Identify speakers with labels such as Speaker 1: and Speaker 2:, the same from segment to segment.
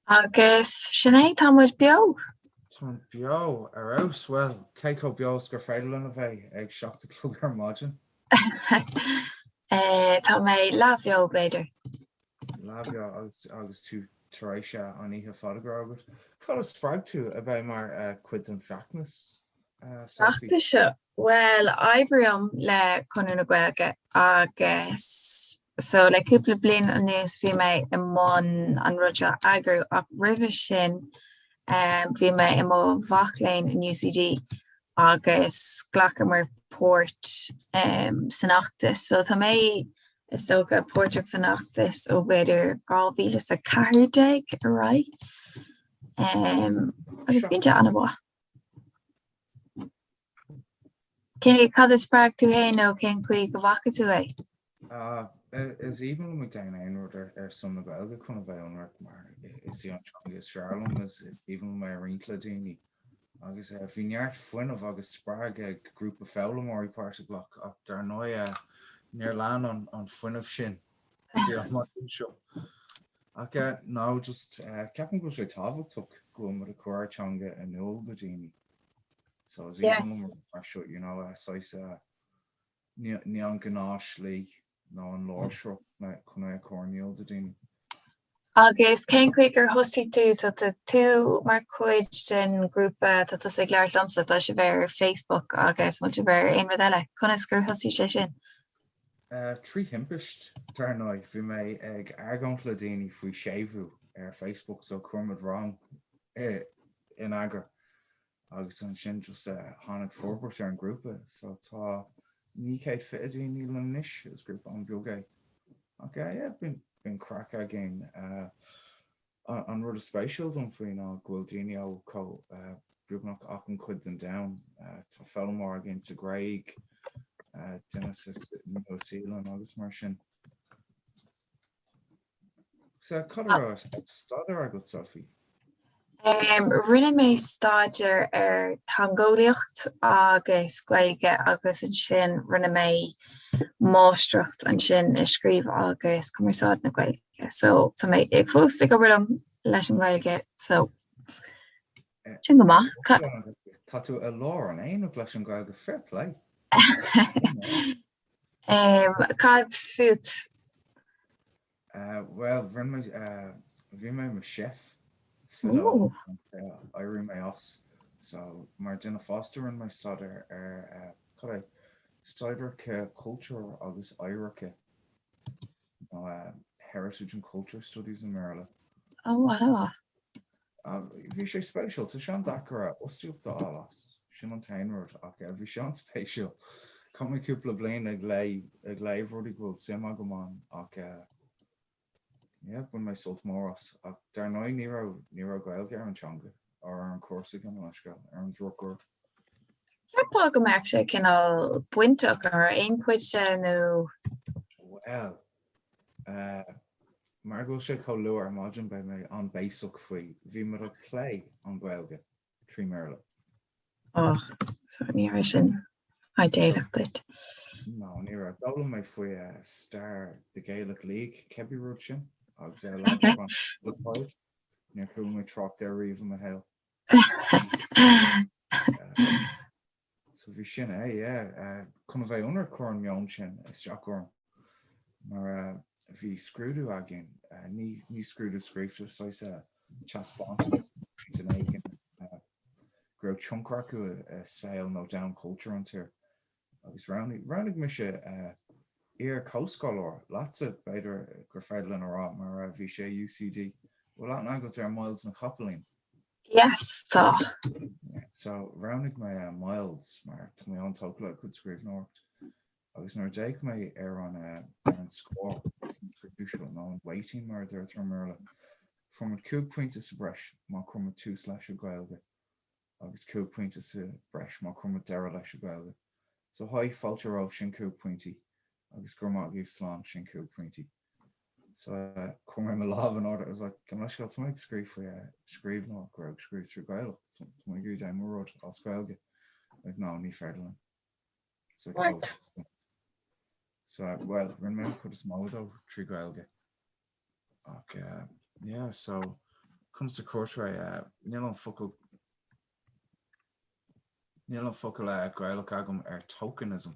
Speaker 1: Agus sin é, tá muid beo!
Speaker 2: Tá muid beo, ar fheabhas! Bhuel, cé chomh beo is gur féidir linn a bheith ag 7 a chlog ar maidin?
Speaker 1: Tá mé leathbheo, b'fhéidir.
Speaker 2: Leathbheo agus tú tar éis an oíche fada go raibh agat. Cad a spreag tú a bheith mar chuid den
Speaker 1: bhfeachtas, Sophie? Feachtas seo? Bhuel, oibrím le Conradh na Gaeilge agus so le cúpla bliain anuas bhí mé i mbun an rud seo a eagrú ach roimhe sin bhí mé i mo mhac léinn in UCD agus ghlacamar páirt san fheachtas. So tá mé is dócha páirteach san fheachtas ó b'fhéidir 2014 ar aghaidh agus bíonn sé an-mhaith. Cé, cad a spreag tú féin nó cén chaoi go bhfaca tú
Speaker 2: é? Is aoibhinn liom ag déanamh aon rud ar son na Gaeilge chun a bheith ionraic mar is í an teanga is fearr liom, is aoibhinn liom é a roinnt le daoine. Agus bhí neart fuinnimh agus spreag ag grúpa foghlaimeoirí páirt a ghlacadh ach dar ndóigh níor lean an fuinneamh sin go dtí an maidin seo. Ach no, just ceapaim go bhfuil sé tábhachtach go bhfuil muid ag cur ár teanga in iúl do dhaoine. So is aoibhinn liom rud mar seo, you know, saghas ní an gnáthshlí nó an lárshruth chun é a chur in iúl do dhaoine.
Speaker 1: Agus cén chaoi gur thosaigh tú? So tá tú mar chuid den ghrúpa, tá tusa ag labhairt liomsa, tá sibh ar Facebook agus bhfuil sibh ar aon rud eile? Conas gur thosaigh sé sin?
Speaker 2: Trí thimpist, dar ndóigh. Bhí mé ag argóint le daoine faoi séimhiú ar Facebook so chuir muid rang in eagar agus ansin just tháinig forbairt ar an grúpa so tá 920 daoine linn anois, is grúpa an-bheag é. Ach yeah, bíonn craic againn. An rud is spéisiúil dom faoi ná go bhfuil daoine ó chomh beagnach achan chuid den domhan. Tá foghlaimeoir againn sa Ghréig, duine sa Nua-Shéalainn agus mar sin. So, cad a raibh ar staidéar agat, Sophie?
Speaker 1: Rinne mé staidéar ar theangeolaíocht agus Gaeilge agus ansin rinne mé máistreacht ansin i scríobh agus cumarsáid na Gaeilge. So tá mé ag fós ag obair liom leis an nGaeilge so sin go maith.
Speaker 2: Tá tú i lár an aonaigh leis an Ghaeilge, fair play!
Speaker 1: Cad fút?
Speaker 2: Bhuel, rinne mé, bhí mé i mo chef fadó d'éirigh mé as. So, mar duine fásta rinne mé staidéar ar, cad é, staidéar cultúr agus oidhreachta, nó Heritage and Culture Studies i mBéarla.
Speaker 1: Ó, an-mhaith.
Speaker 2: Bhí sé spéisiúil. Tá sé an-deacair fhostaíocht a fháil as. Sin an t-aon rud. Ach bhí sé an-spéisiúil. Chaith mé cúpla bliain ag léamh, ag léamh rudaí go bhfuil suim agam ann ach yeah, bhain mé sult mór as. Ach dar ndóigh ní raibh, ní raibh Gaeilge ar an teanga, ar an chúrsa gabh mo leithscéal, ar an drochuair.
Speaker 1: Cheapfá go mbeadh sé cineál bainteach ar aon chuid de nó?
Speaker 2: Bhuel, Mar go bhfuil sé chomh luath ar maidin beidh mé an-bhéasach faoi. Bhí muid ag plé an Ghaeilge trí mBéarla.
Speaker 1: Och, so ní raibh sin idéalach duit.
Speaker 2: No, ní raibh. D'fhoghlaim mé faoi stair the Gaelic League, cibé rud sin, agus leaid Níor chuala mé trácht air riamh i mo shaol. So bhí sin é, yeah. Chun a bheith ionraic chuir an meon sin isteach orm mar bhí scrúdú againn, ní ní scrúdú scríofa, saghas taispeántas duine éigin go raibh tionchar acu i saol nó domhan cultúr an tír. Agus roghnaigh roghnaigh mise iar-chomhscoláire leatsa b'fhéidir gur féidir linn a rá mar bhí sé i UCD. Bhfuil aithne agat ar Myles na Coppaleen?
Speaker 1: Yes, tá.
Speaker 2: So, roghnaigh mé Myles mar tá mé an-tógtha le cuid scríbhneoireacht. Agus nuair a d'fhéach mé ar an ar an scór scrúdú seo, nó an weighting mar a deirtear i mBéarla, fuair muid 5 pointe sa breis má chuir muid tús leis i Gaeilge agus 5 pointe sa breis má chuir muid deireadh leis i Gaeilge. So, hi, fáilte romhaibh, sin 5 pointí agus go raibh maith agaibh, slán, sin 5 pointí. So chuir mé mo lámh in airde, I was like, gabh mo leithscéal, tá mé ag scríobh faoi scríbhneoir go raibh ag scríobh trí Ghaeilge, tá mé ag iarraidh mo rud as Gaeilge. Like, no, ní féidir linn. So,
Speaker 1: What?
Speaker 2: Oh. So, well, rinne mé an chuid is mó dó trí Ghaeilge. Ach, uh, yeah, so, Comes to Courtrai, níl an focal níl an focal Gaelach agam ar tokenism.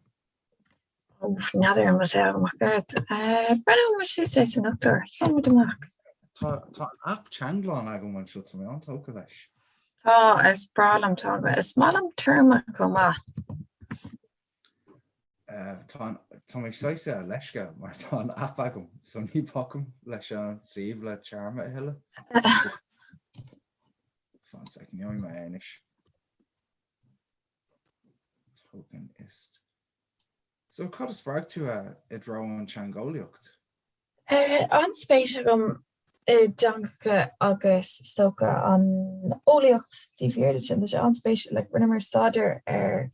Speaker 1: Ó, n'fheadar an bhfuil sé agam ach oiread. Breathnóidh muid suas é san fhoclóir, gheobhaidh muid amach.
Speaker 2: Tá tá an aip Teanglann agam anseo, tá mé an-tógtha leis.
Speaker 1: Tá, is breá liom Teanglann. Is maith liom Téarma chomh maith.
Speaker 2: Tá an tá mé saghas leisce mar tá an aip agam so ní bhacaim leis an suíomh le téarma a thuilleadh. Fan sec, gheobhaidh mé é anois. Tokenist. So cad a spreag tú i dtreo an teangeolaíocht?
Speaker 1: An-spéis agam i dteangacha agus is dócha an eolaíocht taobh thiar de sin. Tá sé an-spéisiúil, like rinneamar staidéar ar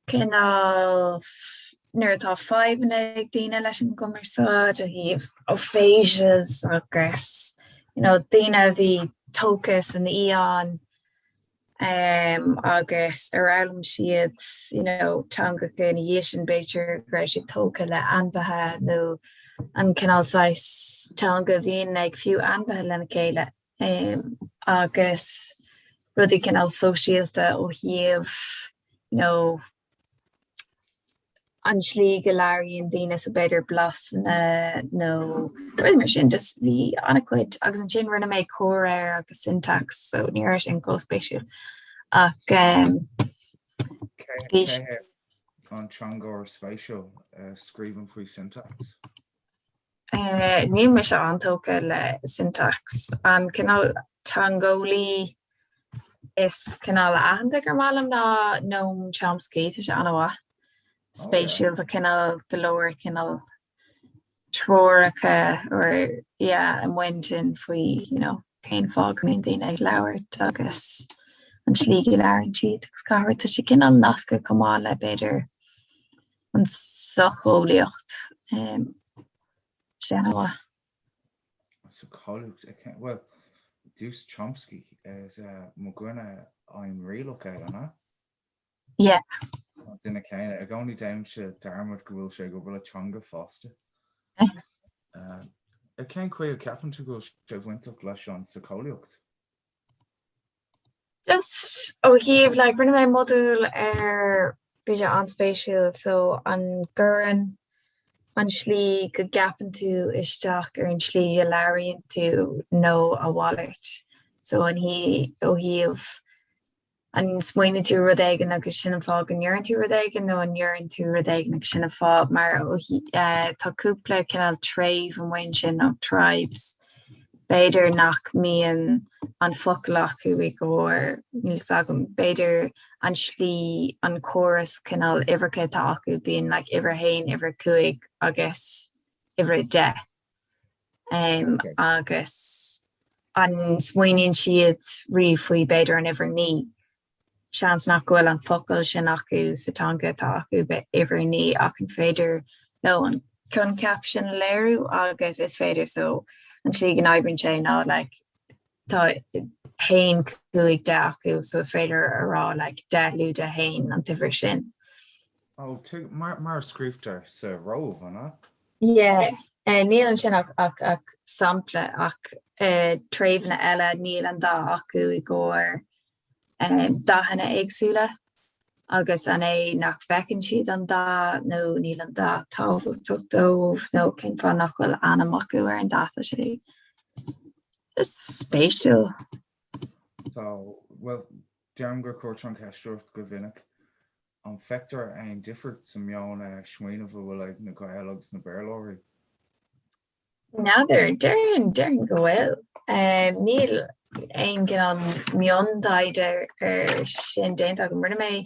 Speaker 1: cineál nuair atá fadhbanna ag daoine leis an gcumarsáid ó thaobh aphasias agus you know daoine a bhí tógtha san fhiáin agus ar fhoghlaim siad you know teangacha ina dhiaidh sin, b'fhéidir go raibh siad tógtha le ainmhithe nó an cineál saghas teanga a bhíonn ag fiú ainmhithe lena chéile agus rudaí cineál sóisialta ó thaobh you know an tslí go labhraíonn daoine so b'fhéidir blasanna nó rudaí mar sin just bhí an-chuid agus ansin rinne mé comhréir agus syntax so ní raibh sin chomh spéisiúil ach um,
Speaker 2: bhí Cé an teangeolaí spéisiúil a scríobhann faoi syntax?
Speaker 1: Uh, níl mise an-tógtha le syntax. An cineál teangeolaí is cineál aitheanta gur maith liom ná Noam Chomsky, tá sé an-mhaith. Spéisiúil, tá cineál go leor cineál treoracha or yeah, amuigh ansin faoi you know, cén fáth go mbíonn daoine ag labhairt agus an tslí go labhraíonn siad agus gach rud. Tá sé cineál nasctha chomh maith le b'fhéidir an socheolaíocht sé an-mhaith.
Speaker 2: An socheolaíocht, bhuel, dúirt Chomsky is mo dhuine aimhrialach é, an ea?
Speaker 1: Yeah.
Speaker 2: An duine céanna, i gcónaí déanaimse dearmad go bhfuil sé ag obair le teanga fosta. Cén chaoi a gceapann tú go bhfuil sé bainteach leis an socheolaíocht?
Speaker 1: Just ó thaobh like rinne mé modúl ar bhí sé an-spéisiúil so an gcuireann an slí go gceapann tú isteach ar an slí go labhraíonn tú nó a mhalairt so an hí ó thaobh an smaoiníonn tú rud éigin agus sin an fáth go ndeireann tú rud éigin nó an ndeireann tú rud éigin agus sin an fáth mar ó eh, tá cúpla cineál treibh amuigh ansin nó tribes B'fhéidir nach mbíonn an focal acu i gcomhair, níl 'fhios agam, b'fhéidir an slí, an córas cineál uimhreacha atá acu, bíonn like uimhir a haon, uimhir a cúig agus uimhir a deich. Agus an smaoiníonn siad riamh faoi b'fhéidir an uimhir 9? Seans nach bhfuil an focal sin acu sa teanga atá acu, uimhir 9, ach an féidir leo an coincheap sin a léiriú agus is féidir so an tslí go n-oibríonn sé ná like tá 1, 5, 10 acu so is féidir a rá like 10 lúide 1 an t-uimhir sin.
Speaker 2: Ó, mar mar a scríobhtar sa Róimh, an ea?
Speaker 1: Yeah, níl ansin ach ach ach sampla ach treibheanna eile níl an dath acu i gcomhair dathanna éagsúla agus an é nach bhfeiceann siad an dath nó níl an dath tábhachtach dóibh nó cén fáth nach bhfuil ainm acu ar an dath, tá sé just spéisiúil.
Speaker 2: Tá, bhuel, deirim gur chuir an cheist ort go minic, an bhfeictear aon difríocht sa meon smaoinimh a bhfuil ag na Gaeil agus na Béarlóirí?
Speaker 1: N'fheadar, déarfainn, déarfainn go bhfuil. Níl aon cineál miontaighde ar sin déanta agam. Rinne mé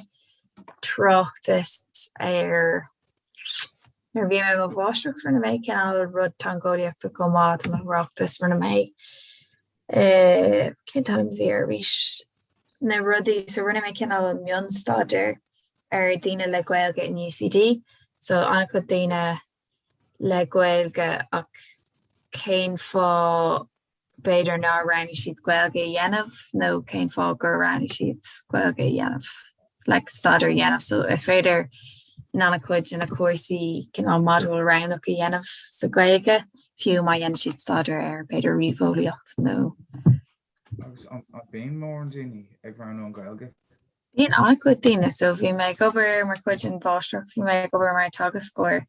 Speaker 1: tráchtas ar, nuair a bhí mé i mo mháistreacht, rinne mé cineál rud teangeolaíochta chomh maith, tá mo thráchtas, rinne mé, cén t-ainm a bhí air arís? Na rudaí, so rinne mé cineál mionstaidéar ar daoine le Gaeilge in UCD, so an-chuid daoine le Gaeilge ach cén fáth b'fhéidir nár roghnaigh siad Gaeilge a dhéanamh nó cén fáth gur roghnaigh siad Gaeilge a dhéanamh, like staidéar a dhéanamh. So is féidir in an-chuid de na cúrsaí cineál modúl roghnach a dhéanamh sa Ghaeilge. Fiú má dhéanann siad staidéar ar b'fhéidir ríomheolaíocht
Speaker 2: nó. Agus an bíonn mórán daoine ag roghnú an Ghaeilge?
Speaker 1: Bíonn an-chuid daoine. So bhí mé ag obair mar chuid den mháistreacht, bhí mé ag obair mar teagascóir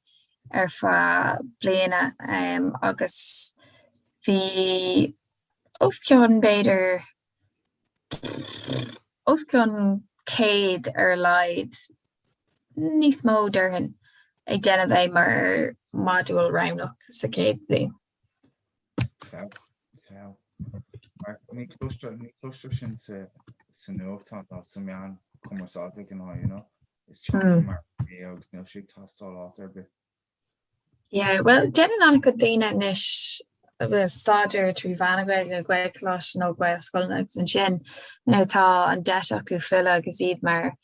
Speaker 1: ar feadh bliana agus bhí os cionn b'fhéidir os cionn 100 ar a laghad, níos mó déarfainn, ag déanamh é mar modúl roghnach sa chéad bhliain.
Speaker 2: Sea, sea. Mar ní cloistear, ní cloistear sin sa, sa nuachtán nó sa meán cumarsáide gnáth, you know. Is teanga mar é agus níl sé ag teastáil áit ar bith.
Speaker 1: Yeah, well, déanann an-chuid daoine anois staidéar trí mheán na Gaeilge, Gaelcholáiste nó Gaelscoileanna agus ansin nuair atá an deis acu filleadh agus iad mar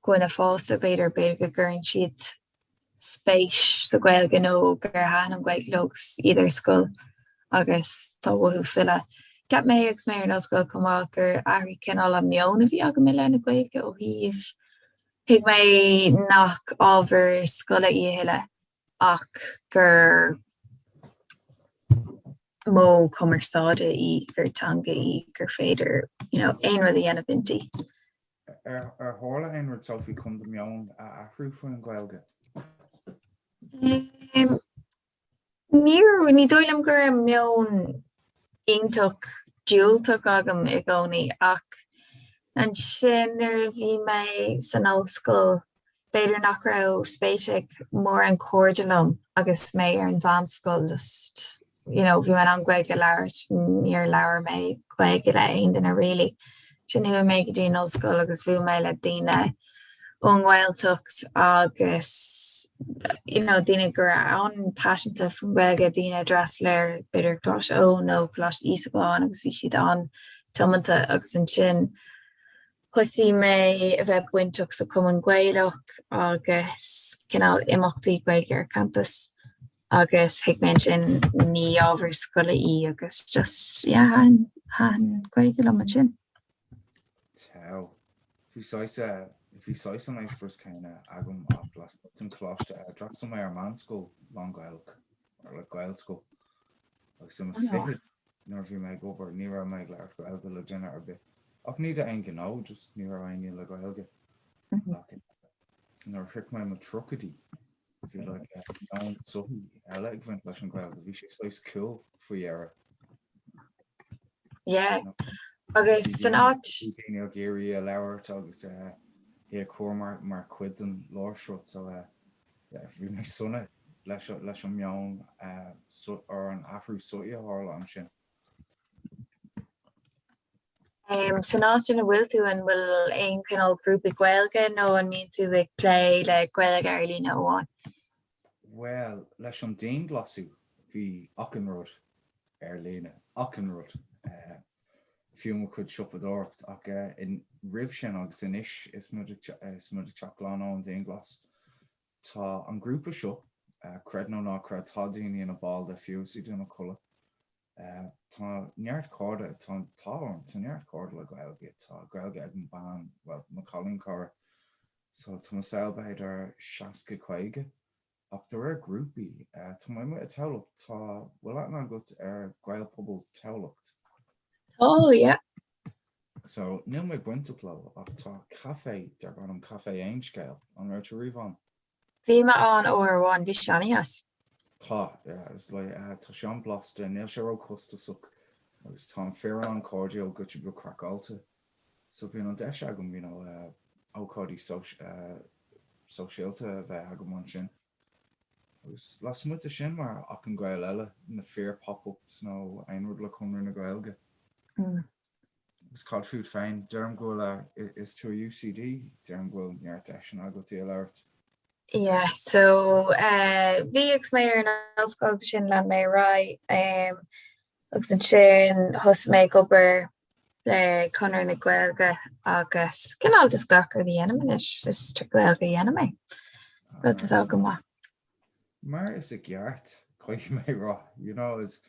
Speaker 1: dhuine fásta, b'fhéidir, b'fhéidir go gcuireann siad spéis sa Ghaeilge nó gur thaitin an Ghaeilge leo agus iad ar scoil agus tá uathu filleadh. Cheap mé agus mé ar an ollscoil chomh maith gur athraigh cineál an meon a bhí agam i leith na Gaeilge ó thaobh Thuig mé nach ábhar scoile í a thuilleadh ach gur modh cumarsáide í, gur teanga í, gur féidir you know, aon rud a dhéanamh inti.
Speaker 2: Ar, ar tharla aon rud Sophie chun do meon a athrú faoin Ghaeilge?
Speaker 1: Um, Níor, ní dóigh liom go raibh meon iontach diúltach agam i gcónaí ach ansin nuair a bhí mé san ollscoil b'fhéidir nach raibh spéis ag mórán cairde liom agus mé ar an mheánscoil just you know bhí mé in ann Gaeilge a labhairt, níor labhair mé Gaeilge le aon duine really. Ansin chuaigh mé go dtí an ollscoil agus bhuail mé le daoine ón nGaeltacht agus you know daoine go raibh an-paiseanta faoin Ghaeilge, daoine a d'fhreastail ar b'fhéidir Coláiste Eoin nó Coláiste Íosagáin agus bhí siad an-tiomanta agus ansin thosaigh mé a bheith bainteach sa Chumann Gaelach agus cineál imeachtaí Gaeilge ar campas agus thuig mé ansin ní ábhar scoile í agus just yeah thaitin thaitin Gaeilge liom ansin.
Speaker 2: Togha. Bhí saghas, bhí saghas an eispéireas céanna agam ach lasmuigh den choláiste. D'fhreastail mé ar meánscoil lán-Ghaelach, or like Gaelscoil, agus i mo fichid nuair a bhí mé ag obair ní raibh mé ag labhairt Gaeilge le duine ar bith. Ach ní d'aon ghnó, just ní raibh éinne le Gaeilge. Ach nuair a shroich mé mo tríochaidí, bhí like meon sochaí eile ag bhaint leis an Ghaeilge. Bhí sé saghas cool faoi dheireadh.
Speaker 1: Yeah. Agus san áit.
Speaker 2: Bhí daoine ag iarraidh í a labhairt agus í a chur mar mar chuid den lárshruth so yeah, bhí mé sona leis leis an meon or an athrú sochaí a tharla ansin.
Speaker 1: San áit ina bhfuil tú, an bhfuil aon chineál grúpa Gaeilge nó an mbíonn tú ag plé le Gaeilge ar líne amháin?
Speaker 2: Bhuel, leis an dianghlasáil, bhí achan rud ar líne, achan rud, fiú mo chuid siopadóireacht. Ach roimh sin agus anois is muid ag teacht glan ón dianghlas, tá an grúpa seo, creid nó ná creid, tá daoine ina ball de fiú is iad ina codladh. Tá neart cairde, tá an t-ádh orm, tá neart cairde le Gaeilge, tá Gaeilge ag mo bean, bhuel, mo chailín cara, so tá mo saol b'fhéidir 60, 50, ach de réir grúpaí, tá mé amuigh i Tamhlacht, tá, bhfuil aithne agat ar Ghaelphobal Tamhlacht?
Speaker 1: Tá, yeah.
Speaker 2: So, níl mé bainteach leo, ach tá caife darb ainm Caife Aon Scéal, an raibh tú riamh ann?
Speaker 1: Bhí mé ann uair amháin, bhí sé an-deas.
Speaker 2: Tá, yeah, it's like, tá sé an-blasta, níl sé ró-chostasach agus tá an foireann an-chairdiúil, giota beag craiceáilte. So bíonn an deis agam, you know, ócáidí sóisialta a bheith agam ansin. Agus lasmuigh de sin, mar achan Gael eile, na fíor pop-ups nó aon rud le Conradh na Gaeilge. Agus cad fút féin? Deirim go bhfuil, is tú i UCD, deirim go bhfuil neart deiseanna agat í a labhairt.
Speaker 1: Yeah, so bhí agus mé ar an ollscoil agus ansin lean mé ar aghaidh agus ansin thosaigh mé ag obair le Conradh na Gaeilge agus cineál just gach rud a dhéanaim anois, is trí Ghaeilge a dhéanaim é, rud atá go maith.
Speaker 2: Mar is i gceart, caithfidh mé rá, you know, is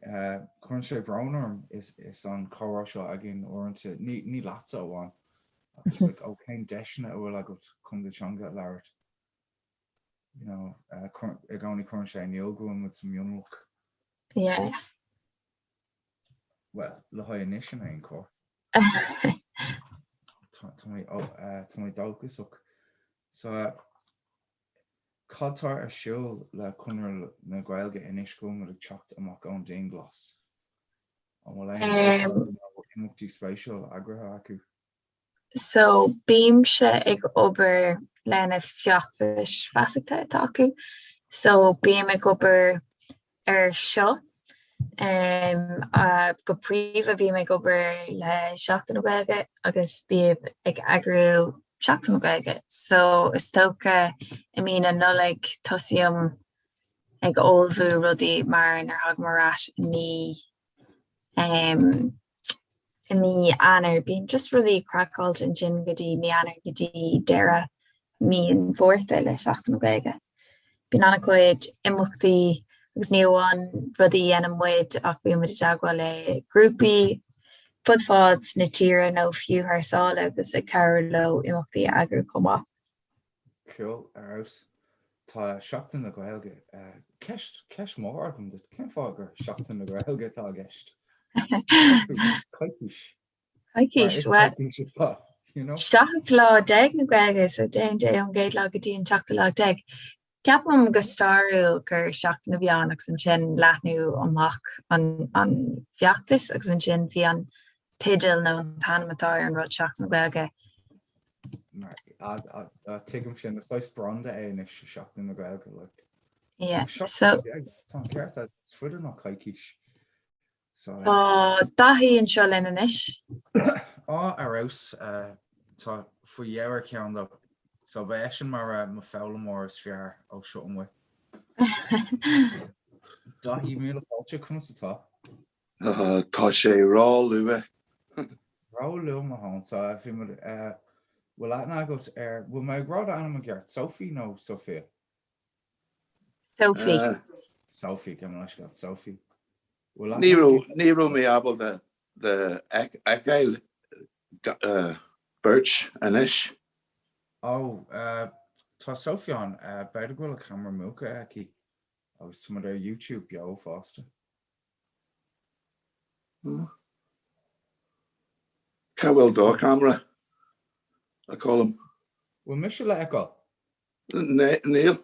Speaker 2: cuireann sé brón orm is is an comhrá seo againn uaireanta, ní ní leatsa amháin, ach it's like, oh, cén deiseanna a bhfuil agat chun do teanga a labhairt? You know, i gcónaí cuireann sé in iúl go bhfuil muid sa mhionlach.
Speaker 1: Yeah.
Speaker 2: Well, le haghaidh anois in aon chor. Tá mé tá mé dóchasach. So cad tá ar siúl le Conradh na Gaeilge anois go bhfuil muid ag teacht amach ón dianghlas? An bhfuil aon ócáidí nó imeachtaí spéisiúla eagraithe acu?
Speaker 1: So bímse ag obair le na feachtais feasachta atá acu. So bím ag obair ar seo go príomha bím ag obair le Seachtain na Gaeilge agus bím ag eagrú Seachtain na Gaeilge. So is dócha i mí na Nollag tosaím ag ullmhú rudaí mar nuair a thagaim ar ais i mí i mí Eanáir. Bíonn just rudaí craiceáilte ansin go dtí mí Eanáir go dtí deireadh mí an Mhárta le Seachtain na Gaeilge. Bíonn an-chuid imeachtaí agus ní amháin rudaí a dhéanann muid ach bíonn muid i dteagmháil le grúpaí fud fad na tíre nó fiú thar sáile agus ag cabhrú leo imeachtaí a eagrú chomh maith.
Speaker 2: Cool, ar fheabhas. Tá Seachtain na Gaeilge. Ceist, ceist mhór agam duit. Cén fáth gur Seachtain na Gaeilge atá i gceist? Coicís.
Speaker 1: Coicís, bhuel. Coicís atá, you know? 17 lá na Gaeilge, so déan dé ón gcéad lá go dtí an seachtú lá déag. Ceapaim go stairiúil gur seachtain a bhí ann agus ansin leathnú amach an, an feachtas agus ansin bhí an teideal nó an t-ainm atá ar an rud Seachtain na Gaeilge.
Speaker 2: Tuigim sin, is saghas branda é anois Seachtain na Gaeilge like.
Speaker 1: Yeah, so
Speaker 2: Tá an ceart agat, is faide ná coicís.
Speaker 1: So, Tá Daithí anseo linn anois.
Speaker 2: Á ar fheabhas, tá faoi dheireadh ar ceann dó. So beidh eisean mar mo foghlaimeoir is fearr ó seo amuigh. Daithí, míle fáilte, conas atá?
Speaker 3: Tá sé ró-luath.
Speaker 2: Ró-luath mo thóin-sa. Bhí muid, bhfuil aithne agat ar, bhfuil mé ag rá d'ainm i gceart, Sophie nó Sophia?
Speaker 1: Sophie.
Speaker 2: Sophie, gabh mo leithscéal, Sophie.
Speaker 3: Bhfuil aithne Ní raibh, ní raibh mé ábalta do fheiceáil beirt anois.
Speaker 2: Ó, tá Sophie ann, b'fhéidir go bhfuil a camera múchta aici agus tá muid ar YouTube beo fosta.
Speaker 3: Cá bhfuil do camera, a Colm?
Speaker 2: Bhfuil mise le feiceáil?
Speaker 3: Níl.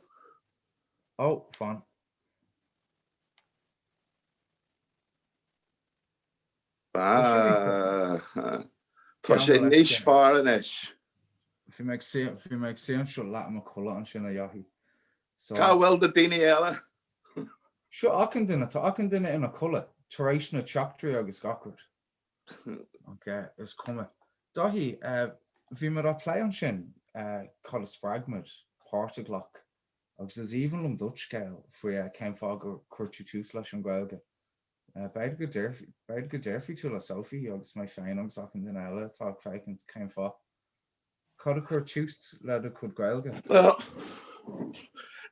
Speaker 2: Ó, fan.
Speaker 3: Tá sé níos fearr anois.
Speaker 2: Bhí mé ag suí anseo leath i mo chodladh ansin a Dhaithí.
Speaker 3: Cá bhfuil na daoine eile?
Speaker 2: Seo achan duine, tá achan duine ina chodladh tar éis na teachtairí agus gach rud. Ok, is cuma. Daithí, bhí muid á plé ansin cad a spreag muid páirt a ghlacadh agus is aoibhinn liom do scéal faoi cén fáth gur chuir tú tús leis an Ghaeilge. B'fhéidir go b'fhéidir go déarfaidh tú le Sophie agus mé féin agus achan duine eile atá ag féachaint cén fáth. Cad a chuir tús le do chuid Gaeilge?
Speaker 3: Bhuel,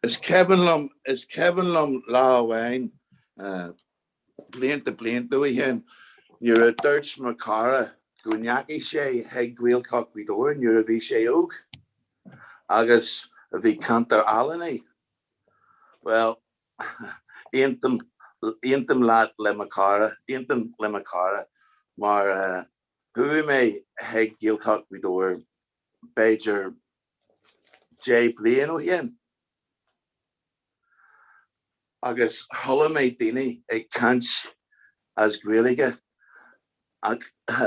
Speaker 3: is cuimhin liom, is cuimhin liom lá amháin, blianta blianta ó shin, nuair a dúirt mo chara go ndeachaigh sé chuig Gaeltacht Ghaoth Dobhair nuair a bhí sé óg agus bhí ceantar álainn é. Bhuel, aontaím, aontaím leat le mo chara, aontaím le mo chara mar Chuaigh mé chuig Gaeltacht Ghaoth Dobhair b'fhéidir 10 bliain ó shin agus chuala mé daoine ag caint as Gaeilge ach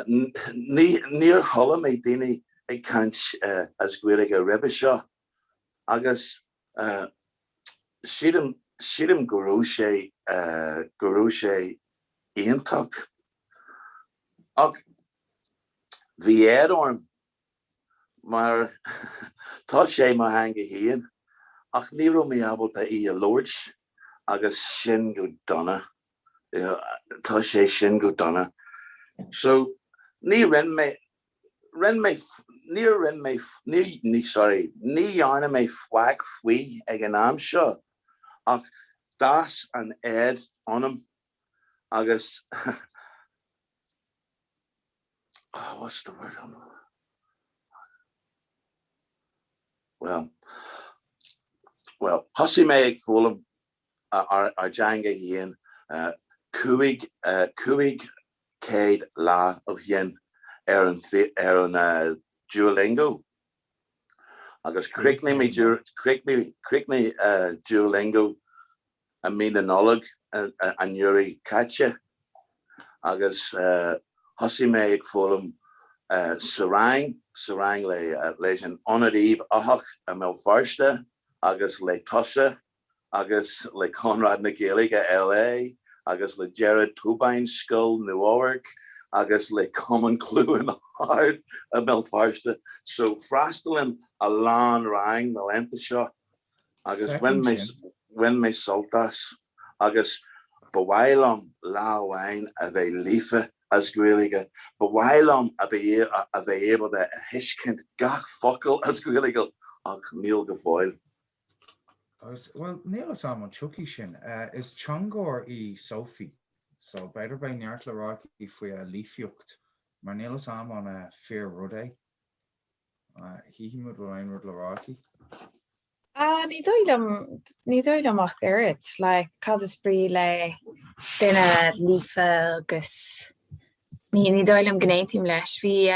Speaker 3: níor chuala mé daoine ag caint as Gaeilge roimhe seo agus sílim sílim go raibh sé go raibh sé iontach. Ach bhí éad orm mar tá sé mo theanga féin ach ní raibh mé ábalta í a labhairt agus sin go dona, tá sé sin go dona. So ní rinne mé, rinne mé, níor rinne mé, ní, sorry, ní dhearna mé faic faoi ag an am seo ach d'fhás an éad ionam agus oh what's the word I'm well well thosaigh mé ag foghlaim ár dteanga féin. 500 lá ó shin ar an ar an Duolingo agus chríochnaigh mé chríochnaigh Duolingo i mí na Nollag anuraidh caite agus thosaigh mé ag foghlaim sa rang, sa rang le leis an Ionad Uíbh Eachach i mBéal Feirste agus le tusa agus le Conradh na Gaeilge LA agus le Gerard Tóibín Scoil Nua Eabhrac agus le Cumann Chluain Ard i mBéal Feirste. So freastalaím a lán rang na laethanta seo agus bhain mé bhain mé sult as agus ba mhaith liom lá amháin a bheith líofa as Gaeilge. Ba mhaith liom a bheith a bheith ábalta a thuiscint gach focal as Gaeilge ach níl go fóill.
Speaker 2: Agus, bhuel, níl fhios a'm an tiocfaidh sin. Is teangóir í Sophie, so b'fhéidir beidh neart le rá aici faoi a líofacht, mar níl fhios a'm an fíor rud é. Chífidh muid bhfuil aon rud le rá aici.
Speaker 1: Ah, ní dóigh liom, ní dóigh liom ach oiread. Like, cad is brí le duine líofa agus ní, ní dóigh liom go n-aontaím leis. Bhí,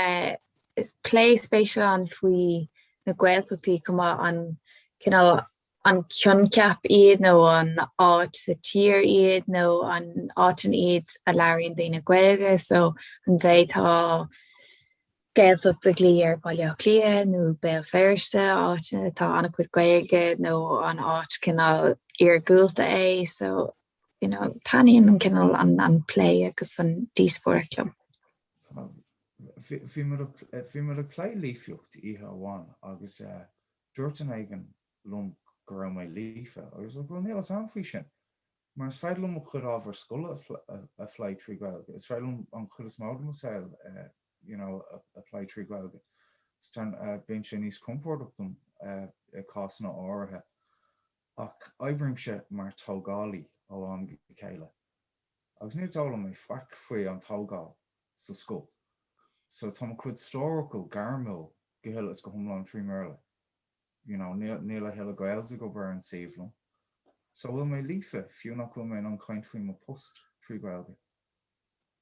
Speaker 1: Is plé spéisiúil ann faoi na Gaeltachtaí chomh maith, an cineál an coincheap iad nó an áit sa tír iad nó an áiteanna iad a labhraíonn daoine Gaeilge so an bhféadfá Gaeltacht a ghlaoch ar Bhaile Átha Cliath nó Béal Feirste, áiteanna atá an-chuid Gaeilge nó an áit cineál iargúlta é so you know taitníonn an cineál an plé agus an díospóireacht liom.
Speaker 2: Bhí muid ag plé líofacht oíche amháin agus dúirt duine éigin liom go raibh mé líofa agus bhuel níl fhios a'm faoi sin mar is féidir liom mo chuid ábhar scoile a phlé trí Ghaeilge, is féidir liom an chuid is mó de mo saol you know a phlé trí Ghaeilge. Bíonn sé níos compordach dom i cásanna áirithe ach oibrímse mar tógálaí ó am go chéile agus níor d'fhoghlaim mé faic faoi an tógáil sa scoil. So tá mo chuid stór fhocal gairmiúil go huile is go hiomlán trí mBéarla. You know, níl, níl a thuilleadh Gaels ag obair ar an suíomh liom. So bhfuil mé líofa, fiú nach bhfuil mé in ann caint faoi mo post trí Ghaeilge?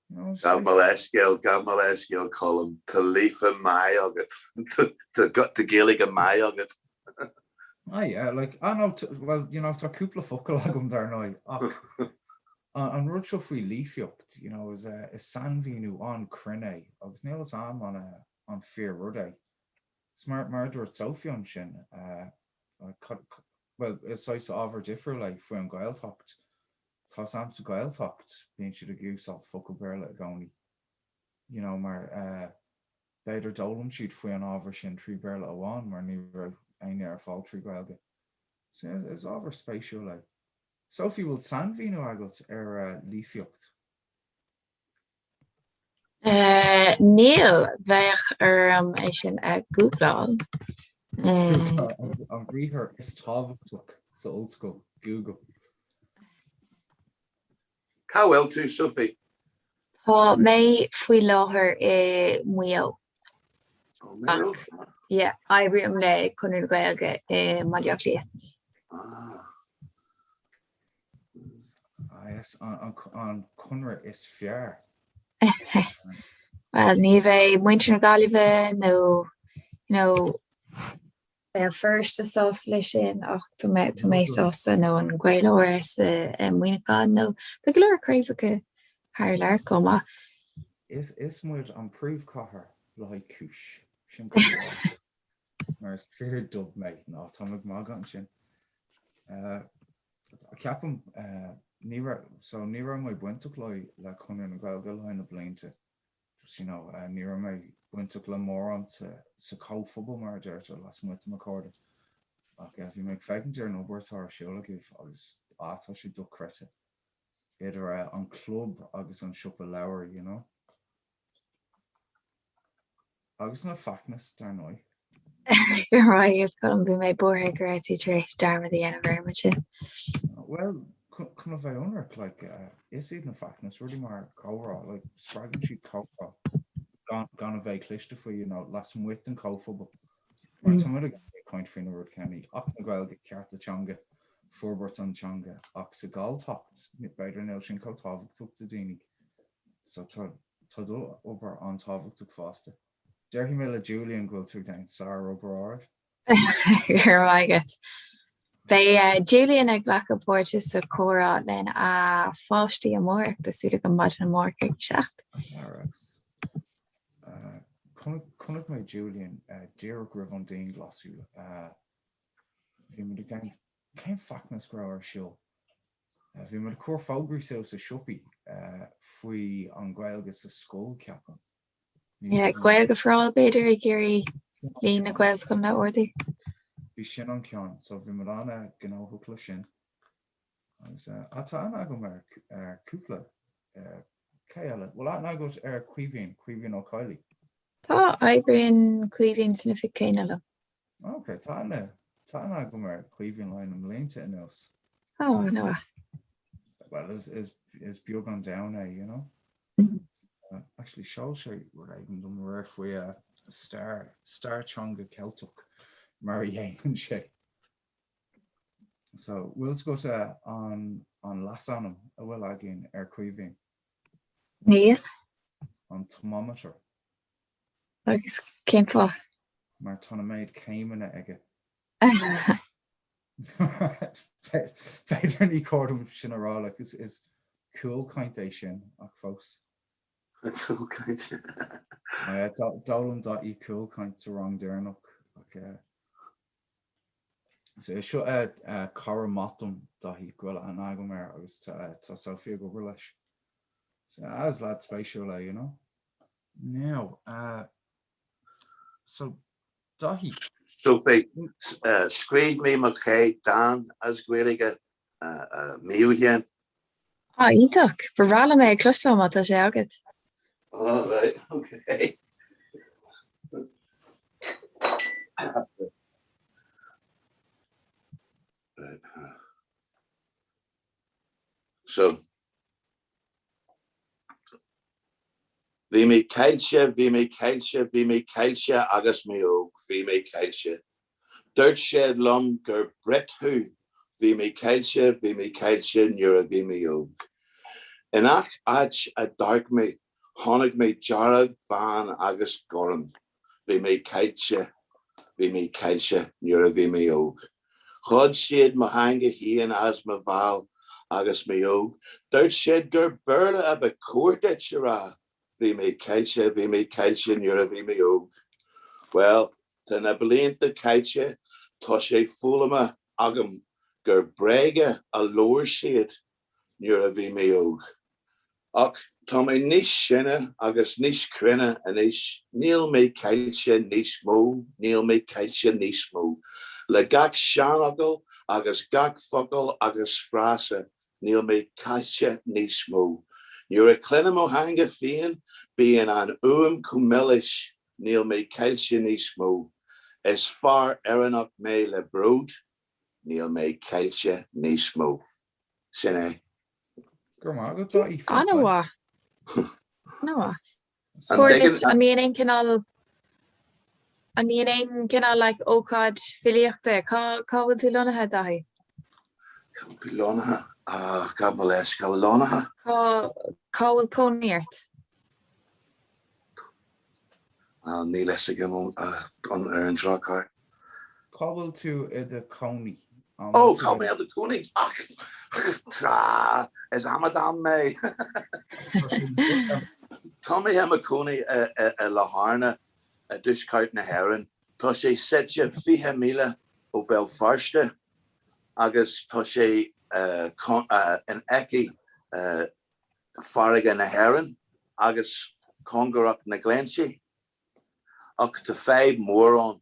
Speaker 3: You know, Gabh mo leithscéal, gabh mo leithscéal, Colm, tá líofa maith agat. Tá Gaeilge maith agat.
Speaker 2: Ah yeah, like, ah no, well, you know, tá cúpla focal agam dar ndóigh, ach an rud seo faoi líofacht, you know, is, uh, is sainmhíniú an-chruinn é, agus níl fhios a'm an, uh, an fíor rud é. Is mar, mar a dúirt Sophie ansin, uh, well, is saghas ábhar difriúil é faoi an Ghaeltacht. Tá 'fhios a'm sa Ghaeltacht, bíonn siad ag úsáid focal Béarla i gcónaí, you know, mar, uh, B'fhéidir d'fhoghlaim siad faoi an ábhar sin trí Bhéarla amháin mar ní raibh éinne ar fáil trí Ghaeilge. So is ábhar spéisiúil é. Sophie, bhfuil sainmhíniú agat ar líofacht?
Speaker 1: Níl, bheadh orm é sin a ghoogláil.
Speaker 2: An briathar is tábhachtach sa ollscoil, Google.
Speaker 3: Cá bhfuil tú, Sophie?
Speaker 1: Tá mé faoi láthair i Maigh Eo.
Speaker 3: Ach,
Speaker 1: yeah, oibrím le Conradh na Gaeilge i mBaile Átha Cliath.
Speaker 2: Ah. Ah, yes, an, an conradh is fearr.
Speaker 1: Well, ní bheidh muintir na Gaillimhe nó, you know, Béal Feirste sásta leis sin ach tá mé tá mé sásta nó an Gaeláras i Muineachán nó tá go leor craobhacha thar lear chomh maith.
Speaker 2: Is is muid an príomhchathair le haghaidh cúis. Sin go leor. Mar is fíor dub mé ná táim ag magadh ansin. Ceapaim ní raibh so ní raibh mé bainteach le le Conradh na Gaeilge le haghaidh na blianta. just you know ní raibh mé bainteach le mórán sa sa chomhphobal mar a deirtear lasmuigh de mo chairde ach bhí mé ag féachaint ar an obair atá ar siúl agaibh agus ah tá sé dochreidte idir an club agus an siopa leabhar you know. Agus na Fachtnas dar ndóigh.
Speaker 1: Go raibh maith agat Colm, bhí mé buartha go raibh tú tar éis dearmad a dhéanamh orm ansin.
Speaker 2: Bhuel, chun a bheith ionraic, like, is iad na Fachtnas rudaí mar comhrá, like, spreagann siad comhrá gan, gan a bheith cliste faoi, you know, lasmuigh den chomhphobal. Mar tá muid ag caint faoi na rud céanna, Acht na Gaeilge, cearta teanga, forbairt an teanga ach sa Galltacht b'fhéidir níl sin chomh tábhachtach do daoine. So tá tá do obair an-tábhachtach fosta. Déarfaidh mé le Julian go bhfuil tú ag déanamh sár-obair
Speaker 1: alright. Go raibh maith agat. Beidh Julian ag glacadh páirte sa chomhrá lena pháistí amárach, tá súil agam maidin amárach ag 7.
Speaker 2: Alright. Chonaic mé Julian díreach roimh an dianghlasáil. Bhí muid ag déanamh, cén feachtas go raibh ar siúl? Bhí muid ag cur fógraí suas i siopaí faoi an Ghaeilge sa scoil, ceapaim.
Speaker 1: Yeah, Gaeilge for All b'fhéidir ag iarraidh líon na Gaelscoileanna a ardú.
Speaker 2: Bhí sin an ceann, so bhí muid an-ghnóthach le sin. Agus ah, tá aithne agam ar cúpla, cé eile? Bhfuil aithne agat ar Caoimhín, Caoimhín Ó Cadhlaigh?
Speaker 1: Tá, oibríonn Caoimhín san oifig céanna liom.
Speaker 2: Ok, tá aithne, tá aithne agam ar Chaoimhín le na mblianta anuas.
Speaker 1: Oh, an-mhaith.
Speaker 2: Well, is, is, is beag an domhan é, you know? Uh, actually, sheol sé rud éigin dom aréir faoi uh, stair, stair teanga Ceilteach mar a dhéanann sé. So, bhfuil fhios agat an, an leasainm a bhfuil againn ar Caoimhín?
Speaker 1: Níl.
Speaker 2: An Thermometer.
Speaker 1: Agus cén fáth?
Speaker 2: Mar tá na méid céimeanna aige. B'fhéidir ní cóir dom sin a rá, like, is, is cúlchaint é sin, ach fós.
Speaker 3: Cúlchaint.
Speaker 2: D'fhoghlaim Daithí cúlchaint sa rang deireanach, ach eh, so is seo eh, eh, cara maith dom, Daithí, go bhfuil aithne agam air agus tá, tá Sophie ag obair leis. So, ah, is lad spéisiúil é, you know. Now, uh, so, Daithí.
Speaker 3: Sophie, scríobh mé mo chéad dán as Gaeilge mí ó shin.
Speaker 1: Ah, iontach! Ba bhreá liom é a chloisteáil má tá sé agat.
Speaker 3: Oh, right, okay. Right. So, Bhí mé caillte, bhí mé caillte, bhí mé caillte agus mé óg, bhí mé caillte. Dúirt siad liom gur Brit thú, bhí mé caillte, bhí mé caillte nuair a bhí mé óg. I ngach áit a d'amharc mé, chonaic mé dearg, bán agus gorm. Bhí mé caillte, bhí mé caillte nuair a bhí mé óg. Ghoid siad mo theanga féin as mo bhéal agus mé óg. Dúirt siad gur Béarla a ba chóir duit a rá. Bhí mé caillte, bhí mé caillte nuair a bhí mé óg. Bhuel, tá na blianta caite, tá sé foghlamtha agam gur bréaga a labhair siad nuair a bhí mé óg. Ach tá mé níos sine agus níos cruinne anois, níl mé caillte níos mó, níl mé caillte níos mó. Le gach seanfhocal agus gach focal agus frása, níl mé caillte níos mó. Nuair a chluinim mo theanga féin, bíonn an fhuaim chomh milis, níl mé caillte níos mó. Is fear Éireannach mé le bród, níl mé caillte níos mó. Sin é.
Speaker 2: Go raibh maith agat, Daithí.
Speaker 1: An-mhaith. An-mhaith. Cóir duit, an mbíonn aon cineál, an mbíonn aon cineál like ócáid filíochta? Cá, cá bhfuil tú lonnaithe, Daithí?
Speaker 3: Cá bhfuil tú lonnaithe? Ah, gabh mo leithscéal, lonnaithe?
Speaker 1: Cá, cá bhfuil cónaí ort?
Speaker 3: Níl a fhios agam ar an drochuair.
Speaker 2: Cá bhfuil tú i do chónaí?
Speaker 3: Ó, cá bhfuil mé i do chónaí? Ach, tá, is amadán mé. Tá mé i mo chónaí i Latharna i dtuaisceart na hÉireann. Tá sé suite 20 míle ó Béal Feirste agus tá sé in aice farraige na hÉireann agus cóngarach na Gleanntí. Ach tá fadhb mór ann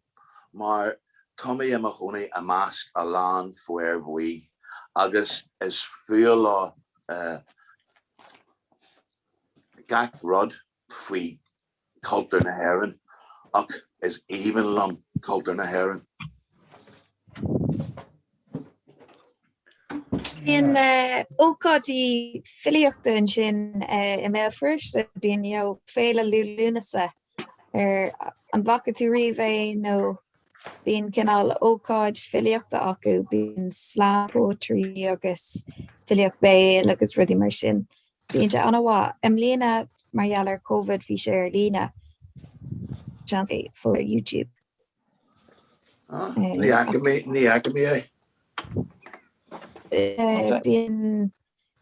Speaker 3: mar tá mé i mo chónaí i measc a lán féar buí agus is fuath leo gach rud faoi cultúr na hÉireann ach is aoibhinn liom cultúr na
Speaker 1: hÉireann. Bíonn ócáidí filíochta ansin i mBéal Feirste, bíonn you know Féile Liú Lúnasa ar an bhfaca tú riamh é nó? Bíonn cineál ócáid filíochta acu, bíonn slam poetry agus filíocht béil agus rudaí mar sin. Bíonn sé an-mhaith. I mbliana, mar gheall ar Covid, bhí sé ar líne. Seans é fós ar YouTube.
Speaker 3: Ní fhaca mé, ní fhaca mé
Speaker 1: é. Bíonn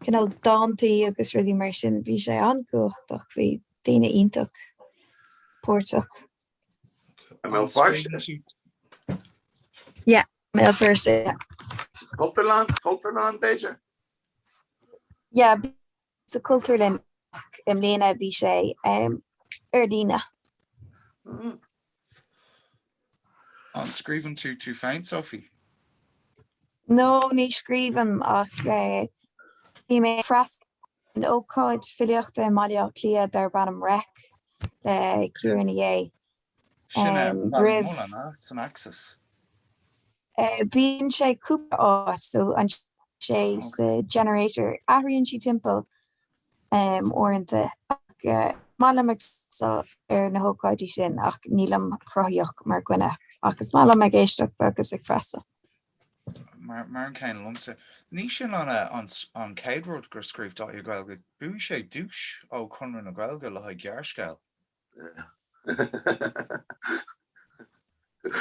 Speaker 1: cineál dántaí agus rudaí mar sin. Bhí sé an-chumhachtach, bhí daoine iontach páirteach.
Speaker 3: I mBéal Feirste?
Speaker 1: Yeah, Béal Feirste, yeah.
Speaker 3: Cultúrlann, Cultúrlann b'fhéidir?
Speaker 1: Yeah, sa Cultúrlann ach i mbliana bhí sé ar líne.
Speaker 2: An scríobhann tú tú féin, Sophie?
Speaker 1: No, ní scríobhaim ach bhí mé ag freastal ar ócáid filíochta i mBaile Átha Cliath darb ainm Reic le Ciara Ní É.
Speaker 2: Sin é Ballymullen, eh? San Axis.
Speaker 1: Bíonn sé cúpla áit, so an sé sa Generator, athraíonn sí timpeall uaireanta ach is maith liom ag freastal ar na hócáidí sin ach nílim cruthaitheach mar dhuine ach is maith liom ag éisteacht agus ag freastal.
Speaker 2: Mar an céanna liomsa. Ní sin an an chéad rud gur scríobh Daithí Gaeilge. Bhuaigh sé duais ó Chonradh na Gaeilge le haghaidh gearrscéal.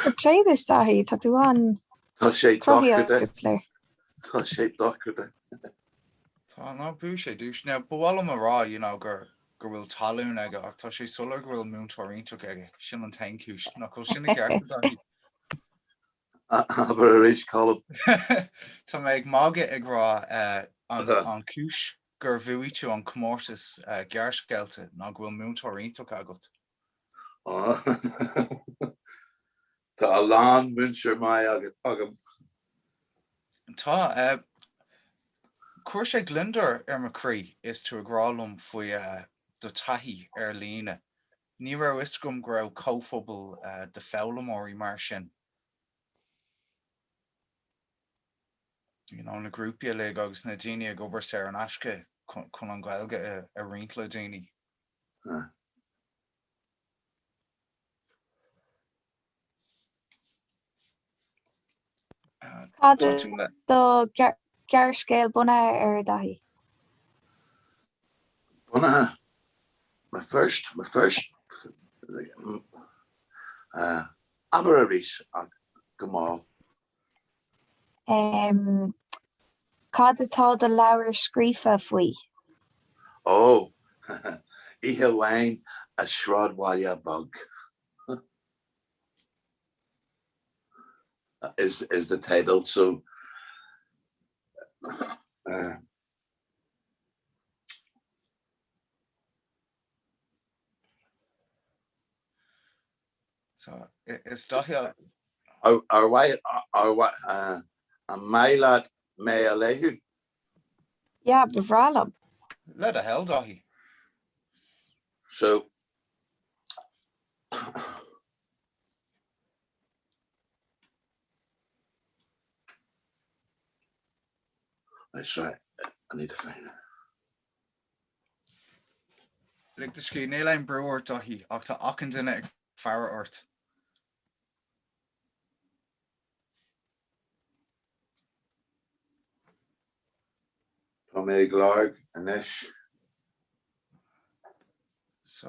Speaker 1: Fair play duit Daithí, tá tú an
Speaker 3: Tá sé
Speaker 1: cruthaitheach is léir.
Speaker 3: Tá sé dochreidte.
Speaker 2: Tá, ná bhuaigh sé duais. Now, ba mhaith liom a rá, you know, gur go bhfuil tallann aige ach tá sé soiléir go bhfuil múinteoir iontach aige. Sin an t-aon chúis. Nach bhfuil sin i gceart, Daithí?
Speaker 3: Abair arís, Colm.
Speaker 2: Tá mé ag magadh ag rá an chúis gur bhuaigh tú an comórtas gearrscéalta ná go bhfuil múinteoir iontach agat.
Speaker 3: Tá a lán múinteoir maith agam.
Speaker 2: Tá. Chuir sé gliondar ar mo chroí is tú ag rá liom faoi do taithí ar líne. Ní raibh fhios agam go raibh comhphobal de foghlaimeoirí mar sin. You know, na grúpaí uilig agus na daoine ag obair saor in aisce chun an Ghaeilge a roinnt le daoine.
Speaker 1: Cad é do ghearrscéal bunaithe air, Daithí?
Speaker 3: Bunaithe? My first, my first, abair arís ach go mall.
Speaker 1: Cad atá do leabhar scríofa faoi?
Speaker 3: Ó, oíche amháin i sráidbhaile beag. Is is the title so uh,
Speaker 2: So is Daithí
Speaker 3: Ar mhaith ar an maith leat mé a léamh?
Speaker 1: Yeah, ba bhreá liom.
Speaker 2: Le do thoil, Daithí.
Speaker 3: So Sorry, I need to find it.
Speaker 2: Lig do scíth, níl aon brú ort, Daithí, ach tá achan duine ag faire ort.
Speaker 3: Tá mé ag lorg anois.
Speaker 2: So,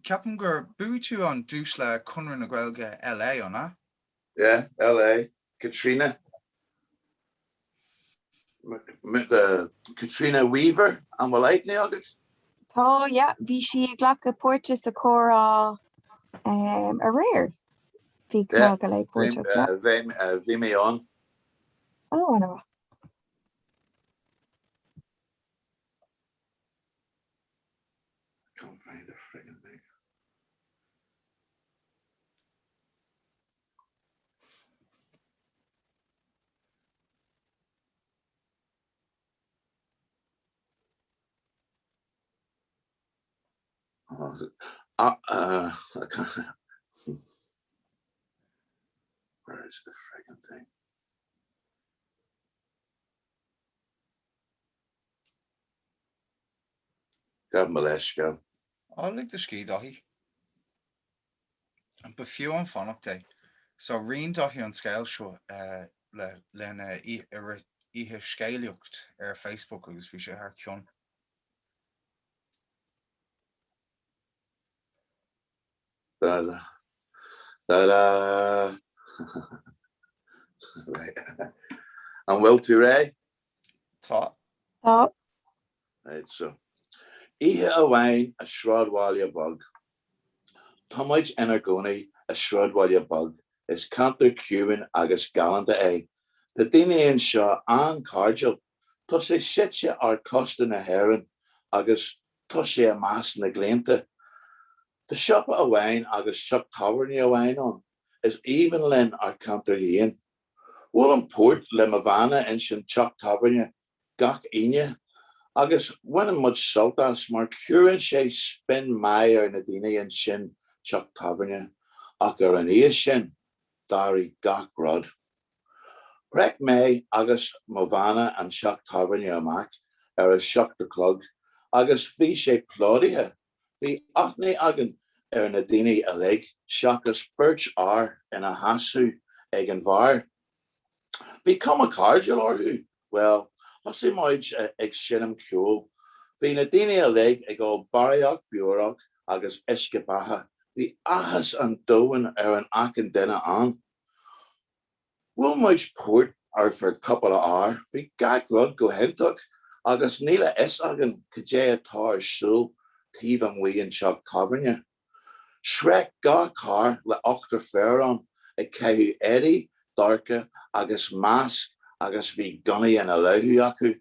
Speaker 2: ceapaim gur bhuaigh tú an duais le Conradh na Gaeilge LA, an ea?
Speaker 3: Yeah, LA. Katrina. Katrina Weaver, an bhfuil aithne agat?
Speaker 1: Tá, yeah. Bhí sí ag glacadh páirte sa chomhrá aréir. Bhí
Speaker 3: Yeah, CnaG LA páirteach, yeah. Bhí mé ann.
Speaker 1: Oh, an-mhaith.
Speaker 3: I can't find the friggin' thing. Oh, is it, uh, uh, I can't. Where is the friggin' thing? Gabh mo leithscéal.
Speaker 2: Á, lig do scíth, Daithí. Ba fiú an fanacht é. So roinn Daithí an scéal seo le linn oíche scéalaíocht ar Facebook agus bhí sé thar cionn.
Speaker 3: Da da da. Right. An bhfuil tú réidh?
Speaker 2: Tá.
Speaker 1: Tá.
Speaker 3: Right, so. Oíche amháin i sráidbhaile beag. Tá muid inár gcónaí i sráidbhaile beag. Is ceantar ciúin agus galánta é. Tá daoine anseo an-chairdiúil. Tá sé suite ar chósta na hÉireann agus tá sé i measc na gleannta. Tá siopa amháin agus teach tábhairne amháin ann. Is aoibhinn linn ár ceantar féin. Buailim port le mo bhanna insan teach tábhairne gach Aoine agus baineann muid sult as mar cuireann sé spion maith ar na daoine ansin teach tábhairne ach ar an oíche sin d'athraigh gach rud. Shroich mé agus mo bhanna an teach tábhairne amach ar a 7 a chlog agus bhí sé plódaithe. Bhí aithne againn ar na daoine uilig seachas beirt fhear ina sheasamh ag an bheár. Bhí cuma cairdiúil orthu. Bhuel, thosaigh muid ag seinm ceoil. Bhí na daoine uilig ag ól barraíocht beorach agus uisce beatha. Bhí áthas an domhain ar an achan duine ann. Bhuail muid port ar feadh cúpla uair, bhí gach rud go hiontach agus níl a fhios againn cad é atá ar siúl taobh amuigh an teach tábhairne. Shroich 2 carr le ochtar fear ann ag caitheamh éadaí dorcha agus masc agus bhí gunnaí ina lámha acu.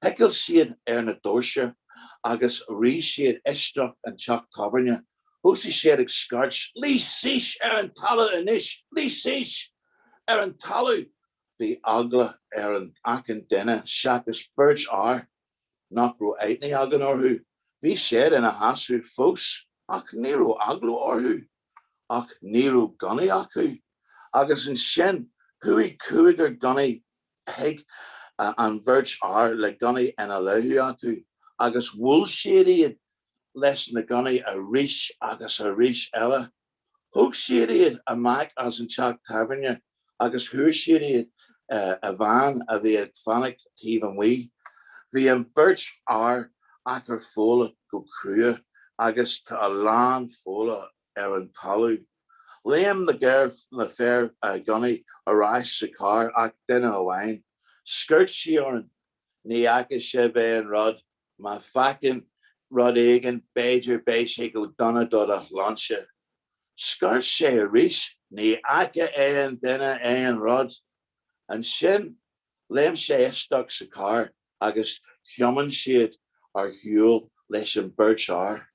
Speaker 3: Thochail siad ar na doirse agus rith siad isteach an teach tábhairne. Thosaigh siad ag scairt, Luigh síos ar an talamh anois! Luigh síos ar an talamh! Bhí eagla ar an achan duine seachas beirt fhear nach raibh aithne againn orthu. Bhí siad ina sheasamh fós ach ní raibh eagla orthu. Ach ní raibh gunnaí acu. Agus ansin chuaigh cúigear gunnaí chuig an bheirt fhear le gunnaí ina lámha acu agus bhuail siad iad leis na gunnaí arís agus arís eile. Thóg siad iad amach as an teach tábhairne agus chuir siad iad i veain a bhí ag fanacht taobh amuigh. Bhí an bheirt fhear achar fola go crua agus tá a lán fola ar an talamh. Léim na fir gunnaí ar ais sa charr ach duine amháin. Scairt sí orainn, Ní fhaca sibh aon rud, má feiceann rud éigin b'fhéidir beidh sé go dona do do shláinte. Scairt sé arís, Ní fhaca aon duine aon rud. Ansin léim sé isteach sa charr agus thiomáin siad ar shiúl leis an beirt fhear.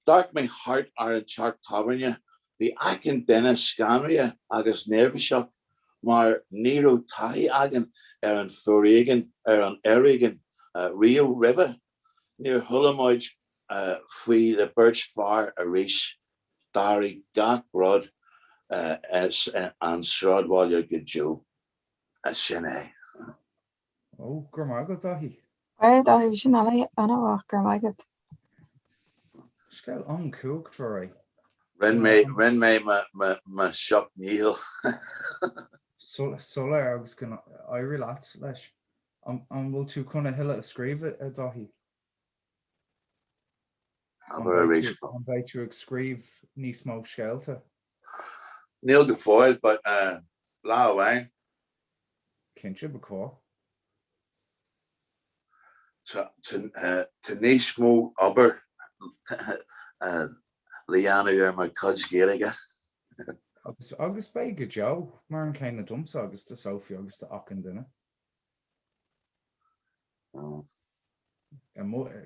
Speaker 3: D'amharc mé thart ar an teach tábhairne. Bhí achan duine scanraithe agus neirbhíseach mar ní raibh taithí againn ar an foréigean ar an fhoréigean riamh roimhe. Níor chuala muid faoi na beirt fear arís. D'athraigh gach rud an sráidbhaile go deo. Sin é.
Speaker 2: Ó, go raibh maith agat, Daithí.
Speaker 1: Wow, Daithí, bhí sin an-mhaith, go raibh maith agat.
Speaker 2: Scéal an-chumhachtmhar é.
Speaker 3: Rinne mé, rinne mé mo sheacht ndícheall.
Speaker 2: Soiléir agus go n-éirí leat leis. An bhfuil tú chun a thuilleadh a scríobh, a Dhaithí?
Speaker 3: Abair arís.
Speaker 2: An mbeidh tú ag scríobh níos mó scéalta?
Speaker 3: Níl go fóill, but lá amháin.
Speaker 2: Cinnte, ba chóir.
Speaker 3: Tá níos mó obair le dhéanamh ar mo chuid Gaeilge.
Speaker 2: Agus agus beidh go deo, mar an céanna domsa agus do Sophie agus do achan duine.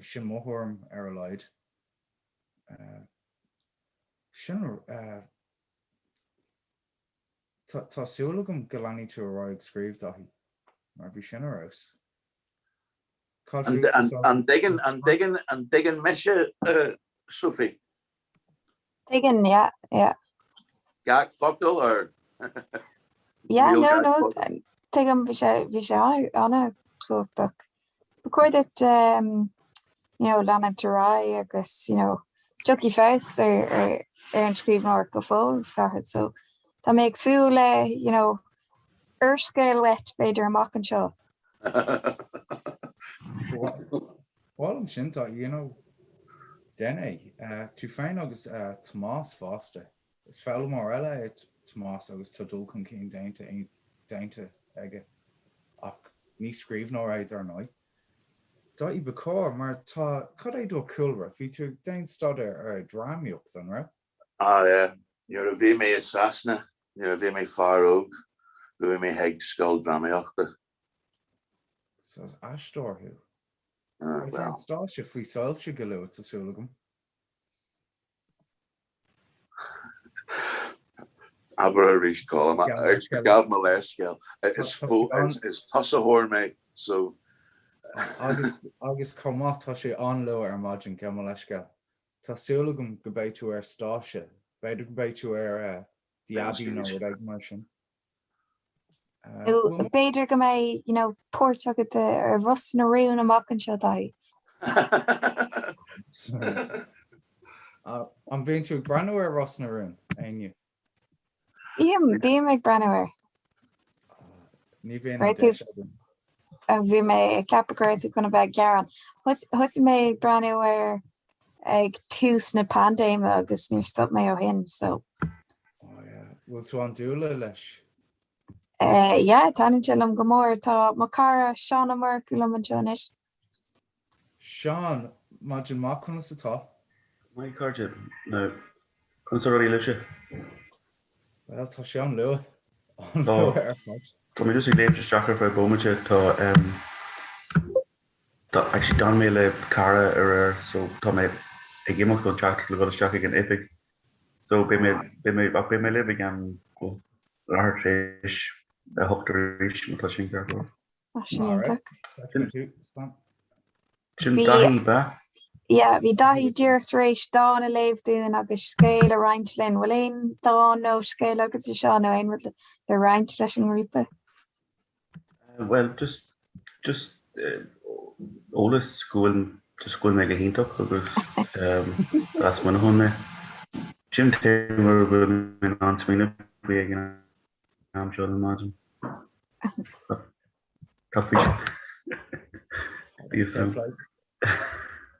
Speaker 2: Sin mo thuairim ar a laghad. Sin Tá súil agam go leanfaidh tú ar aghaidh ag scríobh, Daithí, mar bhí sin ar fheabhas.
Speaker 3: Cad fútsa, Sophie? An dtuigeann, an dtuigeann, an dtuigeann mise, Sophie?
Speaker 1: Tuigeann, yeah, yeah.
Speaker 3: Gach focal or?
Speaker 1: Yeah, no, no, tuigim, bhí sé, bhí sé an-chumhachtach. Ba chóir duit, you know, leanúint ar aghaidh agus, you know, tiocfaidh feabhas ar ar an scríbhneoireacht go fóill is caithfidh so. Tá mé ag súil le, you know, úrscéal uait b'fhéidir amach anseo.
Speaker 2: Bhuel ansin tá, you know, déan é. Tú féin agus Tomás fosta. Is foghlaimeoir eile é Tomás agus tá dul chun cinn déanta déanta aige. Ach ní scríbhneoir é dar ndóigh. Dáithí ba chóir mar tá, cad é do chúlra? Bhí tú ag déanamh staidéar ar drámaíocht, an raibh?
Speaker 3: Ah yeah, nuair a bhí mé i Sasana, nuair a bhí mé fear óg, chuaigh mé chuig scoil drámaíochta.
Speaker 2: So is aisteoir thú. Ah, well. Beidh tú ar an stáitse faoi soilse go luath, tá súil agam.
Speaker 3: Abair arís, Colm, gabh mo leithscéal. Is tosaitheoir mé, so.
Speaker 2: Agus, agus chomh maith, tá sé an-luath ar maidin, gabh mo leithscéal. Tá súil agam go mbeidh tú ar stáitse. B'fhéidir go mbeidh tú ar The Abbey nó rud éigin mar sin.
Speaker 1: Nó b'fhéidir go mbeidh, you know, páirt agat ar Ros na Rún amach anseo, Dáithí.
Speaker 2: An mbíonn tú ag breathnú ar Ros na Rún, Áine?
Speaker 1: Bím, bím ag breathnú air.
Speaker 2: Ní bhíonn an deis agam.
Speaker 1: Bhí mé ag ceapadh go raibh tú chun a bheith ag gearán. Thosaigh mé ag breathnú air ag tús na paindéime agus níor stop mé ó shin, so.
Speaker 2: Oh yeah. Bhfuil tú an-dúile leis?
Speaker 1: Yeah, taitníonn sé liom go mór. Tá mo chara Seán Ó Murchú liom anseo anois.
Speaker 2: Seán, maidin mhaith, conas atá?
Speaker 4: Maith, a chairde. Now, conas tá rudaí libhse?
Speaker 2: Bhuel, tá sé an-luath. An-luath ar
Speaker 4: fad. Tá mé just ag léimt isteach ar feadh bomaite. Tá, em, tá, actually d'fhan mé le cara aréir so tá mé ag imeacht ón teach le dhul isteach ag an oifig. So beidh mé, beidh mé, ach beidh mé libh i gceann, well, leathuair tar éis a hocht arís má tá sin ceart go leor.
Speaker 1: Tá sin iontach.
Speaker 4: Sin Dáithí, ba?
Speaker 1: Yeah, bhí Dáithí díreach tar éis dán a léamh dúinn agus scéal a roinnt linn. Bhfuil aon dán nó scéal agat a Sheáin nó aon rud le roinnt leis an ngrúpa?
Speaker 4: Bhuel, just, just eolas go bhfuil, just go bhfuil mé go hiontach agus as Muineachán mé. Sin an t-aon rud a bhfuil mé in ann smaoineamh faoi ag an am seo den maidin. Tá faoi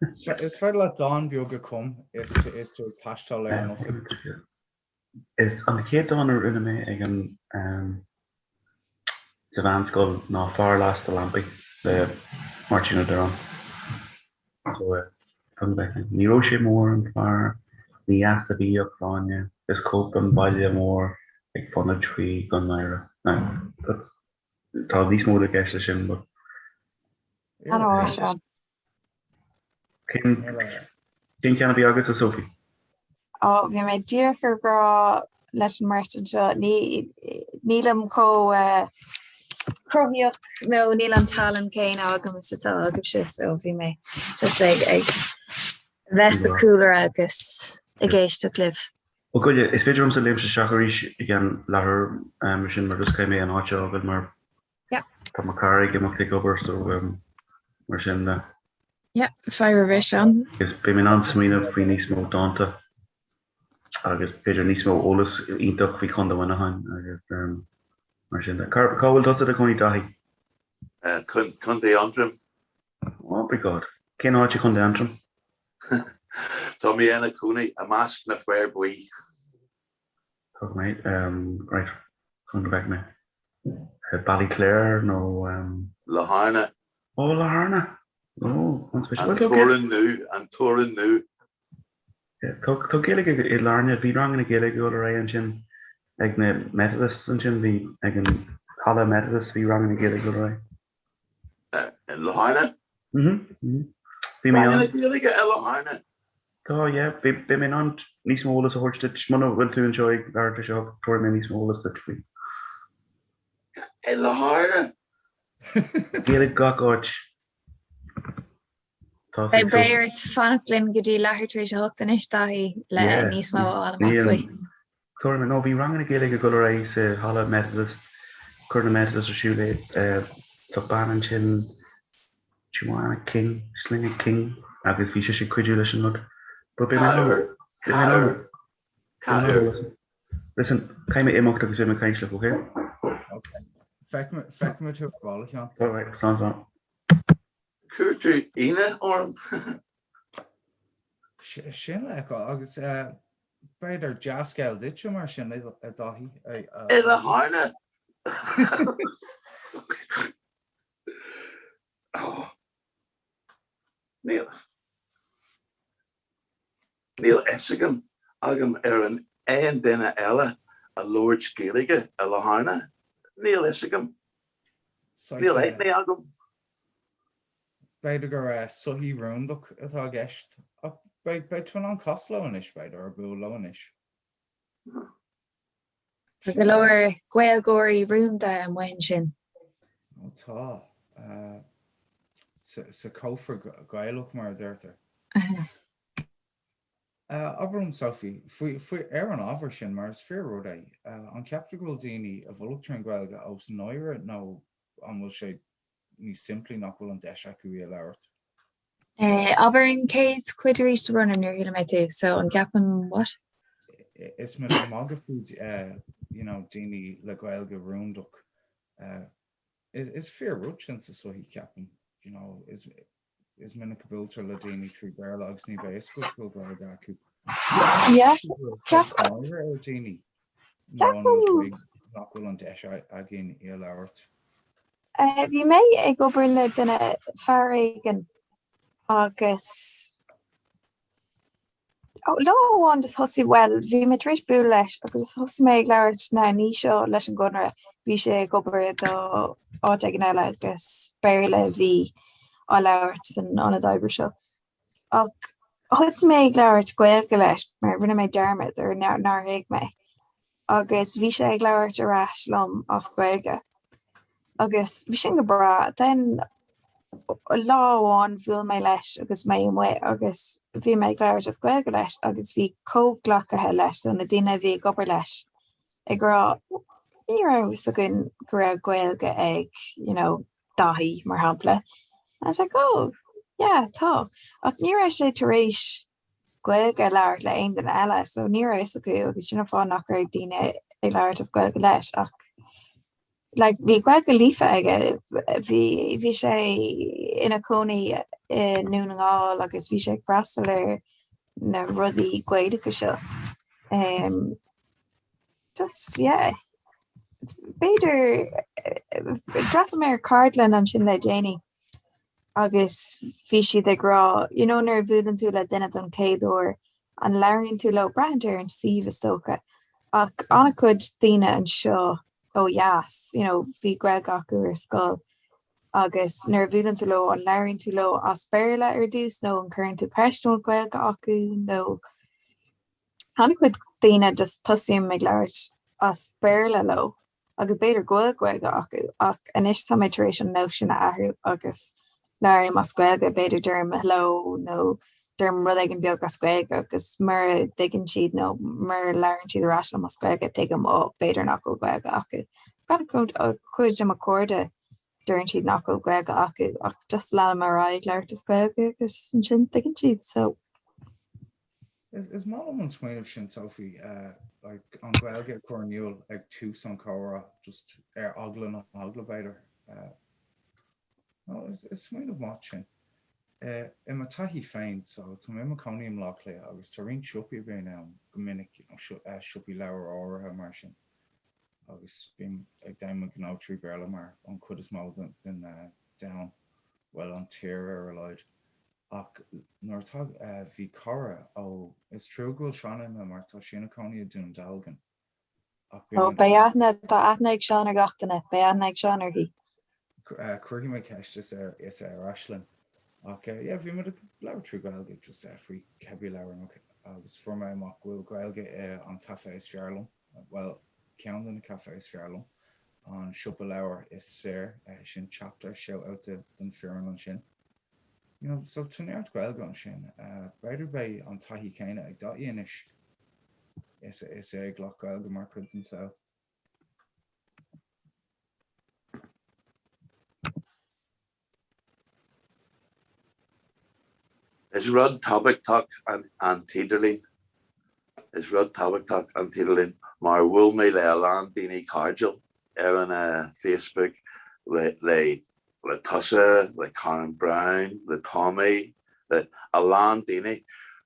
Speaker 2: Is féidir leat dán beag a chum is is tú ag taisteal ar an oifig.
Speaker 4: Is an chéad dán a rinne mé ag an sa mheánscoil ná Fear Lasta Lampaí le Máirtín Ó Direáin. So fan go bhfeicfinn. Ní raibh sé mór an fear, ní dheas a bhí a shláine, is cóip an bhaile mhóir ag fanaid faoi gan náire. Now, that's, tá níos mó i gceist leis sin, but.
Speaker 1: An-mhaith, Seán.
Speaker 4: Cén, cén ceann a bhí agatsa, Sophie?
Speaker 1: Ó, bhí mé díreach ag rá leis an mbeirt anseo, nílim chomh cruthaíoch nó níl an tallann céanna agam is atá agaibhse, so bhí mé just ag ag bheith sa chúlra agus ag éisteacht libh.
Speaker 4: Ó goile, is féidir liomsa léimt isteach arís i gceann leathuair mar sin mar just caithfidh mé an áit a fhágáil mar tá mo cara ag imeacht ag obair so mar sin de.
Speaker 1: Yeah, fadhb ar bith, Seán.
Speaker 4: Agus beidh mé in ann smaoineamh faoi níos mó dánta agus b'fhéidir níos mó eolas iontach faoi Chontae Mhuineacháin agus mar sin de. Cá bhfuil tusa i do chónaí, Dáithí?
Speaker 3: Contae Aontroim.
Speaker 4: Oh my God. Cén áit i Contae Aontroim?
Speaker 3: Tá mé ina cónaí i measc na bhféar buí.
Speaker 4: Tá mé, right, chun go bhfeicfidh mé. Ballyclare nó.
Speaker 3: Latharna.
Speaker 4: Ó, Latharna! Ó, an-spéisiúil.
Speaker 3: An Teorainn Nua, an Teorainn Nua.
Speaker 4: Tá Gaeilge i Larne, bhí ranganna Gaeilge ag dul ar aghaidh ansin ag na Methodists ansin, bhí ag an halla Methodist bhí ranganna Gaeilge ag dul ar
Speaker 3: aghaidh. I Latharna? Mhm, mhm. Bhí mé ann. Ranganna Gaeilge i Latharna?
Speaker 4: Tá, yeah. Beidh mé in ann níos mó eolas a thabhairt duit. Muna bhfuil tú anseo ag leathuair tar éis a hocht, tabharfaidh mé níos mó eolas duit faoi.
Speaker 3: I Latharna?
Speaker 4: Gaeilge gach áit.
Speaker 1: Tá Beidh ort fanacht linn go dtí leathuair tar éis a hocht anois, Dáithí, le níos mó a fháil amach faoi.
Speaker 4: Tabharfaidh mé, no, bhí ranganna Gaeilge ag dul ar aghaidh sa halla Methodist, chuir na Methodists ar siúl é, tá bean ansin, Joanna King, sloinne King, agus bhí sise ag cuidiú leis an rud. But beidh mé in ann, beidh mé in ann,
Speaker 3: Cá huair?
Speaker 4: Listen, caithfidh mé imeacht agus beidh mé ag caint libh,
Speaker 2: okay? Okay. Feicfidh mé tú ar ball, a Sheáin.
Speaker 4: Alright, slán slán.
Speaker 3: Chuir tú ionadh orm.
Speaker 2: Sin le feiceáil agus b'fhéidir dea-scéal duitse mar sin, a Dhaithí.
Speaker 3: I Latharna! Níl. Níl fhios agam agam ar an aon duine eile a labhairt Gaeilge i Latharna. Níl fhios agam. Níl aithne agam.
Speaker 2: B'fhéidir gur sochaí rúndach atá i gceist. Ach beidh tú in ann casadh leo anois, b'fhéidir, or bualadh leo anois.
Speaker 1: Tá go leor Gaeilgeoirí rúnda amuigh ansin.
Speaker 2: Ó tá. Sa chófra Gaelach mar a deirtear. Abair liom Sophie, faoi, faoi, ar an ábhar sin, mar is fíor rud é, an ceaptar go bhfuil daoine i bhfolach trín Ghaeilge ós náire nó an bhfuil sé níos simplí nach bhfuil an deis acu í a labhairt?
Speaker 1: Abair an chéad chuid arís a Ronan níor chuala mé tú, so an gceapaim what?
Speaker 2: Is mé ag magadh faoi you know daoine le Gaeilge rúndach. Is fíor rud sin sa sochaí ceapaim, you know is is minic a buailtear le daoine trí Béarla agus ní bheidh fhios acu go bhfuil Gaeilge acu.
Speaker 1: Yeah, ceapaim.
Speaker 2: Ar daoine nó an bhfuil nach bhfuil an deis againn í a labhairt.
Speaker 1: Bhí mé ag obair le duine, fear éigin, agus lá amháin just thosaigh, bhuel, bhí mé tar éis bualadh leis agus just thosaigh mé ag labhairt, now ní seo leis an gConradh, bhí sé ag obair do áit éigin eile agus Béarla a bhí á labhairt san ionad oibre seo. Ach thosaigh mé ag labhairt Gaeilge leis mar rinne mé dearmad or nár thuig mé agus bhí sé ag labhairt ar ais liom as Gaeilge agus bhí sin go breá. Then lá amháin bhuail mé leis agus mé amuigh agus bhí mé ag labhairt as Gaeilge leis agus bhí comhghleacaithe leis, so na daoine a bhí ag obair leis, ag rá ní raibh fhios againn go raibh Gaeilge ag you know, Daithí, mar shampla. I was like, oh, yeah, tá. Ach ní raibh sé tar éis Gaeilge a labhairt le aon duine eile, so ní raibh fhios acu agus sin an fáth nach raibh daoine ag labhairt as Gaeilge leis ach like, bhí Gaeilge líofa aige, bhí, bhí sé ina chónaí i nDún na nGall agus bhí sé ag freastal ar na rudaí Gaelacha seo. Um, Just, yeah. B'fhéidir, d'fhreastail mé ar cheardlann ansin le déanaí agus bhí siad ag rá, you know nuair a bhuaileann tú le duine don chéad uair, an labhraíonn tú leo, braitheann ar an suíomh is dócha, ach an-chuid daoine anseo ó dheas, you know, bhí Gaeilge acu ar scoil agus nuair a bhuaileann tú leo, an labhraíonn tú leo as Béarla ar dtús nó an cuireann tú ceist an bhfuil Gaeilge acu nó An-chuid daoine just tosaím ag labhairt as Béarla leo agus b'fhéidir go bhfuil Gaeilge acu ach anois tá mé tar éis an nós sin a athrú agus labhraím as Gaeilge, b'fhéidir deirim hello nó deirim rud éigin beag as Gaeilge agus mura dtuigeann siad nó mura labhrann siad ar ais liom as Gaeilge tuigim ó b'fhéidir nach bhfuil Gaeilge acu. An-chuid de mo chairde deireann siad nach bhfuil Gaeilge acu ach just leanaim ar aghaidh ag labhairt as Gaeilge agus ansin tuigeann siad so.
Speaker 2: Is maith liom an smaoineamh sin Sophie, like an Ghaeilge a chur in iúl ag tús an chomhrá, just ar eagla na heagla b'fhéidir. No, is smaoineamh maith sin. I mo taithí féin, so tá mé i mo chónaí i mBleá Cliath agus tá roinnt siopaí a bhíonn ann go minic, you know, siopaí leabhar áirithe mar sin, agus bím ag déanamh mo ghnó trí Bhéarla mar an chuid is mó den domhan, bhuel an tír ar a laghad. Ach nuair atá, bhí cara ó, is trua go bhfuil Seán imithe mar tá sé ina chónaí i Dún Dealgan.
Speaker 1: Ach bhí Ó, beidh aithne, tá aithne ag Seán ar gach duine, beidh aithne ag Seán uirthi.
Speaker 2: Cuirfidh mé ceist is é is é ar ais linn. Ach yeah, bhí muid ag labhairt trí Ghaeilge just faoi cibé leabhar agus fuair mé amach go bhfuil Gaeilge i an caife is fearr liom, bhuel, ceann de na caife is fearr liom, an siopa leabhar is saor, sin Chapter, shout out don foireann ansin. You know, so tá neart Gaeilge ansin. B'fhéidir beidh an taithí céanna ag Daithí anois is is é ag glacadh Gaeilge mar chuid den saol.
Speaker 3: Is rud tábhachtach an an t-idirlíon. Is rud tábhachtach an t-idirlíon mar bhuail mé le a lán daoine cairdiúil ar an Facebook le le le tusa, le Karen Brown, le Tommy, le a lán daoine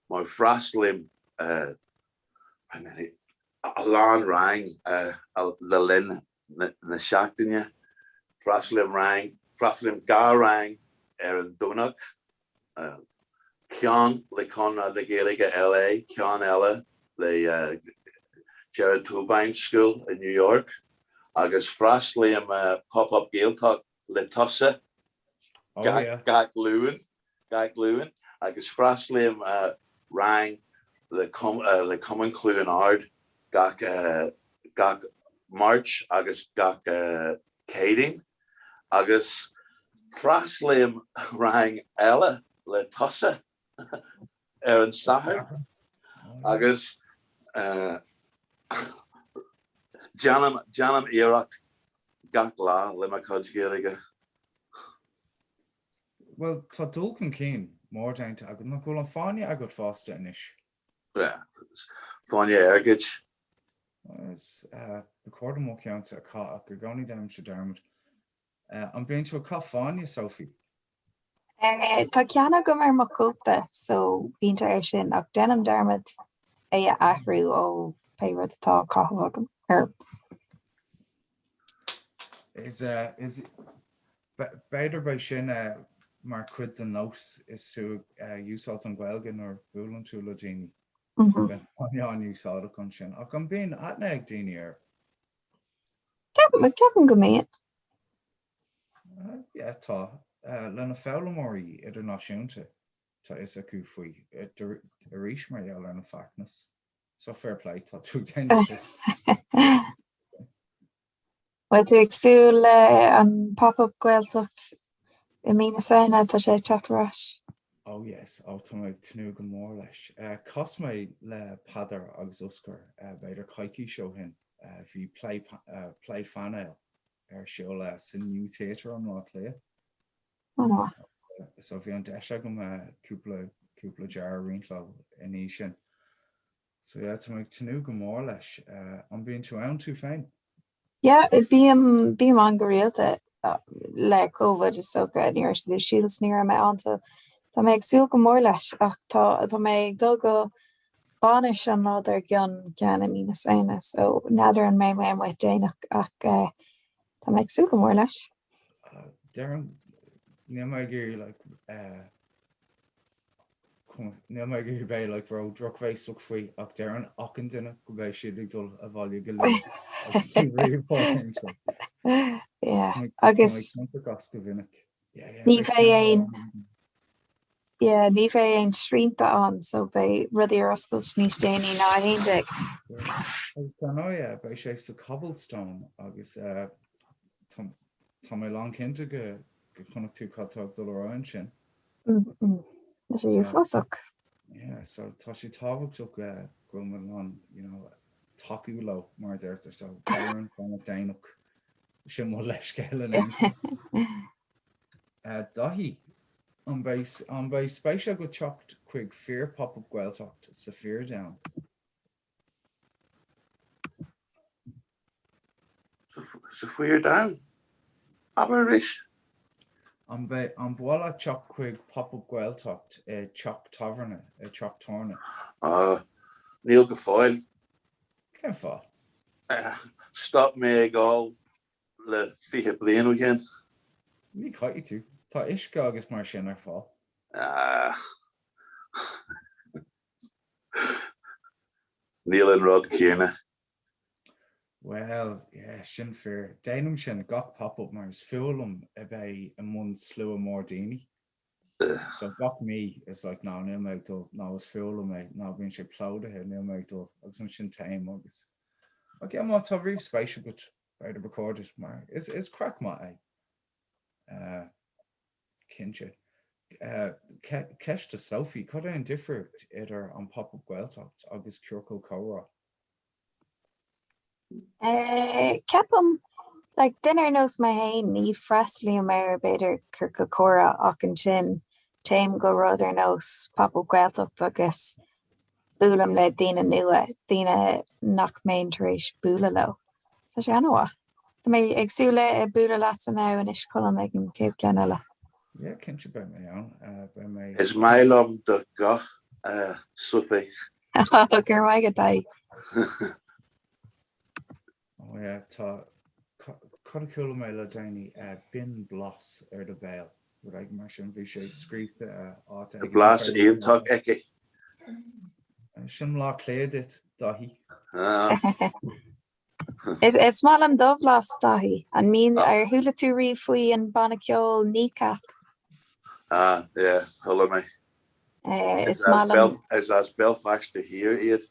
Speaker 3: mar freastalaím how many a lán rang le linn na seachtaine. Freastalaím rang, freastalaím 2 rang ar an Domhnach, ceann le Conradh na Gaeilge LA, ceann eile le Gerard Tóibín School i New York agus freastalaím Pop Up Gaeltacht le tusa gach Luan, gach Luan agus freastalaím rang le Cumann Chluain Ard gach gach Máirt agus gach Céadaoin agus freastalaím rang eile le tusa ar an Satharn agus déanaim déanaim iarracht gach lá le mo chuid Gaeilge.
Speaker 2: Bhuel, tá dul chun cinn mór déanta agat. Nach bhfuil an fáinne agat fosta anois?
Speaker 3: Yeah, fáinne airgid.
Speaker 2: Is ba chóir dom mo cheannsa a chaitheamh ach i gcónaí déanaimse dearmad. An mbíonn tú ag caitheamh fáinne, Sophie?
Speaker 1: Tá ceann agam ar mo chóta so bíonn sé air sin ach déanaim dearmad é a athrú ó pé rud atá á chaitheamh agam
Speaker 2: orm. Is is b'fhéidir beidh sin mar chuid den nós is tú ag úsáid an Ghaeilge nuair a bhuaileann tú le daoine. Bíonn fáinne an-úsáideach ansin. Ach an mbíonn aithne ag daoine air?
Speaker 1: Ceapaim ceapaim go mbíonn.
Speaker 2: Yeah, tá. Le na foghlaimeoirí idirnáisiúnta, tá fhios acu faoi arís mar gheall ar na Fachtnas. So fair play, tá tú ag déanamh post.
Speaker 1: Bhfuil tú ag súil le an Pop-Up Gaeltacht i mí na Samhna? Tá sé ag teacht ar ais.
Speaker 2: Oh yes, oh tá mé ag tnúth go mór leis. Chas mé le Peadar agus Oscar b'fhéidir coicís ó shin. Bhí plé plé phainéil ar siúl sa New Theatre i mBleá Cliath. So bhí an deis agam cúpla cúpla jar a roinnt leo i ndiaidh sin. So yeah, tá mé ag tnúth go mór leis. An mbíonn tú ann tú féin?
Speaker 1: Yeah, bím, bím ann go rialta le Covid is dócha, ní raibh siad ar siúl so ní raibh mé ann so tá mé ag súil go mór leis ach tá, tá mé ag dul go bainis an lá dár gcionn, ceann i mí na Samhna so n'fheadar an mbeidh mé amuigh déanach ach tá mé ag súil go mór leis.
Speaker 2: Deirim, níl mé ag iarraidh like eh, Níl mé ag iarraidh bheith like ró drochbhéasach faoi ach deireann achan duine go mbeidh siad ag dul abhaile go luath agus ní riamh tharlaíonn sé.
Speaker 1: Yeah, agus
Speaker 2: Tá mé ciontach as go minic.
Speaker 1: Yeah, yeah, ní bheidh aon yeah, ní bheidh aon srianta ann so beidh rudaí ar oscailt níos déanaí ná 11.
Speaker 2: Agus dar ndóigh beidh sé sa Cobblestone agus uh, tá tá mé lán cinnte go go chonaic tú cad tá ag dul ar aghaidh ansin.
Speaker 1: Tá sé uafásach.
Speaker 2: Yeah, so tá sé tábhachtach go bhfuil muid in ann, you know, tacú leo mar a deirtear, so beidh orainn fanacht déanach. Sin mo leithscéal in aon chor. Daithí, an mbeidh an mbeidh spéis agat teacht chuig fíor Pop-Up Gaeltacht sa fíordomhan?
Speaker 3: Sa fíordomhan? Abair arís.
Speaker 2: An mbeidh, an mba mhaith leat teacht chuig Pop-Up Gaeltacht i dteach tábhairne, i dteach tabhairne?
Speaker 3: Ah, níl go fóill.
Speaker 2: Cén fáth?
Speaker 3: Stop mé ag ól le 20 bliain ó shin.
Speaker 2: Ní chaithfidh tú. Tá uisce agus mar sin ar fáil.
Speaker 3: Ah. Níl an rud céanna.
Speaker 2: Bhuel, yeah, sin fíor. Déanaim sin gach pop-up mar is fuath liom a bheith i mbun slua mór daoine. So gach mí is like no, níl mé ag dul, no, is fuath liom é, no, bíonn sé plódaithe, níl mé ag dul, agus ansin téim agus. Ach yeah, má tá ríomhspéis agat, b'fhéidir ba chóir duit mar is, is craic maith é. Uh, Cinnte. Ceist do Sophie, cad é an difríocht idir an Pop-Up Gaeltacht agus Ciorcal Comhrá?
Speaker 1: Ceapaim, like, duine ar nós mé féin, ní freastalaím ar, b'fhéidir, Ciorcal Comhrá ach ansin téim go rud ar nós Pop-Up Gaeltacht agus. buailim le daoine nua, daoine nach mbeinn tar éis bualadh leo. So tá sé an-mhaith. Tá mé ag súil le bualadh leatsa now anois Colm ag an chéad cheann eile.
Speaker 2: Yeah, cinnte beidh mé ann. Beidh mé.
Speaker 3: Is maith liom do ghuth, Sophie.
Speaker 1: Go raibh maith agat, Daithí.
Speaker 2: Oh yeah, tá, cad a chuala mé le déanaí, binn blas ar do bhéal, rud éigin mar sin, bhí sé scríofa áit
Speaker 3: éigin. Tá blas iontach aici.
Speaker 2: Sin Bleá Cliath duit, Daithí.
Speaker 1: Is is maith liom do bhlas, Daithí. An mbíonn, ar chuala tú riamh faoi an banna ceoil Kneecap?
Speaker 3: Ah, yeah, chuala mé.
Speaker 1: Is maith liom.
Speaker 3: Is as Belfast Thiar iad.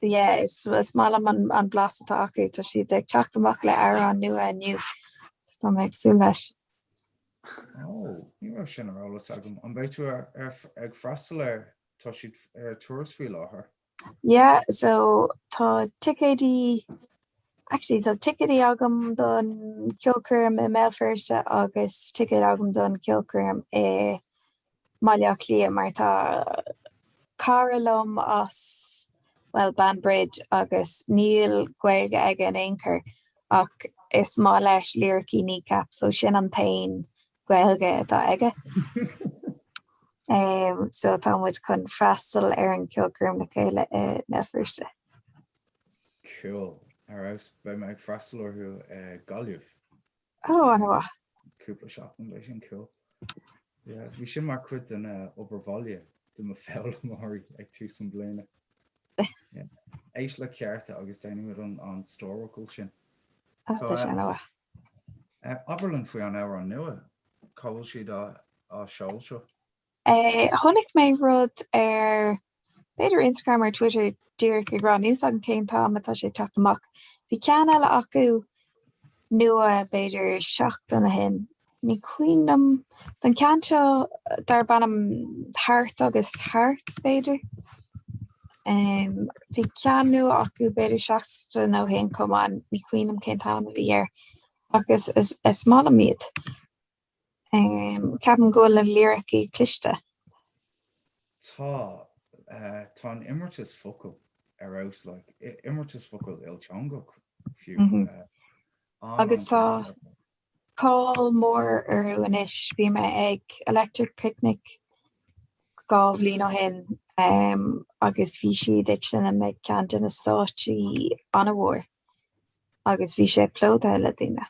Speaker 1: Yeah, is is maith liom an an blas atá acu. Tá siad ag teacht amach le amhrán nua inniu. So tá mé ag súil leis.
Speaker 2: Oh, ní raibh sin ar eolas agam. An mbeidh tú ar ar ag freastal air? Tá siad ar turas faoi láthair.
Speaker 1: Yeah, so tá ticéidí, actually tá ticéidí agam don ceolchoirm i mBéal Feirste agus ticéad agam don ceolchoirm i mBaile Átha Cliath mar tá cara liom as, bhuel, Banbridge agus níl Gaeilge aige in aon chor ach is maith leis liricí Kneecap so sin an t-aon Gaeilge atá aige. So tá muid chun freastal ar an ceolchoirm le chéile i mBéal Feirste.
Speaker 2: Cool. Ar fheabhas, beidh mé ag freastal orthu i Gaillimh.
Speaker 1: Ó, an-mhaith.
Speaker 2: Cúpla seachtain, beidh sin cool. Yeah, bhí sin mar chuid den obair bhaile do mo foghlaimeoirí ag tús an bliana. Yeah. Éist le cearta agus déanfaimid an, an stór focal sin.
Speaker 1: Tá sé an-mhaith.
Speaker 2: Abair linn faoi an amhrán nua, cá bhfuil siad á seol seo?
Speaker 1: Chonaic mé rud ar b'fhéidir Instagram or Twitter díreach ag rá níl 's agam cén t-am atá sé ag teacht amach. Bhí ceann eile acu nua b'fhéidir seachtain ó shin. Ní cuimhin liom don ceann seo darb ainm Thart agus Thart b'fhéidir. Bhí ceann nua acu b'fhéidir seachtain ó shin chomh maith, ní cuimhin liom cén t-ainm a bhí air ach is is maith liom iad. Ceapaim go bhfuil na liricí cliste.
Speaker 2: Tá, tá an imeartas focal ar fheabhas, like, imeartas focal ilteangach fiú.
Speaker 1: Agus tá cáil mór orthu anois. Bhí mé ag Electric Picnic 2 bhliain ó shin agus bhí siad ag seinm ag ceann de na stáitsí an-mhór agus bhí sé plódaithe le daoine.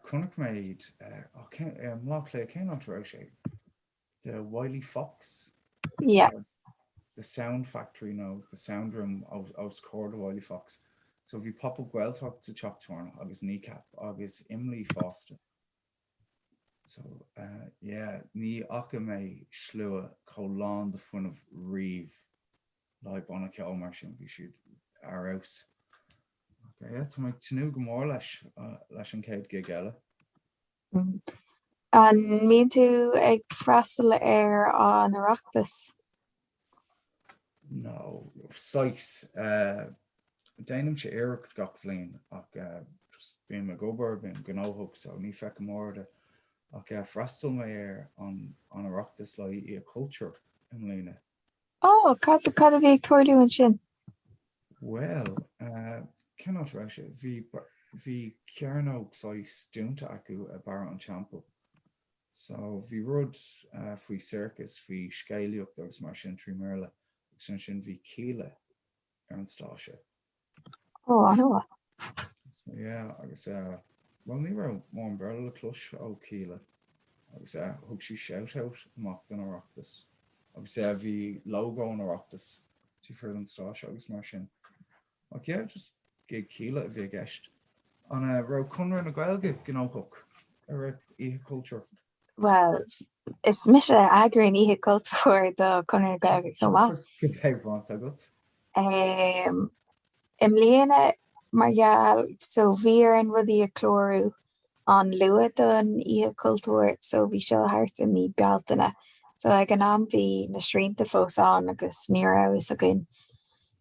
Speaker 2: Chonaic mé iad i mBleá Cliath, cén áit a raibh sé? The Wiley Fox?
Speaker 1: Yeah.
Speaker 2: The Sound Factory nó The Sound Room os comhair The Wiley Fox. So bhí Pop Up Gaeltacht sa teach tábhairne agus Kneecap agus Imlí fosta. So uh, yeah, ní fhaca mé slua chomh lán de fuinneamh riamh le banna ceoil mar sin, bhí siad ar fheabhas. Okay, yeah, tá mé ag tnúth go mór leis, uh, leis an chéad gig eile.
Speaker 1: An mbíonn tú ag freastal ar an Oireachtas?
Speaker 2: No, saghas. Déanaimse iarracht gach bhliain ach just bím ag obair, bím gnóthach so ní feicim mórán de. Ach freastal mé ar an Oireachtas le Oíche Chultúir i mbliana.
Speaker 1: Ó, cad cad a bhí ag tarlú ansin?
Speaker 2: Bhuel, cén áit a raibh sé? Bhí bhí cearnóg saghas dúnta acu i Barra an Teampaill. So bhí rud faoi circus, faoi scéalaíocht agus mar sin trí mBéarla agus ansin bhí Kíla ar an stáitse.
Speaker 1: Ó, an-mhaith.
Speaker 2: So yeah, agus eh, well ní raibh mórán Béarla le clos ó Kíla agus eh, thug sí shout out amach don Oireachtas agus eh, bhí logo an Oireachtais taobh thiar den stáitse agus mar sin. Ach yeah, just gig Kíla a bhí i gceist. An eh, raibh Conradh na Gaeilge gnóthach ar Oíche Chultúir?
Speaker 1: Bhuel, is mise a eagraíonn Oíche Chultúir do Chonradh na Gaeilge chomh maith.
Speaker 2: Cad é baint agat?
Speaker 1: I mbliana, mar gheall, so bhí orainn rudaí a chlárú an-luath don Oíche Chultúir, so bhí seo thart i mí Bealtaine. So ag an am bhí na srianta fós ann agus ní raibh fhios againn.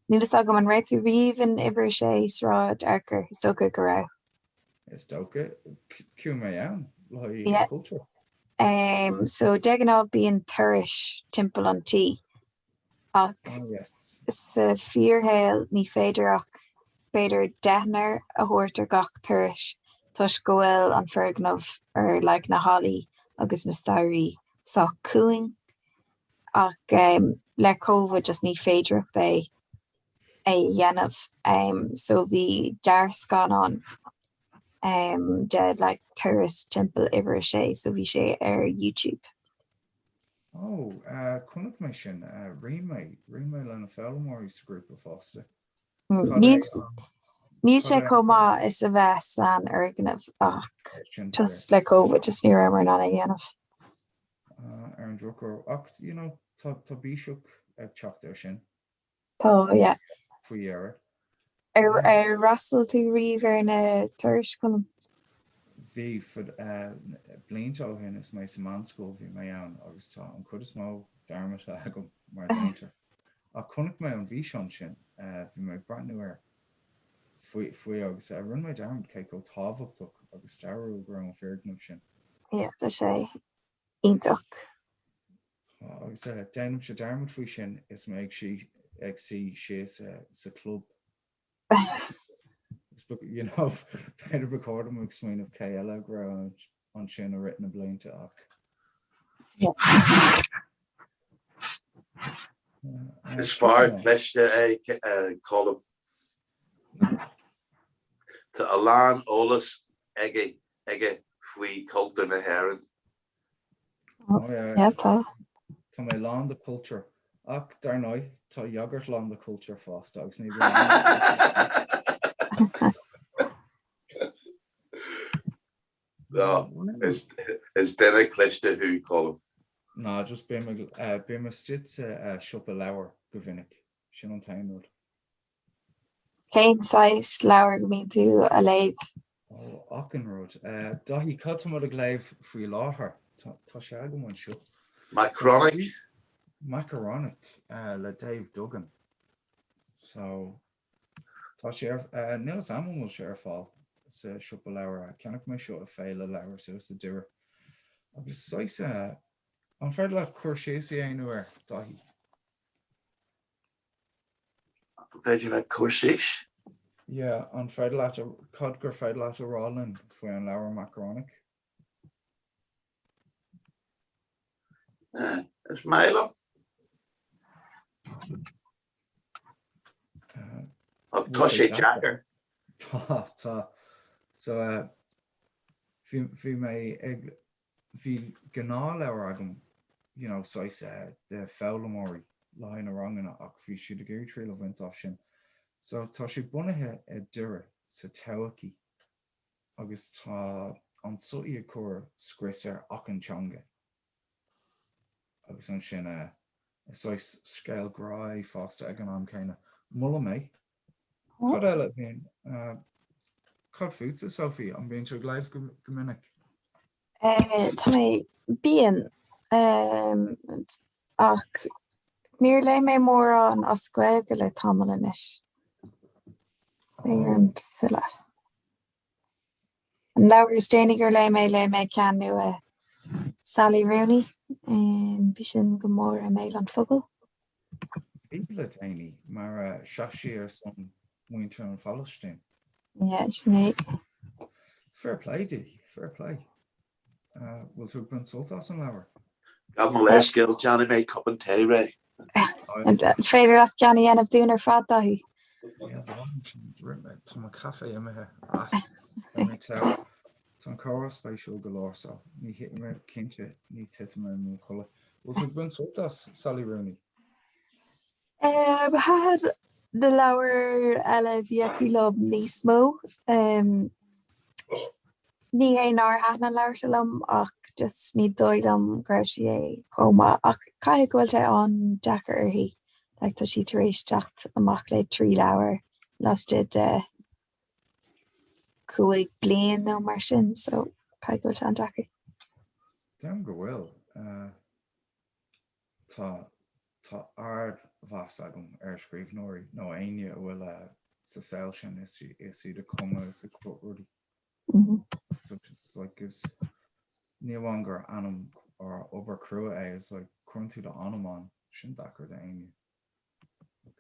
Speaker 1: Níl fhios agam an raibh tú riamh in Uimhir 6 Sráid Fhearchair, is dócha go raibh.
Speaker 2: Is dócha. Chuaigh mé ann le haghaidh Oíche Chultúir.
Speaker 1: So de ghnáth bíonn turais timpeall an tí. Ach sa fíorshaol ní féidir ach b'fhéidir deichniúr a thabhairt ar gach turas toisc go bhfuil an foirgneamh or like na hallaí agus na staighrí sách cúng. Ach le Covid just ní féidireacht é é a dhéanamh. So bhí gearrscannán de like turas timpeall uimhir a sé so bhí sé ar YouTube.
Speaker 2: Ó, chonaic mé sin. Roinn mé, roinn mé le na foghlaimeoirí sa ghrúpa fosta.
Speaker 1: Níl sé chomh maith is a bheith san fhoirgneamh ach just le Covid just ní rabhamar in ann é a dhéanamh.
Speaker 2: Ar an drochuair, ach you know, tá tá biseach ag teacht air sin.
Speaker 1: Tá, yeah.
Speaker 2: Faoi dheireadh.
Speaker 1: Ar ar fhreastail tú riamh ar na turais, Colm?
Speaker 2: Bhí, blianta ó shin is mé sa meánscoil bhí mé ann agus tá an chuid is mó dearmadta agam mar a déantar. Ach chonaic mé an bhfíseán sin, bhí mé ag breathnú air faoi faoi agus rinne mé dearmad cé chomh tábhachtach agus stairiúil go raibh an foirgneamh sin.
Speaker 1: Yeah, tá sé iontach.
Speaker 2: Tá, agus déanaimse dearmad faoi sin is mé ag ag suí síos sa chlub. You know, b'fhéidir ba chóir dom ag smaoineamh cé eile go raibh ansin i rith na blianta ach.
Speaker 3: Is fear cliste é Colm. Tá a lán eolas aige aige faoi chultúr na hÉireann.
Speaker 2: Oh yeah.
Speaker 1: Yeah, tá.
Speaker 2: Tá mé lán de cultúr. Ach dar ndóigh, tá iogart lán de cultúr fosta agus ní
Speaker 3: No, is is duine cliste thú, Colm.
Speaker 2: Ná, just bím ag bím istigh sa siopa leabhar go minic. Sin an t-aon rud.
Speaker 1: Cén saghas leabhar go mbíonn tú a léamh?
Speaker 2: Ó, achan rud. Daithí, cad tá muid ag léamh faoi láthair? Tá sé agam anseo.
Speaker 3: Macronic.
Speaker 2: Macronic le Dave Duggan. So, tá sé ar, níl fhios a'm an bhfuil sé ar fáil sa siopa leabhar. Cheannaigh mé seo i Féile Leabhar suas i Doire. Agus saghas, an féidir leat cur síos a dhéanamh air, Daithí?
Speaker 3: An féidir leat cur síos?
Speaker 2: Yeah, an féidir leat, cad gur féidir leat a rá linn faoi an leabhar Macronic?
Speaker 3: Is maith liom. Ach tá sé deacair.
Speaker 2: Tá, tá. So, bhí, bhí mé ag, bhí gnáthleabhar agam you know saghas de foghlaimeoirí le haghaidh na ranganna ach bhí siad ag iarraidh triail a bhaint as sin. So tá sé bunaithe i Doire sa todhchaí agus tá an tsochaí ag cur scrios ar achan teanga agus ansin is saghas scéal grá é fosta ag an am céanna. Molaim é. Cad eile a bhíonn? Cad fútsa, Sophie? An mbíonn tú ag léamh go minic?
Speaker 1: Tá mé, bíonn. Ach níor léigh mé mórán as Gaeilge le tamall anois. Beidh orm filleadh. An leabhar is déanaí gur léigh mé, léigh mé ceann nua Sally Rooney. Bhí sin go mór i mbéal an phobail.
Speaker 2: Bhí le déanaí, mar a sheas sí ar son mhuintir an Phalaistín.
Speaker 1: Yeah, sin é.
Speaker 2: Fair play di, fair play. Bhfuil tú ag baint sult as an leabhar?
Speaker 3: Gabh mo leithscéal, déanfaidh mé cupán tae réidh.
Speaker 1: An féidir leat ceann a dhéanamh dúinn ar fad, Daithí?
Speaker 2: Tá mo caife imithe. Tá an comhrá spéisiúil go leor so ní thitfidh mé cinnte ní titfidh mé i mo chodladh. Bhfuil tú ag baint sult as, Sally Rooney?
Speaker 1: Thaitin na leabhair eile a bhí aici liom níos mó. Ní hé nár thaitin an leabhar seo liom ach just ní dóigh liom go raibh sí chomh maith ach caithfidh go bhfuil sé an-deacair uirthi. Like tá sí tar éis teacht amach le 3 leabhar laistigh de 5 bliain nó mar sin so caithfidh go bhfuil sé an-deacair.
Speaker 2: Deirim go bhfuil. Tá tá ardmheas agam ar scríbhneoirí nó éinne a bhfuil sa saol sin is is iad ag cumadh is ag cruthú rudaí. It's like is ní amháin gur anam or obair crua é is like cuireann tú d'anam ann, sin deacair d'éinne.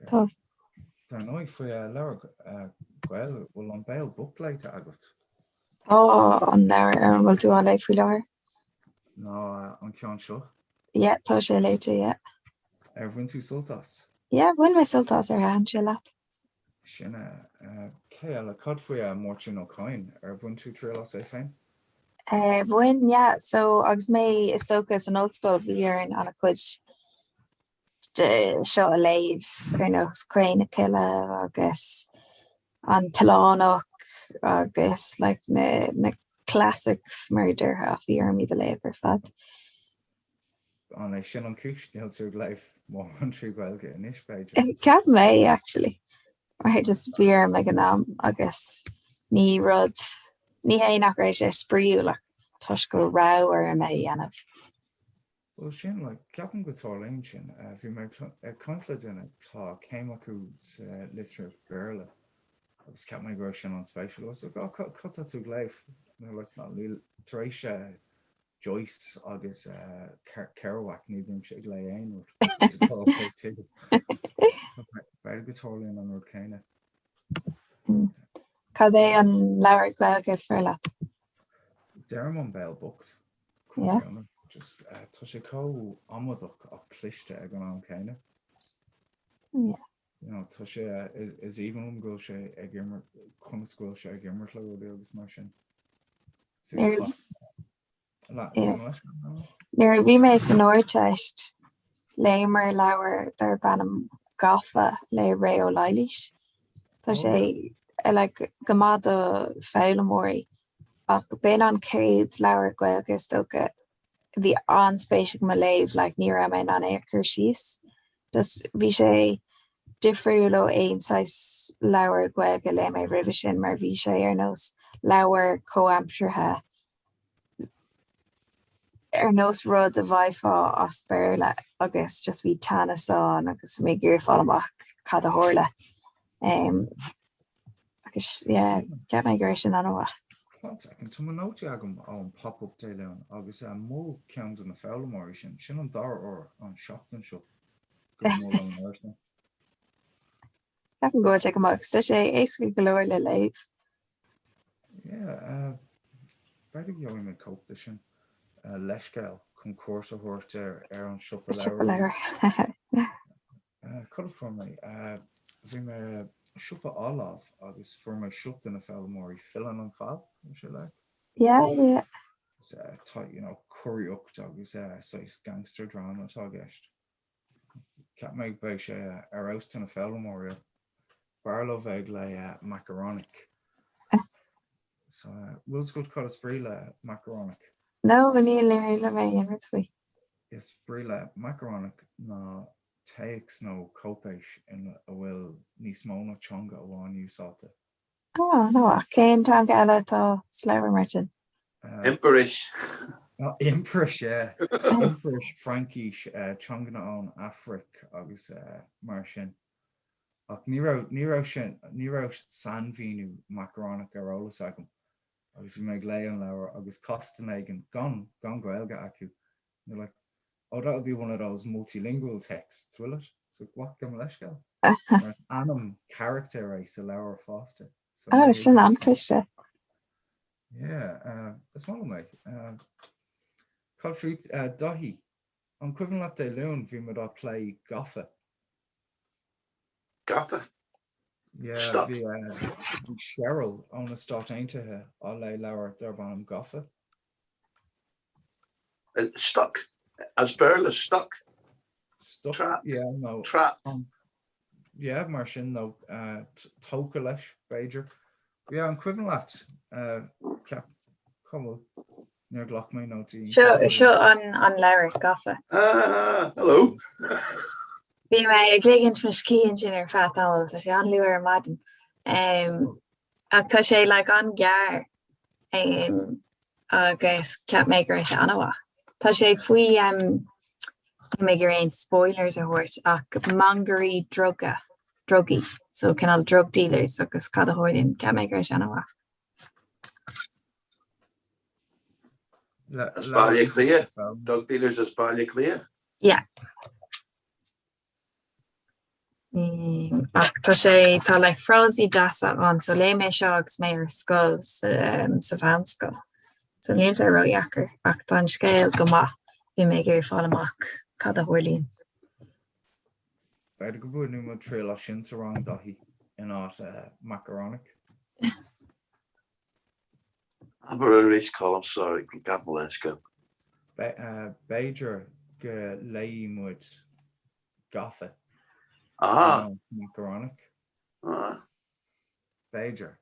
Speaker 1: Tá.
Speaker 2: Dar ndóigh, faoi leabhar Gaeilge, bhfuil An Béal Bocht léite agat?
Speaker 1: Tá an leabhar ar an bhfuil tú á léamh faoi láthair?
Speaker 2: Ná an ceann seo?
Speaker 1: Yeah, tá sé léite, yeah.
Speaker 2: Ar bhain tú sult as?
Speaker 1: Yeah, bhain mé sult as, ar thaitin sé leat?
Speaker 2: Sin é. Cé eile? Cad faoi Máirtín Ó Cadhain? Ar bhain tú triail as é féin?
Speaker 1: Bhain, yeah. So, agus mé is dócha san ollscoil, bhí orainn an-chuid de seo a léamh, ar nós Cré na Cille agus An tOileánach agus like na na classics mar a déarfá, bhí orm iad a léamh ar fad.
Speaker 2: An é sin an cúis níl tú ag léamh mórán trí Ghaeilge anois, b'fhéidir?
Speaker 1: Ceapaim é, actually. Mar just bhí orm ag an am agus ní rud, ní hé nach raibh sé spraíúil ach toisc go raibh orm é a dhéanamh.
Speaker 2: Bhuel sin, like, ceapaim go dtarlaíonn sin. Bhí mé ag caint le duine, tá céim acu sa litríocht Bhéarla agus cheap mé go raibh sin an-spéisiúil. I was like, oh, cad tá tú ag léamh? And they're like, no, níl, tar éis Joyce agus Kerouac, ní bhímse ag léamh aon rud. I was like, oh, okay, tuigim. So, b'fhéidir go dtarlaíonn an rud céanna.
Speaker 1: Cad é an leabhar Gaeilge is fearr leat?
Speaker 2: Deirim An Béal Bocht. Yeah. Just uh, tá sé chomh amadach ach cliste ag an am céanna.
Speaker 1: Yeah.
Speaker 2: You know, tá sé uh, is, is aoibhinn liom go bhfuil sé ag imirt conas go bhfuil sé ag imirt le rudaí agus mar sin.
Speaker 1: Nuair a bhí mé san Ardteist, léamar leabhar darb ainm Gafa le Ré Ó Laighléis. Tá sé like, go maith do foghlaimeoirí Ach b'in an chéad leabhar Gaeilge is dócha a bhí an-spéis agam a léamh, like ní raibh mé in ann é a chur síos. Just bhí sé difriúil ó aon saghas leabhar Gaeilge a léigh mé roimhe sin mar bhí sé ar nós leabhar comhaimseartha, ar nós rud a bhfaighfeá as Béarla agus just bhí teannas ann agus bhí mé ag iarraidh fáil amach cad a tharla. Um, Agus yeah, cheap mé go raibh sin an-mhaith.
Speaker 2: One second, tá mo nótaí agam ón pop-up Dé Luain agus mhol ceann de na foghlaimeoirí sin, sin an dara huair an seachtain seo gur mhol an leabhar sin.
Speaker 1: Ceapaim go bhfuil sé go maith agus tá sé éasca go leor le léamh.
Speaker 2: Yeah, b'fhéidir go gheobhaidh mé cóip de sin. Leithscéal chun cuairt a thabhairt ar an siopa
Speaker 1: leabhar.
Speaker 2: Cad a fuair mé? Bhí mé i siopa athlámh agus fuair mé seo de na foghlaimeoirí Filleann an Feall, an sé le?
Speaker 1: Yeah, yeah.
Speaker 2: Tá, you know, coraíocht agus saghas gangster drama atá i gceist. Cheap mé go mbeidh sé ar fheabhas do na foghlaimeoirí. B'fhearr leo bheith ag léamh Makaronik. So, bhfuil fhios agat cad is brí le Makaronik?
Speaker 1: No, níl, níor chuala mé aon rud faoi.
Speaker 2: Is brí le Makaronik ná téacs nó cóipéis ina bhfuil níos mó ná teanga amháin úsáidte.
Speaker 1: Ah, no, ach cén teanga eile atá sa leabhar mar sin?
Speaker 3: Impiris.
Speaker 2: Impiris, yeah. Impiris, Fraincis, teanganna ón Afraic agus mar sin. Ach ní raibh, ní raibh sin, ní raibh sainmhíniú macarónach ar eolas agam agus bhí mé ag léamh an leabhair agus chas duine éigin gan, gan Gaeilge acu. They're like, oh, that'll be one of those multilingual texts, will it? So, what, gabh mo leithscéal? Mar is ainm carachtair é sa leabhar fosta.
Speaker 1: So, oh, sin an-chliste.
Speaker 2: Yeah, uh, is maith liom é. Uh, cad fút, uh, Daithí, an cuimhin leat Dé Luain bhí muid á plé Gafa?
Speaker 3: Gafa?
Speaker 2: Yeah, Stop. bhí, uh, bhí Cheryl ó na Stáit Aontaithe á léamh leabhar darb ainm Gafa.
Speaker 3: Stuck. As Béarla, stuck.
Speaker 2: Stuck,
Speaker 3: Trapped.
Speaker 2: yeah, nó
Speaker 3: Trapped.
Speaker 2: Yeah, mar sin nó uh, tógtha leis, b'fhéidir. Yeah, an cuimhin leat uh, ceap cá bhfuil níor ghlac mé nótaí.
Speaker 1: Seo seo an an leabhar gafa.
Speaker 3: Ah, hello.
Speaker 1: Bhí mé ag ligint mo scíth ansin ar feadh tamaill, tá sé an-luath ar maidin. Um, ach tá sé like an-ghearr. Um, agus cheap mé go raibh sé an-mhaith. Tá sé faoi níl mé ag iarraidh aon spoilers a thabhairt ach mangairí druga, drugaí, so cineál drug dealers agus cad a tharlaíonn, cheap mé go raibh sé an-mhaith.
Speaker 3: As Baile Cliath? Drug dealers as Baile Cliath?
Speaker 1: Yeah. Ach tá sé, tá like frásaí deasa ann, so léigh mé seo agus mé ar scoil sa sa mheánscoil. So níl sé ródheacair ach tá an scéal go maith, bhí mé ag iarraidh fáil amach cad a tharlaíonn.
Speaker 2: B'fhéidir go mbainfidh muid triail as sin sa rang, Daithí, in áit Makaronik.
Speaker 3: Abair arís, Colm, sorry, gabh mo leithscéal.
Speaker 2: B'fhéidir go léifidh muid Gafa.
Speaker 3: Ah!
Speaker 2: Makaronik.
Speaker 3: Ah.
Speaker 2: B'fhéidir.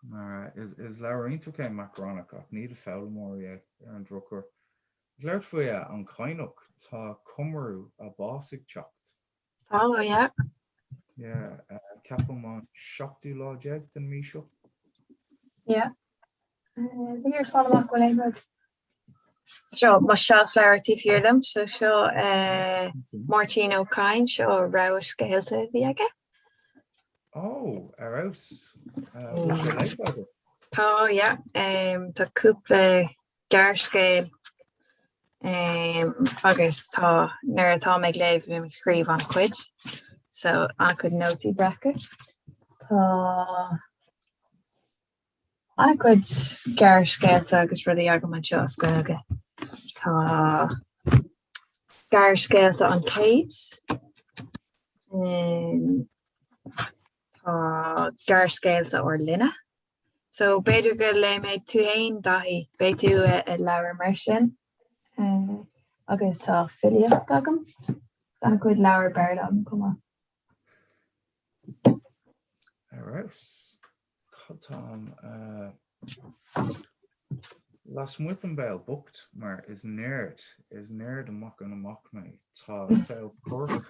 Speaker 2: Mar is leabhar iontach é Makaronik ach ní do foghlaimeoirí é, ar an drochuair. Ag labhairt faoi an Cadhnach, tá comóradh a bás ag teacht.
Speaker 1: Tá, yeah.
Speaker 2: Yeah, ceapaim an seachtú lá déag den mí seo.
Speaker 1: Yeah. Bhí ar fáil amach bhfuil aon rud. Seo mo sheilf leabhar taobh thiar dom, so seo Máirtín Ó Cadhain, seo rogha scéalta a bhí aige.
Speaker 2: Ó, ar fheabhas. Bhfuil sé léite agat?
Speaker 1: Tá, yeah. Tá cúpla gearrscéal agus tá, nuair atá mé ag léamh bím ag scríobh an-chuid, so an-chuid nótaí breactha. Tá. An-chuid gearrscéalta agus rudaí agam anseo as Gaeilge. Tá Gearrscéalta an Chéid, tá Gearrscéalta ár Linne. So b'fhéidir go léifidh tú fhéin, Daithí, beidh tú i leabhar mar sin. Agus tá filíocht agam, agus an-chuid leabhar Béarla agam chomh maith.
Speaker 2: Ar fheabhas. Cad táim lasmuigh den Béal Bocht mar is nerd, is nerd amach is amach mé. Tá Saol Corrach.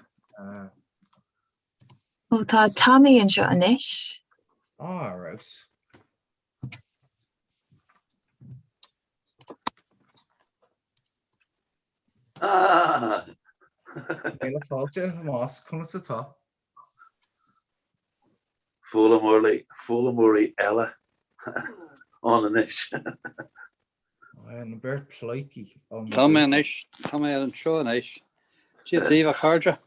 Speaker 1: Ó tá Tommy anseo anois.
Speaker 2: Á, ar fheabhas.
Speaker 3: Ah!
Speaker 2: Míle fáilte, a Thomáis, conas atá?
Speaker 3: Foghlaimeoirí, foghlaimeoirí eile ann anois.
Speaker 2: An beirt pleidhcí ó
Speaker 5: Tá mé anois, tá mé anseo anois. Dia daoibh a chairde.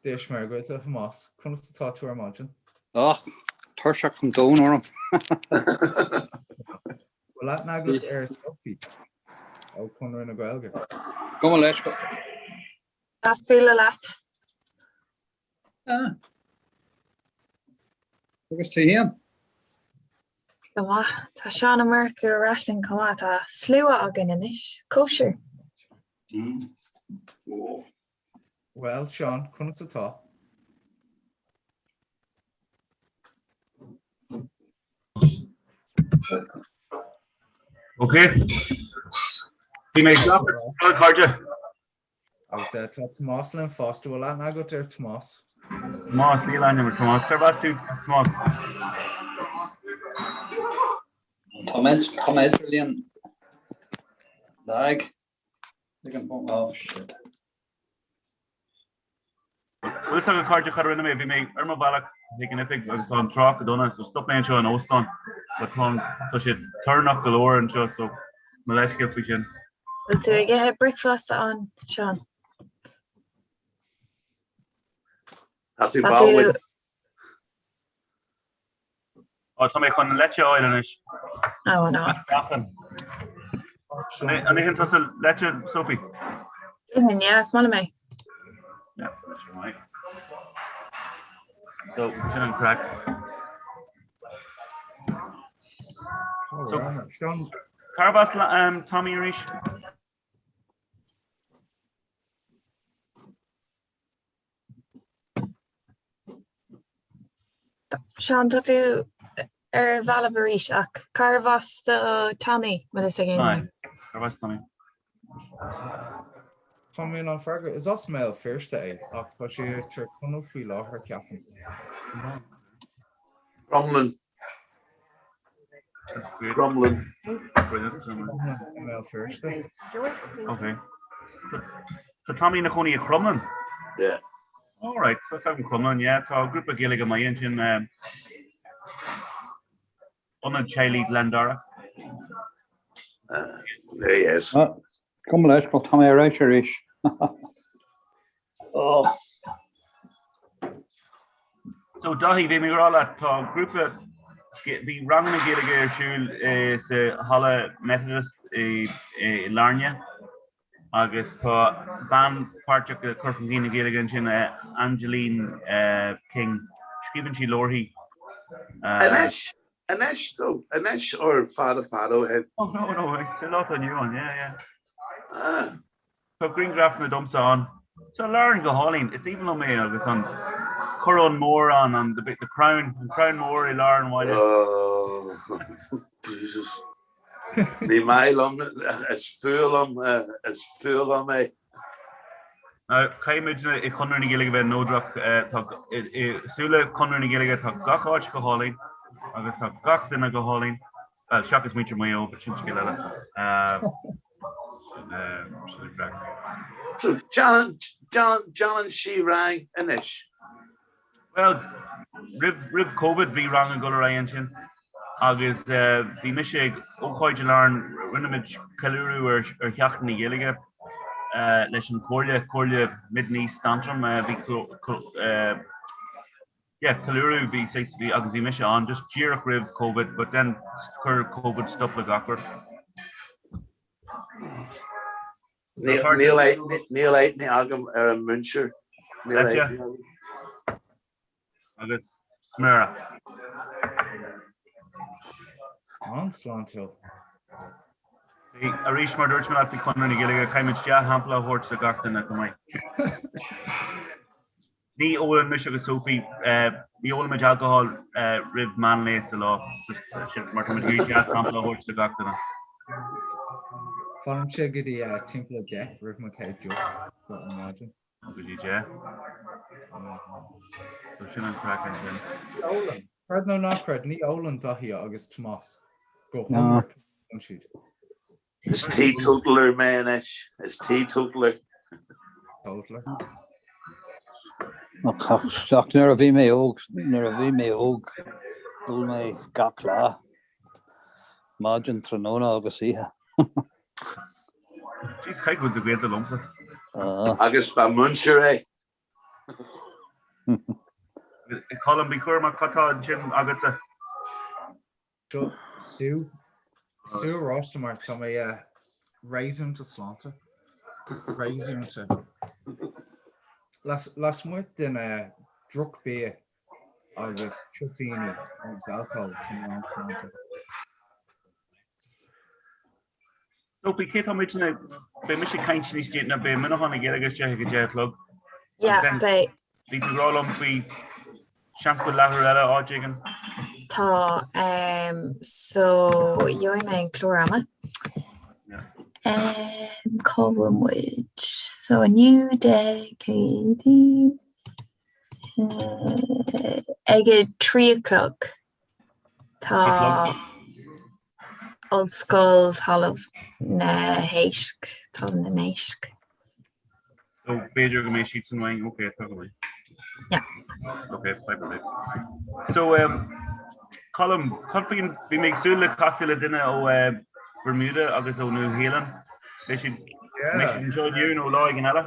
Speaker 2: Dia is Muire dhuit, a Thomáis, conas atá tú ar maidin?
Speaker 5: Ach, tuirseach an domhain orm.
Speaker 2: Bhfuil aithne agat ar Sophie ó Chonradh na Gaeilge?
Speaker 5: Gabh mo leithscéal.
Speaker 1: Deas bualadh leat.
Speaker 5: Ah. Agus tú fhéin?
Speaker 1: Go maith. Tá Seán Ó Murchú ar ais linn chomh maith. Tá slua againn anois. Cóisir.
Speaker 2: Bhuel, Seán, conas atá?
Speaker 4: Ok. Bhí mé ag cairde.
Speaker 2: Agus tá Tomás linn fosta, bhfuil aithne agat ar Tomás?
Speaker 4: Tomás, níl aithne agam ar Tomás. Cérbh as tú, Tomás?
Speaker 5: Tá mé tá mé idirlíon lag ag an oh shit.
Speaker 4: Bhfuil fhios agat a chairde cad a rinne mé? Bhí mé ar mo bhealach chuig an oifig agus tá an trácht go dona so stop mé anseo in óstán but tá tá sé toranach go leor anseo so mo leithscéal faoi sin.
Speaker 1: Bhfuil tú ag ithe bricfeasta ann, Seán?
Speaker 3: Tá tú ball
Speaker 4: Ó, tá mé chun leite a fháil anois.
Speaker 1: Ó, no.
Speaker 4: An itheann tusa leite, Sophie?
Speaker 1: Itheann, yeah, is maith liom é.
Speaker 4: Yeah, that's right. So, sin an craic. So, cárb as um, Tommy arís?
Speaker 1: Seán, tá tú ar bhalbh arís ach cárbh as do Tommy, bhfuil fhios ag éinne?
Speaker 4: Cárbh as Tommy?
Speaker 2: Tá mé in ann freagra. Is as mBéal Feirste é ach tá sé i Tír Chonaill faoi láthair, ceapaim.
Speaker 3: Cromghlinn. Cromghlinn.
Speaker 2: I mBéal Feirste.
Speaker 4: Ok. Tá Tommy ina chónaí i Cromghlinn?
Speaker 3: Yeah.
Speaker 4: All right, tá fhios agam Cromghlinn, yeah. Tá grúpa Gaeilge maith ansin, Ionad Teaghlaigh Ghleann Darach.
Speaker 3: There he is.
Speaker 5: Gabh mo leithscéal, tá mé ar ais arís. Oh.
Speaker 4: So Daithí, bhí mé ag rá leat, tá grúpa, bhí ranganna Gaeilge ar siúl sa halla Methodist i Larne agus tá bean páirteach i cur chun cinn na Gaeilge ansin, Angeline King. Scríobhann sí leabharthaí.
Speaker 3: Anois, anois though, anois or fada fada ó shin?
Speaker 4: Oh no, no, sa lá atá inniu ann, yeah, yeah. Ah. Tá grianghrafanna domsa ann. Tá Larne go hálainn. Is aoibhinn liom é agus an coróin mór ann, an the big, the crown, an crown mór i lár an bhaile.
Speaker 3: Oh, Jesus. Ní maith liom, is fuath liom, is fuath liom é.
Speaker 4: Now, caithfidh muidne i Conradh na Gaeilge bheith neodrach. Tá, i súile Conradh na Gaeilge tá gach áit go hálainn agus tá gach duine go hálainn. Bhuel, seachas muintir Mhaigh Eo, but sin scéal eile. Sin an craic.
Speaker 3: So, déanann sí rang anois?
Speaker 4: Bhuel, roimh, roimh Covid bhí rang ag dul ar aghaidh ansin agus bhí mise ag ócáid i Larne, rinne muid ceiliúradh ar, ar Sheachtain na Gaeilge leis an Chomhairle, Comhairle Mid and East Antrim, bhí yeah, ceiliúradh, bhí saghas, bhí, agus bhí mise ann just díreach roimh Covid but then chuir Covid stop le gach rud.
Speaker 3: Níl níl aithne agam ar an múinteoir. Níl aithne agam.
Speaker 4: Agus sméara.
Speaker 2: An-sláintiúil.
Speaker 4: Arís, mar dúirt mé leat faoi Chonradh na Gaeilge, caithfimid dea-shampla a thabhairt do gach duine chomh maith. Ní ólann mise agus Sophie, ní ólaimid alcohol roimh meán lae sa lá, just mar táimid ag iarraidh dea-shampla a thabhairt do gach duine.
Speaker 2: Fanaimse go dtí timpeall 10 roimh mo chéad deoch ar maidin.
Speaker 4: Go dtí 10. So sin an craic ansin.
Speaker 2: Ní ólann, creid nó ná creid, ní ólann Daithí agus Tomás go hionraic ní ólann siad.
Speaker 3: Is teetotaler mé anois. Is teetotaler.
Speaker 2: Totaler.
Speaker 5: Ach nuair a bhí mé óg, nuair a bhí mé óg, d'ól mé gach lá. Maidin, tráthnóna agus oíche.
Speaker 4: Jeez, caithfidh go bhfuil tú gaolta liomsa.
Speaker 3: Agus ba múinteoir é.
Speaker 4: Colm, bí cúramach, cad tá ansin agatsa?
Speaker 2: Seo sú. Sú oráiste mar tá mé réasúnta sláinte. Réasúnta. Lasmuigh den drochbhia agus toitíní agus alcól tá mé an-sláinte.
Speaker 4: Sophie, cé tá muid ina, beidh mise ag caint níos déanaí, beidh Muineachán ag iarraidh isteach ag a 10 a chlog.
Speaker 1: Yeah, beidh.
Speaker 4: Bhí tú ag rá liom faoi seans go bhfuil láithreoir eile áit éigin?
Speaker 1: Tá, so gheobhaidh mé an clár ama. Cá bhfuil muid? So inniu Dé Céadaoin ag a 3 a chlog tá Ollscoil Thalamh na hÉisc, Talamh na nÉisc.
Speaker 4: So b'fhéidir go mbeidh siad san uainn, ok, tá go maith.
Speaker 1: Yeah.
Speaker 4: Ok, fadhb ar bith. So um, Colm, cad faoin, bhí mé ag súil le casadh le duine ó uh, Bermuda agus ó Nua Shéalainn. Beidh siad yeah. beidh siad anseo inniu nó lá éigin eile?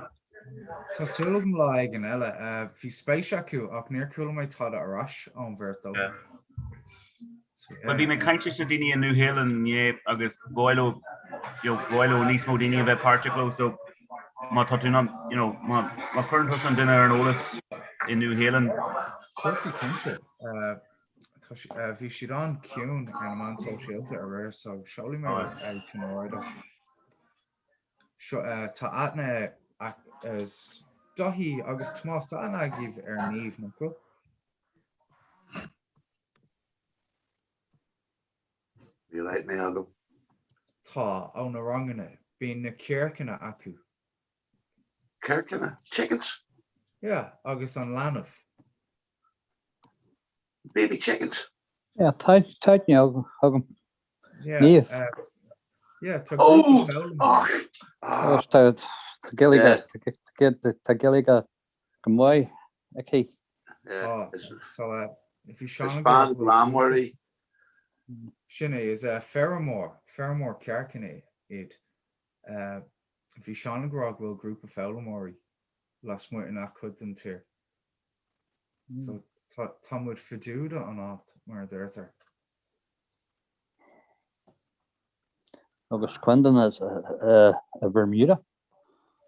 Speaker 2: Tá súil agam lá éigin eile. Uh, bhí spéis acu ach níor chuala mé tada ar ais ón bheirt dóibh.
Speaker 4: Yeah. Bhuel, bhí mé ag caint leis na daoine i Nua Shéalainn inné agus ba mhaith leo, you know, ba mhaith leo níos mó daoine a bheith páirteach leo so má tá tú in ann, you know, má, má chuireann tusa an duine ar an eolas i Nua Shéalainn.
Speaker 2: Chuirfí cinnte. Tá, bhí siad an-chiúin ar na meáin sóisialta aréir so seolfaidh mé é sin in airde. Seo, tá aithne ag Daithí agus Tomás, tá aithne agaibh ar Niamh, nach bhfuil?
Speaker 3: Níl aithne agam.
Speaker 2: Tá, ó na ranganna. Bíonn na cearcanna acu.
Speaker 3: Cearcanna? Chickens?
Speaker 2: Yeah, agus an leanbh.
Speaker 3: Baby chickens?
Speaker 5: Yeah, tá aithne agam.
Speaker 2: Yeah, Niamh. Yeah, tá
Speaker 3: grúpa foghlama. Oh!
Speaker 5: Ah! Tá Gaeilge, tá Gaeilge go maith aici.
Speaker 2: Tá, so bhí Seán
Speaker 3: Is bean ghreannmhar í.
Speaker 2: Sin é, is feirmeoir, feirmeoir cearcanna iad. Bhí Seán ag rá go bhfuil grúpa foghlaimeoirí lasmuigh i ngach cuid den tír. So. Tá tá muid fadúda an áit, mar a deirtear.
Speaker 5: Agus Quindon is i Bermuda.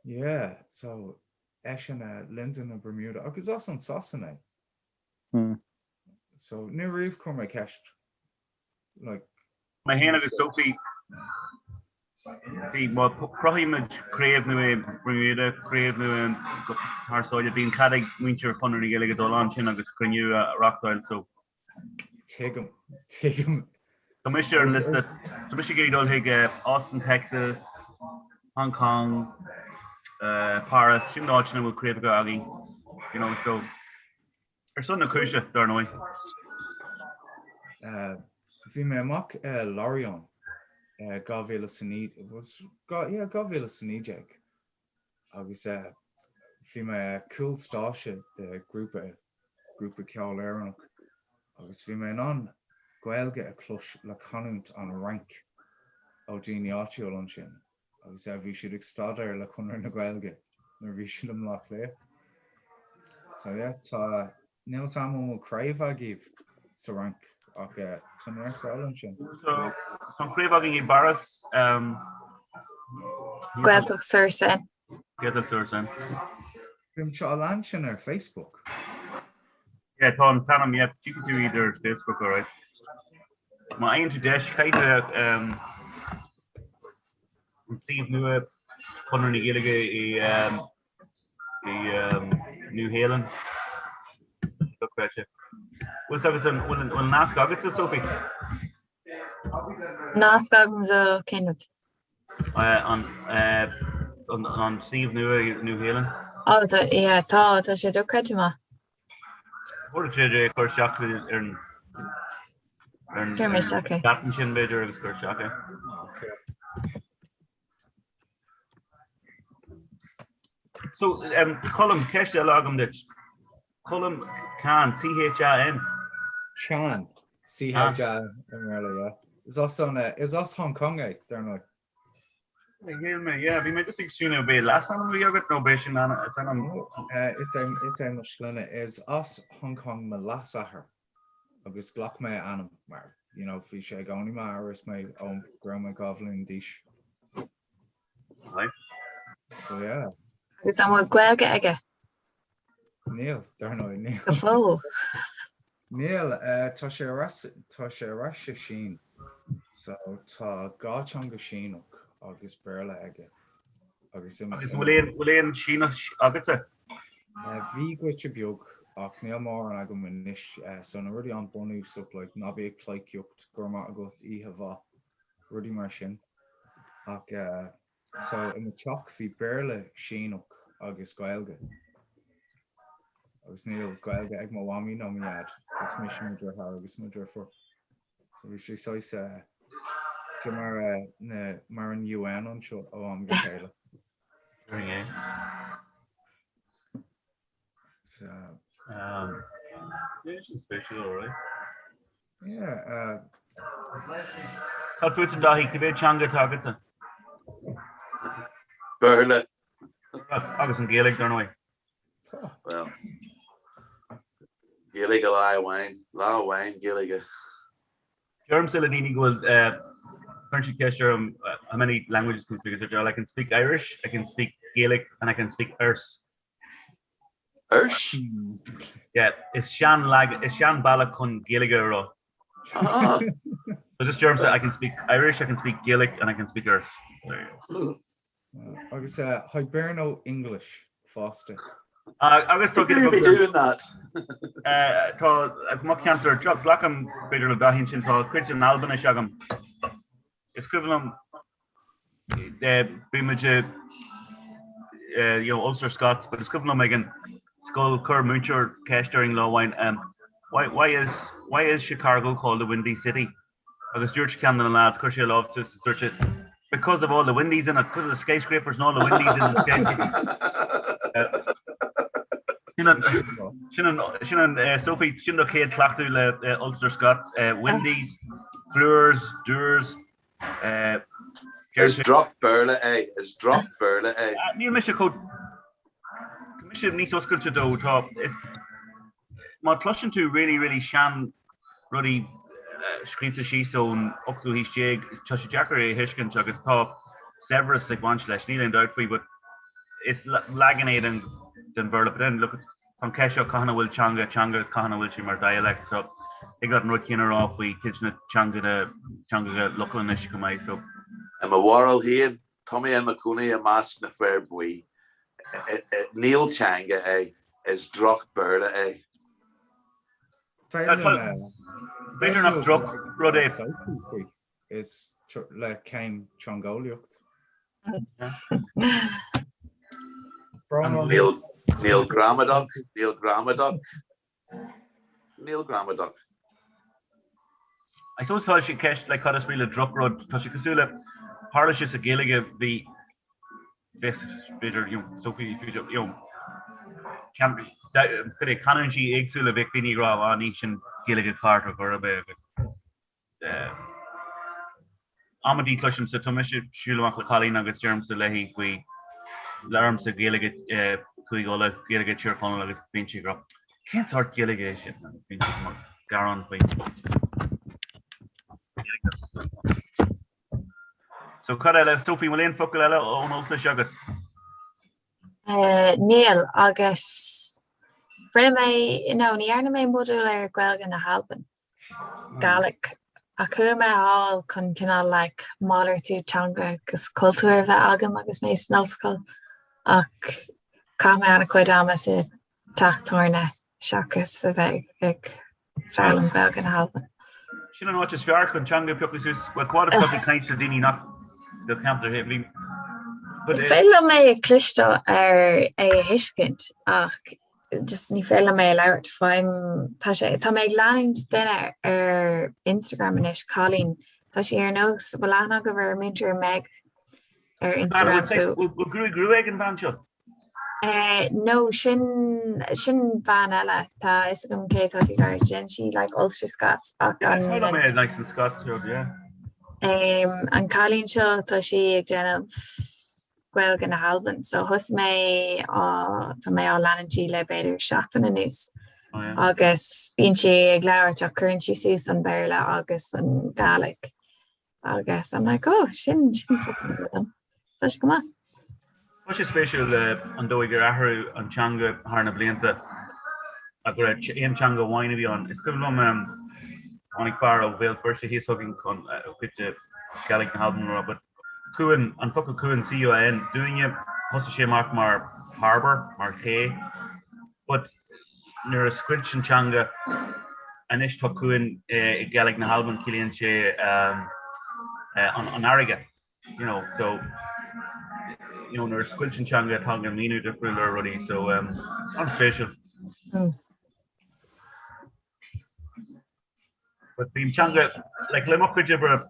Speaker 2: Yeah, so eisean Lyndon i Bermuda agus as an Sasain é. Hmm. So ní riamh chuir mé ceist like
Speaker 4: Mé féin agus Sophie see má chruthaímid craobh nua i Bermuda, craobh nua thar sáile, bíonn cead ag muintir Chonradh na Gaeilge dul ansin agus cruinniú a reáchtáil so
Speaker 2: Tuigim, tuigim.
Speaker 4: Tá mise ar an liosta, tá mise ag iarraidh dul chuig Austin, Texas, Hong Kong, Paris, sin na háiteanna a bhfuil craobhacha againn, you know, so ar son na cúise, dar ndóigh.
Speaker 2: Bhí mé amach i Lorient 2009, was, yeah, 2019 agus bhí mé cúl stáitse de grúpa grúpa ceoil Éireannach agus bhí mé in ann Gaeilge a chlos le canúint an Fhrainc ó daoine áitiúil ansin agus bhí siad ag staidéar le Conradh na Gaeilge nuair a bhí siad i mBleá Cliath. So yeah, tá níl 'fhios a'm an bhfuil craobh agaibh sa Fhrainc ach tá neart Gael ansin.
Speaker 4: Tá an chraobh againn i bPáras.
Speaker 1: Gaeltacht sur Seine.
Speaker 4: Gaeltacht sur Seine.
Speaker 2: Bímse á lean sin ar Facebook.
Speaker 4: Yeah, tá an t-ainm, yeah, tífidh tú iad ar Facebook, alright. Má fhaigheann tú deis, caithfidh tú um, an suíomh nua Chonradh na Gaeilge i um, i um, Nua Shéalainn. Dochreidte. Bhfuil agat an bhfuil an nasc agatsa, Sophie?
Speaker 1: Nasc agam do cén rud?
Speaker 4: An an suíomh nua i Nua Shéalainn.
Speaker 1: Ó tá yeah tá tá sé dochreidte maith.
Speaker 4: Chuir sé é cur isteach ar an ar an
Speaker 1: Cuir mé isteach é.
Speaker 4: chat ansin b'fhéidir agus cur isteach é. So um, Colm, ceist eile agam duit. Colm Chan, C-H-A-N.
Speaker 2: Chan, C-H-A-N i mBéarla, yeah. Is as an, eh, is as Hong Kong é, dar ndóigh.
Speaker 4: Shíl mé, yeah, bhí mé just ag smaoineamh b'é leasainm a bhí agat nó b'é sin an, is ainm.
Speaker 2: Eh, is é, is é mo shloinne, is as Hong Kong mo leasathair agus ghlac mé a ainm mar, you know, bhí sé i gcónaí m'athar is mé ó go raibh mé 2 bhliain d'aois.
Speaker 4: Right.
Speaker 2: So yeah.
Speaker 1: Agus an bhfuil Gaeilge aige?
Speaker 2: Níl, dar ndóigh, níl.
Speaker 1: Go fóill.
Speaker 2: Níl, eh, tá sé ar ais, tá sé ar ais sa Sín. So tá dhá teanga Síneach agus Béarla aige.
Speaker 4: Agus im- Agus bhfuil aon, bhfuil aon Síneach agatsa?
Speaker 2: Eh, bhí giota beag ach níl mórán agam anois, eh, so na rudaí an-bunúsach, like, ná bí ag pleidhcíocht, go raibh maith agat, oíche mhaith, rudaí mar sin. Ach eh, so i mo teach bhí Béarla, Síneach agus Gaeilge. Agus níl Gaeilge ag mo mhamaí nó mo dhaid, is mise mo dheartháir agus mo dheirfiúr. So bhí sé saghas eh, sé mar eh, na, mar an UN anseo ó am go chéile. So,
Speaker 4: Um, yeah, sin spéisiúil, alright.
Speaker 2: yeah, uh,
Speaker 4: Cad fútsa Dáithí, cé mhéad teanga atá agatsa?
Speaker 3: Béarla.
Speaker 4: Agus an Ghaeilge, dar ndóigh.
Speaker 2: tá.
Speaker 3: Well, Gaeilge lá amháin, lá amháin Gaeilge.
Speaker 4: Deirimse le daoine go bhfuil cuireann siad ceist orm how many languages can you speak? I say, well, I can speak Irish, I can speak Gaelic and I can speak Erse.
Speaker 3: Erse?
Speaker 4: Yeah, is sean lag is sean bealach chun Gaeilge a rá.
Speaker 3: Ah.
Speaker 4: So just deirimse I can speak Irish, I can speak Gaelic and I can speak Erse. There you go.
Speaker 2: Agus uh, Hiberno English fosta.
Speaker 4: Uh, agus tá
Speaker 3: Do be doing that.
Speaker 4: Uh, tá mo cheantar glacaim b'fhéidir le Dáithí ansin tá cuid den Albainis agam. Is cuimhin liom Bhí muid i you know, Ulster Scots, but is cuimhin liom ag an scoil chuir múinteoir ceist orainn lá amháin um, why, why, is, why is Chicago called the Windy City? Agus dúirt ceann de na lads, chuir sé a lámh suas agus dúirt sé, because of all the windies in it, because of the skyscrapers and all the windies in the skyscrapers. Sin an, sin an, sin an, uh, Sophie, sin do chéad cleachtadh le uh, Ulster Scots, uh, Windies, Fleurs, Doors,
Speaker 3: Is droch-Bhéarla é, is droch-Bhéarla é.
Speaker 4: Níl mise chomh, tá mise níos oscailte dó, tá, is. má chloiseann tú really really sean rudaí scríobhta síos ón ochtú haois déag, tá sé deacair é a thuiscint agus tá saibhreas ag baint leis, níl aon dabht faoi, but is leagan é den den Bhéarla. But then look, tá an ceist seo cathain a bhfuil teanga teanga agus cathain a bhfuil sé mar dialect, so thig leat an rud céanna a rá faoi cuid de na teangacha teangacha Lochlainnise chomh maith, so.
Speaker 3: I mo bharúil féin, Tá mé i mo chónaí i measc na bhfear buí. Níl teanga é, is droch Béarla é.
Speaker 4: B'fhéidir nach droch rud é.
Speaker 2: Is le céim teangeolaíocht.
Speaker 3: Níl gramadach, níl gramadach. Níl gramadach.
Speaker 4: I suppose tá sé ceist like cad is brí le drochrud, tá sé cosúil le, tharla sé sa Ghaeilge bhí, bheas b'fhéidir you know Sophie b'fhéidir you know cad é canúintí éagsúla bheadh daoine ag rá ah ní sin Gaeilge ceart ar chor ar bith agus Amantaí cloisimse, tá mise ag siúl amach le cailín agus deirimse léi faoi, labhraímse Gaeilge Chúige Uladh, Gaeilge Tír Chonaill agus bíonn sí ag rá, cén sórt Gaeilge é sin? Agus bíonn sí ag gearán faoi. So cad eile? Sophie, an bhfuil aon focal eile ón Ultais agat?
Speaker 1: Níl, agus rinne mé, no, ní dhearna mé modúl ar Ghaeilge na hAlban. Gaelic ach chuaigh mé thall chun cineál like malartú teanga agus cultúir a bheith agam agus mé san ollscoil ach chaith mé an-chuid ama sa teach tábhairne seachas a bheith ag foghlaim Gaeilge na hAlban.
Speaker 4: Sin an áit is fearr chun teanga a phiocadh suas, bhuel cá fhad atá tú ag caint le daoine nach do cheantar féin. Bhí
Speaker 1: Is féidir liom é a chloisteáil ar é a thuiscint ach just ní féidir liom é a labhairt. Faighim, tá sé, tá mé ag leanúint duine ar Instagram anois, cailín, tá sí ar nós, bhfuil aithne agaibh ar Múinteoir Meg ar Instagram
Speaker 4: so. Bhfuil gruaig rua ag an bhean seo?
Speaker 1: Eh, no, sin, sin bean eile, tá fhios agam cé atá tú ag labhairt, déanann sí like Ulster Scots ach
Speaker 4: an. Yeah, is maith liom é, like an Scots rud, yeah.
Speaker 1: Em, an cailín seo, tá sí ag déanamh Gaeilge na hAlban. So thosaigh mé á, tá mé á leanúint í le b'fhéidir seachtain anuas
Speaker 4: Oh yeah.
Speaker 1: agus bíonn sí ag labhairt ach cuireann sí suas an Béarla agus an Gaelic agus I'm like oh sin sin focal nua dom. Tá sé go maith.
Speaker 4: Tá sé spéisiúil an dóigh ar athraigh an teanga thar na blianta ach go raibh aon teanga amháin a bhí ann. Is cuimhin liom tháinig fear ó Bhéal Feirste thíos chugainn chun cuid de Gàidhlig na hAlban a rá but Cuan, an focal cuan, C-U-A-N, dúinne, thosaigh sé amach mar harbour, mar ché, but nuair a scoilt an teanga, anois tá cuan i Gàidhlig na hAlban, ciallaíonn sé an fharraige, you know, so, you know, nuair a scoilt an teanga tagann míniú difriúil ar rudaí, so, an-spéisiúil. But bíonn teanga, like le mo chuid oibre,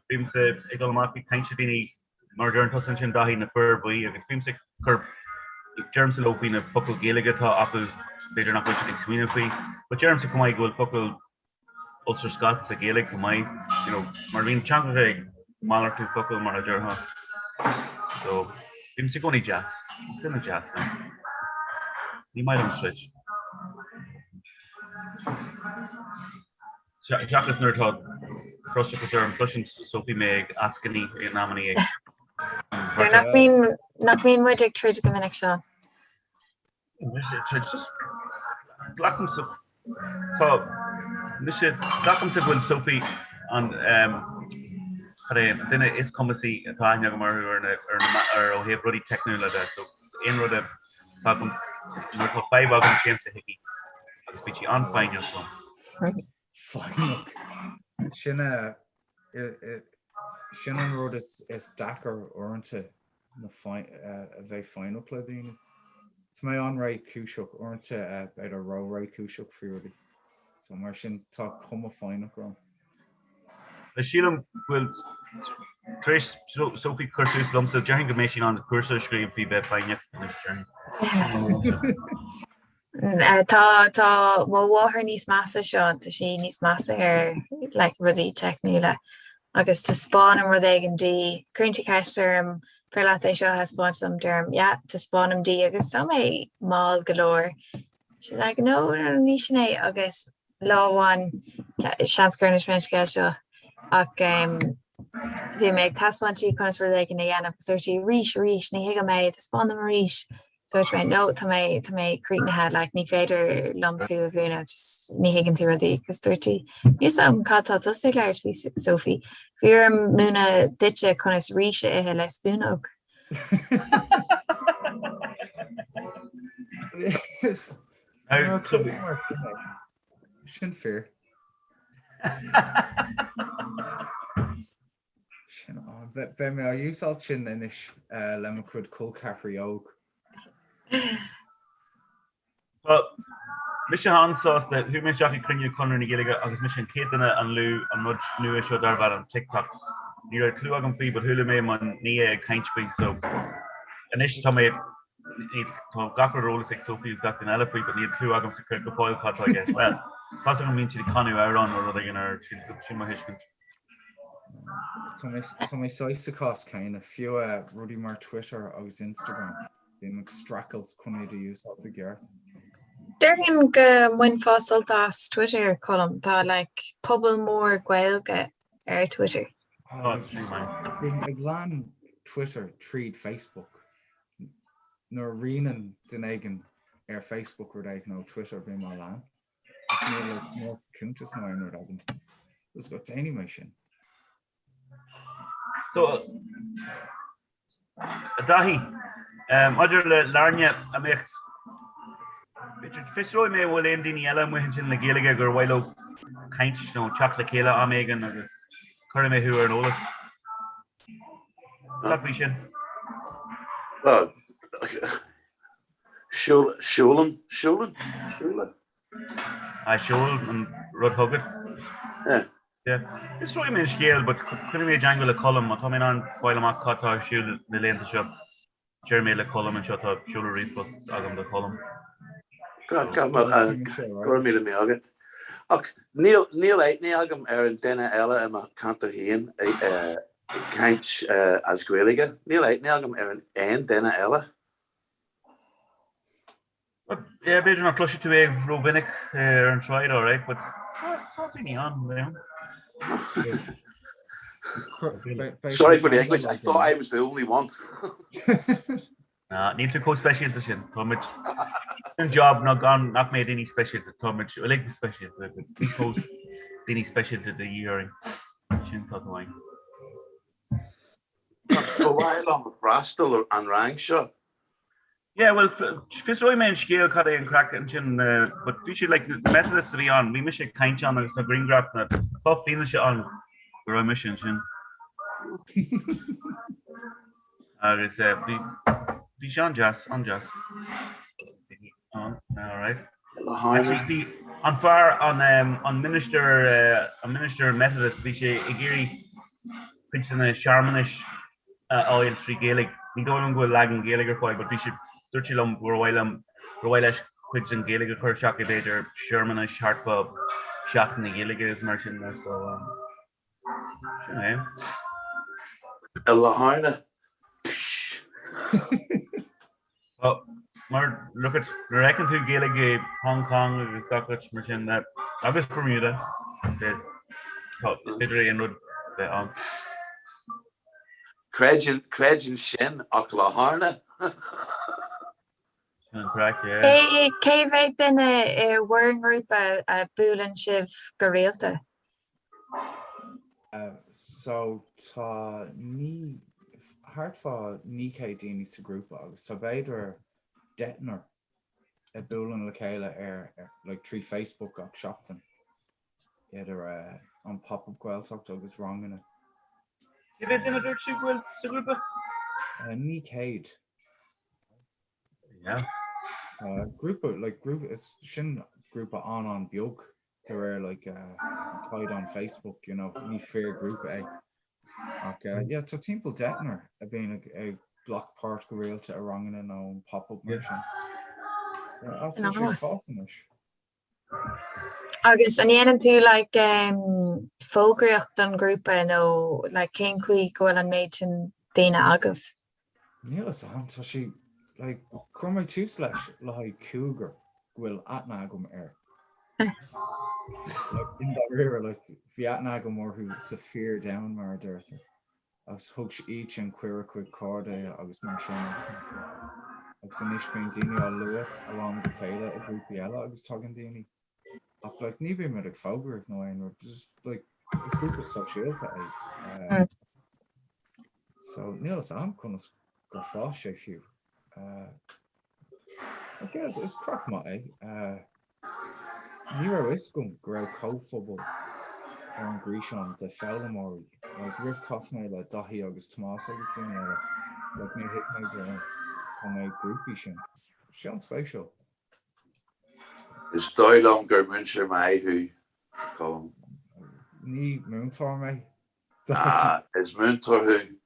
Speaker 4: bímse ag dul amach ag caint le daoine mar a deireann tusa ansin Daithí, na fir bhuí agus bímse ag cur, deirimse leo faoi na focail Ghaeilge atá acu, b'fhéidir nach bhfuil siad ag smaoineamh faoi, but deirimse chomh maith go bhfuil focail Ulster Scots sa Ghaeilge chomh maith, you know, mar bíonn teangacha ag malartú focal mar a déarfá. So, bímse i gcónaí deas, is duine deas mé. Ní maith liom troid. Seachas nuair atá frustrachas orm, cloiseann Sophie mé ag eascainí in amannaí
Speaker 1: ag. Nach mbíonn, nach mbíonn muid ag troid go minic, Seán?
Speaker 4: Mise ag troid, just glacaimse, tá, mise, glacaimse go bhfuil Sophie an, cad é, an duine is cumasaí atá aithne agam orthu ar na, ar na, ar ó thaobh rudaí teicniúla de, so aon rud a Tagaim, nuair atá fadhb agam téimse chuici agus bíonn sí an-fhoighneach
Speaker 2: liom. Foighneach. Sin a, sin an rud is deacair uaireanta na a bheith foighneach le daoine. Tá mé an-réchúiseach, uaireanta b'fhéidir ró-réchúiseach faoi rudaí. So mar sin tá cuma foighneach orm.
Speaker 4: Sílim go bhfuil tar éis Sophie cur suas liomsa, déarfainn go mbeidh sí in ann cúrsa a scríobh faoi bheith foighneach anois, déarfainn.
Speaker 1: Tá tá mo mháthair níos measa Seán, tá sí níos measa ar like rudaí teicniúla agus taispeánaim rud éigin di, cuireann sí ceist orm féidir leat é seo a thaispeáint dom, deirim yeah, taispeánaim di agus tá mé mall go leor. She's like, no, no, ní sin é agus lá amháin seans gur inis mé an scéal seo ach bhí mé ag taispeáint di conas rud éigin a dhéanamh agus dúirt sí arís, arís, ní thuigim é, taispeáin dom arís. Dúirt mé, no, tá mé, tá mé críochnaithe, like, ní féidir liom tú a mhúineadh, just ní thuigeann tú rudaí agus dúirt sí, níl a fhios agam cad tá tusa ag labhairt faoi, Sophie, bhí orm múineadh duitse conas rís a ithe le spúnóg.
Speaker 2: Sin fíor. Sin an. Beidh mé á úsáid sin anois le mo chuid col ceathraí óg.
Speaker 4: Tá mise an-sásta. Chuaigh mé isteach ag cruinniú Chonradh na Gaeilge agus mise an chéad duine a luaigh an rud nua seo darb ainm TikTok. Ní raibh clue agam faoi but chuala mé mo nia ag caint faoi so anois tá mé tá gach rud ar eolas ag Sophie agus gach duine eile faoi but níl clue agamsa go fóill cad tá i gceist. Well, tá's agam bíonn siad ag canadh amhrán nó rud éigin ar sin mo thuiscint.
Speaker 2: Tá mé saghas sa chás céanna, fiú rudaí mar Twitter agus Instagram. Bím ag streachailt chun iad a úsáid i gceart.
Speaker 1: Déarfainn go mbainfeá sult as Twitter, Colm. Tá like pobal mór Gaeilge ar Twitter.
Speaker 2: Bím ag lean Twitter tríd Facebook. Nuair a roinneann duine éigin ar Facebook rud éigin ó Twitter bím á lean. Ach níl like níl cuntas nó aon rud agam. Is go déanfaidh mé sin.
Speaker 4: So, a Dhaithí, maidir le Larne, a mbeadh, b'fhéidir, fiosróidh mé an bhfuil aon daoine eile amuigh ansin le Gaeilge gur mhaith leo caint nó teacht le chéile am éigin agus cuirfidh mé thú ar an eolas. Cad faoi sin?
Speaker 3: Well, siúlaim, siúlann, siúla.
Speaker 4: Aye, seol an rud chugat.
Speaker 3: Yeah.
Speaker 4: Yeah. Fiosróidh mé an scéal but coinneoidh mé i dteangmháil le Colm má tá mé in ann fáil amach cad tá ar siúl na laethanta seo. Déarfaidh mé le Colm anseo tá seoladh ríomhphost agam do Cholm.
Speaker 3: Go raibh míle maith agat. Ach níl níl aithne agam ar an duine eile i mo cheantar féin ag caint as Gaeilge. Níl aithne agam ar an aon duine eile.
Speaker 4: Yeah, b'fhéidir nach gcloisfidh tú é rómhinic ar an tsráid, all right, but tá daoine ann, you know.
Speaker 3: Sorry for the English, I thought I was the only one.
Speaker 4: Ná, níl tú chomh speisialta sin. Tá muid an job ná gan nach mbeidh daoine speisialta, tá muid uilig speisialta, but níos mó daoine speisialta de dhíth orainn. Sin tá tú ann.
Speaker 3: Ba mhaith liom freastal ar an rang seo.
Speaker 4: Yeah, well, fiosróidh mé an scéal cad é an craic ansin, but bhí siad like, na Methodists a bhí ann, bhí mise ag caint ann agus tá grianghraf na, tá fianaise ann go raibh mise ansin. Agus bhí, bhí sé an-deas, an-deas. An, alright. Bhí an fear, an, an minister, an minister Methodist, bhí sé ag iarraidh cuid de na searmanais a fháil trí Ghaeilge. Ní dóigh liom go bhfuil leagan Gaeilge ar fáil but bhí sé, dúirt sé liom gur mhaith liom, gur mhaith leis cuid den Ghaeilge a chur isteach i b'fhéidir searmanais thart fá Seachtain na Gaeilge agus mar sin de so sin é.
Speaker 3: I Latharna.
Speaker 4: Well, mar look at nuair a fheiceann tú Gaeilge i Hong Kong agus gach áit mar sin agus Bermuda tá is féidir aon rud bheith ann.
Speaker 3: Creideann, creideann sin ach Latharna.
Speaker 4: Sin an craic, yeah.
Speaker 1: Cé mhéad duine i bhur ngrúpa a buaileann sibh go rialta?
Speaker 2: So tá ní, thart fá 900 daoine sa ghrúpa agus tá b'fhéidir deichniúr ag bualann le chéile ar, like, trí Facebook gach seachtain idir an Pop-Up Gaeltacht agus ranganna.
Speaker 4: Cé mhéad duine a dúirt tú go bhfuil sa ghrúpa?
Speaker 2: 900.
Speaker 4: Yeah.
Speaker 2: So grúpa, like, grúpa, is sin grúpa an-an-beag. de réir like an caighdeán Facebook, you know, ní fíorghrúpa é. Ach yeah, tá timpeall deichniúr a bhíonn ag ag glac páirt go rialta i ranganna nó an pop-up mar sin. So ah, tá sé ag fás anois.
Speaker 1: Agus an ndéanann tú like um, fógraíocht don ghrúpa nó like cén chaoi go bhfuil an méid sin daoine agaibh?
Speaker 2: Níl a fhios agam, tá sé like chuir mé tús leis le haghaidh cúigear. go bhfuil aithne agam air. Like, i ndáiríre, like, bhí aithne agam orthu sa fíor-domhan, mar a deirtear, agus thug iad sin cuireadh chuig cairde agus mar sin agus mar sin. Agus anois bíonn daoine á lua ó am go chéile i grúpaí eile agus tagann daoine. Ach like, ní bíonn muid ag fógraíocht nó aon rud, just like, is grúpa sóisialta é. Uh, so níl fhios a'm conas gur fás sé fiú. Uh, I guess is craic maith é. Uh, ní raibh fhios agam go raibh comhphobal ar an ngríosán de foghlaimeoirí. Like, roimh chas mé le Daithí agus Tomás agus daoine eile, like, níor thuig mé go raibh an méid grúpaí sin. Sé an-spéisiúil.
Speaker 3: Is dóigh liom gur múinteoir maith thú, a Cholm.
Speaker 2: Ní múinteoir mé.
Speaker 3: Ah, is múinteoir thú.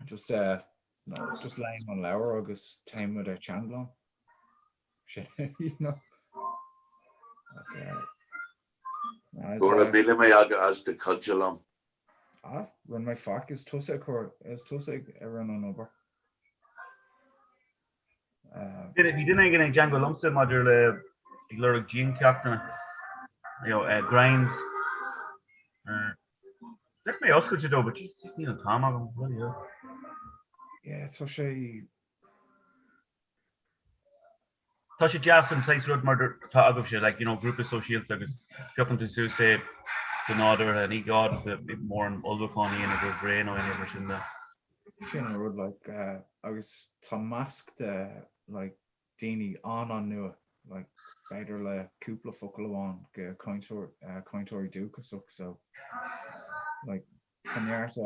Speaker 2: Just, uh, no, just léim an leabhar agus téann muid ar teanglann. Sin, you know. Okay.
Speaker 3: Go raibh míle maith agat as do chuidiú liom.
Speaker 2: Ah, rinne mé faic, is tusa a chuir, is tusa a rinne an obair.
Speaker 4: Bhí duine éigin ag teagmháil liomsa maidir le ag lorg diancheachtanna, you know, uh, grinds. Uh, Bheadh mé oscailte dó, but just, just níl an t-am agam, bloody hell.
Speaker 2: Yeah, tá sé
Speaker 4: Tá sé deas an saghas rud mar atá agaibhse, like, you know, grúpa sóisialta agus piocann tú suas é go nádúrtha, ní gá duit mórán ullmhúcháin a dhéanamh roimh ré nó aon rud mar sin de.
Speaker 2: Sin an rud, like, agus tá measc de, like, daoine an-an-nua, like, b'fhéidir le cúpla focal amháin go cainteoir, cainteoirí dúchasach, so, like, tá neart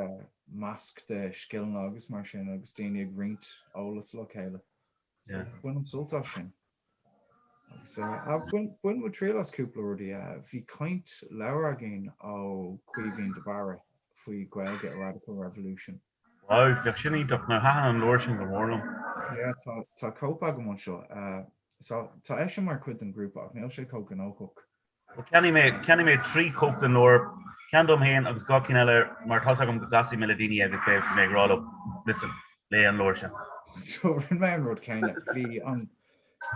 Speaker 2: measc de scileanna agus mar sin agus daoine ag roinnt eolas le chéile. So bainim sult as sin. Agus bhain muid triail as cúpla rudaí. Bhí caint leabhar againn ó Caoimhín de Barra faoi Gaeilge a Radical Revolution.
Speaker 4: Wow, bheadh sin iontach. Now thaitin an leabhar sin go mór liom.
Speaker 2: Yeah, tá tá cóip agam anseo. So tá eisean mar chuid den ghrúpa ach níl sé chomh gnóthach.
Speaker 4: Bhuel, cheannaigh mé, cheannaigh mé 3 chóip den leabhar, ceann dom féin agus 2 cinn eile mar tá's agam go gcasfaidh mé le daoine agus beidh mé ag rá leo, listen, léigh an leabhar sin.
Speaker 2: So rinne mé an rud céanna. Bhí an,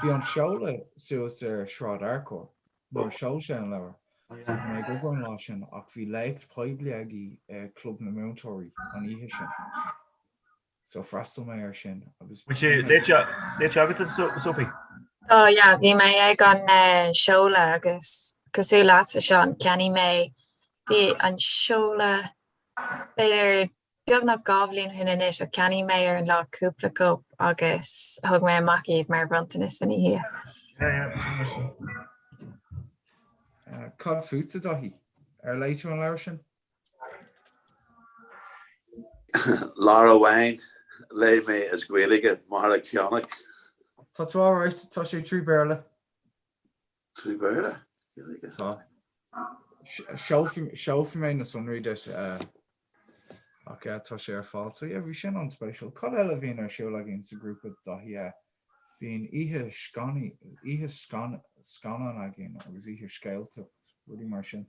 Speaker 2: bhí an seoladh suas ar Sráid Fhearchair nuair a sheol sé an leabhar. So bhí mé ag obair an lá sin ach bhí léacht poiblí aige i Club na Múinteoirí an oíche sin. So freastal mé air sin
Speaker 4: agus. Bhfuil sé léite léite agat Sophie?
Speaker 1: Oh yeah, bhí mé ag an seoladh agus cosúil leatsa Seán, cheannaigh mé, bhí an seoladh b'fhéidir beagnach 2 bhliain ó shin anois ach cheannaigh mé ar an lá cúpla cóip agus thug mé amach iad mar bhronntanas ina dhiaidh.
Speaker 4: Yeah, yeah, mar sin.
Speaker 2: Cad fútsa Daithí? Ar léigh tú an leabhar sin?
Speaker 3: Leabhar amháin léigh mé as Gaeilge, Máire Ceannach.
Speaker 2: Tá tú alright, tá sé trí Béarla.
Speaker 3: Trí Béarla? Gaeilge.
Speaker 2: Tá. Seolfaidh mé na sonraí duit ach tá sé ar fáil. So yeah, bhí sin an-spéisiúil. Cad eile a bhíonn ar siúl againn sa ghrúpa Daithí? Bíonn oíche oíche scannán againn agus oíche scéaltacht, rudaí mar sin.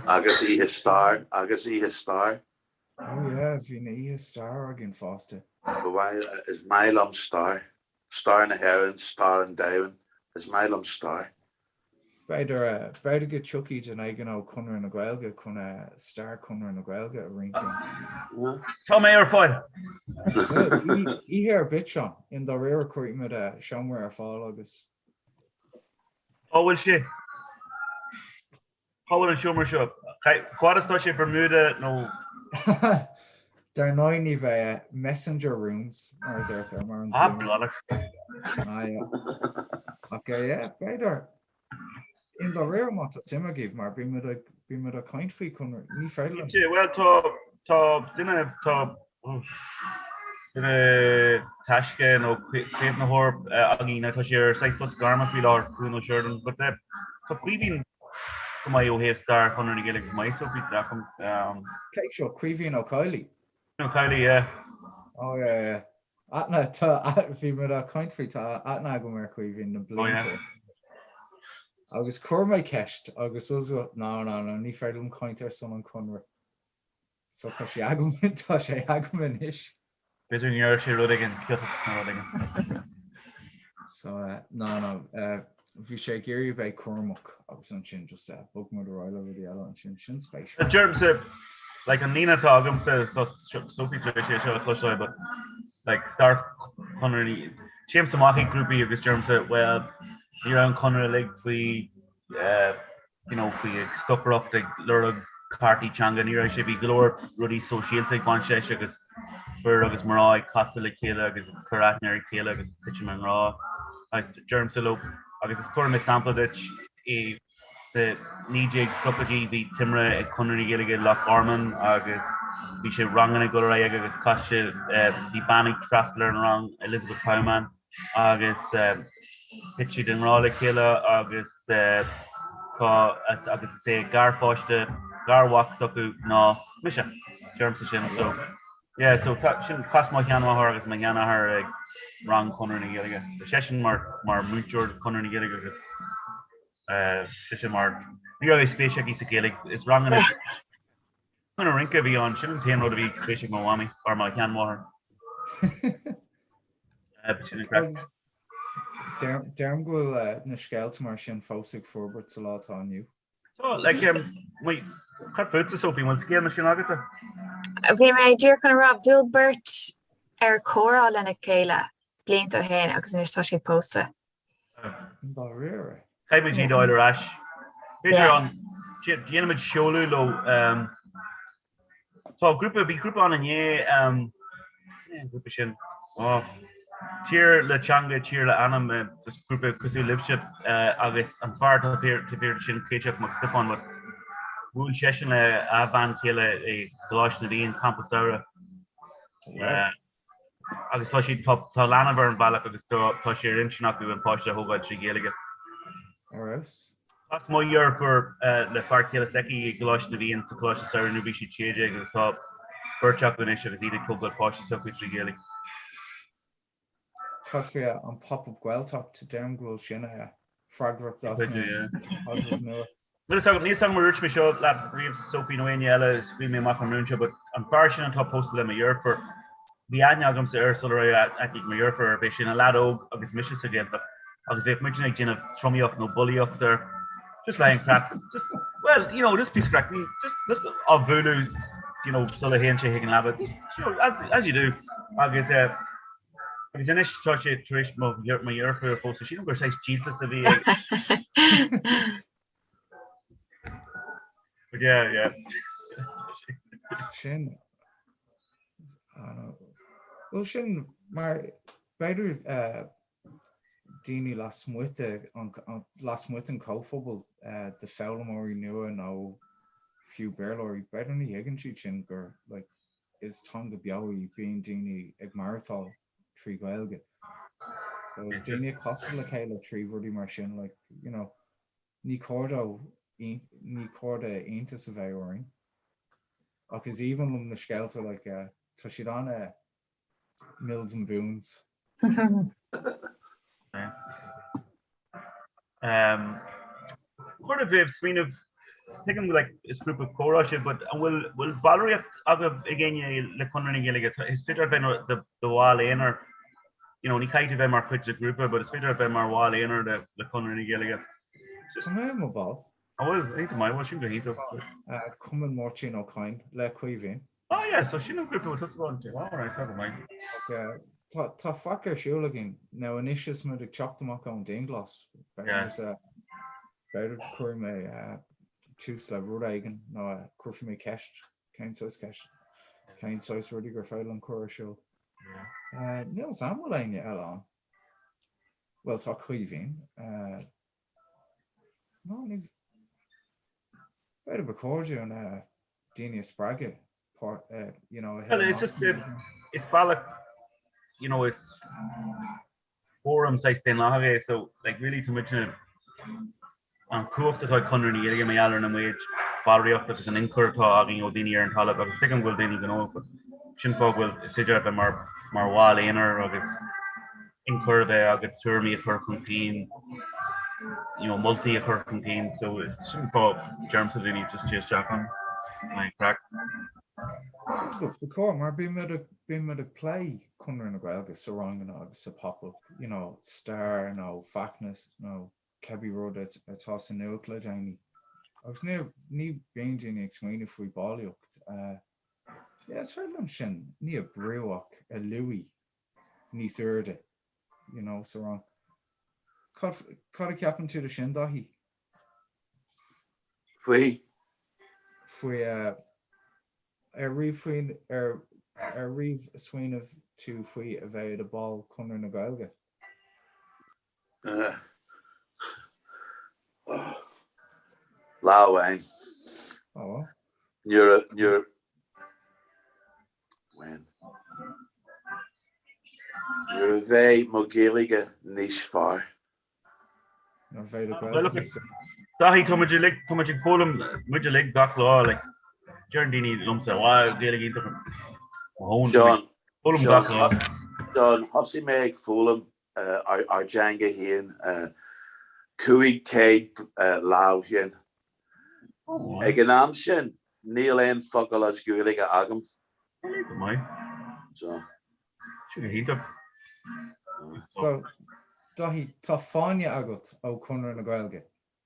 Speaker 3: Agus oíche stair, agus oíche stair.
Speaker 2: Oh yeah, bhí na oíche stair againn fosta.
Speaker 3: Ba mhaith, is maith liom stair. Stair na hÉireann, stair an domhain, is maith liom stair.
Speaker 2: B'fhéidir, b'fhéidir go dtiocfaidh duine éigin ó Chonradh na Gaeilge chun stair Chonradh na Gaeilge a roinnt
Speaker 4: linn. Tá mé ar fáil!
Speaker 2: Oíche ar bith, Seán, i ndáiríre cuirfidh muid seomra ar fáil agus.
Speaker 4: Cá bhfuil sé? Cá bhfuil an seomra seo? Cá fhad is atá sé Bermuda nó?
Speaker 2: Dar ndóigh ní bheidh messenger rooms mar a deirtear mar an
Speaker 4: Ah, bollocks.
Speaker 2: Ah, yeah. Ach yeah, b'fhéidir i ndáiríre má tá suim agaibh mar bíonn muid ag bíonn muid ag caint faoi Conradh ní féidir liom.
Speaker 4: Bhuel tá tá duine tá Duine taisce nó caomhnaitheoir againn, tá sé ar saghas sos gairme faoi láthair, Cuan Ó Seireadáin, but tá Caoimhín go maith ó thaobh stair Chonradh na Gaeilge go maith, so bhí
Speaker 2: um. Cé seo? Caoimhín Ó Cadhlaigh?
Speaker 4: Ó Cadhlaigh, yeah.
Speaker 2: Oh yeah, yeah. Aithne, tá, bhí muid ag caint faoi, tá aithne agam ar Caoimhín na blianta. Oh yeah. Agus chuir mé ceist agus was no, no, no, ní féidir liom caint ar son an Chonradh. So tá sé agam, tá sé agam anois.
Speaker 4: B'fhéidir go ndeir sé rud éigin ciotach nó rud éigin.
Speaker 2: So ná ná bhí sé ag iarraidh a bheith cúramach agus ansin just bhog muid ar aghaidh le rudaí eile ansin sin
Speaker 4: spéisiúil. Deirimse like an líne atá agamsa tá Sophie tar éis é seo a chloisteáil but like stair Chonradh na téimse amach ag grúpaí agus deirimse well ní raibh an Conradh uilig faoi you know, faoi ag stocaireacht ag lorg cártaí teanga, ní raibh sé, bhí go leor rudaí sóisialta ag baint leis agus fir agus mná ag casadh le chéile agus ag cur aithne ar a chéile agus ag titim i ngrá. Agus deirimse leo, agus is tabharfaidh mé sampla duit, i sa 1930idí bhí timire ag Conradh na Gaeilge i Loch Garman agus bhí sé ranganna ag dul ar aghaidh aige agus chas sé, bhí bean ag freastal ar an rang, Elizabeth Plowman, agus thit siad i ngrá le chéile agus tá agus is é garpháiste garmhac s'acu ná mise, deirimse sin so yeah so tá sin chas mo sheanmháthair agus mo sheanathair ag rang Chonradh na Gaeilge. Bhí seisean mar mar múinteoir Chonradh na Gaeilge agus sise mar ní raibh spéis aici sa Ghaeilge is ranganna ranganna rince a bhí ann sin an t-aon rud a bhí spéis ag mo mhamaí or mo sheanmháthair.
Speaker 2: Deirim go bhfuil na scéalta mar sin fós ag forbairt sa lá atá inniu.
Speaker 4: So, like, um, wait, cad fútsa, Sophie, bhfuil scéal mar sin
Speaker 1: agatsa? Bhí mé díreach chun a rá, bhuail beirt ar comhrá lena chéile blianta ó shin agus anois tá siad pósta.
Speaker 2: Dáiríre.
Speaker 4: Caithfidh muid iad a fháil ar ais. B'fhéidir an déanfaimid seoladh leo. Tá grúpa, bhí grúpa ann inné, an grúpa sin, ó, Tír le Teanga, Tír le Anam, just grúpa cosúil libhse agus an fear atá taobh thiar de sin, Caitseach Mac Stiofáin, but bhuail seisean le a bhean chéile i gColáiste na bhFiann, campa samhraidh. Agus tá siad, tá, tá leanbh ar an bhealach agus tá, tá sé ar intinn acu an páiste a thógáil trí Ghaeilge.
Speaker 2: Ar fheabhas.
Speaker 4: Chas mo dheirfiúr le fear céile s'aici i gColáiste na bhFiann sa Choláiste Samhraidh nuair a bhí siad 16 agus tá beirt acu anois agus iad ag tógáil páiste s'acu trí Ghaeilge.
Speaker 2: Cad faoi an Pop-Up Gaeltacht? Deirim go bhfuil sin freagrach as an
Speaker 4: chaidreamh nua. Níl fhios agam, níl fhios agam ar dúirt mé seo leat riamh Sophie nó éinne eile, scaoil mé amach an rún seo, but an fear sin atá pósta le mo dheirfiúr, bhí aithne agamsa air sula raibh aithne ag mo dheirfiúr air, bhí sé ina leaid óg agus mise sa Ghaeltacht agus bheadh muidne ag déanamh tromaíocht nó bulaíocht air, just le haghaidh an craic, just, well, you know, just piece of craic, ní, just, just á bhualadh, you know, sula théann sé chuig an leaba, just, you know, as, as you do, agus eh, agus anois tá sé tar éis mo, mo dheirfiúr a phósadh, sílim gur saghas díoltas a bhí ag. But yeah, yeah.
Speaker 2: Sin, well sin mar b'fhéidir eh, daoine lasmuigh de lasmuigh den chomhphobal de foghlaimeoirí nua nó fiú Béarlóirí, b'fhéidir ní thuigeann siad sin gur like is teanga beo í, bíonn daoine ag maireachtáil trí Ghaeilge. So is daoine ag casadh le chéile trí rudaí mar sin like you know ní cóir dó ní cóir d'iontas a bheith orainn. Ach is aoibhinn liom na scéalta like tá siad an Mills and Boons.
Speaker 4: Chóir a bheith smaoineamh, tuigim like is grúpa comhrá sibh but an bhfuil bhfuil ballraíocht agaibh ag éinne le Conradh na Gaeilge? Is féidir a bheith i do bhall aonair, you know, ní chaithfidh tú bheith mar chuid de ghrúpa but is féidir a bheith mar bhall aonair le le Conradh na Gaeilge.
Speaker 2: Tá mé i mo bhall.
Speaker 4: An bhfuil? Iontach maith, bhuel sin go hiontach.
Speaker 2: Cumann Máirtín Ó Cadhain le Caoimhín.
Speaker 4: Oh yeah, so sin an grúpa a bhfuil tusa ann, all right, tá go maith.
Speaker 2: Ach tá tá faic ar siúl againn now anois is muid ag teacht amach ón dianghlas. B'fhéidir b'fhéidir cuirfidh mé tús le rud éigin nó cuirfidh mé ceist, cén saghas ceist, cén saghas rudaí gur féidir liom cur ar siúl. Níl 'fhios a'm bhfuil éinne eile ann. Bhuel tá Caoimhín. No, ní b'fhéidir ba chóir dúinn daoine a spreagadh, you know,
Speaker 4: a thuilleadh It's just, is bealach, you know, is fóram saghas daonlathach é, so like really tá muidne an chumhacht atá ag Conradh na Gaeilge mar gheall ar an méid ballraíocht agus an ionchur atá againn ó daoine ar an talamh agus tuigim go bhfuil daoine gnóthach but sin fáth go bhfuil is féidir a bheith mar mar bhall aonair agus ionchur a bheith agat, tuairimí a chur chun cinn, you know, moltaí a chur chun cinn, so is sin fáth deirimse le daoine just téigh isteach ann, an craic.
Speaker 2: Ba chóir, mar bíonn muid ag bíonn muid ag plé Conradh na Gaeilge sa ranganna agus sa pop-up. you know, stair nó faisnéis nó cibé rud atá sa nuacht le déanaí. Agus ní ní bíonn daoine ag smaoineamh faoi ballraíocht. Yeah, is féidir liom sin, ní a brú ach a luí níos airde, you know, sa rang. Cad cad a cheapann tú de sin, Daithí?
Speaker 3: Faoi?
Speaker 2: Faoi ar riamh faoin ar ar riamh smaoineamh tú faoi a bheith i do ball Conradh na Gaeilge?
Speaker 3: Lá amháin.
Speaker 2: Ó.
Speaker 3: Nuair a nuair when nuair a bheidh mo Ghaeilge níos fearr.
Speaker 4: Daithí, tá muid uilig, tá muid ag foghlaim, muid uilig gach lá, like, deireann daoine liomsa, wá, Gaeilge iontach,
Speaker 3: Seán,
Speaker 4: foghlaim gach lá.
Speaker 3: Seán, thosaigh mé ag foghlaim ár dteanga féin 500 lá ó shin. Ag an am sin, níl aon focal as Gaeilge agam.
Speaker 4: Go maith.
Speaker 3: So.
Speaker 4: Sin go hiontach.
Speaker 2: So, Daithí, tá fáinne agat ó Conradh na Gaeilge.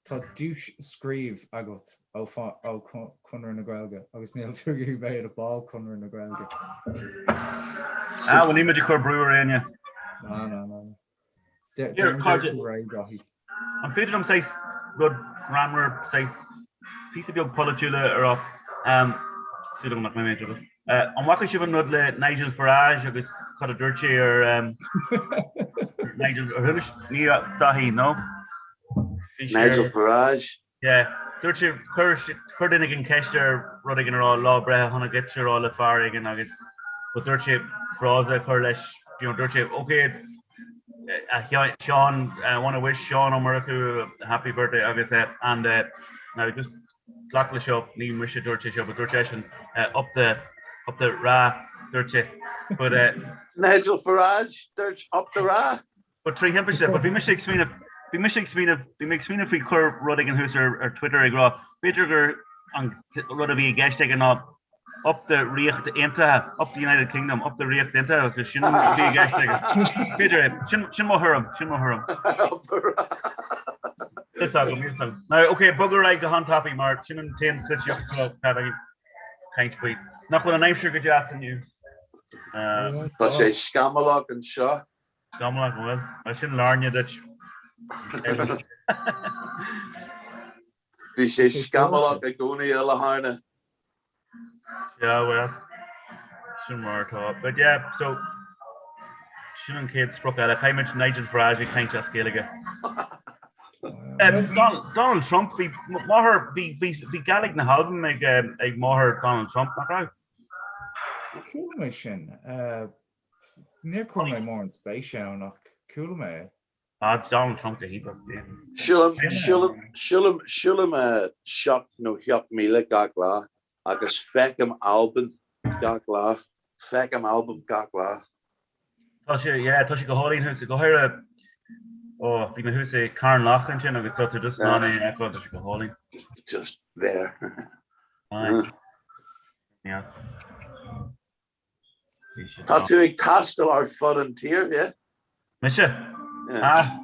Speaker 2: Tá duais Scríobh agat ó ó Conradh na Gaeilge agus níl tú ag iarraidh bheith i do ball Conradh na Gaeilge.
Speaker 4: Ah, well níl muid ag cur brú ar éinne.
Speaker 2: Ná, ná, ná.
Speaker 4: An féidir liom saghas rud greannmhar, saghas píosa beag polaitiúla a rá? Súil agam nach mbeidh mé i dtruball. An bhfaca sibh an rud le Nigel Farage agus cad a dúirt sé ar Nigel, ar chuala ní Daithí, no?
Speaker 3: Nigel Farage?
Speaker 4: Yeah. Dúirt sé, chuir, chuir duine éigin ceist air rud éigin a rá, lá breithe shona duit a rá le fear éigin agus but dúirt sé frása a chur leis, you know, dúirt sé, okay, a Sheáin, I want to wish Seán Ó Murchú a happy birthday agus eh, and eh, now just glac le seo, ní mise a dúirt sé seo, but dúirt seisean eh, up the, up the ra, dúirt sé. But eh,
Speaker 3: Nigel Farage, dúirt up the ra.
Speaker 4: But 3 thimpiste, but bhí mise ag smaoineamh, bhí mise ag smaoineamh, bhí mé ag smaoineamh faoi chur rud éigin thuas ar ar Twitter ag rá, b'fhéidir gur an rud a bhí i gceist aige ná up the Ríocht Aontaithe, up the United Kingdom, up the Ríocht Aontaithe agus sin a bhí i gceist aige. B'fhéidir é, sin, sin mo thuairim, sin mo thuairim. Is agam, is agam. Now, okay, bog ar aghaidh go han-tapaidh mar sin an t-aon pholaitíocht atá againn caint faoi. Nach bhfuil an aimsir go deas inniu?
Speaker 3: Tá sé scamallach anseo.
Speaker 4: Scamallach, an bhfuil? Bhuel, sin lárne duit.
Speaker 3: Bhí sé scamallach i gcónaí i Latharna.
Speaker 4: Yeah, well, sin mar atá. But yeah, so, sin an chéad sprioc eile. Caithfimid Nigel Farage ag caint as Gaeilge. Donald Trump, bhí máthair, bhí, bhí, bhí Gàidhlig na hAlban ag, ag máthair Donald Trump, nach raibh?
Speaker 2: Chuala mé sin. Níor chuir mé mórán spéise ann ach chuala mé é.
Speaker 4: Ah, Donald Trump go hiontach.
Speaker 3: Siúlaim, siúlaim, siúlaim, siúlaim seacht nó ocht míle gach lá agus feicim Albain gach lá. Feicim Albain gach lá.
Speaker 4: Tá sé, yeah, tá sé go hálainn thuas, go háirithe, oh, bhí mé thuas i Carn Loch ansin agus tá tú just in ann é a fheiceáil, tá sé go hálainn.
Speaker 3: Just there.
Speaker 4: Aye. Yes.
Speaker 3: Tá tú ag taisteal ar fud an tír, yeah?
Speaker 4: Mise? Ah,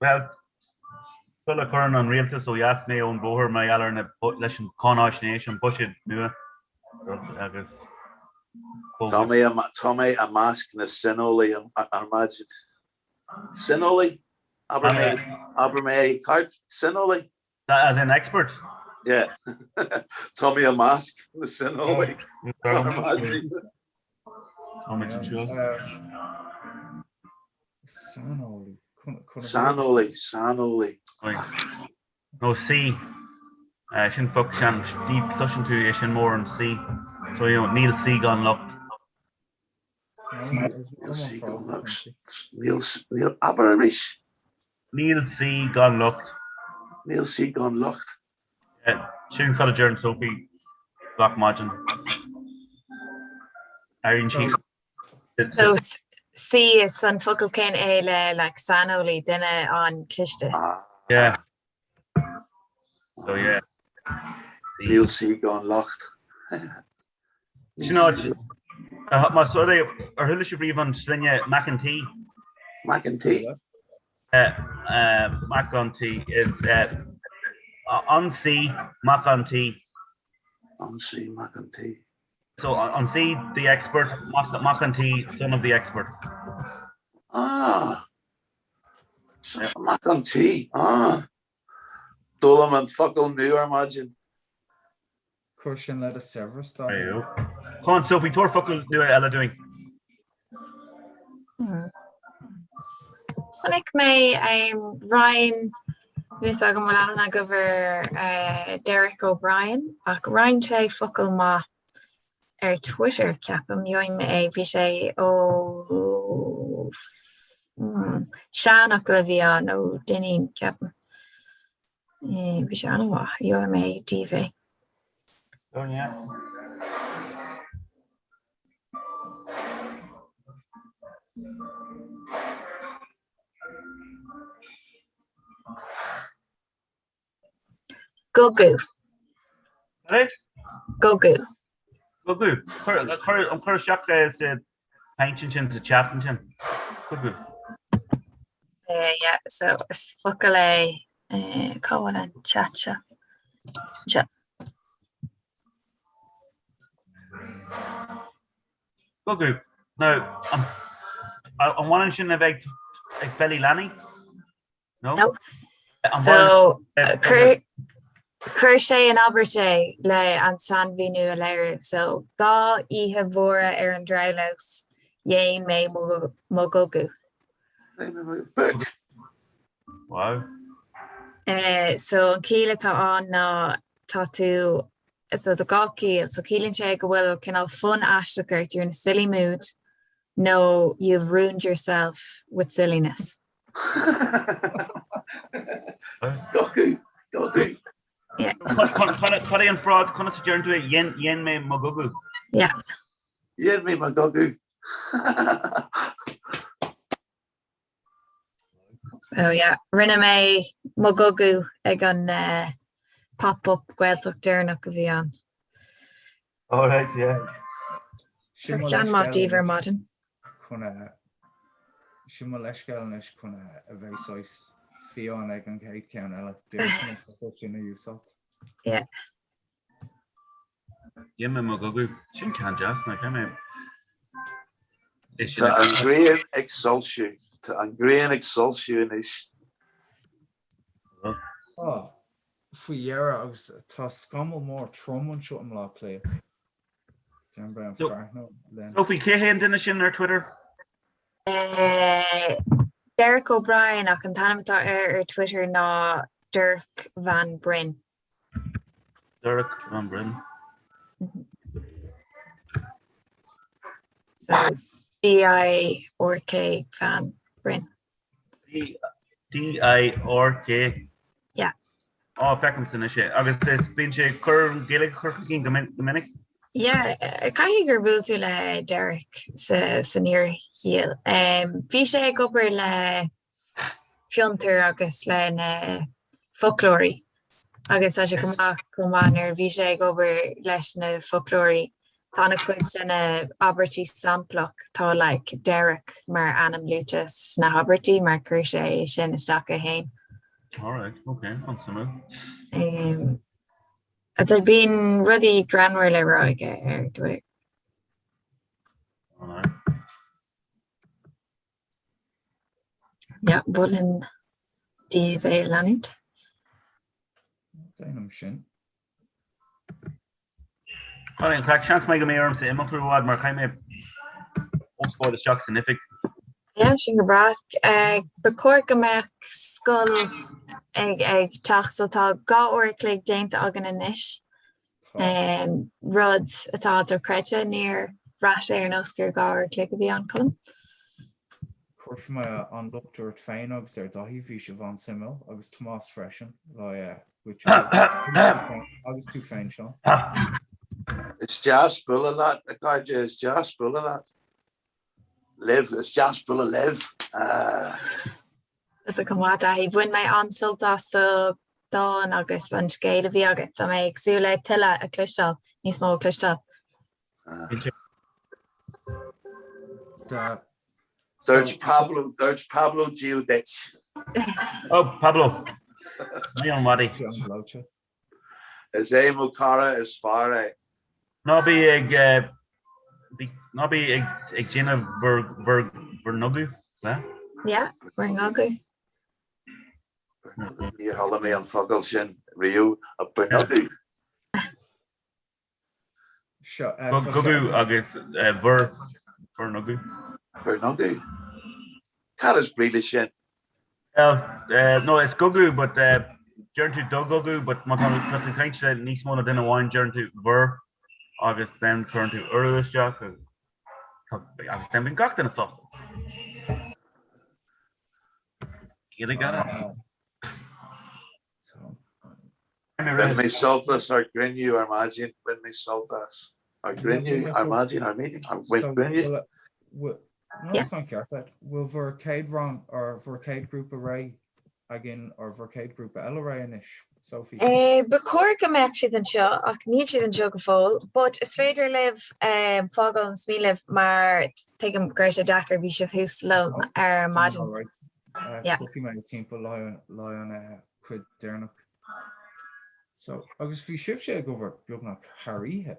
Speaker 4: bhuel, sula gcuireann an rialtas ó dheas mé ón bhóthar mar gheall ar na, leis an cáináisnéis, an buiséad nua agus
Speaker 3: Tá mé, tá mé i measc na saineolaí ar maidin. Saineolaí? Abair mé, abair mé ceart, saineolaí?
Speaker 4: As in expert?
Speaker 3: Yeah. Tá mé i measc na saineolaí ar maidin.
Speaker 2: Saineolaí.
Speaker 3: Saineolaí, saineolaí.
Speaker 4: Nó saoi. Sin focal sean, ní chloiseann tú é sin mórán, saoi. So, you know, níl saoi gan locht.
Speaker 3: Níl saoi gan locht. Níl, níl, abair arís.
Speaker 4: Níl saoi gan locht.
Speaker 3: Níl saoi gan locht.
Speaker 4: Sin cad a deireann Sophie gach maidin. Éiríonn sí.
Speaker 1: So saoi is an focal céanna é le like saineolaí, duine an-chliste.
Speaker 4: Yeah. So yeah.
Speaker 3: Níl saoi gan locht.
Speaker 4: Sin áit. Más rud é, ar chuala sibh riamh an sloinne McEntee?
Speaker 3: Mac an tí.
Speaker 4: Mac an tí is an Saoi Mac an tí.
Speaker 3: An Saoi Mac an tí.
Speaker 4: So an Saoi the expert, Mac an tí, son of the expert.
Speaker 3: Ah! Mac an tí, ah! D'fhoghlaim an focal nua ar maidin.
Speaker 2: Cuir sin le do saibhreas, Dáithí.
Speaker 4: Come on Sophie, tabhair focal nua eile dúinn.
Speaker 1: Chonaic mé roinn, níl fhios agam an bhfuil aithne agaibh ar Derek O'Brien, ach roinn sé focal maith ar Twitter, ceapaim, gheobhaidh mé é, bhí sé ó seanfhocal a bhí ann ó Duinnín, ceapaim. Bhí sé an-mhaith, gheobhaidh mé daoibh é.
Speaker 4: Oh yeah.
Speaker 1: Gugu.
Speaker 4: Cad é?
Speaker 1: Gugu.
Speaker 4: Gugu. Cuir an cuir isteach é sa chaint ansin, sa chat ansin. Gugu.
Speaker 1: Yeah, so is focal é cá bhfuil an chat seo? Seo.
Speaker 4: Gugu. Now, an bhaineann sin le bheith ag feillí leanaí?
Speaker 1: No. No. So, chuir chuir sé in abairt é le an sainmhíniú a léiriú. So, 2 oíche mhóra ar an treabhlós, dhein mé mo ghugu.
Speaker 3: Book.
Speaker 4: Wow.
Speaker 1: So, an chiall atá ann ná tá tú, so tá 2 chiall. So, ciallaíonn sé go bhfuil cineál fonn aisteach ort, you're in a silly mood, nó you've ruined yourself with silliness.
Speaker 3: Gugu, gugu.
Speaker 4: Cad é an frás, conas a deireann tú é, dhein mé mo ghugu?
Speaker 1: Yeah.
Speaker 3: Dhein mé mo ghugu.
Speaker 1: So yeah, rinne mé mo ghugu ag an pop-up Gaeltacht deireanach a bhí ann.
Speaker 4: All right, yeah.
Speaker 2: Sin mo
Speaker 1: Sean maith daoibh ar maidin.
Speaker 2: chun a Sin mo leithscéal anois chun a bheith saghas fiáin ag an gcéad cheann eile. D'iarr an focal sin a úsáid.
Speaker 1: Yeah.
Speaker 4: Dhein mé mo ghugu. Sin ceann deas nach é mé.
Speaker 3: Tá an ghrian ag soilsiú. Tá an ghrian ag soilsiú anois.
Speaker 2: Tá, faoi dheireadh agus tá scamall mór trom anseo i mBleá Cliath.
Speaker 4: Sophie, cé hé an duine sin ar Twitter?
Speaker 1: Derek O'Brien ach an t-ainm atá air ar Twitter ná Dirk Van Brin.
Speaker 4: Dirk Van Brin.
Speaker 1: So D-I-R-K Van Brin.
Speaker 4: D-I-R-K?
Speaker 1: Yeah.
Speaker 4: Á, feicimse anois é. Agus is bíonn sé ag cur an Ghaeilge a chur chun cinn go minic?
Speaker 1: Yeah, caithfidh gur bhuail tú le Derek sa san fhíorshaol. Bhí sé ag obair le Fiontar agus le na foclóirí agus tá sé go maith chomh maith nuair a bhí sé ag obair leis na foclóirí Tá an-chuid de na abairtí samplach, tá like Derek mar ainm luaite sna habairtí mar chuir sé é sin isteach é féin.
Speaker 4: Alright, ok, an-suimiúil.
Speaker 1: Um, tá bíonn rudaí greannmhar le rá aige ar Twitter.
Speaker 4: Alright.
Speaker 1: Yeah, mholfainn daoibh é a leanúint.
Speaker 2: Déanaim sin.
Speaker 4: Cad é an craic? Seans maith go mbeidh ormsa imeacht roimh i bhfad mar caithfidh mé oscailt isteach san oifig.
Speaker 1: Yeah, sin go breá. Ba chóir go mbeadh scoil ag ag teacht so tá 2 uair a chloig déanta againn anois. Rud atá dochreidte, níor bhraith sé ar nós gur 2 uair a chloig a bhí ann, Colm.
Speaker 2: Cuirfidh mé an locht ort féin agus ar Dhaithí, bhí sibh an-suimiúil, agus Tomás freisin, le agus tú féin, Seán.
Speaker 3: Is deas bualadh leat, a chairde, is deas bualadh leat. Libh, is deas bualadh libh.
Speaker 1: Is go maith, Daithí. Bhain mé an-sult as do dhán agus an scéal a bhí agat. Tá mé ag súil le tuilleadh a chloisteáil, níos mó a chloisteáil.
Speaker 2: Tá.
Speaker 3: Dúirt Pablo, dúirt Pablo Dia duit.
Speaker 4: Oh, Pablo. Ní an madaí.
Speaker 3: Is é mo cara is fearr é.
Speaker 4: Ná bí ag ná bí ag ag déanamh bhur bhur bhur ngugadh, le?
Speaker 1: Yeah, bhur ngugadh.
Speaker 3: Níor chuala mé an focal sin riamh, bhur ngugadh.
Speaker 4: Gugadh agus bhur bhur ngugadh.
Speaker 3: Bhur ngugadh? Cad is brí leis sin?
Speaker 4: Well, no, is gugadh but deireann tú do ghugadh but má tá tú ag caint le níos mó ná duine amháin deireann tú bhur agus then cuireann tú urú isteach agus then bíonn gach duine sásta. Gaeilge.
Speaker 3: Bhain mé sult as ár gcruinniú ar maidin, bhain mé sult as ár gcruinniú ar maidin, our meeting, our gcruinniú.
Speaker 2: No, tá an ceart agat. Bhfuil bhur chéad rang or bhur chéad grúpa réidh againn or bhur chéad grúpa eile réidh anois, Sophie?
Speaker 1: Ba chóir go mbeadh siad anseo ach níl siad anseo go fóill. But is féidir libh fágáil más mian libh mar tuigim go raibh sé deacair, bhí sibh thuas liom ar maidin.
Speaker 2: Tiocfaidh mé timpeall le an cuid deireanach. So, agus bhí sibhse ag obair beagnach thar oíche.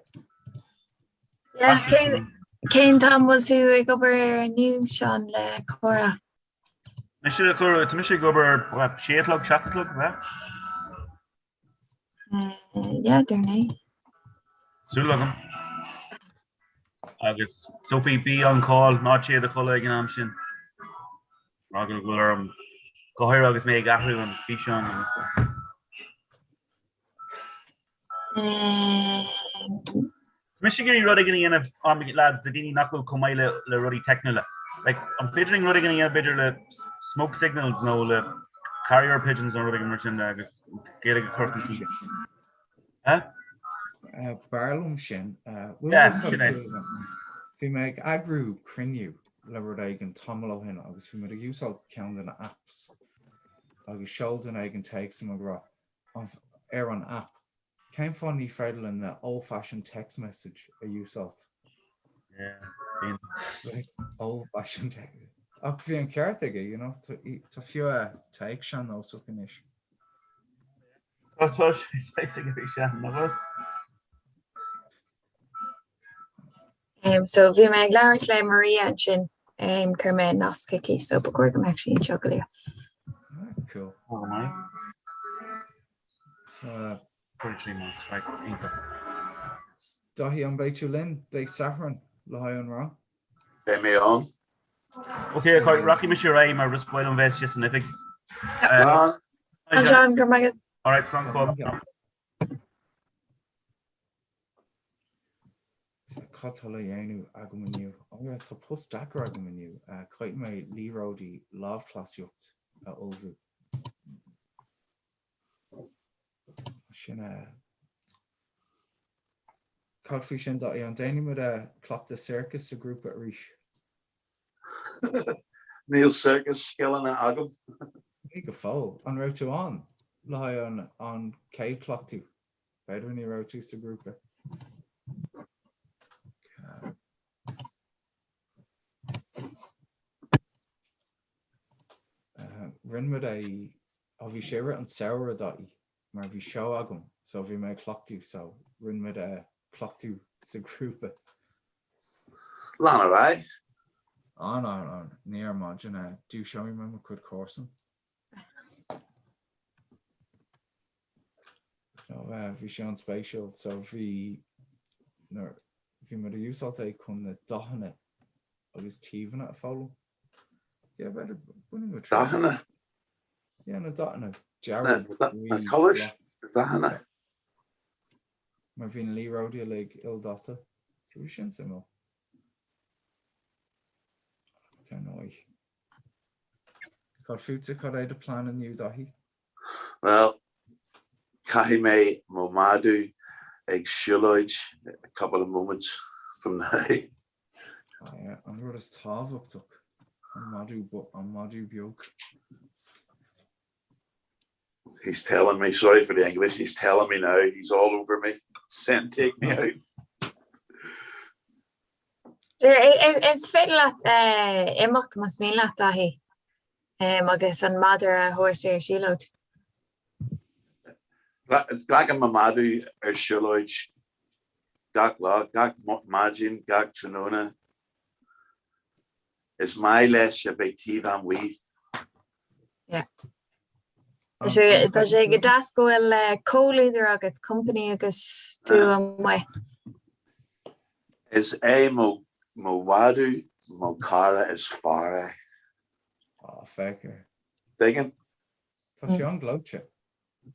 Speaker 1: Yeah, cén cén t-am bhfuil tú ag obair ar inniu, Seán, le Cora?
Speaker 4: Mise le Cora, tá mise ag obair sé a chlog, 7 a chlog, yeah?
Speaker 1: Yeah, déarfainn é.
Speaker 4: Súil agam. Agus Sophie, bí on call, ná téigh i do chodladh ag an am sin. Mar go bhfuil orm go háirithe agus mé ag athrú an físeán agus. Tá mise ag iarraidh rud éigin a dhéanamh um, lads, do daoine nach bhfuil chomh maith le, le rudaí teicniúla. Like, an féidir linn rud éigin a dhéanamh b'fhéidir le smoke signals nó le carrier pigeons nó rud éigin mar sin de agus Gaeilge a chur chun cinn. Eh?
Speaker 2: B'fhearr liom sin.
Speaker 4: Yeah, sin é.
Speaker 2: Bhí mé ag eagrú cruinniú le rud éigin tamall ó shin agus bhí muid ag úsáid ceann de na apps agus sheol duine éigin téacs dom ag rá ar an app Cén fáth ní féidir linn na old fashioned text message a úsáid?
Speaker 4: Yeah,
Speaker 2: bíonn. Old fashioned text. Ach bhí an ceart aige, you know, tá fiú téacs sean-nósach anois.
Speaker 4: Tá tá sé saghas ag éirí sean, nach bhfuil?
Speaker 1: Um, so bhí mé ag labhairt le Maria ansin, um, chuir mé nasc chuici, so ba chóir go mbeadh sí anseo go luath.
Speaker 2: Ah, cool.
Speaker 4: Oh, my.
Speaker 2: So,
Speaker 4: 43 months, right, iontach.
Speaker 2: Daithí, an mbeidh tú linn Dé Sathairn le haghaidh an rang?
Speaker 3: Beidh mé ann.
Speaker 4: Ok, rachaidh mise ar aghaidh mar is maith liom bheith istigh san oifig.
Speaker 3: Slán.
Speaker 1: Slán John, go raibh maith agat.
Speaker 4: Alright, slán go fóill.
Speaker 2: So, cad tá le dhéanamh agam inniu? Oh yeah, tá post deacair agam inniu. Caithfidh mé liathróidí lámhchleasaíocht a ullmhú. Sin é. Cad faoi sin, Daithí? An ndéanfaidh muid cleachtadh sorcas sa ghrúpa arís?
Speaker 3: Níl circus scileanna agam.
Speaker 2: Ní go fóill. An raibh tú ann le haghaidh an chéad cleachtadh? B'fhéidir ní raibh tú sa ghrúpa. Rinne muid é, ó bhí sé i rith an samhradh Daithí mar bhí seó agam so bhí mé ag cleachtadh so rinne muid cleachtadh sa ghrúpa.
Speaker 3: Lean ar aghaidh.
Speaker 2: An, an, an, ní ar maidin, dúiseoidh mé mo chuid comharsan. No, bhí sé an-spéisiúil. So bhí nuair bhí muid ag úsáid é chun na dathanna agus taobhanna a foghlaim. Yeah, b'fhéidir bainfidh muid triail.
Speaker 3: Dathanna?
Speaker 2: Yeah, na dathanna. Dearg,
Speaker 3: Na colours, na dathanna.
Speaker 2: Mar bhí na liathróidí uilig ildaite. So bhí sin suimiúil. Dar ndóigh. Cad fútsa, cad é do plean inniu, Daithí?
Speaker 3: Bhuel, caithfidh mé mo mhadadh ag siúlóid a couple of moments from now.
Speaker 2: Ah yeah, an rud is tábhachtach, an madadh, an madadh beag.
Speaker 3: He's telling me, sorry for the English, he's telling me now, he's all over me, saying take me out.
Speaker 1: Is féidir leat imeacht más mian leat, Daithí, agus an madra a thabhairt ar siúlóid.
Speaker 3: Glacaim mo mhadadh ar siúlóid gach lá, gach maidin, gach tráthnóna. Is maith leis a bheith taobh amuigh.
Speaker 1: Yeah. Tá sé go deas go bhfuil comhluadar agat, company agus tú amuigh.
Speaker 3: Is é mo mhadadh mo chara is fearr é.
Speaker 2: Á, féach air.
Speaker 3: Tuigeann?
Speaker 2: Tá sé an-ghleoite.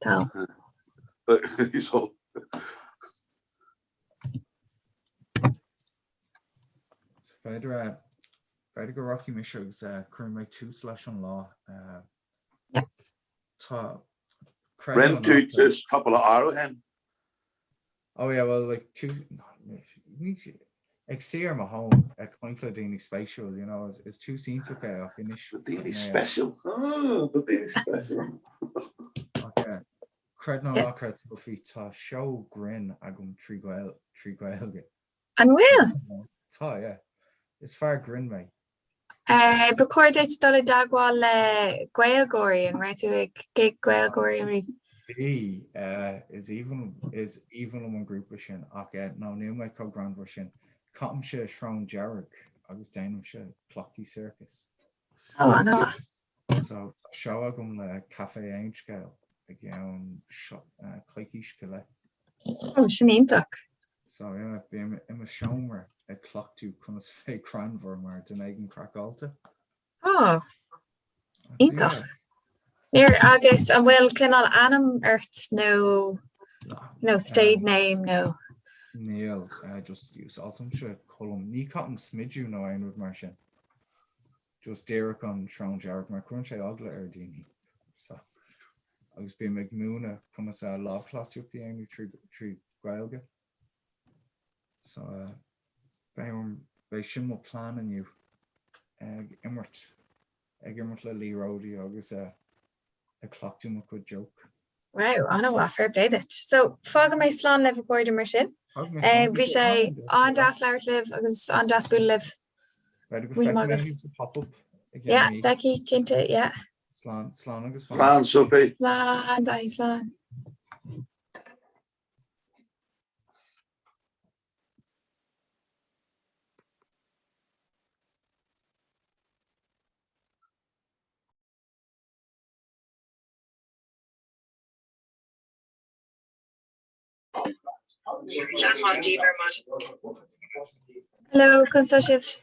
Speaker 1: Tá.
Speaker 2: So b'fhéidir b'fhéidir go rachaidh mise agus cuirfidh mé tús leis an lá. Tá
Speaker 3: Rinne tú tús cúpla uair ó shin.
Speaker 2: Oh yeah, well like tú ag suí ar mo thóin ag caint le daoine spéisiúil, you know, is tús iontach é ach anois.
Speaker 3: Daoine speisialta, daoine speisialta.
Speaker 2: Ach creid nó ná creid Sophie, tá seó grinn agam trí Ghaeilge.
Speaker 1: An bhfuil?
Speaker 2: Tá, yeah. Is fear grinn mé.
Speaker 1: Ba chóir duit dul i dteagmháil le GaelGáirí, an raibh tú ag gig GaelGáirí
Speaker 2: riamh? Bhí, is aoibhinn is aoibhinn liom an grúpa sin ach no níl mé chomh greannmhar sin. Caithimse srón dearg agus déanaimse cleachtaí sorcais.
Speaker 1: Ó, an-mhaith.
Speaker 2: So tá seó agam le Café Aon Scéal i gceann coicís go leith.
Speaker 1: Ó, sin iontach.
Speaker 2: So yeah, bím i mo seomra ag cleachtadh conas bheith greannmhar mar duine éigin craiceáilte.
Speaker 1: Ó, iontach. Níor, agus an bhfuil cineál ainm ort nó nó stage name nó?
Speaker 2: Níl, just úsáidimse Colm. Ní chaithim smidiú nó aon rud mar sin. Just díreach an srón dearg mar cuireann sé eagla ar daoine. So, agus bím ag múineadh conas lámhchleasaíocht a dhéanamh trí Ghaeilge. So, beidh beidh sin mo plean inniu ag imirt ag imirt le liathróidí agus ag cleachtadh mo chuid joke.
Speaker 1: Wow, an-mhaith, fair play duit. So, fágfaidh mé slán libh a chairde mar sin. Bhí sé an-deas labhairt libh agus an-deas bualadh libh.
Speaker 2: B'fhéidir go bhfeicfidh mé thú sa pop-up.
Speaker 1: Yeah, feicfidh, cinnte, yeah.
Speaker 2: Slán, slán agus
Speaker 3: Slán, Sophie.
Speaker 1: Slán, Daithí, slán. Hello, conas tá sibh?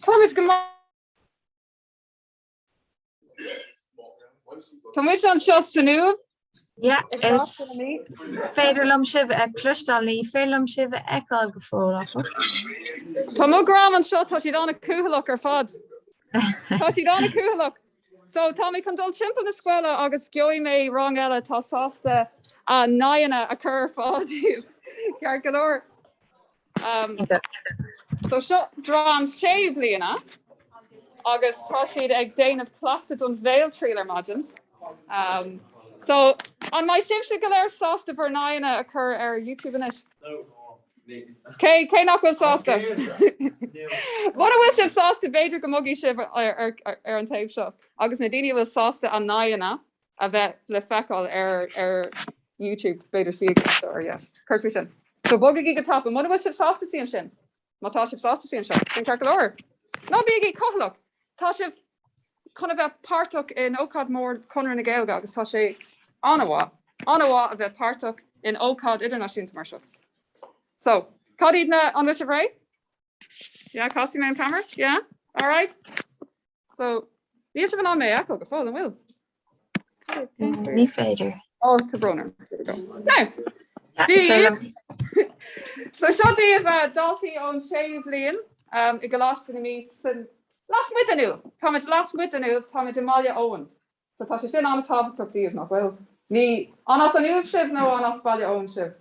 Speaker 6: Táimid go maith. Tá muid anseo san Uaimh.
Speaker 1: Yeah, is féidir liom sibh a chloisteáil, ní féidir liom sibh a fheiceáil go fóill, áfach.
Speaker 6: Tá mo dhream anseo, tá siad an-cúthaileach ar fad. Tá siad an-cúthaileach. So, tá mé chun dul timpeall na scoile agus gheobhaidh mé rang eile atá sásta a n-aghaidheanna a chur ar fáil daoibh. Ceart go leor. Um, so seo dream séú bliana agus tá siad ag déanamh cleachtadh don bhéaltriail ar maidin. Um, so an mbeidh sibhse go léir sásta bhur n-aghaidheanna a chur ar YouTube anois? Cé cé nach bhfuil sásta? Muna bhfuil sibh sásta b'fhéidir go mbogfaidh sibh ar, ar, ar an taobh seo agus na daoine a bhfuil sásta a n-aghaidheanna a bheith le feiceáil ar ar YouTube b'fhéidir suígí anseo ar dheis. Céard faoi sin. So bogaigí go tapa. Muna bhfuil sibh sásta suí ansin. Má tá sibh sásta suí anseo. Sin ceart go leor. Ná bígí cúthaileach. Tá sibh chun a bheith páirteach in ócáid mór Conradh na Gaeilge agus tá sé an-mhaith, an-mhaith a bheith páirteach in ócáid idirnáisiúnta mar seo. So, cad iad na, an bhfuil sibh réidh? Yeah, casfaidh mé an camera? Yeah? All right. So, níl sibh in ann mé a fheiceáil go fóill, an bhfuil?
Speaker 1: Ní féidir.
Speaker 6: Ó, tá brón orm. There we go. Now, daoibh. So seo daoibh uh, daltaí ón séú bliain um, i gColáiste na Mí san lasmuigh den Uaimh. Táimid lasmuigh den Uaimh, táimid i mBaile Eoin. So tá sé sin an-tábhachtach daoibh, nach bhfuil? Ní, an as an Uaimh sibh nó an as Baile Eoin sibh?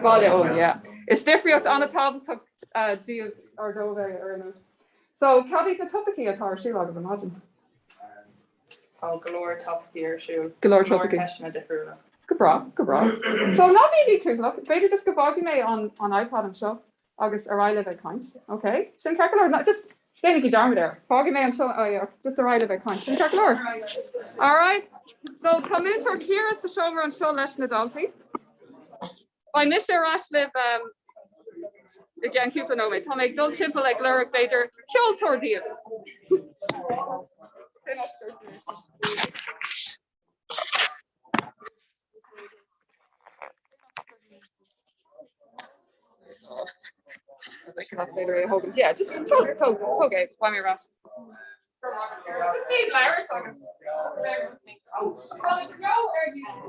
Speaker 6: Baile Eoin, yeah. Is difríocht an-tábhachtach uh, daoibh or dóibh é ar aon nós. So, cad iad na topaicí atá ar siúl agaibh ar maidin?
Speaker 7: Tá go leor topaicí ar siúl.
Speaker 6: Go leor topaicí.
Speaker 7: Ceisteanna difriúla.
Speaker 6: Go breá, go breá. So ná bígí cúthaileach, b'fhéidir just go bhfágfaidh mé an, an iPad anseo. Agus ar aghaidh libh ag caint. Ok, sin ceart go leor. No, just déanaigí dearmad air. Fágfaidh mé anseo, oh yeah, just ar aghaidh libh ag caint. Sin ceart go leor. Alright. So tá múinteoir Ciara sa seomra anseo leis na daltaí. Beidh mise ar ais libh um, i gceann cúpla nóiméad. Tá mé ag dul timpeall ag lorg b'fhéidir ceoltóir daoibh. Yeah, just tóg tóg tóg é beidh mé ar ais. Just bí ag labhairt agus Tá ar YouTube.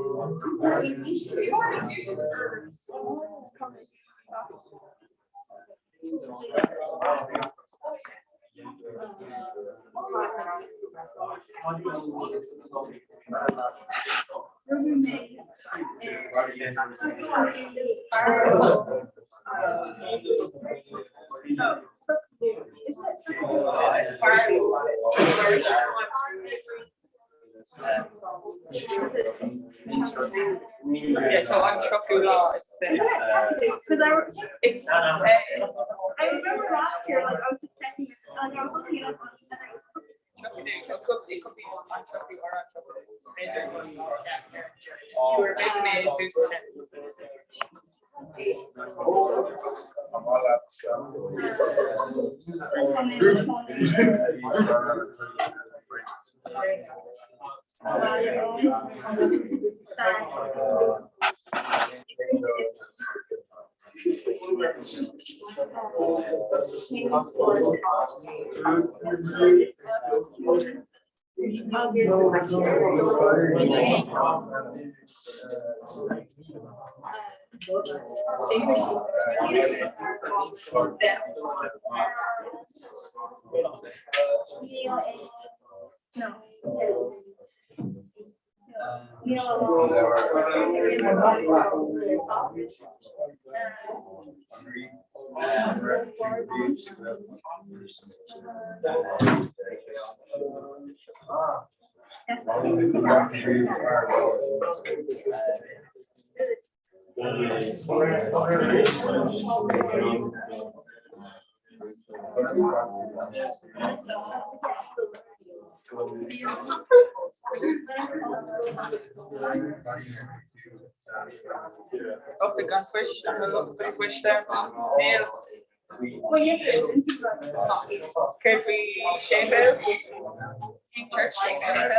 Speaker 6: Bhí mór YouTube So an tríochú lá is Lucht gan phoist an lucht an phoist ar Níl. Céard faoi séipéal? Church séipéal.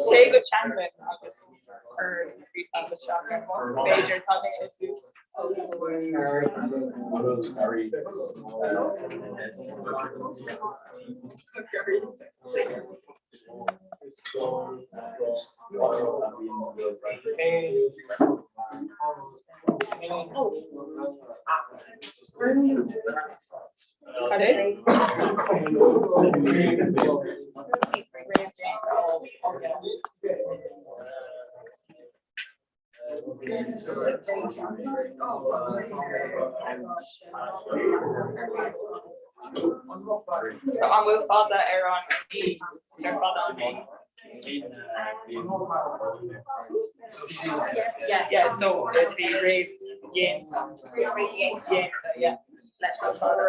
Speaker 7: Téigh go Teanglann agus cuir free-class isteach. B'fhéidir tagann sé suas. Cad é? So an bhfuil fada ar an í? Ar fada an í? Yeah, so it'd be réamhdhéanta. Réamhdhéanta, yeah. Leis an fada.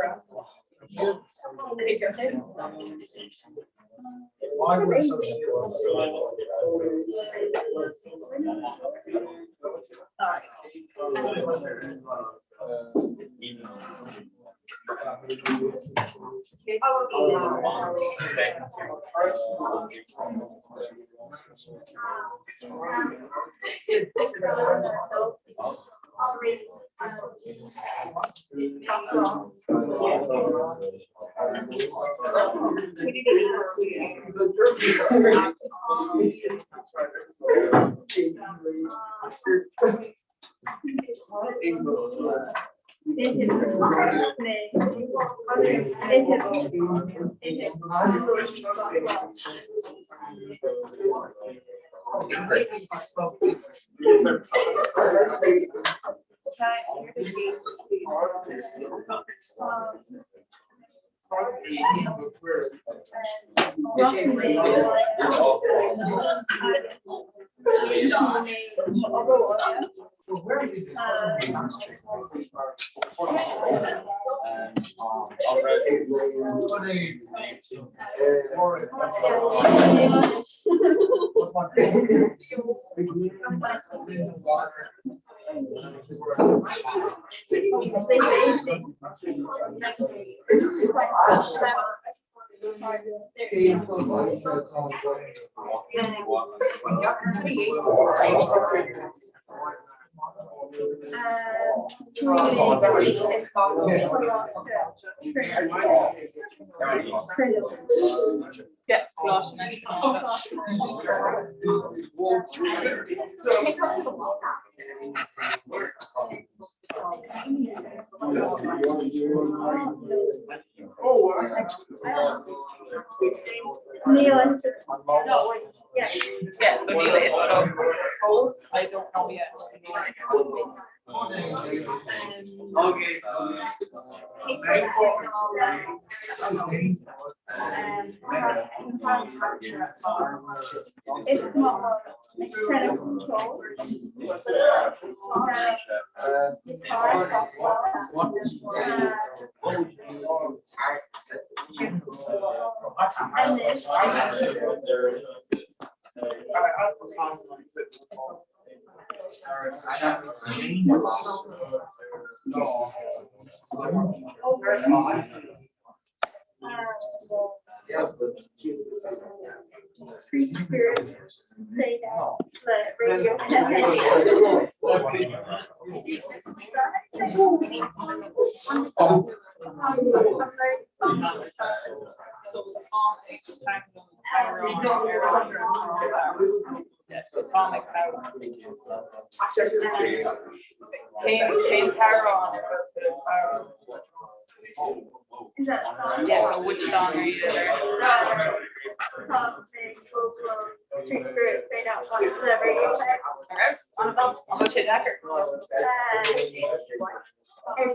Speaker 7: Yeah, so níl a fhios agam fós, I don't know yet. So tá ag So tá ag Cén t-amhrán ar Yeah, so which song are you learning?
Speaker 8: Street Spirit, Fade Out, whatever you say.
Speaker 7: An bhfuil sé deacair? Ar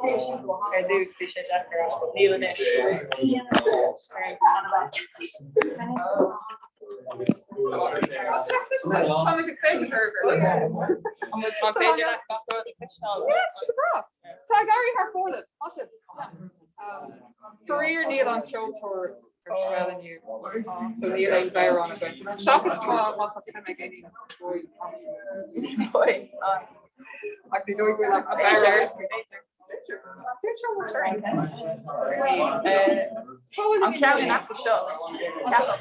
Speaker 7: dtús bhí sé deacair ach níl anois.
Speaker 6: Táimid ag féachaint
Speaker 7: An féidir leat gach rud a chloisteáil?
Speaker 6: Yeah, tá sé go breá. Tá ag éirí thar fóir libh. Tá sibh. Faraor níl an ceoltóir ar scoil inniu, so níl aon bhodhrán againn. Seachas má má tá suim ag éinne. Ach ní dóigh go bhfuil an bodhrán.
Speaker 7: An ceann in aice seo. Ceapaim.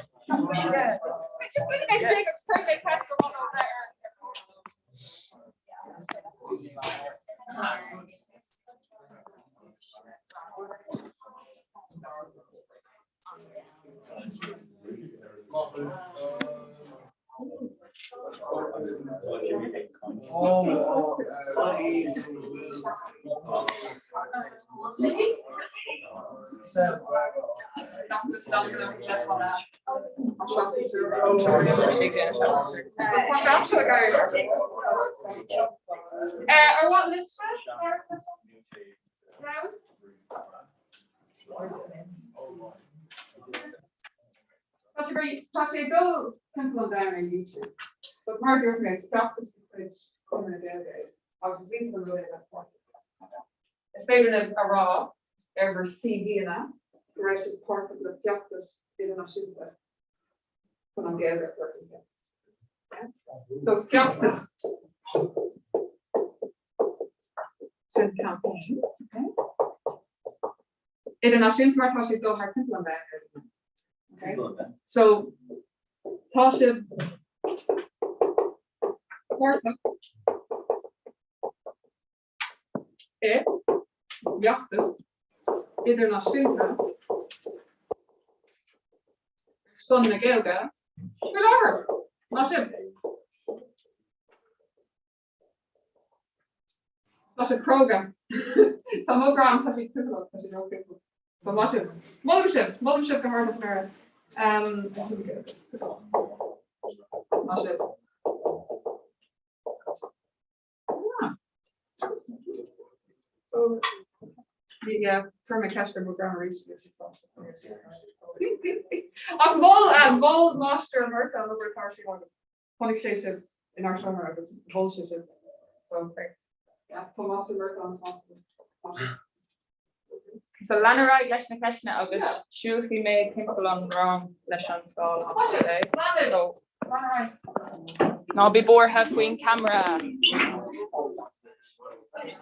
Speaker 6: Ar mhaith libhse? Tá sé tá sé ag dul timpeall an domhain ar YouTube. But mar a dúirt mé, is feachtas de chuid Chonradh na Gaeilge é agus is iontach an rud é bheith páirteach. Is féidir libh a rá ar bhur CVanna go raibh sibh páirteach le feachtas idirnáisiúnta chun an Ghaeilge a chur chun cinn. So feachtas sin campaign. Okay? Idirnáisiúnta mar tá sé ag dul thar timpeall an domhain. Okay? So tá sibh páirteach i bhfeachtas idirnáisiúnta ar son na Gaeilge faoi láthair. Maith sibh. Tá sé cróga. Tá mo ghreim, tá sé cúthaileach, tá sé róchúthaileach. Tá maith sibh. Molaim sibh, molaim sibh go hard as mire. Maith sibh. Yeah, chuir mé ceist ar mo ghreim arís. Ach mhol mhol Máistir Murtagh an obair atá ar siúl agaibh. Chonaic sé sibh inár seomra agus mhol sé sibh. So, yeah, tá Máistir Murtagh an-sásta.
Speaker 7: So lean ar aghaidh leis na ceisteanna agus siúlfaidh mé timpeall an rang leis an scáileán. Ná bí buartha faoin ceamara. Is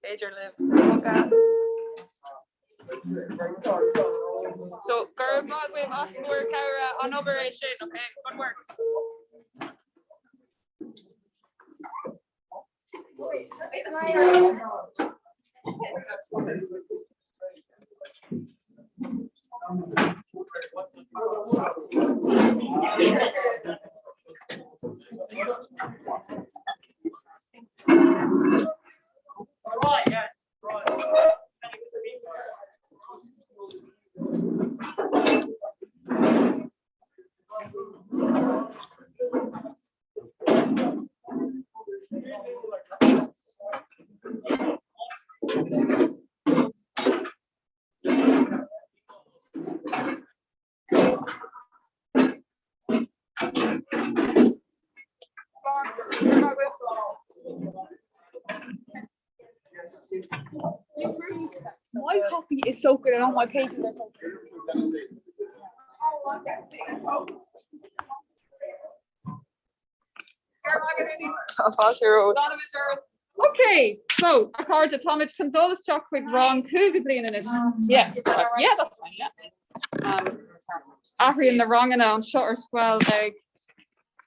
Speaker 7: féidir libh bogadh. So go raibh maith agaibh as bhur cabhair an-obair é sin, okay? Good work.
Speaker 6: My copy is soaking and all my pages are soaking. Ok, so a chairde táimid chun dul isteach chuig rang cúigiú bliain anois. Yeah, yeah, that's fine, yeah. Um, athraíonn na ranganna anseo ar scoil ag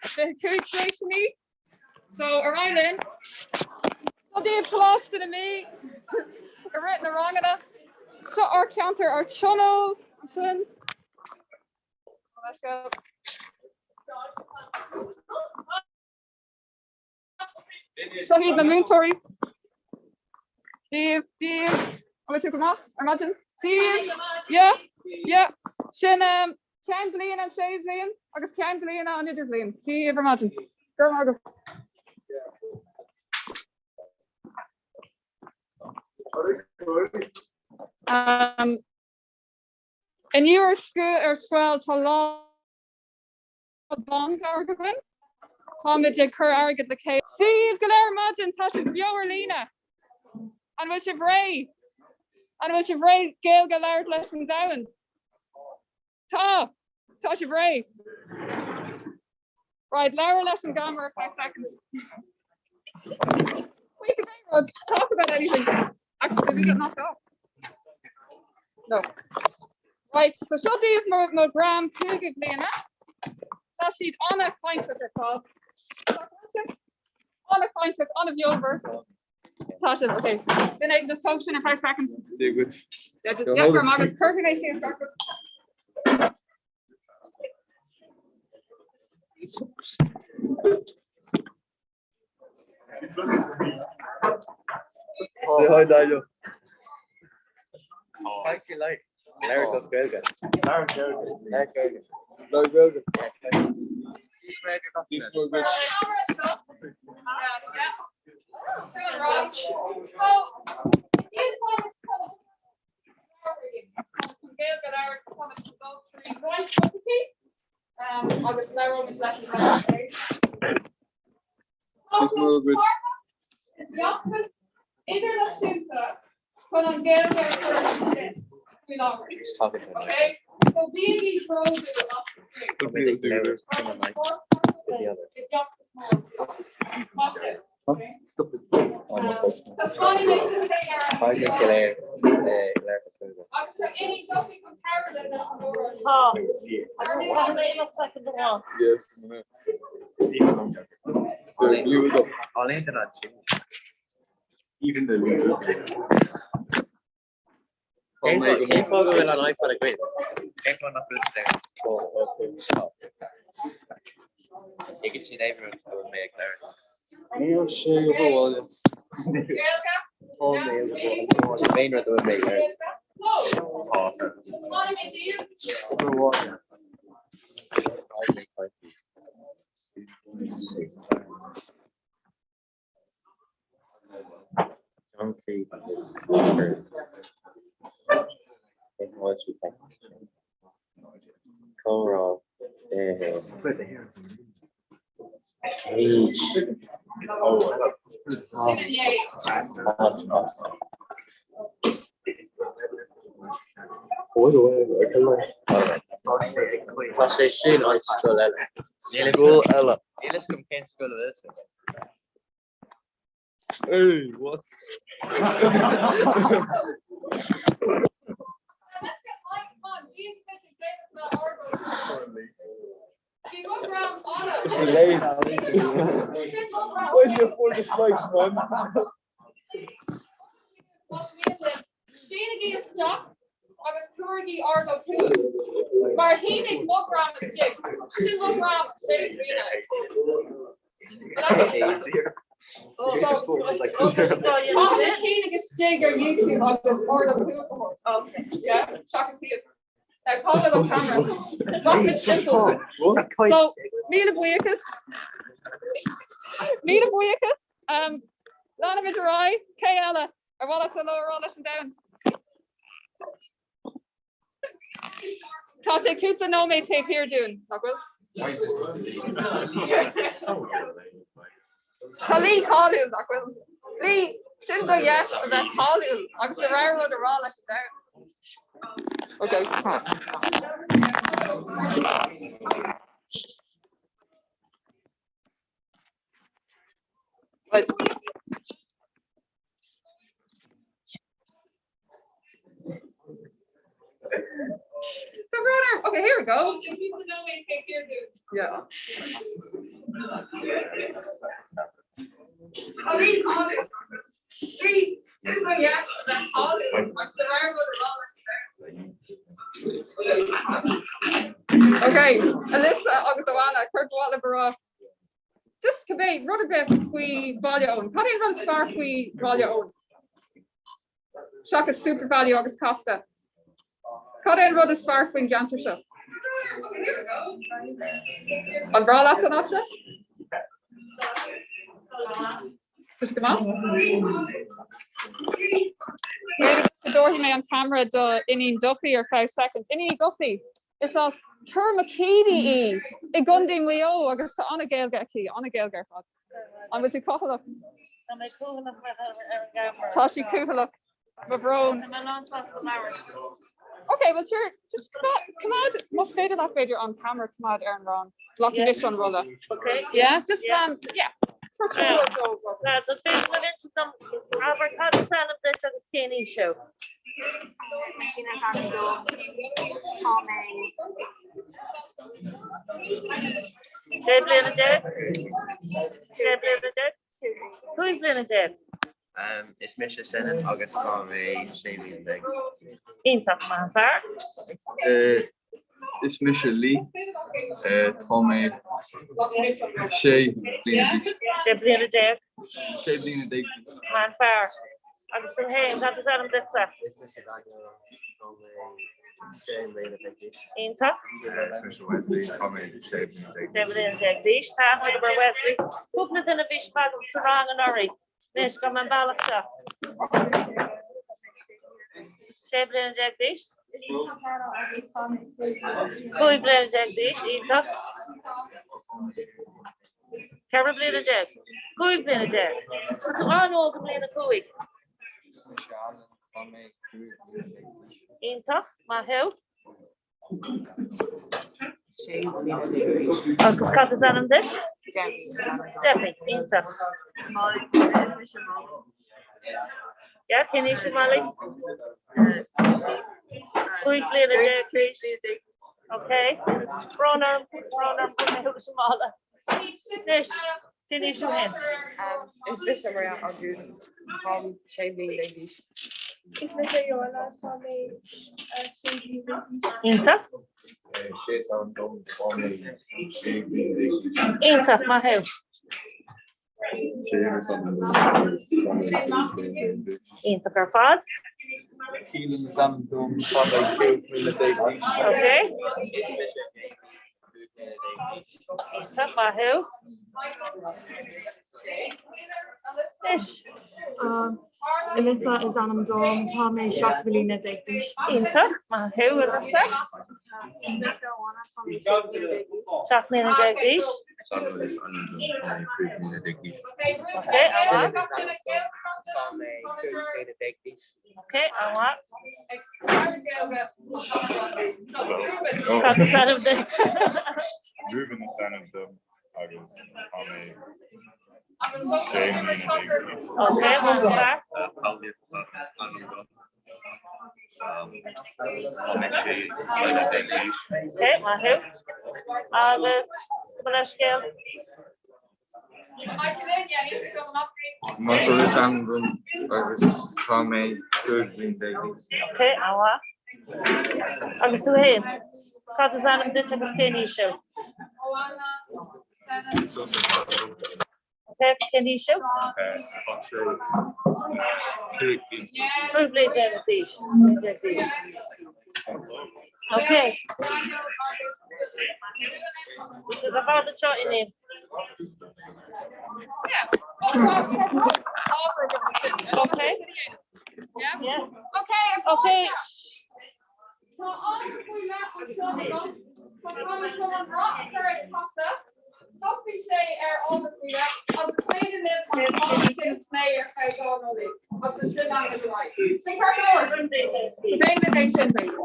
Speaker 6: 25 tar éis 9. So ar aghaidh linn. Seo daoibh Coláiste na Mí i rith na ranganna. Seo ár ceantar ár tionól ansin. Let's go. Seo iad na múinteoirí. Daoibh, daoibh. An bhfuil tú go maith ar maidin? Daoibh. Yeah, yeah. Sin um, ceann bliana an séú bhliain agus ceann bliana an idirbhliain. Daoibh ar maidin. Go raibh maith agaibh. Um, inniu ar ar scoil tá lá bándearg againn. Táimid ag cur airgead le chéile. Daoibh go léir ar maidin, tá sibh beo ar líne. An bhfuil sibh réidh? An bhfuil sibh réidh Gaeilge a labhairt leis an domhan? Tá! Tá sibh réidh. Right, labhair leis an gcamera for a second. Wait a minute, talk about anything. Actually, did we get knocked off? No. Right, so seo daoibh mo mo dhream cúigiú bliana. Tá siad an-chainteach ar fad. An-chainteach, an-bheomhar. Tá sibh, okay. Duine éigin just tóg sin ar feadh second.
Speaker 9: Dia duit.
Speaker 6: Yeah, just yeah, agus cuirfidh mé síos gach
Speaker 9: Say hi, Daniel. Thank you, like. Larry goes Gaeilge. Larry Gaeilge. Larry Gaeilge. Larry Gaeilge.
Speaker 6: Agus labhróimid leis an Feachtas idirnáisiúnta chun an Ghaeilge a chur chun cinn faoi láthair. Okay? So bígí bródúil as
Speaker 9: Cén fáth go bhfuil an iPad agaibh? Cén fáth nach bhfuil sé Tuigeann siad aon rud a bhfuil mé ag labhairt. Níl sé go bhfuil. Tá mé ag aon rud a bhfuil mé ag labhairt. Tá. Comhrá Tá sé sin an scoil eile. Scoil eile. Níl a fhios agam cén scoil a bhfuil sé. Hey, what? Where's your for the spikes, man?
Speaker 6: Sínigí isteach agus tabhairigí ordóg chugainn. Mar shínigh mo dhream istigh. Sin mo dhream, sé bliana. Tá sínigh istigh ar YouTube agus ordóg thuas a thabhairt. Yeah, seachas thíos. Now cá bhfuil an camera? Rachaimid timpeall. So, míle buíochas. Míle buíochas. Um, Leanfaimid ar aghaidh. Cé eile? Ar mhaith leat hello a rá leis an domhan? Tá sé cúpla nóiméad taobh thiar dúinn, nach bhfuil? Tá Lee cáiliúil, nach bhfuil? Lee! Sin do dheis a bheith cáiliúil agus do rogha rud a rá leis an domhan. Ok. Tá brón orm. Okay, here we go. Yeah. Okay, Alyssa agus Oana, céard ba mhaith libh a rá? Just cibé rud ar bith faoi Bhaile Eoin. Cad é an rud is fearr faoi Bhaile Eoin? Seachas SuperValu agus Costa. Cad é an rud is fearr faoin gceantar seo? An breá leat an áit seo? Tá sé go maith? B'fhéidir go dtabharfaidh mé an ceamara do Iníon Duffy ar feadh soicind. Iníon Duffy, is as Tourmakeady í i gContae Mhaigh Eo agus tá an-Ghaeilge aici, an-Ghaeilge ar fad. An bhfuil tú cúthaileach?
Speaker 10: Tá mé cúthaileach mar ar an gceamara.
Speaker 6: Tá sí cúthaileach. Mo bhrón.
Speaker 10: Tá mé lánsásta labhairt.
Speaker 6: Ok, well sure, just coimeád, más féidir leat b'fhéidir an camera coimeád ar an rang. Glacfaidh mise an rolla.
Speaker 10: Ok.
Speaker 6: Yeah, just um, yeah.
Speaker 10: Lads, an féidir libh insint dom abair cad is ainm duit agus cén aois thú?
Speaker 8: Cén is ainm dom? Tá mé
Speaker 10: Sé bliana déag? Sé bliana déag? 15 bliana.
Speaker 9: Is mise Senan agus tá mé 16 bliana.
Speaker 10: Iontach, maith an fear.
Speaker 11: Is mise Lee. Tá mé 16 bliana d'aois.
Speaker 10: 16 bliana.
Speaker 11: 16 bliana d'aois.
Speaker 10: Maith an fear. Agus tú féin, cad is ainm duitse?
Speaker 9: Is mise Daniel agus tá mé 16 bliana d'aois.
Speaker 10: Iontach.
Speaker 11: Is mise Wesley, tá mé 16 bliana
Speaker 10: d'aois. 16 bliana d'aois. Tá aithne agam ar Wesley. Cúpla duine bhí sibh agam sa rang anuraidh. Anois, gabh mé an bealach seo. 16 bliana d'aois. 15 bliana d'aois, iontach. 14 bliana. 15 bliana. Tá tú an-óg i mbliain a 5.
Speaker 11: Is mise Alan, tá mé 15 bliana d'aois.
Speaker 10: Iontach, maith thú.
Speaker 7: 16 bliana d'aois.
Speaker 10: Agus cad is ainm duit?
Speaker 7: Debbie is ainm dom.
Speaker 10: Debbie, iontach.
Speaker 8: Molly, is mise Molly.
Speaker 10: Yeah, cén aois thú Molly? 15 bliana d'aois. Ok. Brón orm, brón orm go mé thugas an mála. Anois, cén aois thú féin?
Speaker 7: Is mise Maria agus táim 16 bliana d'aois.
Speaker 8: Is mise Joanna, tá mé 16 bliana d'aois.
Speaker 10: Iontach.
Speaker 11: Sé is ainm dom, tá mé 16 bliana d'aois.
Speaker 10: Iontach, maith thú.
Speaker 11: Séamus is ainm dom agus tá mé 15 bliana d'aois.
Speaker 10: Iontach ar fad.
Speaker 11: Keelan is ainm dom, tá mé 15 bliana d'aois.
Speaker 10: Ok.
Speaker 9: Is mise Jamie, 15 bliana d'aois.
Speaker 10: Iontach, maith thú. Anois.
Speaker 12: Alyssa is ainm dom, tá mé 17 bliana d'aois.
Speaker 10: Iontach, maith thú Alyssa.
Speaker 8: Is mise Oana, tá mé 16 bliana d'aois.
Speaker 10: 17 bliana d'aois.
Speaker 11: Samuel is ainm dom, tá mé 15 bliana d'aois.
Speaker 10: Ok, an-mhaith.
Speaker 9: Tá mé 15 bliana d'aois.
Speaker 10: Ok, an-mhaith. Cad is ainm duit?
Speaker 11: Reuben is ainm dom agus tá mé 16 bliana d'aois.
Speaker 10: Ok, maith an fear.
Speaker 9: Paul is ainm dom. Tá mé 16 bliana d'aois.
Speaker 10: Ok, maith thú. Agus mo leithscéal.
Speaker 11: Michael is ainm dom agus tá mé 15 bliana d'aois.
Speaker 10: Ok, an-mhaith. Agus tú féin? Cad is ainm duit agus cén aois thú? Ok, cén aois thú?
Speaker 11: Tá sé 15 bliana.
Speaker 10: 15 bliana d'aois. Ok. Bhí sibh ar fad anseo inné. Ok. Yeah.
Speaker 6: Ok,
Speaker 10: Ok.
Speaker 6: Tá ábhar faoi leith anseo agam. So táimid chun an roth a chur ag casadh. Stopfaidh sé ar ábhar faoi leith agus is féidir libh an t-ábhar sin a phlé ar feadh 2 nóiméad agus ansin leanfaimid ar aghaidh. Sin ceart go leor? So déanfaimid é sin, b'fhéidir.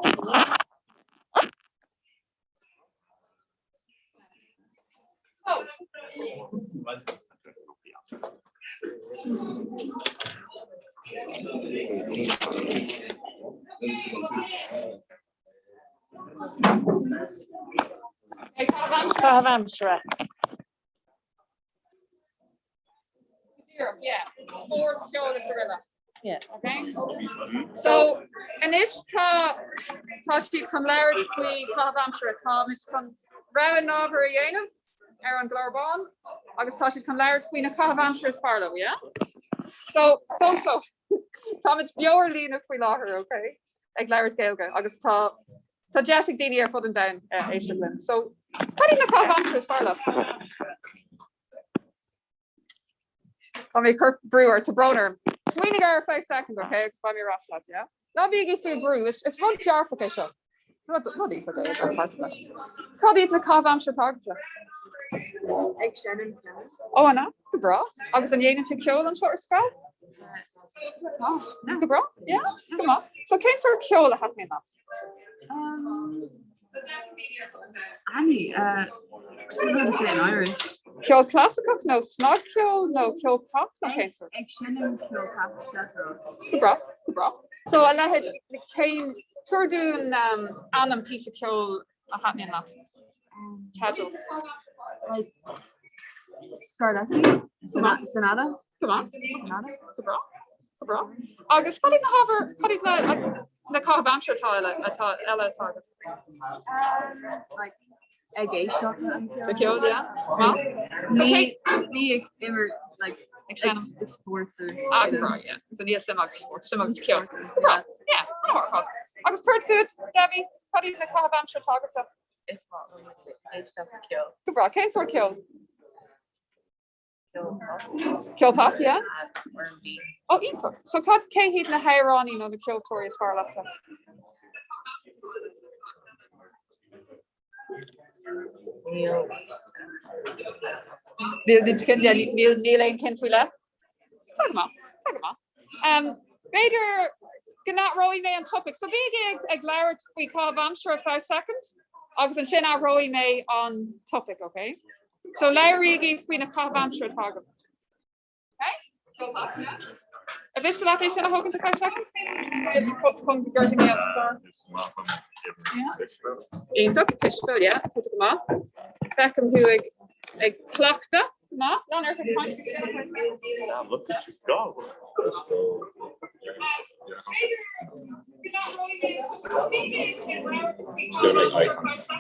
Speaker 6: So.
Speaker 10: Caitheamh aimsire.
Speaker 6: Díreach, yeah. Spórt, ceol is araile.
Speaker 10: Yeah.
Speaker 6: Okay? So, anois tá tá siad chun labhairt faoi chaitheamh aimsire. Táimid chun rogha n-ábhar a dhéanamh ar an gclár bán agus tá siad chun labhairt faoi na caithimh aimsire is fearr leo, yeah? So, so, so. Táimid beo ar líne faoi láthair, okay? Ag labhairt Gaeilge agus tá tá deis ag daoine ar fud an domhain éisteacht linn. So, cad iad na caithimh aimsire is fearr leat? Tá mé ag cur brú ort, tá brón orm. Smaoinigh air ar feadh soicind, ok, agus beidh mé ar ais leat, yeah? Ná bígí faoi bhrú, is rud dearfach é seo. Rud rud iontach é a bheith páirteach leis. Cad iad na caithimh aimsire atá agatsa?
Speaker 12: Ag seinm pianó.
Speaker 6: Ó, an ea? Go breá. Agus an ndéanann tú ceol anseo ar scoil? Tá. Go breá, yeah, go maith. So cén sórt ceoil a thaitníonn leat?
Speaker 12: Annie, uh, I don't know how to say it in Irish.
Speaker 6: Ceol clasaiceach nó snagcheol nó ceol pop nó cén sórt?
Speaker 12: Ag seinm ceol clasaiceach.
Speaker 6: Go breá, go breá. So a leithéid cén tabhair dúinn um, ainm píosa ceoil a thaitníonn leat. Teideal.
Speaker 12: Like Scarlatti, Sonata.
Speaker 6: Go maith.
Speaker 12: Sonata.
Speaker 6: Go breá. Go breá. Agus cad iad na hábhair, cad iad na, na caithimh aimsire atá eile, atá eile atá agat?
Speaker 12: Like ag éisteacht le an
Speaker 6: Le ceol, yeah. Maith. So
Speaker 12: Ní
Speaker 6: cé-
Speaker 12: ní ag imirt like
Speaker 6: Ag seinm.
Speaker 12: ag spórt or
Speaker 6: Ah, go breá, yeah. So níl suim agat sa spórt, suim agat sa cheol. Go breá, yeah, an-mhaith ar fad. Agus céard fút, Debbie, cad iad na caithimh aimsire atá agatsa?
Speaker 7: Is maith liom éisteacht le ceol.
Speaker 6: Go breá, cén sórt ceoil? Ceol pop, yeah?
Speaker 7: R&B.
Speaker 6: Ó, iontach. So cad cé hiad na hamhránaí nó na ceoltóirí is fearr leatsa?
Speaker 7: Níl.
Speaker 6: Níl níl níl aon cinn faoi leith? Tá go maith, tá go maith. Um, B'fhéidir go n-athróidh mé an topaic. So bígí ag, ag labhairt faoi chaitheamh aimsire ar feadh soicind agus ansin athróidh mé an topaic, okay? So labhraígí faoi na caithimh aimsire atá agaibh. Okay? Go back now. An mhiste leat é sin a thógaint ar feadh soicind? Just chun go gcuirfidh mé an clár.
Speaker 11: Is maith liom imirt cispheil.
Speaker 6: Iontach, cispheil, yeah, tá tú go maith. Feicim thú ag ag cleachtadh. Go maith, lean ort ag caint faoi sin ar feadh soicind.
Speaker 11: Damn, look at you go. Let's go. Let's go make eye contact.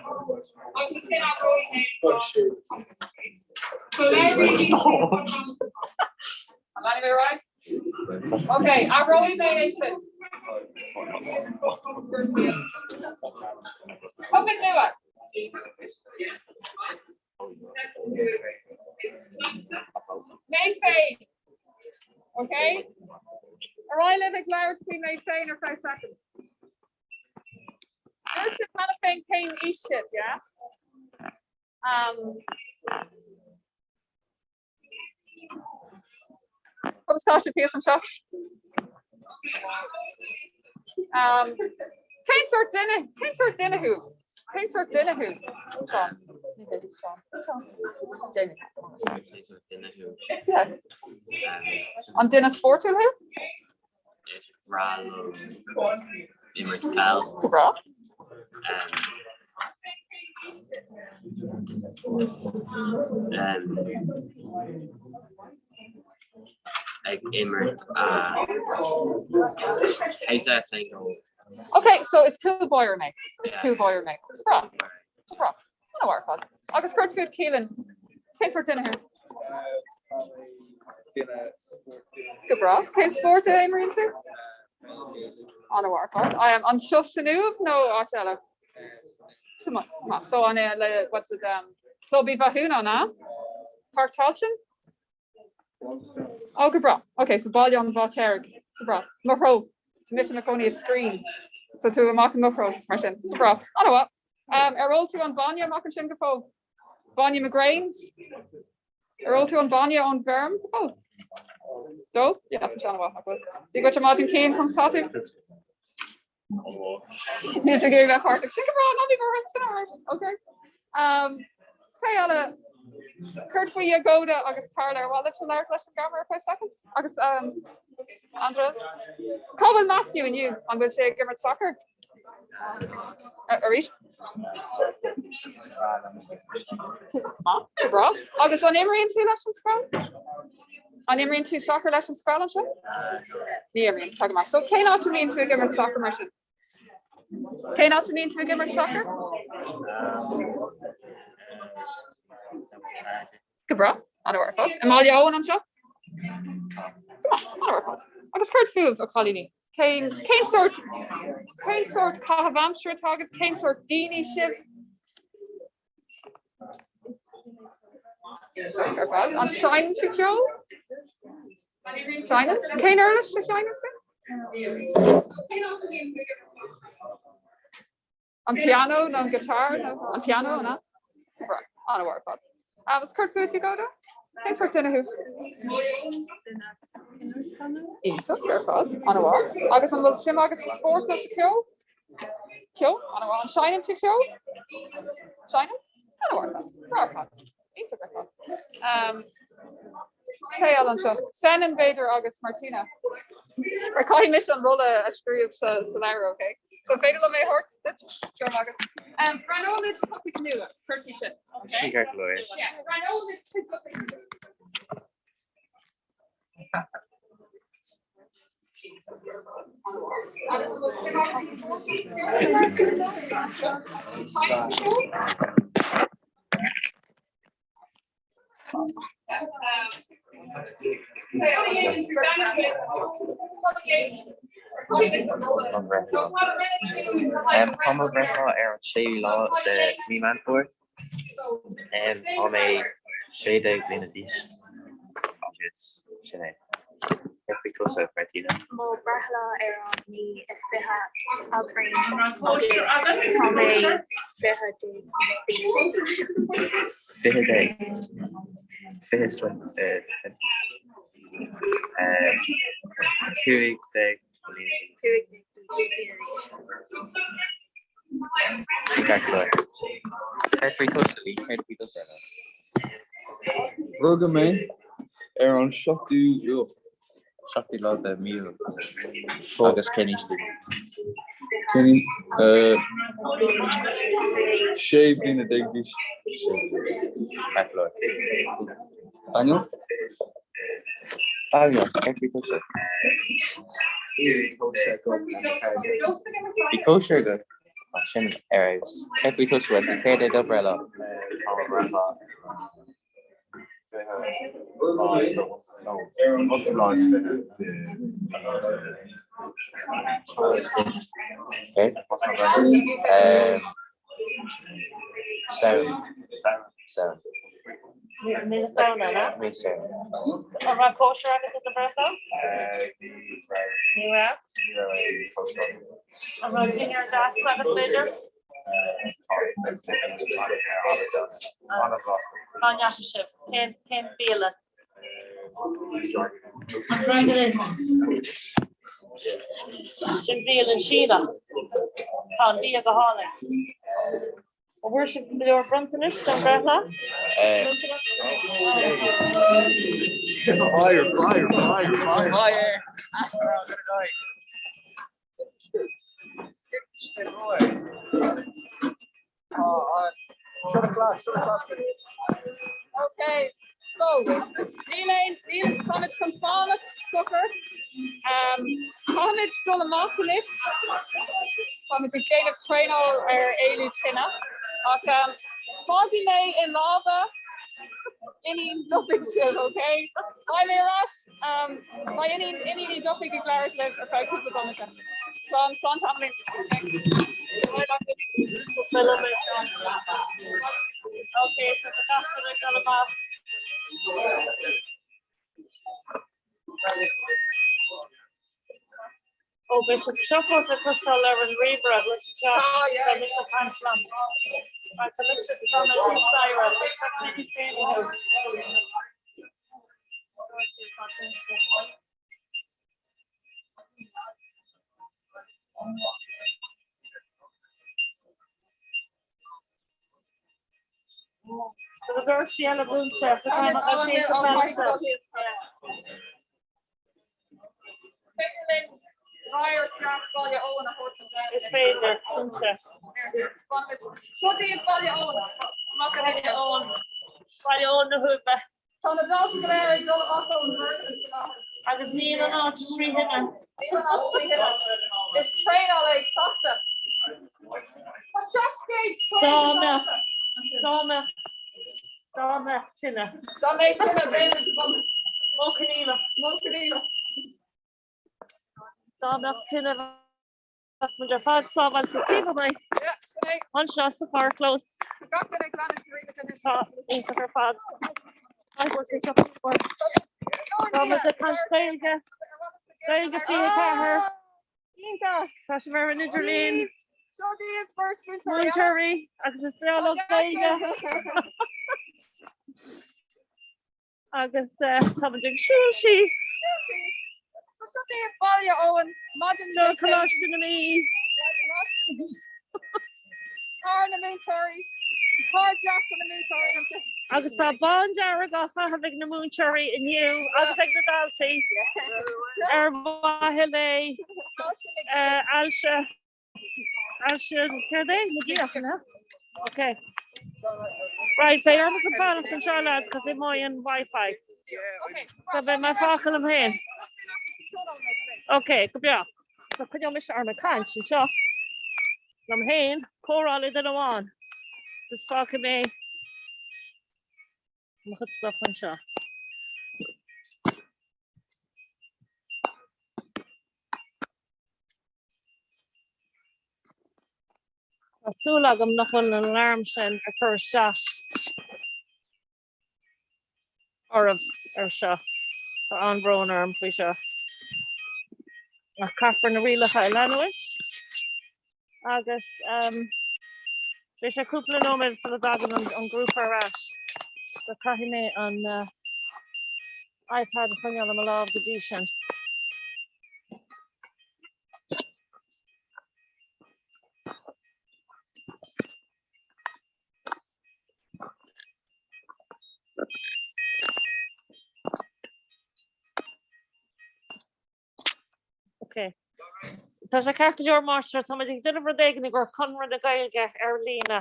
Speaker 6: Okay, athróidh mé é sin. Topaic nua. Mé féin. Okay? Ar aghaidh libh ag labhairt faoi mé féin ar feadh soicind. Dúirt sibh cheana féin cén aois sibh, yeah? Um, Conas tá sibh thíos anseo? Um, cén sórt duine, cén sórt duine thú? Cén sórt duine thú? Seán. Seán. Seán. Jamie.
Speaker 9: Cén sórt duine thú?
Speaker 6: Yeah. An duine spórtúil thú?
Speaker 9: Is breá liom imirt peil.
Speaker 6: Go breá.
Speaker 9: Um, um, ag imirt uh, how's that thing go?
Speaker 6: Okay, so is cúl báire mé. Is
Speaker 9: Yeah.
Speaker 6: cúl báire mé. Go breá. Go breá. An-mhaith ar fad. Agus céard fút Keelan? Cén sórt duine thú? Go breá. Cén spórt a imríonn tú? An-mhaith ar fad. I am anseo san Uaimh nó áit eile? So an é le what's it um, Club Uí Mhathúna an ea? Páirc Tailteann? Ó go breá. Ok, so Baile an Bháitéaraigh. Go breá. Maigh Eo. Tá mise i mo chónaí i Scrín. So tú amach i Maigh Eo mar sin. Go breá. An-mhaith. Um, ar ól tú an bainne amach ansin go fóill? Bainne McGrane's? Ar ól tú an bainne ón bhfeirm? Ó. D'ól? Yeah, tá sé an-mhaith, nach bhfuil? Dia dhuit ar maidin Cian, conas tá tú? Níl tú ag iarraidh bheith páirteach. Sin go breá, ná bí buartha, sin alright, okay. Um, cé eile? Céard faoi Jagoda agus Tarla, ar mhaith libhse labhairt leis an gceamara ar feadh soicind? Agus um, Andres? Cá bhfuil Matthew inniu? An bhfuil sé ag imirt sacair? Arís? Go breá. Agus an imríonn tú leis an scoil? An imríonn tú sacar leis an scoil anseo? Ní imríonn, tá go maith. So cén áit a mbíonn tú ag imirt sacar mar sin? Cén áit a mbíonn tú ag imirt sacar? Go breá, an-mhaith ar fad. I mBaile Eoin anseo? Go maith, an-mhaith ar fad. Agus céard fúibh, a chailíní? Cén, cén sórt, cén sórt caitheamh aimsire atá agaibh? Cén sórt daoine sibh? Ar fad. An seinneann tú ceol? Seinneann? Cén uirlis a sheinneann tú? Cén áit a mbíonn tú ag imirt An pianó nó an guitar nó an pianó an ea? An-mhaith ar fad. Agus céard fút, Jagoda? Cén sórt duine thú? Iontach ar fad, an-mhaith. Agus an bhfuil suim agat sa spórt nó sa cheol? Ceol, an-mhaith. An seinneann tú ceol? Seinneann? An-mhaith ar fad. Breá ar fad. Iontach ar fad. Cé eile anseo? Senan b'fhéidir agus Martina. Mar caithfidh mise an rolla a scríobh sa sa leabhar, ok? So féidir liom é a thabhairt duit? Go raibh maith agat. Breathnóimid topaic nua, céard faoi sin? Ok?
Speaker 9: Sin ceart go leor.
Speaker 6: Yeah, breathnóimid topaic nua.
Speaker 9: Tá mo bhreithlá ar an séú lá de mí Meán Fómhair. Tá mé 16 bliana d'aois agus sin é. Céard faoi tusa, Martina?
Speaker 8: Mo bhreithlá ar an naoú is 20 Aibreán agus tá mé 20 déag bliana d'aois.
Speaker 9: 20 déag. 20 is 15 déag bliana
Speaker 8: d'aois. 15 bliana d'aois.
Speaker 9: Ceart go leor. Céard faoi tusa, Lee? Céard faoi do bhreithlá?
Speaker 11: Rugadh mé ar an 7ú Iúil.
Speaker 9: 7ú lá de mí Iúil. Agus cén aois tú?
Speaker 11: Cén 16 bliana d'aois.
Speaker 9: Ceart go leor.
Speaker 11: Daniel?
Speaker 9: Daniel, céard faoi tusa? Bhí cóisir agat? Tá sin ar fheabhas. Céard faoi tusa, Wesley? Céard é do bhreithlá?
Speaker 11: Tá mo bhreithlá ar an ochtú lá is 20 de
Speaker 9: Céard? What's my birthday? Samhain. Samhain.
Speaker 10: Mí na Samhna, an ea?
Speaker 9: Mí Samhna.
Speaker 10: An raibh cóisir agat do do bhreithlá?
Speaker 11: Ní raibh.
Speaker 10: Ní raibh?
Speaker 11: Ní raibh aon chóisir agam.
Speaker 10: An raibh dinnéar deas agat, b'fhéidir?
Speaker 11: An-bhlasta.
Speaker 10: Cá ndeachaigh sibh? Cén, cén bhialann? An Dragon Inn. Sin bialann Síneach. Tá an bia go hálainn. An bhfuair sibh go leor bronntanais don bhreithlá?
Speaker 11: Fire, fire, fire, fire.
Speaker 7: Fire!
Speaker 6: Okay, so níl aon níl táimid chun fanacht socair. Um, Caithfimid dul amach anois. Táimid ag déanamh traenáil ar éalú tine. Ach um, fágfaidh mé i lámha Iníon Dufaigh sibh, okay? Beidh mé ar ais um, beidh Iníon Iníon Uí Dhufaigh ag labhairt libh ar feadh cúpla bomaite. Slán, slán tamaillín.
Speaker 10: Ok, so tá gach duine ag dul amach. Ó, beidh sibh seo fós le cloisteáil ar an ríomhaire, le sa teach, beidh mise ag caint liom. Tá doirse eile dúnta so tá mé ag síos an bealach seo. Is féidir, cinnte.
Speaker 6: Seo daoibh Baile Eoin. Amach ar Baile
Speaker 10: Eoin. Baile Eoin na hUaimhe.
Speaker 6: Tá na daltaí go léir ag dul amach ón bhfoirgneamh faoi láthair.
Speaker 10: Agus níl an áit trí thine.
Speaker 6: Níl an áit trí thine. Is traenáil é cleachtadh. Tá 750
Speaker 10: Dá mbeadh, dá mbeadh, dá mbeadh tine.
Speaker 6: Dá mbeadh tine, bheadh muid i bun.
Speaker 10: Modh coinníollach.
Speaker 6: Modh coinníollach.
Speaker 10: Dá mbeadh tine Bheadh muid ar fad sábháilte taobh amuigh anseo sa charrchlós. Tá iontach ar fad. Tá muid ag caint Gaeilge, Gaeilge 24. Tá sibh ar an idirlíon. Múinteoirí agus is breá leo Gaeilge. Agus tá muid ag siúl síos.
Speaker 6: Siúl síos. So seo daoibh Baile Eoin, maidin
Speaker 10: Seo Coláiste na Mí.
Speaker 6: Coláiste na Mí. Carr na múinteoirí. Carr deasa na múinteoirí anseo.
Speaker 10: Agus tá bándearg á chaitheamh ag na múinteoirí inniu agus ag na daltaí ar mhaithe le ailse. Ailse, céard é? Na gcíoch, an ea? Ok. Right, beidh ormsa fanacht anseo lads cos imeoidh an Wi-Fi. So beidh mé fágtha liom féin. Ok, go breá. So coinneoidh mise orm ag caint anseo liom féin, comhrá le duine amháin. Agus fágfaidh mé mo chuid stuff anseo. Tá súil agam nach bhfuil an alarm sin ag cur isteach oraibh ar seo. Tá an-bhrón orm faoi seo. Ach caithfear na rialacha a leanúint agus beidh sé cúpla nóiméad sula dtagann an grúpa ar ais so caithfidh mé an iPad a choinneáil i mo lámh go dtí sin. Ok. Tá sé ceart go leor máistir, tá muid ag déanamh rud éigin i gcomhair Conradh na Gaeilge ar líne.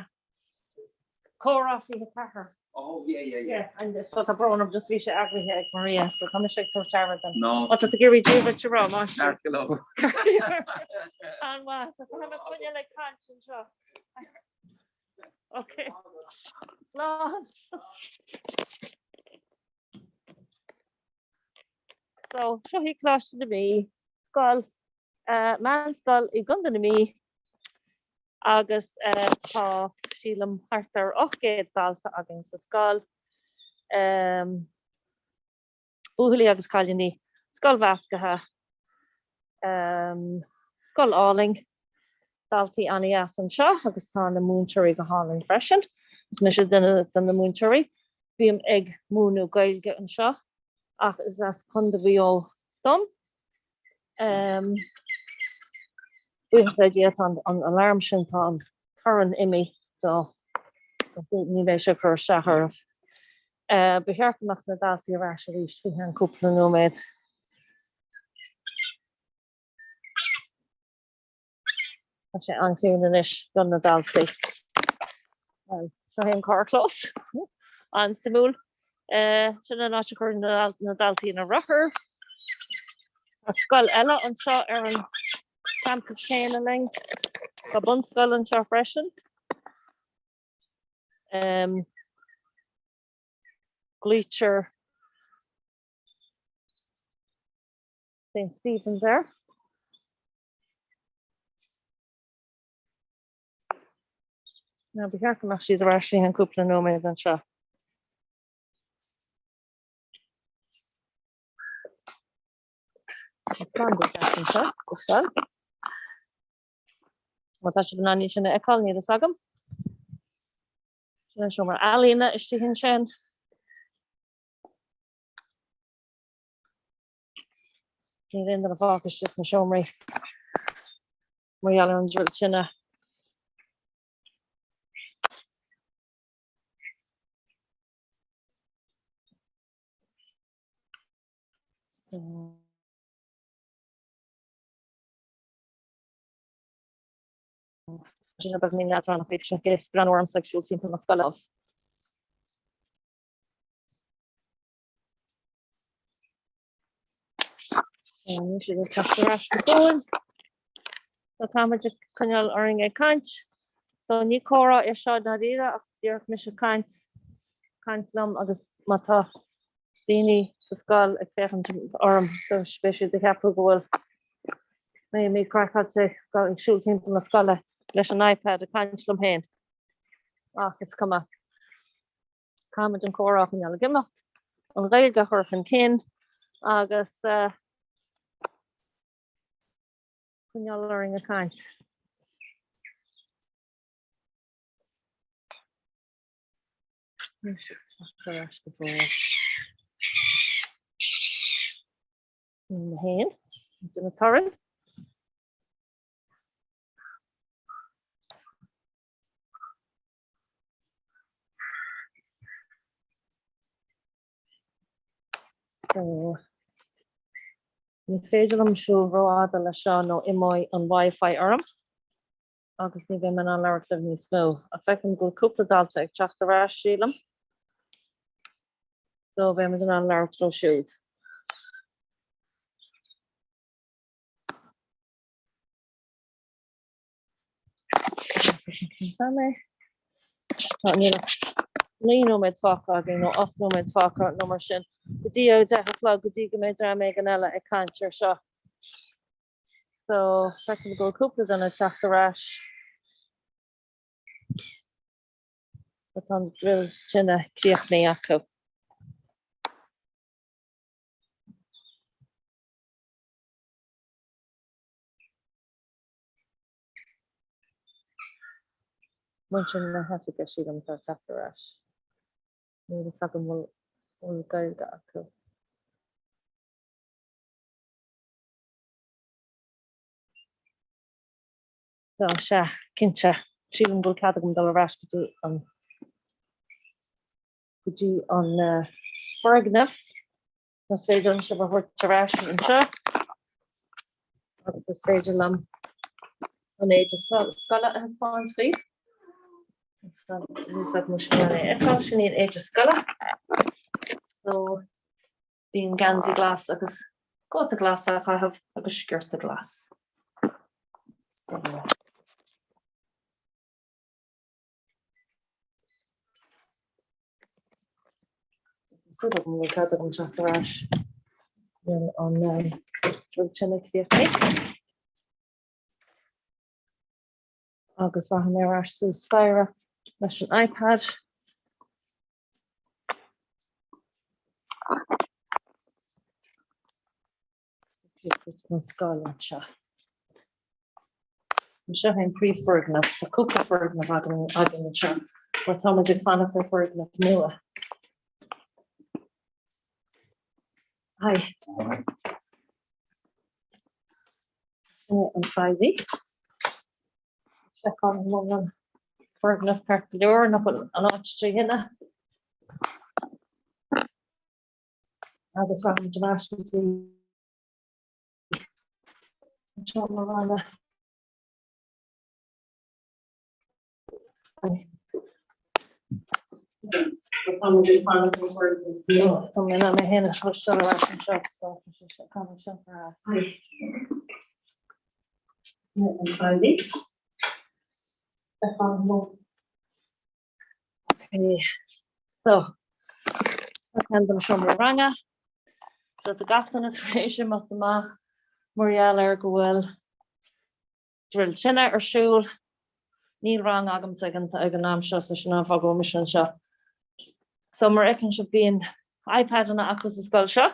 Speaker 10: Comhrá 24.
Speaker 13: Oh, yeah, yeah, yeah.
Speaker 10: Yeah, and so tá brón orm just bhí sé eagraithe ag Maria, so tá mise ag tabhairt aire don.
Speaker 13: No.
Speaker 10: Má tá tú ag iarraidh Dia duit a rá, máistir.
Speaker 13: Ceart go leor.
Speaker 10: An-mhaith, so caithfidh mé coinneáil ag caint anseo. Ok. Slán. So, seo í Coláiste na Mí, scoil, uh, meánscoil i gContae na Mí. Agus tá, sílim, thart ar 800 dalta againn sa scoil, buachaillí agus cailíní, scoil mheasctha, scoil álainn, daltaí an-dheas anseo agus tá na múinteoirí go hálainn freisin. Is mise duine de na múinteoirí. Bím ag múineadh Gaeilge anseo ach is as Contae Mhaigh Eo dom. Buíochas le Dia tá an alarm sin, tá an torann imithe so ní bheidh sé ag cur isteach oraibh. Ba cheart go mbeadh na daltaí ar ais arís faoi cheann cúpla nóiméad. Tá sé an-chiúin anois gan na daltaí. Bhuel, seo é an carrchlós. An-suimiúil. Sin an áit a chuireann na daltaí na rothair. Tá scoil eile anseo ar an champas céanna linn. Tá bunscoil anseo freisin. Glaoitear St Stephen's air. Now ba cheart go mbeadh siad ar ais faoi cheann cúpla nóiméad anseo. Tá planda deas anseo, go scoil. Má tá sibh in ann sin a fheiceáil, níl fhios agam. Sin an seomra ealaíne istigh ansin. Níl aon duine fágtha istigh sna seomraí mar gheall ar an druil tine. So. Sin beagáinín leadránach bhí sé ag breathnú ormsa ag siúl timpeall na scoile. Níl siad ag teacht ar ais go fóill. So táimid ag coinneáil orainn ag caint. So ní comhrá é seo dáiríre ach díreach mise ag caint, caint liom agus má tá daoine sa scoil ag féachaint orm beidh siad ag ceapadh go bhfuil mé míchraiceáilte ag siúl timpeall na scoile leis an iPad ag caint liom féin. Ach is cuma. Caithfimid an comhrá a choinneáil ag imeacht, an Ghaeilge a chur chun cinn agus coinneáil orainn ag caint. Ar ais go fóill. Mé féin, déanamh torainn. So, ní féidir liom siúl rófhada leis seo nó imeoidh an Wi-Fi orm agus ní bheidh mé in ann labhairt libh níos mó. Ach feicim go bhfuil cúpla dalta ag teacht ar ais, sílim. So beidh muid in ann labhairt leo siúd. Tá 9 nóiméad fágtha againn nó 8 nóiméad fágtha nó mar sin go dtí a 10 a chlog go dtí go mbeidh dream éigin eile ag caint ar seo. So feicim go bhfuil cúpla duine ag teacht ar ais. Tá an druil tine críochnaithe acu. Muintir na hoifige, sílim, atá ag teacht ar ais. Níl a fhios agam an bhfuil Gaeilge acu. Tá, sea, cinnte. Sílim go bhfuil cead agam dul ar ais go dtí an go dtí an foirgneamh. Is féidir liom sibh a thabhairt ar ais anseo agus is féidir liom an éide scoile a thaispeáint daoibh. Sin í an éide scoile. So bíonn geansaí glas agus cóta glas á chaitheamh agus sciorta glas. So. Súil agam go bhfuil cead agam teacht ar ais níl an druil tine críochnaithe. Agus rachaidh mé ar ais suas staighre leis an iPad. An scoil anseo. Seo é an príomhfhoirgneamh. Tá cúpla foirgneamh againn anseo mar táimid ag fanacht ar foirgneamh nua. Hi. Sin é an feighlí. Seiceáil an bhfuil an foirgneamh ceart go leor, nach bhfuil an áit trí thine. Agus rachaimid ar ais go dtí an seomra ranga. Tá mé in ann mé féin a chloisteáil ar ais anseo so tá sé ar ais. An feighlí. Okay, so ceann de na seomraí ranga. So tá gach duine tar éis imeacht amach mar gheall ar go bhfuil druil tine ar siúl. Níl rang agamsa ag an ag an am seo so sin an fáth go bhfuil mise anseo. So mar a fheiceann sibh bíonn iPadanna acu sa scoil seo.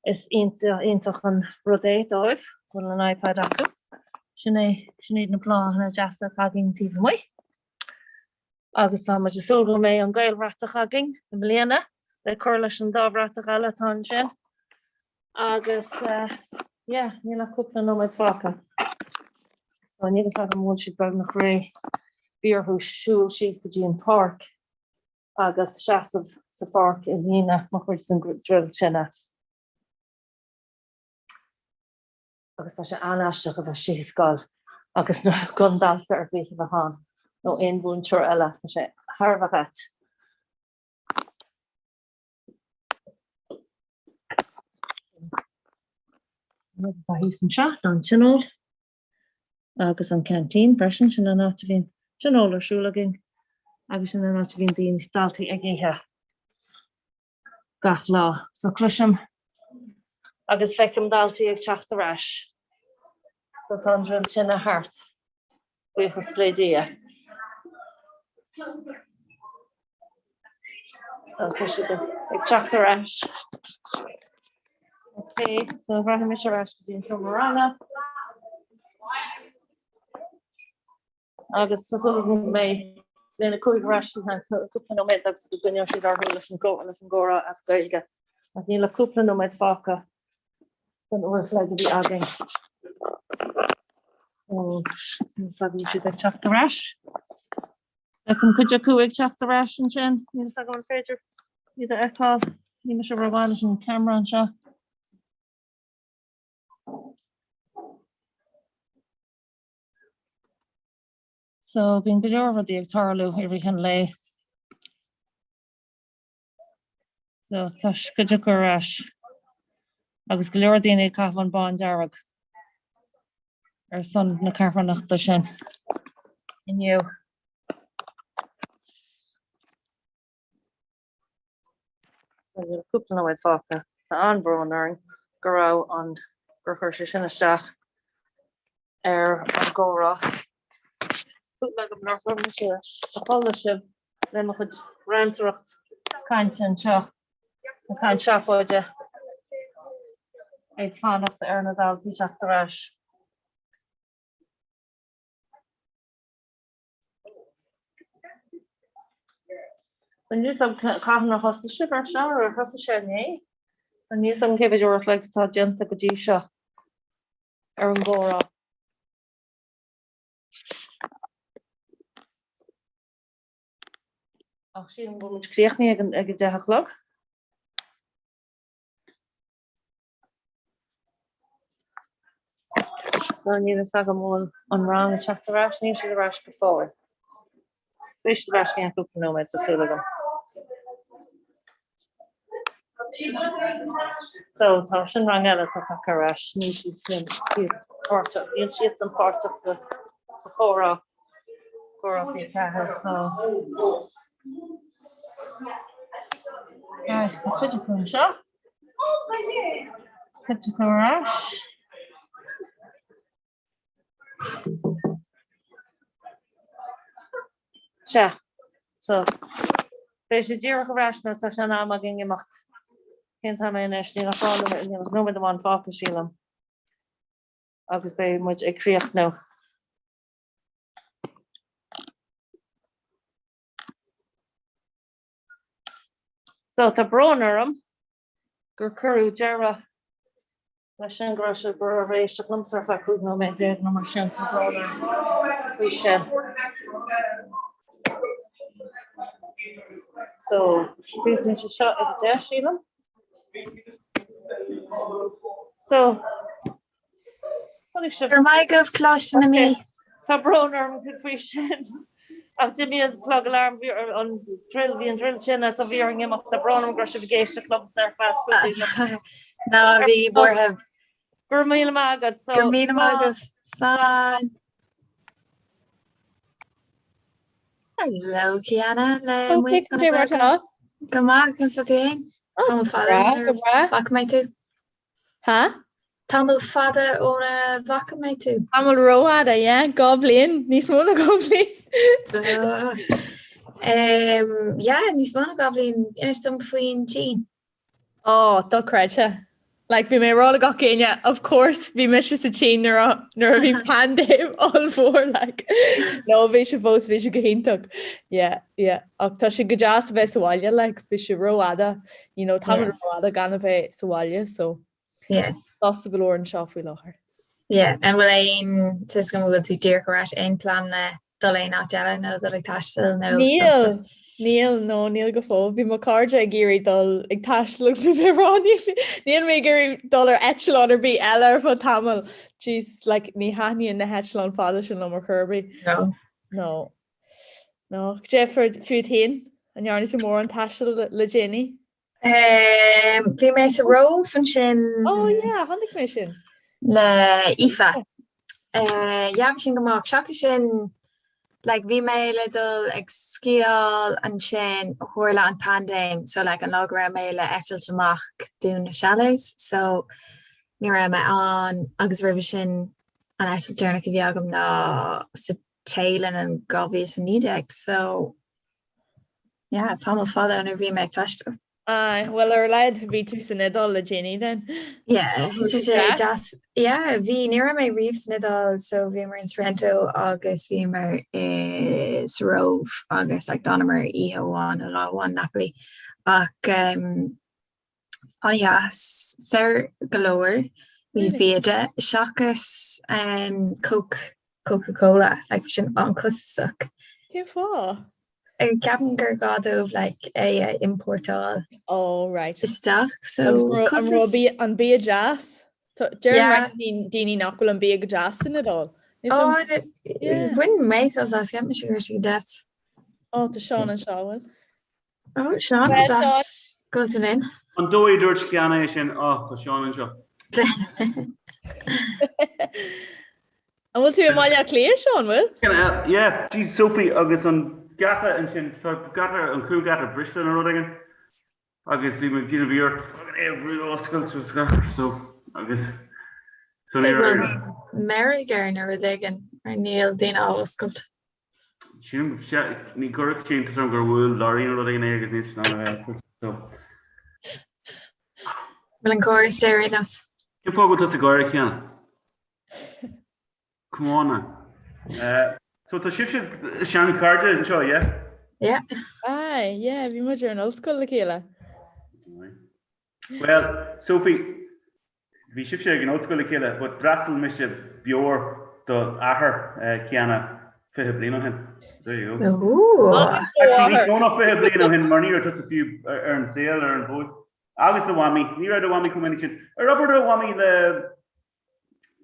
Speaker 10: Is iontach an rud é dóibh go bhfuil an iPad acu. Sin é sin iad na bláthanna deasa atá againn taobh amuigh. Agus tá muid ag súil go mbeidh an Gaelbhratach againn i mbliana le cur leis an dá bhratach eile atá ansin. Agus yeah, níl ach cúpla nóiméad fágtha. So níl fhios agam an bhfuil siad beagnach réidh. Bhí orthu siúl síos go dtí an pháirc agus seasamh sa pháirc i líne mar chuid den druil tine. Agus tá sé an-aisteach a bheith istigh i scoil agus gan dalta ar bith a bheith ann nó aon mhúinteoir eile, tá sé thar a bheith ait. An rud atá thíos anseo ná an tionól agus an canteen freisin, sin an áit a bhíonn tionól ar siúl againn agus sin an áit a bhíonn daoine, daltaí ag ithe gach lá. So cloisim agus feicim daltaí ag teacht ar ais. So tá an druil tine thart. Buíochas le Dia. So tá siad ag teacht ar ais. Ok, so rachaidh mise ar ais go dtí an seomra ranga. Agus tá súil agam go mbeidh bliain 5 ar ais faoi cúpla nóiméad agus go gcoinneoidh siad orthu leis an leis an gcomhrá as Gaeilge. Ach níl ach cúpla nóiméad fágtha. den uair a chloig a bhí againn. So, níl fhios agam siad ag teacht ar ais. Feicim cuid acu ag teacht ar ais ansin, níl fhios agam an féidir iad a fheiceáil. Níl mise rómhaith leis an camera anseo. So bíonn go leor rudaí ag tarlú i rith an lae. So tá cuid acu ar ais agus go leor daoine ag caitheamh an bándearg ar son na carthanachta sin inniu. Níl cúpla nóiméad fágtha. Tá an-bhrón orainn go raibh an gur chuir sé sin isteach ar an gcomhrá. Súil agam nár chuir mise a chodladh sibh le mo chuid rantaireacht cainte anseo, an caint seafóide ag fanacht ar na daltaí teacht ar ais. Níl fhios agam cathain ar thosaigh sibh ar seo, ar thosaigh sé inné? Níl fhios agam cé mhéad uair a chloig atá déanta go dtí seo ar an gcomhrá. Ach sílim go bhfuil muid críochnaithe ag an ag a 10 a chlog. So níl fhios agam an bhfuil an rang ag teacht ar ais, níl siad ar ais go fóill. Beidh siad ar ais faoi cúpla nóiméad tá súil agam. So tá sin rang eile atá tagtha ar ais, níl siad sin siad páirteach, níl siad san páirteach sa sa chomhrá comhrá faoi cheathair so Right, tá cuid acu anseo. Cuid acu ar ais. Sea, so, beidh sé díreach ar ais nuair atá sé in am againn imeacht. Cén t-am é anois? Níl ach dhá nóiméad, níl ach nóiméad amháin fágtha, sílim. Agus beidh muid ag críochnú. So, tá brón orm gur cuireadh deireadh leis sin go raibh sibh go raibh éisteacht liomsa ar feadh 15 nóiméad nó mar sin tá brón orm faoi sin. So críochnaíonn sé seo ag a 10 sílim. So Chonaic sibh.
Speaker 1: Go raibh maith agaibh, Coláiste na Mí.
Speaker 10: Tá brón orm faoi sin. Ach d'imigh an clog alarm, bhí an drill, bhí an drill tine so bhí orainn imeacht. Tá brón orm go raibh sibh ag éisteacht liomsa ar feadh 15
Speaker 1: Ná bí buartha.
Speaker 10: Go raibh míle maith agat.
Speaker 1: Go raibh míle maith agaibh. Slán. Hello Ciana le
Speaker 13: Muid Cad é mar tá?
Speaker 1: Go maith, conas tá tú féin? Tamall fada
Speaker 13: Go breá.
Speaker 1: Bhfaca mé tú.
Speaker 13: Ha?
Speaker 1: Tamall fada óna bhfaca mé tú.
Speaker 13: Tamall rófhada, yeah. 2 bhliain, níos mó ná 2
Speaker 1: bhliain. Yeah, níos mó ná 2 bhliain. Inis dom faoin tSín.
Speaker 13: Ó, dochreidte. Like bhí mé ag rá le gach éinne, of course bhí mise sa tSín nuair a nuair a bhí paindéim ollmhór like. No bhí sé fós bhí sé go hiontach. Yeah, yeah. Ach tá sé go deas a bheith sa bhaile like bhí sé rófhada, you know, tamall Yeah. rófhada gan a bheith sa bhaile so
Speaker 1: Yeah.
Speaker 13: sásta go leor anseo faoi láthair.
Speaker 1: Yeah, an bhfuil aon tá a fhios agam go bhfuil tú díreach ar ais aon plean le dul aon áit eile nó dul ag taisteal nó
Speaker 13: Níl, níl, no, níl go fóill. Bhí mo chairde ag iarraidh dul ag taisteal agus bhí mé ag rá níl mé ag iarraidh dul ar eitleán ar bith eile ar feadh tamaill. Jeez, like, ní thaitníonn na heitleáin fada sin liom ar chor ar bith.
Speaker 1: No.
Speaker 13: No. No. Cad é fút féin? An ndearna tú mórán taistil le déanaí?
Speaker 1: Bhí mé sa Róimh ansin.
Speaker 13: Oh yeah, chonaic mé sin.
Speaker 1: Le Aoife. Yeah, bhí sin go maith. Seachas sin, like, bhí mé le dul ag sciáil ansin tharla an paindéim, so like an lá go raibh mé le eitilt amach dúnadh na chalets, so ní raibh mé ann agus roimhe sin an eitilt deireanach a bhí agam ná sa Téalainn in 2019, so Yeah, tamall fada ónar bhí mé ag taisteal.
Speaker 13: Aye, bhuel ar a laghad bhí tú san Iodáil le déanaí then.
Speaker 1: Yeah, bhí sé deas. Yeah, bhí, ní raibh mé riamh san Iodáil so bhíomar in Sorrento agus bhíomar i sa Róimh agus like d'fhanamar oíche amháin nó lá amháin Napoli. Ach um, an-deas, saor go leor ó thaobh bia de, seachas um, Coke, Coca-Cola, like bhí sin an-chostasach.
Speaker 13: Cén fáth?
Speaker 1: Ceapaim gur gá dóibh like é a iompórtáil
Speaker 13: Oh, right.
Speaker 1: isteach, so Agus
Speaker 13: an raibh bia- an bia deas? Deir Yeah. daoine nach bhfuil an bia go deas san Iodáil.
Speaker 1: Is Oh, an- Yeah. bhain mé sult as, cheap mise go raibh sé go deas.
Speaker 13: Oh, tá Seán anseo, bhfuil?
Speaker 1: Ó, Seán, deas go bhfuil tú linn.
Speaker 4: An dóigh a dúirt Ciana é sin, Á, tá Seán anseo.
Speaker 13: An bhfuil tú i mBaile Átha Cliath, Seán, bhfuil?
Speaker 4: Yeah, geez, Sophie, agus an geata ansin, tá geata, an cúlgheata briste nó rud éigin, agus bhí mé ag déanamh iarracht fucking é a bhrú oscailt agus gach, so, agus,
Speaker 1: so ní raibh. Meirg air nó rud éigin, mar níl daoine á oscailt.
Speaker 4: Sílim, ní gcuirfeadh sé iontas orm gur bhuail lorry nó rud éigin é agus níl sé in ann a bheith so.
Speaker 1: Bhfuil an córas de réir nós?
Speaker 4: Cén fáth go bhfuil tusa ag gáire, Cian? Come on now. Uh, so tá sibhse seanchairde anseo, yeah?
Speaker 1: Yeah.
Speaker 13: Aye, yeah, bhí muid ar an ollscoil le chéile.
Speaker 4: Well, Sophie, bhí sibhse ag an ollscoil le chéile, but d'fhreastail mise beoir do athair Ciana 20 bliain ó shin. There you go.
Speaker 1: Ooh.
Speaker 4: Actually, níos mó ná 20 bliain ó shin, mar ní raibh tusa fiú ar an saol, ar an bhfód. Agus do mhamaí, ní raibh do mhamaí chomh minic sin. Ar obair do mhamaí le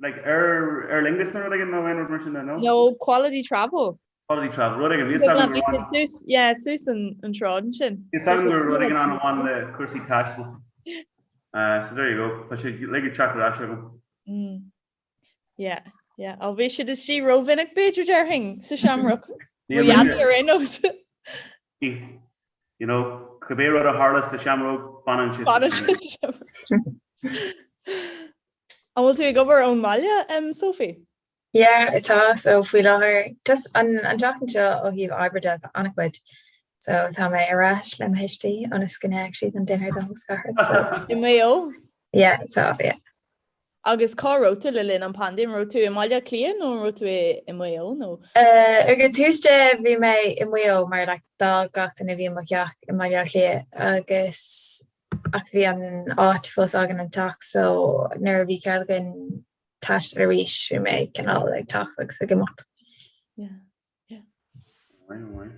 Speaker 4: like Aer Aer Lingus nó rud éigin nó aon rud mar sin de, no?
Speaker 13: No, Quality Travel.
Speaker 4: Quality Travel, rud éigin. Bhí a fhios agam go raibh
Speaker 13: Suas, yeah, suas an an tsráid ansin.
Speaker 4: Bhí a fhios agam go raibh rud éigin ann a bhain le cúrsaí taistil. Uh, so there you go. Tá sé like ag teacht ar ais agam.
Speaker 13: Mm. Yeah, yeah. Ó bhí siad istigh rómhinic b'fhéidir déarfainn sa Seamroc.
Speaker 4: Níl
Speaker 13: Mo
Speaker 4: mise-
Speaker 13: ar aon nós.
Speaker 4: You know, cibé rud a tharla sa Seamróg, fanann sé sa
Speaker 13: Fanann sé sa Seamróg. An bhfuil tú ag obair ón mbaile, um, Sophie?
Speaker 1: Yeah, tá so faoi láthair just an an tseachtain seo ó thaobh oibre de tá an-chuid. So tá mé ar ais le mo thuistí ionas go ndéanfaidh siad an dinnéar dom agus gach rud. So
Speaker 13: I Maigh Eo?
Speaker 1: yeah, tá yeah.
Speaker 13: Agus cá raibh tú le linn an paindéim? Raibh tú i mBaile Átha Cliath nó an raibh tú i i Maigh Eo nó?
Speaker 1: Uh, ag an tús de bhí mé i Maigh Eo mar like, d'fhág gach duine a bhí i mo theach i mBaile Átha Cliath agus ach bhí an áit fós againn an teach so nuair a bhí cead againn taisteal arís bhí mé cineál ag teacht agus ag imeacht.
Speaker 13: Yeah, yeah.
Speaker 4: Alright, alright.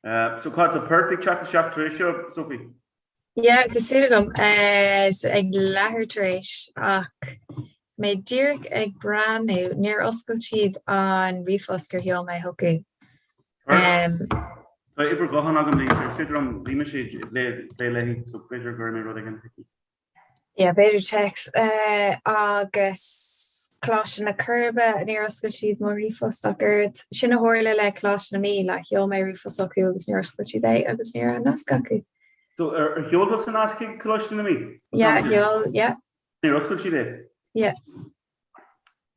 Speaker 4: Uh, so cad tá Perth ag teacht isteach tar éis seo, Sophie?
Speaker 1: Yeah, tá súil agam uh, ag leathuair tar éis ach mé díreach ag breathnú níor oscail siad an ríomhphost gur sheol mé chucu. Um,
Speaker 4: Tá uimhir ghutháin agam léi, is féidir liom bhí mise ag plé léi, so b'fhéidir go raibh mé rud éigin chuici.
Speaker 1: Yeah, b'fhéidir téacs. Uh, agus Coláiste na Coiribe, níor oscail siad mo ríomhphost ach oiread. Sin a tharla le Coláiste na Mí, like, sheol mé ríomhphost chucu agus níor oscail siad é agus ní raibh nasc acu.
Speaker 4: So ar ar sheol tusa nasc chuig Coláiste na Mí?
Speaker 1: Yeah, sheol, yeah.
Speaker 4: Níor oscail siad é?
Speaker 1: Yeah.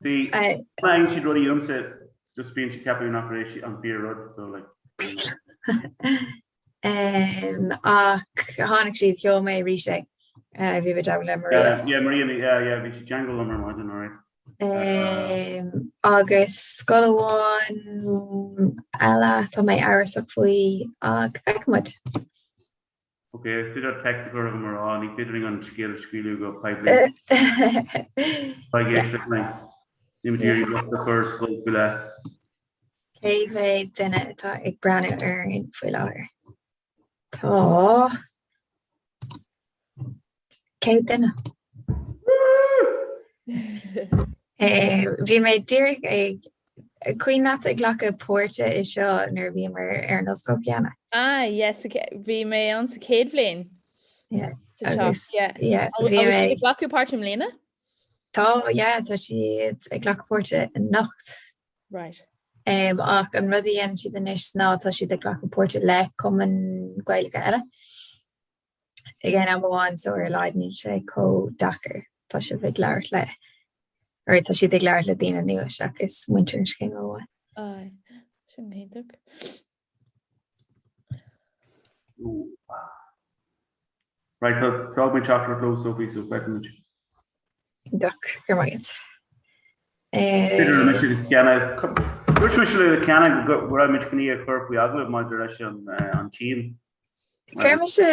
Speaker 4: See, má fhaigheann siad rudaí uaimse, just bíonn siad ceapadh nach raibh sé an fíor rud, so like.
Speaker 1: Um, ach tháinig siad sheol mé arís é. Bhí mé i dteagmháil le Maria.
Speaker 4: Yeah, Maria, yeah, yeah, bhí sí i dteagmháil liom ar maidin, alright.
Speaker 1: Agus scoil amháin eile tá mé amhrasach faoi ach feicfidh muid.
Speaker 4: Ok, is féidir text a chur chugam a rá, ní féidir linn an scéal a scaoileadh go poiblí. Faigh éisteacht linn. Níl muid ag iarraidh locht a chur ar scoil faoi leith.
Speaker 1: Cé mhéad duine atá ag breathnú orainn faoi láthair? Tá 100 duine. Bhí mé díreach ag cuimhin leat ag glacadh páirte i seo nuair a bhíomar ar an ollscoil chéanna.
Speaker 13: Ah, yes, bhí mé ann sa chéad bhliain.
Speaker 1: Yeah.
Speaker 13: Sa teach, yeah. Yeah, bhí mé ag glacadh páirte i mbliana?
Speaker 1: Tá, yeah, tá siad ag glacadh páirte anocht.
Speaker 13: Right.
Speaker 1: Um, ach an rud a dhéanann siad anois ná tá siad ag glacadh páirte le cumann Gaeilge eile. Ag aon am amháin so ar a laghad níl sé chomh deacair. Tá sibh ag labhairt le or tá siad ag labhairt le daoine nua seachas muintir na scéime
Speaker 13: amháin. Aye, sin go hiontach.
Speaker 4: Right, tá d'fhág mé teachtaireacht leo Sophie so feicfimid.
Speaker 1: Iontach, go raibh maith agat.
Speaker 4: B'fhéidir mise agus cheana, dúirt mise le cheana go raibh muid chun í a chur faoi agallamh maidir leis an tSín.
Speaker 1: Chuir mise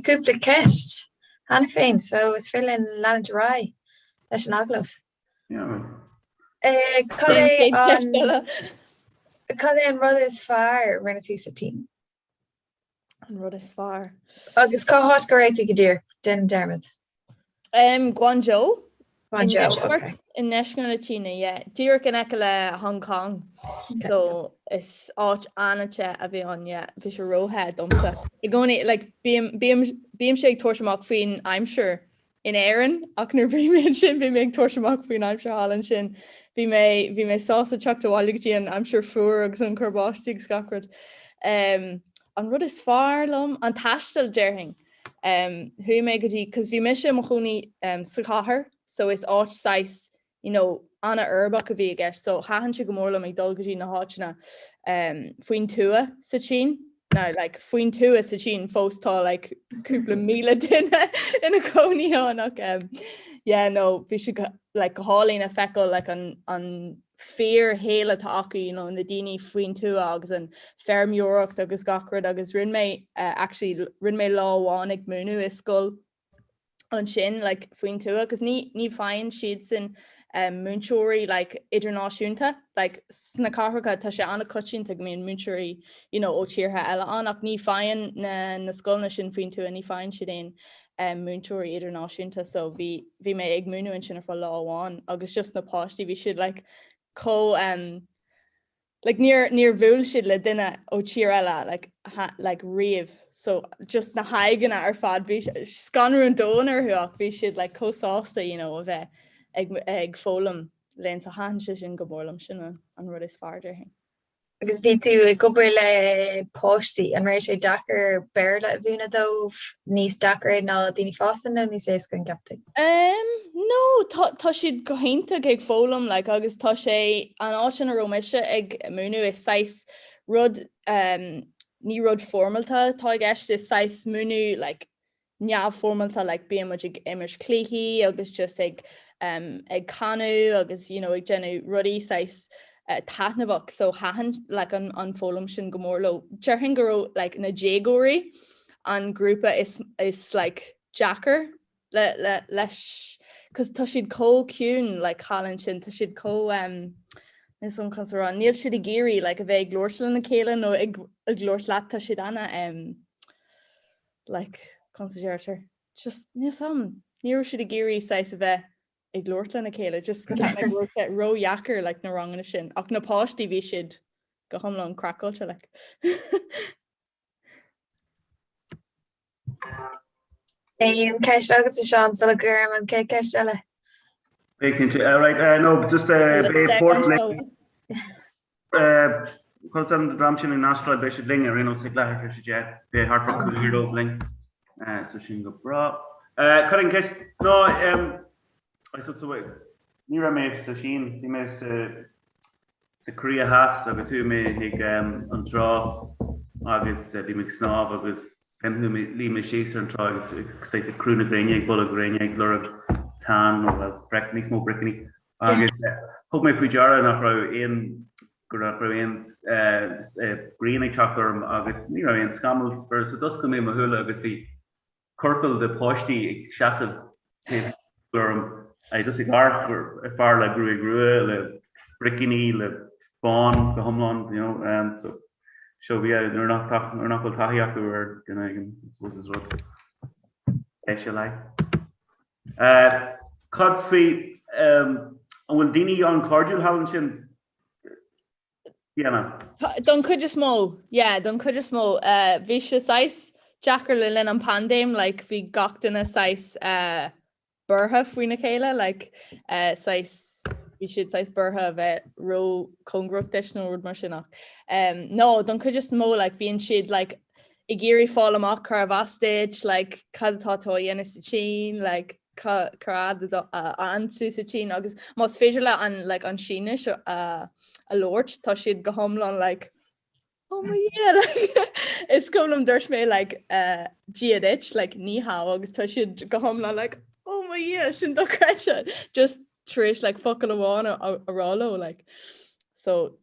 Speaker 1: cúpla ceist cheana féin so is féidir linn leanúint ar aghaidh leis an agallamh. Cad é an Cad é an rud is fearr a rinne tú sa tSín?
Speaker 13: An rud is fearr.
Speaker 1: Agus cá háit go raibh tú go díreach? Déan dearmad.
Speaker 13: Um, Guangzhou.
Speaker 1: Guangzhou, okay.
Speaker 13: I ndeisceart na Síne, yeah. Díreach in aice le Hong Kong. Okay. So is áit an-te a bhí ann, yeah. Bhí sé róthe domsa. I gcónaí, like, bím, bím, bímse ag tabhairt amach faoin aimsir in Éirinn ach nuair bhí mé ansin bhí mé ag tabhairt amach faoin aimsir thall ansin. Bhí mé, bhí mé sásta teacht abhaile go dtí an aimsir fuar agus an cur báistí agus gach rud. Um, an rud is fearr liom, an taisteal déarfainn. Chuaigh mé go dtí, cos bhí mise i mo chónaí sa chathair so is áit saghas you know an-uirbeach a bhí i gceist so thaitin sé go mór liom ag dul go dtí na háiteanna faoin tuath sa tSín. Now like faoin tuath sa tSín fós tá like cúpla míle duine ina cónaí ann ach yeah no bhí sé like go hálainn a feiceáil like an an fíorshaol atá acu, you know, na daoine faoin tuath agus an feirmeoireacht agus gach rud agus rinne mé uh, actually rinne mé lá amháin ag múineadh i scoil ansin like, faoin tuath agus ní, ní faigheann siadsan um, múinteoirí like, idirnáisiúnta like, sna cathracha tá sé an-choitianta go mbíonn múinteoirí you know, ó tíortha eile ann ach ní faigheann na, na scoileanna sin faoin tuath ní faigheann siad aon um, múinteoirí idirnáisiúnta so bhí bhí mé ag múineadh ansin ar feadh lá amháin agus just na páistí bhí siad like chomh um, like níor níor bhuail siad le duine ó tír eile like ha, like riamh so just na haghaidheanna ar fad bhí scanrú an domhain orthu ach bhí siad like chomh sásta you know a bheith ag ag foghlaim linn so thaitin sé sin go mór liom sin an, an rud is fearr déarfainn.
Speaker 1: Agus bhí tú ag obair le páistí, an raibh sé deacair Béarla a mhúineadh dóibh, níos deacra ná daoine fásta nó níos éasca an gceapann tú?
Speaker 13: Um, no, tá, tá siad go hiontach ag foghlaim like, agus tá sé an áit ina raibh mise ag múineadh is saghas rud um, ní rud foirmeálta atá i gceist, is saghas múineadh like, neamhfhoirmeálta like bíonn muid ag imirt cluichí agus just ag um, ag canadh agus you know ag déanamh rudaí saghas uh, taitneamhach so thaitin like an, an foghlaim sin go mór leo. Déarfainn go raibh like na déagóirí an grúpa is, is like deacair le, le, leis cos tá siad chomh ciúin like thall ansin tá siad chomh um, níl 's agam conas a rá níl siad ag iarraidh like a bheith ag labhairt lena chéile nó ag, ag labhairt leat tá siad ana um, like, conas a deirtear, just, níl 's agam, ní raibh siad ag iarraidh saghas a bheith ag labhairt lena chéile, just cheap mé go raibh sé ródheacair, like, na ranganna sin, ach na páistí bhí siad go hiomlán craiceáilte, like.
Speaker 1: Aon ceist agat a Seán sula gcuirim an chéad ceist eile?
Speaker 4: Beidh cinnte. Right, no, just beidh Port linn. Conas an dream sin in Astráil, beidh siad linn ar aon nós ag leathuair tar éis a 10. Beidh thart fá 5 dóibh linn. So sin go breá. Cad é an ceist? No, I suppose so, ní raibh mé sa Sín, bhí mé sa sa Korea Theas agus chuaigh mé chuig an trá agus bhí mé ag snámh agus. Luigh mé síos ar an trá agus saghas ag crú na gréine, ag boladh gréine, ag lorg tan nó bhuel breac, níos mó bricíní. Agus thug mé faoi deara nach raibh aon, go nach raibh aon grian ag teacht orm agus ní raibh aon scamall sa so d'oscail mé mo shúile agus bhí ciorcal de pháistí ag seasamh taobh orm, just ag amharc ar fear le gruaig rua, le bricíní, le bán go hiomlán, you know, um, so so bhí nuair nach nuair nach bhfuil taithí acu ar duine éigin, I suppose is rud spéisiúil é. Uh, cad faoi um, an bhfuil daoine an-chairdiúil thall ansin? Fiona.
Speaker 13: Don chuid is mó, yeah, don chuid is mó. Bhí sé saghas deacair le linn an paindéim, like bhí gach duine saghas buartha faoina chéile, like saghas bhí siad saghas buartha a bheith ró-chóngarach duit nó rud mar sin ach no, don chuid is mó like bíonn siad like ag iarraidh fáil amach cárbh as duit, like cad atá tú a dhéanamh sa tSín, like cá fhad a fhan tú sa tSín agus más féidir leat an like an Sínis a a labhairt tá siad go hiomlán like oh my Dhia like is cuimhin liom dúirt mé like uh, Dia duit like ní hao agus tá siad go hiomlán like oh my Dhia sin dochreidte just tar éis like focal amháin a, a, a rá leo like so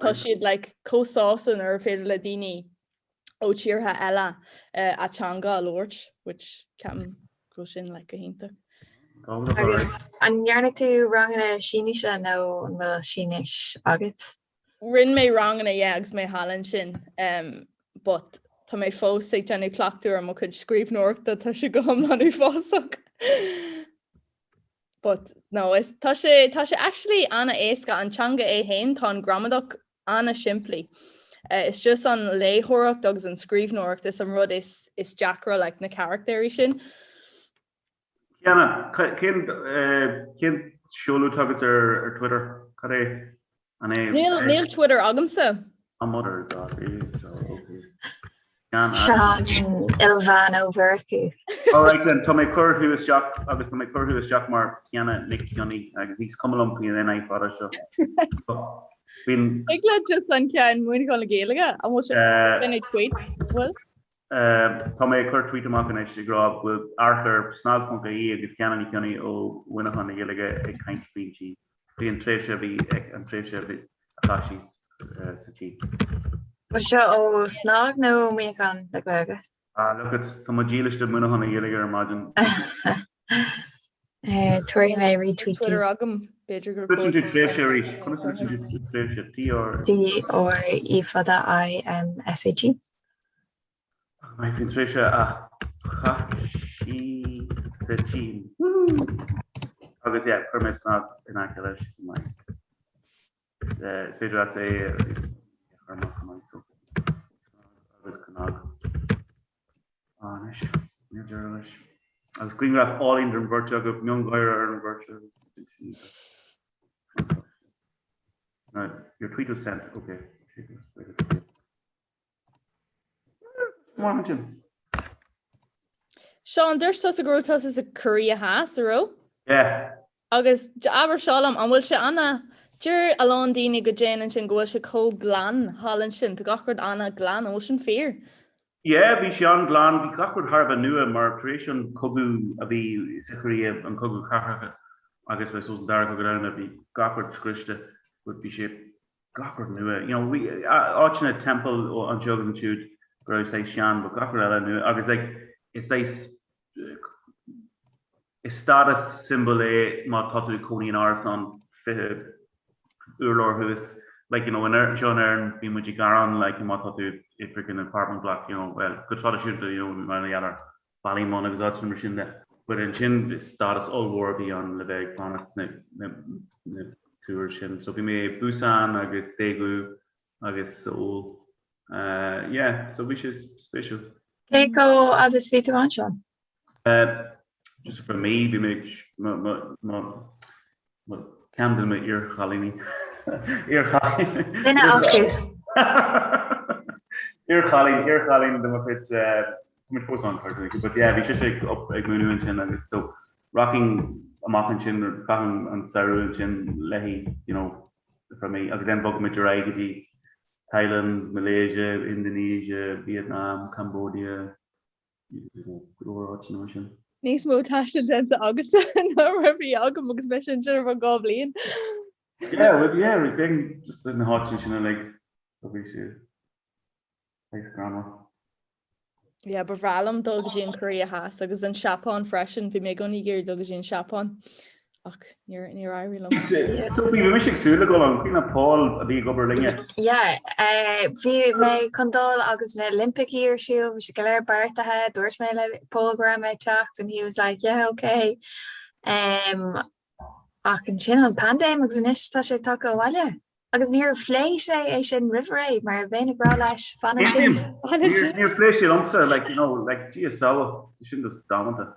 Speaker 13: tá siad like chomh sásta nuair féidir le daoine ó tíortha eile a teanga a labhairt, which ceapaim go bhfuil sin like go
Speaker 1: hiontach. Agus an ndearna tú ranganna Sínise nó an bhfuil Sínis agat?
Speaker 13: Rinne mé ranganna yeah agus mé thall ansin um, but tá mé fós ag déanamh cleachtadh ar mo chuid scríbhneoireachta tá sé go hiomlán uafásach. But no, is tá sé tá sé actually an-éasca an teanga é féin tá an gramadach an-simplí. It's just an léitheoireacht agus an scríbhneoireacht is an rud is is deacra like na carachtéirí sin.
Speaker 4: Ciana, cén cén seoladh atá agat ar ar Twitter? Cad é?
Speaker 13: An é? Níl níl Twitter agamsa.
Speaker 4: Oh mother God, really? So okay.
Speaker 1: Seán Ilmheán Ó Murchú.
Speaker 4: Alright then, tá mé ag cur thú isteach agus tá mé ag cur thú isteach mar Ciana Nic Cionnaith agus níos cuma liom faoin NI fada seo.
Speaker 13: Bíonn. Thig leat just an ceann Muineachán le Gaeilge, an bhfuil sé ag tweet? Bhfuil?
Speaker 4: Tá mé ag cur tweet amach anois ag rá go bhfuil amharc ar snag.ie agus Ciana Ní Chionnaith ó Mhuineachán le Gaeilge ag caint faoin Tsín, faoin tréimhse a bhí an tréimhse a bhí a chaith sí sa
Speaker 1: tSín. Bhfuil seo ó SnaG nó Muineachán le Gaeilge?
Speaker 4: Ah, look it, tá mé dílis do Mhuineachán le Gaeilge ar maidin.
Speaker 1: Tabharfaidh mé retweet
Speaker 13: Twitter agam, b'fhéidir
Speaker 4: gur Litríonn tú tréimhse arís. Conas a litríonn tú tréimhse? T
Speaker 1: R. T R E fada I M S H E.
Speaker 4: Maith faoin tréimhse a chaith sí sa tSín. Agus yeah, chuir mé SnaG in aice leis chomh maith. Is féidir leat é a chur amach chomh maith so agus cnag. Anois, níl deireadh leis. Agus grianghraf álainn den bheirt agaibh, miongháire ar an bheirt agaibh. Your tweet was sent, okay.
Speaker 13: Seán, dúirt tusa go raibh tusa sa Korea Theas, a raibh?
Speaker 4: Yeah.
Speaker 13: Agus abair seo liom, an bhfuil sé ana, deir a lán daoine go dtéann ansin go bhfuil sé chomh glan thall ansin, tá gach rud ana glan, an bhfuil sin fíor?
Speaker 4: Yeah, bhí sé an-ghlan, bhí gach rud thar a bheith nua mar tar éis an cogadh a bhí sa Choiréa, an cogadh cathartha agus I suppose an dara cogadh domhanda, bhí gach rud scriosta but bhí sé gach rud nua. You know, bhí áiteanna temple anseo agus ansiúd go raibh saghas sean, but gach rud eile nua agus like is saghas is status symbol é má tá tú ag cónaí in árasán 20 urlár thuas. Like, you know, in anseo in Éirinn bíonn muid ag gearán like má tá tú i freaking apartment block, you know, well, go traidisiúnta, you know, mar gheall ar Ballymun agus áiteanna mar sin de. But ansin stádas ollmhór a bhí ann le bheith ag fanacht sna na túir sin. So bhí mé i Busan agus Daegu agus Seoul. Uh, yeah, so bhí sé spéisiúil.
Speaker 1: Cé chomh fhada is bhí tú ansin?
Speaker 4: Uh, just for me, bhí mé mo mo mo mo ceann de mo iarchailíní. Iarchailín.
Speaker 1: Duine acu.
Speaker 4: Iarchailín, iarchailín de mo chuid uh, Tá muid fós an-chairdiúil but yeah bhí sise ag ag múineadh ansin agus so rachainn amach ansin chaithinn an samhradh ansin léi you know for me agus then bhog muid ar aghaidh go dtí Thailand, Malaysia, Indonesia, Vietnam, Cambodia. Go leor áiteanna mar sin.
Speaker 13: Níos mó taistil déanta agatsa ná mar a bhí agam agus mise ansin ar feadh 2 bhliain.
Speaker 4: Yeah, well, yeah, we been just na háiteanna sin uilig so bhí sé saghas greannmhar.
Speaker 13: Yeah, ba bhreá liom dul go dtí an Korea Theas agus an Seapáin freisin, bhí mé i gcónaí ag iarraidh dul go dtí an Seapáin ach níor níor éirigh liom.
Speaker 4: Sophie, bhí mise ag súil le dul ann, cuimhin leat Paul a bhí ag obair linne?
Speaker 1: Yeah, eh, bhí mé chun dul agus na Oilimpicí ar siúl, bhí sé go léir beartaithe, dúirt mé le Paul go raibh mé ag teacht and he was like, yeah, okay. Um, ach ansin an paindéim agus anois tá sé tagtha abhaile. Agus níor phléigh sé é sin roimh ré, mar bheinn ag rá leis, fan ansin.
Speaker 4: Níor phléigh sé liomsa, like, you know, like, Dia sábháil, sin just damanta.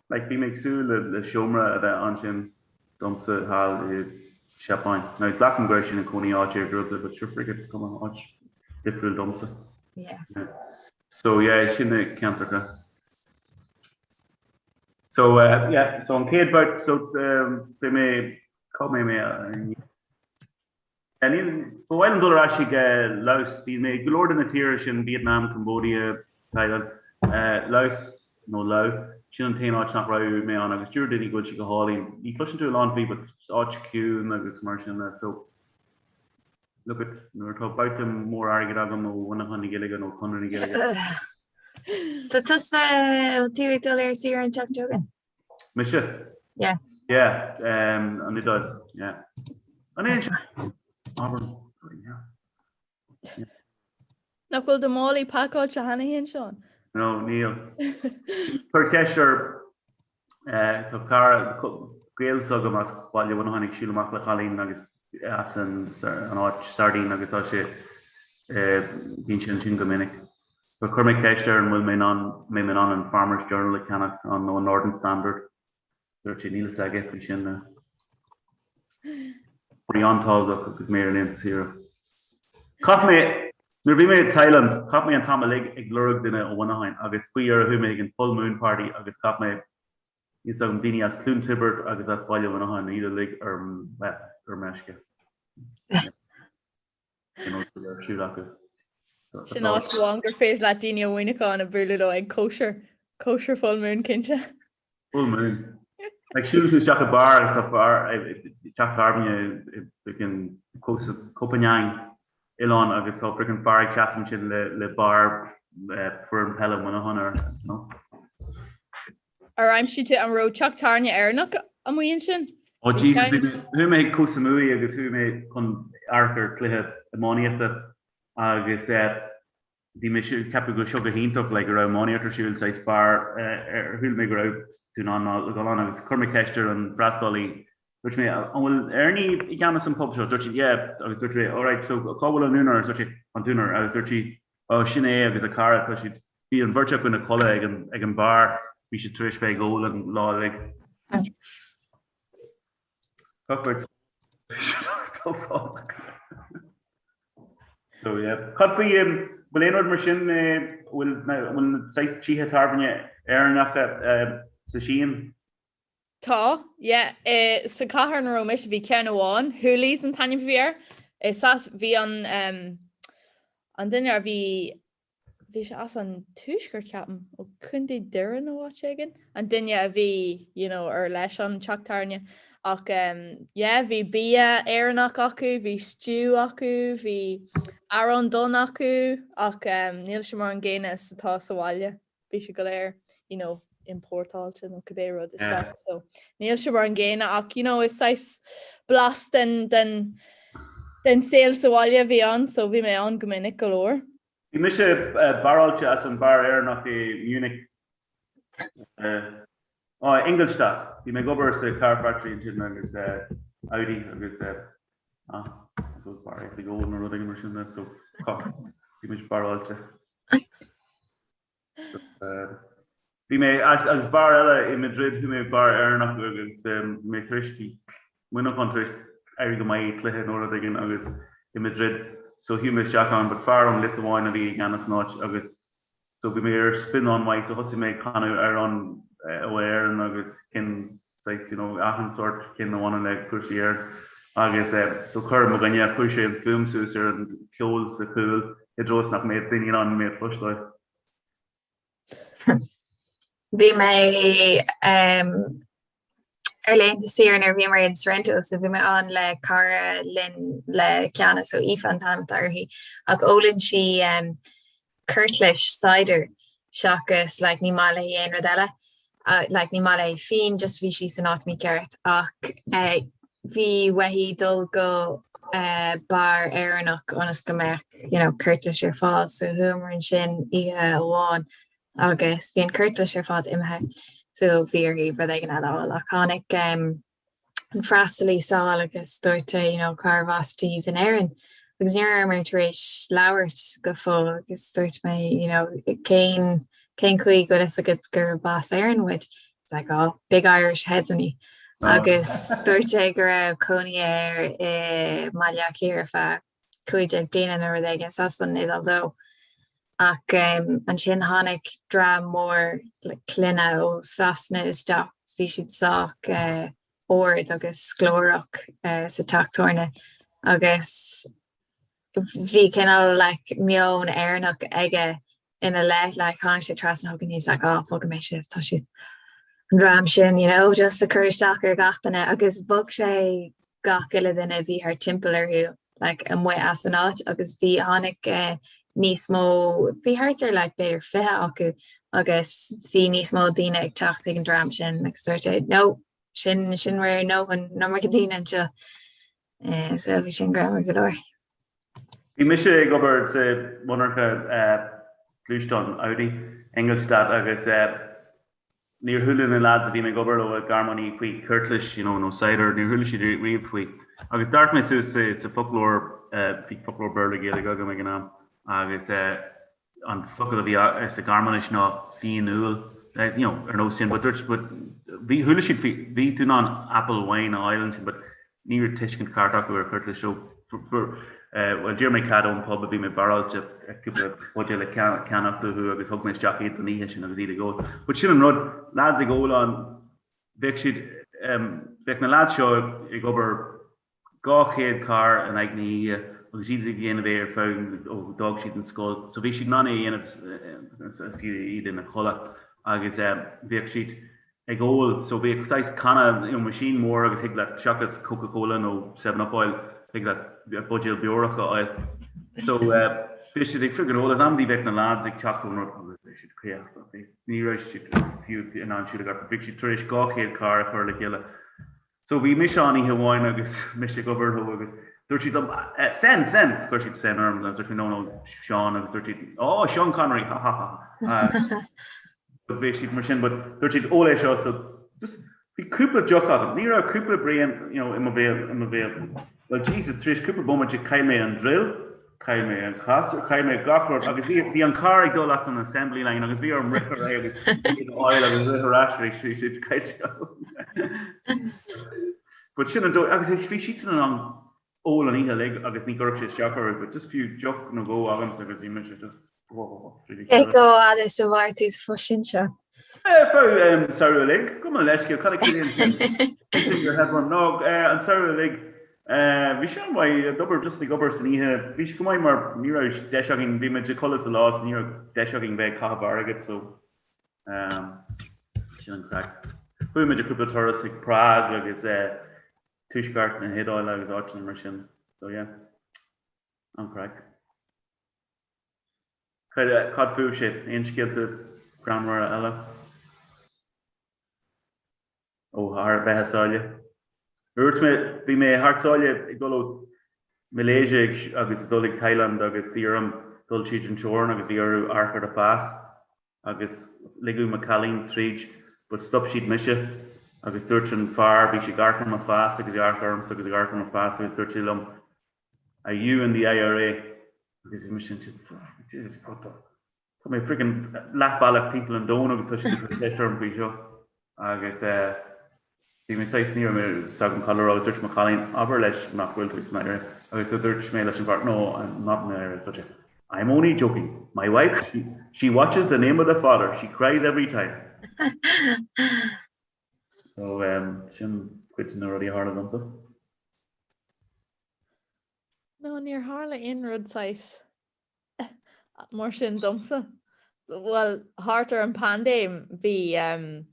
Speaker 4: Like, bhí mé ag súil le, le seomra a bheith ansin domsa thall i Seapáin. Now, glacaim go raibh siad ina cónaí áit iargúlta, but sure, frig it, cuma áit difriúil domsa.
Speaker 1: Yeah.
Speaker 4: So, yeah, sin na ceantracha. So, uh, yeah, so an chéad bhabhta, so, um, bhí mé Cá mbeidh mé Níl, ba mhaith liom dul ar ais chuig Laos. Bhí mé i go leor de na tíortha sin, Vietnam, Cambodia, Thailand. Laos nó Lao, sin an t-aon áit nach raibh mé ann agus deir daoine go bhfuil sé go hálainn. Ní chloiseann tú a lán faoi but áit ciúin agus mar sin de. So look it, nuair atá babhta mór airgid agam ó Mhuineachán na Gaeilge nó Conradh na Gaeilge.
Speaker 1: Tá tusa, tú ag dul ar saoire an tseachtain seo chugainn?
Speaker 4: Mise?
Speaker 1: Yeah.
Speaker 4: Yeah, um, an Iodáil, yeah. An é sin? Auburn, yeah.
Speaker 13: Nach bhfuil do mhálaí pacáilte cheana féin, Seán?
Speaker 4: No, níl. Chuir ceist ar eh, tá cara gaol s'agam as Baile Mhuineacháin ag siúl amach le cailín agus as an, an áit Sardine agus tá sé eh, bíonn sé ansin go minic. So chuir mé ceist air an bhfuil mé in ann, mbeidh mé in ann an Farmers Journal a cheannach ann nó an Northern Standard. Dúirt sé níl fhios aige faoi sin. Bhí an-tábhachtach agus mé ar an laethanta saoire. Chaith mé, nuair a bhí mé i Thailand, chaith mé an t-am uilig ag lorg duine ó Mhuineacháin agus faoi dheireadh chuaigh mé ag an Full Moon Party agus chaith mé, níl fhios agam, daoine as Cluain Tiobraid agus as Baile Mhuineacháin, iad uilig ar, well, ar meisce. ar siúl acu.
Speaker 13: Sin áit amháin gur féidir leat daoine ó Mhuineachán a bhualadh leo ag cóisir, cóisir Full Moon cinnte.
Speaker 4: Full Moon. Like siúlann tú isteach i beár agus tá fear teach tábhairne i frickin Koh Phangan oileán agus tá frickin fear ag seasamh ansin le le barr foireann peile Mhuineacháin air, you know.
Speaker 13: Ar aimsigh tú an raibh teach tábhairne Éireannach amuigh ansin?
Speaker 4: Oh Jesus, bhí mé, chuaigh mé chuig Koh Samui agus chuaigh mé chun amharc ar cluiche iománaíochta agus eh bhí mé ag ceapadh go seo go hiontach like go raibh iománaíocht ar siúl saghas beár ar shíl mé go raibh tú in ann a dhul ann agus chuir mé ceist ar an bhfreastalaí dúirt mé an bhfuil Éireannaigh i gceannas an pub seo? Dúirt sí yeah agus dúirt mé alright so cá bhfuil an úinéir? Agus dúirt sí an t-úinéir agus dúirt sí oh sin é agus a cara tá siad Bhí an bheirt acu ina codladh ag an ag an beár, bhí siad tar éis bheith ag ól an lá uilig. So yeah. Cad faoi um, bhfuil aon rud mar sin eh, bhfuil bhfuil saghas tithe tábhairne Éireannacha eh, sa Sín?
Speaker 13: Tá, yeah. Eh, sa chathair ina raibh mise bhí ceann amháin, Hooley's an t-ainm a bhí air. Eh, sas bhí an um, an duine a bhí bhí sé as an tuaisceart ceapaim, ó Contae Doire nó áit éigin, an duine a bhí you know ar leis an teach tábhairne. Ach um, yeah, bhí bia Éireannach acu, bhí stew acu, bhí arán donn acu, ach um, níl sé mar an gcéanna is atá sa bhaile. Bhí sé go léir you know, importáilte nó cibé rud isteach, so níl sé mar an gcéanna ach you know, is saghas blas den, den, den saol sa bhaile a bhí ann, so bhí mé ann go minic go leor.
Speaker 4: Bhí mise barráilte as an beár Éireannach i Munich, oh, Ingolstadt. Bhí mé ag obair sa car factory ansin agus Audi agus ah, so bar ag ól nó rud éigin mar sin so bhí mise barráilte. Bhí mé agus beár eile i Madrid, chuaigh mé beár Éireannach agus bhí mé tar éis bhí Muineachán tar éis éirí go maith i cluiche nó rud éigin agus i Madrid so chuaigh mé isteach ann but fear ón Liotuáin a bhí i gceannas an áit agus so bhí mé ar spin an-mhaith so thosaigh mé ag canadh amhrán ó Éirinn agus cinn saghas you know achan sórt cinn a bhaineann le cúrsaí Éireann agus so chuir mo dhuine chuir sé an fuaim suas ar an ceol sa chúl i dtreo is nach mbeadh daoine in ann mé a chloisteáil.
Speaker 1: Bhí mé ar laethanta saoire nuair a bhíomar in Sorrento so bhí mé ann le cara linn le ceannas so Aoife an t-ainm atá uirthi ach ólann sí ceirtlis cider seachas like ní maith léi aon rud eile like ní maith léi fíon just bhí sí san áit mícheart ach bhí uaithi dul go beár Éireannach ionas go mbeadh you know ceirtlis ar fáil so chuamar ansin oíche amháin agus bhí an ceirtlis ar fad imithe so bhí uirthi rud éigin eile a fháil ach tháinig an freastalaí sall agus dúirt sé you know cárbh as daoibh in Éirinn agus ní rabhamar tar éis labhairt go fóill agus dúirt mé you know cén cén chaoi go bhfuil fhios agat gurb as Éirinn muid like oh big Irish heads on you agus dúirt sé go raibh cónaí air i mBaile Átha Cliath ar feadh 15 bliana nó rud éigin is as an Iodáil dó. Ach ansin tháinig dream mór clainne ó Sasana isteach agus bhí siad sách ard agus glórach sa teach tábhairne agus bhí cineál like meon Éireannach aige ina leith, like tháinig sé trasna chugainn he's like oh bogfaidh mé sibh, tá siad an dream sin you know just ag cur isteach ar gach duine agus bhog sé gach uile duine a bhí thart timpeall orthu like amuigh as an áit agus bhí tháinig eh, níos mó bhí thart ar like b'fhéidir 20 acu agus bhí níos mó daoine ag teacht ag an dream sin agus dúirt sé no sin sin bhur ndóthain an iomarca daoine anseo eh, so bhí sin greannmhar go leor.
Speaker 4: Bhí mise ag obair sa mhonarcha gluaisteán Audi, Ingolstadt agus níor chuala na lads a bhí mé ag obair leo i Gearmáin faoi ceirtlis you know nó cider, níor chuala siad riamh faoi. Agus d'amharc mé suas sa foclóir, bhí foclóir Béarla-Gaeilge agam ag an am agus an focal a bhí sa Ghearmáinis ná fíon úll, you know, ar nós sin, but dúirt, but bhí, chuala siad faoi, bhí tú in ann apple wine a fháil ansin, but ní raibh tuiscint ceart acu ar cheirtlis, so bhuel d'iarr mé cead ón pub a bhí mé barráilte cúpla buidéal a cheannacht uathu agus thug mé isteach iad don oíche sin agus iad ag ól. But sin an rud, lads ag ól ann, bheadh siad, bheadh na lads seo ag obair 200 carr in aghaidh na hoíche agus iad ag déanamh é ar feadh ó d'fhág siad an scoil. So bhí siad in ann é a dhéanamh fiú iad ina chodladh agus bhíodh siad ag ól so bhíodh saghas canna, you know, machine mór agus thig leat seachas Coca-Cola nó Seven Up a fháil, thig leat buidéal beorach a fháil. So bhí siad ag friggin ól agus amantaí bheadh na lads ag teacht ón rud agus bhí siad caoch, ní raibh siad fiú in ann siúl i gceart, bhí siad tar éis 200 carr a chur le chéile. So bhí mise ann oíche amháin agus mise ag obair leo agus dúirt siad liom, Sen, Sen! Chuir siad Sen orm agus dúirt mé no, no, Seán agus dúirt siad, oh, Seán Connery, ha ha ha ha. Bhí siad mar sin but dúirt siad, ól é seo so just bhí cúpla deoch agam, ní raibh cúpla braon you know, i mo bhéal, i mo bhéal. Well Jesus, tar éis cúpla bomaite chaill mé an drill, Chaill mé an casúr, chaill mé gach rud agus bhí bhí an carr ag dul as an assembly line agus bhí orm rith ar aghaidh agus iad a fháil agus rith ar ais arís, bhí siad caillte. But sin an dóigh, agus bhí siadsan in ann ól an oíche uilig agus ní gcuirfeadh sé isteach orthu, but just fiú deoch nó dhó agamsa agus bhí mise just
Speaker 1: Cé chomh fada is a mhair tú sa phost sin seo?
Speaker 4: Feadh samhradh uilig, gabh mo leithscéal, cad a chiallaíonn sin? Sin your head one. No, an samhradh uilig, bhí sé an-mhaith, ag obair, just ag obair san oíche, bhí sé go maith mar ní raibh deis againn, bhí muid ag codladh sa lá so ní raibh deis againn bheith ag caitheamh airgid so sin an craic. Chuaigh muid ar cúpla turas ag Prague agus tuaisceart na hIodáile agus áiteanna mar sin, so yeah, an craic. Cad fúibhse? Aon scéalta greannmhara eile ó thar bheith thar sáile? Dúirt mé, bhí mé thar sáile ag dul ó Malaysia agus ag dul ag Thailand agus bhí orm dul tríd an teorainn agus bhí orthu amharc ar do phas agus ligeadh mo chailín tríd but stop siad mise agus dúirt an fear, bhí sé ag amharc ar mo phas agus ag amharc ormsa agus ag amharc ar mo phas agus dúirt sé liom Are you in the IRA? Agus bhí mise ansin, Jesus, what the, tá mé friggin leathbhealach timpeall an domhain agus tá siad ag cur ceist orm faoi seo. Agus eh, bhí mé saghas, ní raibh mé fhios agam cad le rá, dúirt mo chailín, abair leis nach bhfuil tú san IRA. Agus so dúirt mé leis an bhfear, no, I'm not in the IRA. Dúirt sé, I'm only joking. My wife, she, she watches the name of the father, she cries every time. So, um, sin cuid de na rudaí a tharla domsa.
Speaker 13: No, níor tharla aon rud saghas mar sin domsa. Bhuel, thart ar an paindéim, bhí em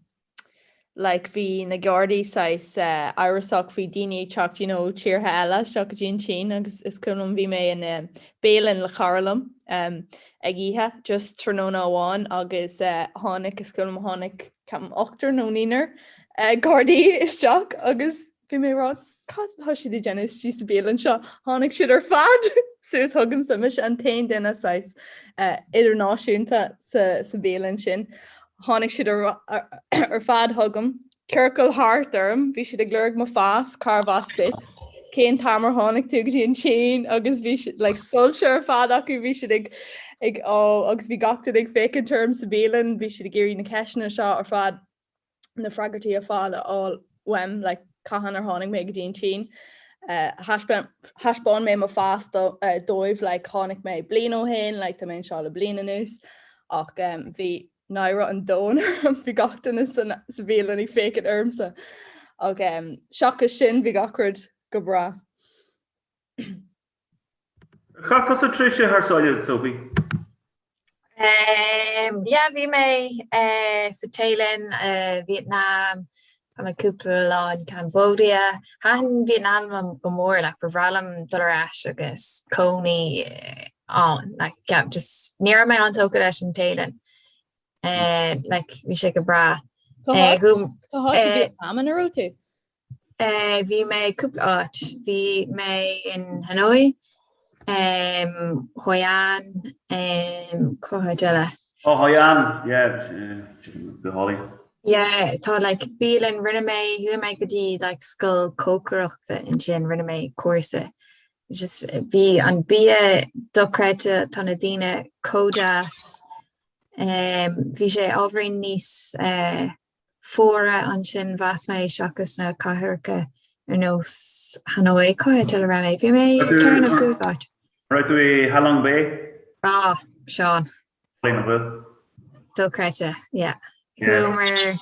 Speaker 13: like bhí na Gardaí saghas eh amhrasach faoi daoine ag teacht you know ó tíortha eile isteach go dtí an tSín agus is cuimhin liom bhí mé in eh bialann le cara liom em ag oíche just tráthnóna amháin agus eh tháinig is cuimhin liom tháinig ceapaim ochtar nó naonúr eh Gardaí isteach agus Bhí mé ag rá, cad atá siad ag déanamh istigh sa bhialann seo? Tháinig siad ar fad suas chugamsa, mise an t-aon duine saghas idirnáisiúnta sa bhialann sin. Tháinig siad ar fad chugam, ciorcal thart orm, bhí siad ag lorg mo phas, cárbh as duit, cén t-am ar tháinig tú go dtí an tSín agus bhí siad like soilse ar fad acu, bhí siad ag ag ó agus bhí gach duine ag féachaint orm sa bhialann, bhí siad ag iarraidh na ceisteanna seo ar fad. na freagairtí ar fad a fháil uaim like cathain ar tháinig mé go dtí an tSín. Thaispeáin mé mo phas dóibh like tháinig mé bliain ó shin like tá mé anseo le bliain anuas ach bhí náire an domhain orm bhí gach duine sa bhialann ag féachaint ormsa ach seachas sin bhí gach rud go breá.
Speaker 4: Ar chaith tusa tréimhse thar sáile, Sophie?
Speaker 1: Yeah, bhí mé sa Téalainn, Vietnam, bhí mé cúpla lá in Cambodia. Thaitin Vietnam liom go mór, like ba bhreá liom dul ar ais agus cónaí ann, like yeah, just ní raibh mé an-tógtha leis an Téalainn. Like bhí sé go breá.
Speaker 13: Cá háit i Vietnam ina raibh tú?
Speaker 1: Bhí mé cúpla áit. Bhí mé in Hanoi, Hoi An, cá háit eile?
Speaker 4: Oh, Hoi An, yeah, go hálainn.
Speaker 1: Yeah, tá like bialann, rinne mé, chuaigh mé go dtí like scoil cócaireachta ansin, rinne mé cúrsa. Just bhí an bia dochreidte, tá na daoine chomh deas. Bhí sé ábhairín níos fuaire ansin, mheas mé, seachas na cathracha ar nós Hanoi. Cá háit eile a raibh mé? Bhí mé i ceithre nó cúig áit.
Speaker 4: An raibh tú i Ha Long Bay?
Speaker 1: Ah, Seán.
Speaker 4: Nach bhfuil?
Speaker 1: Dochreidte, yeah. Chuamar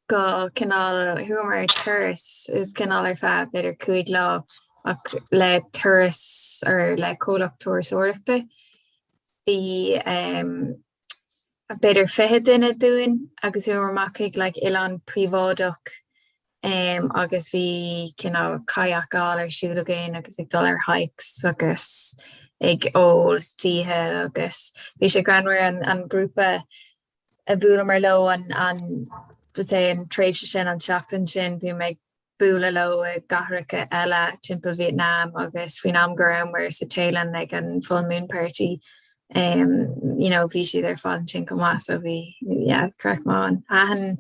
Speaker 1: go cineál, chuamar ar turas, it was cineál ar feadh b'fhéidir cúig lá ach le turas or le comhlacht turasóireachta. Bhí b'fhéidir 20 duine dúinn agus chuamar amach chuig like oileán príobháideach em agus bhí cineál kayakáil ar siúl againn agus ag dul ar hikes agus ag ól istoíche agus bhí sé greannmhar an an grúpa a bhuaileamar leo an an say an tréimhse sin an tseachtain sin bhí mé ag bualadh leo i gcathracha eile timpeall Vietnam agus faoin am go rabhamar sa Téalainn ag an Full Moon Party um, you know, bhí siad ar fad ansin chomh maith so bhí yeah, craic maith ann. Thaitin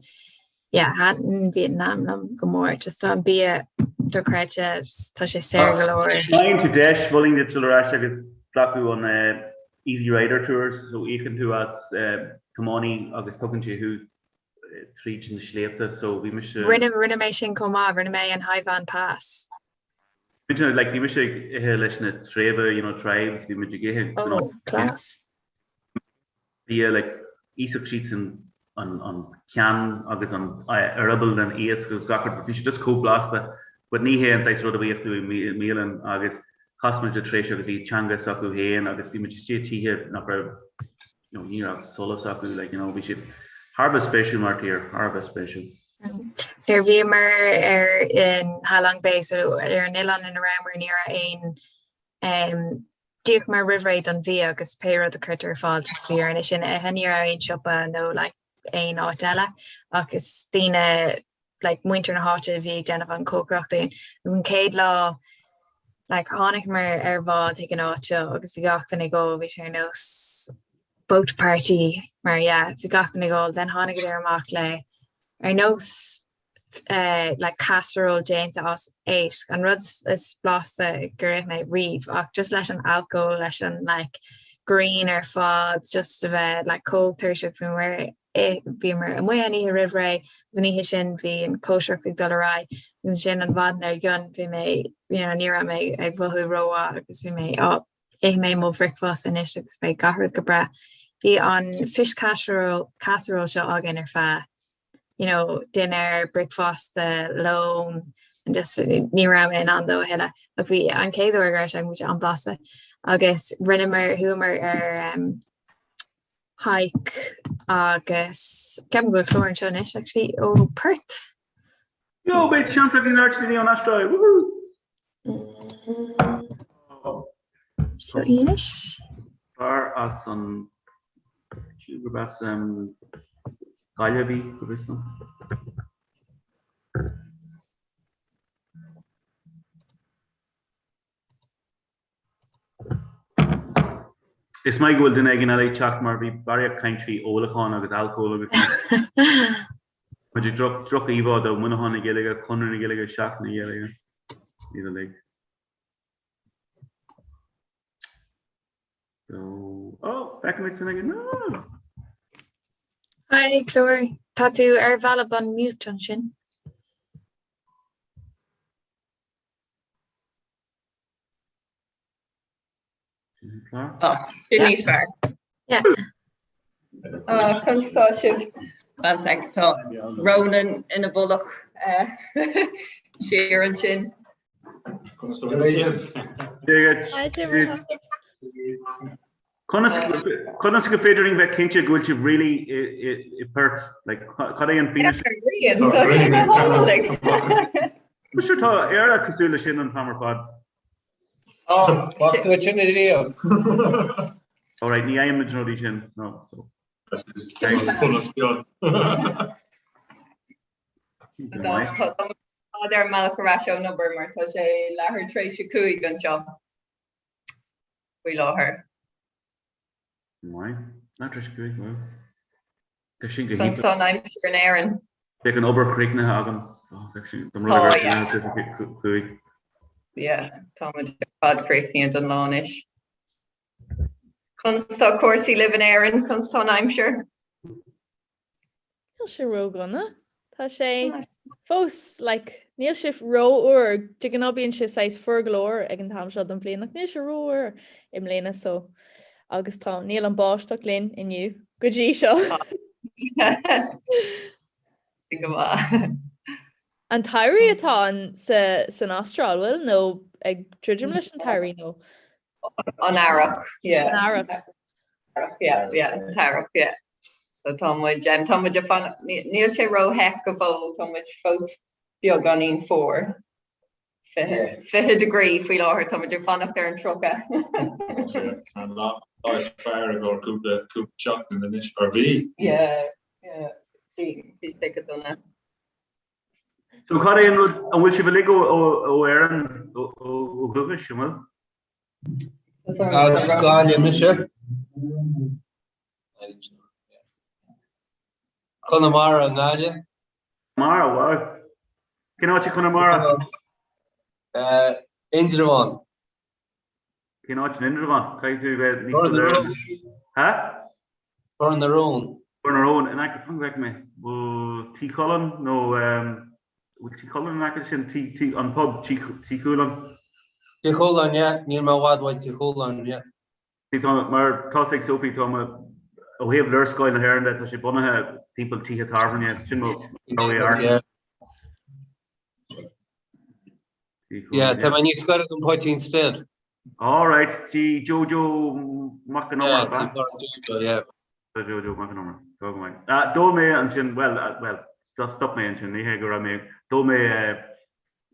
Speaker 1: yeah, thaitin Vietnam liom go mór, just tá an bia dochreidte, tá sé saor go leor.
Speaker 4: Faigheann tú deis, mholfainn duit dul ar ais agus glacadh an eh, Easy Rider Tours, so íocann tú as eh, tiománaí agus tugann sé thú tríd na sléibhte so bhí mise.
Speaker 1: Rinne, rinne mé sin chomh maith, rinne mé an Hai Van Pass.
Speaker 4: Bhí like bhí mise ag ithe leis na treibhe, you know, tribes, bhí muid ag ithe.
Speaker 1: Oh, class.
Speaker 4: Bia like íosfadh siadsan an an ceann agus an eireaball den iasc agus gach rud, bhí sé just chomh blasta but ní hé an saghas rud a bhíodh tú i mbialann agus chas muid le treibh agus bhí teanga s'acu féin agus bhí muid istigh i tithe nach raibh you know, ní raibh solas acu, like, you know, bhí siad thar a bheith spéisiúil mar tír, thar a bheith spéisiúil.
Speaker 1: Nuair a bhíomar ar in Ha Long Bay, so ar an oileán ina rabhamar, ní raibh aon um, d'íocamar roimh ré don bhia agus pé rud a cuirtear ar fáil just bhí orainn é sin a ithe, ní raibh aon siopa nó like, aon áit eile ach is daoine like muintir na háite a bhí ag déanamh an cócaireacht dúinn. Agus an chéad lá like tháinigeamar ar bhád chuig an áit seo agus bhí gach duine ag ól, bhí sé ar nós boat party mar yeah, bhí gach duine ag ól. Then tháinigeadar amach le ar nós eh like casserole déanta as éisc, an rud is blasta gur ith mé riamh ach just leis an alcól, leis an like grian ar fad, just a bheith like chomh tuirseach bhí mar Bhíomar amuigh an oíche roimh ré agus an oíche sin bhí an chóisireacht ag dul ar aghaidh agus ansin an mhaidin dár gcionn bhí mé you know ní raibh mé ag mhothú rómhaith agus bhí mé á ithfidh mé mo bhricfeasta anois agus beidh gach rud go breá. Bhí an fish casserole casserole seo againn ar feadh you know dinnéar, bricfeasta, lón and just ní raibh mé in ann dó a thuilleadh ach bhí an chéad uair go raibh sé bhí sé an-blasta agus rinneamar chuamar ar um, Haigh agus ceapaim go bhfuil Clár anseo anois actually ó Perth.
Speaker 4: Yo, beidh seans againn labhairt le daoine ón Astráil! Woohoo!
Speaker 1: Seo í anois.
Speaker 4: Fear as an gurb as Gaillimh í, go bhfios dom. Is maith go bhfuil duine éigin eile ag teacht mar bhí barraíocht caint faoi ólachán agus alcól agus muid ag droch droch-íomhá de Mhuineachán na Gaeilge, Conradh na Gaeilge, Seachtain na Gaeilge. Iad uilig. So, oh, feicimid duine éigin. No!
Speaker 1: Hi, Clár. Tá tú ar bhealach on mute ansin.
Speaker 7: Sin níos fearr. Conas tá sibh? One sec tá Ronan ina bhfolach siar ansin.
Speaker 4: Conas conas go féidir linn bheith cinnte go bhfuil sibh really i Perth? Like, cad é an fianaise? Sure tá Éire cosúil le sin an t-am ar fad.
Speaker 14: Bhfuil tú sin riamh.
Speaker 4: All right, ní fhaighim na rudaí sin. No, so.
Speaker 7: Tá ar mbealach ar ais ón obair mar tá sé leathuair tar éis a 5 anseo. faoi láthair.
Speaker 4: Maith. Leathuair tar éis 5, wow. Tá sin go
Speaker 7: Tá
Speaker 4: hiontach.
Speaker 7: an aimsir in Éirinn.
Speaker 4: Bheadh an obair críochnaithe agam. Oh, bheadh sin don rud
Speaker 7: Tá,
Speaker 4: ar
Speaker 7: yeah.
Speaker 4: leathuair tar éis 5.
Speaker 7: Yeah, táimid ar fad críochnaithe don lá anois. Conas tá cúrsaí libh in Éirinn? Conas tá an aimsir?
Speaker 13: Níl sé ródhona. Tá sé fós, like, níl sé rófhuar, de ghnáth bíonn sé saghas fuar go leor ag an t-am seo den bhliain ach níl sé rófhuar i mbliana so agus tá, níl an báisteach linn inniu go dtí seo.
Speaker 7: Go maith.
Speaker 13: An t-earrach atá ann sa, san Astráil, bhfuil, nó ag druidim leis an t-earrach nó?
Speaker 7: An earrach, yeah.
Speaker 13: An earrach.
Speaker 7: Yeah, yeah, an t-earrach, yeah. So tá muid, um, tá muid ag fanacht, níl sé ró-the go fóill, tá muid fós beagáinín fuar. 20 degree faoi láthair, tá muid ag fanacht ar an 30.
Speaker 11: An lá is fearr i gcomhair cúpla cúpla seachtain anois, or bhí.
Speaker 7: Yeah, yeah, bhí, bhí sé go dona.
Speaker 4: So cad é an rud, an bhfuil sibh uilig ó Éirinn ó dhúchas, an bhfuil?
Speaker 14: As Gaillimh mise. Conamara i nGaillimh.
Speaker 4: Conamara, wow. Cén áit i Conamara?
Speaker 14: Indreabhán.
Speaker 4: Cén áit in Indreabhán? Caithfidh tú bheith níos soiléire. Ha?
Speaker 14: Cor na Rón.
Speaker 4: Cor na Rón, in aice, fan go bhfeicfidh mé. Tí Chulann nó bhfuil Tí Chulann in aice sin, tí, tí, an pub, Tí, Tí Chualann?
Speaker 14: Tí Chualann, yeah, níl mé i bhfad uaidh Tí Chualann, yeah.
Speaker 4: See, tá, mar tá's ag Sophie, tá mo, ó thaobh léarscáil na hÉireann de, tá sé bunaithe timpeall tithe tábhairne, sin mo rogha.
Speaker 14: Yeah, tá mé níos gaire don Poitín Stil.
Speaker 4: All right, tí Jojo Mac an
Speaker 14: Iomaire, Yeah, tí Jojo, yeah.
Speaker 4: Jojo Mac an Iomaire, tá go maith. Ah, d'ól mé ansin, well, ah, well, stop, stop mé ansin, ní hé go raibh mé, d'ól mé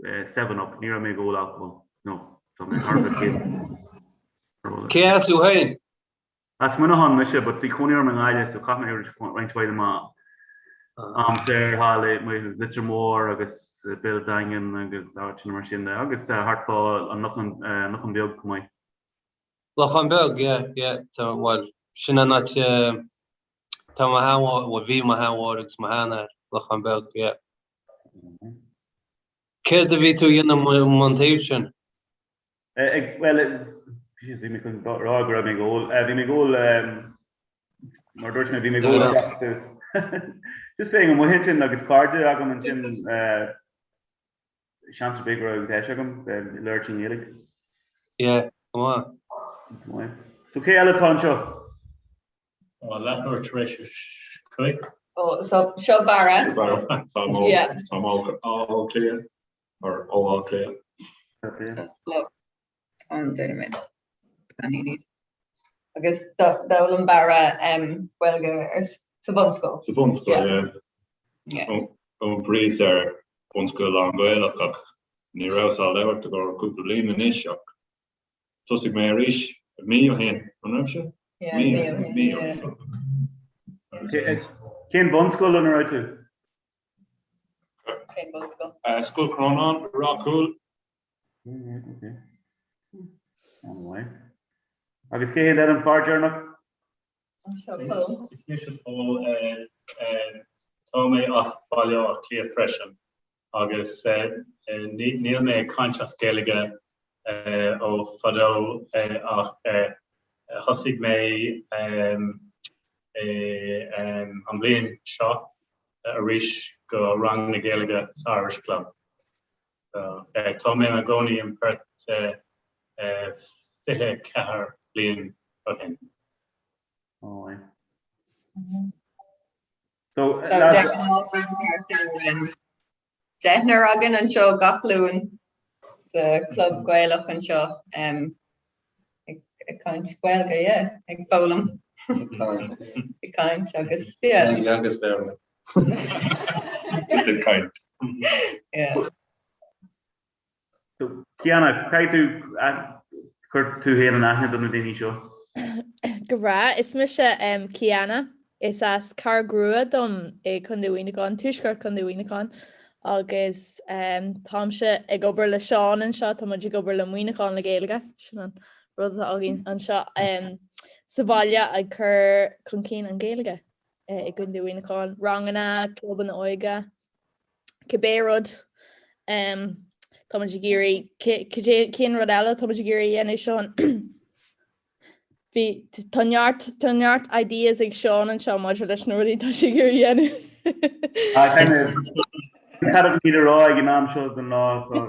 Speaker 4: eh, 7 Up, ní raibh mé ag ól alcohol, no, tá mé thar a bheith ciúin.
Speaker 14: Cé as thú féin?
Speaker 4: As Muineachán mise, but bhí cónaí orm i nGaillimh so chaith mé roinnt mhaith de mo am saor thall i Leitir Móir agus Béal Daingean agus áiteanna mar sin de agus thart fá an Lochán, Lochán Beag chomh maith.
Speaker 14: Lochán Beag, yeah, yeah, tá, bhuel, sin an áit, tá mo sheanmháthair, bhuel bhí mo sheanmháthair agus mo sheanathair, Lochán Beag, yeah. Céard a bhí tú a dhéanamh an taobh sin?
Speaker 4: Bhuel, bhí mé chun rá go raibh mé ag ól. Bhí mé ag ól, mar dúirt mé, bhí mé ag ól suas. Just bheinn amuigh ansin agus cairde agam ansin, seans ar bith go raibh deis agam bheith ag labhairt i nGaeilge.
Speaker 14: Yeah, go maith.
Speaker 4: Go maith. So cé eile atá anseo?
Speaker 11: Tá leathuair tar éis a 5.
Speaker 7: Oh, so seo Barra.
Speaker 11: Barra. Tá mé ó Cliath. Or ó Áth Cliath.
Speaker 7: Look, an duine mé. Agus d'fhoghlaim Barra Gaeilge sa bhunscoil.
Speaker 11: Sa bhunscoil, yeah. D'oibríos ar bunscoil lán-Ghaelach ach ní rabhas á labhairt i gcomhair cúpla bliain anois ach thosaigh mé arís mí ó shin, an raibh sé?
Speaker 7: Yeah, mí ó shin.
Speaker 11: Mí ó shin.
Speaker 4: Cén bhunscoil ina raibh tú?
Speaker 7: Cén bhunscoil?
Speaker 11: Scoil Chrónáin, Ráth Cúil.
Speaker 4: Agus cé hiad an fear deireanach?
Speaker 14: Is mise Pól. Tá mé as Baile Átha Cliath freisin agus níl mé ag caint as Gaeilge ó fadó ach thosaigh mé an bhliain seo arís go rang na Gaeilge sa Irish Club. Tá mé i mo chónaí in Perth 24 bliain ó shin.
Speaker 4: So,
Speaker 7: Deichniúr againn anseo gach Luan sa Club Gaelach anseo ag caint Gaeilge, yeah, ag foghlaim ag caint agus yeah.
Speaker 14: Gaeilge agus Béarla.
Speaker 11: Just ag caint.
Speaker 7: Yeah.
Speaker 4: So, Ciana, caithfidh tú cur tú féin in aithne do na daoine seo.
Speaker 13: Go breá. Is mise Ciana. Is as Carraig Rua dom i Contae Mhuineacháin, tuaisceart Chontae Mhuineacháin, agus táimse ag obair le Seán anseo, tá muid ag obair le Muineachán le Gaeilge, sin an rud atá againn anseo sa bhaile ag cur chun cinn an Ghaeilge i gContae Mhuineacháin, ranganna, clubanna óige, cibé rud. Tá muid ag iarraidh, cén rud eile tá muid ag iarraidh a dhéanamh, Seán? Bhí, tá neart, tá neart ideas ag Seán anseo maidir leis na rudaí tá sé ag iarraidh a dhéanamh.
Speaker 4: Ah, kind of, cad a bhí le rá ag an am seo den lá, so.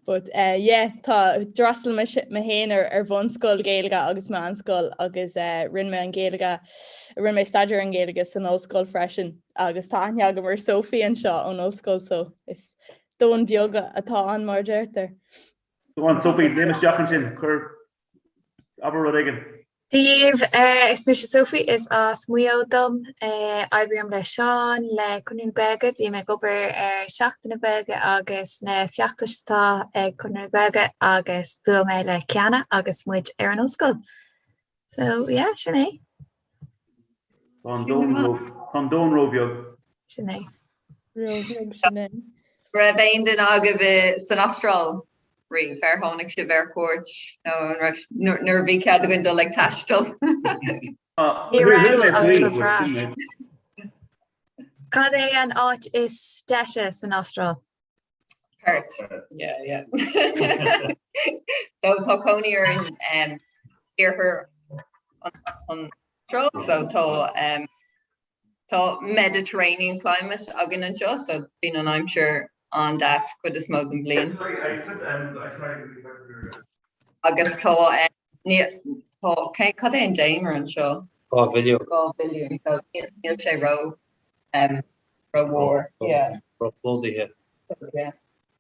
Speaker 13: But uh, yeah, tá d'fhreastail mé mé féin ar, ar bhunscoil Gaeilge agus meánscoil agus uh, rinne mé an Ghaeilge, rinne mé staidéar an Ghaeilge san ollscoil freisin agus tá aithne agam ar Sophie anseo ón ollscoil so is domhan beag atá ann mar a deirtear.
Speaker 4: Go on, Sophie, léim isteach ansin, cuir, abair rud éigin.
Speaker 1: Dia daoibh, is mise Sophie, is as Maigh Eo dom. Oibrím le Seán le Conradh na Gaeilge. Bím ag obair ar Seachtain na Gaeilge agus na feachtais atá ag Conradh na Gaeilge agus bhuail mé le Ciana agus muid ar an ollscoil. So yeah, sin é.
Speaker 4: Tá an domhan róbheag.
Speaker 1: Sin é.
Speaker 13: Róbheag sin é.
Speaker 7: Raibh aon duine agaibh san Astráil riamh? Ar tháinig sibh ar cuairt nó an raibh nuair a bhí cead againn dul ag taisteal?
Speaker 1: Ní raibh ach ba bhreá. Cad é an áit is deise san Astráil?
Speaker 7: Perth. Yeah, yeah. So tá cónaí orainn um, iarthar an Astráil, so tá um, tá Mediterranean climate againn anseo, so bíonn an aimsir an-deas cuid is mó den bhliain. Agus tá ní tá cé cad é an daonra anseo?
Speaker 14: 2 mhilliún.
Speaker 7: 2 mhilliún, so níl sé ró um, rómhór. Yeah.
Speaker 14: Róphlódaithe.
Speaker 7: Yeah.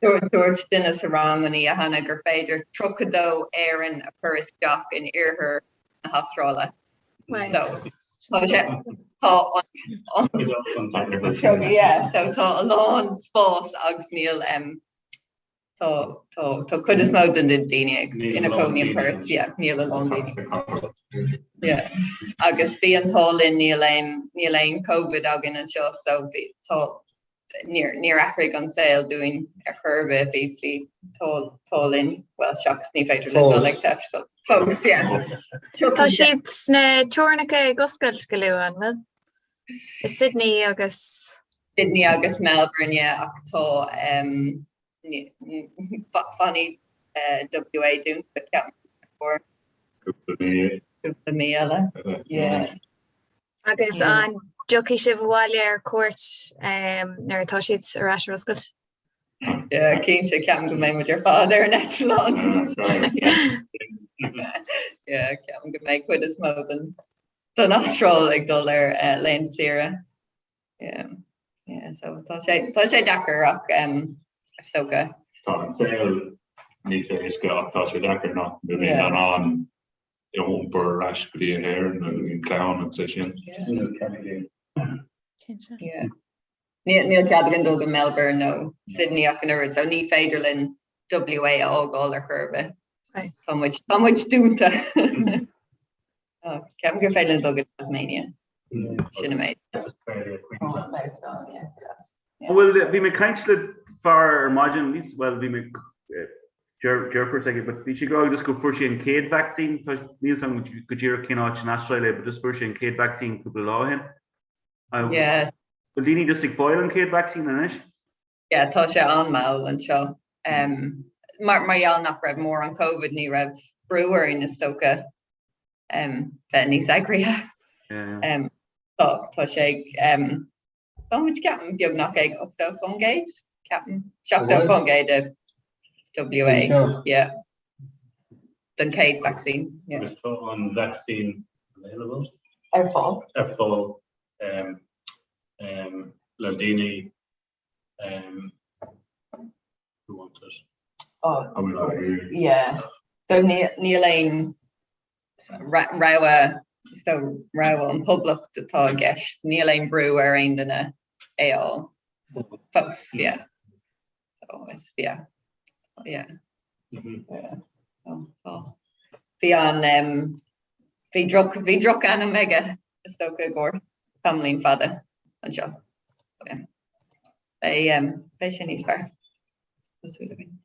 Speaker 7: Dúirt duine sa rang an oíche cheana gur féidir 32 Éirinn a chur isteach in iarthar na hAstráile. So tá sé tá an yeah, so tá a lán spás agus níl um, tá tá tá cuid is mó de na daoine ag ina cónaí in Perth, yeah, níl a lán daoine. Yeah. Agus bhí an t-ádh linn níl aon níl aon COVID againn anseo so bhí tá níor níor athraigh an saol dúinn ar chor ar bith bhí bhí tá t-ádh linn well seachas ní féidir linn dul ag taisteal fós yeah.
Speaker 1: Tá siad sna teorainneacha ag oscailt go luath an bhfuil? I Sydney agus.
Speaker 7: Sydney agus Melbourne yeah ach tá um, fanfaidh WA dúnta ceapaim cúpla mí eile. Yeah.
Speaker 1: Agus an dtiocfaidh sibh abhaile ar cuairt nuair atá siad ar ais ar oscailt?
Speaker 7: Yeah, cinnte ceapaim go mbeidh muid ar fad ar an eitleán. Yeah, ceapaim go mbeidh cuid is mó den den Astráil ag dul ar uh, laethanta saoire. Yeah. Yeah, so tá sé tá sé deacair ach um, is dócha.
Speaker 11: Tá an saol níos éasca ach tá sé deacair nach bhfuil mé in ann. iompar ar ais go dtí an Éirinn nó an clann agus é sin.
Speaker 7: Yeah. Níl cead againn dul go Melbourne nó Sydney ach an oiread, so ní féidir linn WA a fhágáil ar chor ar bith. Tá muid tá muid dúnta. Ceapaim gur féidir linn dul go Tasmania. Sin an méid.
Speaker 4: Bhuel, bhí mé ag caint le fear ar maidin, bhuel bhí mé deirfiúr s'aige, but bhí sé ag rá just go fuair sé an chéad vaccine, níl a fhios agam go díreach cén áit in Astráil é, but just fuair sé an chéad vaccine cúpla lá ó shin.
Speaker 7: Yeah.
Speaker 4: Bhfuil daoine just ag fáil an chéad vaccine anois?
Speaker 7: Yeah, tá sé an-mhall anseo. Um, mar, mar gheall nach raibh mórán Covid, ní raibh brú orainn is dócha um, bheith níos eagraithe.
Speaker 4: Yeah.
Speaker 7: Um, tá, tá sé ag, um, tá muid ceapaim beagnach ag 80%, ceapaim, 70% i WA, yeah. Don chéad vaccine, yeah.
Speaker 11: Agus tá an vaccine available?
Speaker 7: Ar fáil.
Speaker 11: Ar fáil um, um, le daoine um, who want it.
Speaker 7: Oh, yeah. So níl aon rogha so rogha an Poblacht atá i gceist. Níl aon brú ar aon duine é a fháil. Fós, yeah. So is yeah. Yeah. Yeah. So, tá. Bhí an um, bhí droch bhí drochainm aige is dócha i gcomhair tamaillín fada anseo. So, yeah. Beidh um, beidh sé níos fearr. Tá súil againn.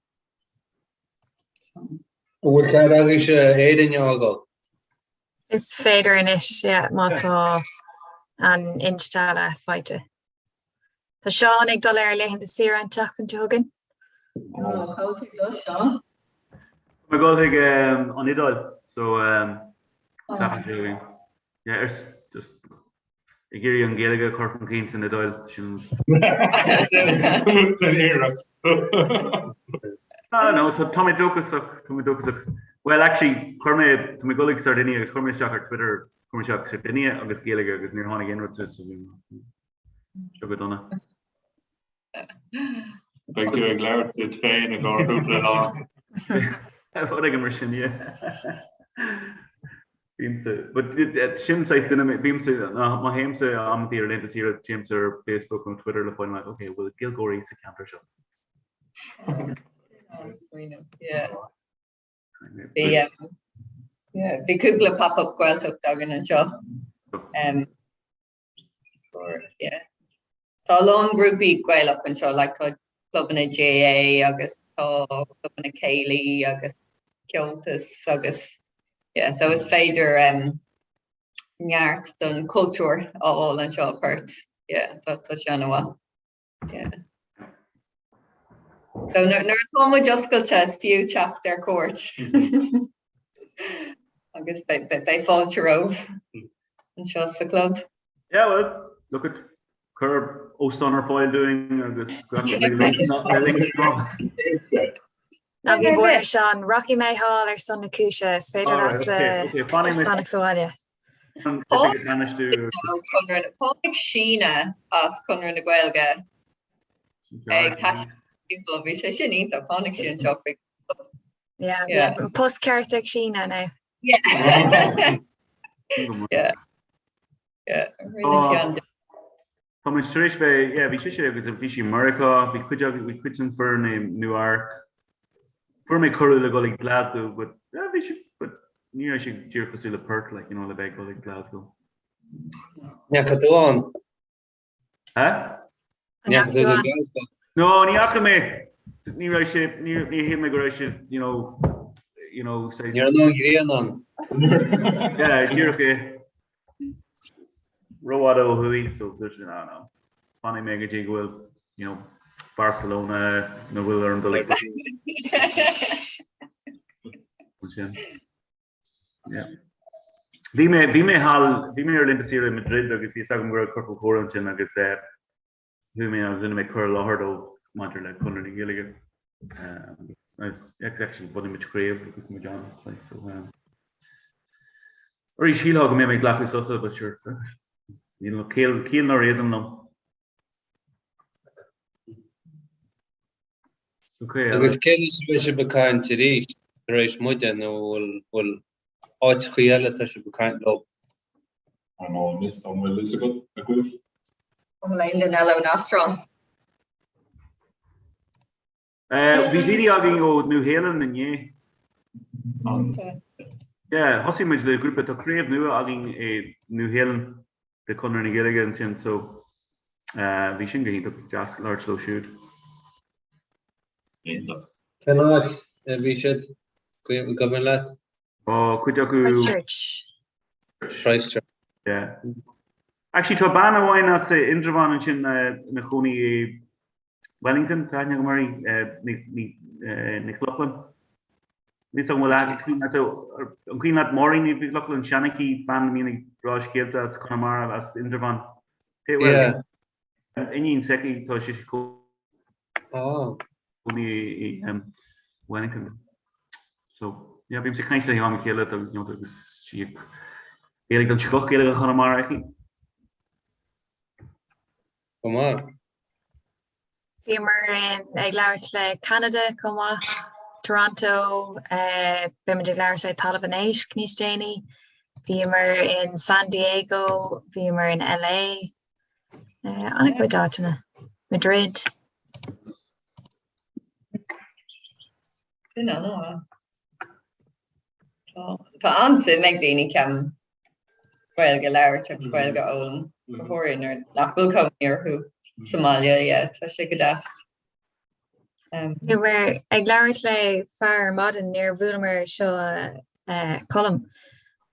Speaker 7: So.
Speaker 14: An bhfuil cead agaibhse Éirinn a fhágáil?
Speaker 1: Is féidir anois, yeah, má tá an instealladh faighte. Tá Seán ag dul ar laethanta saoire an tseachtain seo chugainn.
Speaker 7: Oh, cá bhfuil tú ag dul, Seán?
Speaker 4: Tá mé ag dul chuig an Iodáil, so seachtain seo chugainn. Yeah, ar just ag iarraidh an Ghaeilge a chur chun cinn san Iodáil, sin.
Speaker 11: San iarracht.
Speaker 4: Ah, no, tá mé dóchasach, tá mé dóchasach. Well, actually, chuir mé, tá mé ag dul ag Sardinia agus chuir mé isteach ar Twitter, chuir mé isteach Sardinia agus Gaeilge agus níor tháinig aon rud suas, so bhí mé. Seo go dona.
Speaker 11: Beidh tú ag labhairt duit féin i gcomhair cúpla lá.
Speaker 4: Rud éigin mar sin, yeah. Bímse, but sin saghas duine mé, bímse, má théimse amantaí ar laethanta saoire, téimse ar Facebook nó Twitter le fáil amach, ok, bhfuil Gaeilgeoirí sa cheantar seo?
Speaker 7: Yeah. Bhí, yeah, bhí cúpla pop-up Gaeltacht againn anseo. Um, Yeah. Tá a lán grúpaí Gaelach anseo, like tá clubanna GAA agus tá clubanna céilí agus ceoltas agus yeah, so is féidir um, neart don cultúr a fháil anseo i Perth. Yeah, tá tá sé an-mhaith. Yeah. So nuair atá muid oscailte is fiú teacht ar cuairt. Agus beidh fáilte romhaibh anseo sa club.
Speaker 4: Yeah, well, look at cuir óstán ar fáil dúinn agus
Speaker 1: Ná bí buartha Seán, rachaidh mé thall ar son na cúise, is féidir leatsa fanacht sa bhaile.
Speaker 7: Tháinig Síne as Conradh na Gaeilge ag taisteal timpeall, bhí sé sin iontach, tháinig sí anseo chuig
Speaker 1: Yeah, yeah. Post ceart ag Síne now.
Speaker 7: Yeah. Yeah. Yeah. Rinne sí an
Speaker 4: Tá muid tar éis bheith, yeah, bhí sise agus bhí sí i Meiriceá, bhí cuid againn, bhí cuid den foireann i Nua-Eabhrac. Fuair mé cuireadh le dul ag Glasgow, but yeah, bhí sí, but ní raibh sé díreach cosúil le Perth, like, you know, le bheith ag dul ag Glasgow.
Speaker 14: Ndeachaigh tú ann?
Speaker 4: Huh?
Speaker 14: Ndeachaigh tú go Glasgow?
Speaker 4: No, ní fhaca mé. Ní raibh sé, ní ní shíl mé go raibh sé, you know, you know,
Speaker 14: say. Ní raibh an ghrian ann.
Speaker 4: Yeah, díreach é. Rófhada ó thuaidh, so dúirt mé, ah no, fanfaidh mé go dtí go bhfuil, you know, Barcelona nó bhfuil orm dul ag Ansin. Yeah. Bhí mé, bhí mé thall, bhí mé ar laethanta saoire i Madrid agus bhí a fhios agam go raibh ciorcal comhrá ansin agus eh, Chuaigh mé agus rinne mé cur i láthair dóibh maidir le Conradh na Gaeilge. Agus actually bhunaigh muid craobh agus muid ann so arís shílfeá go mbeidh mé ag glacadh sosa but sure níl ciall ciall ná réasún liom.
Speaker 14: Agus cén uair a bheidh sibh ag caint arís tar éis maidin nó bhfuil bhfuil? áiteachaí eile tá sibh ag caint leo?
Speaker 11: An bhfuil fhios agat agaibh?
Speaker 7: An bhfuil aon duine eile ón Astráil?
Speaker 4: Bhí daoine againn ó Nua Shéalainn inné. Yeah, thosaigh muid le grúpa, tá craobh nua againn i Nua Shéalainn de Conradh na Gaeilge ansin so bhí sin go hiontach deas labhairt leo siúd.
Speaker 11: Iontach.
Speaker 14: Cén áit a bhí siad? Cuimhin leat?
Speaker 4: Ó, cuid acu.
Speaker 1: Christchurch.
Speaker 14: Christchurch.
Speaker 4: Yeah. Actually tá bean amháin as Indreabhán ansin ina cónaí i Wellington, tá aithne agam uirthi, Nic Lochlainn. Níl 's agam an bhfuil aithne cuimhin leat, an cuimhin leat Máirín Ní Lochlainn, seanchaí, bean a mbíonn ag rá scéalta as Conamara, as Indreabhán.
Speaker 14: Yeah.
Speaker 4: Iníon s'aici, tá sí cónaí i Wellington. So, yeah, bímse ag caint léi am a chéile agus sí ag Gaeilge den scoth, Gaeilge Chonamara aici.
Speaker 14: Go maith.
Speaker 1: Bhíomar ag labhairt le Ceanada chomh maith, Toronto, beimid ag labhairt le Talamh an Éisc níos déanaí. Bhíomar in San Diego, bhíomar in LA, an-chuid áiteanna, Madrid.
Speaker 7: Sin an-mhaith. Tá an-suim ag daoine ceapaim Gaeilge a labhairt agus Gaeilge a fhoghlaim, go háirithe nuair nach bhfuil cónaí orthu sa mbaile, yeah, tá sé go deas.
Speaker 1: Bhíomar ag labhairt le fear ar maidin, níor bhuaileamar seo Colm,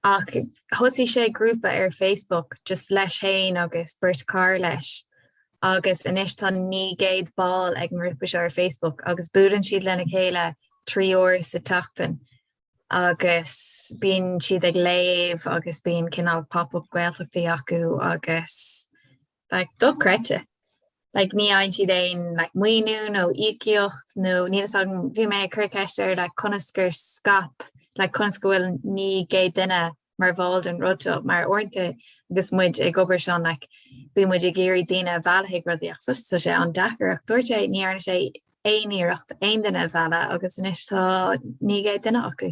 Speaker 1: ach thosaigh sé grúpa ar Facebook just leis féin agus beirt chara leis agus anois tá 900 ball ag an ngrúpa seo ar Facebook agus buaileann siad lena chéile 3 uair sa tseachtain agus bíonn siad ag léamh agus bíonn cineál pop-up Gaeltachtaí acu agus like dochreidte. Like ní fhaigheann siad aon like maoiniú nó íocaíocht nó níl fhios agam, bhí mé ag cur ceist air like conas gur scaip like conas go bhfuil 900 duine mar bhall den rud seo mar uaireanta agus muid ag obair seo like bíonn muid ag iarraidh daoine a mhealladh chuig rudaí ach tá sé an-deacair ach dúirt sé ní dhearna sé aon iarracht aon duine a mhealladh agus anois tá 900 duine acu.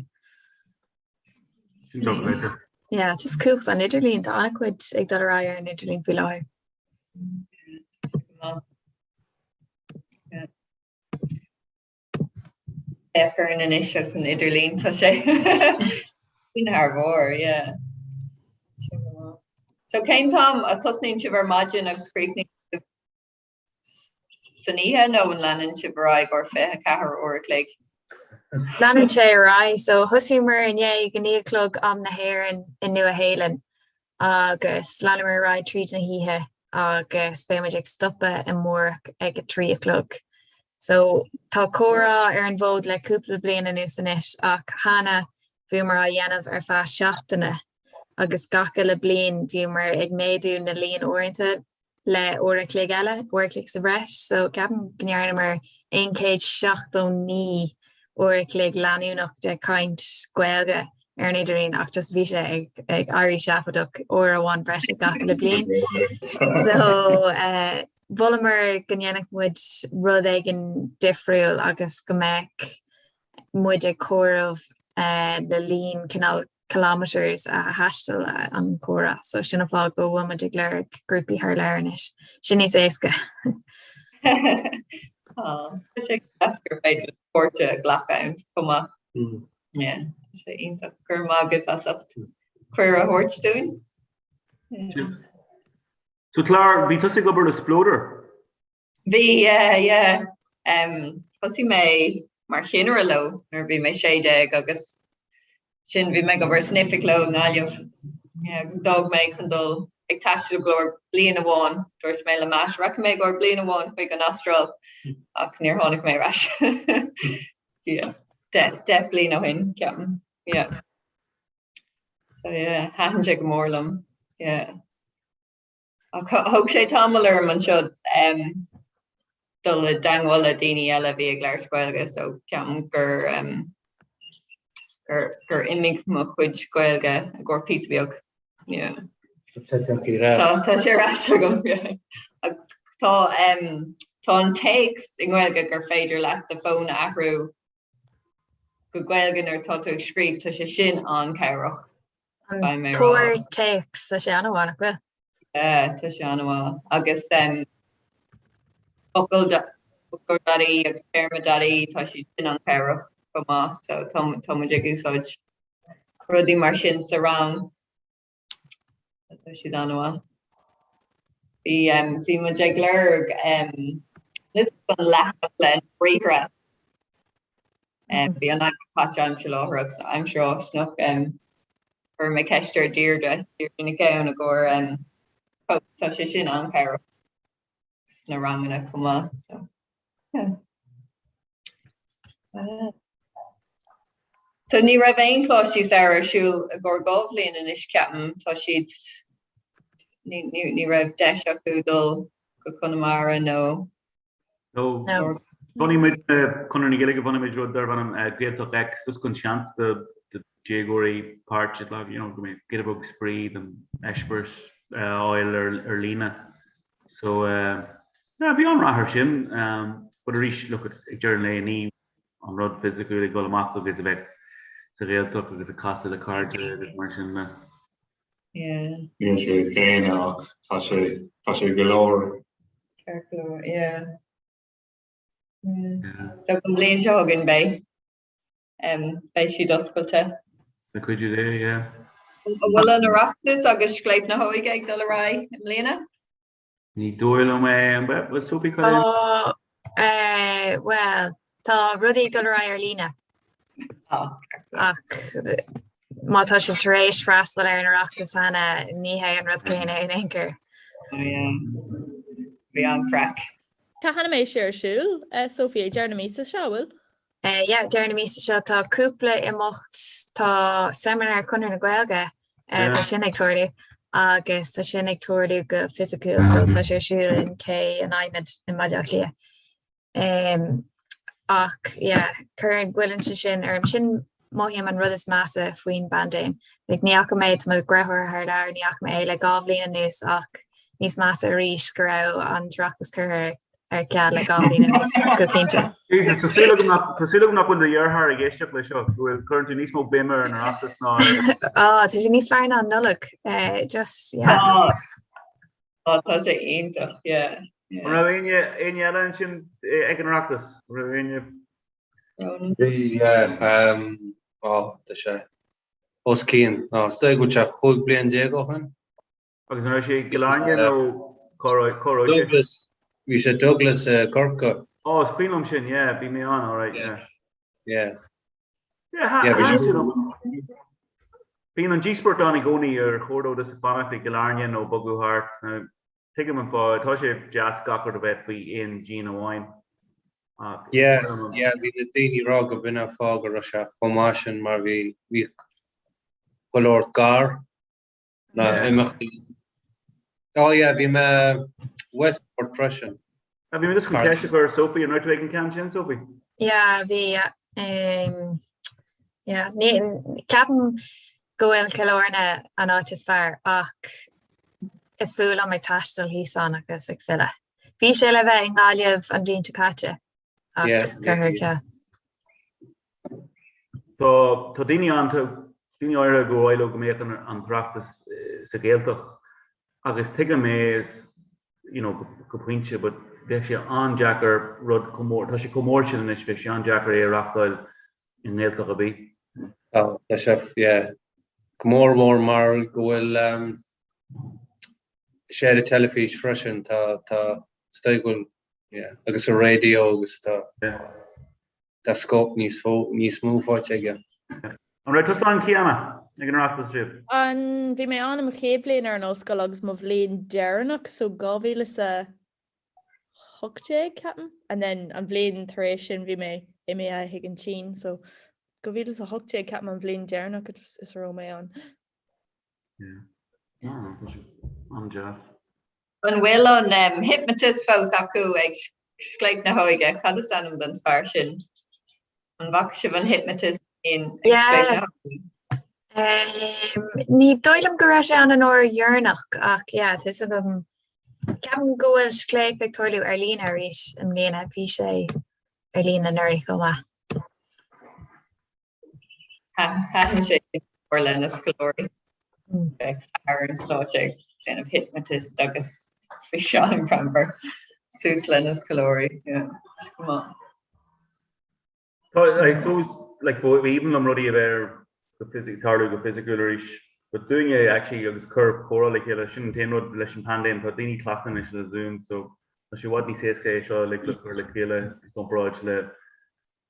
Speaker 4: Sin dochreidte.
Speaker 1: Yeah, just cumhacht an idirlín, tá an-chuid ag dul ar aghaidh ar an idirlíon faoi láthair.
Speaker 7: Yeah. Féach orainn anois agus an idirlíon tá sé sin thar barr, yeah. So cén t-am a tosnaíonn sibh ar maidin agus críochnaíonn sibh san oíche nó an leanann sibh ar aghaidh ar 24 uair a chloig?
Speaker 1: Leanann sé ar aghaidh. So thosaíomar inné ag a 9 a chlog am na hÉireann i Nua Shéalainn agus leanamar ar aghaidh tríd na hoíche agus beidh muid ag stopadh amárach ag a 3 a chlog. So tá comhrá ar an bhfód le cúpla bliain anuas anois ach cheana bhíomar á dhéanamh ar feadh seachtaine agus gach uile bliain bhíomar ag méadú na líon uaireanta le uair a chloig eile, uair a chloig sa bhreis, so ceapaim go ndearnamar 179 uair a chloig leanúnach de chaint Gaeilge ar an idirlíon ach just bhí sé ag ag éirí seafóideach uair amháin breise gach uile bliain. So eh, mholamar go ndéanfadh muid rud éigin difriúil agus go mbeadh muid ag comhaireamh eh, le líon cineál kilometres a thaistil an comhrá. So sin an fáth go bhfuil muid ag lorg grúpaí thar lear anois. Sin níos éasca.
Speaker 7: Tá sé deas gur féidir páirt a ghlacadh ann chomh maith. Yeah, tá sé iontach. Go raibh maith agaibh as ucht cuireadh a thabhairt dúinn.
Speaker 4: So Clár, bhí tusa ag obair le Spleodar?
Speaker 7: Bhí, yeah, yeah. Um, thosaigh mé mar chinnire leo nuair a bhí mé 16 agus sin bhí mé ag obair san oifig leo i nGaillimh. Yeah, agus d'fhág mé chun dul ag taisteal i gcomhair bliain amháin. Dúirt mé le Matt, rachaidh mé i gcomhair bliain amháin chuig an Astráil ach níor tháinig mé ar ais. Yeah. 10 bliain ó shin, ceapaim. Yeah. So yeah, thaitin sé go mór liom. Yeah. Ach thóg sé tamall orm anseo dul i dteangmháil le daoine eile a bhí ag labhairt Gaeilge so ceapaim gur gur gur imigh mo chuid Gaeilge i gcomhair píosa beag. Yeah. Tá tá sé ar ais agam. Yeah. Ach tá tá an téacs i nGaeilge gur féidir leat do fón a athrú. go Gaeilge nuair atá tú ag scríobh, tá sé sin an-chabhrach.
Speaker 1: An Tabhair Téacs, tá sé an-mhaith, nach bhfuil?
Speaker 7: Yeah, tá sé an-mhaith. Agus focal foclóir.ie agus téarma.ie, tá siad sin an-chabhrach chomh maith, so tá tá muid ag úsáid rudaí mar sin sa rang. Tá siad an-mhaith. Bhí bhí muid ag lorg liosta an leathanach le briathra. Bhí an aimsir caite, aimsir láithreach agus aimsir fháistineach. Chuir mé ceist ar Deirdre, Deirdre Nic Gabhann i gcomhair tá sé sin an-chabhrach sna ranganna chomh maith. So, yeah. So ní raibh aon Choláistí Samhraidh ar siúl i gcomhair 2 bhliain anois ceapaim, tá siad, ní, ní, ní raibh deis acu dul go Conamara nó.
Speaker 4: No. Bhunaigh muid, Conradh na Gaeilge, bhunaigh muid rud darbh ainm Gaeltacht X, just chun seans do déagóirí páirt a ghlacadh, you know, go mbeadh giota beag spraoi don eispéireas a fháil ar, ar líne. So, yeah, bhí an-rath air sin, but arís, look, ag deireadh an lae, ní an rud fisiciúil ag dul amach agus a bheith sa Ghaeltacht agus ag casadh le cairde agus mar sin de.
Speaker 7: Yeah.
Speaker 11: Níl sé céanna ach tá sé, tá sé go leor.
Speaker 7: Ceart go leor, yeah. Yeah. So an bhliain seo chugainn beidh, um, beidh siad oscailte.
Speaker 4: Le cuidiú Dé, yeah.
Speaker 7: An bhfuil an Oireachtas agus Scléip na hÓige ag dul ar aghaidh i mbliana?
Speaker 4: Ní dóigh liom é, an bhfuil Sophie cad
Speaker 1: é? Tá, bhuel, tá rudaí ag dul ar aghaidh ar líne. Ach má tá sibh tar éis freastal ar an Oireachtas cheana, ní hé an rud céanna in aon chor.
Speaker 7: Bhí an-chraic.
Speaker 13: Cathain a mbeidh sé ar siúl, Sophie, ag deireadh na míosa seo, an bhfuil?
Speaker 1: Yeah, deireadh na míosa seo tá cúpla imeacht, tá seimineár Chonradh na Gaeilge, tá sin ag tarlú agus tá sin ag tarlú go fisiciúil so tá sé ar siúl in Cé an Adhmaid i mBaile Átha Cliath. Um, ach yeah, cuireann goilleann sé sin orm sin mothaím an rud is measa faoin bpaindéim. Like, ní fhaca mé tá mo dheartháir thar lear, ní fhaca mé é le 2 bhliain anuas ach níos measa arís go raibh an tOireachtas curtha ar ceal le 2 bhliain anuas go cinnte.
Speaker 4: Jesus, tá súil agam nach tá súil agam nach bhfuil do dheartháir ag éisteacht leis seo, go bhfuil cuireann tú níos mó béime ar an Oireachtas ná ar
Speaker 1: Á, tá sé níos fearr ná an Nollaig. Eh, just, yeah.
Speaker 7: Á, á, tá sé iontach, yeah,
Speaker 4: yeah. An raibh éinne éinne eile ansin eh, ag an Oireachtas? An raibh éinne?
Speaker 7: Ronan?
Speaker 14: Bhí, yeah, um, á, tá sé os cionn, ná, is dóigh go bhfuil sé 15 bliain ó shin.
Speaker 4: Agus an raibh sé i gCill Airne nó cá raibh cá raibh sé?
Speaker 14: Douglas, bhí sé Douglas i gCorcaigh.
Speaker 4: Oh, is cuimhin liom sin, yeah, bhí mé ann, alright, yeah.
Speaker 14: Yeah.
Speaker 4: Yeah,
Speaker 14: Yeah, bhí sé.
Speaker 4: Bíonn an díospóireacht ann i gcónaí ar chóir dó just fanacht i gCill Airne nó bogadh thart. Now, tuigim an fáth, tá sé deas gach rud a bheith faoi aon díon amháin. Ach is
Speaker 14: Yeah,
Speaker 4: cuimhin liom.
Speaker 14: yeah, bhí na daoine ag rá go b'in an fáth go raibh sé chomh maith sin mar bhí bhí go leor gar Na imeachtaí. Oh yeah, bhí mé Westport freisin.
Speaker 4: Ah, bhí mé just chun ceist a chur ar Sophie, an raibh tú ag an ceann sin, Sophie?
Speaker 1: Yeah, bhí, yeah. Um, yeah, ní, ceapaim go bhfuil Cill Airne an áit is fearr ach is fuath liom ag taisteal thíos ann agus ag filleadh. Bhí sé le bheith i nGaillimh an bhliain seo caite ach
Speaker 14: Yeah, yeah,
Speaker 1: curtha ar
Speaker 14: yeah.
Speaker 1: ceal.
Speaker 4: Tá tá daoine ann, tá daoine áirithe gur mhaith leo go mbeadh an an tOireachtas sa Ghaeltacht agus tuigim é you know go pointe but bheadh sé an-deacair rud chomh mór, tá sé chomh mór sin anois, bheadh sé an-deacair é a reachtáil i nGaeltacht ar bith.
Speaker 14: Tá, tá sé, yeah, go mór mhór mar go bhfuil sé ar an teilifís freisin, tá, tá, is dóigh go bhfuil, yeah, agus sa raidió agus tá. Tá scóip níos níos mó faighte aige.
Speaker 4: An raibh tusa ann Ciana ag an Oireachtas riamh?
Speaker 13: An, bhí mé ann i mo chéad bhliain ar an ollscoil agus mo bhliain deireanach, so 2018 ceapaim, and then an bhliain tar éis sin bhí mé imithe chuig an tSín, so 2018 ceapaim an bhliain deireanach is a raibh mé ann.
Speaker 4: Yeah. Ah, tá sé an-deas.
Speaker 7: An bhfuil an hypnotist fós acu ag Scléip na hÓige? Cad is ainm don fear sin? An bhfaca sibh an hypnotist in ag Scléip na hÓige?
Speaker 1: Ní dóigh liom go raibh sé ann an uair dheireanach ach yeah, tá fhios agam. Ceapaim go bhfuil Scléip ag tarlú ar líne arís i mbliana. Bhí sé ar líne anuraidh chomh maith.
Speaker 7: Thaitin sé mór le na scoláirí. Bheadh fear ar an stáitse ag déanamh hypnotist agus bhí sé an-ghreannmhar suas le na scoláirí. Yeah, go maith.
Speaker 4: Tá, I suppose, like, ba aoibhinn liom rudaí a bheith go phys- tarlú go fisiciúil arís, but dúinne actually agus cur comhrá le chéile, sin an t-aon rud leis an paindéim, tá daoine cleachta anois le Zoom, so tá sé i bhfad níos éasca é seo like, le cur le chéile i gcomparáid le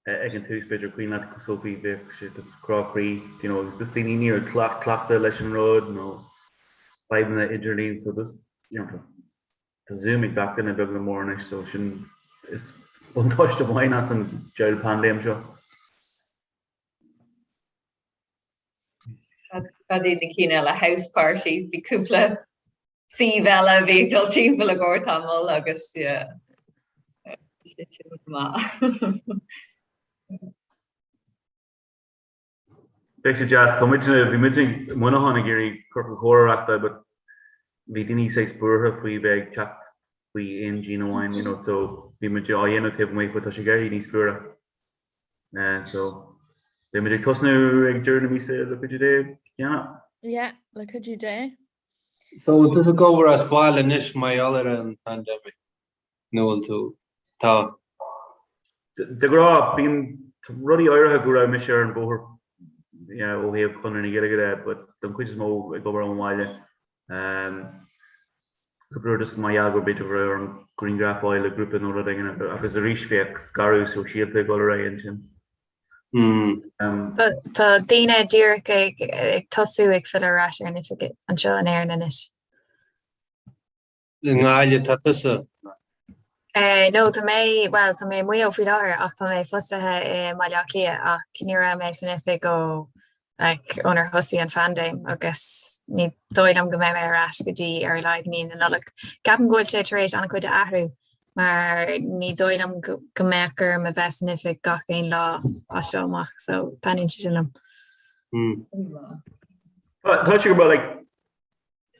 Speaker 4: ag an tús, b'fhéidir, cuimhin leat Sophie, bheadh sé just crá croí, you know, agus just daoine ní raibh cleachta leis an rud nó fadhbanna idirlín, so just, you know, tá Zoom ag gach duine beag nó mór anois, so sin is buntáiste amháin as an diabhal paindéim seo.
Speaker 7: Cad iad na cinn eile House Party, bhí cúpla suíomh eile a bhí ag dul timpeall i gcomhair tamall agus yeah, sé sin go maith.
Speaker 4: Bheadh sé deas, tá muid, bhí muid i Muineachán ag iarraidh ciorcal comhrá a reachtáil but bhí daoine saghas buartha faoi bheith ag teacht faoi aon díon amháin, you know, so bhí muid á dhéanamh taobh amuigh but tá sé ag éirí níos fuaire. So beidh muid ag tosnú ag deireadh na míosa le cuidiú Dé,
Speaker 13: yeah. Yeah, le cuidiú Dé.
Speaker 14: So bhfuil tú ag obair as baile anois mar gheall ar an pandemic nó bhfuil tú, tá?
Speaker 4: De ghnáth, bíonn rudaí áirithe go raibh mise ar an bhóthar yeah, ó thaobh Chonradh na Gaeilge de, but don chuid is mó ag obair ón bhaile. Um, cúpla uair just mar gheall gur b'fhéidir go raibh orm grianghraf a fháil le grúpa nó rud éigin agus arís bheadh scaradh sóisialta ag dul ar aghaidh ansin.
Speaker 1: Tá daoine díreach ag tosú ag filleadh ar ais ar an oifig anseo in Éirinn anois.
Speaker 14: I nGaillimh tá tusa?
Speaker 1: No, tá mé, bhuel, tá mé i Maigh Eo faoi láthair ach tá mé fostaithe i mBaile Átha Cliath ach ní raibh mé san oifig ó like ónar thosaigh an phaindéim agus ní dóigh liom go mbeidh mé ar ais go dtí ar a laghad mí na Nollag. Ceapaim go bhfuil sé tar éis an-chuid a athrú mar ní dóigh liom go mbeadh orm a bheith san oifig gach aon lá as seo amach so taitníonn sé sin liom.
Speaker 4: Tá sé go maith like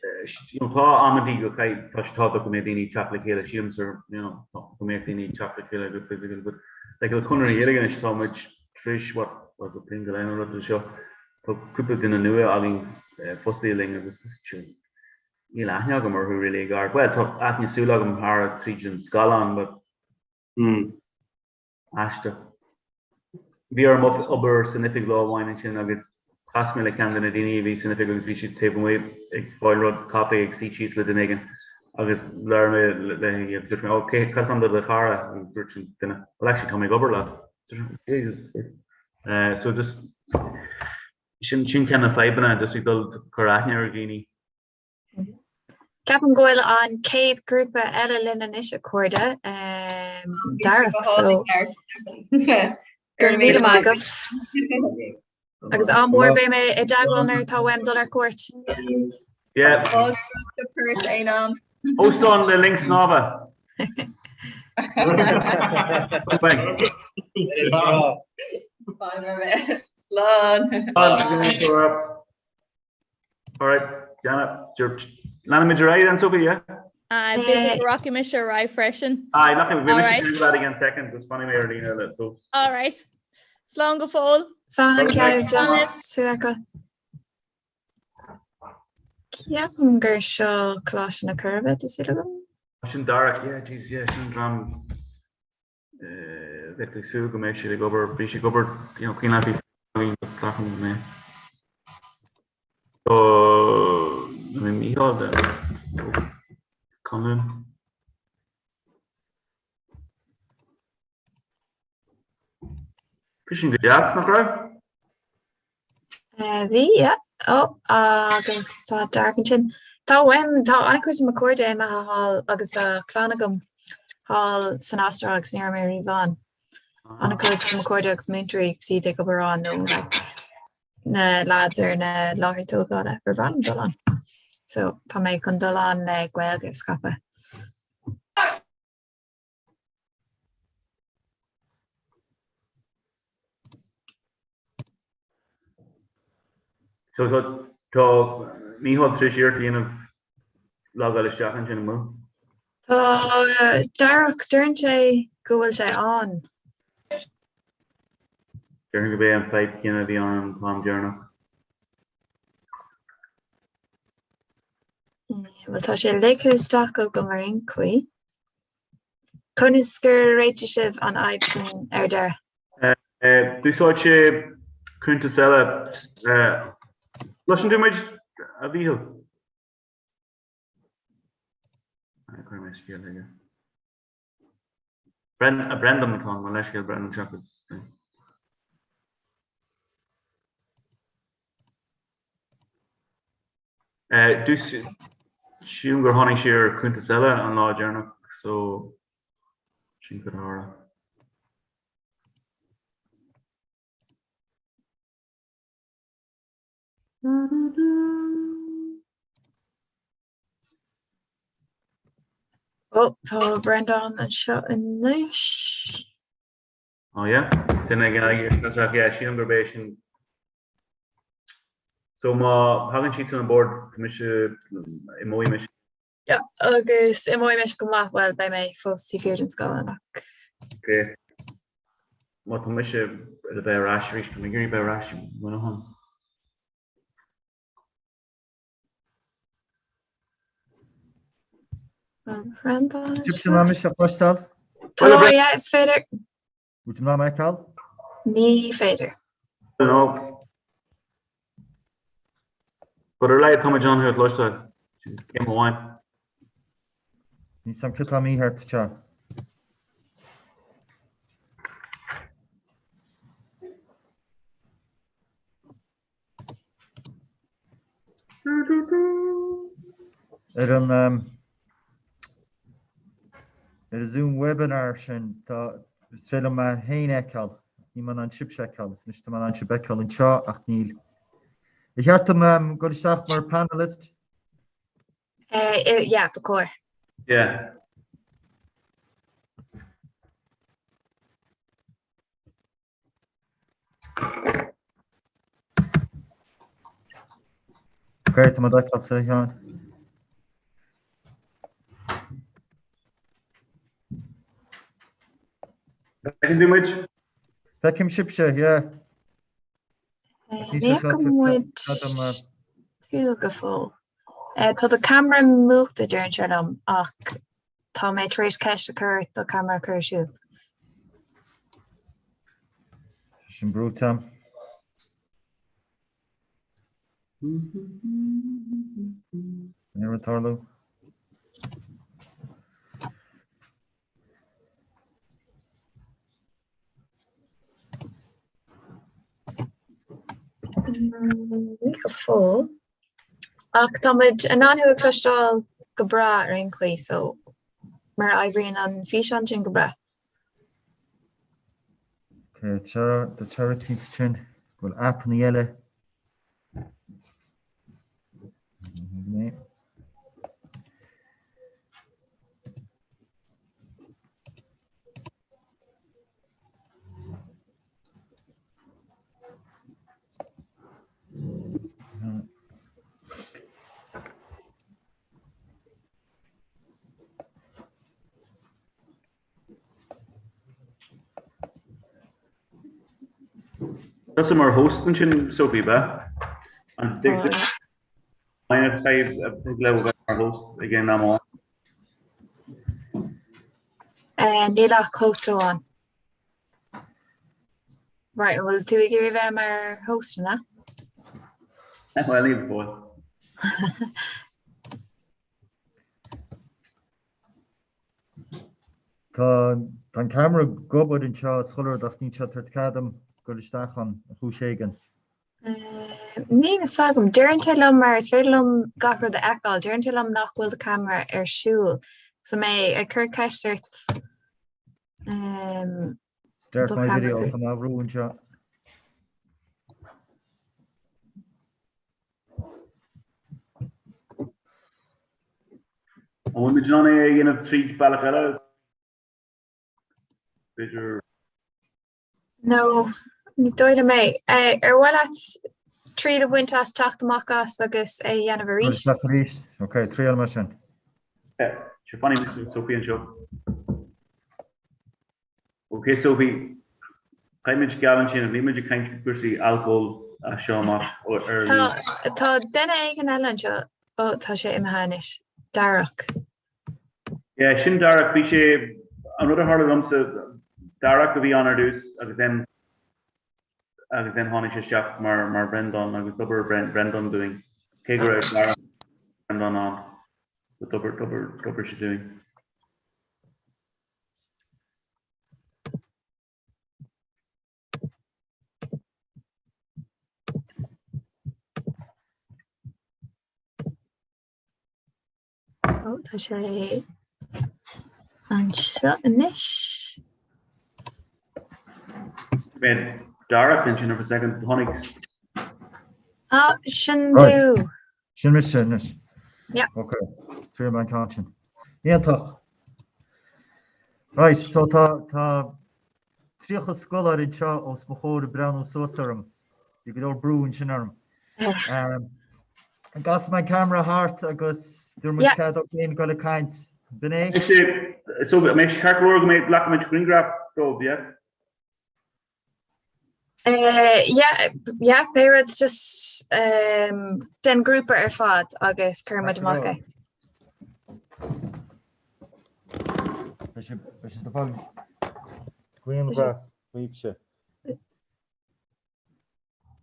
Speaker 4: Tá amantaí go caithfidh, tá sé tábhachtach go mbeidh daoine ag teacht le chéile, sílim sir, you know, go mbeadh daoine ag teacht le chéile go fisiciúil, but like le Conradh na Gaeilge anois tá muid tar éis, what, what, bliain go leith nó rud seo, tá cúpla duine nua againn fostaithe linn agus níl aithne agam orthu really ag ard, well tá aithne súl agam thar tríd an scáileán but Aisteach. Bhí orm obair san oifig lá amháin ansin agus chas mé le ceann de na daoine a bhí san oifig agus bhí siad taobh amuigh ag fáil rud caife ag suí síos le duine éigin agus labhair mé léi agus dúirt mé oh cé cad tá do do chara agus dúirt an duine well actually tá mé ag obair leat. Uh, so just sin sin ceann na fadhbanna just ag dul cur aithne ar dhaoine.
Speaker 1: Ceapaim go bhfuil an chéad ghrúpa eile linn anois a chairde. Darach so go raibh míle maith agaibh. Agus ádh mór beidh mé i dteagmháil nuair atá uaim dul ar cuairt.
Speaker 4: Yeah.
Speaker 7: Go Perth aon am.
Speaker 4: Óstán le linn snámha.
Speaker 7: Slán.
Speaker 4: Alright, Janet, leanfaimid ar aghaidh then, Sophie, yeah?
Speaker 13: Aye, b'fhéidir go rachaidh mise ar aghaidh freisin.
Speaker 4: Aye, nothing, bhí mise do that again second, just fanfaidh mé ar líne le, so.
Speaker 13: Alright. Slán go fóill.
Speaker 1: Slán, Ceapaim Ceapaim gur seo Coláiste na Coiribe, tá súil agam.
Speaker 4: Sin Darach, yeah, jeez, yeah, sin dream Bheadh ag súil go mbeidh siad ag obair, bhí siad ag obair, you know, cuimhin leat bhí ceapaim go mbeidh. So, I mean, Mícheál de Conlon. Bhí sin go deas, nach raibh?
Speaker 1: Bhí, yeah. Ó, agus tá Darach ansin. Tá uaim, tá an-chuid de mo chairde imithe thall agus tá clann agam thall san Astráil agus ní raibh mé riamh ann. An-chuid de mo chairde agus múinteoirí agus iad ag obair ann nó like na lads ar na láthair tógála ba bhreá liom dul ann. So tá mé chun dul ann le Gaeilge a scaipeadh.
Speaker 4: So tá tá Mícheál tar éis iarracht a dhéanamh logáil isteach ansin an bhfuil?
Speaker 1: Tá Darach, deireann sé go bhfuil sé ann.
Speaker 4: Déarfainn gurb é an fadhb chéanna a bhí ann an t-am deireanach.
Speaker 1: Bhuel tá sé ligthe isteach agam ar aon chaoi. Conas gur réitigh sibh an fhadhb sin ar deireadh?
Speaker 4: D'úsáid sé cuntas eile. Cloiseann tú muid, a Mhíchíl? Cuirfidh mé scéal aige. Brendan atá ann, mo leithscéal Brendan seachas. Sílim gur tháinig sé ar cuntas eile an lá deireanach so sin cad a tharla.
Speaker 1: Ó, tá Breandán anseo anois.
Speaker 4: Ó yeah, duine ag an aghaidh yeah, sílim gurb é sin. So má thagann siad san an bord, tá mise, imeoidh mise.
Speaker 1: Yeah, agus imeoidh mise go maith, bhuel, beidh mé fós taobh thiar den scáileán ach.
Speaker 4: Ok. Má tá mise le bheith ar ais arís, tá mé ag iarraidh bheith ar ais i Muineachán.
Speaker 15: Sibhse in ann mise a chloisteáil?
Speaker 1: Tá, yeah, is féidir.
Speaker 15: Bhfuil tú in ann mé a fheiceáil?
Speaker 1: Ní féidir.
Speaker 4: No. But ar a laghad tá muid in ann thú a chloisteáil. Céim amháin.
Speaker 15: Níl a fhios agam cad tá mícheart anseo. Ar an ar an Zoom webinar sin tá is féidir liom mé féin a fheiceáil, níl mé in ann sibhse a fheiceáil, is anois tá mé in ann sibh a fheiceáil anseo ach níl. Ar cheart dom dul isteach mar panelist?
Speaker 1: Yeah, ba chóir.
Speaker 4: Yeah.
Speaker 15: Ok, tá mé d'fheiceáil a Sheáin.
Speaker 4: Feiceann tú muid?
Speaker 15: Feicim sibhse, yeah.
Speaker 1: Ní fheicim muid tú go fóill. Tá do camera múchta deireann sé liom ach Tá mé tar éis ceist a chur ort do camera a chur ar siúl.
Speaker 15: Sin brúite agam. Ní raibh tarlú.
Speaker 1: Ní go fóill. Ach tá muid in ann thú a chloisteáil go breá ar aon chaoi so mura oibríonn an físeán sin go breá.
Speaker 15: Ok, tá teoiric sin go bhfuil aipeanna eile.
Speaker 4: Tusa mar host ansin Sophie, ab ea? An dtig le bheith mar host ag aon am amháin?
Speaker 1: Níl ach host amháin. Right, an bhfuil tú ag iarraidh bheith mar host an ea?
Speaker 4: Bhuel, ní bhfuil.
Speaker 15: Tá an ceamara ag obair anseo is chuile rud ach níl sé ag tabhairt cead dom dul isteach ann ar chúis éigin.
Speaker 1: Níl fhios agam. Deireann sé liom mar is féidir liom gach rud a fheiceáil, deireann sé liom nach bhfuil do camera ar siúl. So mé ag cur ceist ort um,
Speaker 15: Start my video tá mé á bhrú anseo.
Speaker 4: An bhfuil muid in ann é a dhéanamh tríd bealach eile? B'fhéidir
Speaker 1: No, ní dóigh liom é. Ar mhaith leat triail a bhaint as teacht amach as agus é a dhéanamh arís?
Speaker 15: Isteach arís? Ok, triail mar sin.
Speaker 4: Yeah, sure, fanfaidh mise Sophie anseo. Ok, Sophie. Caithfimid geall ansin, níl muid ag caint faoi cúrsaí alcóil as seo amach ar
Speaker 1: Tá tá duine éigin eile anseo, ó tá sé imithe anois. Darach.
Speaker 4: Yeah, sin Darach, bhí sé, an rud a tharla liomsa, Darach a bhí ann ar dtús agus then agus then tháinig sé isteach mar mar Bhreandán agus d'obair Breandán dúinn, cé go raibh Darach Breandán ann, but d'obair d'obair d'obair sé dúinn.
Speaker 1: Ó tá sé anseo anois.
Speaker 4: Beidh Darach ansin for a second tháinig.
Speaker 1: Á sin tú.
Speaker 15: Sin mise anois.
Speaker 1: Yeah.
Speaker 15: Ok, fuair mé an ceann sin. Iontach. Right, so tá tá 30 scoláire anseo os mo chomhair ag breathnú suas orm. Bhí go leor brú ansin orm. Um, an gcasfaidh mé an camera thart agus dtabharfaidh muid cead dóibh féin dul ag caint. B'in é?
Speaker 4: So, mbeidh sé ceart go leor go mbeidh glacfaimid grianghraf dóibh, yeah?
Speaker 1: Uh, yeah, yeah, pé rud just um, den grúpa ar fad agus cuirfimid amach é.
Speaker 15: Beidh sé beidh sé ag fáil grianghraf daoibhse.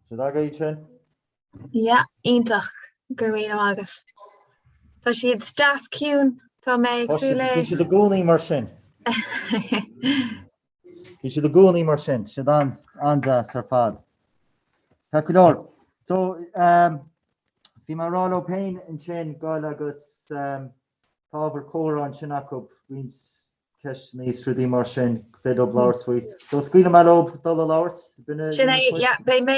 Speaker 15: Siad agaibh sin?
Speaker 1: Yeah, iontach. Go raibh míle maith agat. Tá siad deas ciúin, tá mé ag súil le.
Speaker 15: Bhí siad i gcónaí mar sin. Bhí siad i gcónaí mar sin, siad an-deas ar fad. Ceart go leor. So, um, bhí mé ag rá leo féin ansin goil agus um, Tá ábhar comhrá ansin acu, roinnt ceisteanna is rudaí mar sin, gur féidir leo labhairt faoi. So scaoilfidh mé leo dul a labhairt?
Speaker 1: Sin é, yeah. Beidh mé,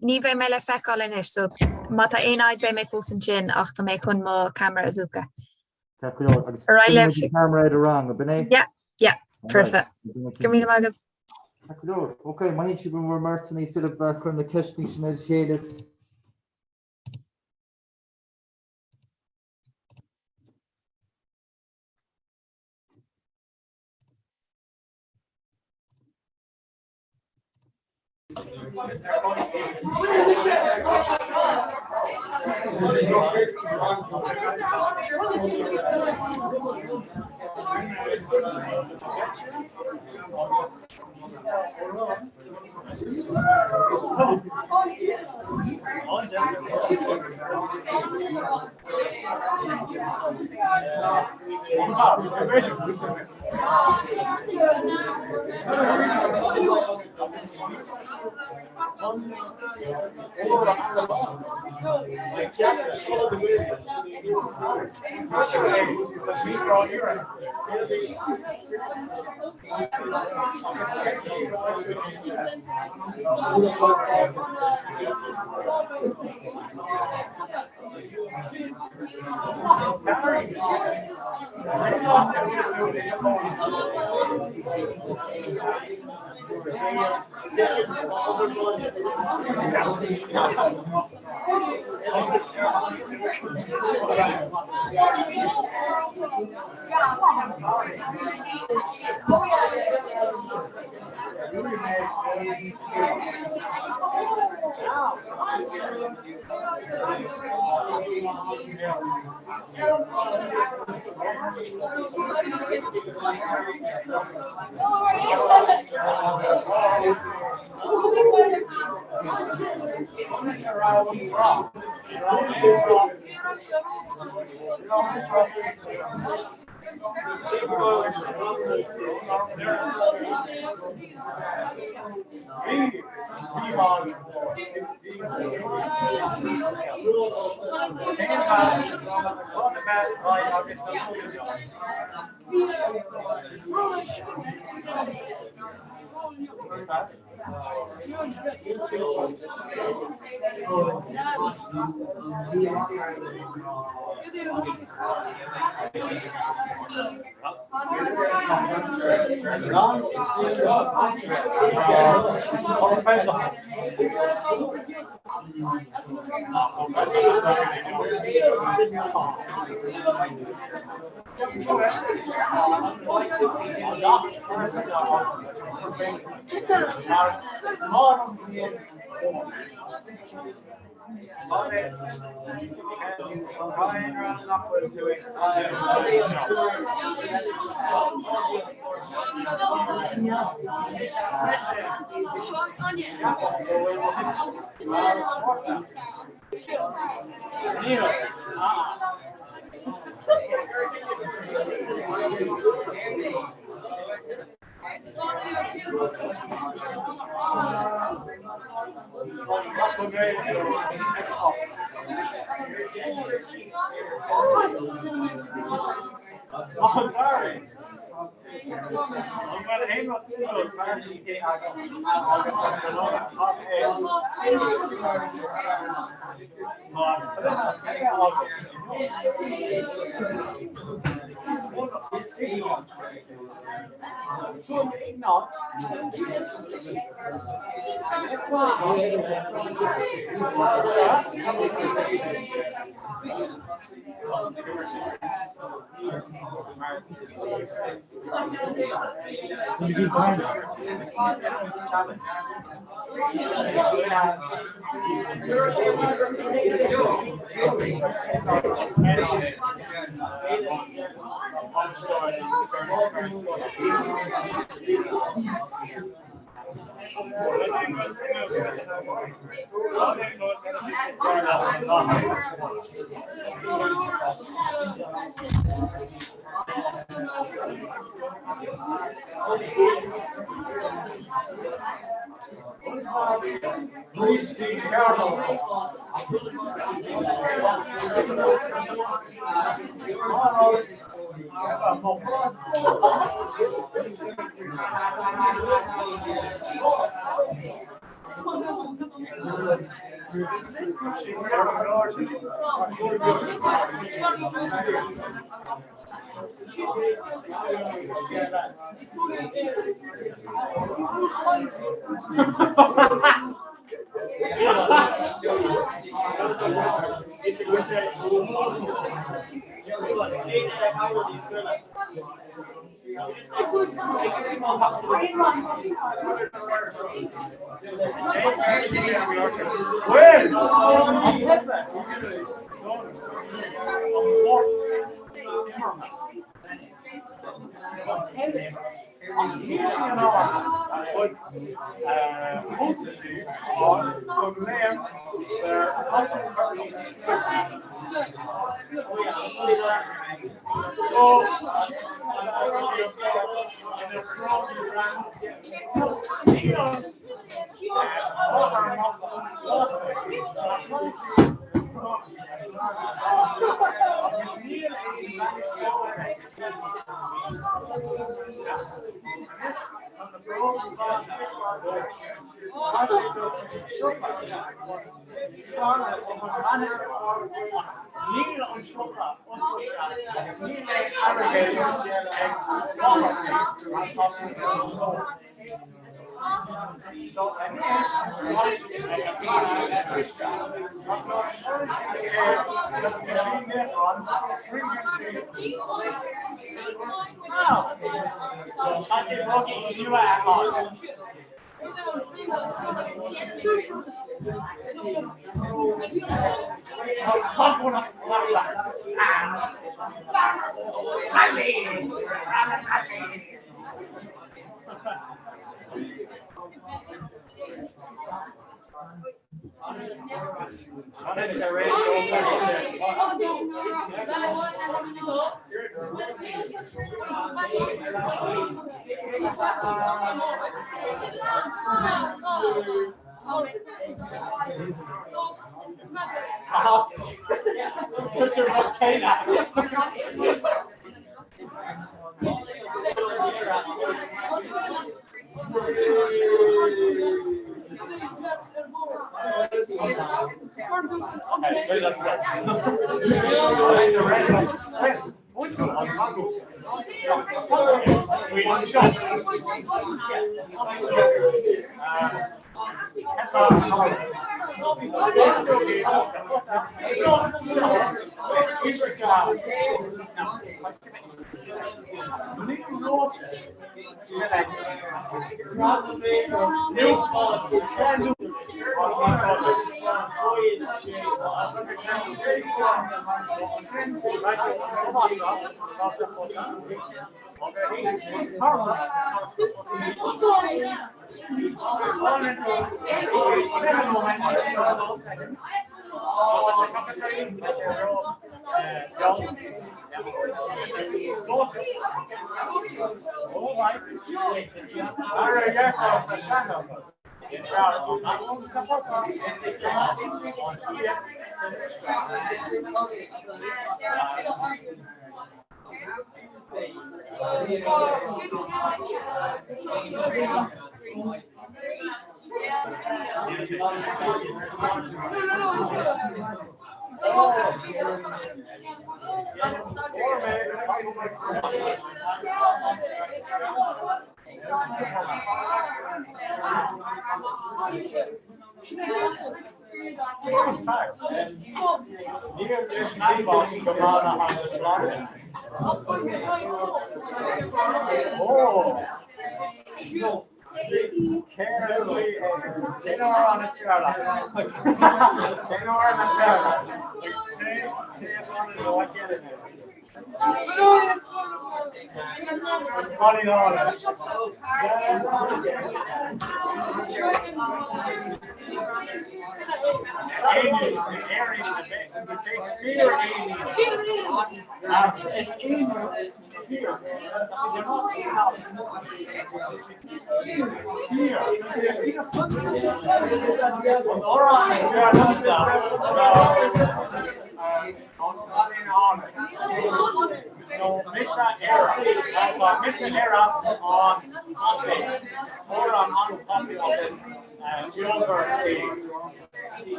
Speaker 1: ní bheidh mé le feiceáil anois, so má tá aon fhadhb beidh mé fós ansin ach tá mé chun mo camera a mhúchadh.
Speaker 15: Ceart go leor. Agus coinneoidh muid an camera ar an rang, ab in é?
Speaker 1: Yeah, yeah, perfect. Go raibh míle maith agaibh.
Speaker 15: Ceart go leor. Ok, má théann sibh i bhur mbeirteanna is féidir libh bheith ag cur na ceisteanna sin ar a chéile.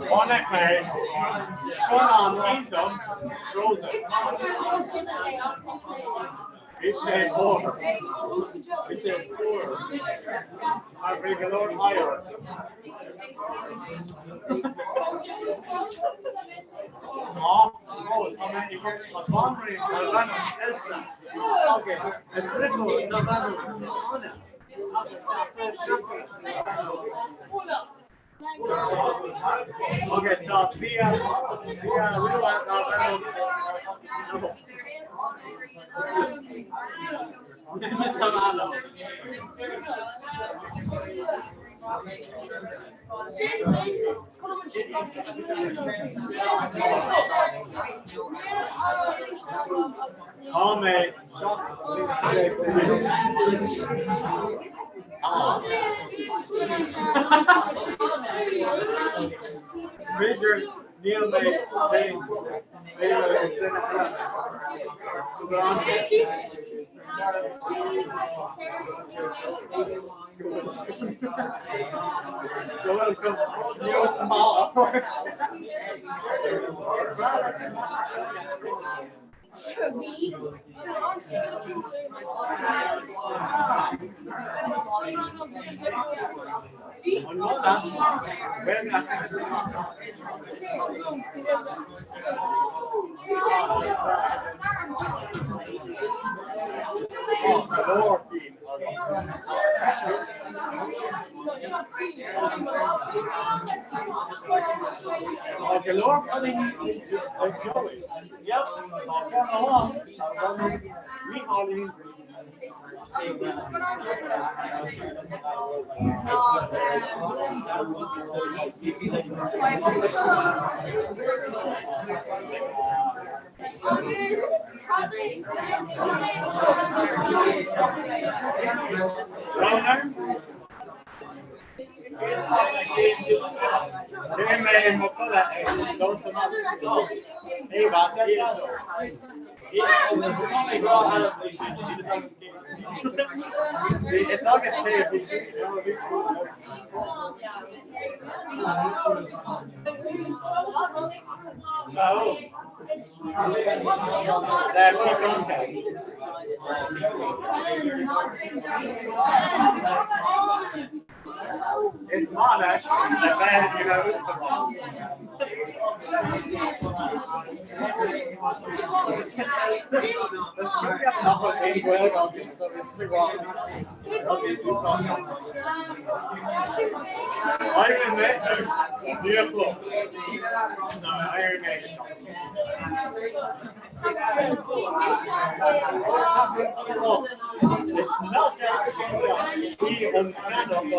Speaker 11: Chonaic mé scannán iontach Frozen. Bhí sé fuar. Bhí sé fuar. Mar bhí go leor oighir. Tá, tá mé ag tá banríon darb ainm Elsa agus a deirfiúr darb ainm Anna agus a seachtar Agus tá fia fia rua darb ainm Tá mé 17 bliain. B'fhéidir níl mé féin b'fhéidir is duine eile mé. Go bhfuil go Tá go leor cailíní ag Joey. Yep, tá ceann amháin darb ainm Mícheáilín. Bhí mé i mo chodladh ag dul amach Is maith leis a bheith ina uachtarán. Nach bhfuil aon Ghaeilge againn so Éiríonn mé ag a naoi a chlog. Éiríonn mé ag a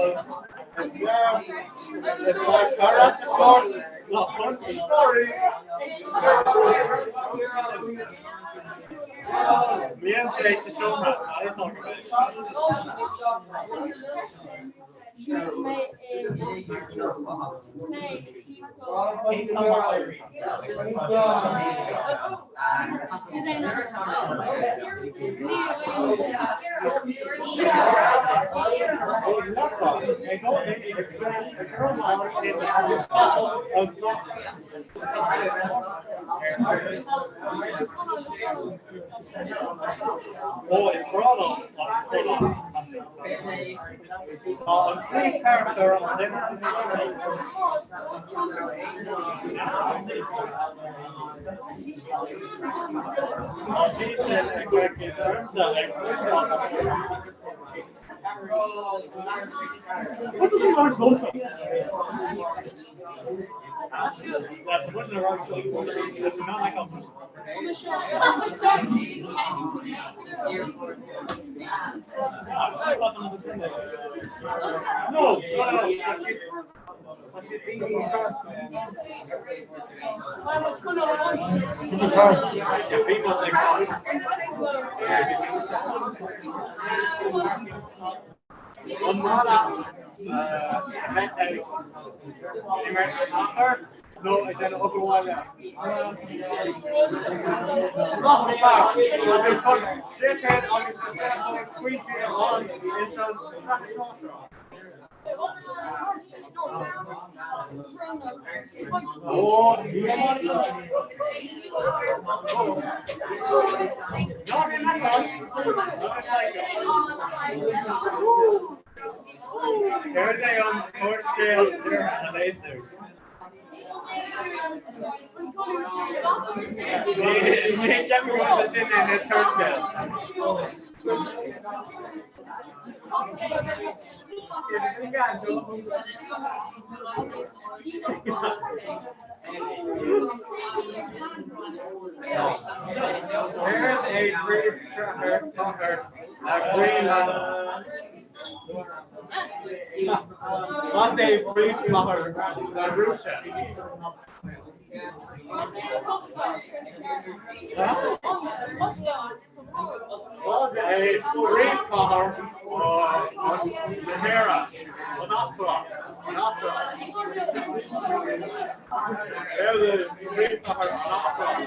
Speaker 11: Ó, is breá liom an coileach. Tá an príomhcharachtar an duine Tá siad sin ag féachaint ormsa ag An maith leat a bheith ag imirt sacair nó ag déanamh obair bhaile? Maith an fear! Tá mé chun 6 pointí a fháil ins an tsraith shóisearach. Céard é an t-úrscéal deiridh a léigh tú? Ní ceapaim go bhfuil sé sin ina t-úrscéal. Céard é príomhchathair na Graonlainne? Cad é príomhchathair na Rúise? Cad é príomhchathair na hÉireann? An Astráil. An Astráil. Céard é príomhchathair an Astráil?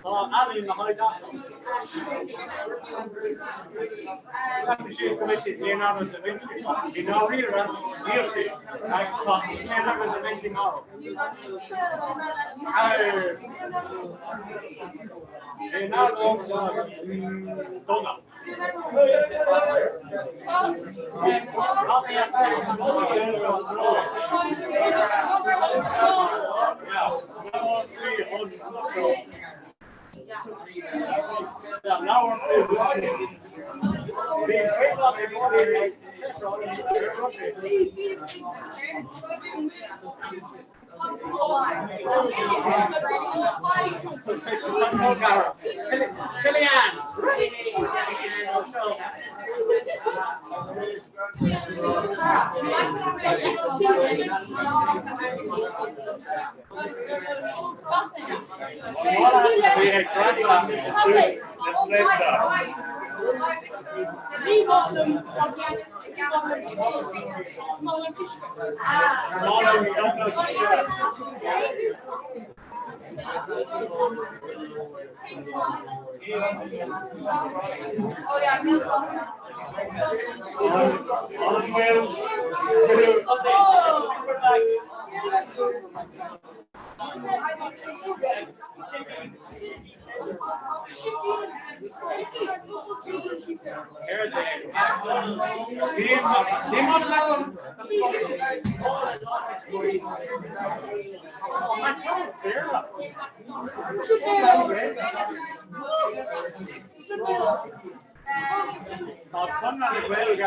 Speaker 11: Tá ealaín le haghaidh deasach. Ceapann siad go mbeidh siad Leonardo da Vinci. I ndáiríre, níl siad. Agus tá Leonardo da Vinci marbh. Leonardo da Tá Conradh na Gaeilge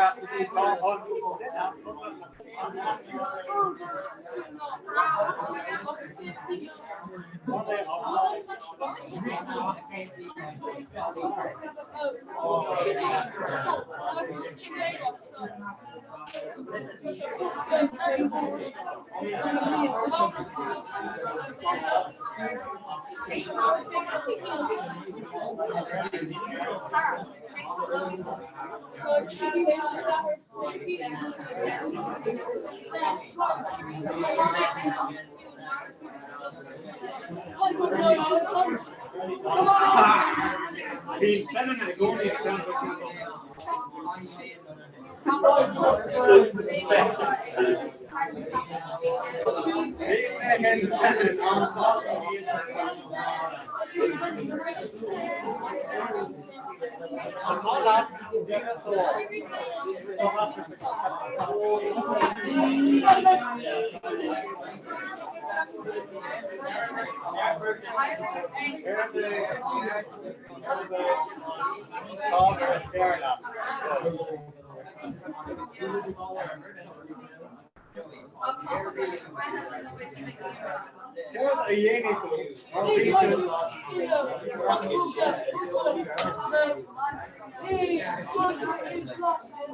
Speaker 11: Bhí pleananna i gcónaí ag Céard a dhéanfaidh tú má bhí tú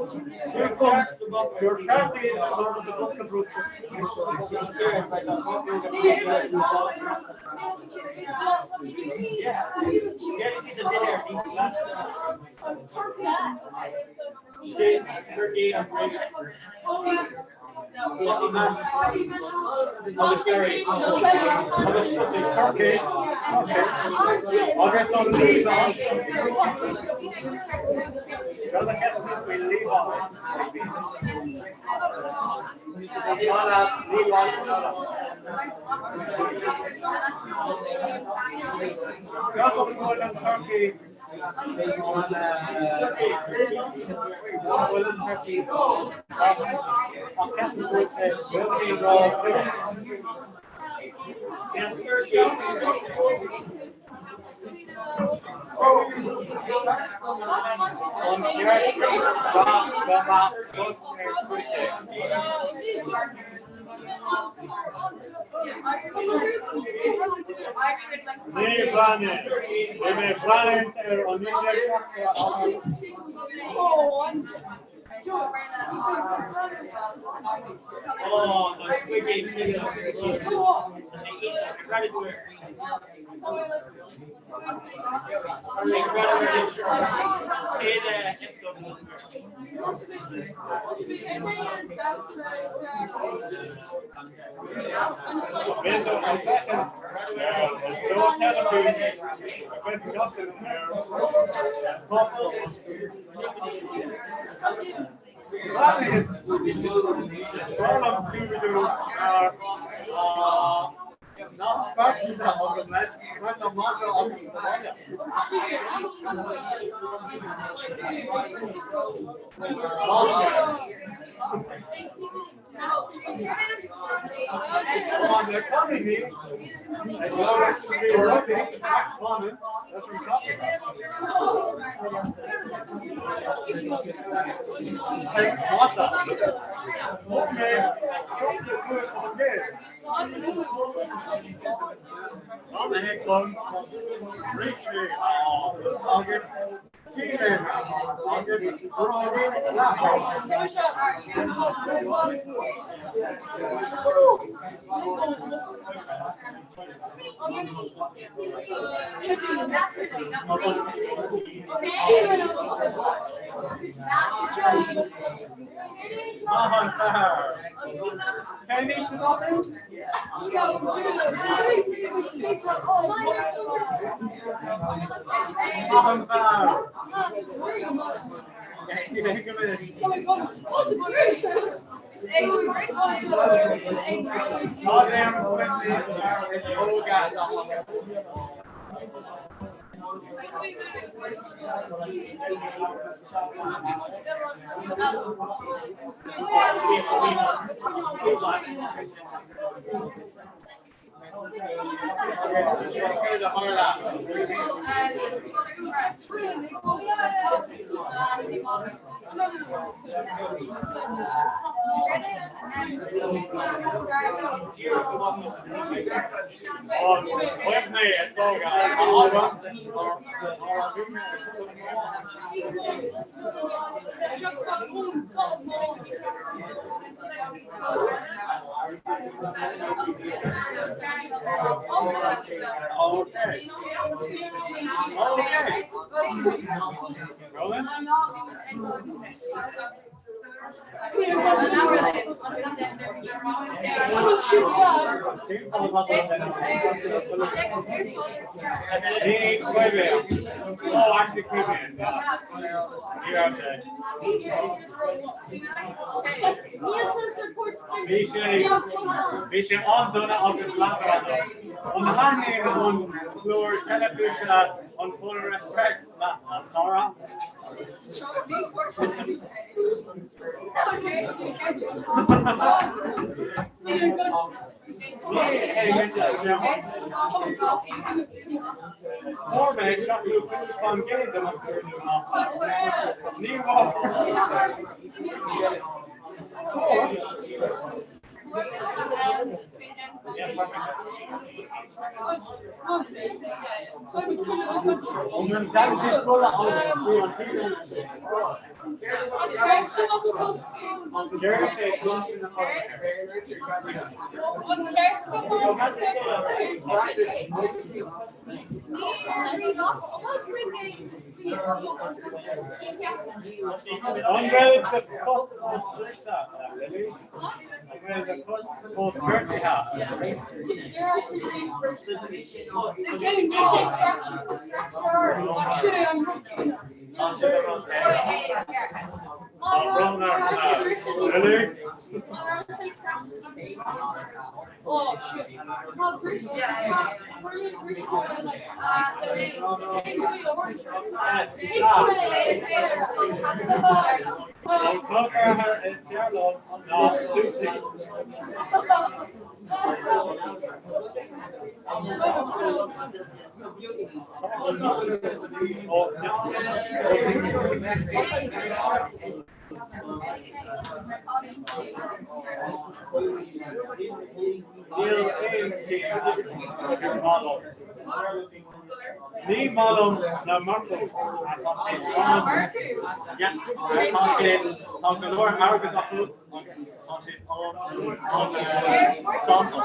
Speaker 11: An bhfuil do chos fós briste, a Lily? An bhfuil do chos fós gortaithe? Tá sé go maith. Tá brón orm, a Lily. An cloch is fearr liom ná Lucy. Níl aon tír ar maith liom. Ní maith liom na Murchús tá siad an tá siad tá go leor airgead acu agus tá siad an-sásta.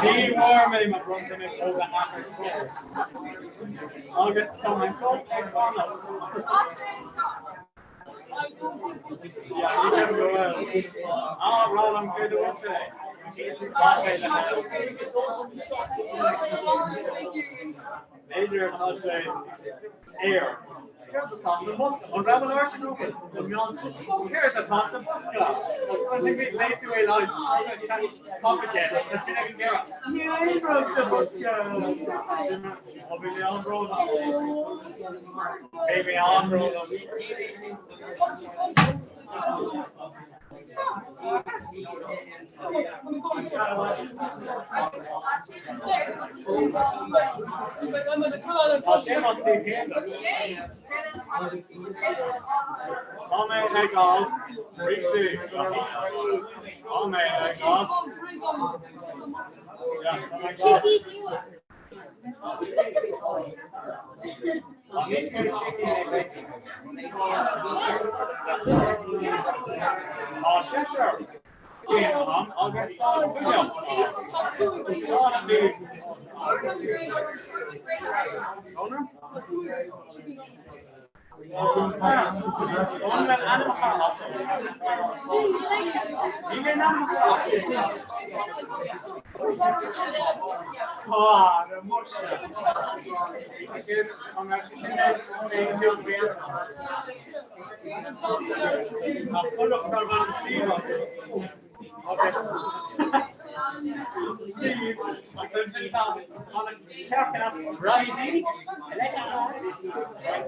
Speaker 11: Ní bhfuair mé mo bhronntanas ó m'athair fós. Agus tá mé fós ag fanacht. B'fhéidir tá sé aer. Céard atá sa bhosca? An raibh an áit Céard atá sa bhosca? Léigh tú é live. Tá sin ag an deireadh. Níl aon rud sa bhosca. Ó bhí mé an-bhrónach. Bhí mé an-bhrónach. Tá sé mar Steve Céanna. Tá mé ag gabháil briseadh go hAoine. Tá mé ag gabháil. Yeah, tá mé ag gabháil. Tá níos mó sicín ag Betty. Tá seisear ann agus tá cúigear. Tá siad. An bhfuil ainmneacha acu? Níl aon ainmneacha acu. Tá, muise. An raibh sé sin ag aon bhlianta? Tá coileach darb ainm Steve acu. Agus Steve, agus ansin tá an cearca Bridie,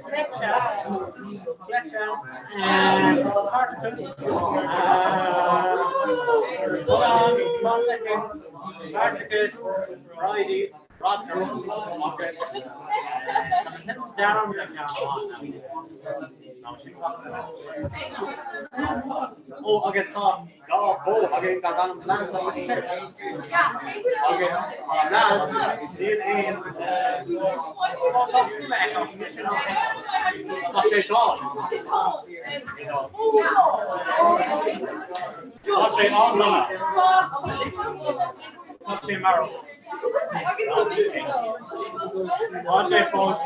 Speaker 11: Fletcher, Fletcher, Spartacus, hold on, one second, Spartacus, Bridie, Roger, agus dearmad Ó agus tá Dá bhó againn darb ainm Laz agus Pip. Agus tá Laz, níl aon Ó tá súil aici anois in Tá sé dall. Tá sé an-dona. Tá sé marbh. Tá sé fós.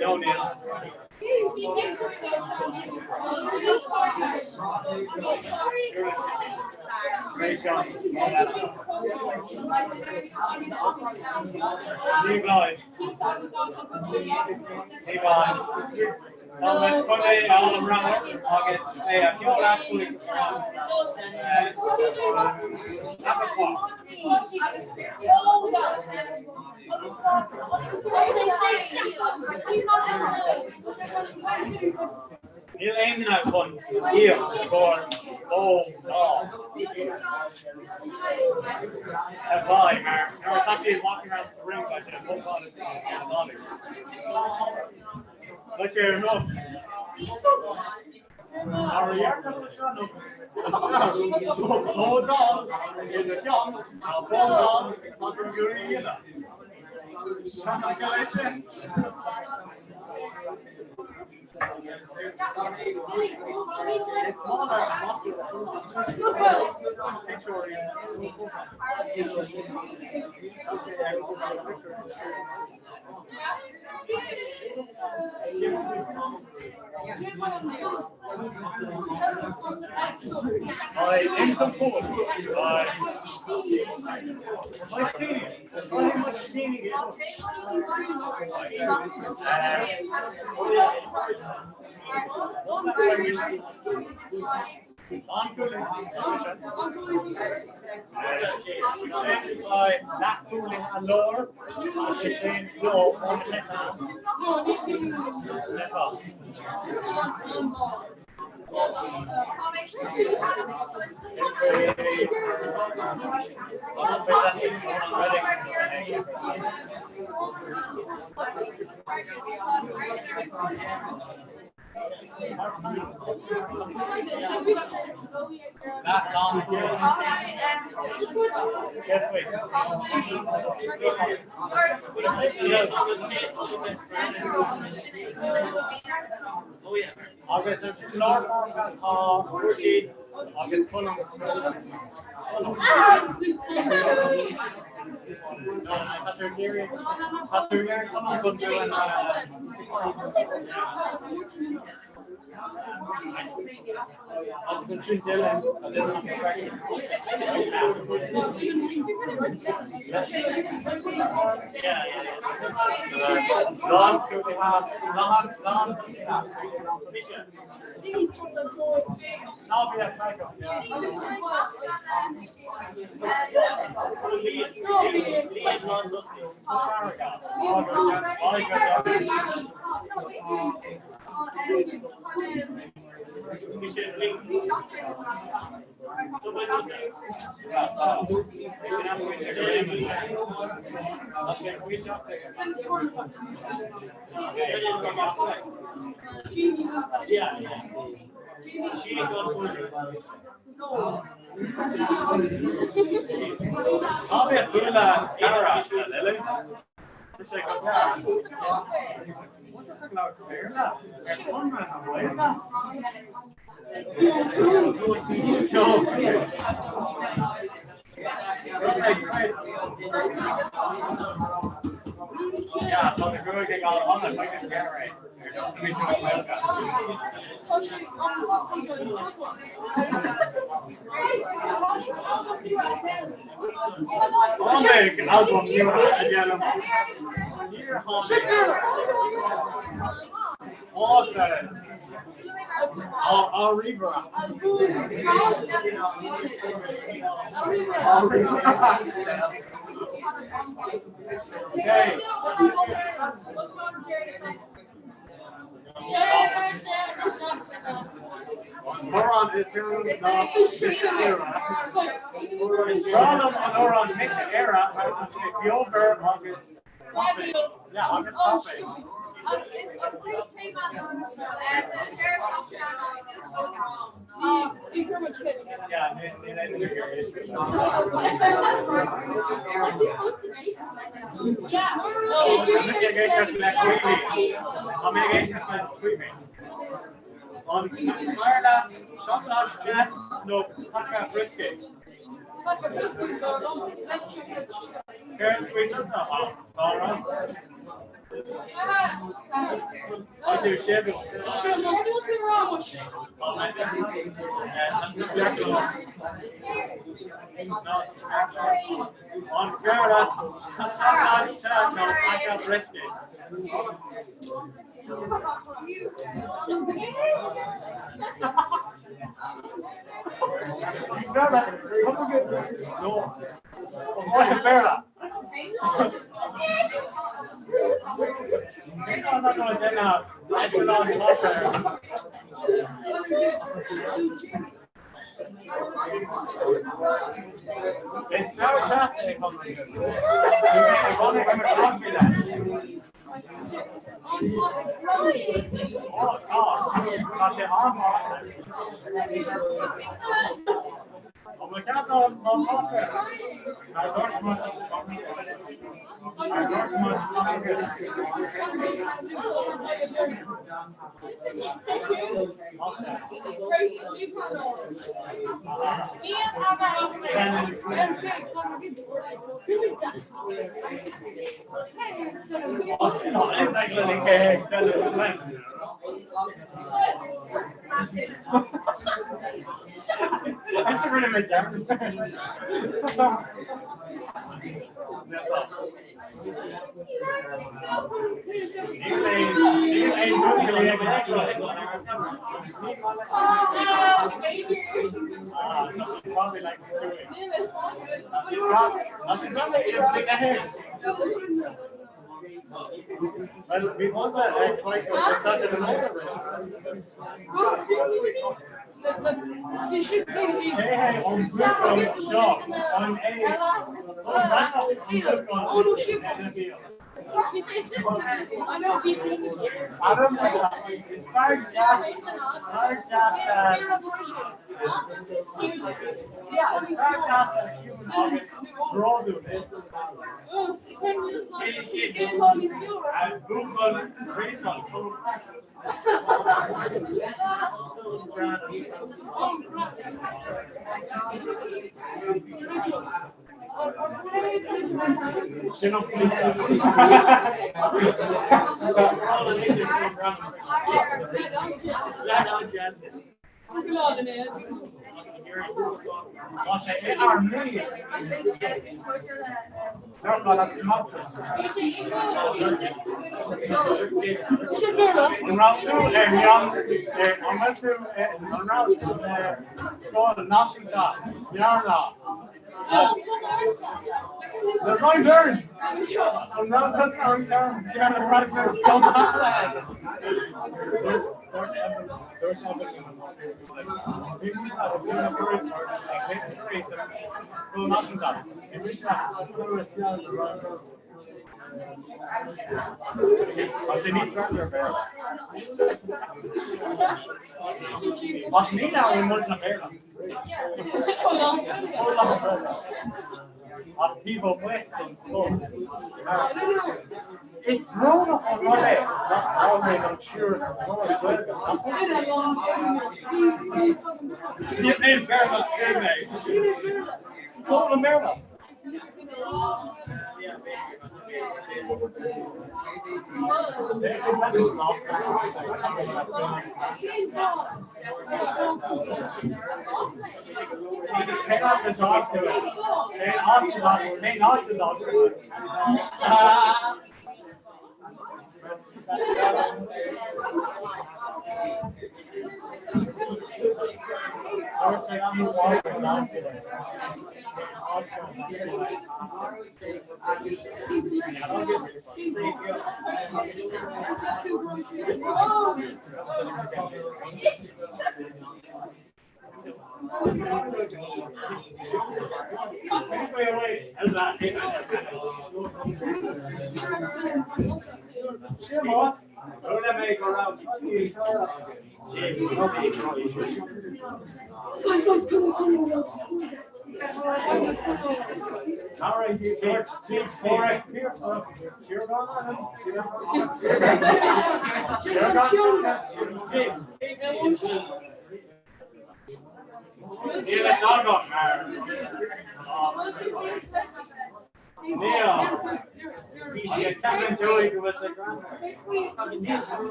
Speaker 11: No, níl. Níl aon duine chun íoc i gcomhair bó lá a bhaí mar nuair atá siad walking around the ring beidh sé oh God it's not Tá sé ar nós.
Speaker 16: Agus ar chlár tá cúrsaí agus Colm. Agus ansin Dylan a little sé an-mhaith.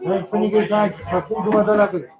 Speaker 15: Right, coinnigí ag caint, tá cúpla nóiméad eile agaibh.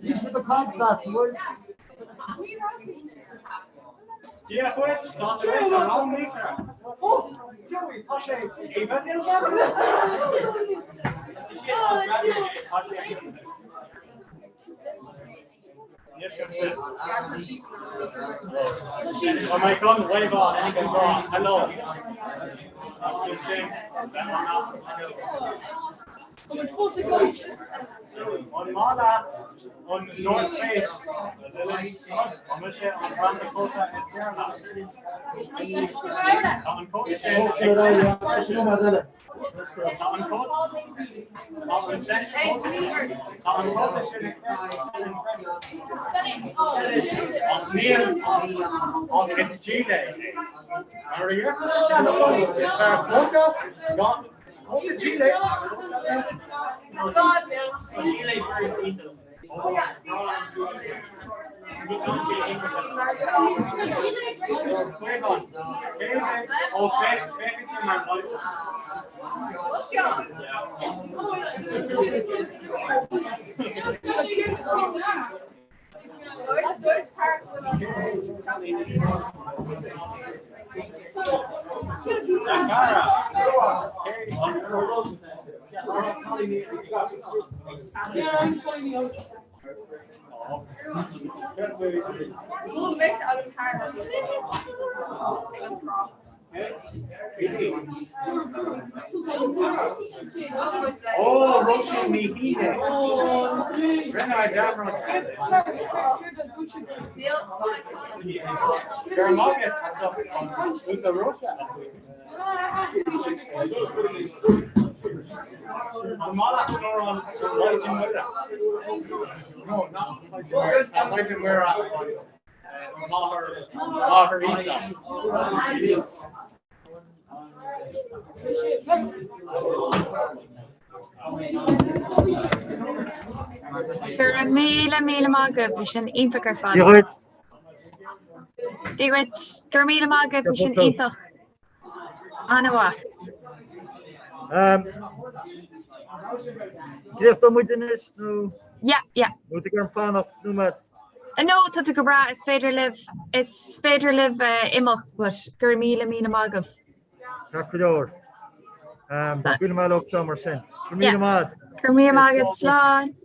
Speaker 15: Níl siad ag caint leat, an bhfuil?
Speaker 1: Go raibh míle míle maith agaibh, bhí sin iontach ar fad.
Speaker 15: Dia dhuit.
Speaker 1: Dia dhuit, go raibh míle maith agaibh, bhí sin iontach. An-mhaith.
Speaker 15: Gcríochnóidh muid anois nó?
Speaker 1: Yeah, yeah.
Speaker 15: Nó tú ag iarraidh fanacht nóiméad?
Speaker 1: No, tá tú go breá, is féidir libh, is féidir libh imeacht, but go raibh míle míle maith agaibh.
Speaker 15: Ceart go leor. Buailfidh mé leo anseo mar sin. Go raibh míle maith.
Speaker 1: Go raibh míle maith agat, slán.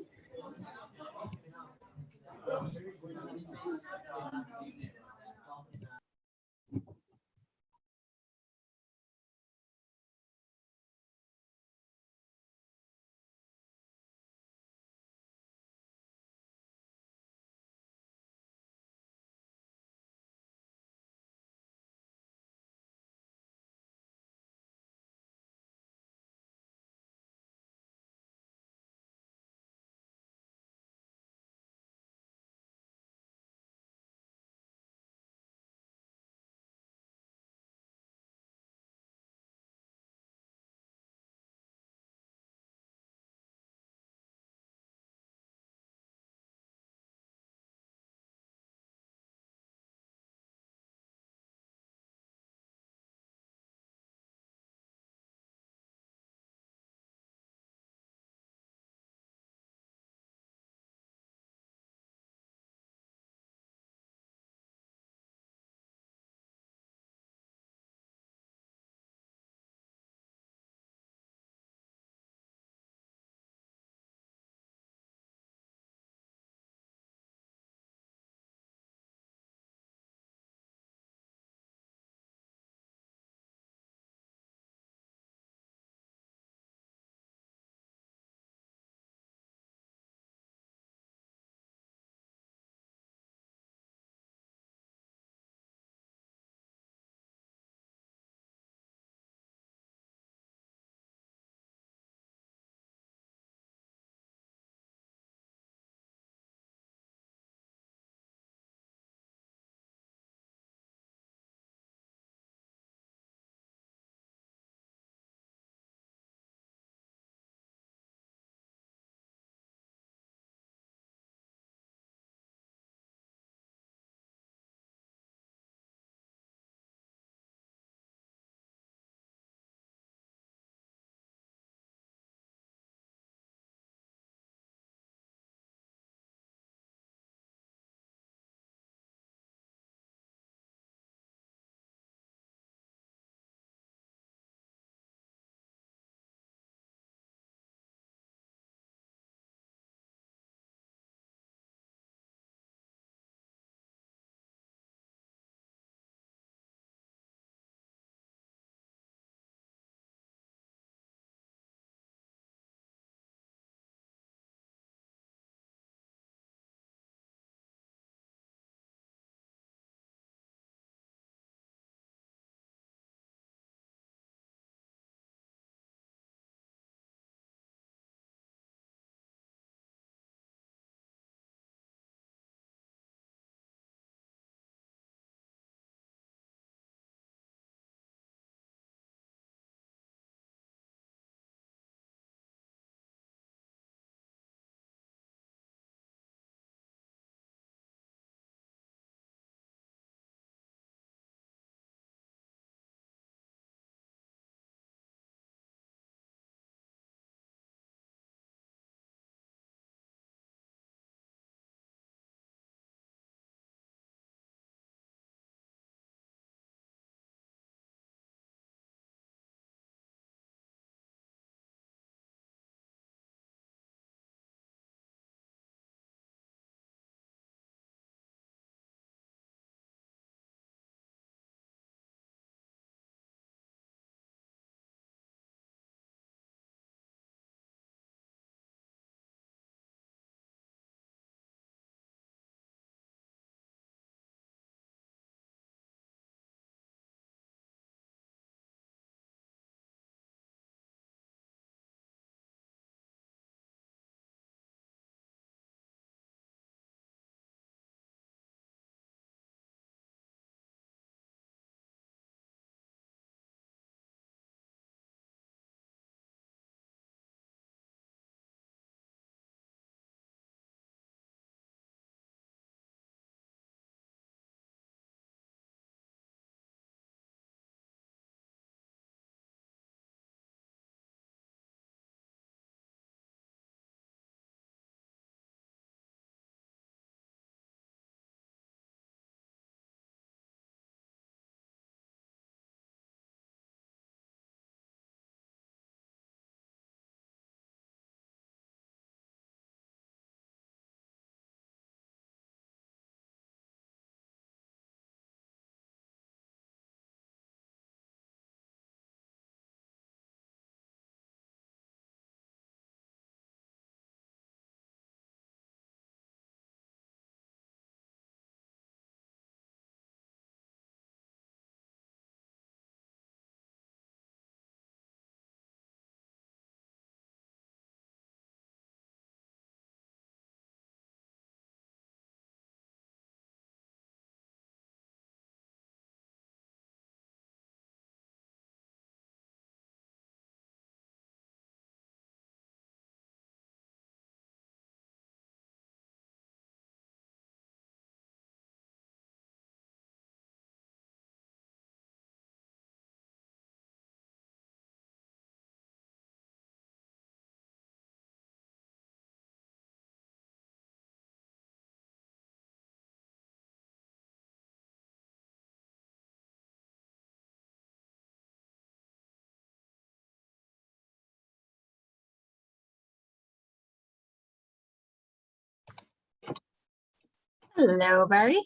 Speaker 1: Hello Barry.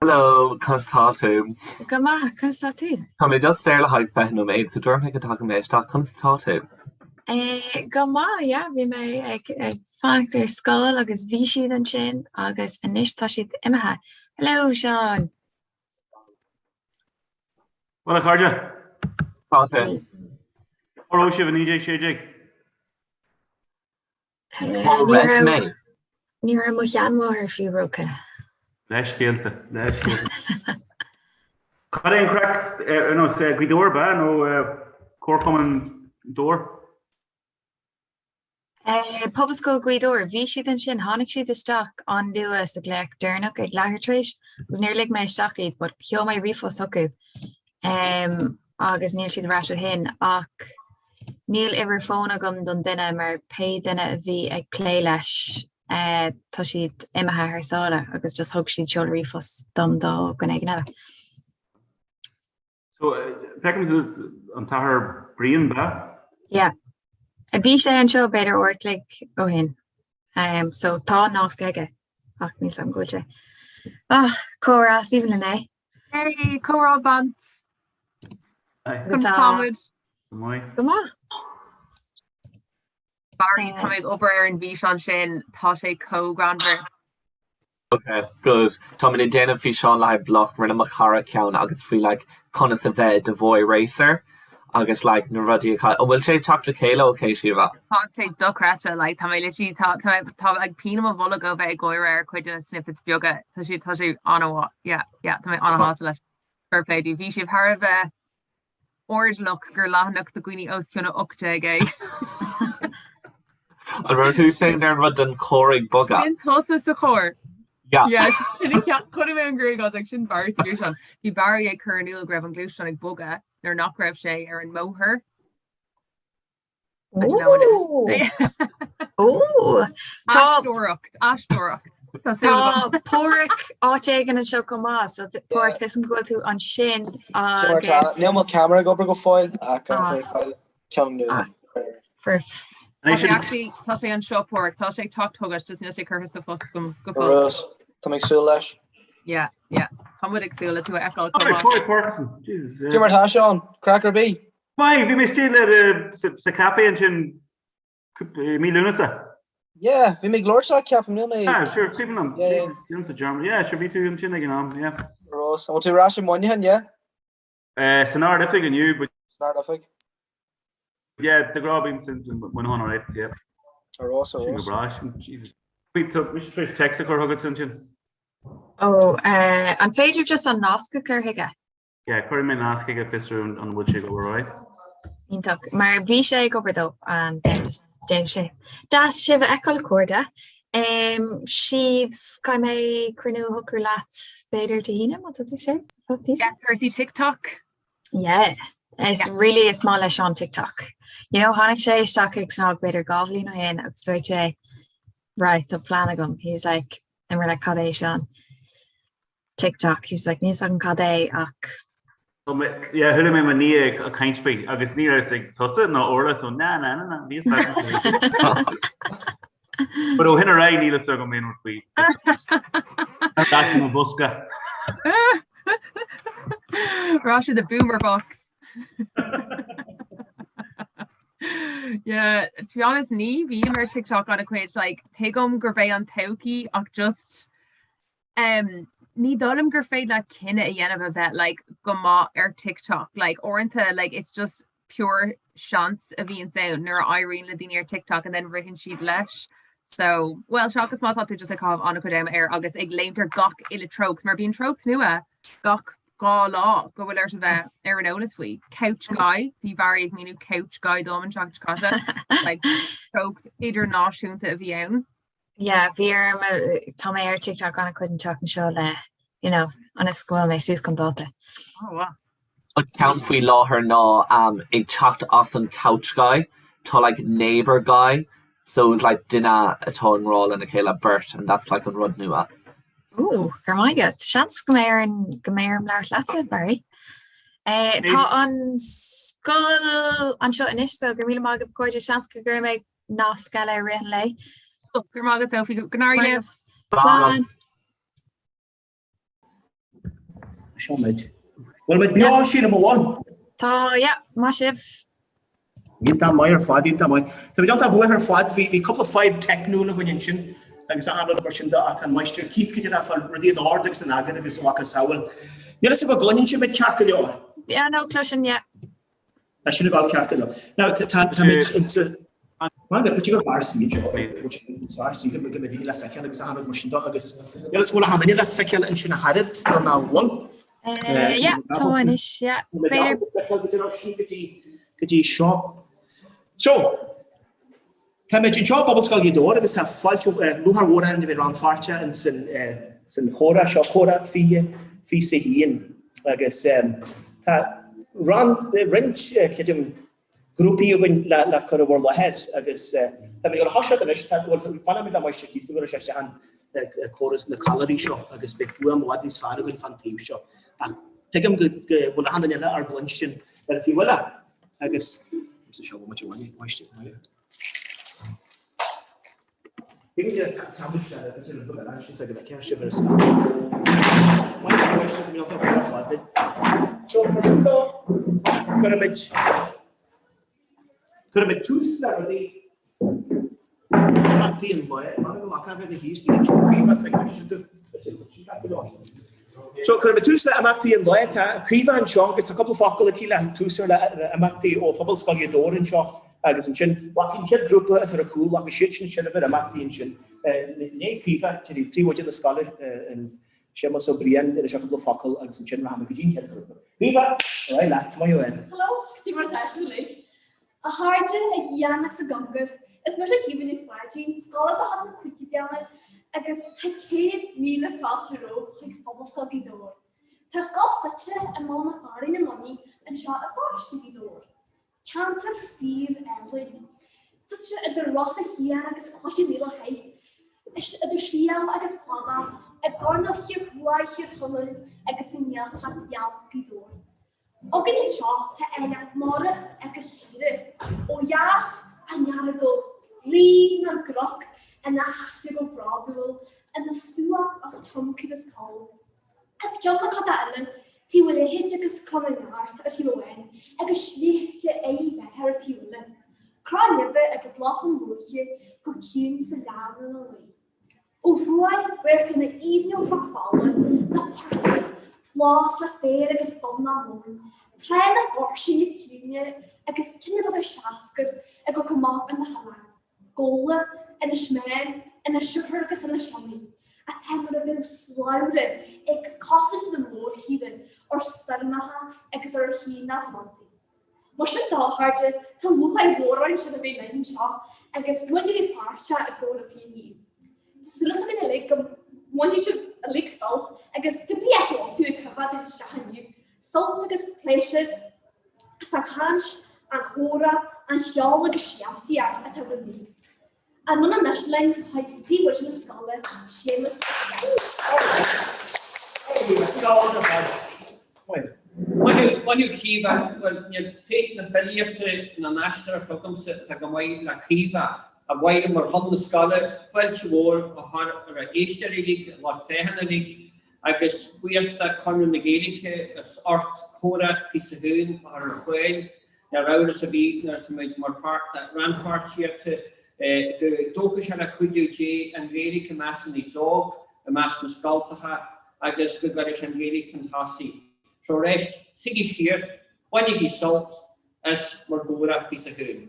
Speaker 17: Hello, conas tá tú?
Speaker 1: Go maith, conas tá tú?
Speaker 17: Tá mé just saor le haghaidh 20 nóiméad, so dúirt mé go dtagann mé isteach. Conas atá tú?
Speaker 1: Eh, go maith, yeah, bhí mé ag ag fanacht ar scoil agus bhí siad ansin agus anois tá siad imithe. Hello, Seán!
Speaker 18: Bhuel, a chairde.
Speaker 17: Tá sé.
Speaker 18: Cá raibh sibh i 1916?
Speaker 17: Cá raibh mé?
Speaker 1: Ní raibh mo sheanmháthair fiú rugtha.
Speaker 18: Leithscéalta, leithscéalta. Cad é an craic ar nós Gaoth Dobhair, ab ea, nó Comharchumann Dobhair?
Speaker 1: Pobalscoil Ghaoth Dobhair, bhí siad ansin, tháinig siad isteach an-luath sa ghlaoch deireanach ag leathuair tar éis agus níor lig mé isteach iad but sheol mé ríomhphost chucu agus níl siad ar ais ó shin ach níl uimhir fóin agam don duine mar pé duine a bhí ag plé leis tá siad imithe thar sáile agus just thug siad seoladh ríomhphost dom do dhuine éigin eile.
Speaker 18: So, feicim an tAthair Brian, ab ea?
Speaker 1: Yeah. Bhí sé anseo b'fhéidir uair a chloig ó shin. Um, so tá nasc aige ach níl a fhios agam go bhfuil sé. Ah, comhrá is aoibhinn linn é.
Speaker 12: Hey, comhrá bants.
Speaker 1: Agus
Speaker 12: táimid.
Speaker 18: Go maith.
Speaker 1: Go maith.
Speaker 12: Barry, tá mé ag obair ar an bhfíseán sin, tá sé chomh greannmhar.
Speaker 17: Ok, good. Táimid ag déanamh físeán le haghaidh Bloc, rinne mo chara ceann agus faoi like conas a bheith i do bhoy racer agus like na rudaí a chaith. An bhfuil sé ag teacht le chéile ok Síomha?
Speaker 12: Tá sé dochreidte, like tá mé literally tá tá mé tá like pian i mo bholg ó bheith ag gáire ar cuid de na snippets beaga. Tá sé tá sé an-mhaith. Yeah, yeah, tá mé an-shásta leis. Fair play daoibh. Bhí sibh thar a bheith airdeallach gur leathanach do dhaoine os cionn 18 é.
Speaker 17: An raibh tú féin ar an rud den charr ag bogadh?
Speaker 12: Sin tusa sa charr.
Speaker 17: Yeah.
Speaker 12: Yeah, sin an ceann. Chonaic mé an ghruaig agus like sin Barry sa ghluaisteán. Bhí Barry ag cur in iúl go raibh an gluaisteán ag bogadh nuair nach raibh sé ar an mbóthar. Aisteoireacht, aisteoireacht.
Speaker 1: Tá Páraic áit éigin anseo chomh maith, so Páraic, tá a fhios agam go bhfuil tú ansin
Speaker 19: agus. Níl mo camera ag obair go fóill ach tá ag fáil ceann nua.
Speaker 12: Tá sé anseo Páraic, tá sé ag teacht chugat, just níl sé curtha sa phost go fóill.
Speaker 19: Tá mé ag súil leis.
Speaker 12: Yeah, yeah. Tá muid ag súil le tú a fheiceáil chomh
Speaker 18: maith. Páraic Parkinson, Jesus.
Speaker 19: Cé mar tá Seán, craic ar bith?
Speaker 18: Maith, bhí mé istigh le sa café ansin mí Lúnasa.
Speaker 19: Yeah, bhí mé ag labhairt leat ceapaim, níl mé.
Speaker 18: Ah, sure, cuimhin liom. Yeah, yeah. Déanaim sa German. Yeah, sure, bhí tú ansin ag an am, yeah.
Speaker 19: Rós, an bhfuil tú ar ais i Muineachán, yeah?
Speaker 18: Eh, san Ard-Oifig inniu, but.
Speaker 19: San Ard-Oifig.
Speaker 18: Yeah, de ghnáth bím sin Muineachán, alright, yeah.
Speaker 19: Ar rós, ar
Speaker 18: Sin go
Speaker 19: rós.
Speaker 18: breá, sin, Jesus. Bhí tú, mise tar éis text a chur chugat ansin.
Speaker 1: Ó, eh, an féidir just an nasc a chur chuige?
Speaker 18: Yeah, cuirfidh mé nasc chuige fiosrú an bhfuil sé ag obair alright.
Speaker 1: Iontach, mar bhí sé ag obair dó and then just déan sé. Deas sibh a fheiceáil a chairde. Um, Síomh, caithfidh mé cruinniú a shocrú leat b'fhéidir Dé hAoine má tá tú saor?
Speaker 12: Yeah, cúrsaí TikTok.
Speaker 1: Yeah, is yeah. really is maith le Seán TikTok. You know, tháinig sé isteach ag SnaG b'fhéidir 2 bhliain ó shin agus dúirt sé right, tá plean agam. He's like, and we're like, cad é Seán? TikTok. He's like, níl a fhios agam cad é ach.
Speaker 18: Yeah, chuala mé mo nia ag caint faoi agus ní raibh ag tusa ná Orla so na na na na bhí a fhios agam. But ó shin ar aghaidh níl a fhios agam aon rud faoi. Ar ais i mo bhosca.
Speaker 12: Ar ais i the boomer box. Yeah, to be honest, ní bhím ar TikTok an-chuid, like, tuigim gurb é an todhchaí ach just Em, ní dóigh liom gur féidir leat cinneadh a dhéanamh a bheith like go maith ar TikTok. Like uaireanta like it's just pure seans a bhíonns ann nuair a éiríonn le daoine ar TikTok and then ritheann siad leis. So, well seachas má tá tú just ag caitheamh an-chuid ama air agus ag léimt ar gach uile treocht mar bíonn treocht nua gach 2 lá go bhfuil ort a bheith ar an eolas faoi. Couch guy, bhí Barry ag míniú couch guy dom an tseachtain seo caite. Like treocht idirnáisiúnta a bhí ann.
Speaker 1: Yeah, bhí orm, tá mé ar TikTok an-chuid an tseachtain seo le, you know, ionas go bhfuil mé suas chun dáta.
Speaker 12: Oh, wow.
Speaker 17: An ceann faoi láthair ná um, ag teacht as an couch guy, tá like neighbour guy, so it's like duine atá i ngrá lena chéile beirt and that's like an rud nua.
Speaker 1: Ooh, go raibh maith agat. Seans go mbeidh orainn go mbeidh orm labhairt leatsa, Barry. Eh, tá an scoil anseo anois, so go raibh míle maith agaibh a chairde, seans go gcuirfidh mé nasc eile i rith an lae.
Speaker 12: Go raibh maith agat Sophie, go n-éirí libh.
Speaker 1: Slán.
Speaker 20: Seo muid. Bhfuil muid beo sílim an bhfuil?
Speaker 1: Tá, yeah, maith sibh.
Speaker 20: Iontach maith ar fad, iontach maith. Tá muid iontach buíoch ar fad, bhí bhí cúpla fadhb teicniúil againn ansin agus achan rud mar sin de ach tá an Máistir Keith go dtí fáil rudaí in ord agus in eagar agus a mhacasamhail. Níl a fhios agam an gcluineann sibh muid ceart go leor?
Speaker 1: Yeah, no, cloisim, yeah.
Speaker 20: Tá sin ag dul ceart go leor. Now, tá táimid insa Mar go bhfuil gur sí anseo, fearr suí go mbeidh daoine le feiceáil agus achan rud mar sin de agus níl a fhios an bhfuil achan duine le feiceáil ansin a Shairéad nó nach bhfuil.
Speaker 1: Yeah, tá anois, yeah.
Speaker 20: Go dtí seo. So, táimid anseo i bPobalscoil Ghaoth Dobhair agus tá fáilte, lúcháir mhór orainn a bheith rannpháirteach in san chomhrá seo, Comhrá 2021 agus tá roinnt, creidim, grúpaí againn le cur i bhur láthair agus táimid ag thoiseacht anois, tá, bhuel, fanfaimid le Máistir Keith go gcuirfidh sé isteach an córas na callairí seo agus beidh fuaim i bhfad níos fearr againn fán taobh seo. Ach tuigim go bhfuil achan duine eile ár gcluinstin ar an taobh eile agus seo bhfuil muid abhaile, Máistir. Cuirfimid tús le rudaí imeachtaí an lae, mar go bhfaca bheith na thíos tríd seo Caoimhe sa So cuirfimid tús le imeachtaí an lae. Tá Caoimhe anseo agus tá cúpla focal aici le tús le imeachtaí ó Phobalscoil Ghaoth Dobhair anseo agus ansin rachaidh an chéad ghrúpa atá ar a cúl, rachaidh siad sin sin ar imeachtaí ansin. Léigh Caoimhe, déarfaidh príomhoide na scoile, an Séamus Ó Briain, déarfaidh sé cúpla focal agus ansin rachaimid go dtí an chéad ghrúpa. Caoimhe, ar aghaidh leat, maith thú Ed.
Speaker 21: Hello, cad é mar atá sibh uilig? A chairde, i gcian agus i gcóngar, is mise Caoimhe Nic Pháidín, scoláire de chuid na cúigiú bliana agus tá 100,000 fáilte romhaibh chuig Pobalscoil Ghaoth Dobhair. Tá ár scoil suite i mBaile na Fearainn i Luimnigh anseo i bparóiste Ghaoth Dobhair. Ceantar fíor-álainn, suite idir Ros a' Thiar agus Cloich Cheann Fhaola Thoir, idir sliabh agus cladach, i gcoirnéal thiar thuaidh Thír Chonaill agus i nGaeltacht gheal Ghaoth Dobhair. Againn anseo tá áilleacht mara agus tíre. Ó dheas, an Earagail, rí na gcnoc ina sheasamh go bródúil ina stua os cionn cúl is coll. Os cionn na coda eile, Taobh an Leithid agus Crann na Neart ar thaobh amháin agus sléibhte Uíbh Eachach ar an taobh eile. Cró Neimhe agus Loch an Lúiche go ciúin sa ghleann ina luí. Ó thuaidh, radharcanna aoibhne ó Chnoc Fola, na portaigh, flos le féar agus bun na móin, tránna fairsinge ciúine agus cinnte beaga seascair ag amharc amach ar na hoileáin, Gabhla, Inis Meáin, Inis Oirthear agus Inis Ionnaith, atá mar a bheadh slabhra ag cosaint na mórthíre ar stoirmeacha agus ar shí an Atlantaigh. Mar sin de, a chairde, tá lúcháir mhór orainn sibh a bheith linn anseo agus muid a bheith páirteach i gComhrá 21. Tá súil againn uilig go mbainfidh sibh uilig sult agus cibé áit a bhfuil tú ag coimhéad isteach inniu, sult agus pléisiúr as an chaint, an chomhrá, an cheol agus siamsaíocht atá romhainn. Anonn anois linn chuig príomhoide na scoile, Séamus Ó
Speaker 16: Briain. Maith thú Caoimhe, bhuel níl féith na filíochta ná an aisteoireacht agamsa atá chomh maith le Caoimhe. Ba mhaith liom ar shon na scoile fáilte mhór a chur ar ár éisteoirí uilig, an lucht féachana uilig agus buíochas do Conradh na Gaeilge as ucht Comhrá 21 a chur ar fáil. Níl amhras ar bith nuair atá muid mar pháirt de rannpháirtíocht go dtógfaidh sé le cuidiú Dé an Ghaeilge i measc an aos óg, i measc na scoltacha agus go gcuirfidh sé an Ghaeilge chun tosaigh. So arís, suígí siar, bainigí sult as bhur gcomhrá píosa chugainn.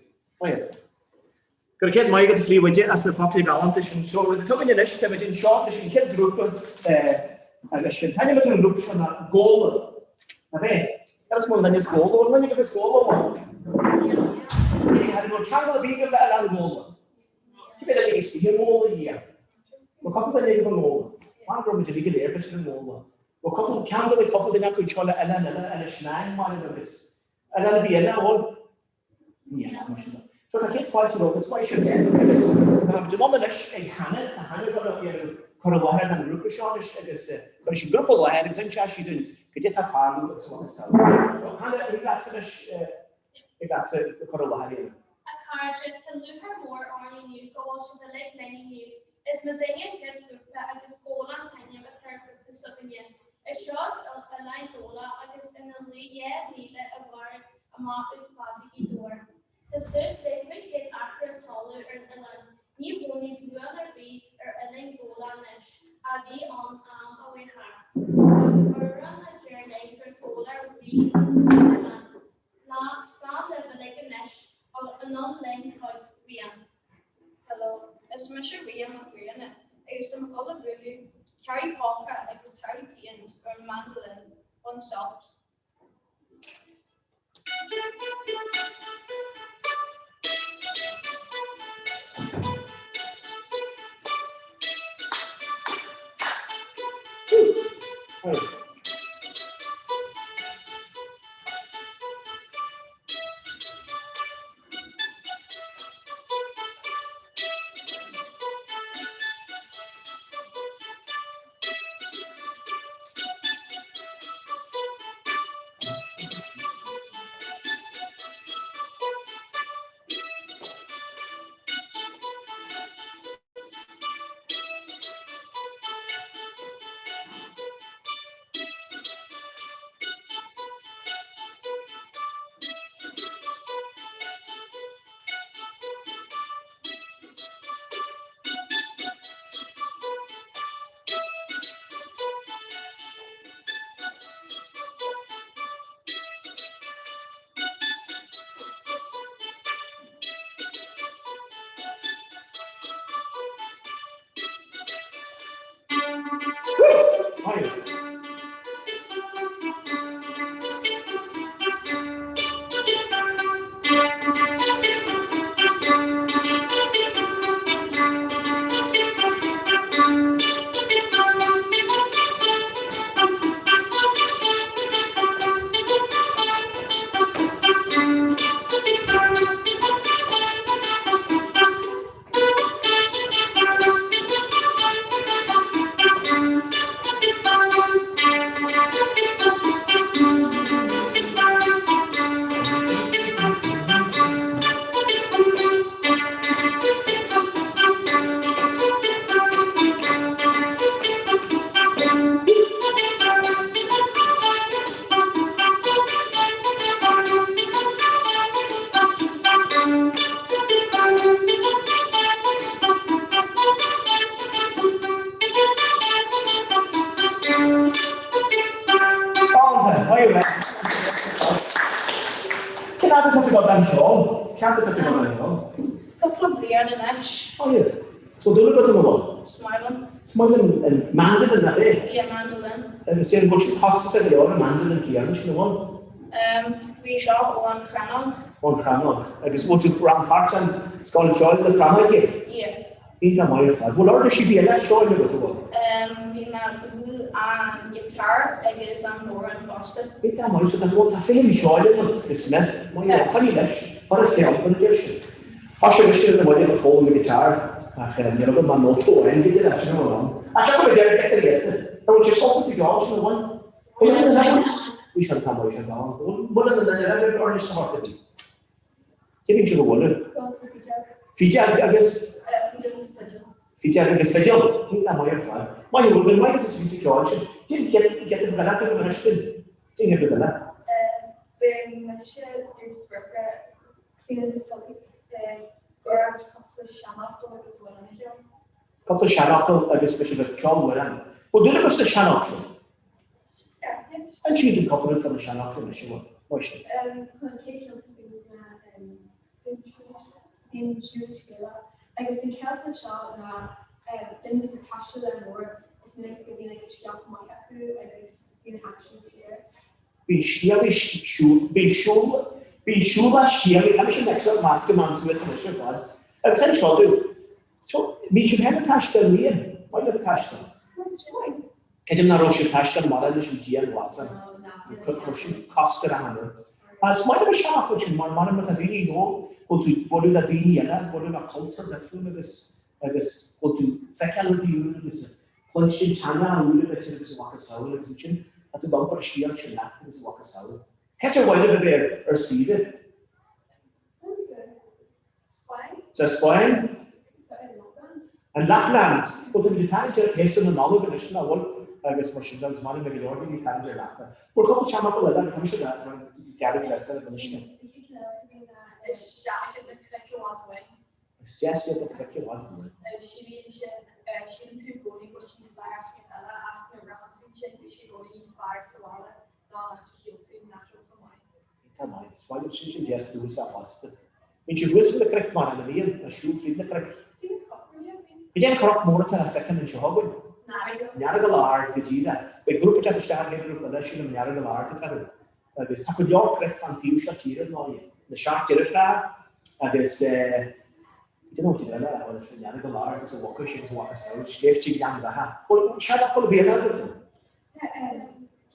Speaker 20: Go raibh céad maith agat a phríomhoide as na focla galánta sin. So rud atá againn anois, táimid anseo leis an chéad grúpa agus an t-ainm atá ar an ngrúpa seo ná Gabhla. Ab é? Cad is mó duine as Gabhla? Bhfuil duine agaibh as Gabhla ann? Ní an bhfuil ceangal ar bith agaibh le Oileán Ghabhla? Cé mhéad duine agaibh istigh i nGabhla, a Dhia? Bhfuil cúpla duine agaibh i nGabhla? Mar go raibh muid uilig go léir b'fhéidir i nGabhla. Bhfuil cúpla ceangal ag cúpla duine acu anseo le oileán eile, Inis Meáin, maram agus oileán ar bith eile, an bhfuil? So tá céad fáilte romhaibh, is maith sibh féin agus táimid anonn anois ag Hannah, tá Hannah ag dul a dhéanamh cur i láthair don ghrúpa seo anois agus cuirfidh sí an grúpa i láthair agus inseoidh sí dúinn cad é atá ag tarlú agus a mhacasamhail. So Hannah, thig leatsa anois, thig leatsa cur i láthair a dhéanamh.
Speaker 22: A chairde, tá lúcháir mhór orainn inniu go bhfuil sibh uilig linn inniu. Is muidinne an chéad ghrúpa agus Gabhla an t-ainm atá ar an ghrúpa s'againne. Is seo. Oileán Ghabhla agus ina luí 2 mhíle i bhfarraige amach ó chladaí Ghaoth Dobhair. Tá suas le 500 acra talaimh ar an oileán. Ní chónaí buan ar bith ar Oileán Ghabhla anois, a bhí ann am a chuaigh thart. Ach amhrán a deir linn gur Gabhla rí an oileáin. Ná stán libh uilig anois ach anonn linn chuig Rían.
Speaker 2: Hello, is mise Rían Mac Grianna agus tá mé ag dul a bhualadh Kerry Polka agus Terry Teehan's ar an mandolin bain sult.
Speaker 20: Oh. Cén fhad atá tú ag dul don cheol? Cén fhad atá tú ag dul don cheol?
Speaker 2: Cúpla bliain anois.
Speaker 20: Oh yeah. So dúil agat ina bhfuil?
Speaker 2: Is maith liom.
Speaker 20: Is maith liom an mandolin, ab é?
Speaker 2: Yeah, mandolin.
Speaker 20: Agus déarfainn go bhfuil sé costasach go leor an mandolin céanna sin, an bhfuil?
Speaker 2: Bhí seo ón Chrannóg.
Speaker 20: Ón Chrannóg. Agus bhfuil tú rannpháirteach in Scoil Cheoil na Crannóige?
Speaker 2: Yeah.
Speaker 20: Iontach maith ar fad. Bhfuil uirlisí ar bith eile ceoil agat, an bhfuil?
Speaker 2: Bhí mé ag bualadh an guitar agus an bodhrán fosta.
Speaker 20: Iontach maith. So tá, bhuel, tá féith an cheoil agat go smior. Maith thú. Coinnigh leis. Fara féil, mar a deir siad. Thosaigh mise ar na maidin ag foghlaim na guitar ach níl agam ach nóta amháin go dtí leis sin a bhfuil ann. Ach tiocfaidh muid air giota rialta. An bhfuil sé sult as an gceol sin a bhain? Bhí sé an t-am sé galánta. Bhfuil muileann na nduine eile ar uirlis sa ghort ar bith? Cé bhíonn sibh a bhualadh? Fidil agus? Fidil agus fidil. Iontach maith ar fad. Maith thú, bhfuil maith agat sa cheol sin. Déan giota beag eile agat anois sin. Déan giota eile.
Speaker 8: Beidh mise Deirdre Burke Clíona Nic Ag rá cúpla seanfhocal agus amhrán a cheol.
Speaker 20: Cúpla seanfhocal agus beidh sibh ag ceol amhrán. Bhfuil dúil agaibh sna seanfhocla? Insígí dom cúpla rud fá na seanfhocla anois, an bhfuil? Maith sibh.
Speaker 8: An chéad cheann ná Bíonn siúl scéalach agus an chéad seo ná duine ag taisteal ar an mbóthar is minic go mbíonn scéalta maithe acu agus bíonn na haicsean siar.
Speaker 20: Bíonn scéalaí siúl, bíonn siúl, bíonn siúlach scéalaí, tá mise ag meascadh amach suas anois ar fad. Agus inis seo domh, so, bíonn sibh féin ag taisteal Rian, maith libh ag taisteal? Creidim nach raibh sibh ag taisteal mara leis an dianghlasáil, chuir sin cosc ar achan rud. Is maith liom an seanfhocal sin mar mar má tá daoine ag ól, bhfuil tú ag bualadh le daoine eile, bualadh le cultúr difriúil agus agus bhfuil tú ag feiceáil rudaí úra agus Cluinstin teanga úr b'fhéidir agus a mhacasamhail agus ansin tá tú ag iompar an scéal sin leat agus a mhacasamhail. Cá háit ar mhaith libh a bheith ar saoire? Sa Spáinn? An Lapland? Bhuel, táimid ag tarraingt ar shéasúr na Nollag anois, nach bhfuil? agus mar sin de agus mairim le go leor daoine ag tarraingt ar leaca. Bhuel cúpla seanfhocal eile agus tá mise gearradh dresser a bhfuil
Speaker 21: Is deas iad na cnoic i bhfad uainn.
Speaker 20: Is deas iad na cnoic i bhfad uainn.
Speaker 21: Síleann sin, síleann tú i gcónaí go bhfuil siad níos fearr áit éigin eile ach nuair a ritheann tú ansin bhí sé i gcónaí níos fearr sa bhaile ná an áit a shíl tú nach raibh chomh maith.
Speaker 20: Tá maith. Is maith liom sin sin deas dúchasach fosta. Bíonn siad thuas faoi na cnoic mar ina mbíonn, ná siúl fríd na cnoic. Cad é an cnoc mór atá le feiceáil anseo againn?
Speaker 21: An
Speaker 20: Earagail Ard, go díreach. Beidh grúpa ag teacht isteach, an chéad ghrúpa eile, sílim, an Earagail Ard atá orthu. Agus tá go leor cnoic fán taobh seo tíre, ar ndóigh. Na Seacht Deirfiúracha agus eh, cad é an áit eile a bhfuil an Earagail Ard agus a Mhucais agus a mhacasamhail, Sléibhte Ghleann Bheatha. Bhuel, seanfhocal ar bith eile agaibh dom?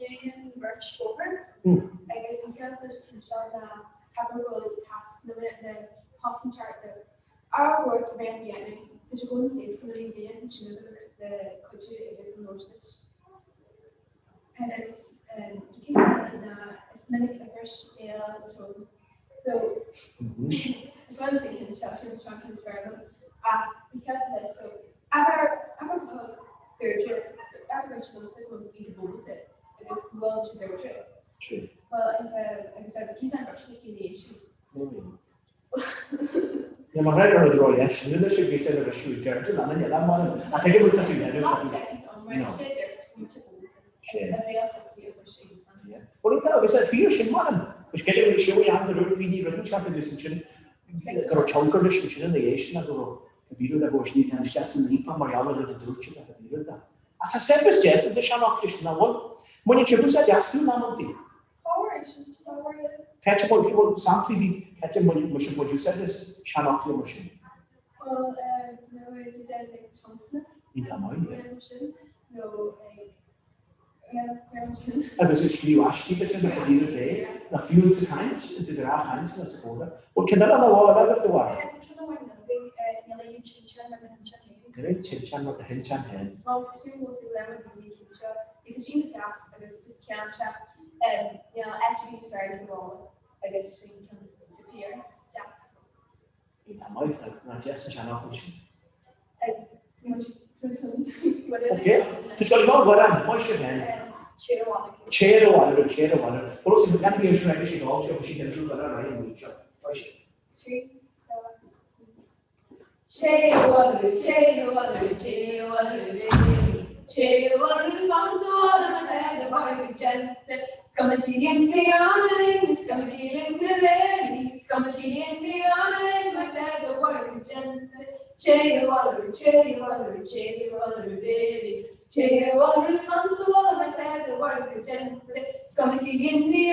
Speaker 8: Gineann beirt bóthar agus an chéad chuid den seo ná abair go bhfuil tasc na le chosaint ort le ábhar bheith a dhéanamh. Tá sé go éasca nuair a bhíonn duine ansin le cuidiú agus an labhairt duit. Agus cén fáth ná is minic a bhris béal srón. So is maith liom an ceann seo sin seo an ceann is fearr liom ach an ceann leis so abair abair go thug Deirdre abair go raibh sé go bhfuil daoine bóite agus go bhfuil sé Deirdre.
Speaker 20: Sin.
Speaker 8: Well an bheith agus bheith cíos an briste cén éis sin.
Speaker 20: Ní mar rud rud ró leis, ní leis an gcíos ar a bhriseadh Deirdre lena eile mar ach ag an rud tá tú
Speaker 8: It's not second on right sé Deirdre go bhfuil sé bóite agus a bhéal sa bhí a chuir sé
Speaker 20: san. Bhuel tá agus é fíor sin mar Is cé go raibh sé ann go raibh daoine roimh an teach agus ansin go raibh tionchar leis ansin ina dhiaidh sin go raibh bhí rud a go slí tá isteach san lípa mar gheall ar rud a dúirt siad a bhí rud Ach tá saibhreas deas insa seanfhocla sin nach bhfuil? Mbaineann sibh úsáid astu in amantaí? Cá háit a bhfuil samplaí bhí cá háit a bhfuil sibh ag baint úsáid as seanfhocla mar sin?
Speaker 8: Bhuel, nuair a bhfuil tú déanamh ag tionscnamh.
Speaker 20: Iontach maith, yeah.
Speaker 8: Nó ag
Speaker 20: Agus ag scríobh aistí b'fhéidir nach bhfuil iarraidh é, ná fiú insa chaint, insa ghnáthchaint ná sa chomhrá. Bhuel, ceann eile nach bhfuil agaibh de bharr? Níl aon tinteán mar do thinteán féin. Iontach maith, nach deas an seanfhocal sin. Ok, tá sé ná bhfuil maith sibh féin. Téir abhaile, téir abhaile. Bhuel, is leath bhí seo agus siad seo siad an drú ar aghaidh an seo. Tá sé.
Speaker 21: Téir abhaile, téir abhaile, téir abhaile, téir abhaile is fan sa bhaile mar tá do mhargadh déanta. Scamaigí in the linn, scamaigí linn na léirí, scamaigí in the linn mar tá do mhargadh déanta. Téir abhaile, téir abhaile, téir abhaile, bhéirí. Téir abhaile is fan sa bhaile mar tá do mhargadh déanta. Scamaigí in the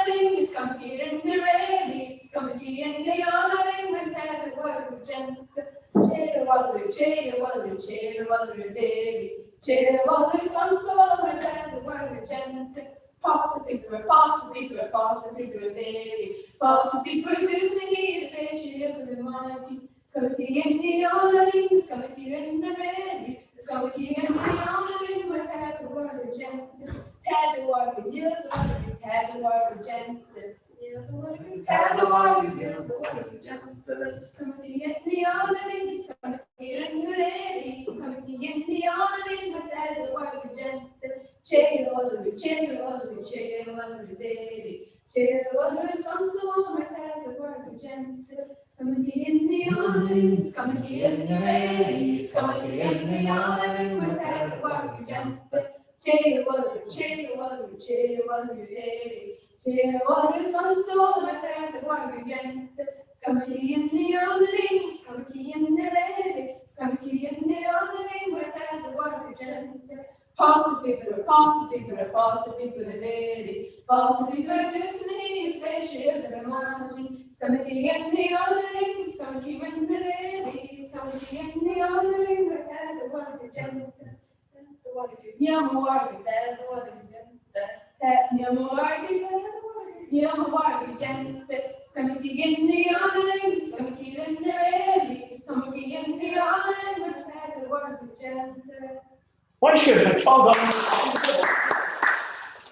Speaker 21: linn, scamaigí linn na réirí, scamaigí in the linn mar tá do mhargadh déanta. Téir abhaile, téir abhaile, téir abhaile, bhéirí. Téir abhaile is fan sa bhaile mar tá do mhargadh déanta. Pás a phíopaire, pás a phíopaire, pás a phíopaire bhéirí. Pás a phíopaire dús na híde is é siad na maidí. Scamaigí in the linn, scamaigí linn na réirí, scamaigí in the linn mar tá do mhargadh déanta. Tá do mhargadh, níl do mhargadh, tá do mhargadh déanta. Níl do mhargadh, tá do mhargadh, níl do mhargadh déanta. Scamaigí in the linn, scamaigí linn na réirí, scamaigí in the linn mar tá do mhargadh déanta. Téir abhaile, téir abhaile, téir abhaile bhéirí. Téir abhaile is fan sa bhaile mar tá do mhargadh déanta. Scamaigí in the linn, scamaigí linn na réirí, scamaigí in the linn mar tá do mhargadh déanta. Téir abhaile, téir abhaile, téir abhaile bhéirí. Téir abhaile is fan sa bhaile mar tá do mhargadh déanta. Scamaigí in the linn, scamaigí linn na réirí, scamaigí in the linn mar tá do mhargadh déanta. Pás a phíopaire, pás a phíopaire, pás a phíopaire bhéirí. Pás a phíopaire dús na híde is beidh siad ar a maidí. Scamaigí in the linn, scamaigí linn na réirí, scamaigí in the linn mar tá do mhargadh déanta. Tá do mhargadh, níl mo mhargadh, tá do mhargadh déanta. Tá, níl mo mhargadh, tá do mhargadh, níl mo mhargadh déanta. Scamaigí in the linn, scamaigí linn na réirí, scamaigí in the linn mar tá do mhargadh déanta.
Speaker 20: Maith sibh, tá ceol go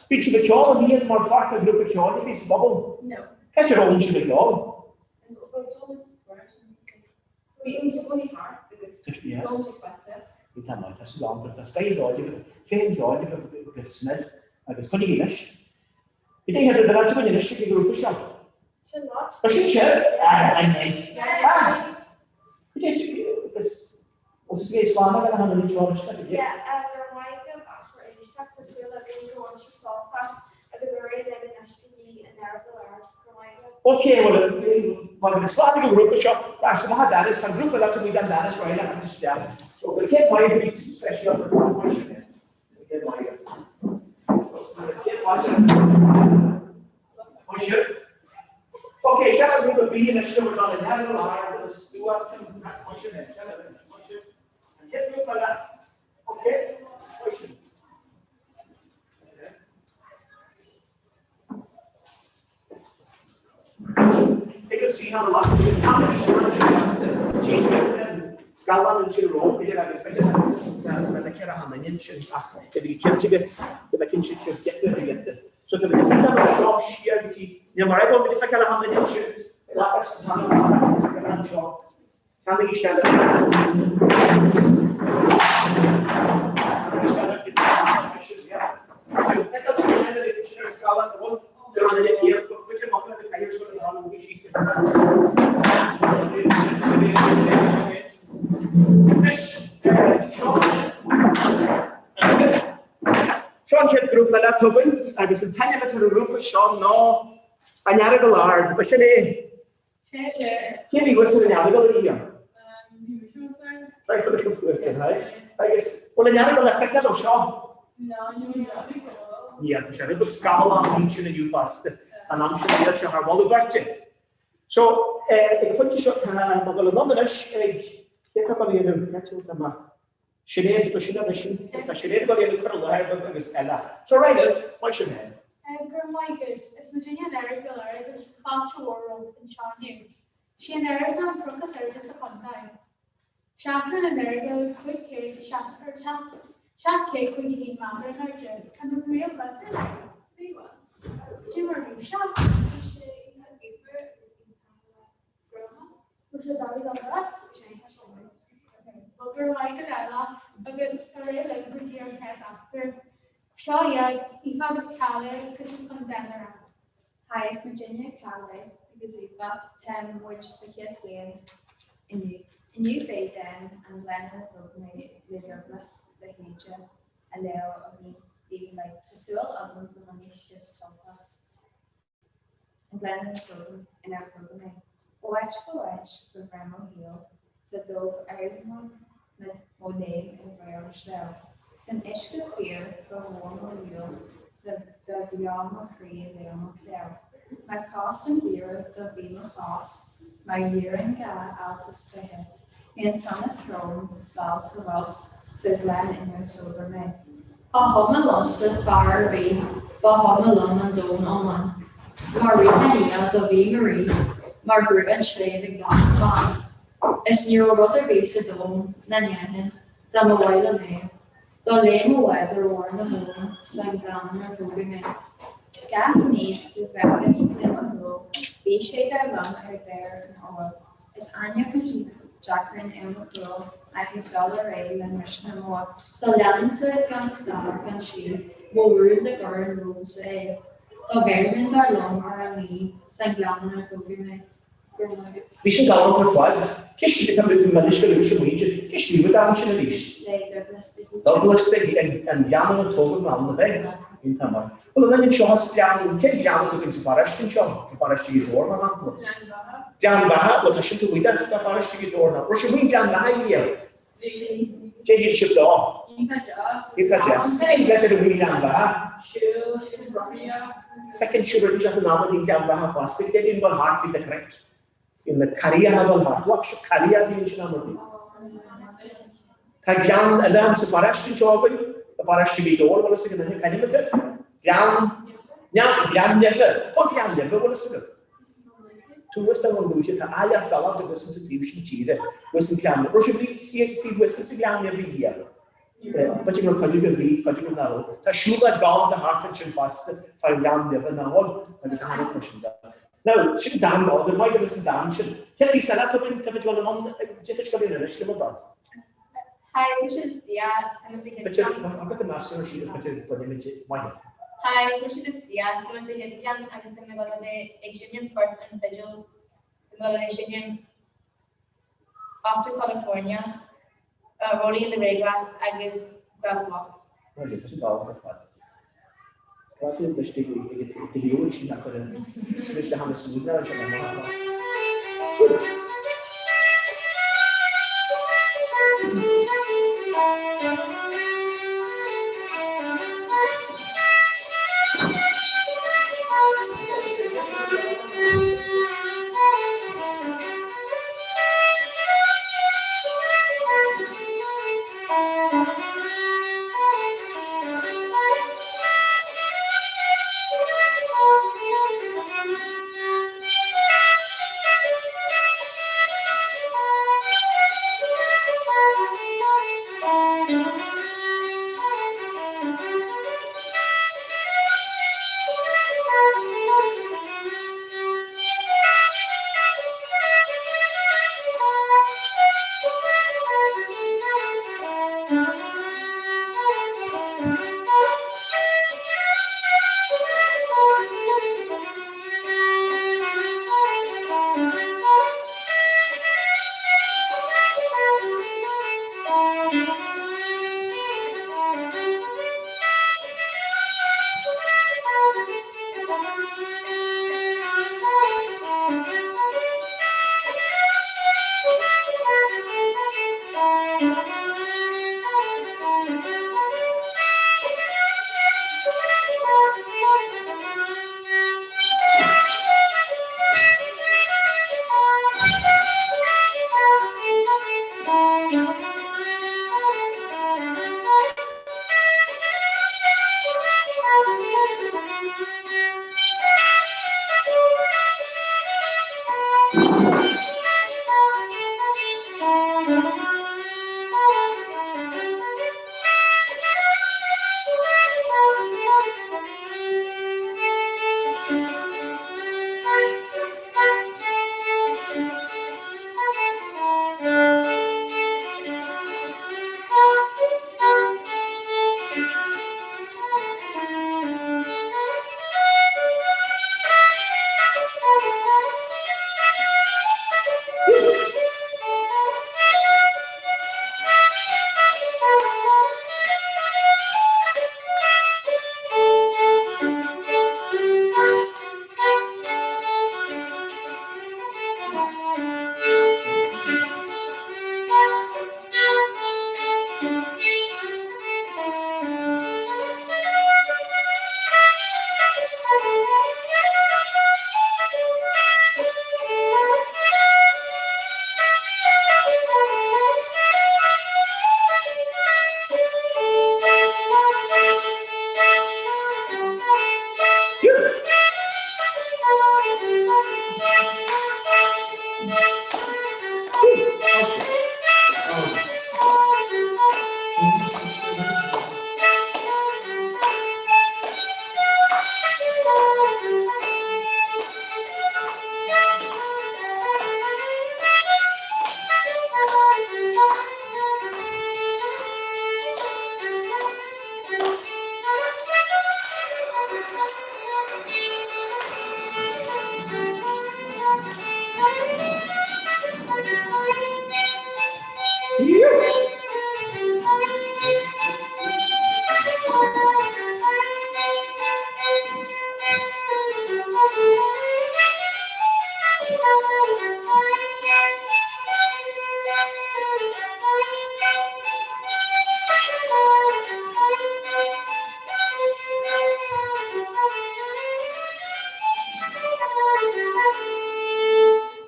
Speaker 20: Bíonn sibh ag ceol an mbíonn mar pháirt de ghrúpa ceoil ar bith sa bpobal?
Speaker 8: No.
Speaker 20: Cá háit ar fhoghlaim sibh ag ceol?
Speaker 8: Bhí muid i gcónaí thart agus. agus go bhfuil sé fós fós.
Speaker 20: Iontach maith, tá súil agam tá scoth an cheoil agaibh, féith an cheoil agaibh go smior agus coinnigí leis. Cad é an rud atá againn anois ag an ngrúpa seo?
Speaker 8: Sin lot.
Speaker 20: Ba sin sibh? Ah, ah, ah. Cad é agus bhfuil tú ag slán againn a tháinig anseo anois le go dtí?
Speaker 8: Yeah, go raibh maith agaibh as bhur éisteacht, tá súil againn gur bhain sibh sult as agus ar aghaidh linn anois go dtí an Earagail Ard. Go raibh maith agaibh.
Speaker 20: Ok, bhuel, mar an slán ag an ngrúpa seo, tá maith Danis, tá an grúpa eile taobh amuigh den Danis Riley a isteach. So, go raibh maith agaibh speisialta ar fad, maith sibh. Ok, seo an grúpa B anois go bhfuil an Earagail Ard agus luas An chéad grúpa eile. Ok, maith sibh. Scáileán ansin romham, b'fhéidir, agus b'fhéidir na na hanainn ansin ach bhí cinnte go go bhfeiceann siad seo giota ar ghiota. So tá muid ag feiceáil ó seo siar go dtí, níl mar bhfuil muid ag feiceáil na hanainn ansin, i láithreas an anseo. Ceannaigí seilbh Seo an chéad grúpa eile atá againn agus an t-ainm atá ar an ngrúpa seo ná An Earagail Ard. Ba sin é. Cé bhí thuas ar an Earagail a Ian? Right for the thuas ar haghaidh. Agus bhfuil an Earagail le feiceáil ó seo? Níl, tá sé rud beag scamallach ansin inniu fosta. An am sin níl sé thar mholadh beirte. So, ag an phointe seo tá mé ag dul anonn anois ag, cé atá ag dul a dhéanamh, tá mé Sinéad, go Sinéad é sin, tá Sinéad ag dul a dhéanamh cur i láthair beag agus eile. So right libh, maith sibh é.
Speaker 21: Go raibh maith agat. Is muidinne an Earagail Ard agus tá fáilte mhór romhaibh anseo inniu. 'Sé an Earagail an cnoc is airde sa chontae. Seasann an Earagail 500 751 méadar in airde. An raibh tú riamh thuas air? Bhí. Cad é mar a bhí sé?
Speaker 8: Bhí sé iontach gaofar agus iontach gránna.
Speaker 21: Bhfuil sé doiligh dul as? Bhuel, go raibh maith agat Ella, agus ar aghaidh linn go dtí an chéad eachtra. Seo iad Aoife agus Calais agus tá siad chun dán a rá.
Speaker 3: Hi, is muidinne Calais agus Aoife, tá muid sa chéad bhliain inniu. Inniu beidh dán An Gleann Inar Tógadh Mé le Dubhghlas de hÍde á léamh againn daoibh uilig. Tá súil agam go mbainfidh sibh sult as. An Gleann inar tógadh inar tógadh mé. Ó áit go háit ba bhreá mo shaol 's dob fhearr mo léim i bhféar sleá. San uisce caor ba mhór mo dhúil 's ba bheo mo chroí i mbéal mo chleá. Mo chás an geimhreadh do bhí mo chás mar iarrann 2 alt is 20. Bhí an sonas romham thall sa ros sa ghleann inar tógadh mé.
Speaker 5: Ba chuma liomsa fear ar bith, ba chuma liom an domhan iomlán. Mar rith an fhia do bhí mo rí, mar bhrú an sléibh ag leath na mban. Is ní raibh rud ar bith sa domhan ná ndéanfainn dá mba mhaith liom é. Do léim mo bhád ar bharr na habhann san ghleann inar tógadh mé.
Speaker 3: Gach ní do bhfeiceas le mo shúil, bhí sé dar liom ar deireadh an óil. Is ainneoin an deacrainn ar mo chúl ach ag dul ar aghaidh le misneach mór.
Speaker 5: Do leanaimse gan stad gan slí mo rún do gcuireann romhamsa é. Do bhéarfainn dar liom ar an ngaoth san ghleann inar tógadh mé. Go raibh maith agat.
Speaker 20: Bhí sin galánta ar fad. Cé scríobh tá mé anois go luath sa mhuintir. Cé scríobh an dán sin arís?
Speaker 3: Le Dubhghlas de hÍde.
Speaker 20: Dubhghlas de hÍde, an gleann inar tógadh mé ann, ab é? Iontach maith. Bhuel, an ionann seo is gleann, cén gleann atá againn sa pharóiste anseo? I bparóiste Ghaoth Dobhair, mar shampla.
Speaker 5: Gleann Bheatha.
Speaker 20: Gleann Bheatha, bhuel tá sin taobh amuigh de pharóiste Ghaoth Dobhair, nach raibh sibh faoin Gleann Bheatha riamh?
Speaker 5: Bhí.
Speaker 20: Cé shíl sibh dó?
Speaker 5: Iontach deas.
Speaker 20: Iontach deas. Cén bhreith ar an Ghleann Bheatha?
Speaker 5: Siúl is rothaíocht.
Speaker 20: Feiceann sibh ar an am a bhíonn Gleann Bheatha fosta, cé bhíonn dul thart faoi na cnoic? Bíonn na carriacha ag dul thart. Bhuel, seo carria a bhíonn sin am ar bith. Tá gleann eile ann sa pharóiste anseo againn, i bparóiste Ghaoth Dobhair, bhfuil fhios ag an duine c'ainm atá air? Gleann, Gleann Nimhe. Tá Gleann Nimhe, bhfuil fhios agat? Thuas ar an lúiche, tá áilleacht ghalánta thuas insa taobh sin tíre, thuas an Gleann. Raibh sibh suí thuas insa Ghleann Nimhe riamh? B'fhéidir go raibh cuid agaibh, bhí, cuid agaibh nach raibh. Tá siúlóid galánta thart ansin fosta, fán Ghleann Nimhe, nach bhfuil? Agus achan rud mar sin de. Now, sin dán galánta, maith agus an dán sin. Cén píosa eile atá againn, táimid ag dul anonn, déanfaidh scoileanna anois, le mo dán.
Speaker 3: Hi, is mise Lucia, tá mé sa chéad bhliain.
Speaker 20: Agat i measc ar siad a chuid don imid maith.
Speaker 3: Hi, is mise Lucia, tá mé sa chéad bhliain agus tá mé ag dul a bheith ag seinm port an fidil, tá mé ag dul a bheith ag seinm Off to California, Rolling in the Ryegrass agus Gravel Walks.
Speaker 20: Right, tá sin galánta ar fad. Cad é istigh ag do thaobh ansin a chuireann anois le hAnna Suaimhneach anseo le maith.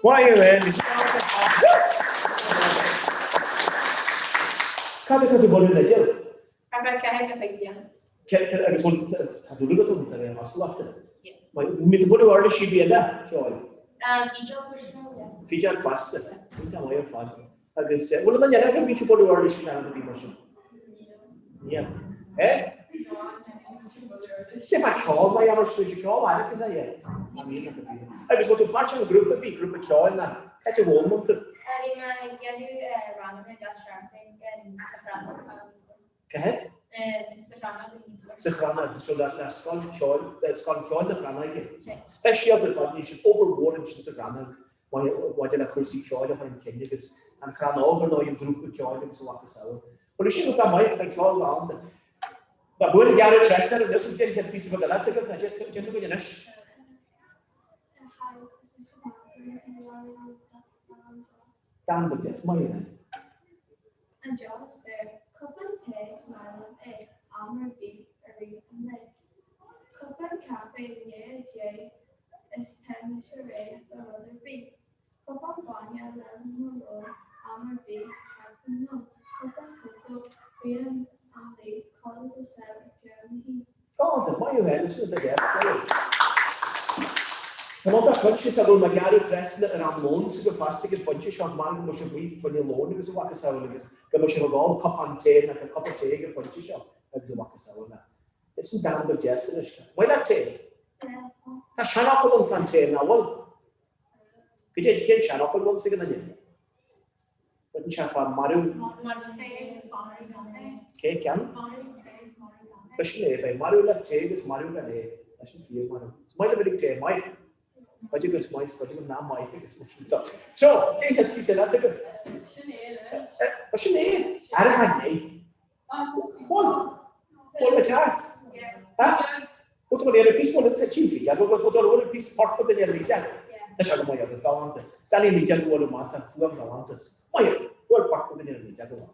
Speaker 20: Maith thú Cad atá tú bualadh le dil?
Speaker 3: Ar feadh 4 nó 5 bliana.
Speaker 20: Agus bhfuil tá dúil agat ann de réir chosúlachta? Mbíonn tú bualadh uirlisí bia eile ceoil?
Speaker 3: Fidil
Speaker 20: Fidil fosta. Iontach maith ar fad. Agus bhfuil aon duine eile agaibh a bhíonn ag bualadh uirlisí nó rud ar bith mar sin? Níl. Eh? Cé fá ceol mar dheamhan is tú ceol airgead ina dhiaidh? Agus bhfuil tú páirteach i ngrúpa ar bith, grúpa ceoil nó cá háit a bhfoghlaim tú?
Speaker 6: Bhí mé ag déanamh ranganna gach seachtain sa Chrannóg
Speaker 20: Cá háit?
Speaker 6: Sa Chrannóg i nGaoth Dobhair.
Speaker 20: Sa Chrannóg, so le Scoil Ceoil, le Scoil Ceoil na Crannóige. Speisialta ar fad, bhí siad obair mhór ansin sa Chrannóg maidir le cúrsaí ceoil a chur chun cinn agus an Chrannóg ar ndóigh an grúpa ceoil agus a mhacasamhail. Bhuel bhí sin go maith, tá an ceol galánta. Ba buan ghearradh trasna ar an nós an chéad píosa beag eile agaibh, ná déanfaidh againn anois. Dan go deas, maith thú.
Speaker 8: An deoch is fearr, cupán tae is maith liom é, am ar bith i rith an lae. Cupán caife i ndiaidh a 10 is tá mise réidh do rud ar bith. Cupán bainne le mo lón am ar bith ceapaim nó cupán cócó bíonn am luí codladh go sámh ar feadh mo shuí.
Speaker 20: Galánta, maith thú Alison, tá deas, maith. Tá mé iontach coinsiasach go bhfuil mé ag gearradh trasna ar am lóin s'agaibh fosta ag an phointe seo, mar go mbeidh sibh amuigh fá choinne lóin agus a mhacasamhail agus go mbeidh sibh ag ól cupán tae nó cupa tae ag an phointe seo agus a mhacasamhail. Sin dán beag deas anois. Maith leat tae? Tá seanfhocal ann fán tae, nach bhfuil? Goidé cén seanfhocal bhfuil fhios ag aon duine? Baineann sé fá marú.
Speaker 8: Marú tae is marú gan é.
Speaker 20: Cé ceann?
Speaker 8: Marú tae is marú gan é.
Speaker 20: B'shin é, beidh marú le tae agus marú gan é. Leis an fíor marú. Is maith libh uilig tae, maith. Cuid agaibh is maith, cuid agaibh nach maith agus mar sin de. So, cén chéad píosa eile atá agaibh?
Speaker 8: Sin é le.
Speaker 20: B'shin é. Aire é. Bhuel, bhuel, le teacht. Ha? Bhuel, tá mé píosa mó le tí fi, go bhfuil dul bhfuil píosa port go duine líde. Tá sé go maith agat galánta. Tá líon líde go bhfuil maith tá fuaim galánta. Maith, bhfuil port go duine líde go bhfuil.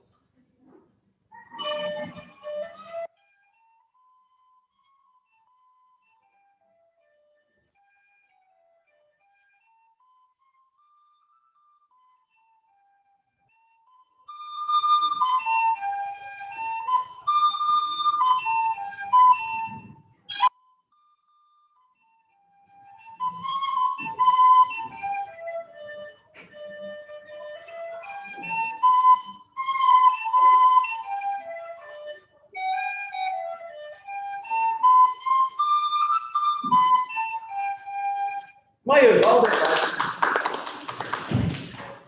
Speaker 20: Maith thú, well done lads.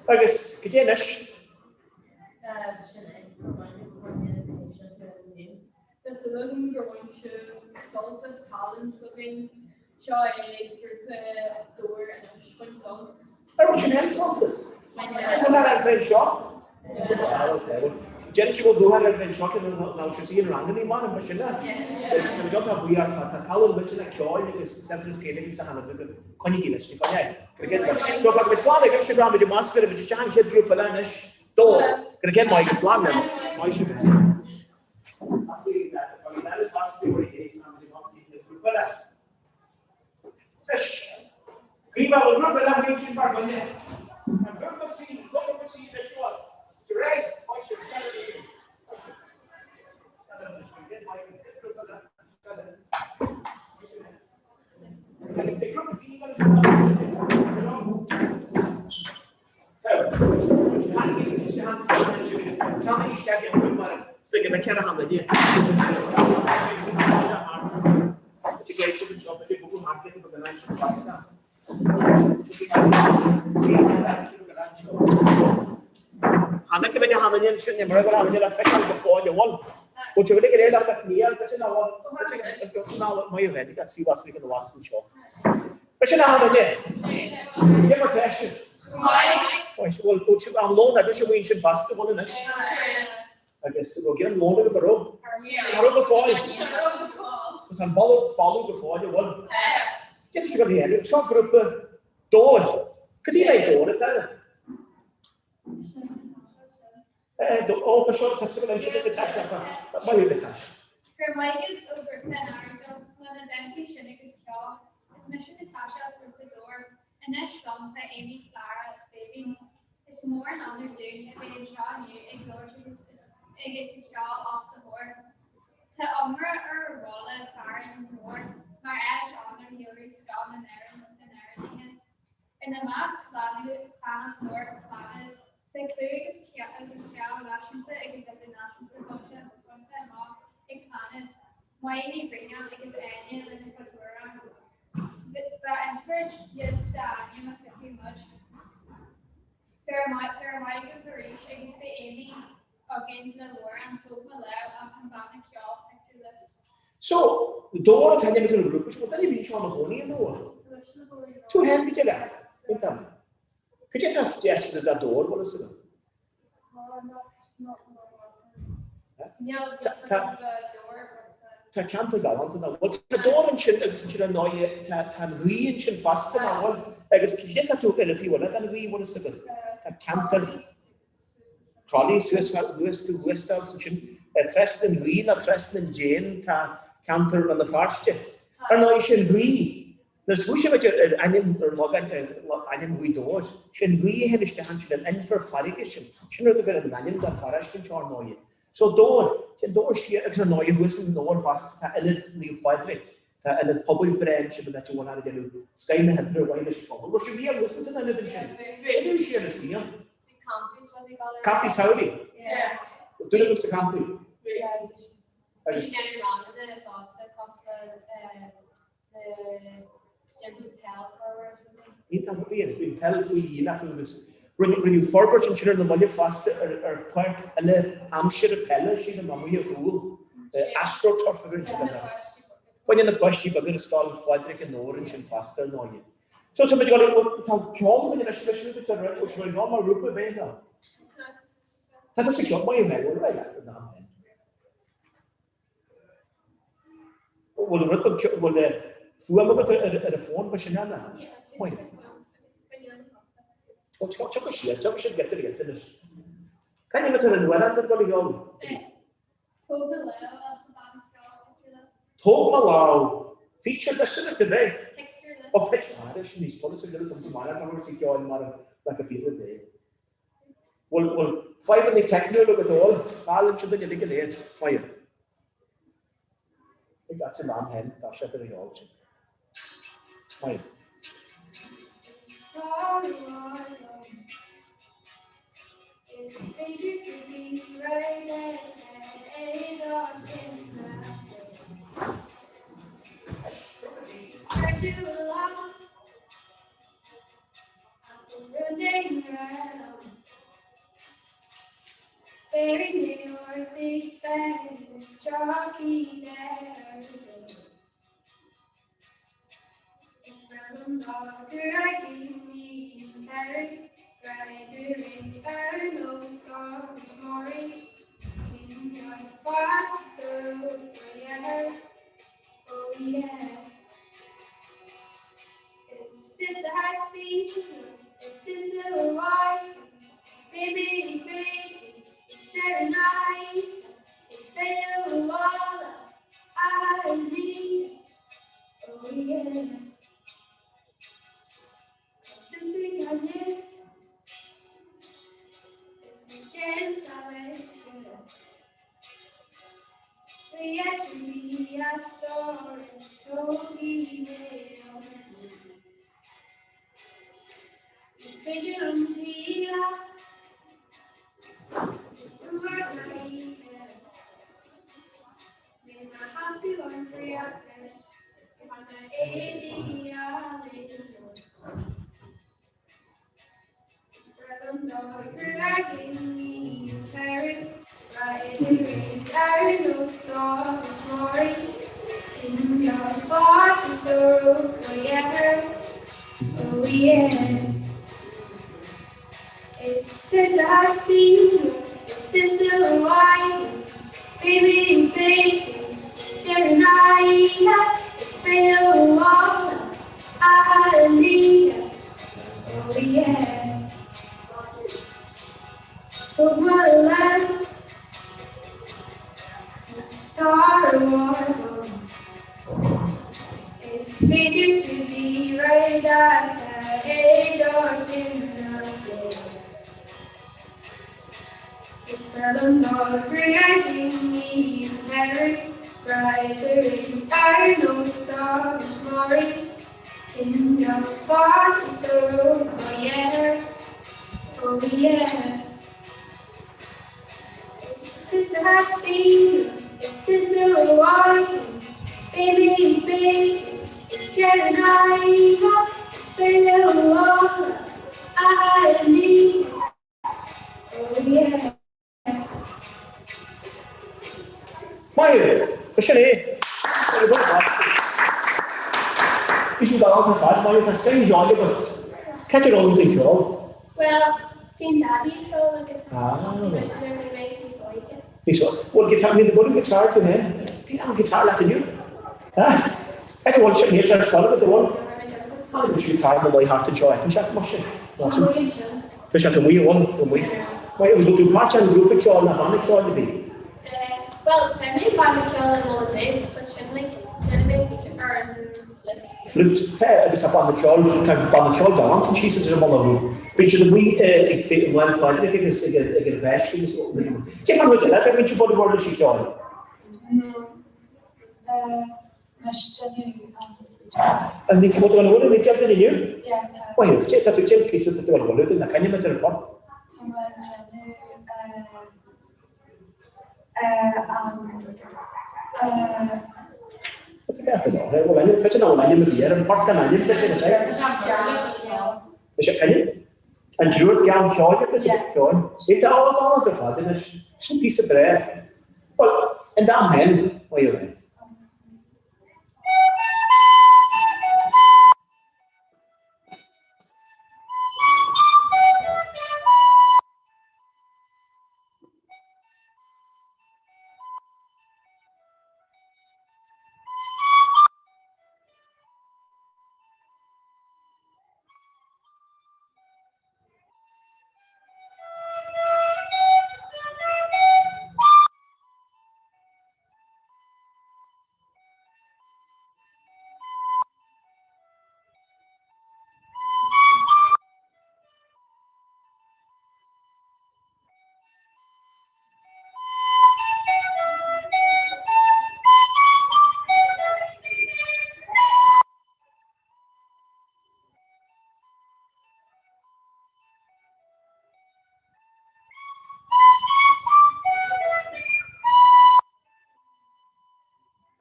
Speaker 20: Agus goidé anois?
Speaker 8: Tá súil agam gur bhain sibh sult as tallann s'againn. Seo é grúpa Dobhar anois, bain sult.
Speaker 20: Ar bhain sibh aon sult as? An bhfuil ar an bhfein seo? Déanann sibh ó luath ar an bhfein seo cé nach bhfuil sibh in ranganna mar an sin é. Tá muid iontach buíoch ar fad, tá tallann millteanach ceoil agus saibhreas Gaeilge agus a hanam agaibh. Coinnigí leis, ní coinneáil. Go raibh céad maith. So fágfaidh muid slán agaibh sibh rachaimid amach is bhéarfaimid isteach an chéad grúpa eile anois. Dobhar. Go raibh céad maith agus slán libh. Maith sibh. B'shin a tháinig. Cé mar tá sibh? Bhuel, bhfuil sibh am lóin agaibh sin sin fosta, bhfuil anois? Agus bhfuil gin lóin agaibh an raibh? An raibh go fóill? So tá an bolg folamh go fóill, an bhfuil? Cé tá sibh a dhéanamh? Seo grúpa Dobhar. Cad é Dobhar atá ann? Ó, ba seo, tá sibh in aimsir na Natasha, maith thú Natasha.
Speaker 2: Go raibh maith agat ó Ghrúpa an Earagail, lena dteannta sin agus ceol. Is mise Natasha as Grúpa Dobhar. Anois liom tá Amy, Clara is Bébhinn. Is mór an onóir dúinn a bheith anseo inniu ag labhairt agus agus ag ceol os do chomhair. Tá iomrá ar bhaile fearainn Dhobhair mar áit ann ar shíolraigh scoth na n-amhránaithe. Ina measc Clanna Stór, Clannad, tá clú agus cáil náisiúnta agus idirnáisiúnta bainte amach ag Clannad, Máire Ní Bhraonáin agus Áine lena cuid amhrán. Ba inspioráid iad d'ainm a phiocadh muid. Go raibh maith go raibh maith agaibh arís agus beidh Amy againn le l'amhrán Tóg Mo Lámh as an banna ceoil Picture This.
Speaker 20: So, Dobhar an t-ainm atá ar an ghrúpa seo, bhfuil duine ar bith anseo ina chónaí i nDobhar? Tú féin, cad é leat? Iontach. Cad é atá deas faoi Dobhar, bhfuil fhios agat? Tá ceantar galánta nach bhfuil. Tá Dobhar ansin agus ansin ar ndóighe tá an ghaoth ansin fosta nach bhfuil? Agus cad é tá tú ar an taobh eile den ghaoth bhfuil fhios agat? Tá ceantar Crolly suas thuas thuas agus ansin trasna an ghaoth nó trasna an déan tá ceantar Rann na Feirste. Ar ndóighe sin gaoth. Nuair a smaoiníonn muid ar ainm ar logainm Ghaoth Dobhair, sé an ghaoth a théann isteach ansin, an inbhear farraige sin, sin rud a bheireann an ainm don pharóiste anseo ar ndóighe. So Dobhar, téann Dobhar siar agus ar ndóighe thuas i nDobhar fosta tá Ionad Naomh Pádraig, tá ionad pobail breá ansin an áit a bhfuil ag déanamh scoith na hoibre ar mhaithe leis an phobal. Bhfuil sibh riamh thuas ins an ionad ansin? Cad é bhí sé ar an saol? Campaí samhraidh? Duine acu sa campaí?
Speaker 6: Bhí siad ag déanamh ranganna fosta cosúil le
Speaker 20: Iontach, bíonn, bíonn peil faoi dhíon acu agus rinneadh forbairt ansin ar na mallaibh fosta ar páirc eile aimsire peile, sílim, amuigh ar chúl, AstroTurf a rinne siad ar Baineann na páistí beaga ar Scoil Phádraig i nDobhar ansin fosta ar ndóighe. So tá muid ag dul, tá ceol againn anois leis agus tá bhfuil sibh ag dul mar ghrúpa ab é nó? Tá tusa ceol, maith thú, bhfuil rá leat an am féin. Bhfuil rud beag bhfuil fuaim agat ar an bhfón mar sin Anna? Tiocfaidh siad, tiocfaidh siad giota giota anois. Cén ainm atá ar an amhrán atá ag dul a cheol?
Speaker 2: Tóg mo lámh as an banna ceoil Picture This.
Speaker 20: Tóg mo lámh. Feature this in it, ab é?
Speaker 2: Picture This.
Speaker 20: Ó, picture, ah, sin níos follas agus agus an amhrán atá ag ceol mar like a bit of day. Bhfuil, bhfuil fadhbanna teicniúla agat a bhfuil? Bail anseo duine uilig go léir. Maith. Ag at san am hen, tá sé ar a sheol sin. Maith.
Speaker 2: Is féidir go bhí rud eile dá chinneadh. Cuir tú a lámh Oh yeah. Is this a high speed? Is this a why? Baby, baby, Jeremiah, if they know all I need. Oh yeah. Sissy, I knew. It's my chance, I wish Is this a steal? Is this a wine? Baby, baby, Jeremiah, if they know all I need. Oh yeah. For my life, the star war. Is féidir to be right at the dark in the Is breá liom gruaigíní an tsamhraidh, Brighter ar nós stars Maury in the far to so oh yeah, oh yeah. Is this a steal? Is this a wine? Baby, baby, Jeremiah, below all I need.
Speaker 3: Yeah.
Speaker 20: Maith thú! Sin é! Bhí siad galánta ar fad, maith thú, tá suim cheoil agat. Cá háit ar fhoghlaim tú an ceol?
Speaker 2: Bhuel, bíonn Daidí ag ceol agus thosaigh mé nuair a bhí mé níos óige.
Speaker 20: Níos óige. Bhfuil guitar, níl tú ag guitar tú féin? Bhí an guitar leat inniu? Ha? Cá háit a bhfuil sé, níl sé ar scoil agat, an bhfuil? Tháinig mise guitar mo mhaith thart anseo, fheiceann sé, mar sin. Tá sé amuigh ann, amuigh. Maith, agus bhfuil tú páirteach i ngrúpa ceoil ná banna ceoil ar bith?
Speaker 2: Bhuel, tá mé i banna ceoil i mBaile Dubh, but sin like, déanann mé feature ar an flute.
Speaker 20: Flute, tá, agus tá banna ceoil, tá banna ceoil galánta síos idir an mBaile Dubh. Bíonn siad amuigh ag Féile an Lá 'le Pádraig agus ag an Cháisc agus Cé fán rud eile, beidh muid ag bualadh uirlisí ceoil? An ní tá an bhfuil an deimhin inniu? Maith thú, tá tú déanamh píosa tá tú an bhfuil na cainne ar an bport.
Speaker 3: Tá mé ag déanamh an
Speaker 20: Tá tú ceart go leor, bhfuil ainm, b'fhéidir nach bhfuil ainm ar bith ar an bport gan ainm, b'fhéidir a bheith. Tá sé ainm? An dtriúr geal ceoil agat? Ceoil. Tá á galánta ar fad anois. Sin píosa breá. Bhuel, an dá mhéin, maith thú.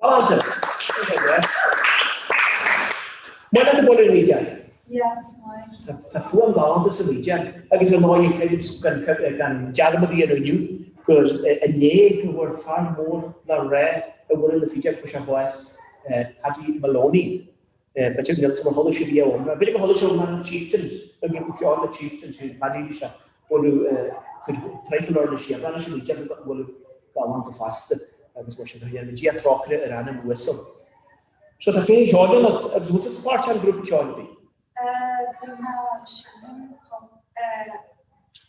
Speaker 20: Galánta! Maith leat an bualadh an fhídeog?
Speaker 3: Yes, maith.
Speaker 20: Tá fuaim galánta san fhídeog agus ar ndóigh creidim gan dearmad a dhéanamh inniu gur inné go bhfuair fear mór le rá i bhfoireann na fídeog fuair sé bás, Paddy Moloney. B'fhéidir níl 's agam ar chuala sibh riamh iomrá. B'fhéidir gur chuala sibh iomrá na Chieftains, an grúpa ceoil na Chieftains, bhí Paddy, bhí sé ag bualadh cuid traidhfil uirlisí, amhrán sin a bhualadh galánta fosta agus mar sin de. Go dTé a thrócaire ar anam uasal. So tá féith cheoil ionat agus bhfuil tusa páirteach i ngrúpa ceoil ar bith?
Speaker 3: Bhí mé ag seinm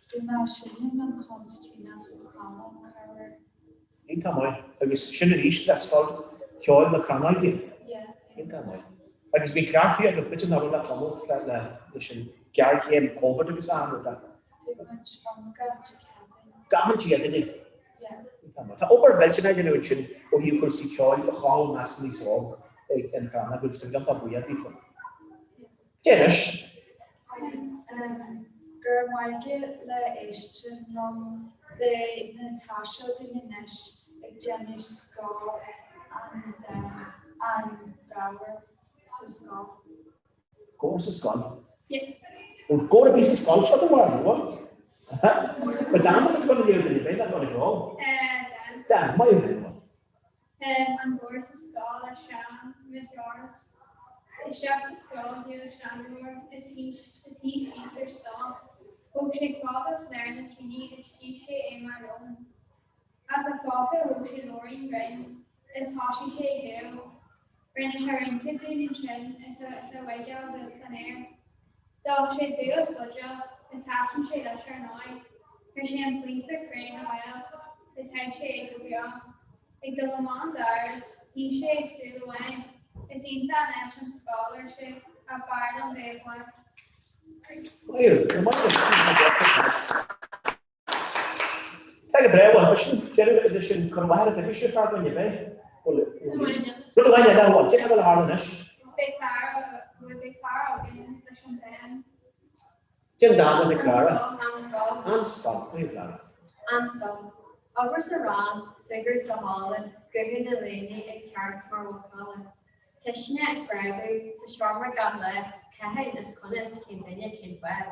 Speaker 3: bhí mé ag seinm an concertina sa Chrannóg corruair.
Speaker 20: Iontach maith. Agus sin arís le Scoil Cheoil na Crannóige?
Speaker 3: Yeah.
Speaker 20: Iontach maith. Agus bhí cleachtaí agat, b'fhéidir nach bhfuil le tamall le leis an géarchéim Covid agus achan rud ach.
Speaker 3: Bhí muid ann gach Dé Céadaoine.
Speaker 20: Gach Dé Céadaoine?
Speaker 3: Yeah.
Speaker 20: Iontach maith. Tá obair mhillteanach á dhéanamh ansin ó thaobh cúrsaí ceoil a chothú i measc na n-aos óg ag an Chrannóg agus tá mé iontach buíoch daofa. Cé anois?
Speaker 3: Go raibh maith agat le éisteacht liom. Beidh Natasha againn anois ag déanamh scoth an dán An Gabhar sa Scoil.
Speaker 20: Gabhar sa scoil? Bhfuil gabhar ar bith sa scoil seo do bharr, an bhfuil? Ba dán atá tú ag dul a léamh duine, beidh dán ag rá.
Speaker 2: Dán.
Speaker 20: Dán, maith thú, bhuel.
Speaker 2: An Gabhar sa Scoil le Seán Mac Fhearghais. Isteach sa scoil shiúil seanghabhar is shuigh síos ar stól. Thóg sé fad as lár na tine is d'ith sé é mar lón. As a phóca thóg sé leabhairín grinn is thoisigh sé ag léamh. Rinne sé rince dúinn ansin is a bhigeáil dubh san aer. D'ól sé dubh as buidéal is thaitin sé leis ar ndóigh. Chuir sé an píopa crainn abhaile is theith sé é go beo. Ag dul amach an doras, shuigh sé i súil amháin. Is iontach an áit an scoil, ar sé, ach b'fhearr liom bheith i bpáirc.
Speaker 20: Tá go breá, bhuel, sin deireadh leis an cur i láthair atá agaibhse fear againn, ab é? Bhuel, rud amháin eile, bhuel, cad é atá ag tarlú anois.
Speaker 2: Beidh clár, bhuel, beidh clár againn leis an dán.
Speaker 20: Cén dán atá ag Clara?
Speaker 6: An Scoil.
Speaker 20: An Scoil, maith thú Clara.
Speaker 6: An Scoil. Obair sa rang, súgradh sa halla, gutha na ndaoine ag cearc mar mhacalla. Ceisteanna a spreagadh, sa seomra gach lá, cathain is conas, cén duine, cén fáth.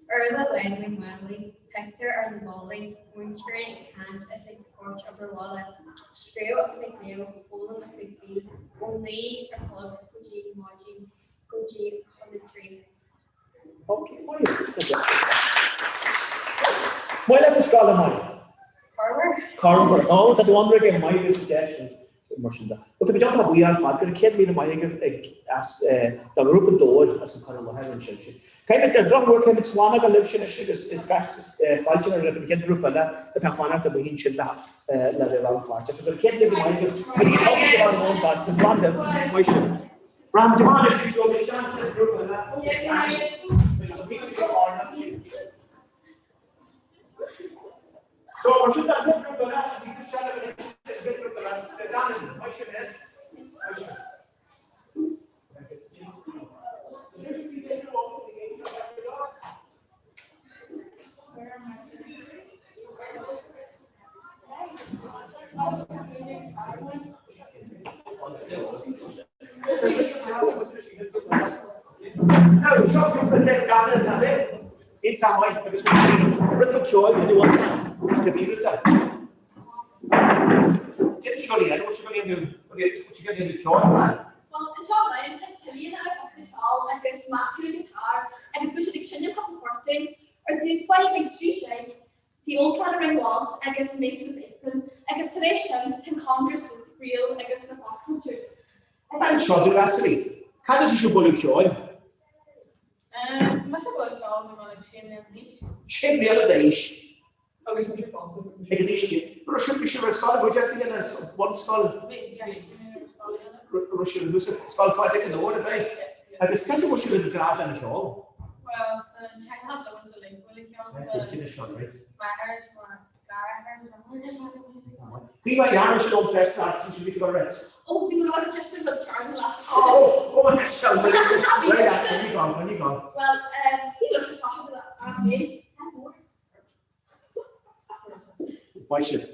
Speaker 6: Orla Lán le málaí. pictiúir ar na ballaí, múinteoirí ag caint is ag tabhairt obair bhaile, scríobh agus ag léamh, foghlaim is ag guí, ó 9 a chlog go dtí maidin, go dtí a 3.
Speaker 20: Ok, maith. Maith leat an scoil, a Mhaith?
Speaker 6: Corruair.
Speaker 20: Corruair. Ó, tá tú ionraic maith agus deis. Mar sin de. Bhuel, tá muid iontach buíoch ar fad, go raibh 100,000 maith agaibh ag as do ghrúpa Dobhair as an cur i láthair ansin sin. Caithfimid, ar drochuair, caithfimid slán a fhágáil libhse anois agus is fáilte roimh an chéad ghrúpa eile atá ag fanacht amuigh ansin le le bheith rannpháirteach. So go raibh 100,000 maith agaibh. Go dtí an lá amháin feasta. Slán libh. Maith sibh. Rachaimid amach anois, so beidh seans ag an ghrúpa eile. Leis an mhuintir go áirithe. So, mar sin, an chéad ghrúpa eile, a bhí tú sean anois, an chéad grúpa eile, Danann, maith sibh, Ed. Maith sibh. Now, seo grúpa de Danann, nach é? Iontach maith agus rud beag ceoil duine amháin is go bhí rud de. Cé seo le bhfuil tú ag déanamh bhfuil tú ag déanamh ceoil ná?
Speaker 21: Bhuel, anseo in Maigh, tá Cillian ar an bhosca ceoil agus Matthew ar an guitar agus beidh siad ag seinm cúpla port dúinn. Ar dtús báire beidh 3 jig, The Old Clattering Waltz agus Mason's Apron agus tar éis sin tá Congar's Reel agus The Fox Hunters.
Speaker 20: Agus. Anseo do Lassery, cad as sibh bualadh ceoil?
Speaker 8: Tá mise ag bualadh ceoil ó bhí mé like sé mbliana d'aois.
Speaker 20: Sé bliana d'aois.
Speaker 8: Agus mise fosta.
Speaker 20: Ag an aois sin. Raibh sibh bhí sibh ar scoil bhí deirfiúr ar bunscoil?
Speaker 8: Bhí yes.
Speaker 20: Raibh sibh thuas ar Scoil Phádraig i nDobhar ab ea? Agus cad é bhfuil sibh i ngrá don cheol?
Speaker 8: Bhuel tá an teaghlach s'agamsa uilig ag bualadh ceoil.
Speaker 20: Cinnte seo right.
Speaker 8: M'athair is mo gharathair is
Speaker 20: Bhí mé dhearna siad ón press art since we got right.
Speaker 21: Ó bhí mé ag ceist an rud cearn leat.
Speaker 20: Ó ó sell me. Right, coinnigh gan, coinnigh gan.
Speaker 21: Well, he looks the passion for that féin.
Speaker 20: Maith sibh.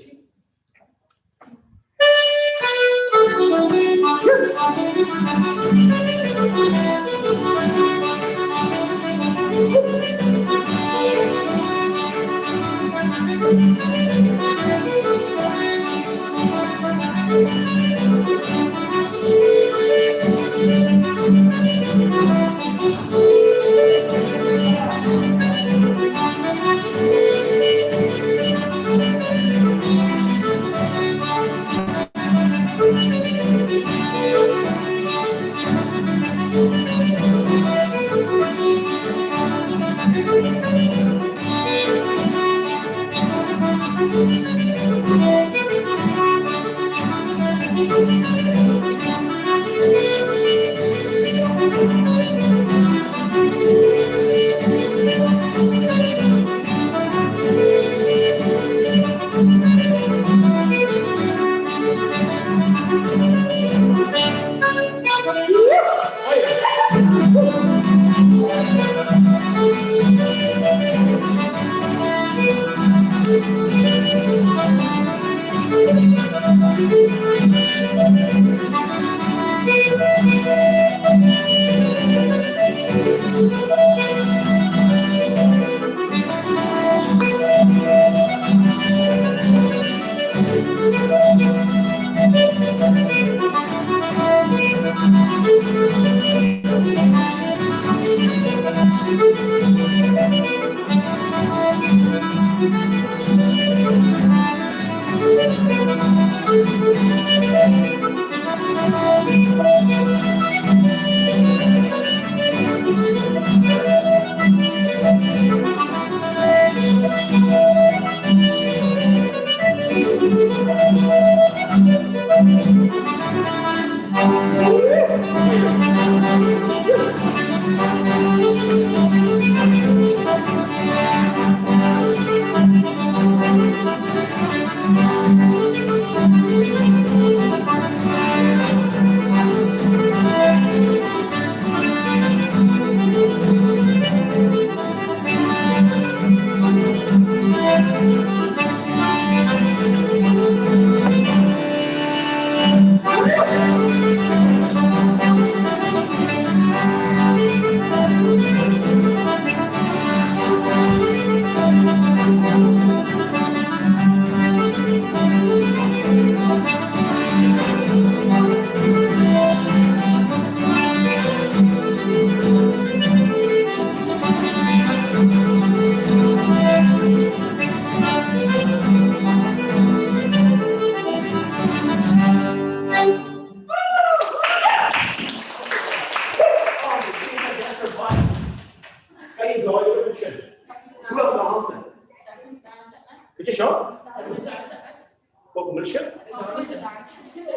Speaker 20: Go bhfuil sibh?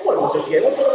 Speaker 20: Bhuel, tá sé Maith sibh.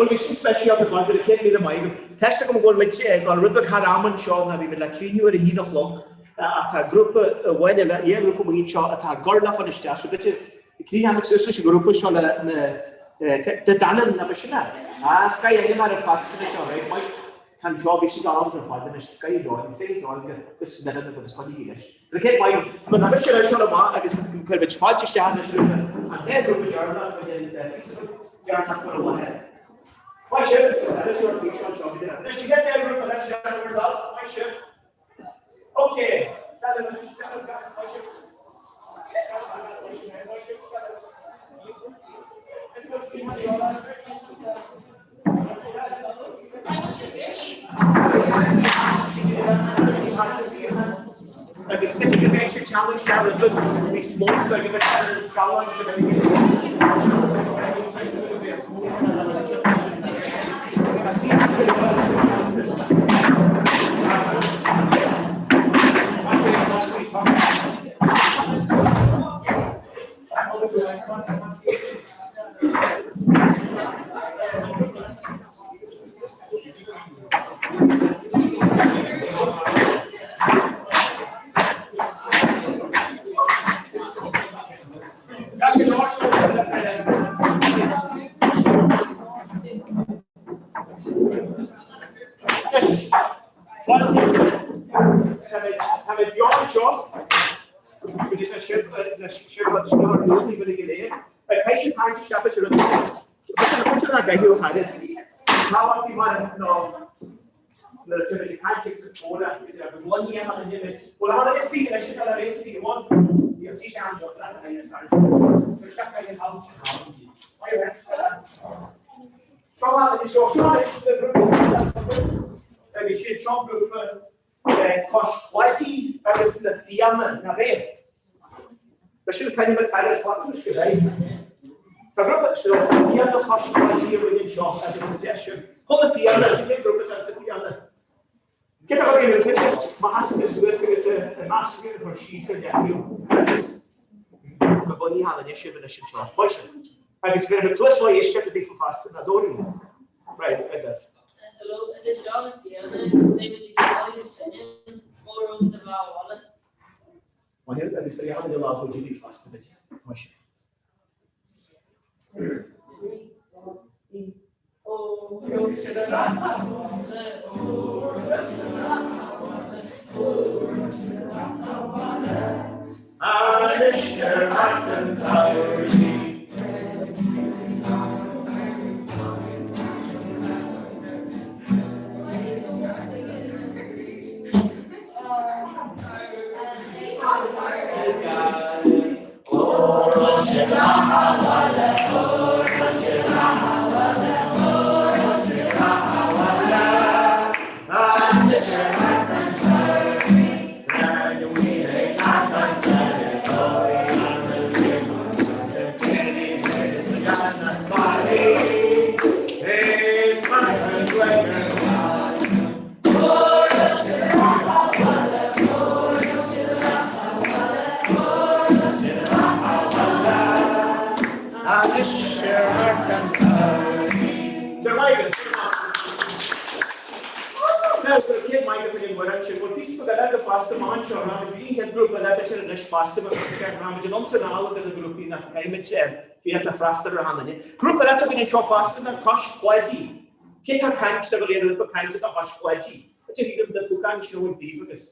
Speaker 20: Bhuel, bhí sin speisialta ar fad, go raibh 100,000 maith agaibh. Tá 'fhios agam go bhfuil muid ag dul rud beag thar am anseo ná bhí muid le críochnú ar a haon a chlog ach tá grúpa amháin eile, dhá ghrúpa amuigh anseo atá ag gabháil le fáil isteach so b'fhéidir críochnóidh muid suas leis an ngrúpa seo le na De Danann, ná b'shin é? Ah, scoth ainm ar an feasta seo, right, maith. Tá an ceol, bhí siad galánta ar fad anois, scoth an ceoil, féith an ceoil go smior ionaibh agus coinnigí leis. Go raibh céad maith agaibh. Tá mise ar seo amach agus cuirfimid fáilte isteach anois roimh an dá ghrúpa deireanach a bhfuil phíosa gearrthach cur i láthair. Maith sibh, tá iriseoir físeán seo go deireadh. Anois an chéad dá ghrúpa anois, sean bhur dtoil, maith sibh. Ok, sean anois, sean gas, maith sibh. Maith sibh, sean. Agus b'fhéidir go mbeidh Caithfidh sibh teannadh isteach roimhe níos mó sa bheidh ar an scáileán seo Táimid beo anseo go dtí sibh le sibh le sibh ar ndóigh go léir. Caithfidh sibh tarraingt isteach ar an B'fhéidir nach gcaithfidh ó thairid. Tábhachtaí mar ná nuair atá muid ag caint agus ag comhrá agus ar an bhloine a thagann muid. Bhuel, a tháinig is í anois atá le réasúnaí amháin. Bhí an saoiste anseo le Seo seo anois na grúpaí agus siad seo grúpa Cois Claidí agus na Fianna, nach é? Tá sin an t-ainm atá ar an sin, right? Tá grúpa so tá Fianna Chois Claidí againn anseo agus is deis sin. Chun na Fianna, cén grúpa atá sa Fianna? Cé tá againn an chuid má sheasann tú suas agus i measc a chur síos ar leataobh agus na bunaithe anois sibh anois anseo. Maith sibh. Agus bheir na cluas mhaith éisteachta daofa fosta, ná dóirí. Right, right there.
Speaker 9: Hello, is é seo na Fianna agus beidh muid ag ceol agus seinm Óró sa Bhaile Bhaile.
Speaker 20: Maith agus tá an lá go dtí fosta duit. Maith sibh. Anois ar Mharc an tSamhraidh. Grúpa eile againn anseo fosta ná Cois Claidí. Cé tá caint go léir go caint do Chois Claidí? Tá tú de púcán seo ag daoibh agus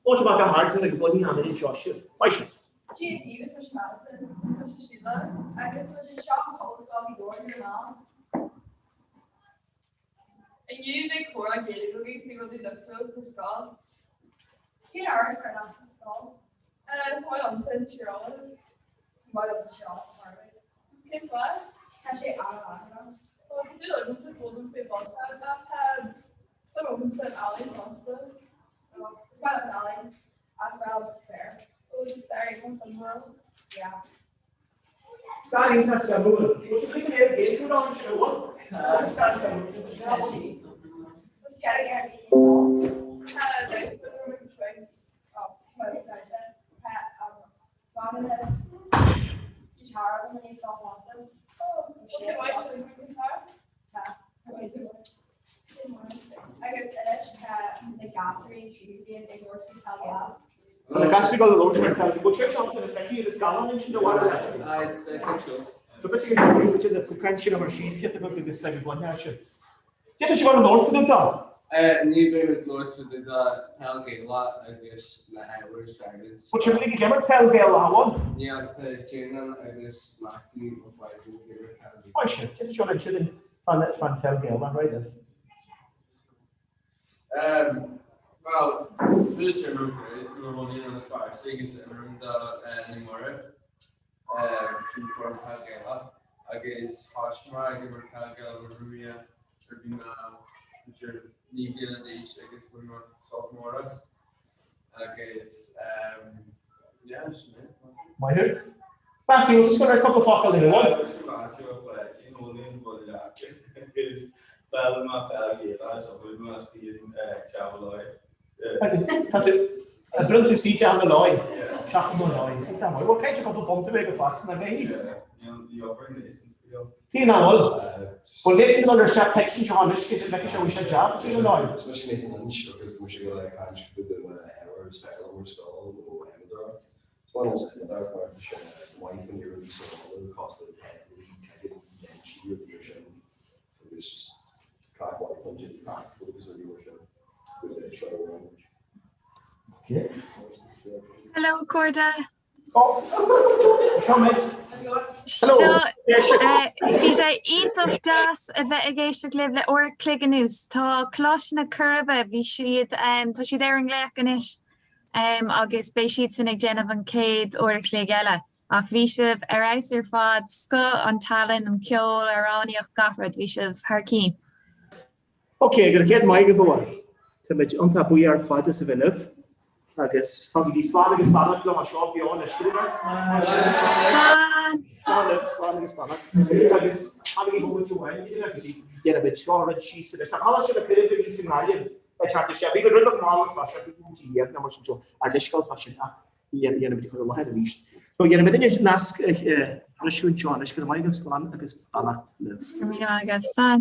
Speaker 20: Áit amach a hard na gcluichí an anseo sibh. Maith sibh.
Speaker 2: Dia daoibh, tá mise Madison, tá mise Síle agus tá muid anseo in Pobalscoil Ghaoth Dobhair Dún na nGall.
Speaker 9: Inniu beidh comhrá Gaeilge againn faoi rudaí difriúla sa scoil.
Speaker 2: Cén ábhar is fearr leatsa sa scoil?
Speaker 9: Is maith liomsa an tíreolas.
Speaker 2: Is maith liomsa tíreolas sa bharr.
Speaker 9: Cén fáth?
Speaker 2: Tá sé an-mhaith.
Speaker 9: Well, tá dúil agamsa foghlaim faoi bhuntáid ach tá suim agamsa in ealaín fosta.
Speaker 2: Is maith liomsa ealaín. Is breá liomsa stair.
Speaker 9: Oh, tá stair iontach suimiúil.
Speaker 2: Yeah.
Speaker 20: Stair iontach suimiúil. Bhfuil sibh chuig an Éire Gaeltacht ann sin a bhfuil? Stair suimiúil.
Speaker 2: Agus anois tá na gasúirí tríú bliain ag labhairt faoi Peil Ghaelach.
Speaker 20: Tá na gasúirí ag labhairt faoi Peil Bhfuil sé seo na feicthe ar an scáileán ansin de bharr
Speaker 10: I think so.
Speaker 20: Tá bit ag an na púcáin sin a chur síos cé tá agus ag an bhain sin. Cé tá sibh ar an ord fá dtaobh dó?
Speaker 10: Ní bheidh muid ag labhairt fá dtaobh de Peil Ghaelach agus na hábhair is fearr linn sa
Speaker 20: Bhfuil sibh uilig ag imirt peil Ghaelach amháin?
Speaker 10: Níl, tá Tiernan agus Matthew Ó Pháidín ag imirt peil Ghaelach.
Speaker 20: Maith sibh, cé tá seo ansin fan pheil Ghaelach, right then.
Speaker 10: Bhuel, is mé Tiernan Ó Cruid, i mo chónaí i Rann na Feirste agus imrim do Naomh Muire sin foireann peil Ghaelach agus thosaigh mé ag imirt peil Ghaelach nuair a bhí mé b'fhéidir 9 bliana d'aois agus bhain mé sult mór as agus.
Speaker 20: Maith thú. Matthew, bhfuil tusa ag cúpla focal linn, an bhfuil? Tá tú Brionn tú sí teach na láí, seachtain na láí. Tá maith. Bhuel, caithfidh tú cúpla punt a bheith agat feasta, nach gcaithfidh? Tí nach bhfuil? Bhuel, Nathan dul ar seach text anseo anois, go bhfeicfidh sé bhfuil sé jab tí na láí.
Speaker 7: Is mise Nathan Lynch agus tá mise ag dul ag caint faoi do ábhar is fearr liom ar scoil nó adhmadóireacht. Is maith liomsa adhmadóireacht mar tá sé maith faoin rudaí sa bhaile cosúil le teidlí, caighdeán binsí, rudaí mar sin agus just craic mhaith faoin déanamh practical agus rudaí mar sin. Agus seo amháin.
Speaker 1: Hello a chairde.
Speaker 20: Seo muid.
Speaker 1: Seo bhí sé iontach deas a bheith ag éisteacht libh le uair a chloig anuas. Tá Coláiste na Coiribe, bhí siad, tá siad ar an nglaoch anois agus beidh siadsan ag déanamh an chéad uair a chloig eile. Ach bhí sibh ar fheabhas ar fad, scoth an tallann, an ceol, amhránaíocht, gach rud, bhí sibh thar cinn.
Speaker 20: Ok, go raibh céad maith agaibh a bhuel. Táimid iontach buíoch ar fad as a bheith libh agus fágaigí slán agus beannacht liom as seo beo anois go raibh
Speaker 1: Slán!
Speaker 20: Slán libh, slán agus beannacht. Agus fanaigí bomaite amháin go dtí déanfaimid seo a roinnt síos anois. Tá Coláiste na Coiribe a bhí sa nGaillimh ag teacht isteach. Bhí muid rud beag mall ag toiseacht, bhí bomaite dhéag nó mar sin so ár leithscéal fá sin ach dhéanfaimid a chur i láthair arís. So dhéanfaimid anois nasc a bhriseadh anseo anois. Go raibh maith agaibh, slán agus beannacht libh.
Speaker 1: Go raibh míle maith agaibh, slán.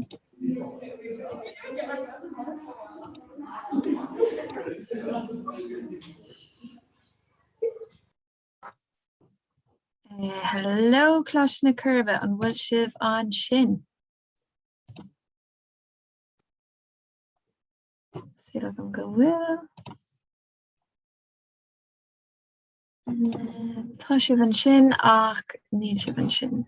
Speaker 1: Hello Coláiste na Coiribe, an bhfuil sibh ansin? Súil agam go bhfuil. Tá sibh ansin ach níl sibh ansin.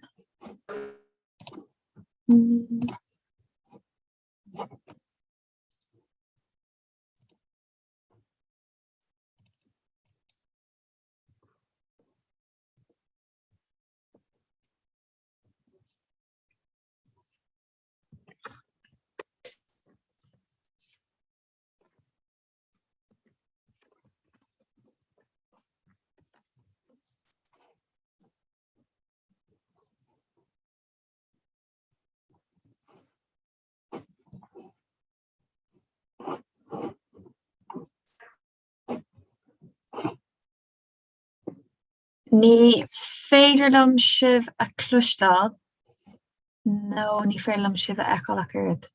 Speaker 1: Ní féidir liom sibh a chloisteáil nó ní féidir liom sibh a fheiceáil ach oiread.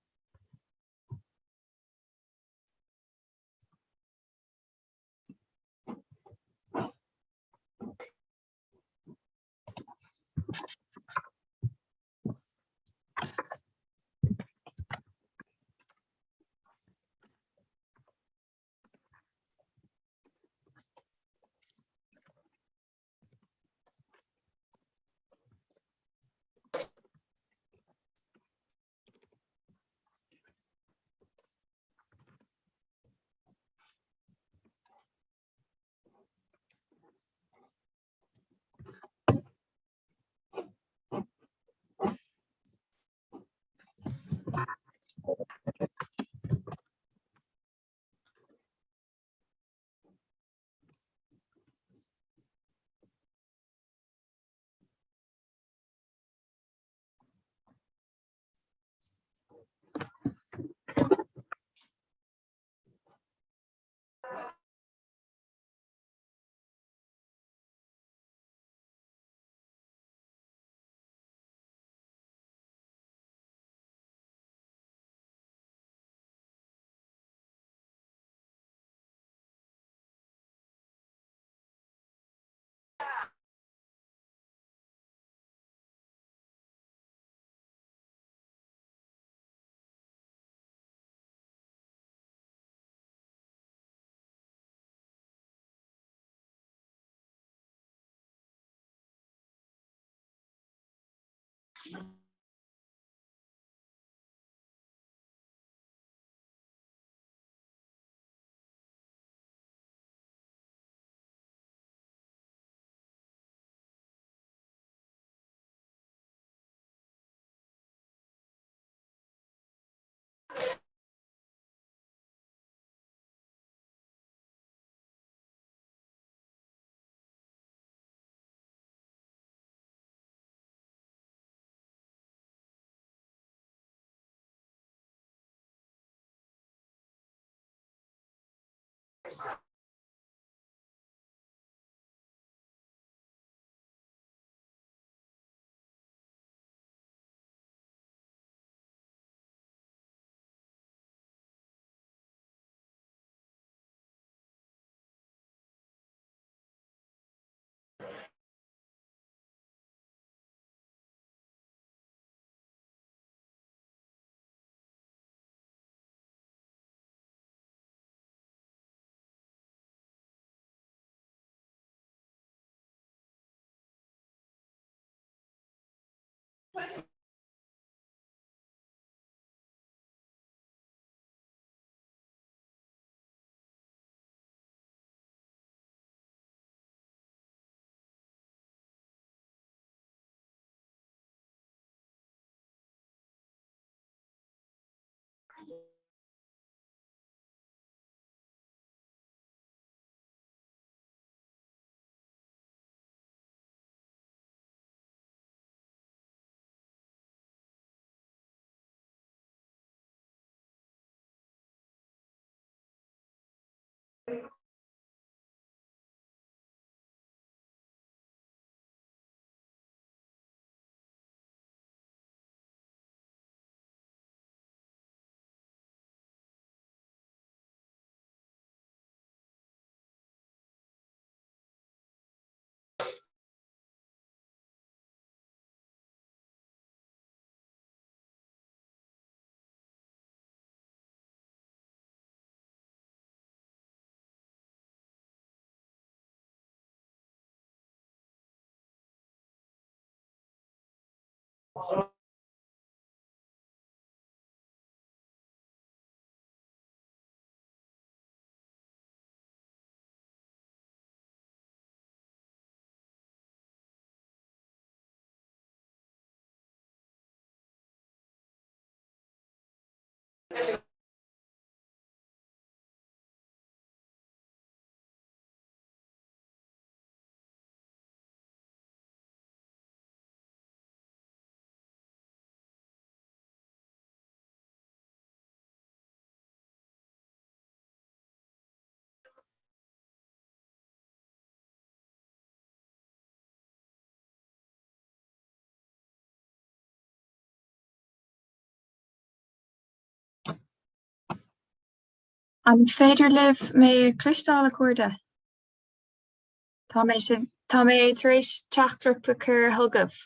Speaker 1: An féidir libh mé a chloisteáil, a chairde? Tá mé tá mé tar éis teachtaireacht a chur chugaibh.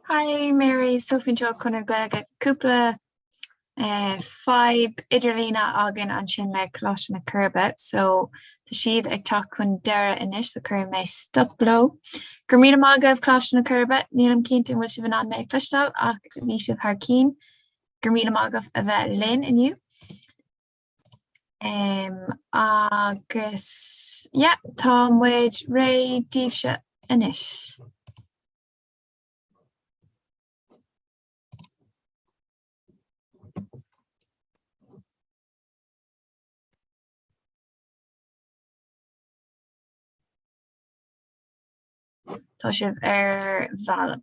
Speaker 1: Hi Mary, Sophie anseo Conradh na Gaeilge. Cúpla fadhb idirlíne againn ansin le Coláiste na Coiribe so tá siad ag teacht chun deireadh anois so cuirfidh mé stop leo. Go raibh míle maith agaibh Coláiste na Coiribe, nílim cinnte an bhfuil sibh in ann mé a chloisteáil ach bhí sibh thar cinn. Go raibh míle maith agaibh a bheith linn inniu. Um, agus yeah, tá muid réidh daoibhse anois. Tá sibh ar bhealach.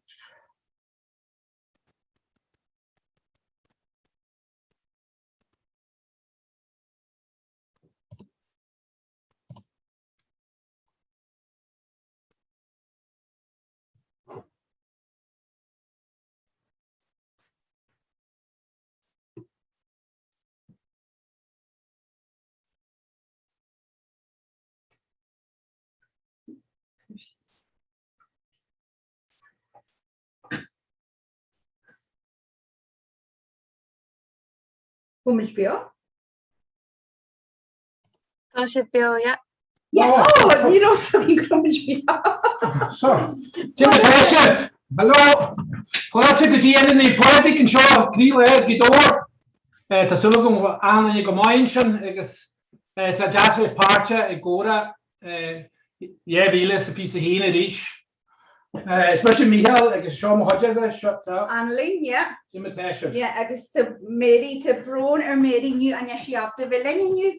Speaker 13: Bhfuil muid beo?
Speaker 1: Tá sibh beo, yeah.
Speaker 13: Yeah, oh, ní raibh a fhios agam go raibh muid beo.
Speaker 14: So, Cad é mar atá sibh! Hello! Fáilte go dtí Ionad Naomh Pádraig anseo, gCroílár Ghaoth Dobhair. Tá súil agam go bhfuil achan duine go maith ansin agus tá sé deas a bheith páirteach i gComhrá 2021 arís. Is mise Mícheál agus seo mo chuideachta, seo tá.
Speaker 13: Annalene, yeah.
Speaker 14: Cad é mar atá sibh.
Speaker 13: Yeah, agus tá Mary, tá brón ar Mary inniu, níl sí ábalta bheith linn inniu,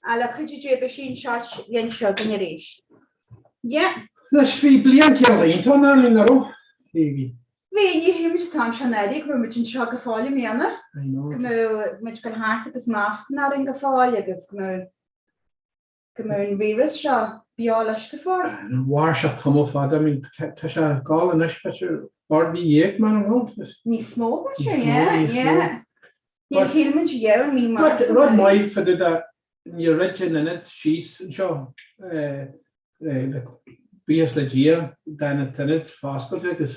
Speaker 13: ach le cuidiú Dé beidh sí anseo linn seo againn arís. Yeah.
Speaker 14: Anois, bhí bliain cineál iontach ann, Annalene, nach raibh? Bhí, bhí.
Speaker 13: Bhí, ní shíl muid an t-am seo anuraidh go raibh muid anseo go fóill i mbliana.
Speaker 14: I know.
Speaker 13: Go mbeadh muid ag dul thart agus mascanna orainn go fóill agus go mbeadh go mbeadh an víreas seo beo leis go fóill.
Speaker 14: Mhair sé tamall fada, I mean, tá sé ag gabháil anois, b'fhéidir, ord mhí dhéag, mar an bhfuil?
Speaker 13: Níos mó, b'fhéidir, yeah, yeah. Níor shíl muid riamh i mí
Speaker 14: Márta. Rud maith fá dtaobh de, níor dhruid an ionad síos anseo, buíochas le Dia, d'fhan an t-ionad foscailte agus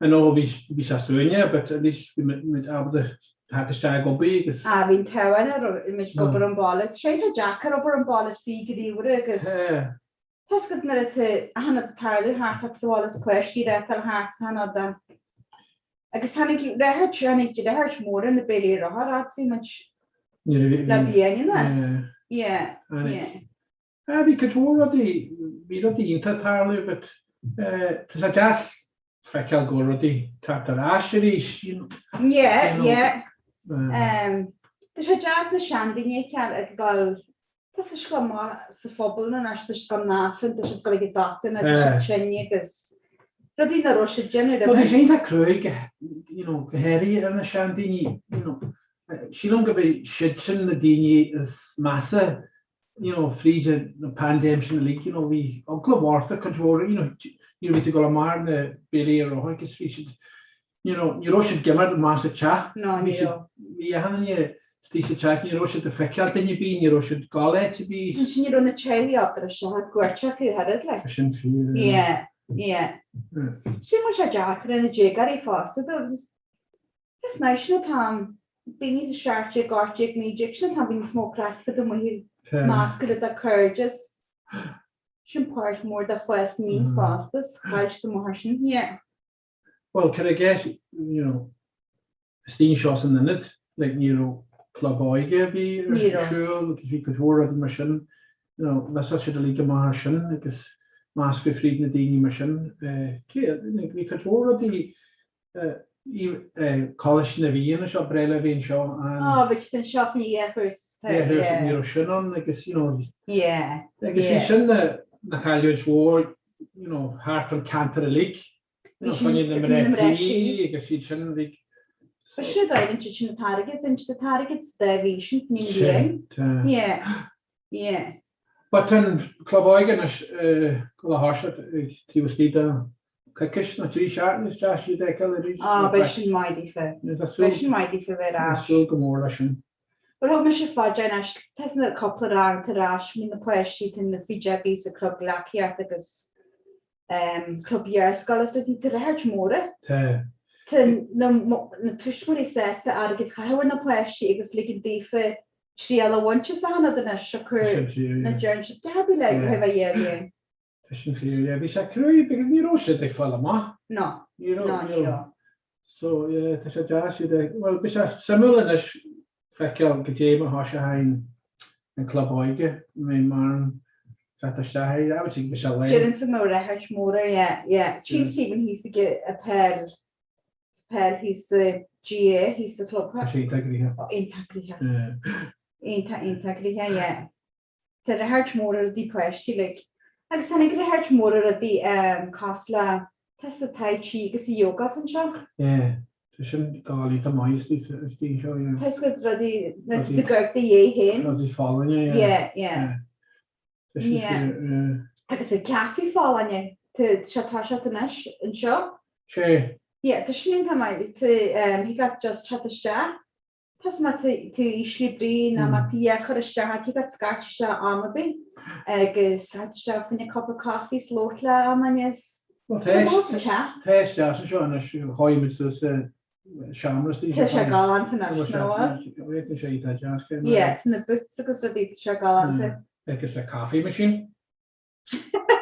Speaker 14: I know bhí bhí sé suaimhneach but at least bhí muid ábalta theacht isteach ag obair agus.
Speaker 13: Ah bhí an t-ádh orainn go raibh muid ag obair ón baile. Tá sé deacair obair ón baile suí go ríomhaire agus tá 'fhios agat nuair atá achan rud ag tarlú thart ort sa bhaile is páistí ag réabadh thart achan rud. Agus tháinig ráchairt, tháinig ráchairt mór ar na béilí rothar fhad bhí muid le bliain anuas. Yeah, yeah.
Speaker 14: Ah, bhí cuid mhór rudaí, bhí rudaí iontach ag tarlú but tá sé deas feiceáil go bhfuil rudaí ag teacht ar ais arís, you know.
Speaker 13: Yeah, yeah. Tá sé deas na seandaoine a fheiceáil ag dul Tá siad ag dul amach sa phobal anois, tá siad ag dul 'na Aifreann, tá siad ag dul ag an dochtúir, tá siad tinn agus rudaí nach raibh siad ag déanamh
Speaker 14: roimhe. Bhuel, bhí sé iontach cruaidh, you know, go háirithe ar na seandaoine, you know. Sílim go b'é siadsan na daoine is measa, you know, fríd an paindéim sin uilig, you know, bhí eagla mhór orthu cuid mhór, you know, you know, bhí tú ag dul amach ar na bealaí ar rothar agus bhí siad, You know, ní raibh siad ag imeacht amach as an teach.
Speaker 13: No, ní raibh.
Speaker 14: Bhí achan duine istigh sa teach, ní raibh siad ag feiceáil duine ar bith, ní raibh siad ag gabháil áit ar bith.
Speaker 13: Ansin ní raibh na teaghlaigh ábalta isteach ag cuairt acu oiread, like.
Speaker 14: Tá sin fíor,
Speaker 13: yeah. Yeah, yeah. Sin bhfuil sé deacair ar na déagóirí fosta though, because is now sin an t-am, daoine sa 17, 18, 19, sin an t-am bíonn níos mó craic agat amuigh, meascadh le do cairde. Sin páirt mór de fás aníos fosta, is chaill siad amach ar sin, yeah.
Speaker 14: Well, can I guess, you know, istigh anseo san ionad, like ní raibh club óige ar bith ar siúl agus bhí cuid mhór rudaí mar sin, you know, mhiossáil siad uilig amach ar sin agus meascadh fríd na daoine mar sin. Cé, bhí cuid mhór rudaí, Coláiste na bhFiann anseo, breá a bhí anseo.
Speaker 13: Á, bhí siad anseo faoi dhéchúrsa.
Speaker 14: Yeah, ní raibh sin ann agus, you know,
Speaker 13: yeah,
Speaker 14: agus bhí sin na chailliúint mhór, you know, thart an ceantar uilig, you know, fá choinne na mná tí agus iad sin, bhí.
Speaker 13: Ba sin a d'fhaighinn siad sin an t-airgead, dhein siad an t-airgead sa dá mhí sin, ní bhliain. Yeah, yeah.
Speaker 14: But tá an club óige anois go le thoiseacht taobh istigh de coicís nó 3 seachtaine is deas iad a fheiceáil arís.
Speaker 13: Á, beidh sin maith daofa. Beidh sin maith daofa bheith ar ais.
Speaker 14: Tá súil go mór leis sin.
Speaker 13: Bhuel thug mise fá dear anois, tá na cúpla rang tar ais, bhí na páistí, tá na fídeogaí sa club gleacaíocht agus club iarscoile is rudaí, tá ráchairt mór.
Speaker 14: Tá.
Speaker 13: Tá na tuismitheoirí sásta airgead a chaitheamh ar na páistí agus ligean daofa triail a bhaint as achan rud anois, siocair na deireann siad, deacair le roimh a dhéag.
Speaker 14: Tá sin fíor, yeah. Bhí sé cruaidh because ní raibh siad ag fáil amach.
Speaker 13: No,
Speaker 14: Ní raibh,
Speaker 13: no,
Speaker 14: ní
Speaker 13: ní
Speaker 14: raibh.
Speaker 13: raibh.
Speaker 14: So, yeah, tá sé deas iad ag, bhuel, beidh sé suimiúil anois feiceáil goidé mar thoiseoidh an club óige, an mbeidh mórán teacht isteach air, I would say beidh sé lán.
Speaker 13: Deireann go mbeidh ráchairt mór air, yeah, yeah. Tchím Stephen thíos ag a peil, peil thíos sa GAA, thíos sa club.
Speaker 14: Tá sé iontach gnoitheach.
Speaker 13: Ó, iontach gnoitheach.
Speaker 14: Yeah.
Speaker 13: Iontach, iontach gnoitheach, yeah. Tá ráchairt mór ar rudaí páistí like. Agus tháinig ráchairt mór ar rudaí cosúil le tá sa tai chi agus sa yoga atá anseo.
Speaker 14: Yeah, tá sin go iontach maith istigh anseo, yeah.
Speaker 13: Tá scuad rudaí na de gcuirc de dhé féin.
Speaker 14: Rudaí folláine,
Speaker 13: yeah. Yeah, yeah.
Speaker 14: Tá sin fíor, yeah.
Speaker 13: Agus an caife folláine, tá sé tá sé anois anseo.
Speaker 14: Sé.
Speaker 13: Yeah, tá sin iontach maith, tá thig leat just teacht isteach. Tá má tá tú ísle brí nó má tá a chur isteach ort, thig leat scairt isteach am ar bith agus teacht isteach fá choinne cupa caife is labhairt le am is
Speaker 14: Bhuel tá tá isteach anseo anois chuaigh muid suas sa seomra istigh.
Speaker 13: Tá sé galánta anois nó
Speaker 14: bhfuil? Tá sé iontach deas.
Speaker 13: Yeah, tá na booths agus rudaí, tá sé galánta.
Speaker 14: Agus a coffee machine.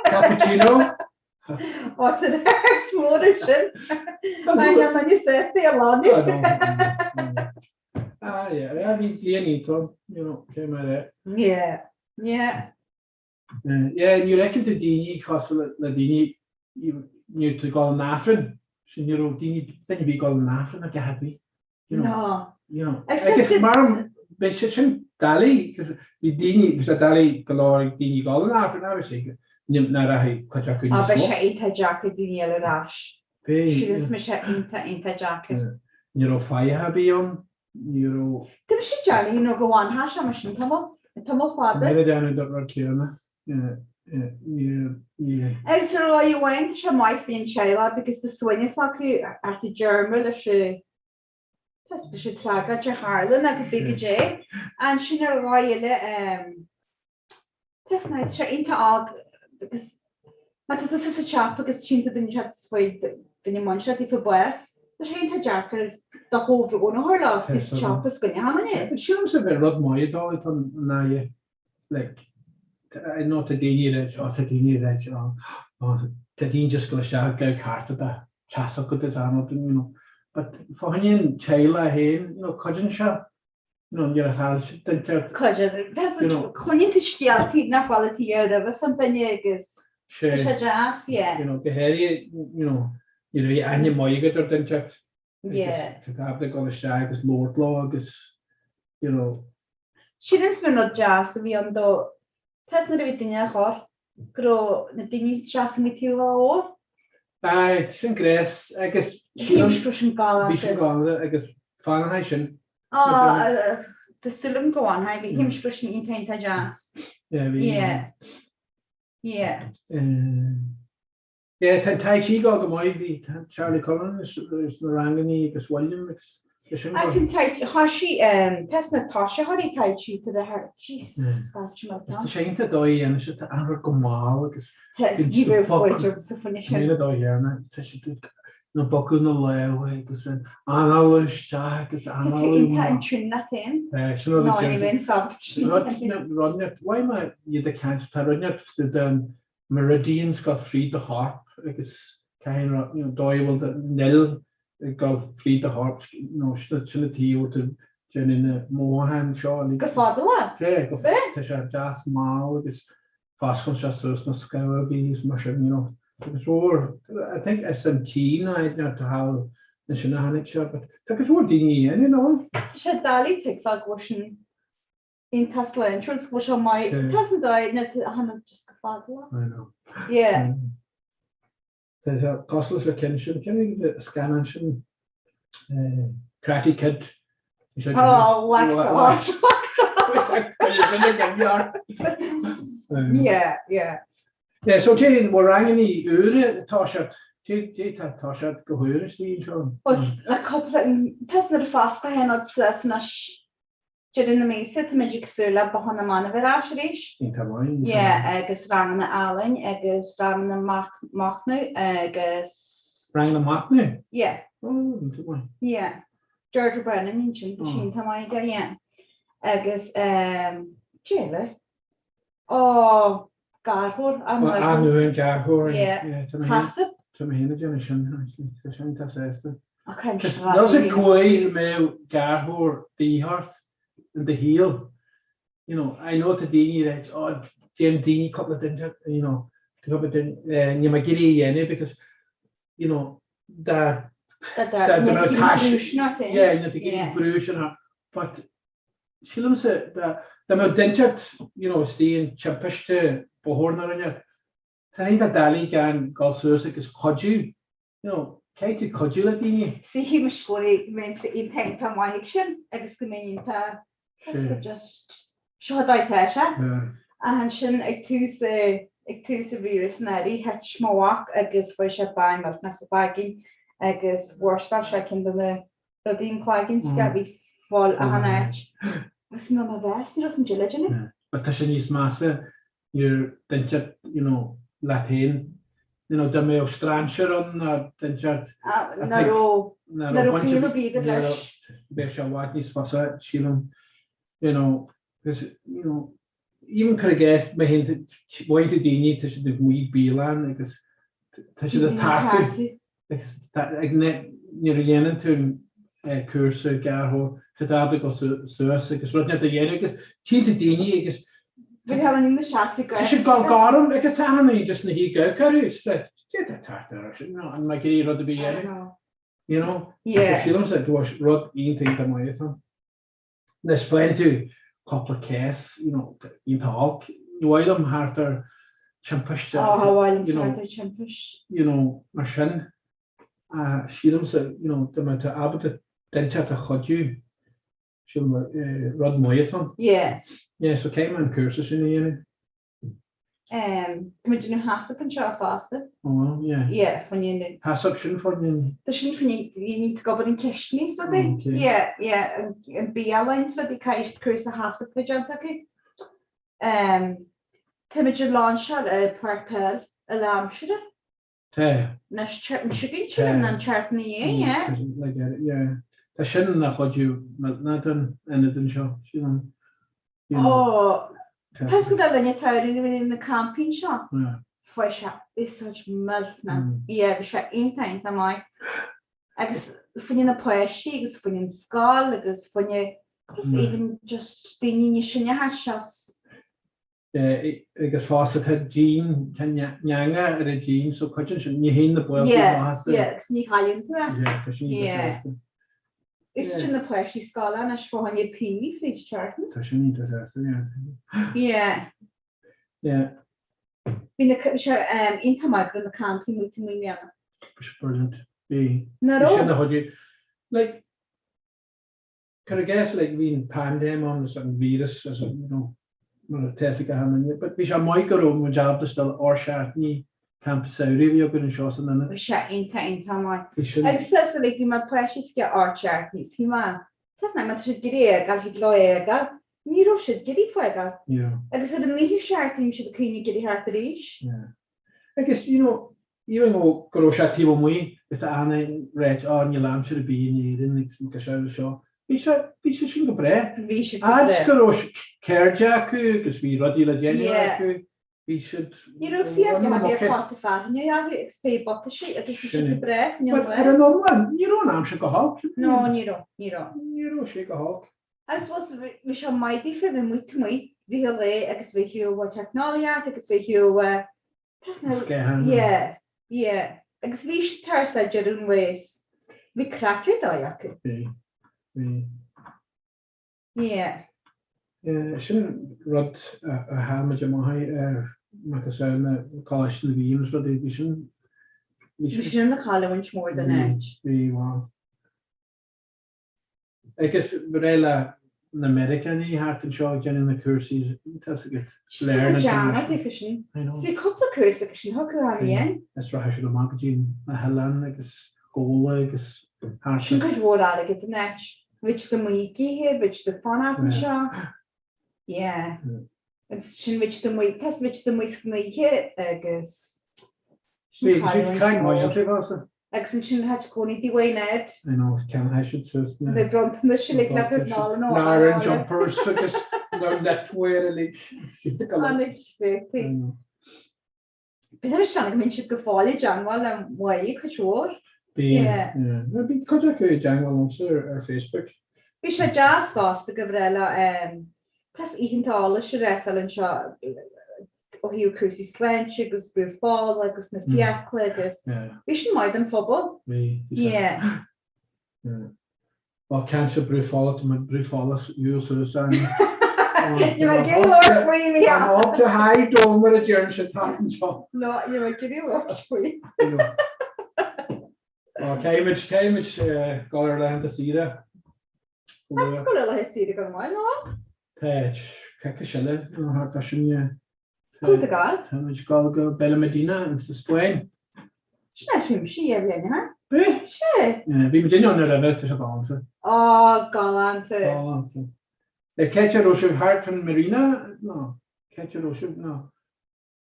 Speaker 14: Cappuccino.
Speaker 13: Ó tá ráchairt mór ar sin. Tá duine sásta a lánú.
Speaker 14: Ah yeah, yeah, bhí bliain iontach, you know, cé mar é.
Speaker 13: Yeah, yeah.
Speaker 14: Yeah, ní fheiceann tú daoine cosúil le daoine ní tú ag dul an Aifreann, sin ní raibh daoine duine ar bith ag dul an Aifreann a dhath ar bith. You know,
Speaker 13: No.
Speaker 14: you know. Agus mar bhí sé sin doiligh, cos bhí daoine, bhí sé doiligh go leor ag daoine dul an Aifreann, agus sé ná rachaidh cuid acu
Speaker 13: Á,
Speaker 14: níos
Speaker 13: beidh
Speaker 14: mó.
Speaker 13: sé iontach deacair daoine eile ar ais.
Speaker 14: Beidh,
Speaker 13: Sin is mbeidh sé iontach, iontach deacair.
Speaker 14: Ní raibh fathach ar bith ann, ní raibh.
Speaker 13: Tá mise ag déanamh, you know, go bhfanfadh sé mar sin tamall, tamall fada.
Speaker 14: Mé ag déanamh an rud céanna. Ní.
Speaker 13: Agus ar dhóigh amháin tá sé maith faoin teaghlach because tá suaimhneas acu ort ag déarmú leis an leis an tragóid a tharla nó go bhfiú goidé. Ansin ar dhóigh eile tá sé iontach óg because má tá tusa sa tsiopa agus tchíonn tú duine inteacht is faoi duine muinteartha daofa bás, tá sé iontach deacair do chomhbhrón a chur leo sa tsiopa is go ndearna é.
Speaker 14: Sílimse bheith rud maith dóigh tá an aghaidh like, I know tá daoine ag ráit, oh tá daoine ag ráit, oh, oh, tá daoine just ag dul isteach ag gabháil thart de teas acu is ann, you know. But fá choinne an teaghlach féin, you know, cuidíonn sé, you know, nuair a chaill siad duine inteacht.
Speaker 13: Cuidíonn. Tá
Speaker 14: You know.
Speaker 13: Cluineann tú scéaltaí nach bhfuil tú roimhe fán duine agus
Speaker 14: Sé.
Speaker 13: tá sé deas, yeah.
Speaker 14: You know, go háirithe, you know, nuair a bhí aithne maith agat ar duine inteacht.
Speaker 13: Yeah.
Speaker 14: Agus tá tú ábalta dul isteach agus labhairt leo agus, you know.
Speaker 13: Sílim is rud deas a bhí ann dó. Tá 'fhios nuair a bhí duine á chur go raibh na daoine seasamh taobh leo.
Speaker 14: Aye, sin gréas agus
Speaker 13: sílim go raibh sin galánta.
Speaker 14: Bhí sin galánta agus fanfaidh sin.
Speaker 13: Á, tá súil agam go bhfanfaidh, bhí shílim go raibh sin iontach iontach deas.
Speaker 14: Yeah, bhí.
Speaker 13: Yeah. Yeah.
Speaker 14: Yeah, tá an Tai Chi ag dul go maith, bhí Charlie Cullen sna rangannaí agus William agus é sin
Speaker 13: go. An Tai Chi, thoisigh, tá sna toisitheoirí Tai Chi tar a thar, Jesus, fáilte mar
Speaker 14: Tá sé iontach dóigh a dhéanann siad, tá an rud go mall agus
Speaker 13: Tá ní raibh fáilte sa fuinneamh sin.
Speaker 14: Tá dóigh dhéanamh, tá siad ag na bocadh na lámha agus an análú isteach agus
Speaker 13: Tá tú
Speaker 14: análú
Speaker 13: iontach
Speaker 14: amach.
Speaker 13: in tune leat féin.
Speaker 14: Tá, sin rud a
Speaker 13: Ná
Speaker 14: déanann
Speaker 13: níl aon sábháilte.
Speaker 14: Rud, rud, why má iad ag caint, tá rud inteacht den meridians ag dul fríd do chorp agus caithfidh an you know dóigh a bhfuil do fhuil ag dul fríd do chorp you know sin sin an tuige a bhfuil tú ag déanamh na mothúcháin seo uilig.
Speaker 13: Go fada lá.
Speaker 14: Sea, go tá sé deas mall agus fosclann sé suas na scamhógaí agus mar sin you know agus mhór I think is an tSín ná you know tá thall ansin a tháinig sé but tá go leor daoine a dhéanamh nó.
Speaker 13: Tá sé doiligh tuigbheáil go bhfuil sin iontach sláintiúil agus go bhfuil sé maith. Tá san dóigh na tháinig just go fada lá.
Speaker 14: I know.
Speaker 13: Yeah.
Speaker 14: Tá sé cosúil leis an ceann sin, cén scannán sin Karate Kid.
Speaker 13: Oh, wax on, wax
Speaker 14: off.
Speaker 13: Yeah, yeah.
Speaker 14: Yeah, so cé bhfuil rangannaí úra tá siad, cé tá tá siad go húr istigh anseo?
Speaker 13: Well, le cúpla, tá san ar a foscadh féin anois Deireadh na míosa, táimid ag súil le Bothán na mBan a bheith ar ais arís.
Speaker 14: Iontach maith.
Speaker 13: Yeah, agus ranganna ealaíne agus ranganna machnaimh agus.
Speaker 14: Ranganna machnaimh?
Speaker 13: Yeah.
Speaker 14: Oh, iontach maith.
Speaker 13: Yeah. Deirdre Brennan ansin, tá sí iontach maith aige, yeah. Agus ehm, cé eile? Ó, gairtheoir,
Speaker 14: an Athnuan gairtheoir.
Speaker 13: Yeah. HACCP.
Speaker 14: Tá mé féin ag déanamh sin, actually. Tá sé iontach sásta.
Speaker 13: Ach cén
Speaker 14: Níl a fhios agat cá huair a mbeadh gairtheoir de dhíth ort in do shaol. You know, I know tá daoine ag ráit, oh, déan daoine cúpla duine, you know, tá cúpla duine, eh, níl mé ag iarraidh a dhéanamh because, you know, dá
Speaker 13: Dá dá
Speaker 14: dá mbeadh
Speaker 13: brú sin ort féin.
Speaker 14: Yeah, níl tú ag iarraidh brú sin ort. But Sílimse dá mbeadh duine inteacht you know istigh in timpiste bóthair nó rud inteacht, tá sé iontach doiligh gan dul suas agus cuidiú, you know, caithfidh tú cuidiú le daoine.
Speaker 13: Shíl mise i gcónaí go mbeinnse iontach iontach maith ag sin agus go mbeinn iontach just just seo an dóigh atá sé. Ach ansin ag tús ag tús an víreas an earraigh thit mo mhac agus fuair sé bang millteanach sa chloigeann agus bhurstáil sé ceann de na rudaí an cloigeann scaip bhí fuil achan áit. Agus mé mo mheas ní raibh san dile déanamh.
Speaker 14: But tá sé níos measa nuair duine inteacht you know leat féin you know dá mbeadh strainséir ann ná duine inteacht
Speaker 13: Ná raibh ná raibh gaol ar bith agat leis.
Speaker 14: Bheadh sé i bhfad níos fusa sílim you know because you know even cuir i gcás mé féin bhain tú daoine tá siad ag maí bialann agus tá siad ag tartú ag nuair a dhéanann tú cúrsa gearrthóir tá tú ábalta dul suas agus rud inteacht a dhéanamh agus tchíonn tú daoine agus tá siad ag dul gorm agus tá achan duine just ina shuí ag amharc orthu it's like cé atá ag tartú orthu sin an mbeidh ag iarraidh rud ar bith a dhéanamh you know sílimse go bhfuil rud iontach iontach maith atá ann. Anois faigheann tú cúpla cás, you know, iontach olc. Ní mhaith liom thart ar timpiste.
Speaker 13: Á, cha mhaith liom thart ar timpist.
Speaker 14: You know, mar sin, sílimse, you know, dá mbeadh tú ábalta duine inteacht a chuidiú, sílim rud maith atá ann.
Speaker 13: Yeah.
Speaker 14: Yeah, so caithfidh mé an cúrsa sin a dhéanamh.
Speaker 13: Tá muid ag déanamh HACCP anseo fosta.
Speaker 14: Ó bhfuil, yeah.
Speaker 13: Yeah, fá choinne.
Speaker 14: HACCP sin fá choinne.
Speaker 13: Tá sin fá choinne daoine ag obair an cistine is rudaí.
Speaker 14: Okay.
Speaker 13: Yeah, yeah, an bialann is rudaí caithfidh cúrsa HACCP a bheith déanta acu. Tá muid ag lainseáil i Páirc Peil i lá aimsire.
Speaker 14: Tá.
Speaker 13: Anois, an shuigín sin an tseachtain ina dhiaidh, yeah.
Speaker 14: Yeah. Tá sin ina chuidiú millteanach don ionad anseo, sílim.
Speaker 13: Ó, tá a fhios agat le linn an tsamhraidh nuair a bhí na campaí anseo, fuair sé úsáid millteanach. Yeah, bhí sé iontach, iontach maith. Agus fá choinne na páistí agus fá choinne an scoil agus fá choinne just even just daoine níos sine thart seas.
Speaker 14: Agus fosta tá díon, tá neanga ar an díon so cuidíonn sin, ní théann na baoltaí amach as.
Speaker 13: Yeah, yeah, agus ní chailleann tú é.
Speaker 14: Yeah, tá sin iontach sásta.
Speaker 13: Is sin na páistí scoile anois fá choinne PE fríd seachtain.
Speaker 14: Tá sin iontach sásta, yeah.
Speaker 13: Yeah.
Speaker 14: Yeah.
Speaker 13: Bhí na, bhí sé iontach maith go raibh na campaí amuigh taobh amuigh i mbliana.
Speaker 14: Bhí sé brilliant. Bhí.
Speaker 13: Nach raibh?
Speaker 14: Bhí sin a chuidigh. Like, cuir i gcás, like, bhí an paindéim ann agus an víreas agus, you know, mar atá a fhios ag achan duine. But bhí sé maith go raibh muid ábalta still ár seachtainí campa samhraidh a bhí againn anseo san ionad.
Speaker 13: Bhí sé iontach, iontach maith.
Speaker 14: Bhí sin.
Speaker 13: Agus tá so, like, bhí na páistí sce ár seachtainí, is bhí mé, tá má tá siad ag iarraidh fágáil, thig leo fhágáil. Ní raibh siad ag iarraidh fágáil.
Speaker 14: Yeah.
Speaker 13: Agus ar an naoú seachtain bhí siad ag caoineadh ag iarraidh theacht arís.
Speaker 14: Yeah. Agus, you know, even though go raibh sé taobh amuigh, is an ráit, oh, níl aimsir ar bith in Éirinn agus go seo agus seo. Bhí sé, bhí sé sin go breá.
Speaker 13: Bhí sé go breá.
Speaker 14: Fhad go raibh cairde acu agus bhí rudaí le déanamh
Speaker 13: Yeah.
Speaker 14: acu, bhí siad.
Speaker 13: Ní raibh fíor go bhí cárta fearthainne orthu agus pé butaisí agus bhí siad go breá faoin
Speaker 14: But
Speaker 13: lae.
Speaker 14: ar an iomlán, ní raibh an aimsir go holc.
Speaker 13: No, ní raibh, ní raibh.
Speaker 14: Ní raibh sé go holc.
Speaker 13: Agus was bhí sé maith daofa bheith amuigh taobh amuigh rith an lae agus bheith shiúl teicneolaíocht agus bheith shiúl
Speaker 14: Sceitheanna.
Speaker 13: Yeah, yeah. Agus bhí siad thar sa deireadh an lae is bhí craic ar dóigh acu.
Speaker 14: Bhí, bhí.
Speaker 13: Yeah.
Speaker 14: Yeah, sin rud a tharla muid amach ar macasamhail na Coláiste na Mí agus rudaí, bhí sin,
Speaker 13: bhí sin ina chailliúint mhór don áit.
Speaker 14: Bhí, bhí, Agus breá le na Meiriceánaigh thart anseo ag déanamh na cúrsaí tá a fhios agat
Speaker 13: learn international. Sin I know. Bhí cúpla cúrsa acu sin thug am dhéan.
Speaker 14: Is rachaidh siad amach go dtí na hoileáin agus Gabhla agus
Speaker 13: thart. Sin cuid mhór airgid don áit. Bhí siad amuigh ag ithe, bhí siad ag fanacht anseo. Yeah. Agus sin bhí siad amuigh, tá bhí siad amuigh san oíche agus
Speaker 14: Bhí siad craic maith iontu fosta.
Speaker 13: Agus ansin thá siad i gcónaí di Wayne Ed.
Speaker 14: I know, ceannfaidh siad suas
Speaker 13: na. Na bronntanais uilig le cur ná
Speaker 14: na Aran jumpers agus na knitwear uilig.
Speaker 13: An-chreidte. B'fhéidir isteach go mbíonn siad go fóill i dteangmháil le Máire cuid mhór.
Speaker 14: Bíonn, bíonn cuid acu i dteangmháil liomsa ar Facebook.
Speaker 13: Bhí sé deas fosta go bhreá leo tá oícheanta eolais a reáchtáil anseo ó thaobh cúrsaí sláinte agus brú fola agus na fiacla agus bhí sin maith don phobal.
Speaker 14: Bhí, bhí sé.
Speaker 13: Yeah.
Speaker 14: Ó ceansa brú fola, tá mé brú fola shiúl suas an.
Speaker 13: Ní mé ag iarraidh labhairt faoi mí.
Speaker 14: An up to high dome mar a deireann siad thart anseo.
Speaker 13: No, ní mé ag iarraidh labhairt faoi.
Speaker 14: Ó caithfimid, caithfimid dul ar laethanta saoire.
Speaker 13: Tá scoil eile saoire go maith, nó?
Speaker 14: Tá, coicís eile nó thart fá sin, yeah.
Speaker 13: Cá bhfuil tú ag gabháil?
Speaker 14: Tá muid ag gabháil go Benalmadena in sa Spáinn.
Speaker 13: Sin áit bhí mise dhá bhliain ó shin.
Speaker 14: Bhí?
Speaker 13: Sea.
Speaker 14: Bhí muid ann roimhe, tá sé galánta.
Speaker 13: Ó, galánta.
Speaker 14: Galánta. Cá háit a raibh sibh thart fan Marina? No. Cá háit a raibh sibh? No.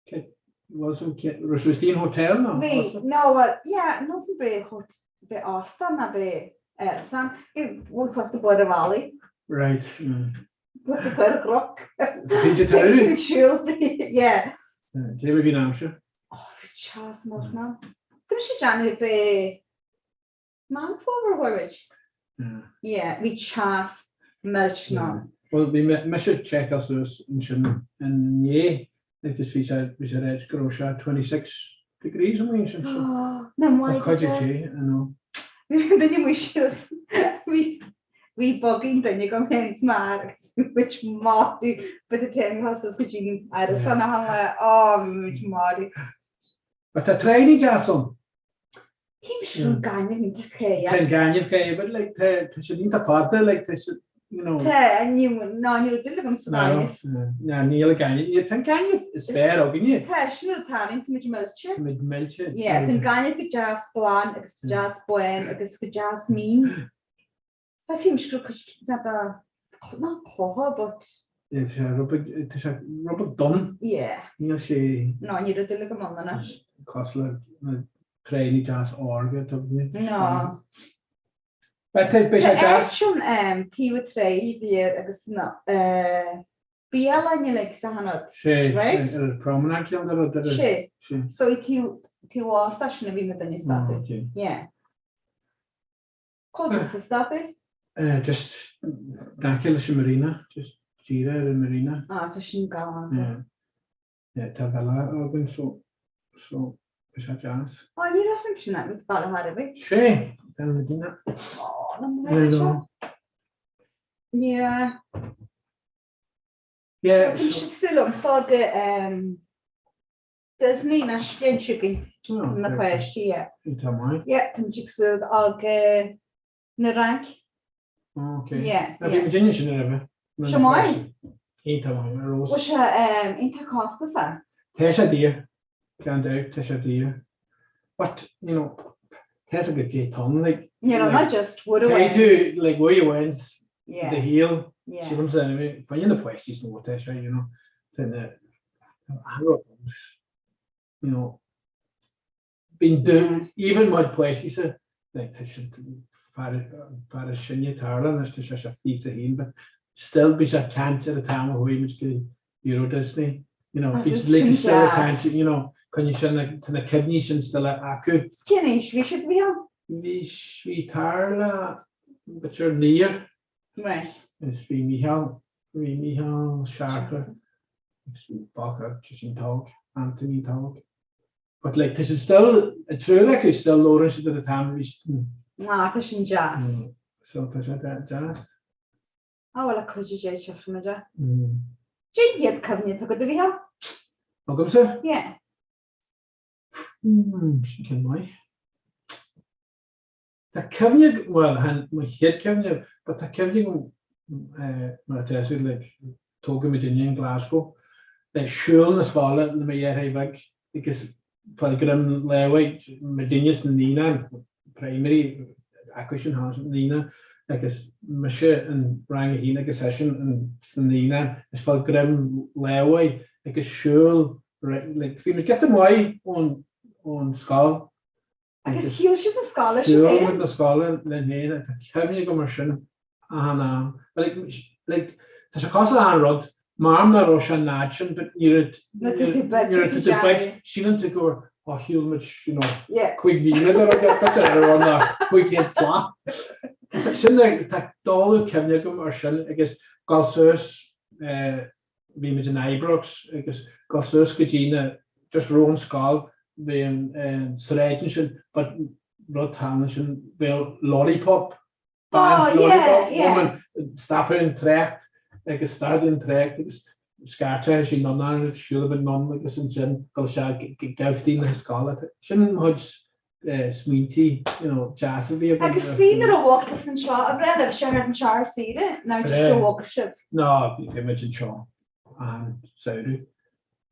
Speaker 14: Bhfuil san raibh sibh istigh in hotel nó?
Speaker 13: Bhí, no well, yeah, no san b'é hot, b'é óstán ná b'é san, bhí bhfuil cos a bhfuair a bhallaí.
Speaker 14: Right, yeah.
Speaker 13: Bhfuil sa bhfuair ghroc.
Speaker 14: Bhí tú tabhair?
Speaker 13: Bhí siúl, yeah.
Speaker 14: Cé bhí an aimsir?
Speaker 13: Oh, bhí teas millteanach. Tá mise ag déanamh b'é Meán Fómhair chuaigh muid. Yeah, bhí teas millteanach.
Speaker 14: Bhuel, bhí mise ag seiceáil suas ansin inné agus bhí sé bhí sé ráite go raibh sé 26 degrees amuigh ansin so.
Speaker 13: Ná maith
Speaker 14: Tá cuid te, I know.
Speaker 13: Duine amuigh síos. Bhí bhí bugging duine agam féin sa mbeár agus bhí muid marú by the time we suas go dtí an árasán achan lá. Ó, bhí muid marú.
Speaker 14: But tá tráigh deas ann.
Speaker 13: Cím sin gaineamh iontach céidhe.
Speaker 14: Tá an gaineamh céidhe, but like tá tá siad iontach fada, like tá siad, you know.
Speaker 13: Tá, ní ná ní raibh dúil agam sa ghaineamh.
Speaker 14: Ná níl an gaineamh, ní tá an gaineamh is fearr againne.
Speaker 13: Tá, sin rud tarraingt, tá muid millte.
Speaker 14: Tá muid millte.
Speaker 13: Yeah, tá an gaineamh go deas glan agus go deas bán agus go deas mín. Tá sí go cuid de not clocha but.
Speaker 14: Tá sé rud beag, tá sé rud beag donn.
Speaker 13: Yeah.
Speaker 14: Níl sé.
Speaker 13: No, ní raibh dúil agam ann anois.
Speaker 14: Cosúil le na tráigheanna deas órga atá againne.
Speaker 13: No.
Speaker 14: Beidh sé deas.
Speaker 13: Tá sin taobh an tráigh bhíor agus na bialann uilig sa hionad.
Speaker 14: Sé, right? Ar an promenade ceann de rud ar.
Speaker 13: Sé. So i taobh taobh ósta sin a bhí muid inniu sa. Yeah. Cá bhfuil sa stop é?
Speaker 14: Just in aice leis an marina, just díreach ar an marina.
Speaker 13: Ah, tá sin galánta.
Speaker 14: Yeah, tá villa againn so, so tá sé deas.
Speaker 13: Á, ní raibh sin sin agat, baile thar a bheith.
Speaker 14: Sé, Bel Medina.
Speaker 13: Á, na mé Yeah.
Speaker 14: Yeah.
Speaker 13: Bhí siad súil liom sá go Disney na scéin againn na páistí, yeah.
Speaker 14: Tá maith.
Speaker 13: Yeah, tá muid ag súil ag na Fhrainc.
Speaker 14: Ok.
Speaker 13: Yeah,
Speaker 14: yeah. Bhí muid inne sin roimhe.
Speaker 13: Seo maith.
Speaker 14: Iontach maith, ar fheabhas.
Speaker 13: Bhfuil sé iontach costasach?
Speaker 14: Tá sé daor, gan dabht, tá sé daor. But, you know, tá sé go dté tonn, like.
Speaker 13: You know, not just uair amháin.
Speaker 14: Tá tú, like, uair amháin
Speaker 13: Yeah.
Speaker 14: do shaol.
Speaker 13: Yeah.
Speaker 14: Sílimse, anyway, fá choinne na páistí is mó atá sé, you know, tá na, tá an rud, you know, Bíonn dún, even mo chuid páistí-sa, like tá siad fear is sine Tarla anois tá sé 21 but still bíonn sé ag caint ar an t-am a chuaigh muid go Euro Disney, you know, bíonn siad like still ag caint, you know, coinne sin, tá na cuimhní sin still acu.
Speaker 13: Cén aois bhí siad bhí ann?
Speaker 14: Bhí, bhí Tarla b'fhéidir naonúr.
Speaker 13: Right.
Speaker 14: Is bhí Mícheál, bhí Mícheál seachtar agus bhí Boca, sin óg, Anthony óg. But like tá siad still ag triúr acu still labhrann siad ar an t-am a bhí siad in.
Speaker 13: Ah tá sin deas.
Speaker 14: So tá sé deas.
Speaker 13: Ah bhuel a cuid de tchífidh muid é. Cén chéad cuimhne atá agat a Mhícheál?
Speaker 14: Agamsa?
Speaker 13: Yeah.
Speaker 14: Hmm, sin ceann maith. Tá cuimhne, bhuel, chan mo chéad cuimhne, but tá cuimhne agam mar atá fhios agat, like, tógadh muidinne in Glasgow, like, siúl na scoile le mo dheartháir bheag agus fáil greim láimhe, muidinne sna naíonáin, primary, acu sin thall sna naíonáin, agus mise in rang a haon agus eisean in sna naíonáin, is fáil greim láimhe agus siúl, like, bhí muid giota maith ón, ón scoil.
Speaker 13: Agus shiúil sibh na scoile sibh
Speaker 14: Shiúil
Speaker 13: féin?
Speaker 14: muid na scoile linn féin, tá cuimhne agam ar sin achan am. Like, like, tá sé cosúil le achan rud, mar nach raibh sé an fhad sin, but nuair a,
Speaker 13: Nuair atá tú beag,
Speaker 14: nuair atá tú beag, síleann tú gur, oh, shiúil muid, you know,
Speaker 13: Yeah.
Speaker 14: 5,000 nó rud ar bith, ar a raibh ná 500 slat. Sin, like, tá dóladh cuimhne agam ar sin agus dul suas, eh, bhí muid in Ibrox agus dul suas go dtí na, just roimh an scoil, bhí an sráid ansin but rud thall ansin, bheadh lollipop, bean
Speaker 13: Oh, yeah,
Speaker 14: lollipop
Speaker 13: yeah.
Speaker 14: woman stopadh an trácht agus stadadh an trácht agus scairteadh sí anonn agus siúladh anonn agus ansin dul isteach gabhtaí na scoile. Sin mo chuid smaointí you know deas a bhí agam.
Speaker 13: Agus sí nuair a bhog tusa anseo, an raibh libh seo ar an anseo ar saoire nó just a bhog sibh?
Speaker 14: No, bhí muid anseo an samhradh.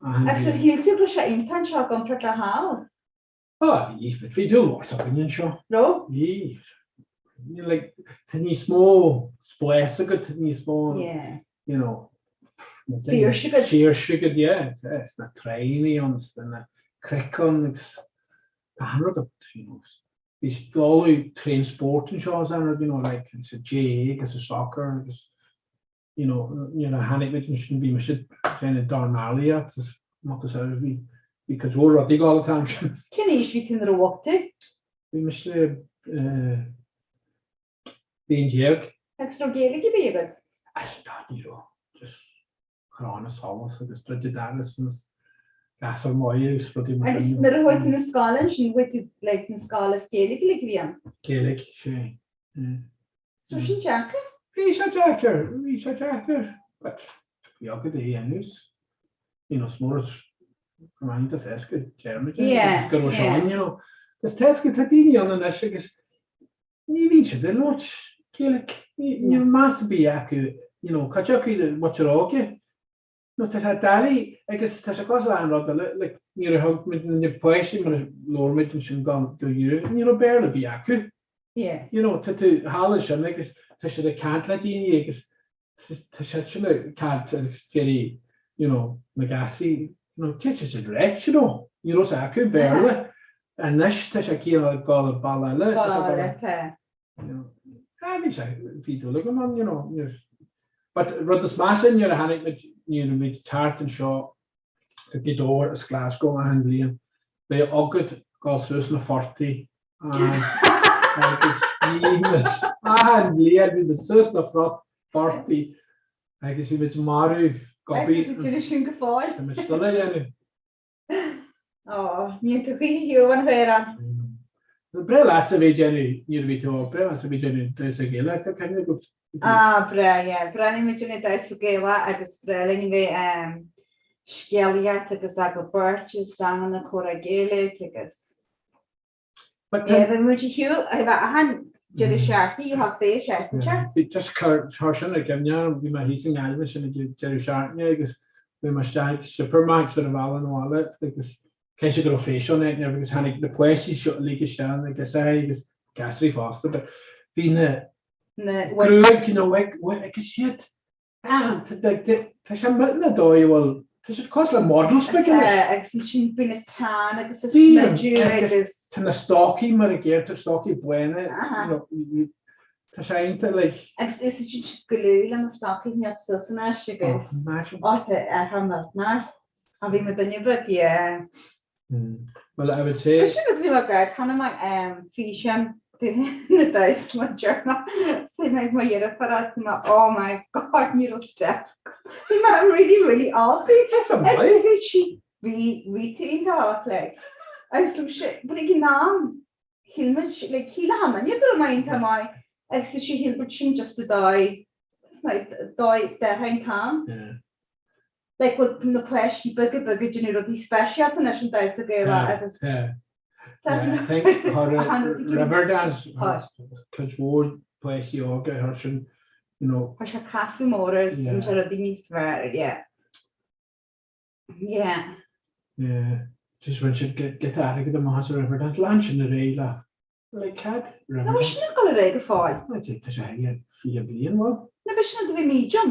Speaker 13: Agus ar shíl tú go raibh sé iontach anseo i gcomparáid le thall?
Speaker 14: Á, bhí, bhí dúil mhór againn anseo.
Speaker 13: Raibh?
Speaker 14: Bhí. Like, tá níos mó spáis agat, níos mó, you know,
Speaker 13: Saoirse agat.
Speaker 14: Saoirse agat, yeah. Is na traenaí ann, is na cnoic ann, agus achan rud agat, you know. Bhí dáileadh traen spóirt anseo is achan rud, you know, like, sa GAA agus sa soccer agus, you know, nuair a tháinig muid ansin bhí mise ag déanamh dornálaíocht is amach is amach bhí bhí cuid mhór rudaí ag dul an t-am sin.
Speaker 13: Cén aois bhí tú nuair a bhog tú?
Speaker 14: Bhí mise eh, bliain déag.
Speaker 13: Agus raibh Gaeilge ar bith agat?
Speaker 14: Ah, ní raibh. Just crann is solas agus druid an doras agus gasúr maith agus rudaí mar
Speaker 13: Agus
Speaker 14: sin.
Speaker 13: nuair a chuaigh tú na scoile ansin, chuaigh tú like na scoile is Gaeilge uilig a bhí ann?
Speaker 14: Gaeilge, sé. Yeah.
Speaker 13: So sin deacair?
Speaker 14: Bhí sé deacair, bhí sé deacair. But bhí agat é a dhéanamh. You know, is mór is roinnt is éasca dearmad é
Speaker 13: Yeah,
Speaker 14: agus go raibh sé
Speaker 13: yeah.
Speaker 14: ann, you know. Agus tá a fhios agat, tá daoine ann anois agus Ní bhíonn siad ag labhairt Gaeilge, níl meas ar bith acu, you know, cad acu do mhuintir óige? No, tá sé doiligh agus tá sé cosúil le achan rud eile, like, nuair a thug muid na páistí mar a labhair muid ansin go go Europe, ní raibh Béarla ar bith acu.
Speaker 13: Yeah.
Speaker 14: You know, tá tú thall ansin agus tá siad ag caint le daoine agus tá siad sin ag caint agus deirí, you know, na gasraí, you know, tá siad right, you know, ní raibh a fhios acu Béarla. Anois tá sé cineál ag dul ar bealach eile. Tá sé ag dul-
Speaker 13: Tá.
Speaker 14: you know, ah, bhí sé, bhí dúil agam ann, you know, níor- but rud is measa nuair a tháinig muid, nuair a bhí muid thart anseo go Gaoth Dobhair as Glasgow achan bhliain, bheadh agat dul suas na phortaigh. Agus bhí muid achan bhliain bhí muid suas na phortaigh agus bhí muid marú gobaí.
Speaker 13: Is tú déanamh sin go fóill.
Speaker 14: Tá muid still á dhéanamh.
Speaker 13: Ó, níl tú choíche shiúl an Ghaorán.
Speaker 14: Breá leatsa a bheith ag déanamh nuair a bhí tú óg, breá leatsa a bheith ag déanamh damhsa Gaelach, tá cuimhne agat.
Speaker 13: Ah, breá, yeah. Breá linn muid ag damhsa Gaelach agus breá linn a bheith ag scéalaíocht agus agallamh beirte is ranganna comhrá Gaeilge agus yeah, bhí muid ar shiúl, a bheith achan deireadh seachtaine, you have féith seachtain seo.
Speaker 14: Bhí just chuir sin i gcuimhne orm, bhí mé thíos i nGaillimh ansin ag an deireadh seachtaine agus bhí mé isteach ag Supermacs ar an bhealach 'na bhaile agus Cinnte go raibh físeán ag agus tháinig na páistí seo uilig isteach na gasúir agus gasraí fosta but bhí na gruaig you know ag agus siad ah tá sé millteanach dóigh a bhfuil tá siad cosúil le models beaga anois.
Speaker 13: Agus ansin bíonn an tan agus an smideadh agus.
Speaker 14: Tá na stocaí mar a gcéanna tá stocaí bána you know tá sé iontach like.
Speaker 13: Agus úsáideann siad gliú le na stocaí a choinneáil suas anois agus ó tá athrú millteanach. A bhí mo duine beag, yeah.
Speaker 14: Well, I would say.
Speaker 13: Sin rud a bhí mé ag chonaic mé físeán na damhsa le deireanach. Say mé mo dheirfiúr as mé oh my god ní raibh step. Bhí mé really really odd.
Speaker 14: Bhí tú maith.
Speaker 13: Bhí sí bhí bhí tú iontach like. Agus bhí sé but ag an am shíl muid like shíl achan duine go raibh mé iontach maith agus is shíl muid sin just a dóigh dóigh d'athraigh an t-am.
Speaker 14: Yeah.
Speaker 13: Like bhfuil na páistí beaga beaga ag déanamh rudaí speisialta anois an damhsa Gaelach agus
Speaker 14: Tá. I think Riverdance cuid mhór páistí óga thar sin you know.
Speaker 13: Tá sé casadh mór is an sé rudaí níos fearr yeah. Yeah.
Speaker 14: Yeah. Just rinne siad get airgead amach as Riverdance. Lean sin ar aghaidh le Like cad?
Speaker 13: Ná bhfuil sin ag dul ar aghaidh go fóill?
Speaker 14: Tá sé ag 20 bliain, bhfuil?
Speaker 13: Ná bhí sin a bhí mé John.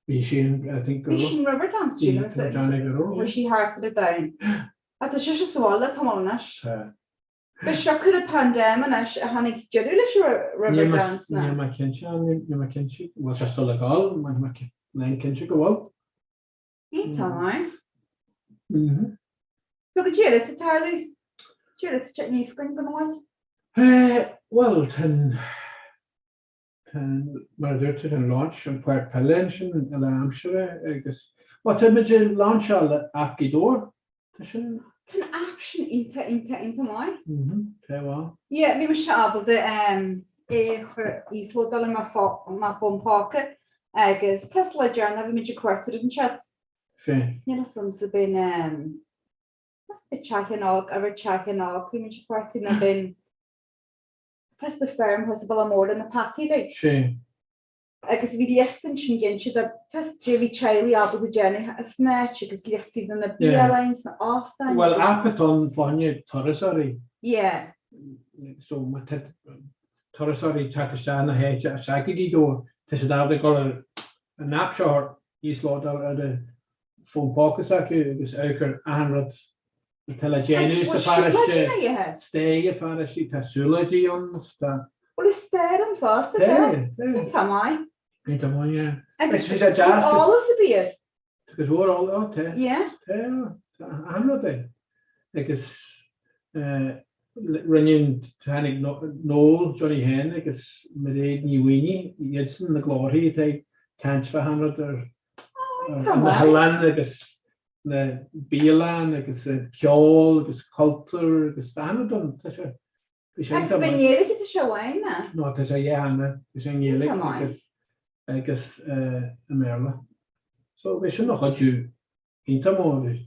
Speaker 14: Bhí sí I think go
Speaker 13: Bhí sin Riverdance sílim is bhí sí thart ar an domhan. Ach tá sise sa bhaile tamall anois.
Speaker 14: Tá.
Speaker 13: Bhí siocair an pandemic anois a tháinig deireadh leis an Riverdance
Speaker 14: ná? Níl mé cinnte, níl mé cinnte. Bhfuil sé still ag dul? Níl mé cinnte go bhfuil.
Speaker 13: Iontach maith. So goidé eile atá ag tarlú? Goidé eile atá ag teacht aníos againn go maith?
Speaker 14: Bhuel, tá an, tá an, mar a dúirt tú, tá an launch, an Páirc Peile ansin i lá aimsire agus, bhuel, tá muid ag lainseáil aip Ghaoth Dobhair. Tá sin.
Speaker 13: Tá an aip sin iontach, iontach, iontach maith.
Speaker 14: Tá bhuel.
Speaker 13: Yeah, bhí mise ábalta é a chur íoslódáil ar mo fón póca agus tá le deireanach bhí muid ag cuartú rud inteacht.
Speaker 14: Fé.
Speaker 13: Níl a fhios a'msa b'in b'in Teach na nÓg, a raibh Teach na nÓg, bhí muid ag cuartú nó b'in tá the feirm thuas sa Bhaile Mór le na peataí like.
Speaker 14: Sé.
Speaker 13: Agus bhí liosta ansin déanta de tá de bhí teaghlaigh ábalta déanamh san áit agus liostaí de na bialanna is na óstáin.
Speaker 14: Bhuel aip atá ann fá choinne turasóirí.
Speaker 13: Yeah.
Speaker 14: So má tá turasóirí ag teacht isteach na háite isteach go Gaoth Dobhair, tá siad ábalta dul ar an aip seo a íoslódáil ar a bhfón póca s'acu agus amharc ar achan rud atá le déanamh sa pharóiste, stair an pharóiste, tá siúlóidí ann, tá.
Speaker 13: Bhfuil stair ann fosta,
Speaker 14: tá? Tá,
Speaker 13: tá. Tá maith.
Speaker 14: Tá maith, yeah.
Speaker 13: Agus bhí sé deas. Eolas ar bith air.
Speaker 14: Agus mhór eolas, ó, tá.
Speaker 13: Yeah.
Speaker 14: Tá, tá achan rud é. Agus rinne, tháinig Noel, Johnny Hen agus Mairéad Ní Mhaonaigh, iadsan na glórthaí atá ag caint fá achan rud ar na hoileáin agus na bialann agus ceol agus cultúr agus achan rud ann. Tá sé, bhí sé
Speaker 13: Agus i nGaeilge tá sé amháin ná?
Speaker 14: No, tá sé dhá theanga, tá sé i nGaeilge agus agus i mBéarla. So bhí sin ina chuidiú iontach mór.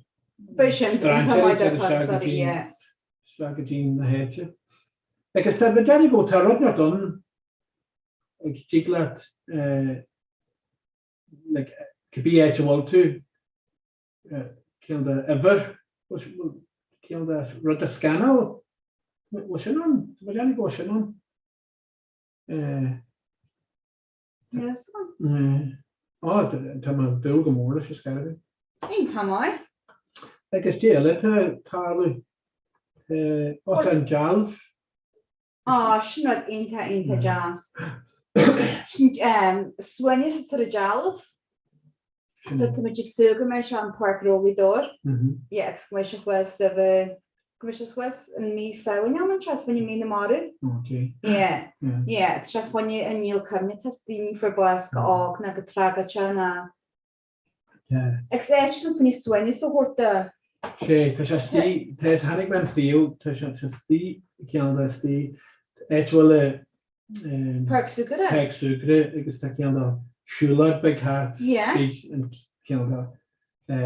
Speaker 13: Bhí sin iontach maith do turasóirí, yeah.
Speaker 14: Isteach go dtí na háite. Agus tá, but anyway, tá rud inteacht ann ag tig leat like cibé áit a bhfuil tú, cineál de uimhir, cineál de rud a scanáil, bhfuil sin ann? Tá mé ag déanamh go bhfuil sin ann.
Speaker 13: Níl fhios agam.
Speaker 14: Ó, tá mé ag dúil go mór leis an scaradh.
Speaker 13: Iontach maith.
Speaker 14: Agus goidé eile atá ag tarlú. Ó, tá an dealbh.
Speaker 13: Á, sin rud iontach, iontach deas. Sin suaimhneas atá ar an dealbh. So tá muid ag súil go mbeidh sé an Páirc Ghnó Ghaoth Dobhair. Yeah, agus go mbeidh sé thuas roimh. Go raibh sé suas in mí Samhain am anseo, is fá choinne mí na marbh.
Speaker 14: Ok.
Speaker 13: Yeah. Yeah, tá sé fá choinne an níl cuimhne tá daoine fuair bás go óg ná go tragóideach ná.
Speaker 14: Yeah.
Speaker 13: Agus áit nó fá choinne suaimhneas a thabhairt do.
Speaker 14: Sé, tá sé istigh, tá, chonaic mé an suíomh, tá sé istigh, cineál de istigh, áit a bhfuil a,
Speaker 13: Páirc Súgartha.
Speaker 14: Páirc Súgartha agus tá cineál de siúlóid beag thart tríd an cineál de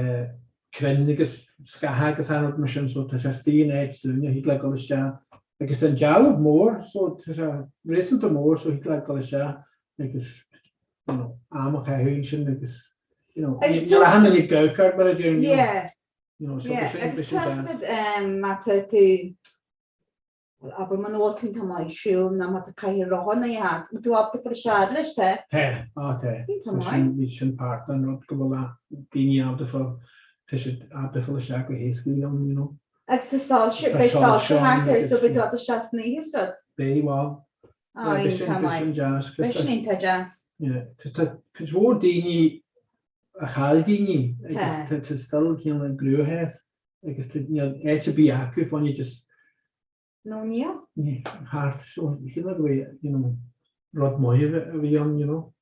Speaker 14: crainn agus scátha agus achan rud mar sin so tá sé istigh in áit suaimhneach thig leat dul isteach agus tá an dealbh mór so tá sé réasúnta mór so thig leat dul isteach agus you know am a chaitheamh ansin agus you know níl achan duine ag amharc ort mar a déarfainn you know so
Speaker 13: Yeah, agus tá má tá tú Bhuel, abair muna bhfuil tú iontach maith ag siúl ná má tá cathaoir rotha ina dhiaidh, bhfuil tú ábalta fáil isteach leis, tá?
Speaker 14: Tá, á tá.
Speaker 13: Iontach maith.
Speaker 14: Bhí sin páirt den rud go bhfuil daoine ábalta fáil, tá siad ábalta fáil isteach go héasca ann, you know.
Speaker 13: Agus tá soilse, beidh soilse thart air so beidh tú ábalta isteach san oíche is rud.
Speaker 14: Beidh, bhuel.
Speaker 13: Á, iontach maith.
Speaker 14: Beidh sin deas.
Speaker 13: Beidh sin iontach deas.
Speaker 14: Yeah, tá cuid mhór daoine a chaill daoine agus tá still cineál i gcruachás agus tá níl áit ar bith acu fá choinne just
Speaker 13: No níl.
Speaker 14: thart so you know the way you know rud maith a bhí ann you know.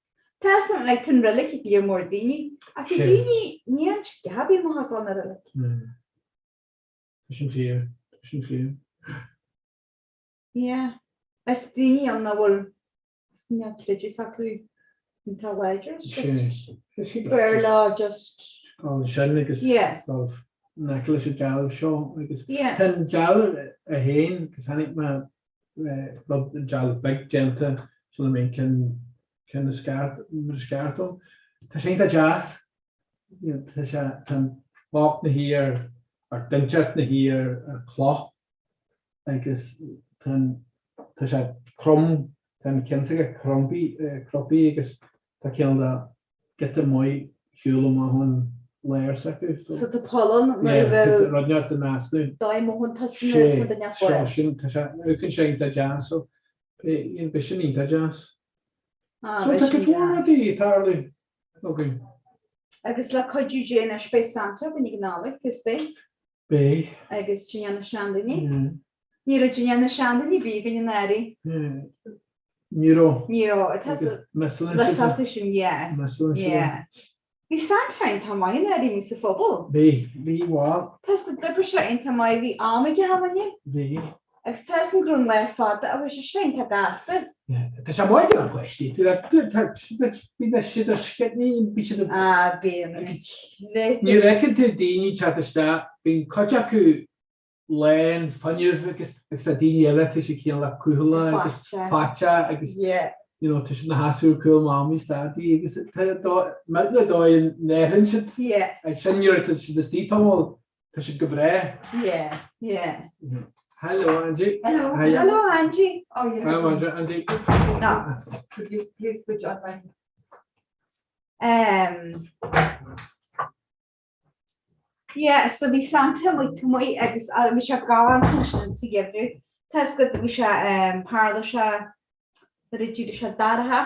Speaker 13: Tá san like tá an reilig ag lear mór daoine ach bhí daoine níl sceab i mo chos na reilig.
Speaker 14: Tá sin fíor, tá sin fíor.
Speaker 13: Yeah. Is daoine ann nach bhfuil Níl creideamh s'acu iontach láidir, it's just b'fhearr leo just.
Speaker 14: Dul ansin agus dul in aice leis an dealbh seo agus tá an dealbh é féin agus chonaic mé rud an dealbh beag déanta sula mbeidh ceann ceann is ceart mar is ceart ann. Tá sé iontach deas tá sé tá an boc ina shuí ar ar duinteacht ina shuí ar ar cloch agus tá an, tá sé crom, tá an ceann s'aige crompaí, cropaí agus tá cineál de giota maith shiúl amach ón lár s'acu.
Speaker 13: So tá poll ann mar a bheadh
Speaker 14: rud inteacht in easnamh.
Speaker 13: Dóigh mhóthain tusa nuair a duine
Speaker 14: Sé, sin, tá sé, amharcann sé iontach deas so beidh sin iontach deas.
Speaker 13: Ah,
Speaker 14: So
Speaker 13: beidh
Speaker 14: tá
Speaker 13: sin
Speaker 14: cuid mhór
Speaker 13: deas.
Speaker 14: rudaí ag tarlú againn.
Speaker 13: Agus le cuidiú Dé anois beidh Santa againn ag an Nollaig, fios duit.
Speaker 14: Beidh.
Speaker 13: Agus dinnéar na seandaoine. Ní raibh dinnéar na seandaoine bhí againn anuraidh.
Speaker 14: Ní raibh.
Speaker 13: Ní raibh. Tá sa sin, yeah. Yeah. Bhí Santa iontach maith anuraidh amuigh sa phobal.
Speaker 14: Bhí, bhí, bhuel.
Speaker 13: Tá sa d'oibrigh sé iontach maith, bhí am aige againne.
Speaker 14: Bhí.
Speaker 13: Agus tá 'fhios a'm go raibh an lá fada a bhí sé sé iontach gasta.
Speaker 14: Tá sé maith ag an páistí, bíonn siad ar sciatní, bíonn siad ag.
Speaker 13: Ah, bíonn.
Speaker 14: Nuair a fheiceann tú daoine teacht isteach, bíonn cuid acu lán fuinnimh agus agus tá daoine eile tá siad cineál cúthalach agus faiteach agus you know tá siad ina sheasamh ar cúl mamaí is daidí agus tá millteanach dóigh a n-athraíonn siad. Sin nuair atá siad istigh tamall Tá siad go breá.
Speaker 13: Yeah, yeah.
Speaker 14: Hello, Angie.
Speaker 13: Hello. Hello, Angie.
Speaker 14: Oh, yeah. Hello, Angie. Angie.
Speaker 13: No.
Speaker 4: Could you please switch on my...
Speaker 13: Um, yeah, so bhí Santa amuigh amuigh agus uh, bhí sé galánta ansin sa gheimhreadh. Tá 'fhios agat bhí sé um, tharla sé nuair a d'éirigh sé dorcha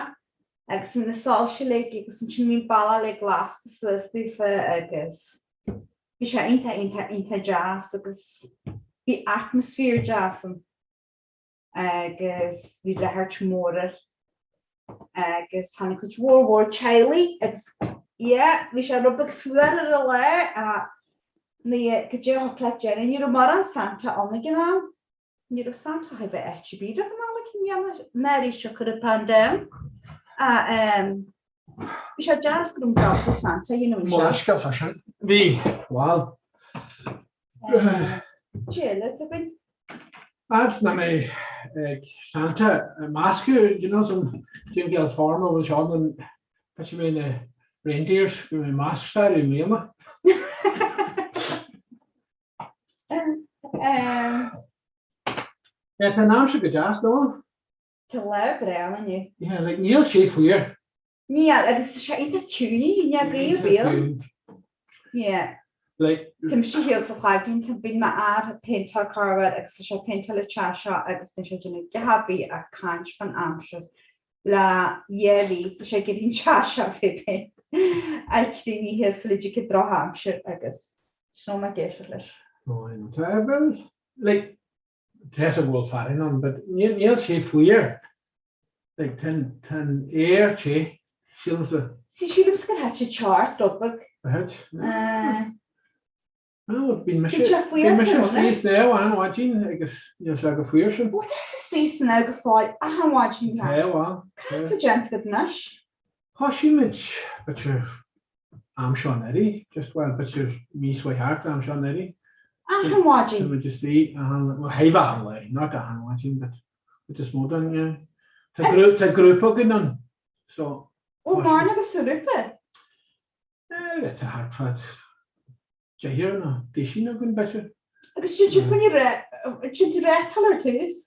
Speaker 13: agus bhí na soilse uilig agus ansin bhí an bealach uilig lasta suas daofa agus Bhí sé iontach, iontach, iontach deas agus bhí atmaisféar deas ann agus bhí ráchairt mhór air agus tháinig cuid mhór mhór teaghlaigh agus yeah, bhí sé rud beag fuar ar an lá ach ní go dté a thiocfadh leat déanamh, ní raibh mórán Santa ann ag an am. Ní raibh Santa chóir a bheith áit ar bith roimh an Nollaig i mbliana, anuraidh siocair an paindéim. Bhí sé deas go raibh an job do Santa a dhéanamh anseo.
Speaker 14: Mo leithscéal fá sin. Bhí, bhuel.
Speaker 13: Cad eile atá againn.
Speaker 14: Fhad nach mbeidh ag Santa meascadh, you know, some Jim Gale form a bhfuil seo an pictiúr mé na reindeers go mbeidh masc s'air i mbliana. Yeah, tá an aimsir go deas, no?
Speaker 13: Tá lá breá ann inniu.
Speaker 14: Yeah, like níl sé fuar.
Speaker 13: Níl, agus tá sé iontach ciúin, níl gaoth ar bith ann. Yeah.
Speaker 14: Like.
Speaker 13: Tá mise thiar sa chlaigín, tá bíonn m'fhear ag péinteáil corruair agus tá sé ag péinteáil an teach seo agus níl sé ag déanamh a dhath ar bith ach caint fán aimsir le dhá mhí, tá sé ag iarraidh an teach seo a bheith críochnaithe sula dtiocfaidh drochaimsir agus snow mac éisteacht leis.
Speaker 14: Oh, I know. Tá bhuel. Like, tá 'fhios a'd go bhfuil fearthainn ann, but níl sé fuar. Like, tá an aer te, sílimse.
Speaker 13: Sí, sílimse gur thit sé teocht rud beag.
Speaker 14: Ar thit? Ó, bíonn mise, bíonn mise istigh ag snámh achan mhaidin agus níl sé chomh fuar sin.
Speaker 13: Ó, tá tusa istigh ag snámh go fóill achan mhaidin.
Speaker 14: Tá, bhuel.
Speaker 13: Cad atá déanta agat anois?
Speaker 14: Thoisigh muid, b'fhéidir, am seo anuraidh, just, well, b'fhéidir mí is thart am seo anuraidh.
Speaker 13: Achan mhaidin?
Speaker 14: Tá muid istigh achan, well, chóir a bheith achan lá, not achan mhaidin, but cuid is mó den, yeah. Tá grúpa, tá grúpa againn ann, so.
Speaker 13: Ó, mórán agaibh sa ghrúpa?
Speaker 14: Eh, tá thart fá deichniúr nó duisín againn, b'fhéidir.
Speaker 13: Agus sin sin faoin sin tú reáchtáil ar tús?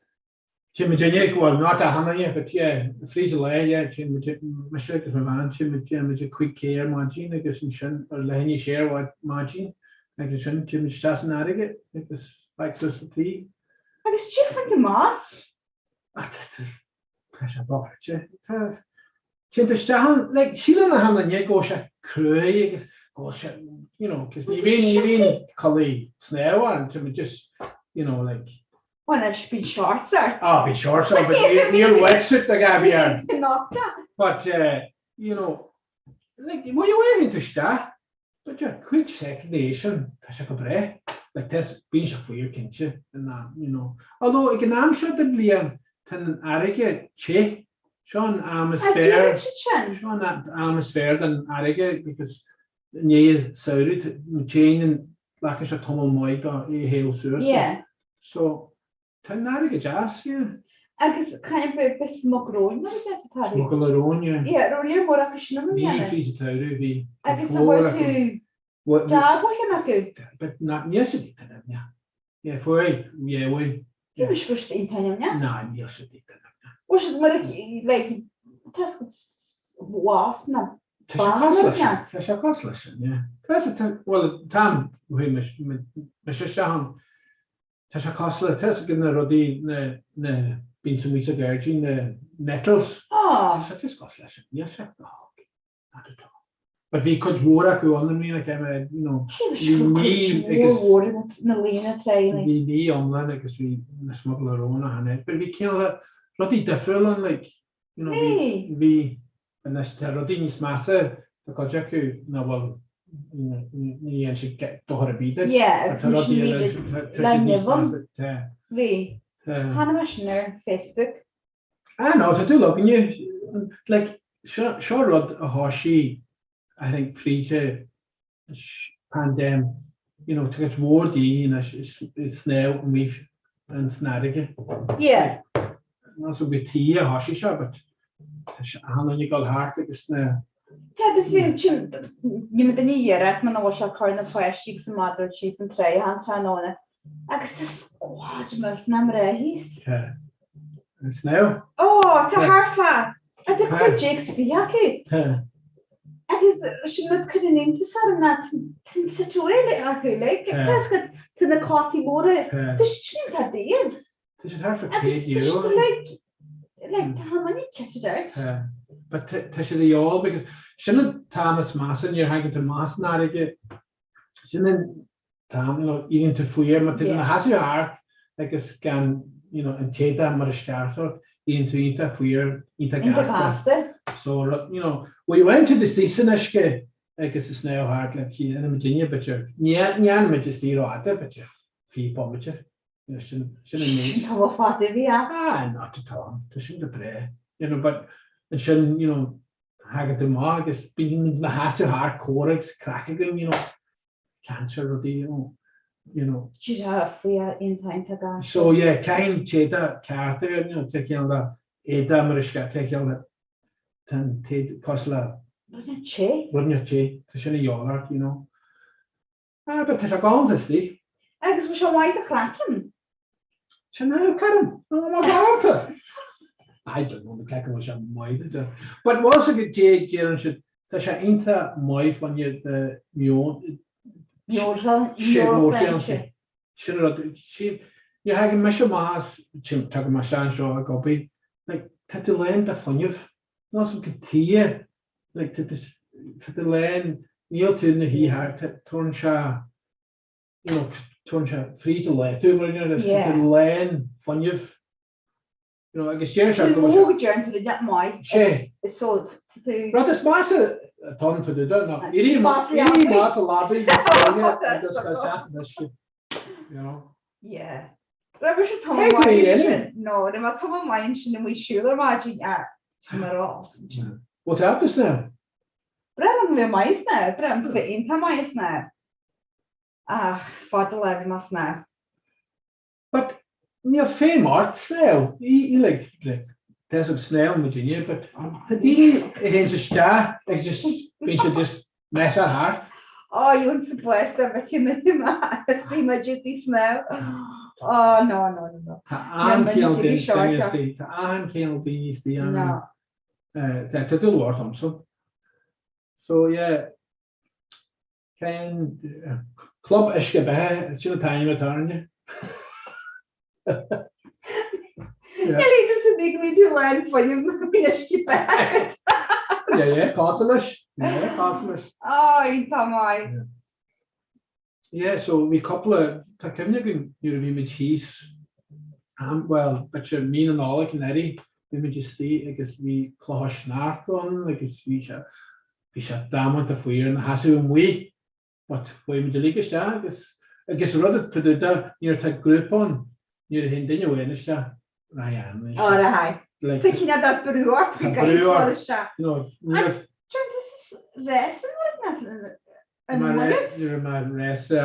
Speaker 14: Téann muidinne, well not achan duine, but yeah, fríd an lá, yeah, téann muid, mise agus mo bhean, téann muid, déanann muid 5K ar maidin agus ansin, or leath i ndiaidh a sé ar maidin, agus ansin téann muid isteach san fharraige agus back suas sa tigh.
Speaker 13: Agus cad é a bhain tú amach as?
Speaker 14: Ah, tá sé dochreidte. Tá, téann tú isteach ann, like, síleann achan duine go bhfuil sé cruaidh agus go bhfuil sé, you know, cos ní bhíonn, ní bhíonn culaith snámha ann, tá muid just, you know, like.
Speaker 13: Bhuel anois, bíonn shorts ort.
Speaker 14: Ah, bíonn shorts ort, but níl wetsuit ag Abby ann. But, uh, you know, like, bhuel, you bhíonn tú isteach, B'fhéidir 5 soicind théis sin, tá sé go breá. Like tá, bíonn sé fuar cinnte in am, you know. Although ag an am seo den bhliain, tá an fharraige te. Seo an am is
Speaker 13: Ah,
Speaker 14: fearr.
Speaker 13: deireann siad sin.
Speaker 14: Seo an am is fearr don fharraige because i ndiaidh an samhradh, téann an, glacann sé tamall maith dó é a théamh suas.
Speaker 13: Yeah.
Speaker 14: So, Tá an fharraige deas, yeah.
Speaker 13: Agus kind of ba smug róin mar a deir tú.
Speaker 14: Smugairle róin, yeah.
Speaker 13: Yeah, raibh léir mór acu sin i
Speaker 14: Bhí
Speaker 13: mbliana.
Speaker 14: fríd an tsamhradh, bhí.
Speaker 13: Agus an bhfuil tú dea-mhaithe acu?
Speaker 14: But not, níl siad iontach nimhneach. Yeah, fuair, yeah, bhfuil.
Speaker 13: Bhí mise go raibh siad iontach nimhneach.
Speaker 14: Ná, níl siad iontach nimhneach.
Speaker 13: Bhfuil siad mar a, like, tá wasp na
Speaker 14: Tá sé cosúil leis sin, tá sé cosúil leis sin, yeah. Tá, tá, bhuel, tá, chuaigh mise isteach ann. Tá sé cosúil le, tá 'fhios agat na rudaí, na, na, bíonn sa amuigh sa ghairdín, na nettles.
Speaker 13: Tá
Speaker 14: sé just cosúil leis sin. Níl sé go holc. Not at all. But bhí cuid mhór acu ann i mbliana, cé mé, you know, bhí mí agus.
Speaker 13: Mhór na líne tréine.
Speaker 14: Bhí mí iomlán agus bhí na smugairle róin achan áit. But bhí cineál rudaí difriúil ann, like, you know, bhí, bhí, Anois tá rudaí níos measa do chuid acu ná bhfuil ní dhéanann siad dochar ar bith duit.
Speaker 13: Yeah, agus
Speaker 14: Tá
Speaker 13: anois
Speaker 14: rudaí
Speaker 13: ní
Speaker 14: eile
Speaker 13: le
Speaker 14: tá siad níos
Speaker 13: nimh ann.
Speaker 14: measa. Tá.
Speaker 13: Bhí.
Speaker 14: Tá.
Speaker 13: Chonaic mé sin ar Facebook.
Speaker 14: Ah no, tá dúil againne. Like, seo seo rud a thoisigh I think fríd an paindéim, you know, tá cuid mhór daoine anois ag snámh amuigh ins an fharraige.
Speaker 13: Yeah.
Speaker 14: Not so go tí a thoisigh sé, but tá sé achan duine ag dul thart agus na.
Speaker 13: Tá, agus bhí sin, ní mé duine iarracht muna bhfuil sé ag cur na páistí agus an madra síos an tráigh achan tráthnóna. Agus tá squad millteanach mná thíos.
Speaker 14: Tá. Ag snámh.
Speaker 13: Ó, tá thart fá idir 15 is 20 acu.
Speaker 14: Tá.
Speaker 13: Agus sin rud cuireann iontas orm ná tá an situation acu, like,
Speaker 14: Tá.
Speaker 13: tá 'fhios agat, tá na cótaí móra,
Speaker 14: Tá.
Speaker 13: tá siad sin iontach daor.
Speaker 14: Tá siad thart fá
Speaker 13: Agus
Speaker 14: 100
Speaker 13: tá
Speaker 14: euro.
Speaker 13: siad like, like, tá an money kitted out.
Speaker 14: Tá. But tá siad a dhíobháil because sin an t-am is measa nuair a thagann tú amach as an fharraige. Sin an t-am, you know, éiríonn tú fuar, má tá tú ina sheasamh thart agus gan, you know, an t-éadach mar is ceart ort, éiríonn tú iontach fuar, iontach gasta. So, you know, well, you went to istigh san uisce agus ag snámh thart, like, ina muidinne, b'fhéidir, ní fhanann muid istigh rófhada, b'fhéidir, 20 bomaite, you know, sin, sin an méid.
Speaker 13: Sin tamall fada a bhí ann.
Speaker 14: Ah, not at all, tá sin go breá, you know, but ansin, you know, thagann tú amach agus bíonn muid ina sheasamh thart, comhrá agus craic againn, you know, caint ar rudaí, you know, you know.
Speaker 13: Siad a faoi iontach iontach gasta.
Speaker 14: So yeah, caithfidh an t-éadach ceart a bheith, you know, tá cineál de éadach mar is ceart, tá cineál de, tá an t-éadach cosúil le.
Speaker 13: Rud inteacht te.
Speaker 14: Rud inteacht te, tá sin a dhíobháil ort, you know. Ah, but tá sé galánta istigh.
Speaker 13: Agus bhfuil sé maith do chraiceann?
Speaker 14: Sin é, Karen, tá sé galánta! I don't know, cé go bhfuil sé maith duit. But was go deireann siad, tá sé iontach maith fá choinne do meon.
Speaker 13: Meabhairshláinte.
Speaker 14: Sin an rud, sí, ní thagann mise amach as, tagann mé isteach anseo ag obair, like, tá tú lán de fuinneamh, níl 'fhios a'm cad tuige, like, tá tú, tá tú lán, níl tú ina shuí thart, tabharann sé, you know, Tugann sé fríd an lá tú mar a deir tú lán fuinnimh. You know, agus deir sé go bhfuil sé.
Speaker 13: Go deireann tú rud maith.
Speaker 14: Sé.
Speaker 13: Is so tú.
Speaker 14: Rud is measa atá ann fá dtaobh de ná éirí amach as an leabaidh agus go seasamh uisce. You know.
Speaker 13: Yeah. Raibh sé tamall maith ansin. No, raibh mé tamall maith ansin amuigh siúl ar maidin ah, tá mé rás ansin.
Speaker 14: Bhfuil tú ábalta snámh?
Speaker 13: Breá liom le maith snámh, breá liom sa iontach maith snámh. Ach fada lá bhí mé snámh.
Speaker 14: But níl feidhm ort snámh. Í like like tá fhios ag snámh muidinne but tá daoine a théann isteach agus just bíonn siad just mess-áil thart.
Speaker 13: Oh, you want to bless them a chinneadh is bhí mé duty snámh. Oh, no, no, no, no.
Speaker 14: Tá an-chiall daoine istigh. Tá an-chiall daoine istigh ann.
Speaker 13: No.
Speaker 14: Tá tá dúil mhór domsa. So yeah, Cén Club Uisce Beatha, sin an t-ainm atá orainne.
Speaker 13: Níl fhios agam go mbíonn tú lán fuinnimh nuair a bhíonn uisce beatha agat.
Speaker 14: Yeah, yeah, cosúil leis. Yeah, cosúil leis.
Speaker 13: Ó, iontach maith.
Speaker 14: Yeah, so bhí cúpla, tá cuimhne againn nuair a bhí muid thíos, bhuel, b'fhéidir mí na Nollag anuraidh, bhí muid istigh agus bhí clocha sneachta ann agus bhí sé, Bhí sé damanta fuar ina sheasamh amuigh but chuaigh muid uilig isteach agus agus an rud fá dtaobh de nuair atá grúpa ann nuair a théann duine amháin isteach rachaidh achan duine
Speaker 13: Ó
Speaker 14: isteach.
Speaker 13: rachaidh.
Speaker 14: Like
Speaker 13: Tá cineál de brú ort go
Speaker 14: Tá
Speaker 13: gcaithfidh
Speaker 14: brú
Speaker 13: tú dul
Speaker 14: ort
Speaker 13: isteach.
Speaker 14: you know nuair
Speaker 13: An John this is rás an rud nach ar na
Speaker 14: Mar
Speaker 13: mallaibh?
Speaker 14: nuair a mar rása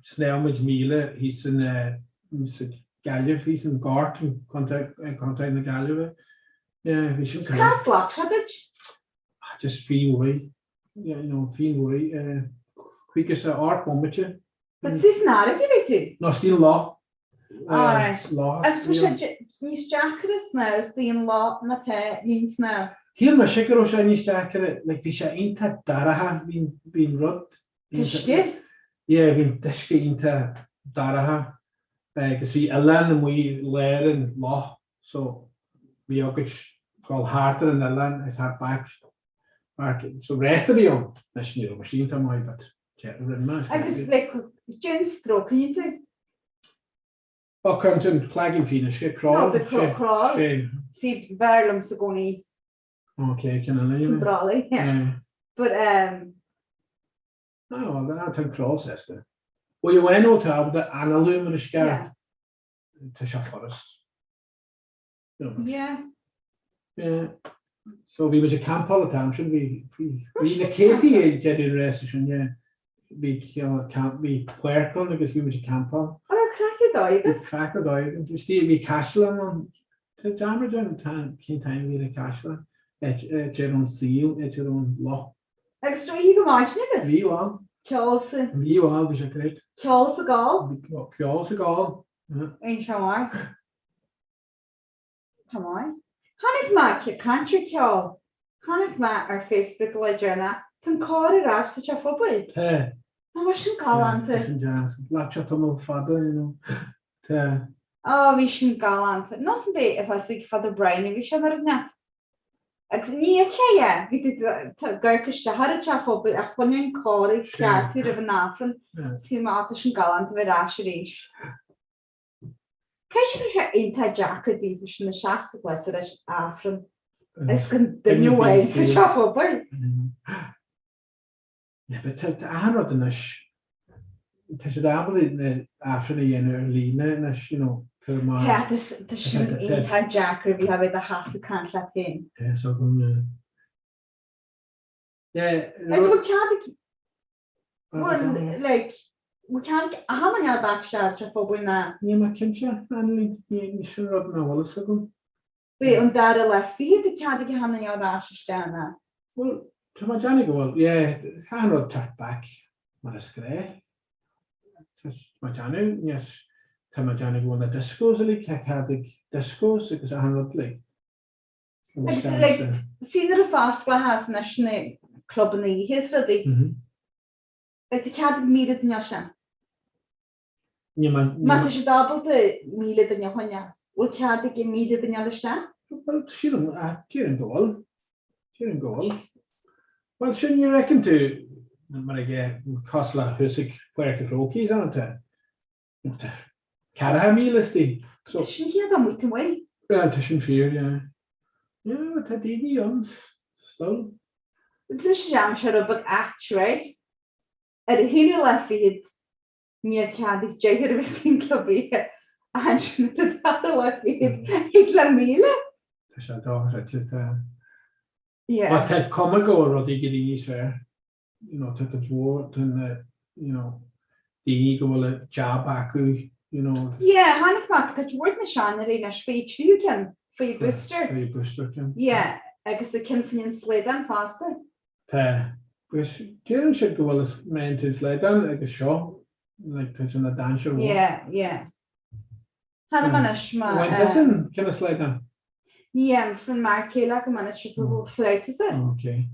Speaker 14: shnámh muid 1000 thíos in sa Gaillimh thíos in Gort in Contae Contae na Gaillimhe. Yeah bhí sin
Speaker 13: Is cá ghlac sé duit?
Speaker 14: Just faoi uaidh, you know, faoi uaidh, chuig is a ard bomaite.
Speaker 13: But is san fharraige a bhí tú?
Speaker 14: No, istigh an loch.
Speaker 13: Alright.
Speaker 14: Loch.
Speaker 13: Agus bhí sé níos deacaire snámh istigh an loch ná tá linn snámh?
Speaker 14: Shíl mise go raibh sé níos deacaire, like bhí sé iontach dorcha, bhí bhí an rud.
Speaker 13: Uisce?
Speaker 14: Yeah, bhí an t-uisce iontach dorcha agus bhí oileán amuigh i lár an loch. So bhí agat dul thart ar an oileán is thart back thart so rás a bhí ann. Anois ní raibh mise iontach maith but rinne mé.
Speaker 13: Agus like cén stróc a dhéanann tú?
Speaker 14: Ó cuireann tú an cloigeann faoin uisce, crawl.
Speaker 13: No, the crawl.
Speaker 14: Sé.
Speaker 13: See b'fhearr liomsa i gcónaí.
Speaker 14: Ok, ceann eile.
Speaker 13: An brolly, yeah. But um.
Speaker 14: Ah, well, tá an crawl seasta. Well, you went ó tá ábalta análú mar is ceart. Tá sé furast.
Speaker 13: Yeah.
Speaker 14: Yeah. So bhí muid ag campáil an t-am sin, bhí bhí na céadtaí ag déanamh an rása sin, yeah. Bhí camp, bhí páirc ann agus bhí muid ag campáil.
Speaker 13: An raibh craic ar dóigh
Speaker 14: agat? Bhí craic ar dóigh againn. Is bhí caisleán ann. Tá dearmad orm cén t-ainm a bhí ar an caisleán. Áit a raibh an saol, áit a raibh an loch.
Speaker 13: Agus raibh oíche go maidin agat?
Speaker 14: Bhí, bhuel.
Speaker 13: Ceol sa.
Speaker 14: Bhí, bhuel, bhí sé great.
Speaker 13: Ceol sa gcál?
Speaker 14: Ceol sa gcál.
Speaker 13: Iontach maith. Tá maith. Chonaic mé caint ar ceol. Chonaic mé ar Facebook le deireanas. Tá an cór ar ais sa teach pobail.
Speaker 14: Tá.
Speaker 13: Nach bhfuil sin galánta?
Speaker 14: Tá sin deas. Ghlac sé tamall fada, you know. Tá.
Speaker 13: Ó, bhí sin galánta. Nó san b'é a thosaigh Father Brian a bhí sé mar an Agus ní fheicfeá é, bhí tú ag amharc isteach ar an teach pobail ach chluinfeá an cór ag cleachtadh roimh an Aifreann. Shíl mé, á, tá sin galánta bheith ar ais arís. Cé go raibh sé iontach deacair daofa sin a seasamh leis ar ais Aifreann agus gan duine amháin sa teach pobail.
Speaker 14: Yeah, but tá achan rud anois, tá siad ábalta na Aifrinn a dhéanamh ar líne anois, you know, cur amach.
Speaker 13: Tá, tá sin iontach deacair bhí a bheith do sheasamh caint leat féin.
Speaker 14: Tá fhios agam, yeah. Yeah.
Speaker 13: Agus bhfuil cead ag, bhfuil, like, bhfuil cead ag achan duine back isteach sa teach pobail ná?
Speaker 14: Níl mé cinnte, Annalene, ní sin rud nach bhfuil fhios agam.
Speaker 13: Beidh an dara lá fichead ag cead ag achan duine ar ais isteach ná.
Speaker 14: Bhuel, tá mé ag déanamh go bhfuil, yeah, tá an rud teacht back mar is gnách. Tá mé ag déanamh, yes, tá mé ag déanamh go bhfuil na discos uilig, tá cead ag discos agus achan rud like.
Speaker 13: Agus like, see nuair a fosclaíodh as anois na clubanna oíche is rudaí, like tá cead ag 1,000 duine isteach. Má tá siad ábalta 1,000 duine a choinneáil, bhfuil cead ag 1,000 duine dul isteach?
Speaker 14: Bhuel, sílim, déarfainn go bhfuil. Déarfainn go bhfuil. Bhuel, sin, ní fheiceann tú mar ag cosúil le thuas ag Páirc an Chrócaigh, is ann atá. 40,000 istigh. So.
Speaker 13: Tá sin chéad amuigh taobh amuigh.
Speaker 14: Yeah, tá sin fíor, yeah. Yeah, tá daoine ann still.
Speaker 13: Tá sé am seo rud beag ait, right? Ar an haonú lá fichead níl cead ag deichniúr a bheith san club oíche ach ansin ar an dara lá fichead thig le 1,000.
Speaker 14: Tá sé dochreidte, tá.
Speaker 13: Yeah.
Speaker 14: But tá cuma go bhfuil rudaí ag éirí níos fearr. You know, tá cuid mhór de na, you know, daoine go bhfuil a jab acu, you know.
Speaker 13: Yeah, tháinig amach, tá cuid mhór de na seanóirí anois faoi tríú ceann, faoi booster.
Speaker 14: Faoi booster ceann.
Speaker 13: Yeah, agus a ceann faoin slaghdán fosta.
Speaker 14: Tá. Agus deireann siad go bhfuil is méan tú slaghdán agus seo, like, tá sé ina dainséar mhór.
Speaker 13: Yeah, yeah. Tháinig anois má.
Speaker 14: Bhain tusa an ceann is slaghdán?
Speaker 13: Ní dhéanfainn mar chéile go minic sé go bhfuil flight is it?
Speaker 14: Ok.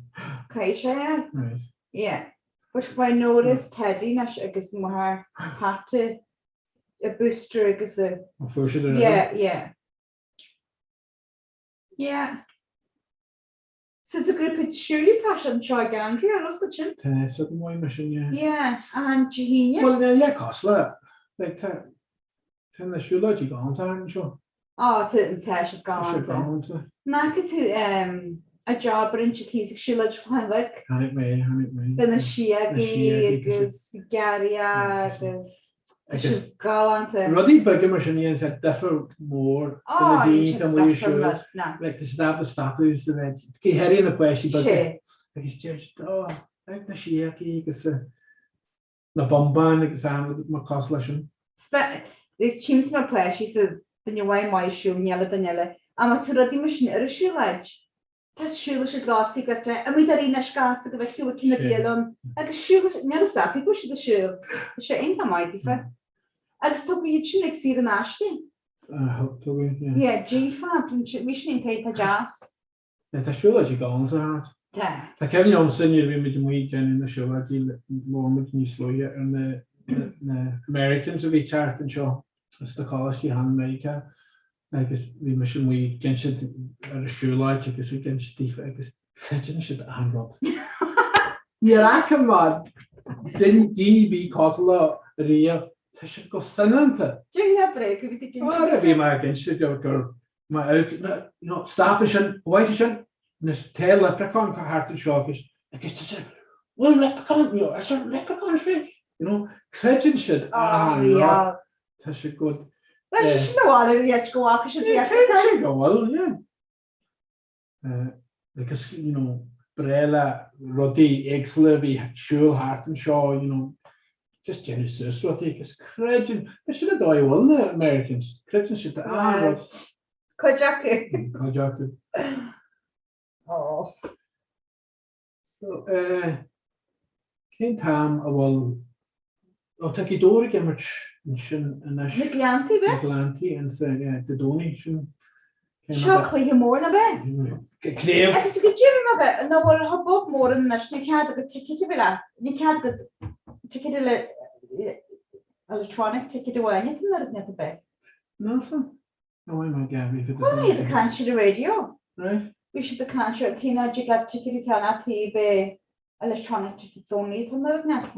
Speaker 13: Caithfidh sé é.
Speaker 14: Right.
Speaker 13: Yeah. But my notice Teddy anois agus máthair Pat a booster agus a.
Speaker 14: Ó fuair siad ar
Speaker 13: Yeah, yeah. Yeah. So tá grúpa siúil atá sé anseo ag Andrea, an oscailt sin?
Speaker 14: Tá so go maith mar sin, yeah.
Speaker 13: Yeah, an Dé hAoine.
Speaker 14: Bhuel, yeah, yeah, cosúil le, like, tá, tá na siúlóidí galánta anseo.
Speaker 13: Á, tá, tá siad
Speaker 14: Tá siad
Speaker 13: galánta.
Speaker 14: galánta.
Speaker 13: An fhaca tú um, a job a rinne siad thíos ag siúlóid Chlochán Bheag?
Speaker 14: Chonaic mé, chonaic mé.
Speaker 13: Le na síogaí
Speaker 14: Na síogaí, tá siad-
Speaker 13: agus gearraithe agus Tá
Speaker 14: Agus
Speaker 13: siad galánta.
Speaker 14: rudaí beaga mar sin a dhéanann sé difear mór do na
Speaker 13: Á,
Speaker 14: daoine
Speaker 13: níl
Speaker 14: atá
Speaker 13: siad
Speaker 14: amuigh ar
Speaker 13: difear
Speaker 14: siúl.
Speaker 13: mar, ná.
Speaker 14: Like, tá siad ábalta stopadh is a bheith, go háirithe na páistí beaga.
Speaker 13: Sé.
Speaker 14: Agus deir siad, ó, ag na síogaí agus na bombáin agus achan rud mar cosúil leis sin.
Speaker 13: Tchímse na páistí sa duine amháin maith siúl, níl ag duine eile. Ach má tá rudaí mar sin ar an siúlóid, Tá siúl siad lá sa gcuid amuigh dar anois gas go bhfeicfidh tú cinn na bialann agus siúl níl fhios acu go bhfuil siad ag siúl. Tá sé iontach maith daofa. Agus tugadh iad sin ag saor in aisce.
Speaker 14: Tugadh, yeah.
Speaker 13: Yeah, díofa, bhí sin iontach iontach deas.
Speaker 14: Yeah, tá siúlóidí galánta thart.
Speaker 13: Tá.
Speaker 14: Tá cuimhne agamsa nuair a bhí muid amuigh ag déanamh na siúlóidí labhair muid níos luaithe ar na na Americans a bhí ag teacht anseo as na coláistí thall i Meiriceá agus bhí mise amuigh ag insint ar an siúlóid agus ag insint daofa agus creideann siad achan rud. Níor fhaca mé daoine ar bith cosúil leo ariamh, tá siad go soineanta.
Speaker 13: Déarfaidh bréag a bhí ag insint.
Speaker 14: Ara bhí mé ag insint gur gur má no stop ansin, wait ansin, anois tá leprechaun thart anseo agus agus tá sé bhfuil leprechaun, you know, is there leprechauns right? You know, creideann siad achan rud. Tá sé go.
Speaker 13: Bhuel, sin a bhfuil ar dheis go bhfaca siad
Speaker 14: Yeah, creideann siad go bhfuil, yeah. Agus, you know, breá le rudaí éagsúla a bhí ag siúl thart anseo, you know, just déanamh suas rudaí agus creideann, sin an dóigh a bhfuil na Americans, creideann siad achan rud.
Speaker 13: Cuid acu.
Speaker 14: Cuid acu.
Speaker 13: Oh.
Speaker 14: So, eh, cén t-am a bhfuil, ó tá Gaoth Dobhair ag imirt ansin anois.
Speaker 13: Na Gleanntaí, b'ea?
Speaker 14: Na Gleanntaí, ansa, yeah, Dé Domhnaigh, sin.
Speaker 13: Seo cluiche mór, ná b'ea?
Speaker 14: Craobh.
Speaker 13: Agus go deimhin, ná b'ea, ná bhfuil hubbub mór ann anois, ní cead agat ticket a bheith leat, ní cead agat ticket le, electronic ticket amháin atá an oiread net a bheith.
Speaker 14: Níl san.
Speaker 13: Chuala mé iad ag caint ar an raidió. Bhí siad ag caint ar taobh ná dtig leat ticéad a cheannach taobh eh electronic tickets only atá an oiread net.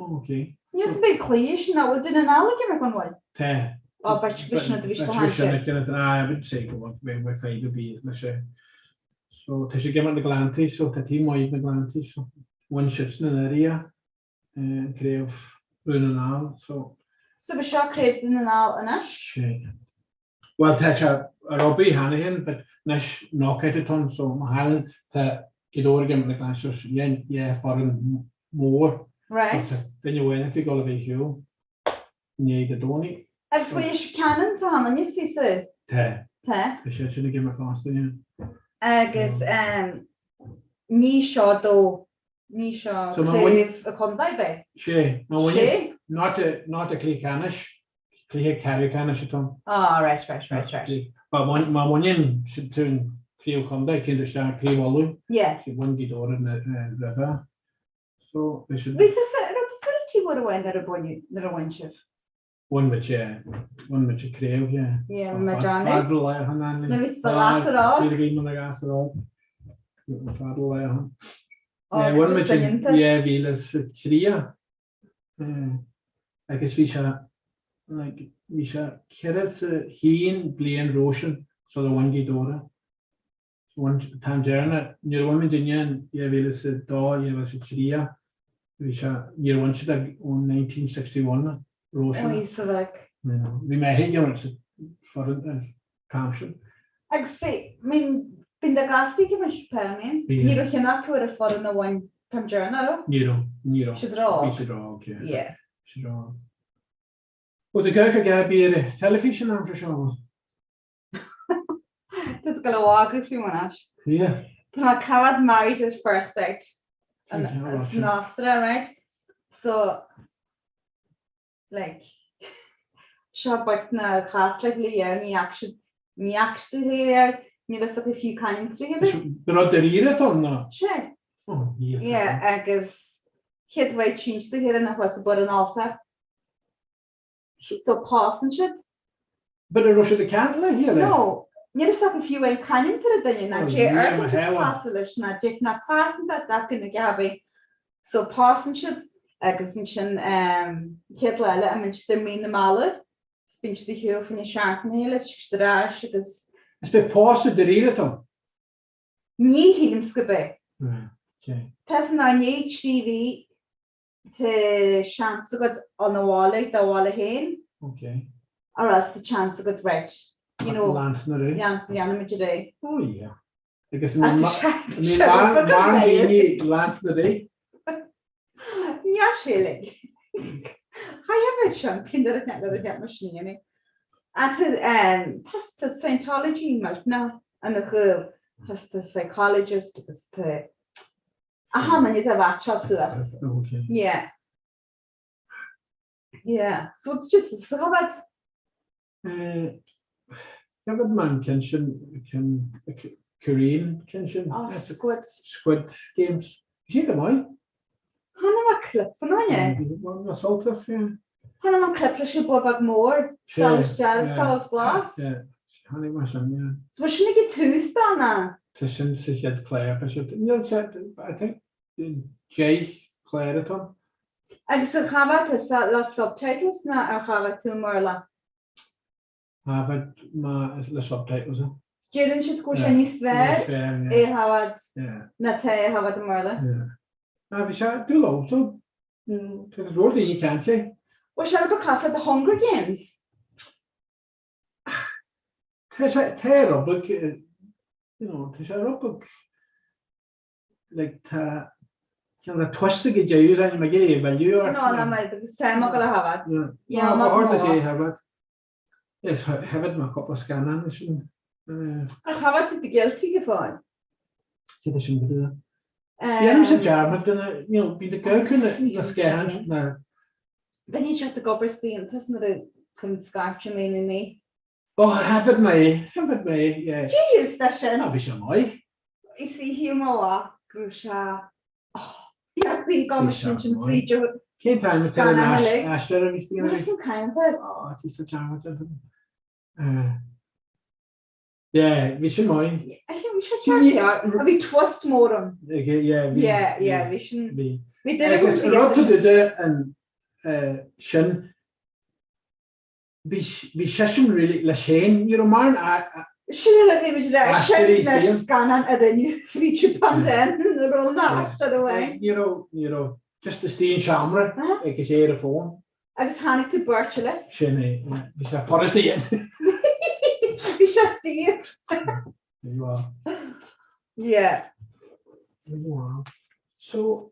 Speaker 13: Níl 's beidh cluiche sin ná bhfuil Dún na nGall ag imirt an bhfuil?
Speaker 14: Tá.
Speaker 13: Ó b'fhéidir go sin a bhí siad ag caint air.
Speaker 14: I would say go bhfuil mé fadhb a bhí leis é. So tá sé ag imirt na Gleanntaí so tá taobh maith ag na Gleanntaí so bhain siadsan anuraidh an craobh Dhún na nGall so.
Speaker 13: So ba seo craobh Dhún na nGall anois?
Speaker 14: Sé. Bhuel tá sé ar obair cheana féin but anois knockout atá ann so má chailleann tá Gaoth Dobhair ag imirt na Gleanntaí so dhein dhá foireann mór
Speaker 13: Right.
Speaker 14: so tá duine amháin acu ag dul a bheith ar shiúl i ndiaidh Dé Domhnaigh.
Speaker 13: Agus bhfuil Leitir Ceanainn tá an aníos faoi sa?
Speaker 14: Tá.
Speaker 13: Tá.
Speaker 14: Tá siad sin ag imirt fosta yeah.
Speaker 13: Agus um, ní seo dó ní seo
Speaker 14: So má bhain-
Speaker 13: craobh an chontae b'ea?
Speaker 14: Sé. Má bhain
Speaker 13: Sé?
Speaker 14: Not a not a cluiche ceannais Cluiche ceathrú ceannais atá ann.
Speaker 13: Ah, right, right, right, right.
Speaker 14: Má bhaineann siad tú an craobh chontae, téann tú isteach craobh Uladh.
Speaker 13: Yeah.
Speaker 14: So bhain Gaoth Dobhair roimhe. So, bhí siad.
Speaker 13: Bhí tusa, raibh tusa ar an taobh mór amháin nuair a baineadh, nuair a bhain sibh?
Speaker 14: Bhain muid, yeah. Bhain muid an craobh, yeah.
Speaker 13: Yeah, bhí mé Johnny.
Speaker 14: Fada lá a than ann.
Speaker 13: Nuair a bhí tú ghasúr óg.
Speaker 14: Bhí mé ina ghasúr óg. Fada lá a than.
Speaker 13: Ó,
Speaker 14: Yeah, bhain muid
Speaker 13: soineanta.
Speaker 14: in 2003. Agus bhí sé. Like, bhí sé 41 bliain roimhe sin sula bhain Gaoth Dobhair é. Bhain an t-am deireanach, nuair a bhain muidinne in 2002, 2003, bhí sé, níor bhain siad ó 1961 roimhe sin.
Speaker 13: Ó, Íosa bheag.
Speaker 14: Bhí mé ag imirt sa foireann an t-am sin.
Speaker 13: Agus see, I mean, bíonn do gasraí ag imirt peil, I mean, ní raibh ceann acu ar an foireann a bhain an t-am deireanach, raibh?
Speaker 14: Ní raibh, ní raibh.
Speaker 13: Siad ró-óg.
Speaker 14: Bhí siad ró-óg, yeah.
Speaker 13: Yeah.
Speaker 14: Siad ró-óg. Bhfuil tú ag amharc ar a dhath ar bith ar an teilifís an aimsir seo, an bhfuil?
Speaker 13: Tá tú ag dul a mhagadh faoi anois.
Speaker 14: Yeah.
Speaker 13: Tá mé ag coimhéad Married at First Sight san Astráil, right? So, like, seo beirt nár chas le chéile riamh, ní fhaca siad, ní fhaca siad a chéile riamh, níl fhios acu fiú c'ainm dá chéile.
Speaker 14: Rud dáiríre atá ann ná?
Speaker 13: Sé.
Speaker 14: Oh, níl fhios
Speaker 13: Yeah, agus chéad mhaith tínte dá chéile nach bhfuil sa bport an Alta. So pósann siad.
Speaker 14: But an raibh siad ag caint le chéile?
Speaker 13: No. Níl fhios acu fiú aon c'ainm atá ar an duine, ná cé ar bhfuil siad casadh leis, ná cé nach pearsanta atá acu na geabaí. So pósann siad agus ansin chéad lá eile a mbíonn siad ar muin na meala, is bíonn siad ag shiúl faoina seartan a chéile is tiocfaidh siad ar ais agus.
Speaker 14: Is b'é pósadh dáiríre atá ann.
Speaker 13: Ní shílimse gurb é. Tá san ár ndiaidh 3 mhí Tá seans agat an abhaile, do bhaile féin.
Speaker 14: Ok.
Speaker 13: Or else tá seans agat right, you know.
Speaker 14: Leanstan ar aghaidh.
Speaker 13: Leanstan, leanfaimid ar aghaidh.
Speaker 14: Oh yeah. Agus an maireann daoine leanstan ar aghaidh?
Speaker 13: Níl sé like. Chaithfeadh bheith sin, nuair a nuair a dhéanamh sin a dhéanamh. And tá tá Scientology millteanach ina chúl, tá tá psychologist agus tá Achan duine atá mheaitseáil suas.
Speaker 14: Ok.
Speaker 13: Yeah. Yeah. So what's just so how about
Speaker 14: Gabhad mé an ceann sin, ceann Korean ceann sin.
Speaker 13: Oh, Squid.
Speaker 14: Squid Games. Bhí sé go maith.
Speaker 13: Chonaic mé clip fan é.
Speaker 14: Ná soltas, yeah.
Speaker 13: Chonaic mé clip leis an bua beag mór, solas dearg, solas glas.
Speaker 14: Yeah, chonaic mé sin, yeah.
Speaker 13: So bhfuil sin ag an tús dá ná?
Speaker 14: Tá sin sa chéad chlár, tá sé, níl sé, I think, 10 chlár atá ann.
Speaker 13: Agus ar choimhéad tusa le subtitles ná ar choimhéad tú i mBéarla?
Speaker 14: Choimhéad mé le subtitles.
Speaker 13: Deireann siad go bhfuil sé níos fearr é a choimhéad ná tá é a choimhéad i mBéarla.
Speaker 14: Yeah. Ah, bhí sé, do love, so, agus bhfuair daoine ceant é.
Speaker 13: Bhfuil sé rud beag cosúil le The Hunger Games?
Speaker 14: Tá sé, tá rud beag, you know, tá sé rud beag, like, tá, ceann le twist ag an deireadh, ainm ag é, bheil ort.
Speaker 13: No, no, mar agus tá mo go le habhad.
Speaker 14: Yeah, mo go le habhad. Is choimhéad mé cúpla scannán leis sin.
Speaker 13: Ar choimhéad tú The Guilty go fóill?
Speaker 14: Cé sin go dtí? Dhéanaimse dearmad de na, you know, bíonn ag amharc ar na scannáin na.
Speaker 13: Duine inteacht ag obair san aontas nuair a chun scairt an aon ní.
Speaker 14: Ó, choimhéad mé, choimhéad mé, yeah.
Speaker 13: Jeez, tá sin.
Speaker 14: Ah, bhí sé maith.
Speaker 13: Is í shíl mé lá go raibh sé
Speaker 14: Cén t-ainm atá ar an aisteoir a bhí istigh ann?
Speaker 13: Sin cainte.
Speaker 14: Ó, tá sa dearmad déanta. Yeah, bhí sin maith.
Speaker 13: Bhí sé ceart. Bhí twist mór ann.
Speaker 14: Yeah, bhí.
Speaker 13: Yeah, yeah, bhí sin.
Speaker 14: Bhí.
Speaker 13: Bhí duine
Speaker 14: Agus rud a dúda an sin, Bhí bhí seisean really leis féin, you know, mar an
Speaker 13: Sin an rud a bhí muid a rá, sin na scannáin a rinneadh fríd an pandemic na raibh na aistear amháin.
Speaker 14: Ní raibh, ní raibh, just istigh i seomra agus é ar a fón.
Speaker 13: Agus tháinig tú beirt eile.
Speaker 14: Sin é, bhí sé furast a dhéanamh.
Speaker 13: Bhí sé saor.
Speaker 14: There you are.
Speaker 13: Yeah.
Speaker 14: There you are. So,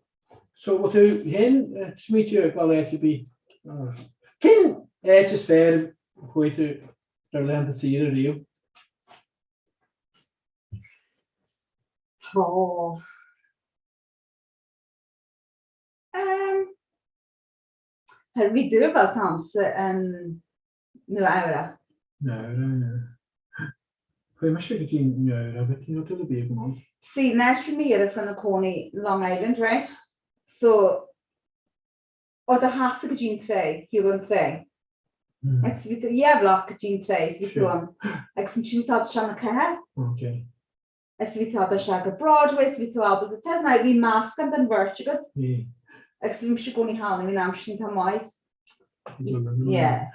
Speaker 14: so bhfuil tú féin ag smaoitiú ar dhul áit ar bith? Cén áit is fearr a chuaigh tú ar laethanta saoire riamh?
Speaker 13: Oh. Um, bhí dúil agamsa in Nua Eabhrac.
Speaker 14: Nua Eabhrac, yeah. Chuaigh mise go dtí Nua Eabhrac, but níl dúil ar bith agam ann.
Speaker 13: See, an áit a raibh mo dheirfiúr ina cónaí, Long Island, right? So, ó do sheasamh go dtí an trá, shiúl an trá. Agus bhí tú, yeah, block go dtí an trá, so bhí tú ann. Agus ansin bhí tú isteach na cathair.
Speaker 14: Okay.
Speaker 13: Is bhí tú isteach go Broadway, so bhí tú ábalta, tá now, bhí meascán den bheirt agat.
Speaker 14: Yeah.
Speaker 13: Agus bhí mise i gcónaí thall, bhí an am sin tá maith. Yeah.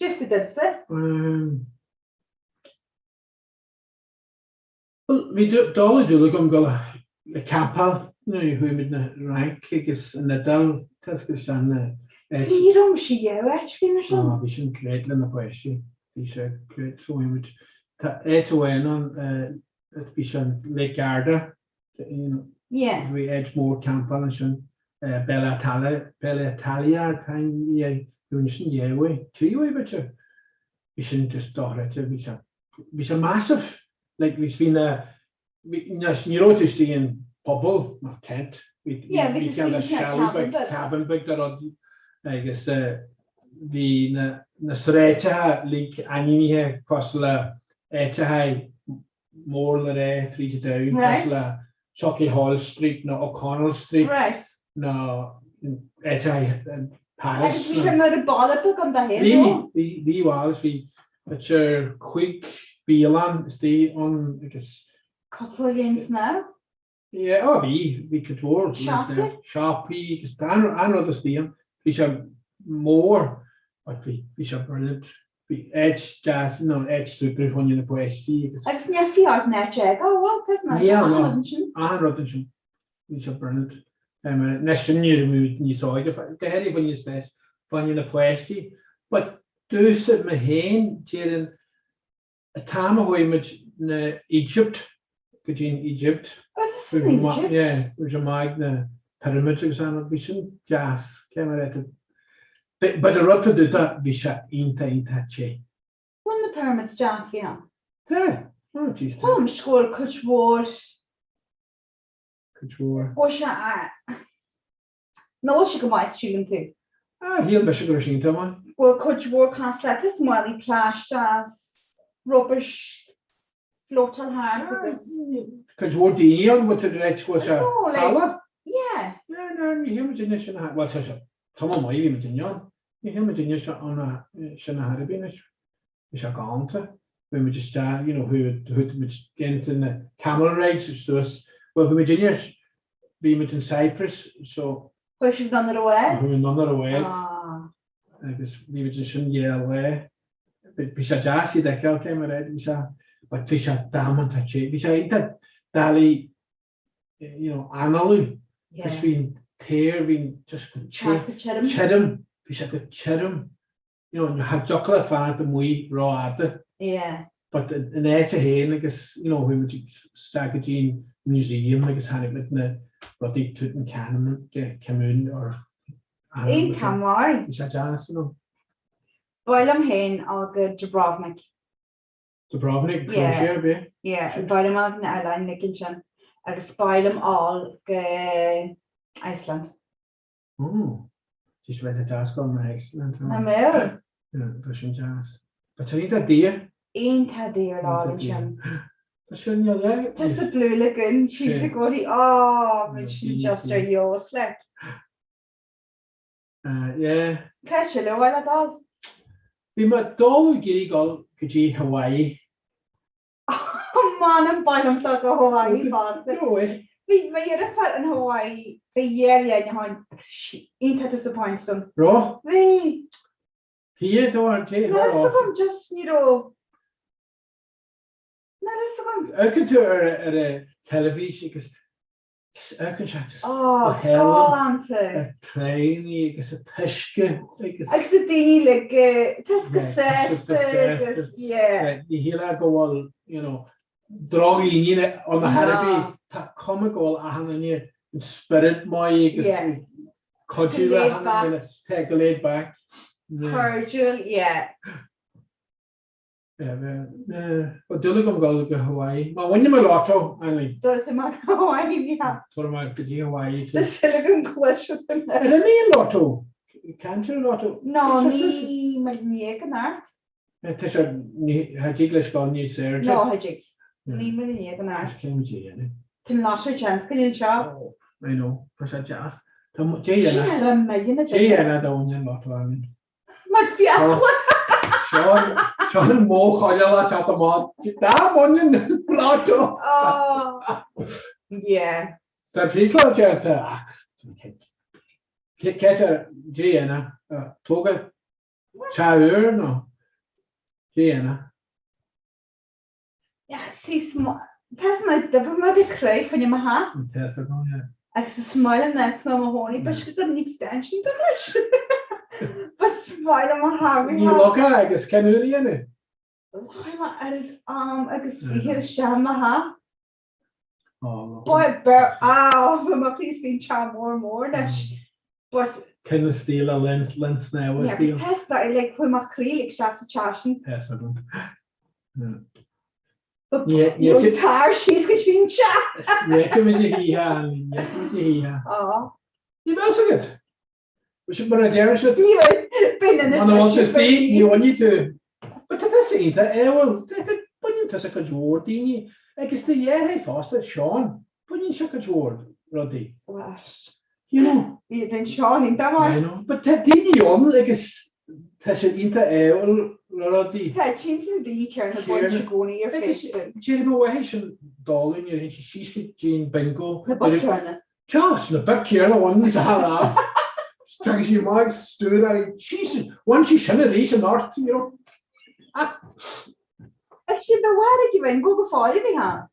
Speaker 13: Just a duitse.
Speaker 14: Bhuel, bhí dul dúil agam dul le campáil nuair a chuaigh muid na Fhrainc agus an Iodáil tá agus an
Speaker 13: Ní raibh mise riamh áit faoi mar sin.
Speaker 14: Á, bhí sin great le na páistí. Bhí sé great. So bhí muid, tá áit amháin ann, bhí sé an Lake Garda,
Speaker 13: Yeah.
Speaker 14: Bhí áit mór campáil ansin, Bella Italia, Bella Italia atá bhí ansin dhá uair, trí uair b'fhéidir. Bhí sin just dochreidte, bhí sé, bhí sé massive, like bhí, bhí na, bhí, ní raibh tú istigh in puball ná tent, bhí,
Speaker 13: Yeah, bhí
Speaker 14: bhí
Speaker 13: tú
Speaker 14: ceann
Speaker 13: istigh in
Speaker 14: chalet
Speaker 13: cabin
Speaker 14: beag,
Speaker 13: beag.
Speaker 14: cabin beag de rud agus bhí na, na sráideacha like ainmnithe cosúil le áiteacha mór le rá fríd an domhan,
Speaker 13: Right.
Speaker 14: cosúil le Sauchiehall Street nó O'Connell Street
Speaker 13: Right.
Speaker 14: nó áiteacha Paris.
Speaker 13: Agus bhí sé mar a baile beag ann dó féin,
Speaker 14: Bhí,
Speaker 13: nó?
Speaker 14: bhí, bhí bhuel, bhí b'fhéidir chúig bialann istigh ann agus
Speaker 13: Cúpla linn snámh?
Speaker 14: Yeah, ó bhí, bhí cuid mhór.
Speaker 13: Siopaí?
Speaker 14: Siopaí agus tá an-rud istigh ann. Bhí sé mór but bhí, bhí sé brilliant. Bhí áit deas, you know, áit super fá choinne na páistí agus.
Speaker 13: Agus ní fiú an áit ag, ó bhuel, tá san áit,
Speaker 14: Níl,
Speaker 13: achan
Speaker 14: no,
Speaker 13: rud ansin.
Speaker 14: achan rud ansin. Bhí sé brilliant. Anois sin nuair a bhí muid níos óige, go háirithe fá choinne spéis, fá choinne na páistí. But domhsa mé féin, déarfainn, An t-am a chuaigh muid na Egypt, go dtí an Egypt.
Speaker 13: Oh, this is in Egypt?
Speaker 14: Yeah, bhí sé maith ag na pyramids agus an rud, bhí sin deas, cé mar é But an rud fá dtaobh de, bhí sé iontach, iontach te.
Speaker 13: Bhfuil na pyramids deas, bhí ann?
Speaker 14: Tá, oh jeez tá.
Speaker 13: Bhuel, mo scór cuid mhór.
Speaker 14: Cuid mhór.
Speaker 13: Bhfuil sé a. Nó bhfuil sé go maith, síleann tú?
Speaker 14: Ah, shíl mise go raibh sé iontach maith.
Speaker 13: Bhfuil cuid mhór cosúil le is málaí plaisteach, rubish, floatáil thart agus.
Speaker 14: Cuid mhór daoine ann, bhfuil tú ag ráit go bhfuil sé salach?
Speaker 13: Yeah.
Speaker 14: No, no, ní shíl muidinne sin a, bhuel tá sé, tamall maith bhí muidinne ann. Ní shíl muidinne sin a chor ar bith anois. Bhí sé galánta. Bhí muid isteach, you know, chuaigh muid déanta na camel rides suas, bhuel bhí muid inne, bhí muid in Cyprus so.
Speaker 13: Chuaigh sibh anonn ar an bhád?
Speaker 14: Chuaigh muid anonn ar an bhád agus bhí muid ansin dhá lá. Bhí sé deas iad a fheiceáil, cé mar é, bhí sé, but bhí sé damanta te, bhí sé iontach doiligh you know, análú. Agus bhí an t-aer, bhí an just go tirim, tirim, bhí sé go tirim. you know, cha dtiocfadh leat fanacht amuigh rófhada.
Speaker 13: Yeah.
Speaker 14: But an áit féin agus, you know, chuaigh muid isteach go dtí an museum agus chonaic muid na rudaí Tutankhamun, Camun or
Speaker 13: Iontach maith.
Speaker 14: Bhí sé deas, you know.
Speaker 13: Ba mhaith liom féin dul go Dubrovnik.
Speaker 14: Dubrovnik, Croatia, ab é?
Speaker 13: Yeah, ba mhaith liom dul go na oileáin like ansin agus ba mhaith liom dul go Iceland.
Speaker 14: Ó, bhí sé bheith deas go na Iceland.
Speaker 13: Nach mbeadh?
Speaker 14: Tá sin deas. Tá sé iontach daor.
Speaker 13: Iontach daor lá ansin.
Speaker 14: Tá sin níl le.
Speaker 13: Tá sa Blue Lagoon siad i gcónaí á bhí sin just ar fheabhas like.
Speaker 14: Yeah.
Speaker 13: Cá háit eile ar mhaith leat dul?
Speaker 14: Bhí mé dul ag iarraidh dul go dtí Hawaii.
Speaker 13: M'anam ba mhaith liomsa go Hawaii fosta.
Speaker 14: Go way.
Speaker 13: Bhí mo dheirfiúr in Hawaii bhí dhéar dhéanfainn agus sí iontach disappointed dom.
Speaker 14: Raibh?
Speaker 13: Bhí.
Speaker 14: Tia do ar cé
Speaker 13: Níl a fhios agam just ní raibh. Níl a fhios agam.
Speaker 14: Amharcann tú ar ar an teilifís agus Amharcann sé just
Speaker 13: go galánta.
Speaker 14: Na traenaí agus an t-uisce agus.
Speaker 13: Agus na daoine like tá go sásta agus yeah.
Speaker 14: Ní shílfeá go bhfuil you know drochdhaoine ann ar chor ar bith. Tá cuma go bhfuil achan duine in spiorad maith agus cuidiú le achan duine. Tá go laid back.
Speaker 13: Cairdiúil yeah.
Speaker 14: Tá dúil agam dul go Hawaii. Má bhainim an lotto, Eileen.
Speaker 13: Dul amach go Hawaii, yeah.
Speaker 14: Tabharfaidh mé go dtí Hawaii.
Speaker 13: Tá súil agam go bhfuil siad in
Speaker 14: Ar imigh an lotto? Ceantar an lotto?
Speaker 13: No, ní mar ní ag an art.
Speaker 14: Tá sé, ní, cha dtig leis dul níos airde.
Speaker 13: No, cha dtig. Ní mar ní ag an art.
Speaker 14: Cén muid a dhéanamh?
Speaker 13: Tá an lotto déanta go dtí anseo.
Speaker 14: I know, tá sé deas. Tá, dé dhéanamh.
Speaker 13: Sin ar an mbeidh na
Speaker 14: Dé dhéanamh dá bhaineann an lotto, Eileen.
Speaker 13: Mar fiacla!
Speaker 14: Seo an modh coinneála teacht amach dá mbaineann lotto!
Speaker 13: Yeah.
Speaker 14: Tá fiacla déanta ach cé dhéanamh tógadh teach úr nó? Cé
Speaker 13: Yeah, see, tá san ag duibh mé go cré faoin mo theach.
Speaker 14: An test agam, yeah.
Speaker 13: Agus is maith liom na tá mo chónaí, but go an extension de leis. But is maith liom mo theach.
Speaker 14: Ní loga agus cén uair a dhéanamh?
Speaker 13: Chuir mé oiread am agus saothair isteach i mo theach. But bear ah, bhí mo chroí faoin teach mór mór anois. But
Speaker 14: Kind of stíl a linn linn snámha
Speaker 13: yeah,
Speaker 14: stíl.
Speaker 13: test that like chuir mo chroí like isteach sa teach sin.
Speaker 14: Test agam.
Speaker 13: But ní raibh tar síos go dtí an teach.
Speaker 14: Ní fheicimid a hoíche, ní fheicimid a hoíche.
Speaker 13: Á.
Speaker 14: Ní bheadh agat. Sin mar a deireann siad.
Speaker 13: Ní bheidh, beidh na
Speaker 14: Muna bhfuil sé istigh, ní bhainfidh tú. But tá tusa iontach ádhúil. Baineann tusa cuid mhór daoine agus do dheartháir fosta, Seán, baineann sé cuid mhór rudaí.
Speaker 13: Well,
Speaker 14: You know.
Speaker 13: Bhí den Seán iontach maith.
Speaker 14: I know. But tá daoine ann agus tá siad iontach ádhúil le rudaí.
Speaker 13: Tá tinn san daoine céanna baint i gcónaí ar Facebook.
Speaker 14: Déarfaidh mo mháthair sin dóladh nuair a théann sí síos go dtí an bingo.
Speaker 13: Na boic chéanna.
Speaker 14: Teach na boic chéanna bhain sa halla. Tagann sí amach ag stiúir uirthi. Jesus, bhain sí sin arís anocht, you know.
Speaker 13: Ach siad na bhfear ag bingo go fóill a bhí ann.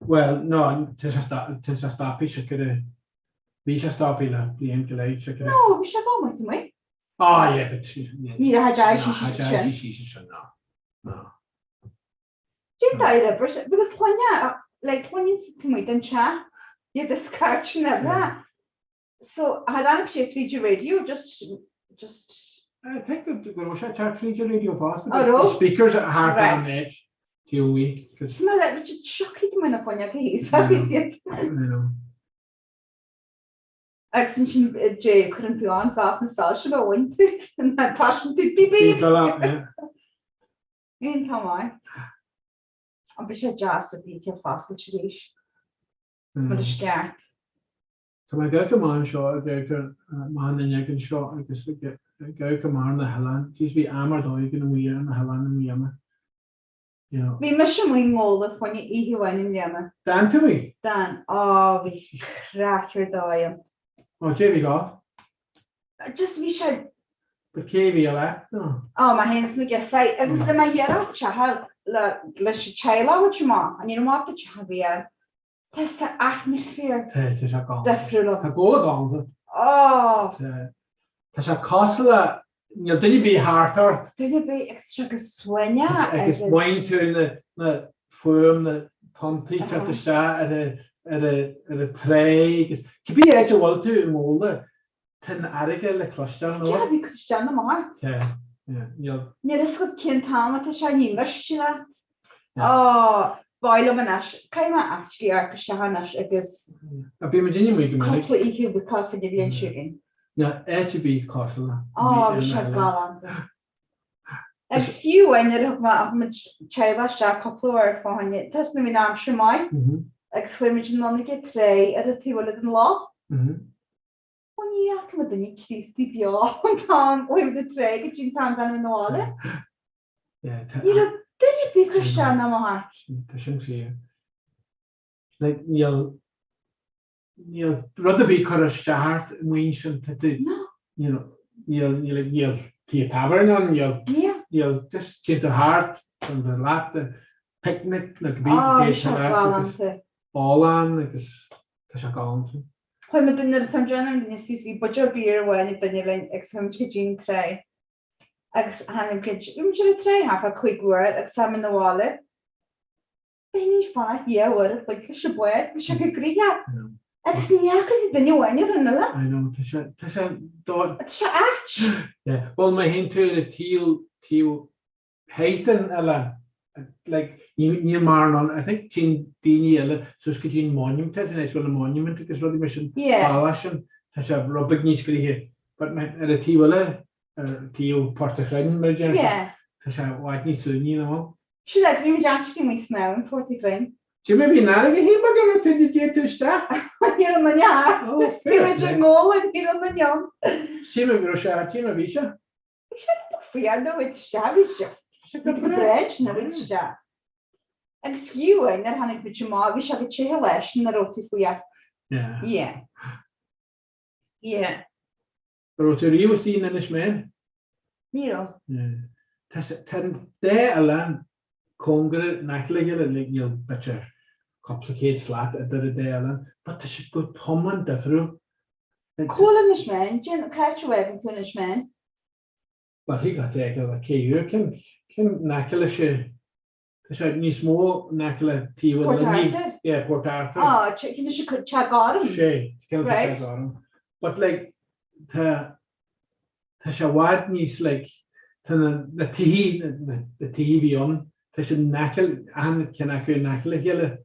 Speaker 14: Bhuel, no, tá sé tá sé stoptha siocair a bhí sé stoptha le bliain go leith siocair a.
Speaker 13: No, bhí sé go maith amuigh.
Speaker 14: Ah, yeah, but.
Speaker 13: Ní raibh sé sí sin.
Speaker 14: Ní raibh sí sin, no. No.
Speaker 13: Cén dóigh ar oibrigh sé? Because chluinfeá, like, chluinfeá tú amuigh den teach, iad ag scairteadh na oibre. So, cha dtáinig sé fríd an radio, just, just.
Speaker 14: I think go go raibh sé ag teacht fríd an radio fosta.
Speaker 13: An raibh?
Speaker 14: The speakers thart ar an
Speaker 13: Right.
Speaker 14: áit taobh amuigh, 'cause-
Speaker 13: Is mar a bhí siad sioctha amuigh na fuinneoga thíos agus iad.
Speaker 14: I know.
Speaker 13: Agus ansin Jay, cuireann tú an off na soilse a bhain tú, tá tú bíp bíp.
Speaker 14: Yeah.
Speaker 13: Iontach maith. An bhí sé deas le bíte foscailt arís. Mar is ceart.
Speaker 14: Tá mé ag amharc amach anseo ag amharc ar amach an fhuinneog anseo agus ag amharc amach ar na hoileáin. Jeez bhí am ar dóigh againn amuigh ar na hoileáin i mbliana. You know.
Speaker 13: Bhí mise amuigh i nGabhla fá choinne oíche amháin i mbliana.
Speaker 14: D'fhan tú amuigh?
Speaker 13: D'fhan. Á, bhí craic ar dóigh ann.
Speaker 14: Ó, cé bhí leat?
Speaker 13: Just bhí sé.
Speaker 14: But cé bhí leat nó?
Speaker 13: Ó, mé féin is na girseachaí. Agus rinne mé iarracht teach a fháil le leis an teaghlach a thabhairt amach. Ní raibh mé ábalta teach ar bith a fháil. Tá tá atmaisféar
Speaker 14: Tá, tá sé galánta.
Speaker 13: difriúil ann.
Speaker 14: Tá Gabhla galánta.
Speaker 13: Ó!
Speaker 14: Tá, tá sé cosúil le, níl duine ar bith thart ort.
Speaker 13: Duine ar bith agus tá sé go suaimhneach
Speaker 14: Agus
Speaker 13: agus.
Speaker 14: mothaíonn tú na, na fuaim na tonntaí teacht isteach ar a, ar a, ar an trá agus cibé áit a bhfuil tú i nGabhla, tá an fharraige le cloisteáil nó.
Speaker 13: Yeah, bhí cuid isteach na mart.
Speaker 14: Tá, yeah, níl.
Speaker 13: Níl fhios agat cén t-am atá sé, ní miste leat. Ó, ba mhaith liom anois, caithfidh mé actually amharc isteach anois agus.
Speaker 14: A bhí muid inniu go minic.
Speaker 13: Cúpla oíche bhookáil fá choinne bhliain seo chugainn.
Speaker 14: Níl áit ar bith cosúil le.
Speaker 13: Ó, bhí sé galánta. Agus fiú amháin nuair a thug mé, thug muid teaghlach isteach cúpla uair fá choinne, tá 'fhios agat nuair a bhí an aimsir maith agus chuaigh muid anonn ag an trá ar an taobh eile den loch. Ó ní fhaca mé duine Críostaí beo an t-am ó thaobh na trá go dtí an t-am dtáinig mé abhaile. Ní raibh duine ar bith ag cur isteach ná amach ort.
Speaker 14: Tá sin fíor. Like níl níl rud ar bith ag cur isteach ort amuigh ansin tá tú you know níl níl níl tithe tábhairne ann níl níl just téann tú thart an leat picnic nó cibé
Speaker 13: Ó, bhí sé
Speaker 14: agus
Speaker 13: galánta.
Speaker 14: oileán agus tá sé galánta.
Speaker 13: Chuaigh muid nuair a táim déanamh an duine síos bhí buidéal beer amháin ag duine linn agus chuaigh muid go dtí an trá agus tháinig muid bhí muid ar an trá thart fá 5 uair agus tháinig muid 'na bhaile. Bheinn ag fanacht dhá uair a chloig leis an bád, bhí sé go gnoitheach. Agus ní fhaca tú duine amháin ar an eile.
Speaker 14: I know, tá sé, tá sé,
Speaker 13: Tá sé ait.
Speaker 14: Yeah, bhuel má théann tú ar an taobh, taobh thoir den oileán, like, níl mórán ann, I think téann daoine eile suas go dtí an monument, tá an áit go bhfuil an monument agus rudaí mar sin,
Speaker 13: Yeah.
Speaker 14: bealach sin, tá sé rud beag níos gnoithí, but ar an taobh eile, ar taobh Port a' Chrainn, mar a deir siad,
Speaker 13: Yeah.
Speaker 14: tá sé i bhfad níos suaimhní ná bhfuil.
Speaker 13: Sin é, bhí muid actually amuigh san abhainn, Port a' Chrainn.
Speaker 14: Cé mar bhí an fharraige féin beag ar tú nuair a d'fhéach tú isteach?
Speaker 13: Ní raibh duine thart.
Speaker 14: Oh,
Speaker 13: Bhí muid i nGabhla, ní raibh duine ann.
Speaker 14: Cé mar bhí sé, cé mar bhí sé?
Speaker 13: Bhí sé go fuar nó bhí sé, bhí sé. Bhí go breá nó bhí sé. Agus fiú amháin nuair a tháinig muid amach, bhí sé go te leis nuair a raibh tú faoi.
Speaker 14: Yeah.
Speaker 13: Yeah. Yeah.
Speaker 14: An raibh tú riamh istigh in Inis Meáin?
Speaker 13: Ní raibh.
Speaker 14: Yeah. Tá tá an dá oileán cóngarach in aice le chéile, like níl b'fhéidir cúpla céad slat idir an dá oileán, but tá siad go hiomlán difriúil.
Speaker 13: Cá bhfuil Inis Meáin, cén áit a bhfágann tú Inis Meáin?
Speaker 14: Bhuel, thig leat é a fheiceáil le cé cén cén in aice leis Tá sé níos mó in aice le taobh
Speaker 13: Port
Speaker 14: Luimnigh.
Speaker 13: Arthur?
Speaker 14: Yeah, Port Arthur.
Speaker 13: Ah, cinn is teach gorm.
Speaker 14: Sé, cinn is
Speaker 13: Right.
Speaker 14: teach gorm. But like, tá tá sé i bhfad níos like, tá na na tithe na na tithe a bhí ann, tá siad in aice, achan ceann acu in aice le chéile,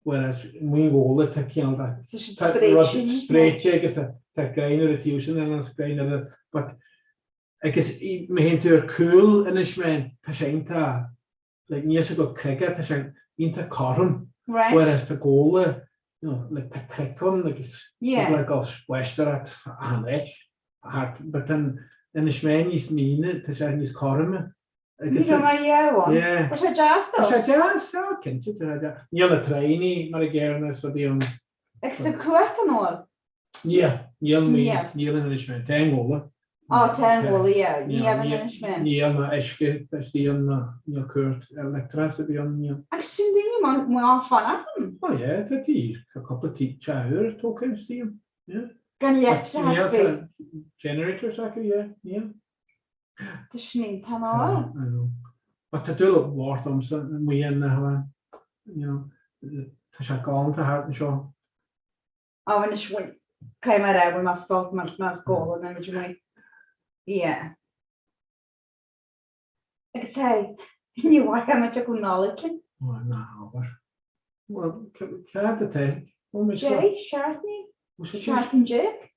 Speaker 14: whereas i Maigh Ghabhla tá cineál de
Speaker 13: Tá siad
Speaker 14: tá rud
Speaker 13: spréite níos mó.
Speaker 14: spréite agus tá tá greim ar an taobh sin agus greim ar an but Agus má théann tú ar cúl Inis Meáin, tá sé iontach, like, níl sé go cnoic, tá sé iontach cothrom.
Speaker 13: Right.
Speaker 14: Whereas tá Gabhla, you know, like, tá cnoic ann agus
Speaker 13: Yeah.
Speaker 14: like go spaisteoireacht achan áit thart. But tá Inis Meáin níos míne, tá sé níos cothroime. Agus
Speaker 13: Ní raibh mé yeah, ann.
Speaker 14: Yeah.
Speaker 13: Tá sé deas
Speaker 14: Tá
Speaker 13: though.
Speaker 14: sé deas, tá, cinnte, tá sé deas. Níl na traenaí mar a gcéanna is rudaí ann.
Speaker 13: Agus tá cumhacht an óil.
Speaker 14: Níl, níl mé,
Speaker 13: Níl.
Speaker 14: níl in Inis Meáin. Tá i nGabhla.
Speaker 13: Á, tá i nGabhla, yeah. Níl in Inis Meáin.
Speaker 14: Níl ná uisce istigh ann ná níl cumhacht leictreachais ar bith ann, níl.
Speaker 13: Agus sin daoine maith maith fanacht ann.
Speaker 14: Ó yeah, tá tí, tá cúpla tí, teach úr tógtha istigh ann, yeah.
Speaker 13: Gan leictreachas
Speaker 14: Níl,
Speaker 13: faoi.
Speaker 14: tá generators acu, yeah, níl.
Speaker 13: Tá sin iontach
Speaker 14: Tá,
Speaker 13: ná?
Speaker 14: I know. But tá dúil mhór agamsa amuigh ar na hoileáin, you know, tá sé galánta thart anseo.
Speaker 13: Á anois bhuel caithfidh mé a rá bhfuil mé sult mar más Gabhla ná muid amuigh. Yeah. Agus hey, ní mhaith am a go Nollaig.
Speaker 14: Ó ná habair. Bhuel, cad atá? Bhfuil mé seo?
Speaker 13: Deich, seachtainí?
Speaker 14: Bhfuil sé
Speaker 13: Seachtain déag?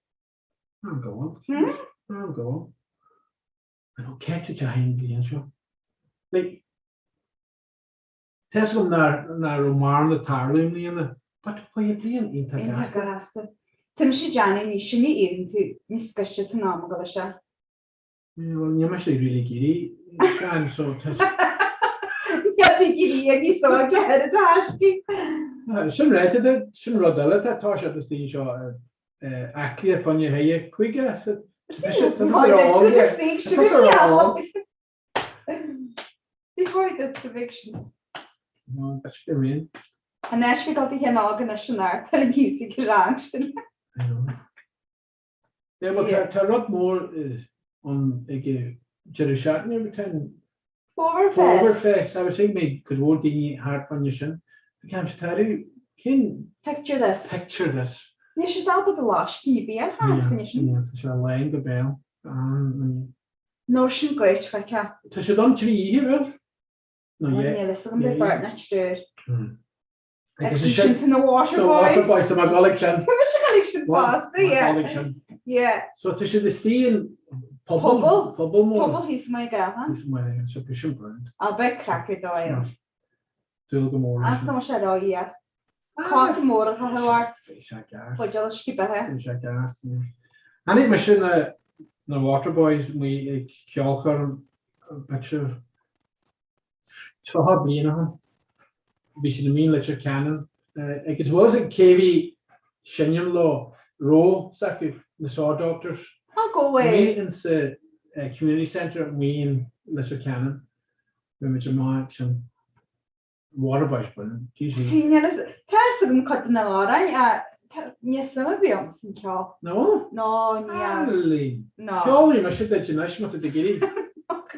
Speaker 14: Am go.
Speaker 13: Hmm?
Speaker 14: Am go. I know cé tá te haon bliain seo. Like, Tá 'fhios agam nach raibh mórán ag tarlú i mbliana, but bhí an bhliain iontach
Speaker 13: Iontach
Speaker 14: gasta.
Speaker 13: gasta. Tá mise ag déanamh níos sine a éiríonn tú, níos gaiste atá an am ag dul isteach.
Speaker 14: Yeah, well, níl mise really ag éirí sean, so tá.
Speaker 13: Níl tú ag éirí níos óige ar a dtaiscí.
Speaker 14: Sin ráite de, sin rud eile atá tá siad istigh anseo aclaí fá choinne thithe cuige. Tá sé tá sé ar
Speaker 13: Tá
Speaker 14: óg. Tá sé ar óg.
Speaker 13: Before the eviction.
Speaker 14: No, that's what I mean.
Speaker 13: Anois bhí dul do cheann óg anois an art ar an thíos ag rang sin.
Speaker 14: I know. Yeah, well, tá tá rud mór ann ag deireadh seachtaine but tá an
Speaker 13: Fómhar
Speaker 14: Fómhar
Speaker 13: Fest.
Speaker 14: Fest agus ag mé cuid mhór daoine thart fá choinne sin. Tá ceann sé tarú cén
Speaker 13: Picture this.
Speaker 14: Picture this.
Speaker 13: Níl siad ábalta lóistín ar bith a thart fá choinne sin.
Speaker 14: Yeah, tá sé lán go béal. An
Speaker 13: Nó sin great feiceáil.
Speaker 14: Tá siad ann 3 oíche, bhfuil? Nó
Speaker 13: Níl
Speaker 14: yeah.
Speaker 13: fhios agam beidh beirt ná triúr.
Speaker 14: Agus
Speaker 13: Agus sin tá na Water
Speaker 14: Na Water
Speaker 13: Boys.
Speaker 14: Boys, tá mé ag dul ag sin.
Speaker 13: Tá mise ag dul ag sin fosta, yeah.
Speaker 14: Tá ag sin.
Speaker 13: Yeah.
Speaker 14: So tá siad istigh in pobal,
Speaker 13: Pobal.
Speaker 14: pobal mór.
Speaker 13: Pobal thíos amuigh i gCathain.
Speaker 14: Thíos amuigh i gCathain, so bhí sin brilliant.
Speaker 13: Á, beidh craic ar dóigh ann.
Speaker 14: Dúil go mór leis
Speaker 13: As ná sé rá, yeah. Cóta mór a chaitheamh ort.
Speaker 14: Bhí sé ceart.
Speaker 13: Buidéal uisce beatha.
Speaker 14: Bhí sé ceart, yeah. Tháinig mise na na Water Boys amuigh ag ceolchoirm b'fhéidir 30 bliain ó shin. Bhí siad amuigh in Leitir Ceanainn agus bhfuil fhios ag cé bhí ag seinm leo raibh fhios acu, na Saw Doctors.
Speaker 13: Oh, go way.
Speaker 14: Amuigh in sa community centre amuigh in Leitir Ceanainn. Bhí muid amach ag sin. Waterboys brilliant. Jeez.
Speaker 13: See, níl fhios, tá fhios agam cuid de na hamhráin, ach níl suim ar bith agam san ceol.
Speaker 14: No?
Speaker 13: No, níl.
Speaker 14: Aline.
Speaker 13: No.
Speaker 14: Ceolfaidh mise duit anois má tá tú ag iarraidh.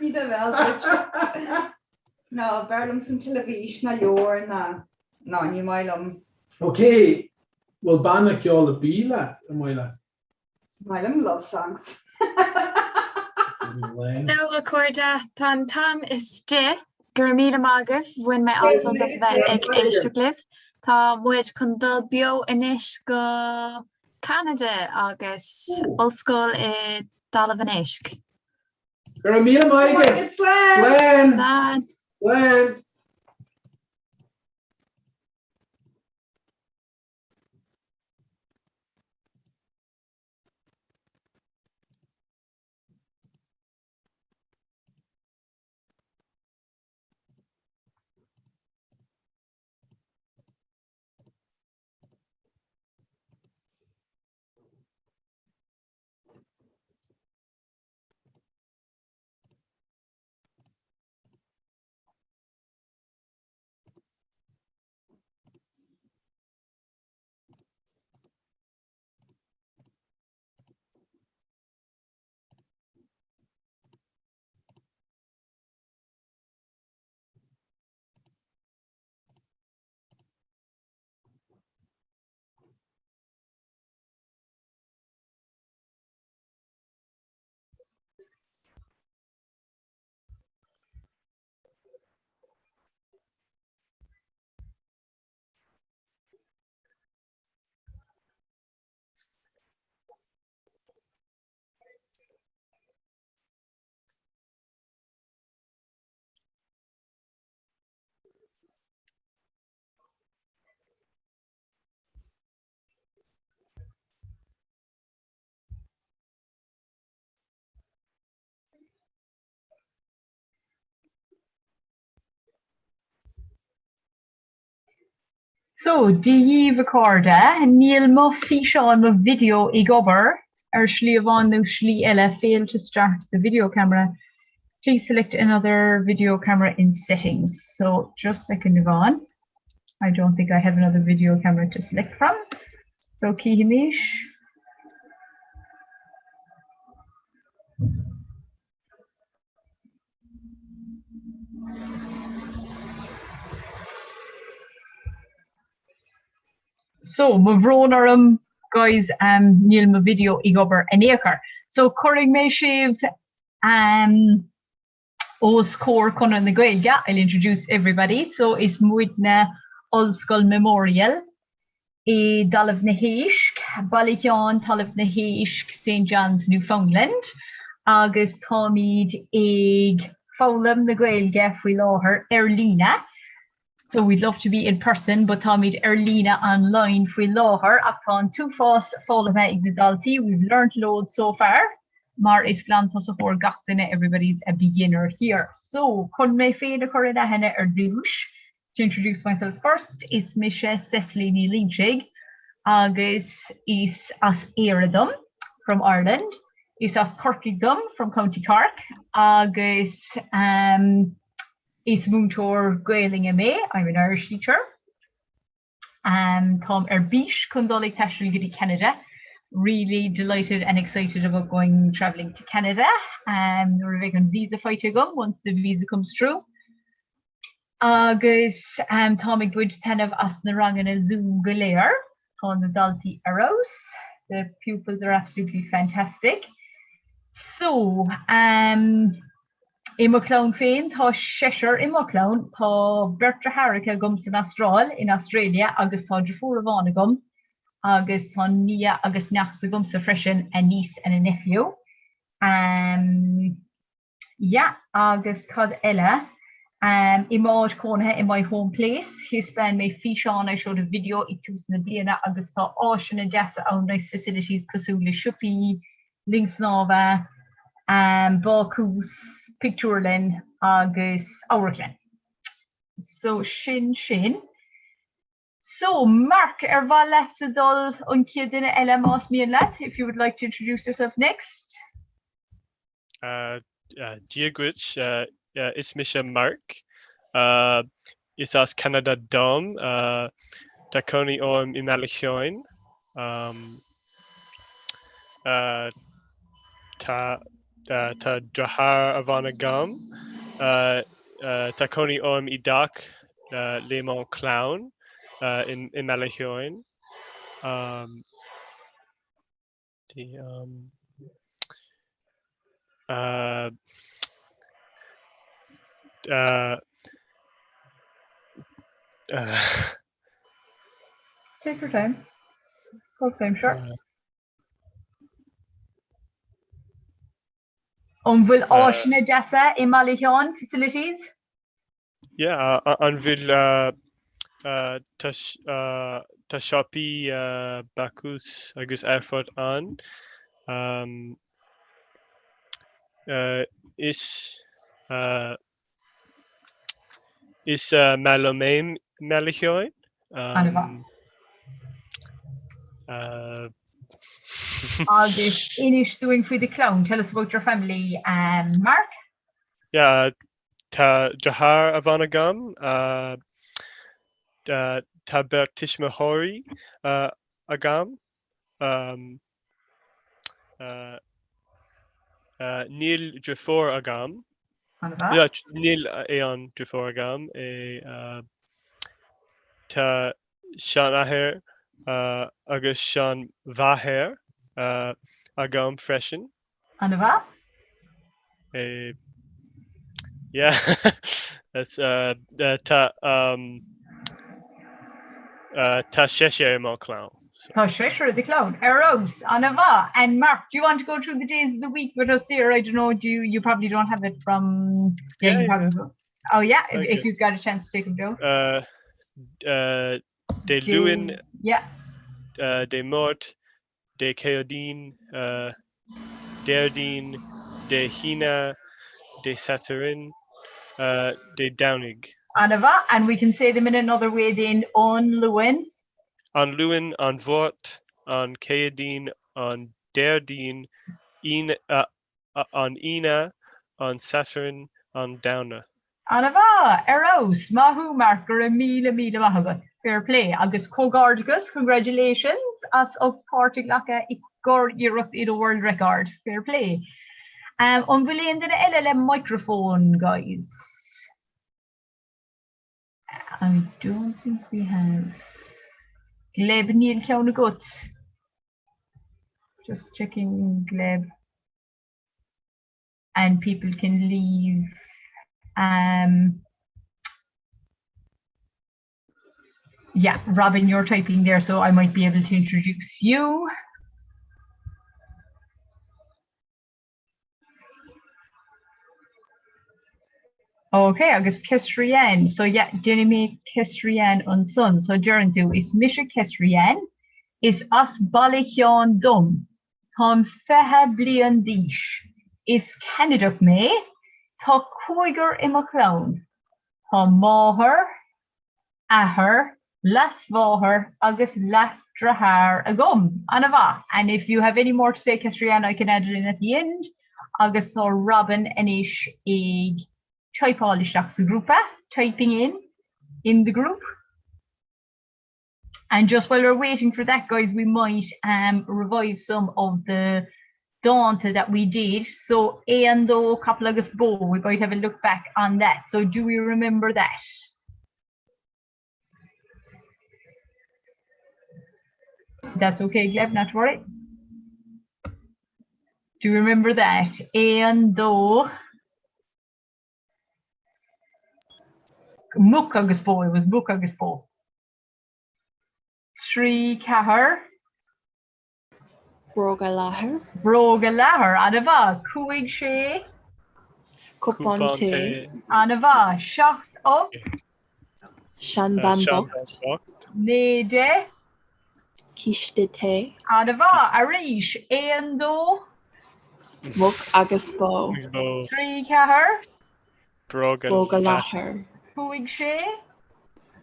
Speaker 13: Ní do bheal duit. No, b'fhearr liom san teilifís ná leabhar ná, no, ní maith liom.
Speaker 14: Ok, bhfuil banna ceoil ar bith leat, ar maith leat?
Speaker 13: Is maith liom love songs.
Speaker 1: Hello a chairde, tá an t-am istigh. Go raibh míle maith agaibh, bhain mé an-sult as a bheith ag éisteacht libh. Tá muid chun dul beo anois go Ceanada agus ollscoil i dTalamh an Éisc.
Speaker 14: Go raibh míle maith agaibh!
Speaker 13: Slán!
Speaker 1: Slán!
Speaker 14: Slán!
Speaker 11: So, Dia dhíbh a chairde, níl mo físeán, mo video ag obair ar shlí amháin nó slí eile, fail to start the video camera, please select another video camera in settings. So, just second amháin, I don't think I have another video camera to select from. So, cífimis. So, mo bhrón orm guys, um, níl mo video ag obair in aon chor. So, cuirfidh mé sibh um, os comhair Conradh na Gaeilge, I'll introduce everybody. So, is muidne Ollscoil Memorial i dTalamh na hÉisc, Baile Sheáin, Talamh na hÉisc, St John's, Newfoundland, agus táimid ag foghlaim na Gaeilge faoi láthair ar líne. So we'd love to be in person but táimid ar líne online faoi láthair ach tá an t-uafás foghlamtha ag na daltaí, we've learnt loads so far mar is glantosaitheoir gach duine, everybody's a beginner here. So chun mé féin a chur in aithne ar dtús, To introduce myself first, is mise Cecily Ní Loingsigh agus is as Éire dom, from Ireland, is as Corcaigh dom, from County Cork, agus um, is múinteoir Gaelainne mé, I'm an Irish teacher. Um, táim ar bís chun dul ag taisteal go dtí Ceanada. Really delighted and excited about going travelling to Canada. Um, nuair a bheidh an visa faighte agam, once the visa comes through. Agus táim ag baint taitneamh as na ranganna Zoom go léir. Tá na daltaí ar fheabhas. The pupils are absolutely fantastic. So, um, i mo chlann féin, tá seisear i mo chlann. Tá beirt deartháireacha agam san Astráil, in Australia, agus tá deirfiúr amháin agam agus tá nia agus neacht agamsa freisin, a niece and a nephew. Um, Yeah, agus cad eile? Um, i m'áit chónaithe, in my home place, thaispeáin mé físeán, I showed a video, ag tús na bliana agus tá áiseanna deasa ann, nice facilities, cosúil le siopaí, linn snámha, um, bácús, pictiúrlann agus amharclann. So sin sin. So, Mark, ar mhaith leatsa dul an chéad duine eile más mian leat, if you would like to introduce yourself next?
Speaker 15: Dia dhuit, is mise Mark. Is as Ceanada dom. Tá cónaí orm i mBaile Sheáin. Tá Tá deartháir amháin agam. Tá cónaí orm i dteach le mo chlann i mBaile Sheáin.
Speaker 11: Take your time. Full time, sure. An bhfuil áiseanna deasa i mBaile Sheáin, facilities?
Speaker 15: Yeah, an bhfuil tá siopaí, bácús agus aerfort ann. Is Is maith liom é i mBaile Sheáin.
Speaker 11: An-mhaith. Agus inis dúinn faoi do chlann, tell us about your family, Mark?
Speaker 15: Yeah, tá deartháir amháin agam, tá beirt tuismitheoirí agam. Níl deirfiúr agam. Níl aon deirfiúr agam. Tá seanathair agus seanmháthair agam freisin.
Speaker 11: An-mhaith.
Speaker 15: Yeah. That's uh, tá um, uh, tá seisear i mo chlann.
Speaker 11: Tá seisear i do chlann. Ar fheabhas, an-mhaith. And Mark, do you want to go through the days of the week with us there? I don't know, do you, you probably don't have it from yeah, yeah, you probably yeah. Oh yeah, if, okay. if you've got a chance to take them down.
Speaker 15: Uh, uh, Dé Luain,
Speaker 11: yeah.
Speaker 15: Uh, Dé Máirt, Dé Céadaoin, Déardaoin, Dé hAoine, Dé Sathairn, Dé Domhnaigh.
Speaker 11: An-mhaith, and we can say them in another way then, an Luan.
Speaker 15: An Luan, an Mháirt, an Chéadaoin, an Déardaoin, an Aoine, an Satharn, an Domhnach.
Speaker 11: An-mhaith! Ar fheabhas! Maith thú, Mark, go raibh míle míle maith agat. Fair play. Agus comhghairdeachas, congratulations, as ucht páirt a ghlacadh i gcuriarracht i do World Record. Fair play. An bhfuil aon duine eile le microphone, guys? I don't think we have. Gleb, níl ceann agat. Just checking, Gleb. And people can leave um, yeah, Robin, you're typing there, so I might be able to introduce you. Ok, agus Cestrian, so yeah, déanfaidh mé Cestrian ansan. So deireann tú, is mise Cestrian, is as Baile Sheáin dom, táim 20 bliain d'aois, is Ceanadach mé, tá cúigear i mo chlann, tá máthair, athair, leasmháthair agus leathdheartháir agam. An-mhaith! And if you have any more to say, Cestrian, I can add it in at the end. Agus tá Robin anois ag typeáil isteach sa ghrúpa, typing in in the group. And just while we're waiting for that, guys, we might um, revise some of the dánta that we did. So, Aon Dó, Capall agus Bó, we might have a look back on that. So do we remember that? That's okay, Gleb, not to worry. Do you remember that? Aon dó. Muc agus bó, it was muc agus bó. 3, 4.
Speaker 3: Bróga leathair.
Speaker 11: Bróga leathair, an-mhaith. 5, 6.
Speaker 3: Cupán tae.
Speaker 11: An-mhaith. 7, 8.
Speaker 3: Seanbhean bocht.
Speaker 11: 9, 10.
Speaker 3: Císte tae.
Speaker 11: An-mhaith. Arís. 1, 2.
Speaker 3: Muc agus bó.
Speaker 11: 3, 4.
Speaker 3: Bróga leathair.
Speaker 11: 5, 6.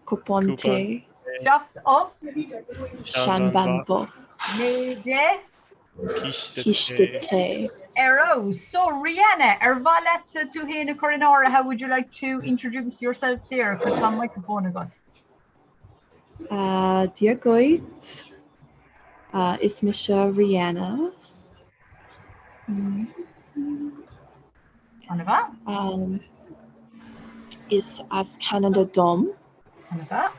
Speaker 3: Cupán tae.
Speaker 11: 7, 8.
Speaker 3: Seanbhean bocht.
Speaker 11: 9, 10.
Speaker 3: Císte tae.
Speaker 11: Ar fheabhas. So, Rihanna, ar mhaith leatsa tú féin a chur in áirithe, would you like to introduce yourself there? Cos tá microphone agat.
Speaker 3: Dia dhuit. Is mise Rihanna.
Speaker 11: An-mhaith.
Speaker 3: Is as Ceanada dom.
Speaker 11: An-mhaith.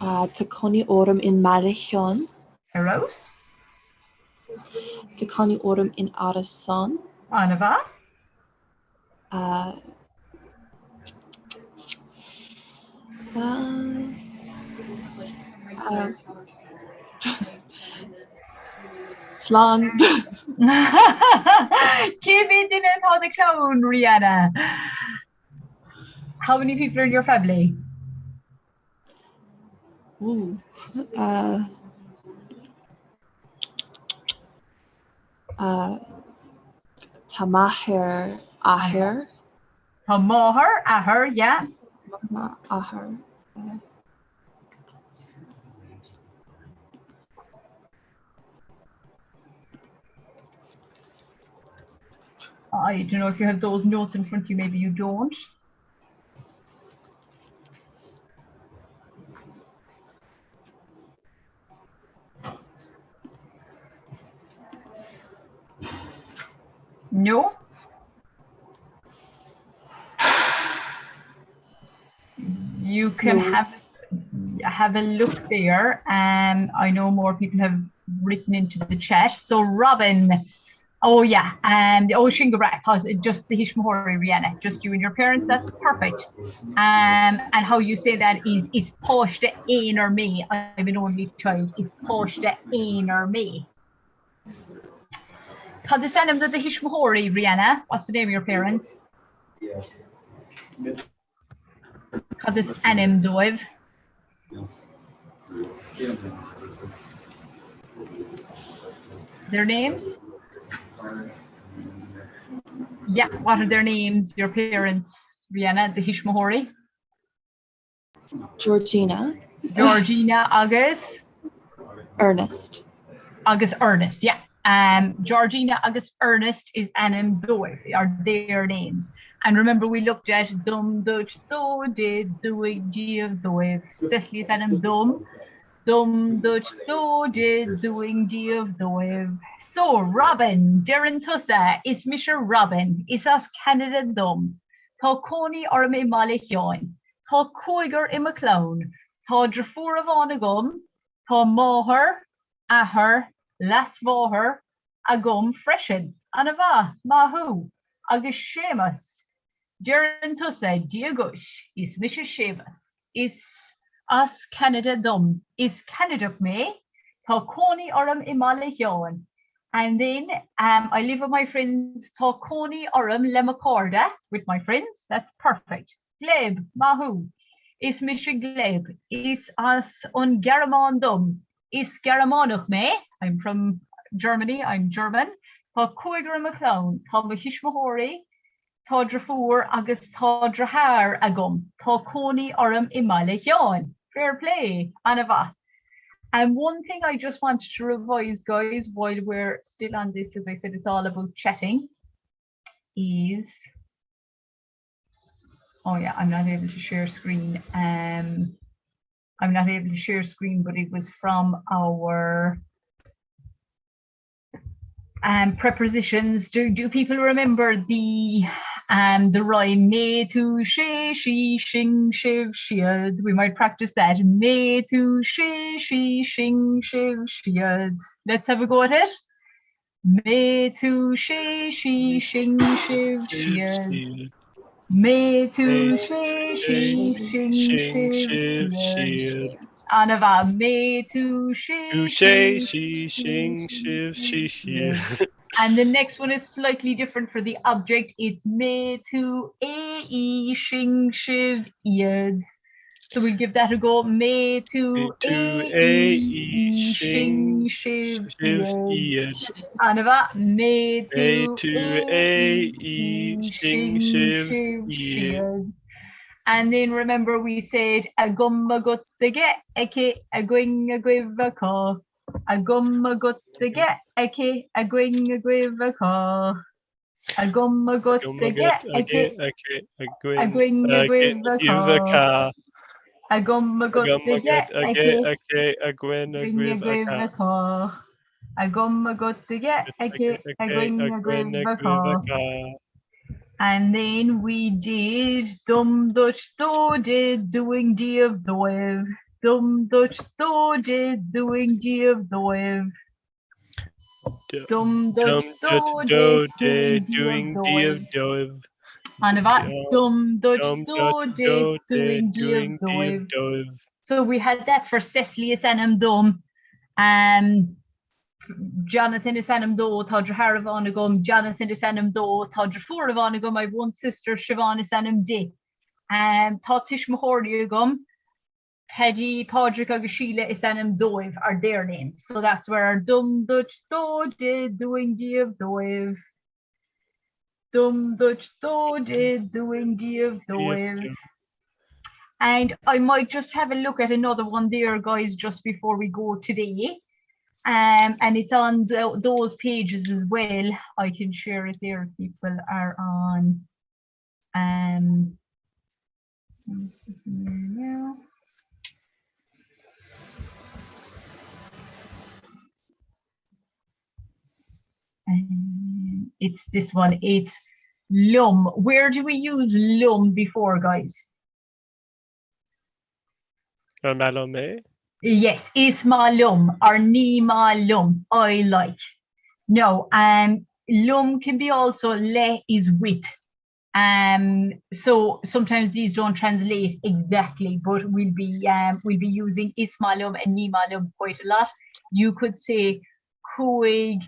Speaker 3: Tá cónaí orm i mBaile Sheáin.
Speaker 11: Ar fheabhas.
Speaker 3: Tá cónaí orm in árasán.
Speaker 11: An-mhaith.
Speaker 3: Slán.
Speaker 11: Cé mhéad duine atá i do chlann, Rihanna? How many people are in your family?
Speaker 3: Ooh, uh, Tá máthair, athair.
Speaker 11: Tá máthair, athair, yeah.
Speaker 3: Athair.
Speaker 11: I don't know if you have those notes in front of you, maybe you don't. No? You can
Speaker 3: No.
Speaker 11: have have a look there. Um, I know more people have written into the chat. So Robin, oh yeah, and oh sin go breá, just do thuismitheoirí Rihanna, just you and your parents, that's perfect. Um, and how you say that is is páiste aonair mé, I'm an only child, is páiste aonair mé. Cad is ainm do do thuismitheoirí, Rihanna? What's the name of your parents? Cad is ainm dóibh? Their names? Yeah, what are their names, your parents, Rihanna, do thuismitheoirí?
Speaker 3: Georgina.
Speaker 11: Georgina agus?
Speaker 3: Ernest.
Speaker 11: Agus Ernest, yeah. Um, Georgina agus Ernest is ainm dóibh, are their names. And remember we looked at dom, duit, dó, di, dúinn, díobh, dóibh. Cecily is ainm dom, dom, duit, dó, di, dúinn, díobh, dóibh. So, Robin, deireann tusa, is mise Robin, is as Ceanada dom. Tá cónaí orm i mBaile Sheáin. Tá cúigear i mo chlann. Tá deirfiúr amháin agam, tá máthair, athair, leasmháthair agam freisin. Ana mhaith, maith thú. Agus Séamas. Deireann tusa, Dia dhuit, is mise Séamas. Is as Ceanada dom. Is Ceanadach mé. Tá cónaí orm i mBaile Sheáin. And then um, I live with my friends, tá cónaí orm le mo chairde, with my friends, that's perfect. Gleb, maith thú. Is mise Gleb. Is as an Ghearmáin dom. Is Gearmánach mé, I'm from Germany, I'm German. Tá cúigear i mo chlann. Tá mo thuismitheoirí, tá deirfiúr agus tá deartháir agam. Tá cónaí orm i mBaile Sheáin. Fair play, ana-mhaith. And one thing I just wanted to revise, guys, while we're still on this, as I said, it's all about chatting, is Oh yeah, I'm not able to share screen. Um, I'm not able to share screen, but it was from our um, prepositions. Do, do people remember the um, the rhyme mé tú sé sí sinn sibh siad? We might practice that. Mé tú sé sí sinn sibh siad. Let's have a go at it. Mé tú sé sí sinn sibh siad. Mé tú sé sí sinn sibh siad. Ana-mhaith. Mé tú sé
Speaker 15: sé sí sinn sibh siad.
Speaker 11: And the next one is slightly different for the object. It's mé tú é í sinn sibh iad. So we'll give that a go. Mé tú é í sinn sibh iad. Ana-mhaith. Mé tú
Speaker 15: é í sinn sibh iad.
Speaker 11: And then remember we said agam agat aige aici againn agaibh acu. Agam agat aige aici againn agaibh acu. Agam agat aige aici againn agaibh acu. Agam agat aige aici
Speaker 15: againn agaibh
Speaker 11: acu. Agam agat aige aici againn agaibh acu. And then we did dom duit dó di dúinn díobh dóibh. Dom duit dó di dúinn díobh dóibh. Dom duit dó di
Speaker 15: dúinn díobh dóibh.
Speaker 11: Ana-mhaith. Dom duit dó di dúinn díobh dóibh. So we had that for Cecily is ainm dom. Um, Jonathan is ainm dó, tá deartháir amháin agam, Jonathan is ainm dó, tá deirfiúr amháin agam, I've one sister, Siobhán is ainm di. Um, tá tuismitheoirí agam, Paddy, Pádraig agus Síle is ainm dóibh, are their names. So that's where our dom duit dó di dúinn díobh dóibh. Dom duit dó di dúinn díobh dóibh. And I might just have a look at another one there, guys, just before we go today. Um, and it's on the, those pages as well. I can share it there if people are on. Um, Um, it's this one, it's liom. Where do we use liom before, guys?
Speaker 15: Ar maith liom é?
Speaker 11: Yes, is maith liom or ní maith liom, I like. No, um, liom can be also le is with. Um, so sometimes these don't translate exactly, but we'll be um, we'll be using is maith liom and ní maith liom quite a lot. You could say Chuaigh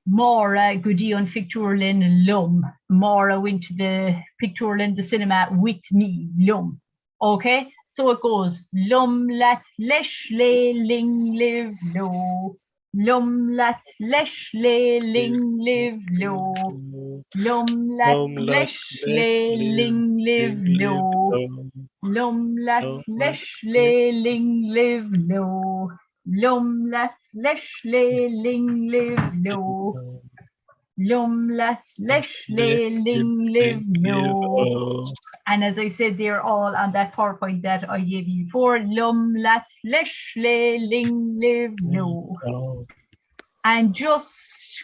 Speaker 11: Máire go dtí an phictiúrlann liom. Máire went to the pictiúrlann, the cinema with me, liom. Okay? So it goes liom, leat, leis, léi, linn, libh, leo. Liom, leat, leis, léi, linn, libh, leo. Liom, leat, leis, léi, linn, libh, leo. Liom, leat, leis, léi, linn, libh, leo. Liom, leat, leis, léi, linn, libh, leo. Liom, leat, leis, léi, linn, libh, leo. And as I said, they're all on that PowerPoint that I gave you before. Liom, leat, leis, léi, linn, libh, leo. And just,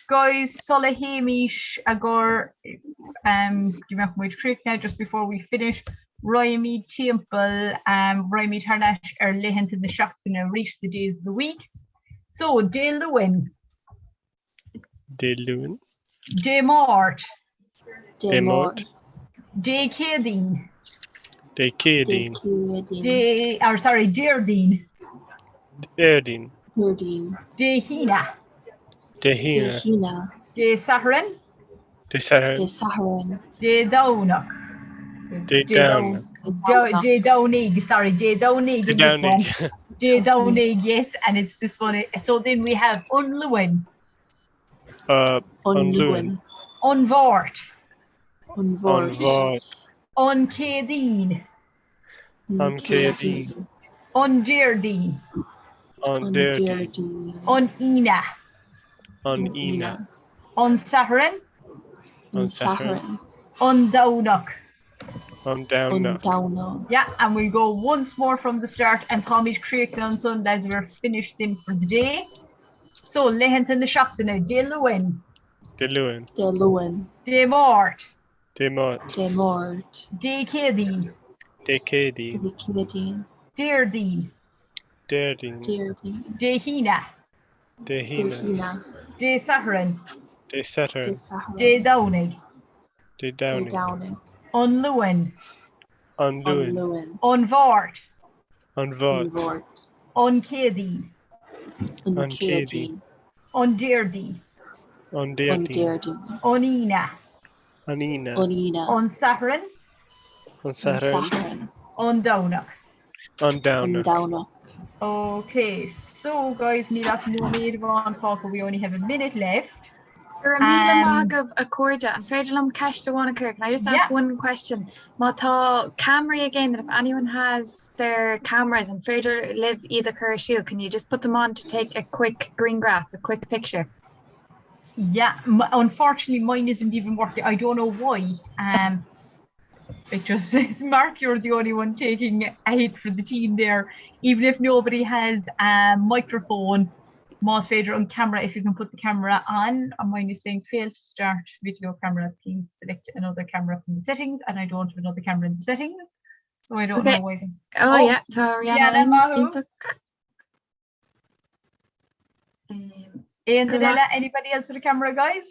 Speaker 11: guys, sula théimís a gcur um, go mbeadh muid críochnaithe just before we finish, raghaimid timpeall, um, raghaimid thar n-ais ar laethanta na seachtaine arís, the days of the week. So, Dé Luain.
Speaker 15: Dé Luain.
Speaker 11: Dé Máirt.
Speaker 15: Dé Máirt.
Speaker 11: Dé Céadaoin.
Speaker 15: Dé Céadaoin.
Speaker 11: Dé, or sorry, Déardaoin.
Speaker 15: Déardaoin.
Speaker 11: Déardaoin. Dé hAoine.
Speaker 15: Dé hAoine.
Speaker 11: Dé Sathairn.
Speaker 15: Dé Sathairn.
Speaker 11: Dé Sathairn. Dé Domhnach.
Speaker 15: Dé Domhnach.
Speaker 11: Dé Domhnaigh, sorry, Dé Domhnaigh.
Speaker 15: Dé Domhnaigh.
Speaker 11: Dé Domhnaigh, yes, and it's this one. So then we have An Luan.
Speaker 15: Uh, An Luan.
Speaker 11: An Mháirt.
Speaker 15: An Mháirt.
Speaker 11: An Chéadaoin.
Speaker 15: An Chéadaoin.
Speaker 11: An Déardaoin.
Speaker 15: An Déardaoin.
Speaker 11: An Aoine.
Speaker 15: An Aoine.
Speaker 11: An Satharn.
Speaker 15: An Satharn.
Speaker 11: An Domhnach.
Speaker 15: An Domhnach.
Speaker 11: Yeah, and we'll go once more from the start and táimid críochnaithe ansan lads we're finished then for the day. So, laethanta na seachtaine, Dé Luain.
Speaker 15: Dé Luain.
Speaker 11: Dé Luain. Dé Máirt.
Speaker 15: Dé Máirt.
Speaker 11: Dé Máirt. Dé Céadaoin.
Speaker 15: Dé Céadaoin.
Speaker 11: Dé Céadaoin. Déardaoin.
Speaker 15: Déardaoin.
Speaker 11: Déardaoin. Dé hAoine.
Speaker 15: Dé hAoine.
Speaker 11: Dé Sathairn.
Speaker 15: Dé Sathairn.
Speaker 11: Dé Domhnaigh.
Speaker 15: Dé Domhnaigh.
Speaker 11: An Luan.
Speaker 15: An Luan.
Speaker 11: An Mháirt.
Speaker 15: An Mháirt.
Speaker 11: An Chéadaoin.
Speaker 15: An Chéadaoin.
Speaker 11: An Déardaoin.
Speaker 15: An Déardaoin.
Speaker 11: An Aoine.
Speaker 15: An Aoine.
Speaker 11: An Satharn.
Speaker 15: An Satharn.
Speaker 11: An Domhnach.
Speaker 15: An Domhnach.
Speaker 11: Okay, so guys, níl ach nóiméad amháin fágtha, we only have a minute left.
Speaker 1: Go raibh míle maith agaibh a chairde. An féidir liom ceist amháin a chur? Can I just ask one question? Má tá ceamaraí ag éinne, if anyone has their cameras, an féidir libh iad a chur ar siúl? Can you just put them on to take a quick green graph, a quick picture?
Speaker 11: Yeah, unfortunately mine isn't even working. I don't know why. Um, it just says, Mark, you're the only one taking a hit for the team there. Even if nobody has a microphone, más féidir an camera, if you can put the camera on, and mine is saying fail to start video camera, please select another camera from the settings, and I don't have another camera in the settings. So I don't
Speaker 1: okay.
Speaker 11: know why.
Speaker 1: Oh, oh yeah, tá
Speaker 11: Rihanna
Speaker 1: Mahu.
Speaker 11: Aon duine eile, anybody else with a camera, guys?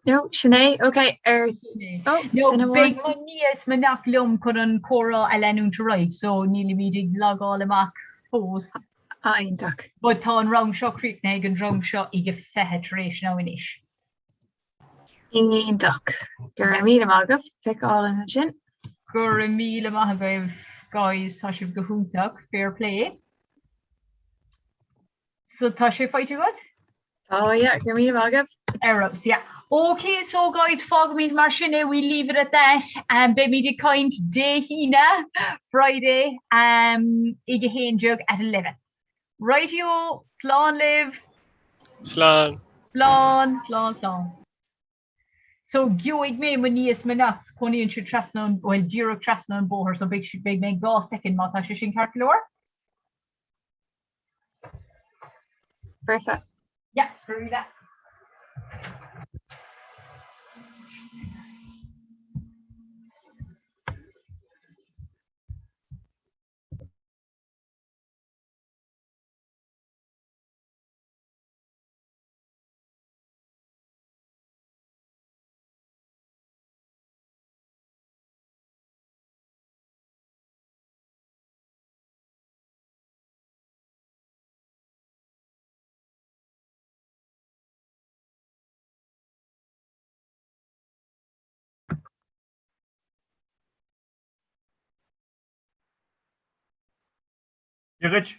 Speaker 1: No, sin é, ok, ar
Speaker 11: oh, No, duine amháin. beidh mo nia is mo neacht liom chun an comhrá a leanúint ar aghaidh, so nílimid ag logáil amach fós.
Speaker 1: Ah, iontach.
Speaker 11: But tá an rang seo críochnaithe ag an dream seo ag a 20 tar éis now anois.
Speaker 1: Iontach. Go raibh míle maith agaibh, pic álainn ansin.
Speaker 11: Go raibh míle maith agaibh, guys, tá sibh go hiontach, fair play. So tá sé faighte agat?
Speaker 1: Tá, yeah, go raibh míle maith agaibh.
Speaker 11: Ar fheabhas, yeah. Ok, so guys, fágaimid mar sin é, we leave it at that. Um, beimid ag caint Dé hAoine, Friday, um, ag a 11 at 11. Rightio, slán libh.
Speaker 15: Slán.
Speaker 11: Slán, slán, slán. So gheobhaidh mé mo nia is mo neacht, cónaíonn siad trasna an, bhuel, díreach trasna an bóthar, so beidh, beidh mé 2 soicind má tá sé sin ceart go leor.
Speaker 1: Perfect.
Speaker 11: Yeah, go raibh.
Speaker 18: Dia dhuit.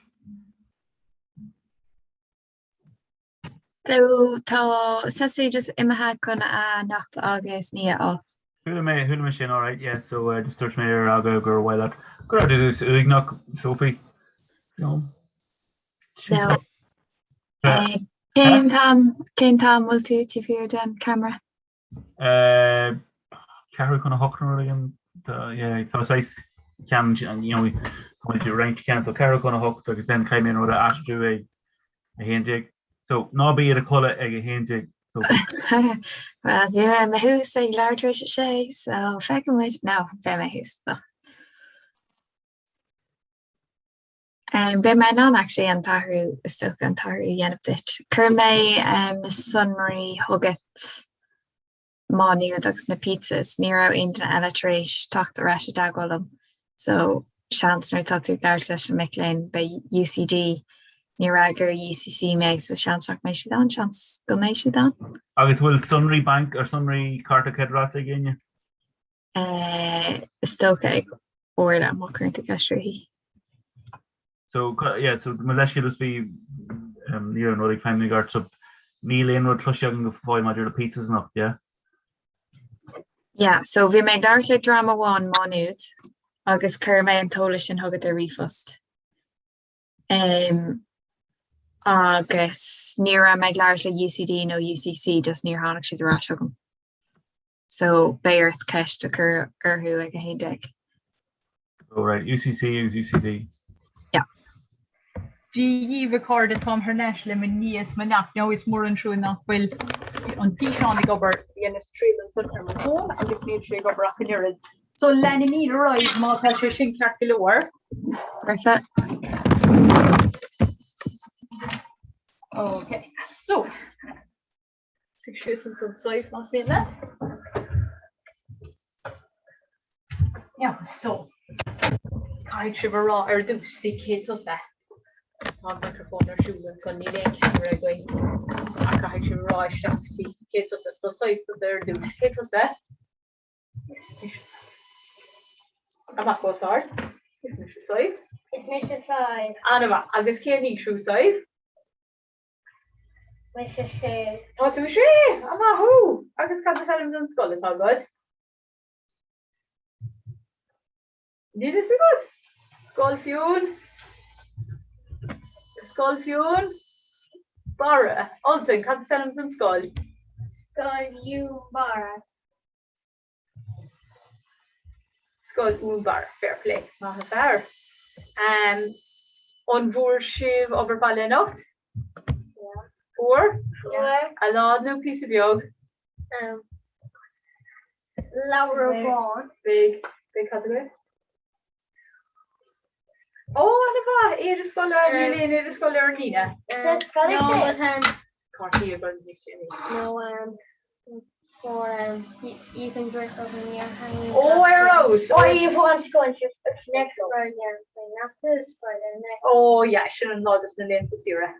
Speaker 1: Hello, tá Cecily just imithe chun a nocht agus Nia á.
Speaker 18: Chuala mé, chuala mé sin, alright, yeah, so uh, just dúirt mé ar aga gur mhaith leat go raibh tú uaigneach, Sophie. No.
Speaker 1: No. Eh, Cén t-am, cén t-am bhfuil tú taobh thiar den camera?
Speaker 18: Ceathrú chun a hocht nó rud éigin, yeah, tá saghas ceann, you know, tá muid ag roinnt ceann, so ceathrú chun a hocht agus then caithfidh mé an rud a aistriú ag 11. So ná bí i do chodladh ag 11, Sophie.
Speaker 1: Well, bhí mé i mo thús ag leathuair tar éis a sé, so feicfidh muid, no, beidh mé thuas. Beidh mé in ann actually an t-athrú, is dócha, an t-athrú a dhéanamh duit. Chuir mé na sonraí chugat Má Nuad agus na pizzas. Ní raibh aon duine eile tar éis teacht ar ais i dteagmháil liom so seans nuair atá tú ag labhairt leis na mic léinn beidh UCD, níor fhreagair UCC mé so seans nach mbeidh siad ann, seans go mbeidh siad ann.
Speaker 18: Agus bhfuil sonraí bainc or sonraí cárta creidmheasa ag éinne?
Speaker 1: Is dócha ag Orla má chuireann tú ceist uirthi.
Speaker 18: So, yeah, so mo leithscéal is bhí um, ní raibh an rud ag feidhmiú i gceart, so níl aon rud cloiste agam go fóill maidir le pizzas anocht, yeah?
Speaker 1: Yeah, so bhí mé ag labhairt le dream amháin Má Nuad agus chuir mé an t-eolas sin chugat ar ríomhphost. Um, agus ní raibh mé ag labhairt le UCD nó UCC, just níor tháinig siad ar ais chugam. So beidh ort ceist a chur orthu ag 11.
Speaker 18: Oh right, UCC agus UCD.
Speaker 1: Yeah.
Speaker 11: Dia dhíbh a chairde, táim thar n-ais le mo nia is mo neacht. Now is mór an trua nach bhfuil an físeán ag obair. Dheineas triail ansan ar mo fón agus níl sé ag obair ach an oiread. So leanfaimid ar aghaidh má tá sé sin ceart go leor.
Speaker 1: Perfect.
Speaker 11: Ok, so. Suigh síos ansan Sadhbh más mian leat. Now, so, caithfidh sibh a rá ar dtús, sí cé tusa? Tá an microphone ar siúl ansan, níl aon ceamara againn ach caithfidh sibh a rá isteach, sí cé tusa? So Sadhbh tusa ar dtús, cé tusa? Is mise Sadhbh. Amach os ard. Is mise Sadhbh.
Speaker 19: Is mise Sadhbh.
Speaker 11: An-mhaith. Agus cén aois thú Sadhbh?
Speaker 19: Mise sé.
Speaker 11: Tá tú sé! An-mhaith thú! Agus cad is ainm don scoil atá agat? Níl fhios agat? Scoil Fionn? Scoil Fionn? Barra. Ultan, cad is ainm don scoil?
Speaker 19: Scoil Fhionn Barra.
Speaker 11: Scoil Fhionn Barra, fair play, maith an fear. An bhfuair sibh obair bhaile anocht? Fuair? A lán nó píosa beag?
Speaker 19: Leabhar amháin.
Speaker 11: Beidh, beidh cad agaibh? Ó, an-mhaith, éide scoile, níl aon éide scoile ar líne.
Speaker 19: No, but um,
Speaker 11: Cártaí a gcur níos déanaí.
Speaker 19: no, um, for um, you, you can dress up in your hanging.
Speaker 11: Ó, ar fheabhas!
Speaker 19: Or you want to go and just next Friday and say not this Friday, next.
Speaker 11: Ó, yeah, sin an lá dos na laethanta saoire.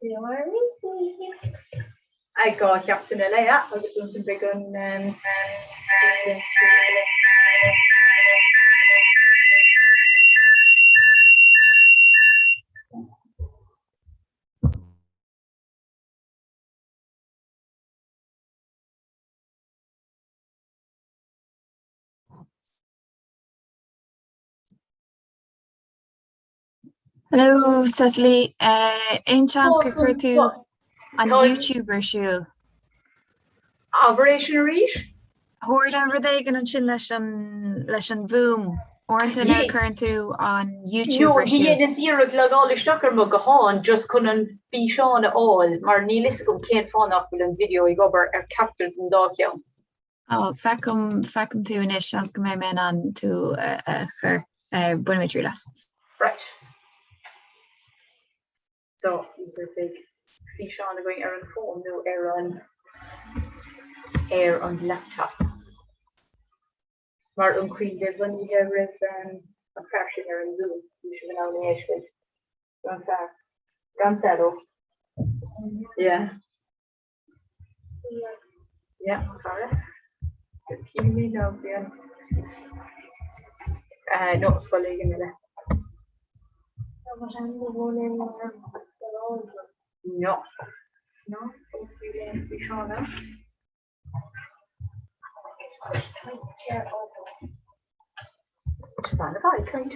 Speaker 19: You know what I mean?
Speaker 11: Ag 2 sheachtain eile, yeah, agus ansin beidh an um,
Speaker 1: Hello Cecily, aon seans gur chuir tú an YouTube ar siúl?
Speaker 11: Abair é sin arís?
Speaker 1: Tharla rud éigin ansin leis an leis an bhfuaim. Uaireanta nuair a chuireann tú an YouTube ar siúl.
Speaker 11: Dheineas iarracht logáil isteach ar mo ghuthán just chun an físeán a fháil mar níl fhios agam cén fáth nach bhfuil an video ag obair ar ceachtar den dá cheann.
Speaker 1: Ó, feicim, feicim tú anois, seans go mbeidh mé in ann tú a chur. Bainfidh mé triail as.
Speaker 11: Right. So, either beidh físeán againn ar an bhfón nó ar an ar an laptop. Mar an cuimhin libh an oíche roimh an fear sin ar an Zoom, bhí sibh in ann é a fheiscint. An fear. Gan cello. Yeah. Yeah, cara. Címid nó bhí an no, scoil éigin eile.
Speaker 4: No. No, fós ní léim faoi seo now. Bean a bhail caint.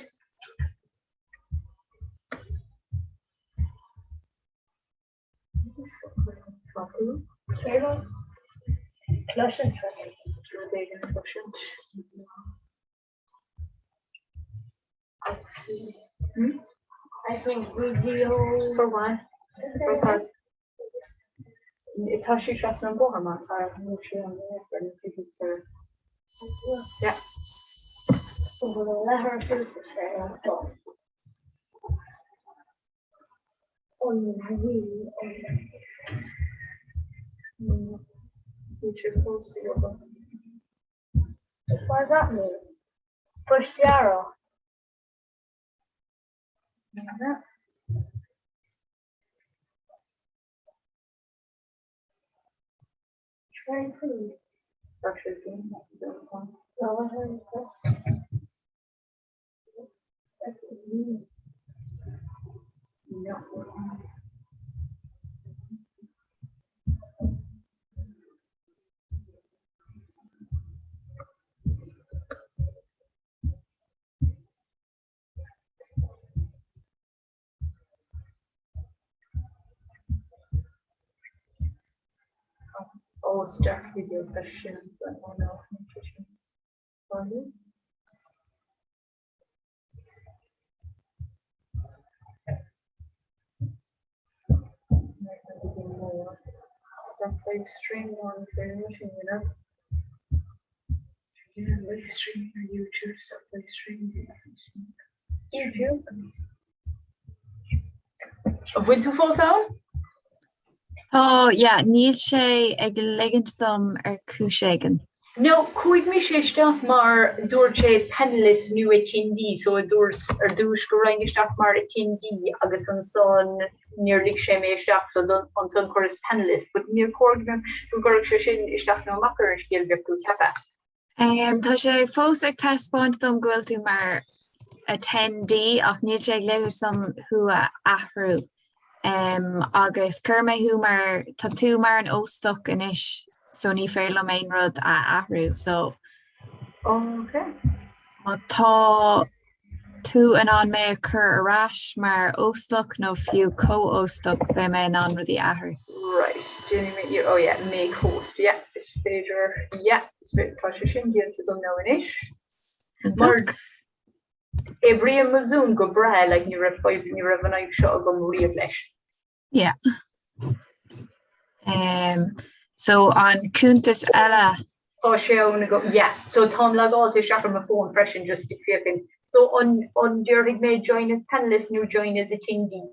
Speaker 4: Cloisint rud éigin a chloisint. I think video for one. Tá sí trasna an bóthar mar tá sé an Yeah.
Speaker 19: What does that mean? Bush-dearg.
Speaker 4: Oh, start video session, but oh no, Sorry. Stop live stream on you know. Live stream on YouTube, stop live stream.
Speaker 11: YouTube. An bhfuil tú fós ann?
Speaker 1: Tá, yeah, níl sé ag ligint dom ar chúis éigin.
Speaker 11: No, chuaigh mise isteach mar dúirt sé panelist nó attendee so dúirt ar dtús go raghainn isteach mar attendee agus ansan níor lig sé mé isteach so ansan chuireas panelist but níor chóir go gcuirfeadh sé sin isteach nó amach ar an scéal bheadh tú ag ceapadh.
Speaker 1: Tá sé fós ag taispeáint dom go bhfuil tú mar attendee ach níl sé ag ligint dom thú a athrú. Agus chuir mé thú mar, tá tú mar an óstach anois so ní féidir liom aon rud a athrú so
Speaker 4: Ok.
Speaker 1: má tá tú in ann mé a chur ar ais mar óstach nó fiú comh-óstach, beidh mé in ann rudaí a athrú.
Speaker 4: Right, déanfaidh mé iarraidh, oh yeah, make host, yeah, is féidir, yeah, is féidir, tá sé sin déanta dom now anois.
Speaker 11: Mar oibríonn mo Zoom go breá, like ní raibh fadhb, ní raibh an fhadhb seo agam riamh leis.
Speaker 1: Yeah. Um, so an cuntas eile.
Speaker 11: Tá sé ann agam, yeah. So táim logáilte isteach ar mo fón freisin just ag féachaint. So an, an déarfaidh mé join as panelist nó join as attendee?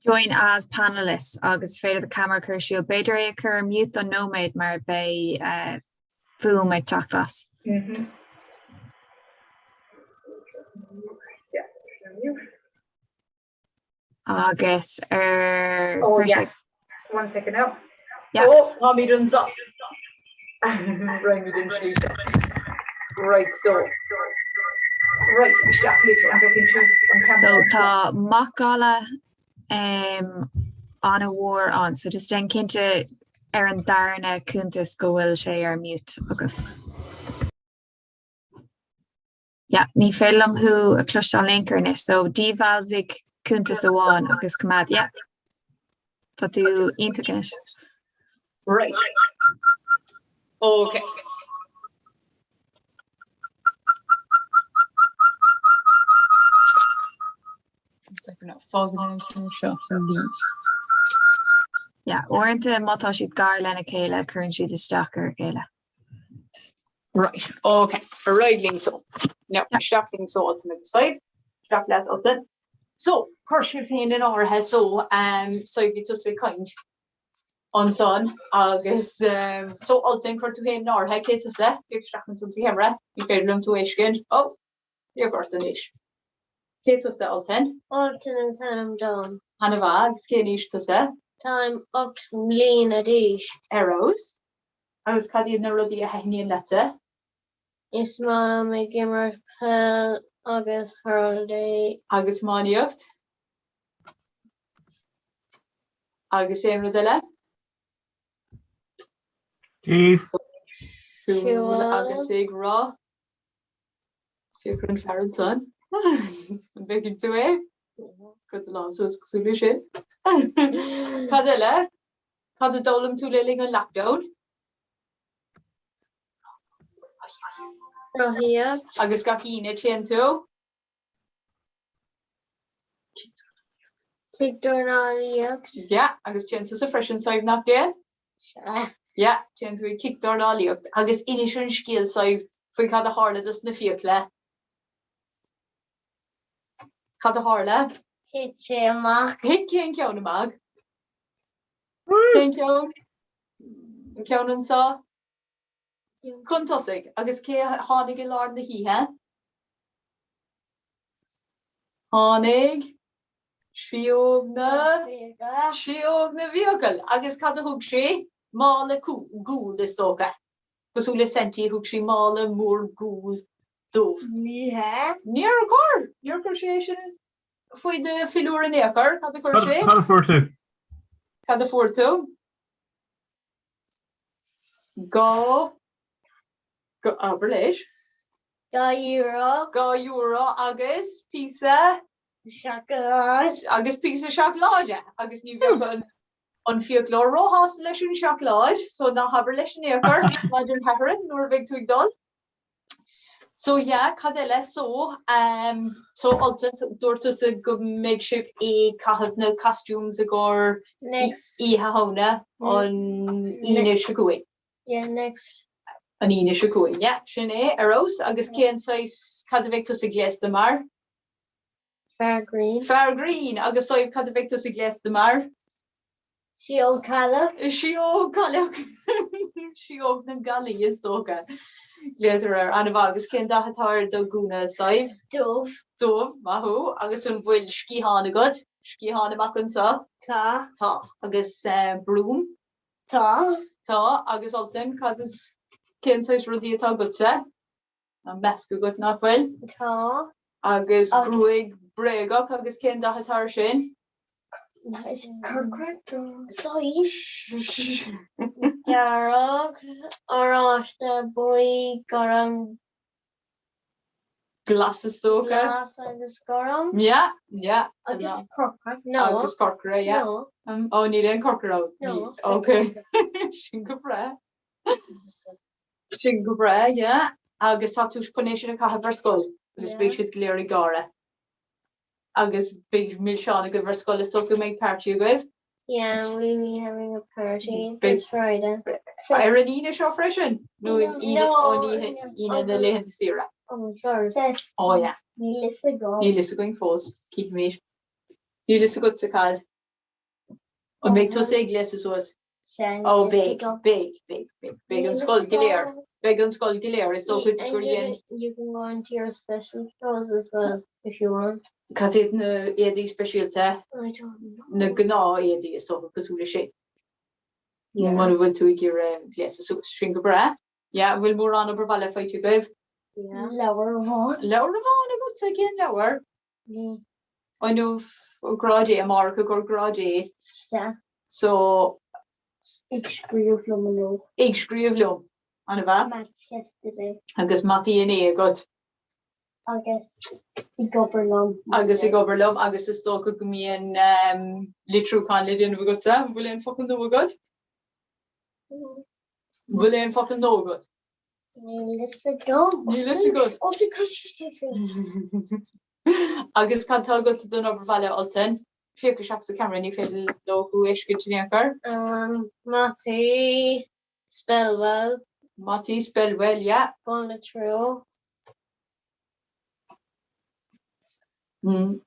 Speaker 1: Join as panelist agus féidir do camera a chur ar siúl. B'fhéidir é a chur ar mute don nóiméad mar beidh uh, fuaim ag teacht as.
Speaker 4: Mm -hmm. Yeah, mute.
Speaker 1: Agus ar
Speaker 11: Oh yeah. One second now. Yeah. Oh, táimid anseo. Raghaimid an slí seo. Right, so. Right, isteach libh an bhfeiceann sibh an ceamara
Speaker 1: So tá macalla um, an-mhór ann, so just déan cinnte ar an darna cuntas go bhfuil sé ar mute agaibh. Yeah, ní féidir liom thú a chloisteáil in aon chor anois, so díbhalbhaigh cuntas amháin agus coimeád, yeah. Tá tú iontach anois.
Speaker 11: Right. Okay. Fágann an ceann seo leave.
Speaker 1: Yeah, uaireanta má tá siad gar lena chéile cuireann siad isteach ar a chéile.
Speaker 11: Right, ok, ar aghaidh linn so. Now, isteach linn so Ultan agus Sadhbh, isteach leat Ultan. So, cuir sibh féin in áirithe so, um, Sadhbh bhí tusa ag caint ansan agus um, so Ultan cuir tú féin in áirithe, cé tusa? Féach isteach ansan sa cheamara, ní féidir liom tú a fheiscint. Ó, féach ort anois. Cé tusa Ultan?
Speaker 19: Ultan is ainm dom.
Speaker 11: Ana-mhaith, agus cén aois tusa?
Speaker 19: Táim 8 mbliana d'aois.
Speaker 11: Ar fheabhas. Agus cad iad na rudaí a thaitníonn leatsa?
Speaker 19: Is maith liom ag imirt peil agus hurley.
Speaker 11: Agus iománaíocht?
Speaker 4: Agus aon rud eile? Siúl agus ag rá. Féach ar an fear ansan. An bhfeiceann tú é? Cuir do lámh suas cosúil leis sin. Cad eile? Cad a d'fhoghlaim tú le linn an lockdown?
Speaker 19: Rothaíocht.
Speaker 4: Agus gach Aoine téann tú?
Speaker 19: Tigh dornálaíocht.
Speaker 4: Yeah, agus téann tusa freisin, Sadhbh, nach dtéann?
Speaker 19: Sea.
Speaker 4: Yeah, téann tú ag cicdornálaíocht. Agus inis an scéal, Sadhbh, faoi cad a tharla dos na fiacla. Cad a tharla?
Speaker 19: Thit sé amach.
Speaker 4: Thit cén ceann amach? Cén ceann? An ceann anseo? Chun tosaigh. Agus cé a tháinig i lár na hoíche? Tháinig Síóg na Síóg na bhFiacal. Agus cad a thug sí? Mála guail, is dócha. Cosúil le Saintí, thug sí mála mór guail dóibh.
Speaker 19: Ní hea.
Speaker 4: Níor chuir! Níor chuir sí é sin faoi do philiúr in aon chor. Cad a chuir sí?
Speaker 18: Cad a fuair tú?
Speaker 4: Cad a fuair tú? Go, go, abair leis.
Speaker 19: €2.
Speaker 4: €2 agus píosa.
Speaker 19: Seacláid.
Speaker 4: Agus píosa seacláide. Agus ní bheadh an, an fiaclóir róshásta leis an seacláid, so ná habair leis in aon chor maidin Shathairn nuair a bheidh tú ag dul. So yeah, cad eile? So, um, so Ultan, dúirt tusa go mbeidh sibh ag caitheamh na costumes i gcomhair
Speaker 19: Next.
Speaker 4: Oíche Shamhna an Aoine seo chugainn.
Speaker 19: Yeah, next.
Speaker 4: An Aoine seo chugainn, yeah, sin é, ar fheabhas. Agus cén saghas, cad a bheidh tusa gléasta mar?
Speaker 19: Fear grinn.
Speaker 4: Fear grinn! Agus Sadhbh, cad a bheidh tusa gléasta mar?
Speaker 19: Síóg cailleach.
Speaker 4: Síóg cailleach. Síóg na gcaillí is dócha. Glaotar air. An-mhaith. Agus cén dath atá ar do ghúna, Sadhbh?
Speaker 19: Dubh.
Speaker 4: Dubh, maith thú. Agus an bhfuil sciathán agat? Sciathán amach anseo?
Speaker 19: Tá.
Speaker 4: Tá. Agus broom?
Speaker 19: Tá.
Speaker 4: Tá. Agus Ultan, cad is, cén saghas rudaí atá agatsa? Tá masc agat, nach bhfuil?
Speaker 19: Tá.
Speaker 4: Agus gruaig bréagach agus cén dath atá air sin?
Speaker 19: Corcra. Dearg, oráiste, buí, gorm.
Speaker 4: Glas is dócha.
Speaker 19: Glas agus gorm.
Speaker 4: Yeah, yeah.
Speaker 19: Agus corcra. No.
Speaker 4: Agus corcra, yeah.
Speaker 19: No.
Speaker 4: Ó, níl aon corcra ann.
Speaker 19: No.
Speaker 4: Ok. Sin go breá. Sin go breá, yeah. Agus tá tú chun é sin a chaitheamh ar scoil agus beidh siad go léir ag gáire. Agus beidh milseáin agaibh ar scoil, is dócha go mbeidh party agaibh?
Speaker 19: Yeah, we'll be having a party this Friday.
Speaker 4: Ar an Aoine seo freisin? Nó an Aoine Aoine na laethanta saoire?
Speaker 19: Oh, sorry.
Speaker 4: Oh yeah.
Speaker 19: Níl fhios agam.
Speaker 4: Níl fhios againn fós, cífimid. Níl fhios agatsa cad. An mbeidh tusa ag gléasadh suas? Ó, beidh, beidh, beidh, beidh, beidh an scoil go léir, beidh an scoil go léir, is dócha gur dhein.
Speaker 19: You can go into your special clothes as well if you want.
Speaker 4: Cad iad na éadaí speisialta?
Speaker 19: I don't know.
Speaker 4: Na gnáth-éadaí is dócha cosúil leis sin. Muna bhfuil tú ag iarraidh gléasadh suas, sin go breá. Yeah, an bhfuil mórán obair bhaile faighte agaibh?
Speaker 19: Yeah. Leabhar amháin.
Speaker 4: Leabhar amháin agatsa, cén leabhar? Inniu grá Dé, amárach i gcomhair grá Dé.
Speaker 19: Sea.
Speaker 4: So.
Speaker 19: Ag scríobh liom inniu.
Speaker 4: Ag scríobh liom. An-mhaith.
Speaker 19: Maths yesterday.
Speaker 4: Agus mataí inné agat.
Speaker 19: Agus ag obair liom.
Speaker 4: Agus ag obair liom agus is dócha go mbíonn litriúchán le déanamh agatsa. An bhfuil aon focal nua agat? An bhfuil aon focal nua agat?
Speaker 19: Níl fhios agam.
Speaker 4: Níl fhios agat.
Speaker 19: Ó, tá cur
Speaker 4: Agus cad tá agatsa don obair bhaile, Ultan? Féach isteach sa cheamara, ní féidir leo thú a fheiscint in aon chor.
Speaker 19: Mataí, spell well.
Speaker 4: Mataí, spell well, yeah.
Speaker 19: Bunlitriú. Um.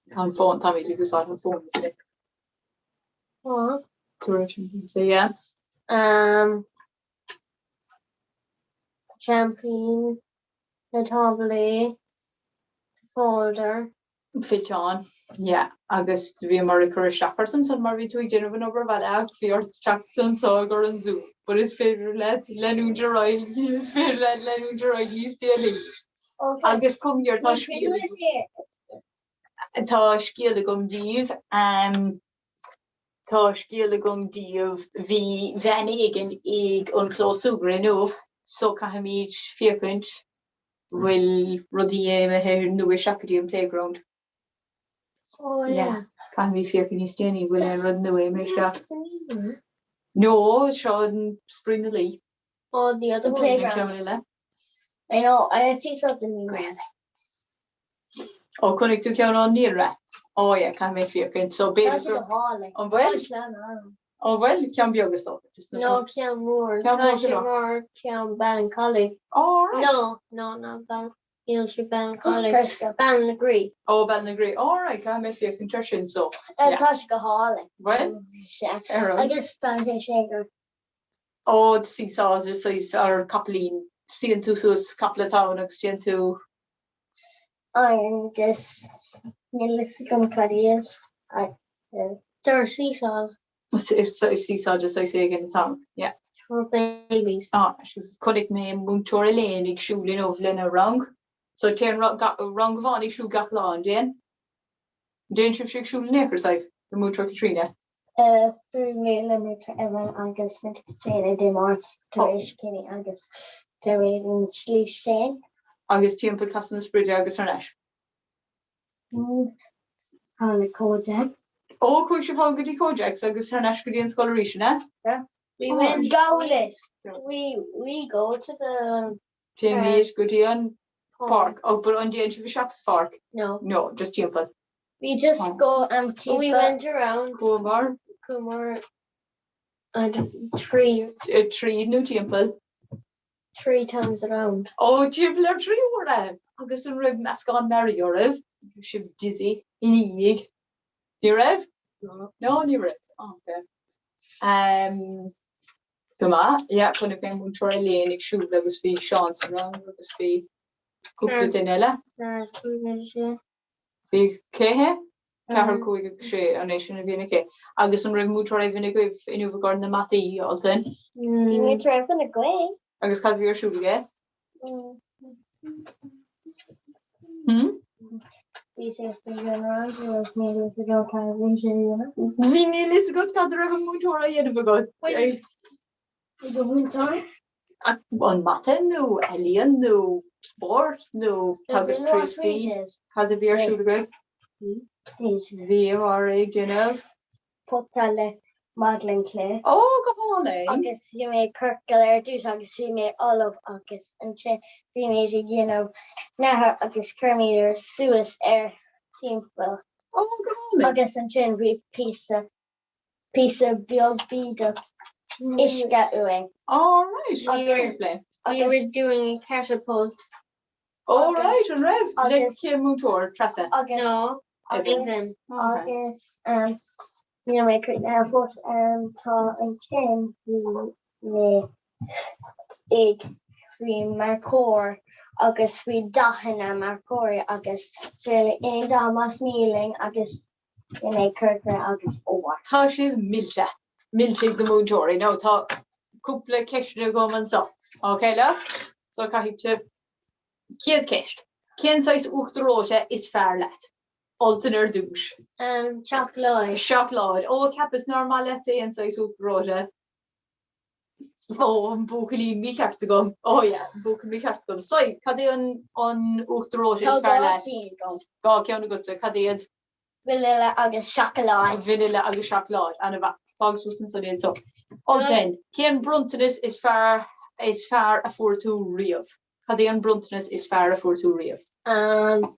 Speaker 4: Tá an fón, táimid ag úsáid an fón, you see.
Speaker 19: What?
Speaker 4: So yeah.
Speaker 19: Um. Seaimpín, na táblaí, the folder.
Speaker 4: Fillteán, yeah. Agus bhíomar ag cur isteach ort ansan mar bhí tú ag déanamh an obair bhaile ach bhí ort teacht anso i gcomhair an Zoom. But is féidir leat leanúint ar aghaidh, is féidir leat leanúint ar aghaidh níos déanaí. Agus come here, tá scéal. Tá scéal agam daoibh. Tá scéal agam daoibh. Bhí veain éigin ag an chlós súgartha inniu so caithfimid féachaint bhfuil rudaí imithe nua isteach go dtí an playground.
Speaker 19: Oh yeah.
Speaker 4: Caithfimid féachaint níos déanaí bhfuil aon rud nua imithe isteach. No, seo an Spraoi na Laoi.
Speaker 19: Oh, the other
Speaker 4: The
Speaker 19: playground.
Speaker 4: Ceann eile.
Speaker 19: I know, I see something new.
Speaker 4: Ó, chonaic tú ceann ón naíonra? Ó yeah, caithfidh mé féachaint. So
Speaker 19: Tá
Speaker 4: b'fhéidir
Speaker 19: sé go
Speaker 4: gur...
Speaker 19: hálainn.
Speaker 4: An bhfuil?
Speaker 19: Tá sé an-álainn.
Speaker 4: An bhfuil? Ceann beag is dócha. Just
Speaker 19: No, ceann mór.
Speaker 4: Ceann
Speaker 19: Tá
Speaker 4: mór
Speaker 19: sé
Speaker 4: go leor.
Speaker 19: mar ceann Ballincollig.
Speaker 4: All right.
Speaker 19: No, no, not Ball, níl sé Ballincollig. Ballinagree.
Speaker 4: Ó, Ballinagree. All right, caithfidh mé féachaint ar sin, so. Yeah.
Speaker 19: Tá sé go hálainn.
Speaker 4: Bhfuil?
Speaker 19: Sea.
Speaker 4: Ar fheabhas.
Speaker 19: Agus tá sé sé go
Speaker 4: Ó, seesaws is saghas ar capaillín. Suíonn tú suas capall atá ann agus téann tú.
Speaker 19: Agus níl fhios agam cad iad. They're seesaws.
Speaker 4: Is seesaw de saghas éigin atá ann, yeah.
Speaker 19: For babies.
Speaker 4: Ah, chonaic mé múinteoir Elaine ag siúl inniu lena rang. So téann rang amháin ag siúl gach lá, an dtéann? An dtéann sibhse ag siúl in aon chor, Sadhbh, le múinteoir Caitríona?
Speaker 19: Bhí mé le Múinteoir Evan agus Múinteoir Caitríona Dé Máirt tar éis céilí agus tar éis an tslí sin.
Speaker 4: Agus timpeall Caisleán na Spride agus thar n-ais.
Speaker 19: Thall ag Kojak.
Speaker 4: Ó, chuaigh sibh thall go dtí Kojaks agus thar n-ais go dtí an scoil arís, an ea?
Speaker 19: Yeah. We went go leis. We we go to the
Speaker 4: Téimid go dtí an páirc. Oh, but an dtéann sibh isteach sa pháirc?
Speaker 19: No.
Speaker 4: No, just timpeall.
Speaker 19: We just go and timpeall. We went around.
Speaker 4: Chuamar.
Speaker 19: Chuamar and trí.
Speaker 4: Tríd nó timpeall?
Speaker 19: Three times around.
Speaker 4: Ó, timpeall ar thrí huaire! Agus an raibh meascán mearaí oraibh? Bhí sibh dizzy ina dhiaidh. Ní raibh?
Speaker 19: No.
Speaker 4: No, ní raibh. Ok. Um, go maith, yeah, chonaic mé múinteoir Elaine ag siúl agus bhí Seán sa rang agus bhí cúpla duine eile. Bhí cé hé? Ceathair, cúig agus sé, an é sin a bhíonn aici? Agus an raibh Múinteoir Evan agaibh inniu i gcomhair na mataí, Ultain?
Speaker 19: Bhí Múinteoir Evan againn.
Speaker 4: Agus cad a bhí ar siúl aige? Hmm?
Speaker 19: Bhí sé sa rang agus níl fhios agam cad a bhí sé a dhéanamh.
Speaker 4: Bhí níl fhios agat cad a raibh an múinteoir á dhéanamh agat?
Speaker 19: Bhí do mhúinteoir?
Speaker 4: An mata nó ealaíon nó spórt nó teagasc Críostaí? Cad a bhí ar siúl agaibh? Bhíomar ag déanamh.
Speaker 19: Pota le modeling clay.
Speaker 4: Ó, go hálainn!
Speaker 19: Agus bhí mé ciorcal ar dtús agus bhí mé ullamh agus ansin bhí mé ag déanamh nathair agus chuir suas ar timpeall.
Speaker 4: Ó, go hálainn!
Speaker 19: Agus ansin bhí píosa píosa beag bídeach uisce uainn.
Speaker 4: All right, fair play.
Speaker 19: We were doing a catapult.
Speaker 4: All right, an raibh? Le cén múinteoir, Treasa?
Speaker 19: Agus
Speaker 4: No,
Speaker 19: Evan. Agus níl mé críochnaithe fós tá ansin bhí mé ag bhí marcóir agus bhí dathanna marcóirí agus aon dath más mian linn agus Bhí mé corcra agus ór.
Speaker 4: Tá sibh millte. Millte ag na múinteoirí. Now tá cúpla ceisteanna agam anseo. Ok love? So caithfidh sibh. Chéad ceist. Cén saghas uachtar reoite is fearr leat? Ultan ar dtús.
Speaker 19: Um, seacláid.
Speaker 4: Seacláid. Ó, cheapas nár maith leat aon saghas uachtar reoite. Ó, an buachaillín mícheart agam. Ó yeah, an buachaill mícheart agam. Sadhbh, cad é an an uachtar reoite is fearr leat?
Speaker 19: Tá dhá cheann agam.
Speaker 4: Dhá cheann agatsa, cad iad?
Speaker 19: Vanilla agus seacláid.
Speaker 4: Vanilla agus seacláid, an-mhaith. Fág suas ansan iad so. Ultain, cén bronntanas is fearr is fearr a fuair tú riamh? Cad é an bronntanas is fearr a fuair tú riamh?
Speaker 19: Um,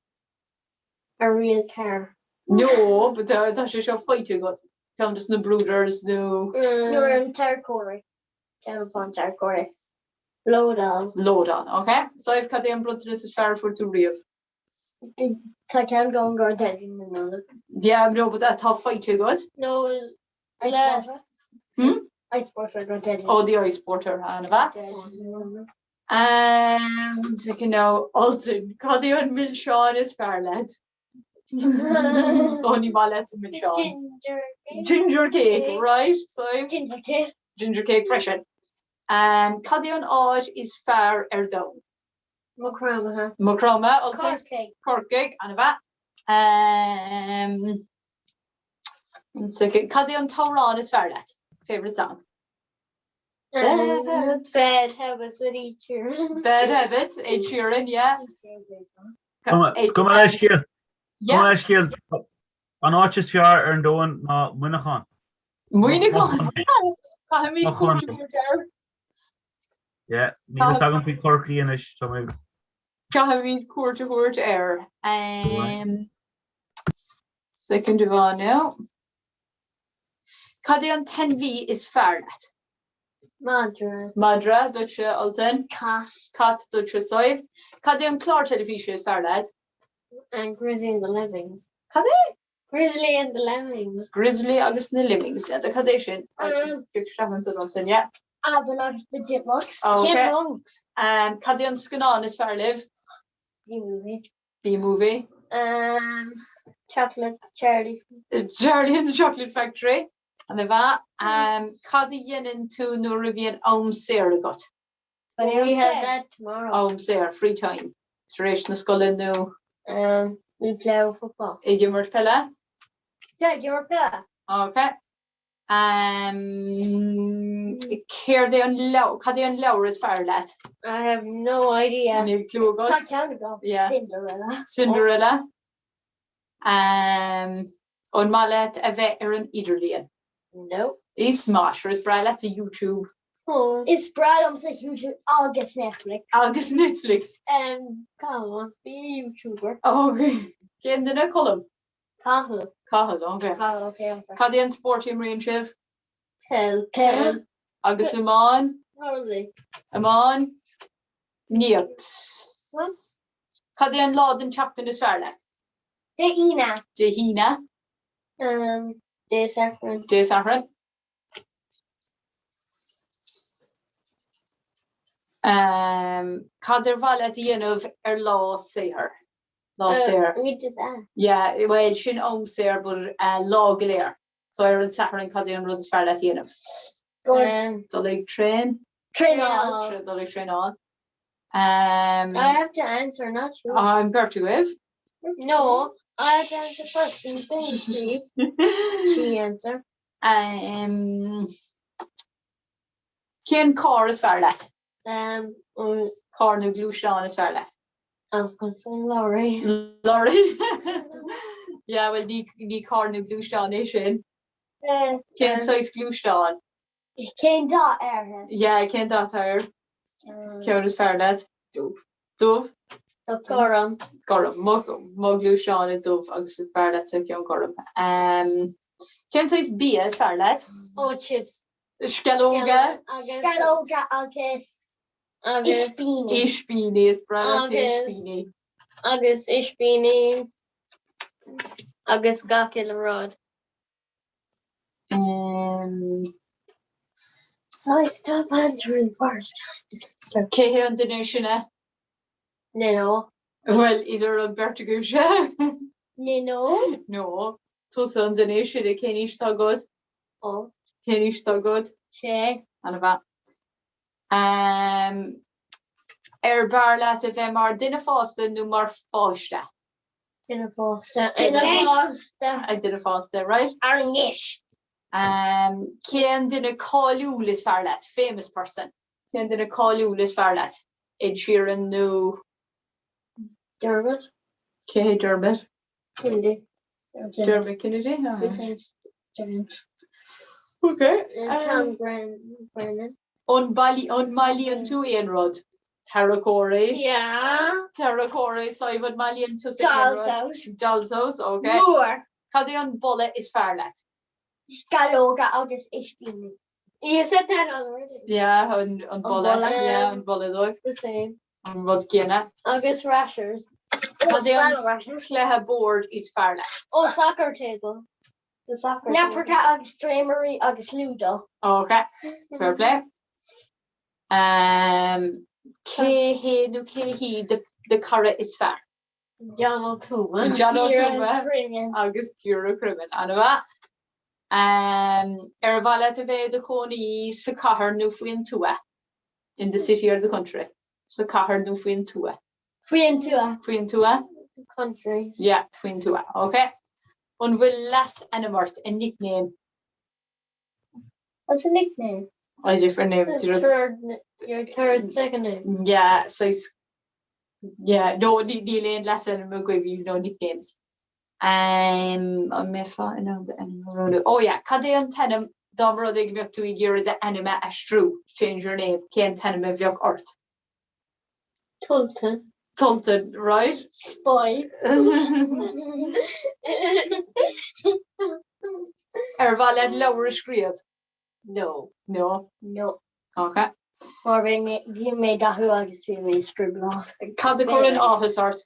Speaker 19: a real car.
Speaker 4: No, but tá tá sé seo faighte agat. Ceann de na Bruiders nó.
Speaker 19: Nuair an tarracóir. Ceann fán tarracóir. Loadán.
Speaker 4: Loadán, ok. Sadhbh, cad é an bronntanas is fearr a fuair tú riamh?
Speaker 19: Tá ceann agam gur Daidí na Nollag.
Speaker 4: Yeah, no, but atá faighte agat?
Speaker 19: No, le.
Speaker 4: Hmm?
Speaker 19: Ice Porter go Daidí.
Speaker 4: Oh, the Ice Porter, an-mhaith. Um, one second now, Ultan, cad é an milseán is fearr leat? Ó ní maith leat an milseán.
Speaker 19: Ginger cake.
Speaker 4: Ginger cake, right? So,
Speaker 19: Ginger cake.
Speaker 4: Ginger cake freisin. Um, cad é an áit is fearr ar domhan?
Speaker 19: Maigh Chromtha.
Speaker 4: Maigh Chromtha, Ultan?
Speaker 19: Corcaigh.
Speaker 4: Corcaigh, an-mhaith. Um, one second. Cad é an t-amhrán is fearr leat? Favourite song?
Speaker 19: Um, Bad Habits with Ed Sheeran.
Speaker 4: Bad Habits, Ed Sheeran, yeah.
Speaker 18: Gabh mo leithscéal. Gabh mo leithscéal. An áit is fearr ar an domhan ná Muineachán.
Speaker 4: Muineachán? Caithfimid cuairt a thabhairt air.
Speaker 18: Yeah, níl a fhios agam faoi Chorcaí anois, tá mé.
Speaker 4: Caithfimid cuairt a thabhairt air. Um, second amháin now. Cad é an t-ainmhí is fearr leat?
Speaker 19: Madra.
Speaker 4: Madra, duitse, Ultan?
Speaker 19: Cat.
Speaker 4: Cat, duitse, Sadhbh. Cad é an clár teilifíse is fearr leat?
Speaker 19: And Grizzly and the Lemmings.
Speaker 4: Cad é?
Speaker 19: Grizzly and the Lemmings.
Speaker 4: Grizzly agus na Lemmings. N'fheadar cad é sin? Ultan, yeah.
Speaker 19: Alvin agus the Chipmunks.
Speaker 4: Okay.
Speaker 19: Chipmunks.
Speaker 4: Um, cad é an scannán is fearr libh?
Speaker 19: Bee Movie.
Speaker 4: Bee Movie.
Speaker 19: Um, chocolate Charlie.
Speaker 4: Charlie and the Chocolate Factory. An-mhaith. Um, cad a dhéanann tú nuair a bhíonn am saor agat?
Speaker 19: We have that tomorrow.
Speaker 4: Am saor, free time. Tar éis na scoile nó?
Speaker 19: Um, we play football.
Speaker 4: Ag imirt peile?
Speaker 19: Yeah, ag imirt peile.
Speaker 4: Okay. Um, céard é an leabhar, cad é an leabhar is fearr leat?
Speaker 19: I have no idea.
Speaker 4: Níl clue agat?
Speaker 19: Tá ceann agam.
Speaker 4: Yeah.
Speaker 19: Cinderella.
Speaker 4: Cinderella. Um, an maith leat a bheith ar an idirlíon?
Speaker 19: No.
Speaker 4: Is maith, sure is breá leat YouTube.
Speaker 19: Is breá liomsa YouTube agus Netflix.
Speaker 4: Agus Netflix.
Speaker 19: Um, Colm wants to be a YouTuber.
Speaker 4: Okay. Cén duine Colm?
Speaker 19: Cathal.
Speaker 4: Cathal, okay.
Speaker 19: Cathal, okay. okay.
Speaker 4: Cad é an spórt a imríonn sibh?
Speaker 19: Peil. Peil.
Speaker 4: Agus iomáin?
Speaker 19: Hurley.
Speaker 4: Iomáin? Níocht.
Speaker 19: What?
Speaker 4: Cad é an lá den tseachtain is fearr leat?
Speaker 19: Dé hAoine.
Speaker 4: Dé hAoine.
Speaker 19: Um, Dé Sathairn.
Speaker 4: Dé Sathairn. Um, cad ar mhaith leat a dhéanamh ar lá saothair? Lá saor.
Speaker 19: We did that.
Speaker 4: Yeah, well, sin am saor, but uh, lá go léir. So ar an Satharn cad é an rud is fearr leat a dhéanamh?
Speaker 19: Um,
Speaker 4: Dul ag train?
Speaker 19: Traenáil.
Speaker 4: Dul ag traenáil. Um,
Speaker 19: I have to answer, not you.
Speaker 4: An bheirt agaibh.
Speaker 19: No, I have to answer first and then she, she answer.
Speaker 4: Um, cén carr is fearr leat?
Speaker 19: Um, um,
Speaker 4: Carr nó gluaisteán is fearr leat?
Speaker 19: I was going to say lorry.
Speaker 4: Lorry? Yeah, well ní, ní carr nó gluaisteán é sin. Cén saghas gluaisteán?
Speaker 19: Cén dath air?
Speaker 4: Yeah, cén dath air? Ceann is fearr leat?
Speaker 19: Dubh.
Speaker 4: Dubh?
Speaker 19: Gorm.
Speaker 4: Gorm. Mo, mo ghluaisteán é dubh agus is fearr leat ceann gorm. Um, cén saghas bia is fearr leat?
Speaker 19: Oh, chips.
Speaker 4: Sceallóga?
Speaker 19: Sceallóga agus ispíní.
Speaker 4: Ispíní, is breá leat
Speaker 19: Agus-
Speaker 4: ispíní.
Speaker 19: Agus ispíní agus gach uile rud.
Speaker 4: Um,
Speaker 19: So stop answering first.
Speaker 4: Cé hé an duine is sine?
Speaker 19: Nino.
Speaker 4: Well, idir an bheirt agaibhse.
Speaker 19: Nino?
Speaker 4: No. Tusa an duine is sine, cén aois atá agat?
Speaker 19: Oh.
Speaker 4: Cén aois atá agat?
Speaker 19: Sé.
Speaker 4: An-mhaith. Um, ar b'fhearr leat a bheith mar duine fásta nó mar pháiste?
Speaker 19: Duine fásta. Duine fásta.
Speaker 4: A duine fásta, right?
Speaker 19: Anois.
Speaker 4: Um, cén duine cáiliúil is fearr leat? Famous person. Cén duine cáiliúil is fearr leat? Ed Sheeran nó...
Speaker 19: Dermot.
Speaker 4: Cé hé Dermot?
Speaker 19: Kennedy.
Speaker 4: Dermot Kennedy?
Speaker 19: James.
Speaker 4: Okay.
Speaker 19: Tom Brennan.
Speaker 4: An mbailíonn tú aon rud? Tarracóirí?
Speaker 19: Yeah.
Speaker 4: Tarracóirí, Sadhbh, an mbailíonn tusa aon
Speaker 19: Doll's
Speaker 4: rud?
Speaker 19: house.
Speaker 4: Doll's house, okay.
Speaker 19: Mór.
Speaker 4: Cad é an boladh is fearr leat?
Speaker 19: Sceallóga agus ispíní. You said that already.
Speaker 4: Yeah, an an boladh,
Speaker 19: boladh.
Speaker 4: yeah, an boladh dóibh.
Speaker 19: The same.
Speaker 4: An rud céanna.
Speaker 19: Agus rashers.
Speaker 4: Cad é an cluiche boird is fearr leat?
Speaker 19: Oh, soccer table. The soccer Leapracha agus dréimirí agus Ludo.
Speaker 4: Okay, fair play. Um, cé hé nó cé hí do chara is fearr?
Speaker 19: John Ó Tuama.
Speaker 4: John Ó
Speaker 19: Ciara
Speaker 4: Tuama
Speaker 19: Creamean.
Speaker 4: agus Ciara Creamean. An-mhaith. Um, ar mhaith leat a bheith i do chónaí sa chathair nó faoin tuath? In the city or the country? Sa chathair nó faoin tuath?
Speaker 19: Faoin tuath.
Speaker 4: Faoin tuath?
Speaker 19: Countries.
Speaker 4: Yeah, faoin tuath. Ok. An bhfuil leasainm ort, a nickname?
Speaker 19: What's a nickname?
Speaker 4: A different name.
Speaker 19: Your third, your third second name.
Speaker 4: Yeah, so it's, yeah, no, níl aon leasainm agaibh, you've no nicknames. Um, an mbeifeá in ann d'ainm a roghnú? Oh yeah, cad é an t-ainm dá mba rud é go mbeadh tú ag iarraidh d'ainm a aistriú, change your name, cén t-ainm a bheadh ort?
Speaker 19: Tultan.
Speaker 4: Tultan, right?
Speaker 19: Spy.
Speaker 4: Ar mhaith leat leabhar a scríobh?
Speaker 19: No.
Speaker 4: No?
Speaker 19: No.
Speaker 4: Ok.
Speaker 19: Mar bhí mé bhí mé dathú agus bhí mé scrioblach.
Speaker 4: Cad a chuireann áthas ort?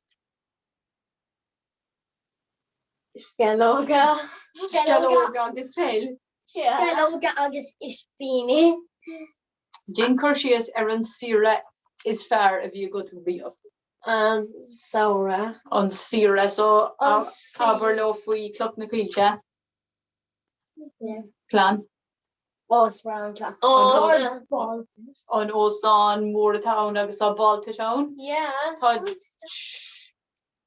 Speaker 19: Sceallóga.
Speaker 4: Sceallóga agus peil.
Speaker 19: Sceallóga agus ispíní.
Speaker 4: Déan cur síos ar an saoire is fearr a bhí agat riamh.
Speaker 19: An samhradh.
Speaker 4: An saoire so abair leo faoi Cloch na Coillte. Clann. An óstán mór atá ann agus tá ball pit ann. Tá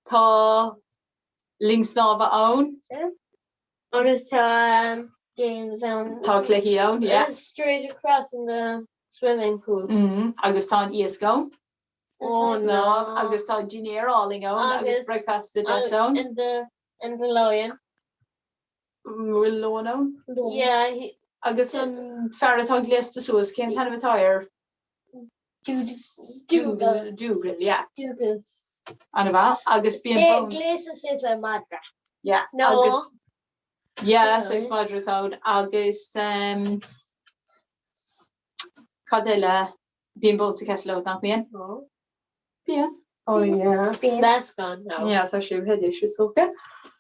Speaker 4: Tá linn snámha ann.
Speaker 19: Agus tá games ann.
Speaker 4: Tá cluichí ann, yeah.
Speaker 19: Straight across in the swimming pool.
Speaker 4: Agus tá an iasc ann. Oh no. Agus tá dinnéar álainn ann agus bricfeasta deas ann.
Speaker 19: And the and the lion.
Speaker 4: Bhfuil leon ann?
Speaker 19: Yeah. He,
Speaker 4: Agus an fear atá gléasta suas, cén t-ainm atá air?
Speaker 19: Dougal.
Speaker 4: Dougal, yeah.
Speaker 19: Dougal.
Speaker 4: An-mhaith. Agus bíonn
Speaker 19: bonn. Gléasta suas le madra.
Speaker 4: Yeah.
Speaker 19: No.
Speaker 4: Agus, yeah, saghas madra atá ann. Agus um, cad eile? Bíonn Bouncy Castle ann, nach mbíonn?
Speaker 19: No.
Speaker 4: Bíonn.
Speaker 19: Oh yeah. That's gone now.
Speaker 4: Yeah, tá sé imithe is okay.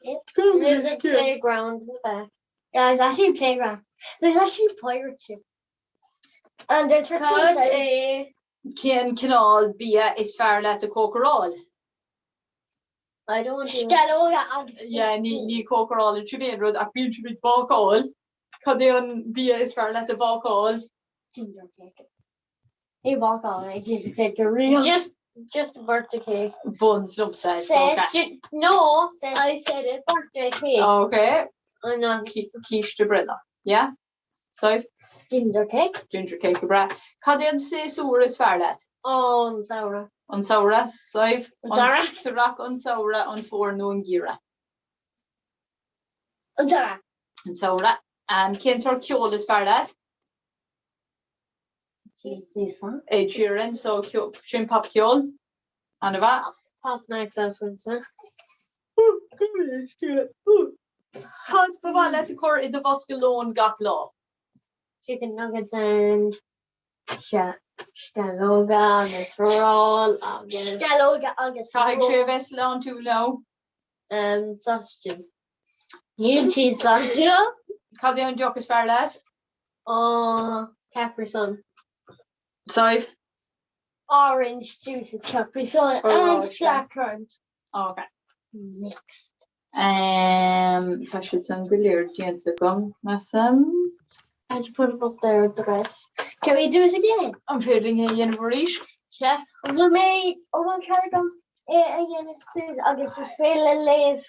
Speaker 19: Yeah. There's a playground in the back. Yeah, there's actually a playground. There's actually a pirate ship. And there's
Speaker 4: Cad é Cén cineál bia is fearr leat a chócaráil?
Speaker 19: I don't want to. Sceallóga agus
Speaker 4: Yeah, ní ní chócarálann sibh aon rud ach bíonn sibh ag bácáil. Cad é an bia is fearr leat a bhácáil?
Speaker 19: Ginger cake. Ní bhácáil mé ginger cake go riamh. Just just birthday cake.
Speaker 4: Buns liomsa is dócha.
Speaker 19: No, I said it birthday cake.
Speaker 4: Okay.
Speaker 19: I'm not.
Speaker 4: Císte breithlá. Yeah? Sadhbh?
Speaker 19: Ginger cake.
Speaker 4: Ginger cake go breá. Cad é an séasúr is fearr leat?
Speaker 19: An samhradh.
Speaker 4: An samhradh, Sadhbh?
Speaker 19: An samhradh.
Speaker 4: An t-earrach, an samhradh, an fómhar nó an geimhreadh?
Speaker 19: An samhradh.
Speaker 4: An samhradh. Cén sórt ceoil is fearr leat? Ed Sheeran, so sin popcheol. An-mhaith.
Speaker 19: Pop nights out Winston.
Speaker 4: Cad ba mhaith leat a chur i do bhosca lóin gach lá?
Speaker 19: Chicken nuggets and sceallóga agus roll agus. Sceallóga agus
Speaker 4: roll. Caithfidh sé a bheith sláintiúil now.
Speaker 19: Um, sausages. Níl siad sláintiúil.
Speaker 4: Cad é an deoch is fearr leat?
Speaker 19: Oh, Capri Sun.
Speaker 4: Sadhbh?
Speaker 19: Orange juice with Capri Sun and blackcurrant.
Speaker 4: Ok.
Speaker 19: Mixed.
Speaker 4: Um, tá siad san go léir déanta agam, measaim.
Speaker 19: I'd put it up there with the rest. Can we do it again?
Speaker 4: An féidir linn é a dhéanamh arís?
Speaker 19: Sea, an bhfuil mé an bhfuil cead agam é a dhéanamh suas agus is féidir le léamh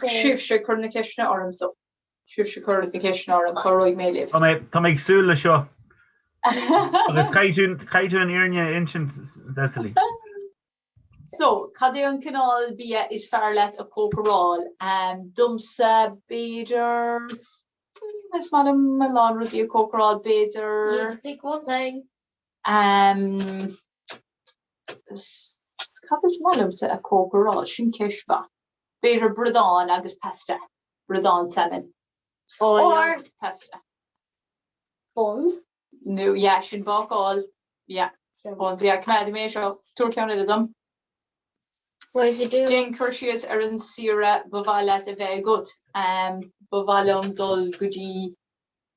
Speaker 4: Sibhse ag cur na ceisteanna orm so. Sibhse ag cur na ceisteanna orm, cabhróidh mé libh.
Speaker 18: Tá mé tá mé ag súil le seo. Agus caithfidh tú caithfidh tú an fhírinne a insint, Cecily.
Speaker 4: So, cad é an cineál bia is fearr leat a chócaráil? Domsa, b'fhéidir, is maith liom a lán rudaí a chócaráil, b'fhéidir.
Speaker 19: You have to pick one thing.
Speaker 4: Cad is maith liomsa a chócaráil? Sin ceist mhaith. B'fhéidir bradán agus pasta. Bradán salmon.
Speaker 19: Or
Speaker 4: pasta.
Speaker 19: Buns.
Speaker 4: Nó, yeah, sin bácáil. Yeah. Buns, yeah, coimeádfaidh mé é seo. Tabhair ceann eile dom.
Speaker 19: What did you do?
Speaker 4: Déan cur síos ar an saoire ba mhaith leat a bheith agat. Ba mhaith liom dul go dtí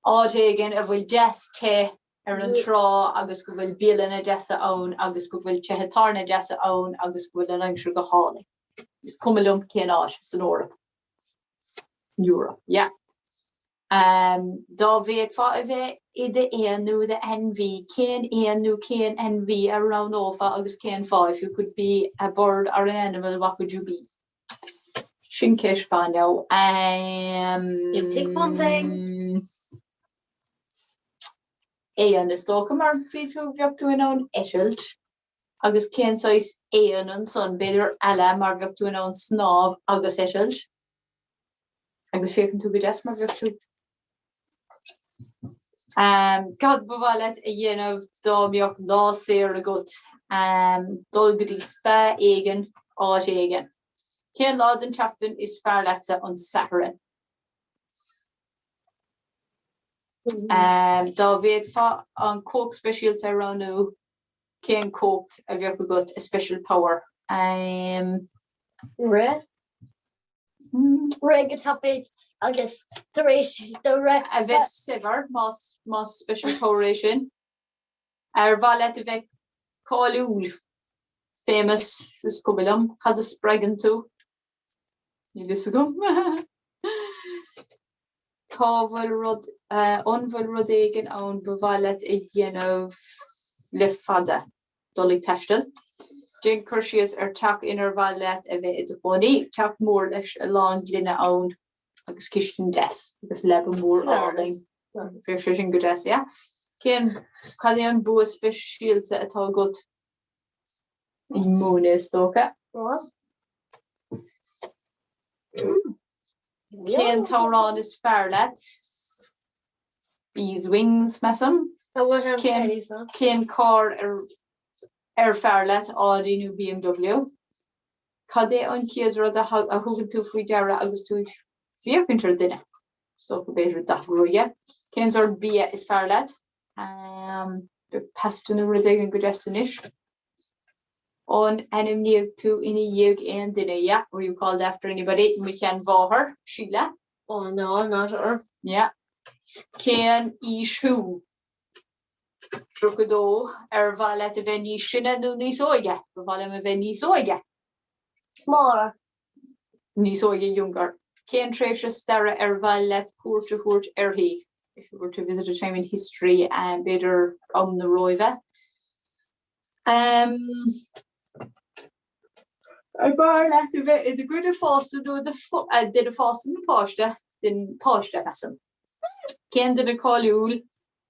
Speaker 4: áit éigin a bhfuil deas te ar an trá agus go bhfuil bialanna deasa ann agus go bhfuil tithe tábhairne deasa ann agus go bhfuil an aimsir go hálainn. Is cuma liom cén áit san Eoraip. Europe, yeah. Dá bhféadfá a bheith i d'éan nó i d'ainmhí, cén éan nó cén ainmhí a roghnófá agus cén fáth? If you could be a bird or an animal, what would you be? Sin ceist mhaith now.
Speaker 19: You pick one thing.
Speaker 4: Éan is dócha mar bhí tú, bheadh tú in ann eitilt agus cén saghas éan ansan, b'fhéidir eala mar bheadh tú in ann snámh agus eitilt agus féachann tú go deas mar bheadh tú. Cad ba mhaith leat a dhéanamh dá mbeadh lá saor agat? Dul go dtí spa éigin, áit éigin. Cén lá den tseachtain is fearr leatsa? An Satharn. Dá bhféadfá an cumhacht speisialta a roghnú, cén cumhacht a bheadh agat? A special power.
Speaker 19: Rith. Rith go tapaidh agus tar éis do rith.
Speaker 4: A bheith saibhir, más más special power é sin. Ar mhaith leat a bheith cáiliúil? Famous, is cuma liom. Cad a spreagann tú? Níl fhios agam. Tá bhfuil rud, an bhfuil rud éigin ann ba mhaith leat a dhéanamh le fada? Dul ag taisteal. Déan cur síos ar teach inar mhaith leat a bheith i do chónaí. Teach mór leis a lán gloine ann agus cistin deas agus leaba mór álainn. Bheadh sé sin go deas, yeah. Cén, cad é an bua speisialta atá agat? Ag múineadh, is dócha. Cén t-amhrán is fearr leat? Bee's Wings, measaim. Cén carr ar fearr leat, Audi nó BMW? Cad é an chéad rud a thugann tú faoi deara agus tú ag féachaint ar dhuine? Is dócha b'fhéidir dath gruaige. Cén sórt bia is fearr leat? Pasta nó rud éigin go deas anois. An ainmníodh tú ina dhiaidh aon duine? Yeah, were you called after anybody? Mo sheanmháthair, Síle.
Speaker 19: Oh no, not her.
Speaker 4: Yeah. Cén aois thú? 32. Ar mhaith leat a bheith níos sine nó níos óige? Ba mhaith liom a bheith níos óige.
Speaker 19: Smaller.
Speaker 4: Níos óige, younger. Cén tréimhse staire ar mhaith leat cuairt a thabhairt uirthi? If you were to visit a time in history, b'fhéidir am na Róimhe. Ar b'fhearr leat a bheith i do dhuine fásta nó i do duine fásta nó páiste? Duine páiste, measaim. Cén duine cáiliúil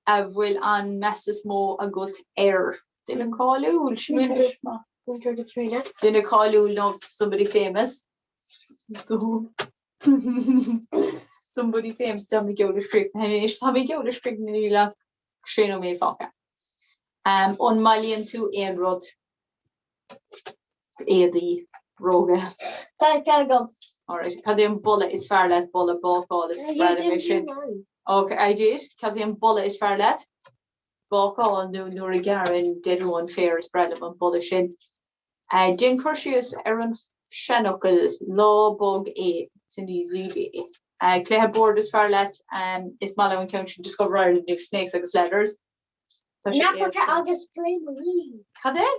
Speaker 4: a bhfuil an meas is mó agat air? Duine cáiliúil, sin ceist maith.
Speaker 19: Múinteoir Caitríona.
Speaker 4: Duine cáiliúil nó somebody famous. Somebody famous, tá mé geall le críochnú anois. Tá mé geall le críochnú níl ach sé nóiméad fágtha. An mbailíonn tú aon rud? Éadaí, bróga.
Speaker 19: Tá ceann agam.
Speaker 4: Alright, cad é an boladh is fearr leat? Boladh bácála is fearr liom é sin. Ok, I did. Cad é an boladh is fearr leat? Bácáil nó nuair a ghearrann Deaideo an féar is breá liom an boladh sin. Déan cur síos ar an seanfhocal 'lá bog é', it's an easy day. Cluiche boird is fearr leat? Is maith liom an ceann sin Discover Ireland nó Snakes agus Ladders.
Speaker 19: Tá sé Leprechauns éasca. agus Dréimirí.
Speaker 4: Cad é?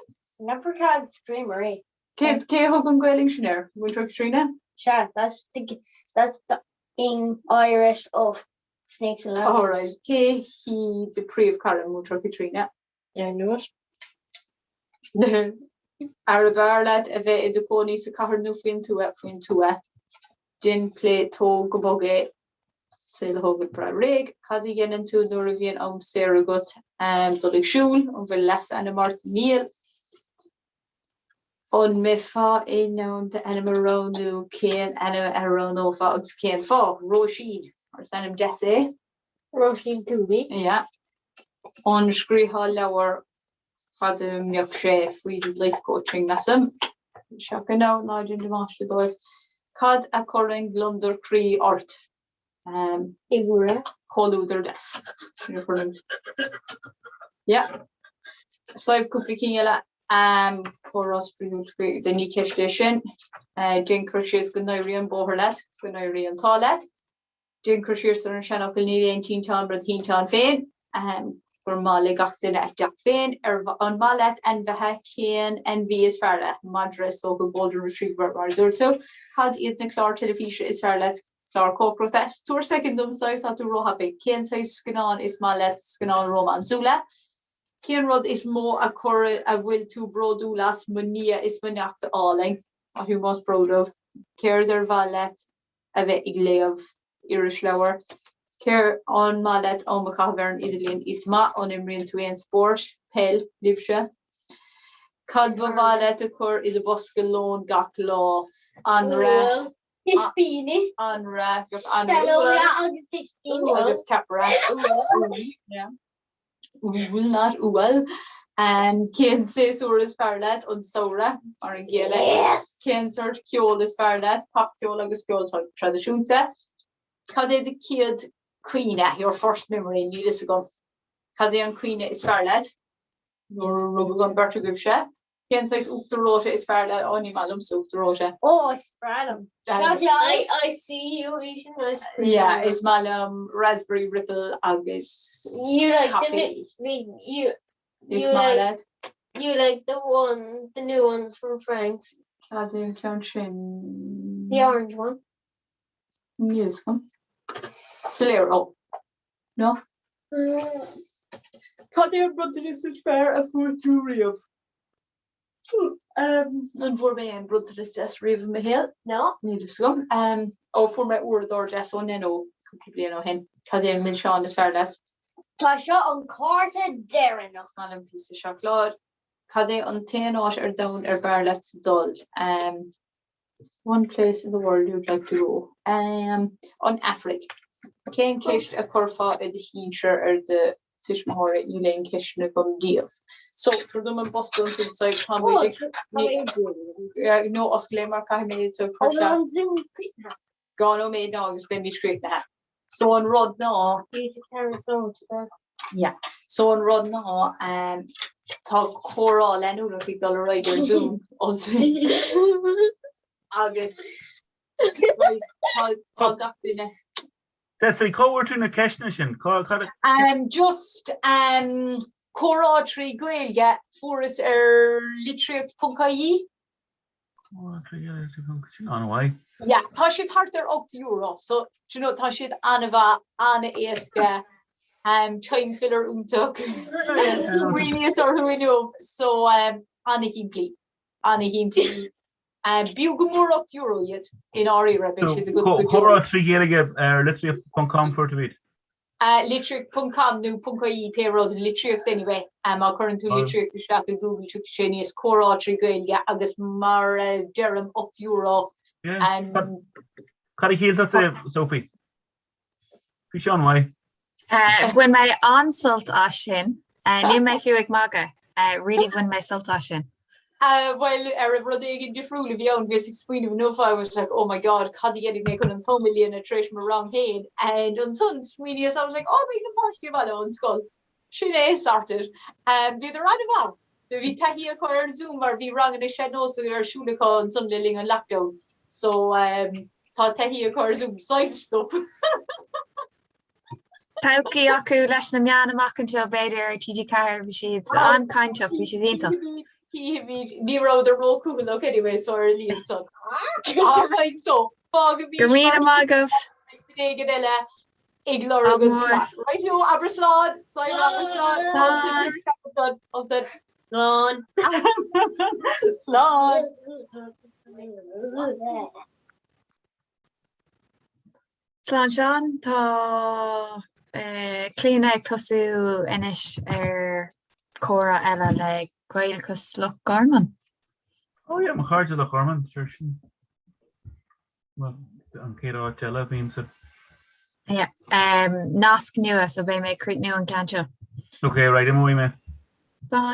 Speaker 19: Leprechauns agus Dréimirí.
Speaker 4: Cé cé a thug an Ghaelainn sin air? Múinteoir Caitríona?
Speaker 19: Sea, that's the that's the in Irish of Snakes and Ladders.
Speaker 4: Alright, cé hí do príomhchara, Múinteoir Caitríona?
Speaker 19: Yeah, I knew it.
Speaker 4: Arbh fhearr leat a bheith i do chónaí sa chathair nó faoin tuath? Faoin tuath. Déan plé Tóg go bog é. Saol a thógáil breá réidh. Cad a dhéanann tú nuair a bhíonn am saor agat? Dul ag siúl. An bhfuil leasainm ort? Níl. An mbeifeá in ann d'ainm a roghnú? Cén ainm a roghnófá agus cén fáth? Róisín. Mar is ainm deas é.
Speaker 19: Róisín Toomey.
Speaker 4: Yeah. An scríobhfá leabhar cad a mbeadh sé faoi life coaching, measaim. Seachain ná ná déan damáiste dóibh. Cad a chuireann gliondar croí ort?
Speaker 19: Fhígura.
Speaker 4: Comhluadar deas. Sin a chuireann. Yeah. Sadhbh cúpla cinn eile. Comhrá spraíúil de ní ceist é sin. Déan cur síos go n-éirí an bóthar leat, go n-éirí an t-ádh leat. Déan cur síos ar an seanfhocal 'Níl aon tinteán mar do thinteán féin', gur maith le gach duine a dteach féin. Ar an maith leat ainmhithe? Cén ainmhí is fearr leat? Madra is dócha, Golden Retriever mar a dúirt tú. Cad iad na cláir teilifíse is fearr leat? Clár cócaireachta. Tabhair soicind dom, Sadhbh, tá tú róthapaidh. Cén saghas scannán is maith leat? Scannáin rómánsúla. Cén rud is mó a chuir a bhfuil tú bródúil as? Mo nia is mo neacht álainn. What are you most proud of? Céard ar mhaith leat a bheith ag léamh? Irisleabhar. Céard an maith leat am a chaitheamh ar an idirlíon? Is maith. An imríonn tú aon spórt? Peil. Libhse? Cad ba mhaith leat a chur i do bhosca lóin gach lá? Anraith.
Speaker 19: Ispíní.
Speaker 4: Anraith. Bheadh
Speaker 19: anraith. Agus ispíní.
Speaker 4: Agus ceapaire. Yeah. Úll, not uaill. Cén séasúr is fearr leat? An samhradh, mar an gcéanna. Cén sórt ceoil is fearr leat? Popcheol agus ceol traidisiúnta. Cad é do chéad chuimhne, your first memory? Níl fhios agam. Cad é an cuimhne is fearr leat? Nuair a rugadh an bheirt agaibhse. Cén saghas uachtar reoite is fearr leat? Ó, ní maith liomsa uachtar reoite.
Speaker 19: Ó, is breá liom. I, I see you eating ice cream.
Speaker 4: Yeah, is maith liom raspberry ripple agus
Speaker 19: You like the
Speaker 4: caife.
Speaker 19: new, you,
Speaker 4: Is
Speaker 19: you
Speaker 4: maith
Speaker 19: like,
Speaker 4: leat.
Speaker 19: you like the one, the new ones from Frank's.
Speaker 4: Cad é an ceann sin?
Speaker 19: The orange one.
Speaker 4: Níl fhios agam. Solero. No? Cad é an bronntanas is fearr a fuair tú riamh? An bhfuair mé aon bronntanas deas riamh i mo shaol?
Speaker 19: No.
Speaker 4: Níl fhios agam. Ó, fuair mé uaireadóir deas ó Neno cúpla bliain ó shin. Cad é an milseán is fearr leat?
Speaker 19: Tá seo an cárta deireanach.
Speaker 4: Is maith liom píosa seacláid. Cad é an t-aon áit ar domhan ar b'fhearr leat dul? One place in the world you'd like to go. An Afraic. Cén ceist a chuirfeá i do shinsir ar do tuismitheoirí? Níl aon ceisteanna agam díobh. So, tabhair dom an bosca ansin so tá muid ag No, oscail é mar caithfidh mé to cur isteach. Dhá nóiméad ná agus beimid críochnaithe. So an rud ná Yeah. So an rud ná um, tá comhrá leanúnach ag dul ar aghaidh ar Zoom agus right, tá tá gach duine.
Speaker 18: Cecily, cá bhfuair tú na ceisteanna sin? Cá, cad a...
Speaker 4: Um, just um, comhrá trí Gaeilge fuaireas ar litríocht.ie.
Speaker 18: Sin an-mhaith.
Speaker 4: Yeah, tá siad thart ar €8, so do you know, tá siad an-mhaith, an-éasca, um, time filler iontach. Smaoiníos orthu inniu, so um, an-shimplí, an-shimplí. Um, b'fhiú go mór €8 iad, i ndáiríre, beidh siad agat go deo.
Speaker 18: Comhrá trí Ghaeilge ar litríocht.com fuair tú iad?
Speaker 4: Litríocht ponc com nó ponc ie pé rud, litríocht anyway, má chuireann tú litríocht isteach i Google tiocfaidh sé aníos, comhrá trí Ghaeilge agus mar a deirim €8.
Speaker 18: Cad a shíl tusa Sophie? Bhí sé an-mhaith.
Speaker 1: Bhain mé an-sult as sin. Níl mé fiú ag magadh. Really bhain mé sult as sin.
Speaker 4: Bhuel, ar rud éigin difriúil a bhí ann, bhíos ag smaoineamh inniu, I was like, oh my God, cad a dhéanfaidh mé chun an t-am a líonadh tar éis mo rang féin? And ansan smaoiníos, I was like, oh, beidh na páistí abhaile ón scoil. Sin é, sorted. Bhíodar an-mhaith. Bhí taithí acu ar Zoom mar bhí ranganna sean-nós ar siúl acu ansan le linn an lockdown. So tá taithí acu ar Zoom. Saghas stop.
Speaker 1: Todhchaí acu leis na meáin amach anseo, b'fhéidir, ar TG4, bhí siad an-chainteach, bhí siad iontach.
Speaker 4: Chífimid, ní rabhadar ró-chúthaileach anyway, so ar a líon san. Alright so, fágaimis
Speaker 1: Go raibh míle maith agaibh.
Speaker 4: Duine éigin eile ag lorg an slot. Right you, abair slán, slán, abair slán, slán.
Speaker 19: Slán.
Speaker 4: Slán.
Speaker 1: Slán Seán, tá Clíona ag tosú anois ar comhrá eile le Gaelachas Loch Garman.
Speaker 18: Oh yeah, mo chairde Loch Garman, sure sin an chéad áit eile a bhímse.
Speaker 1: Yeah, nasc nua, so beidh mé ag críochnú an ceann seo.
Speaker 18: Ok, right, imeoidh mé.
Speaker 1: Bye.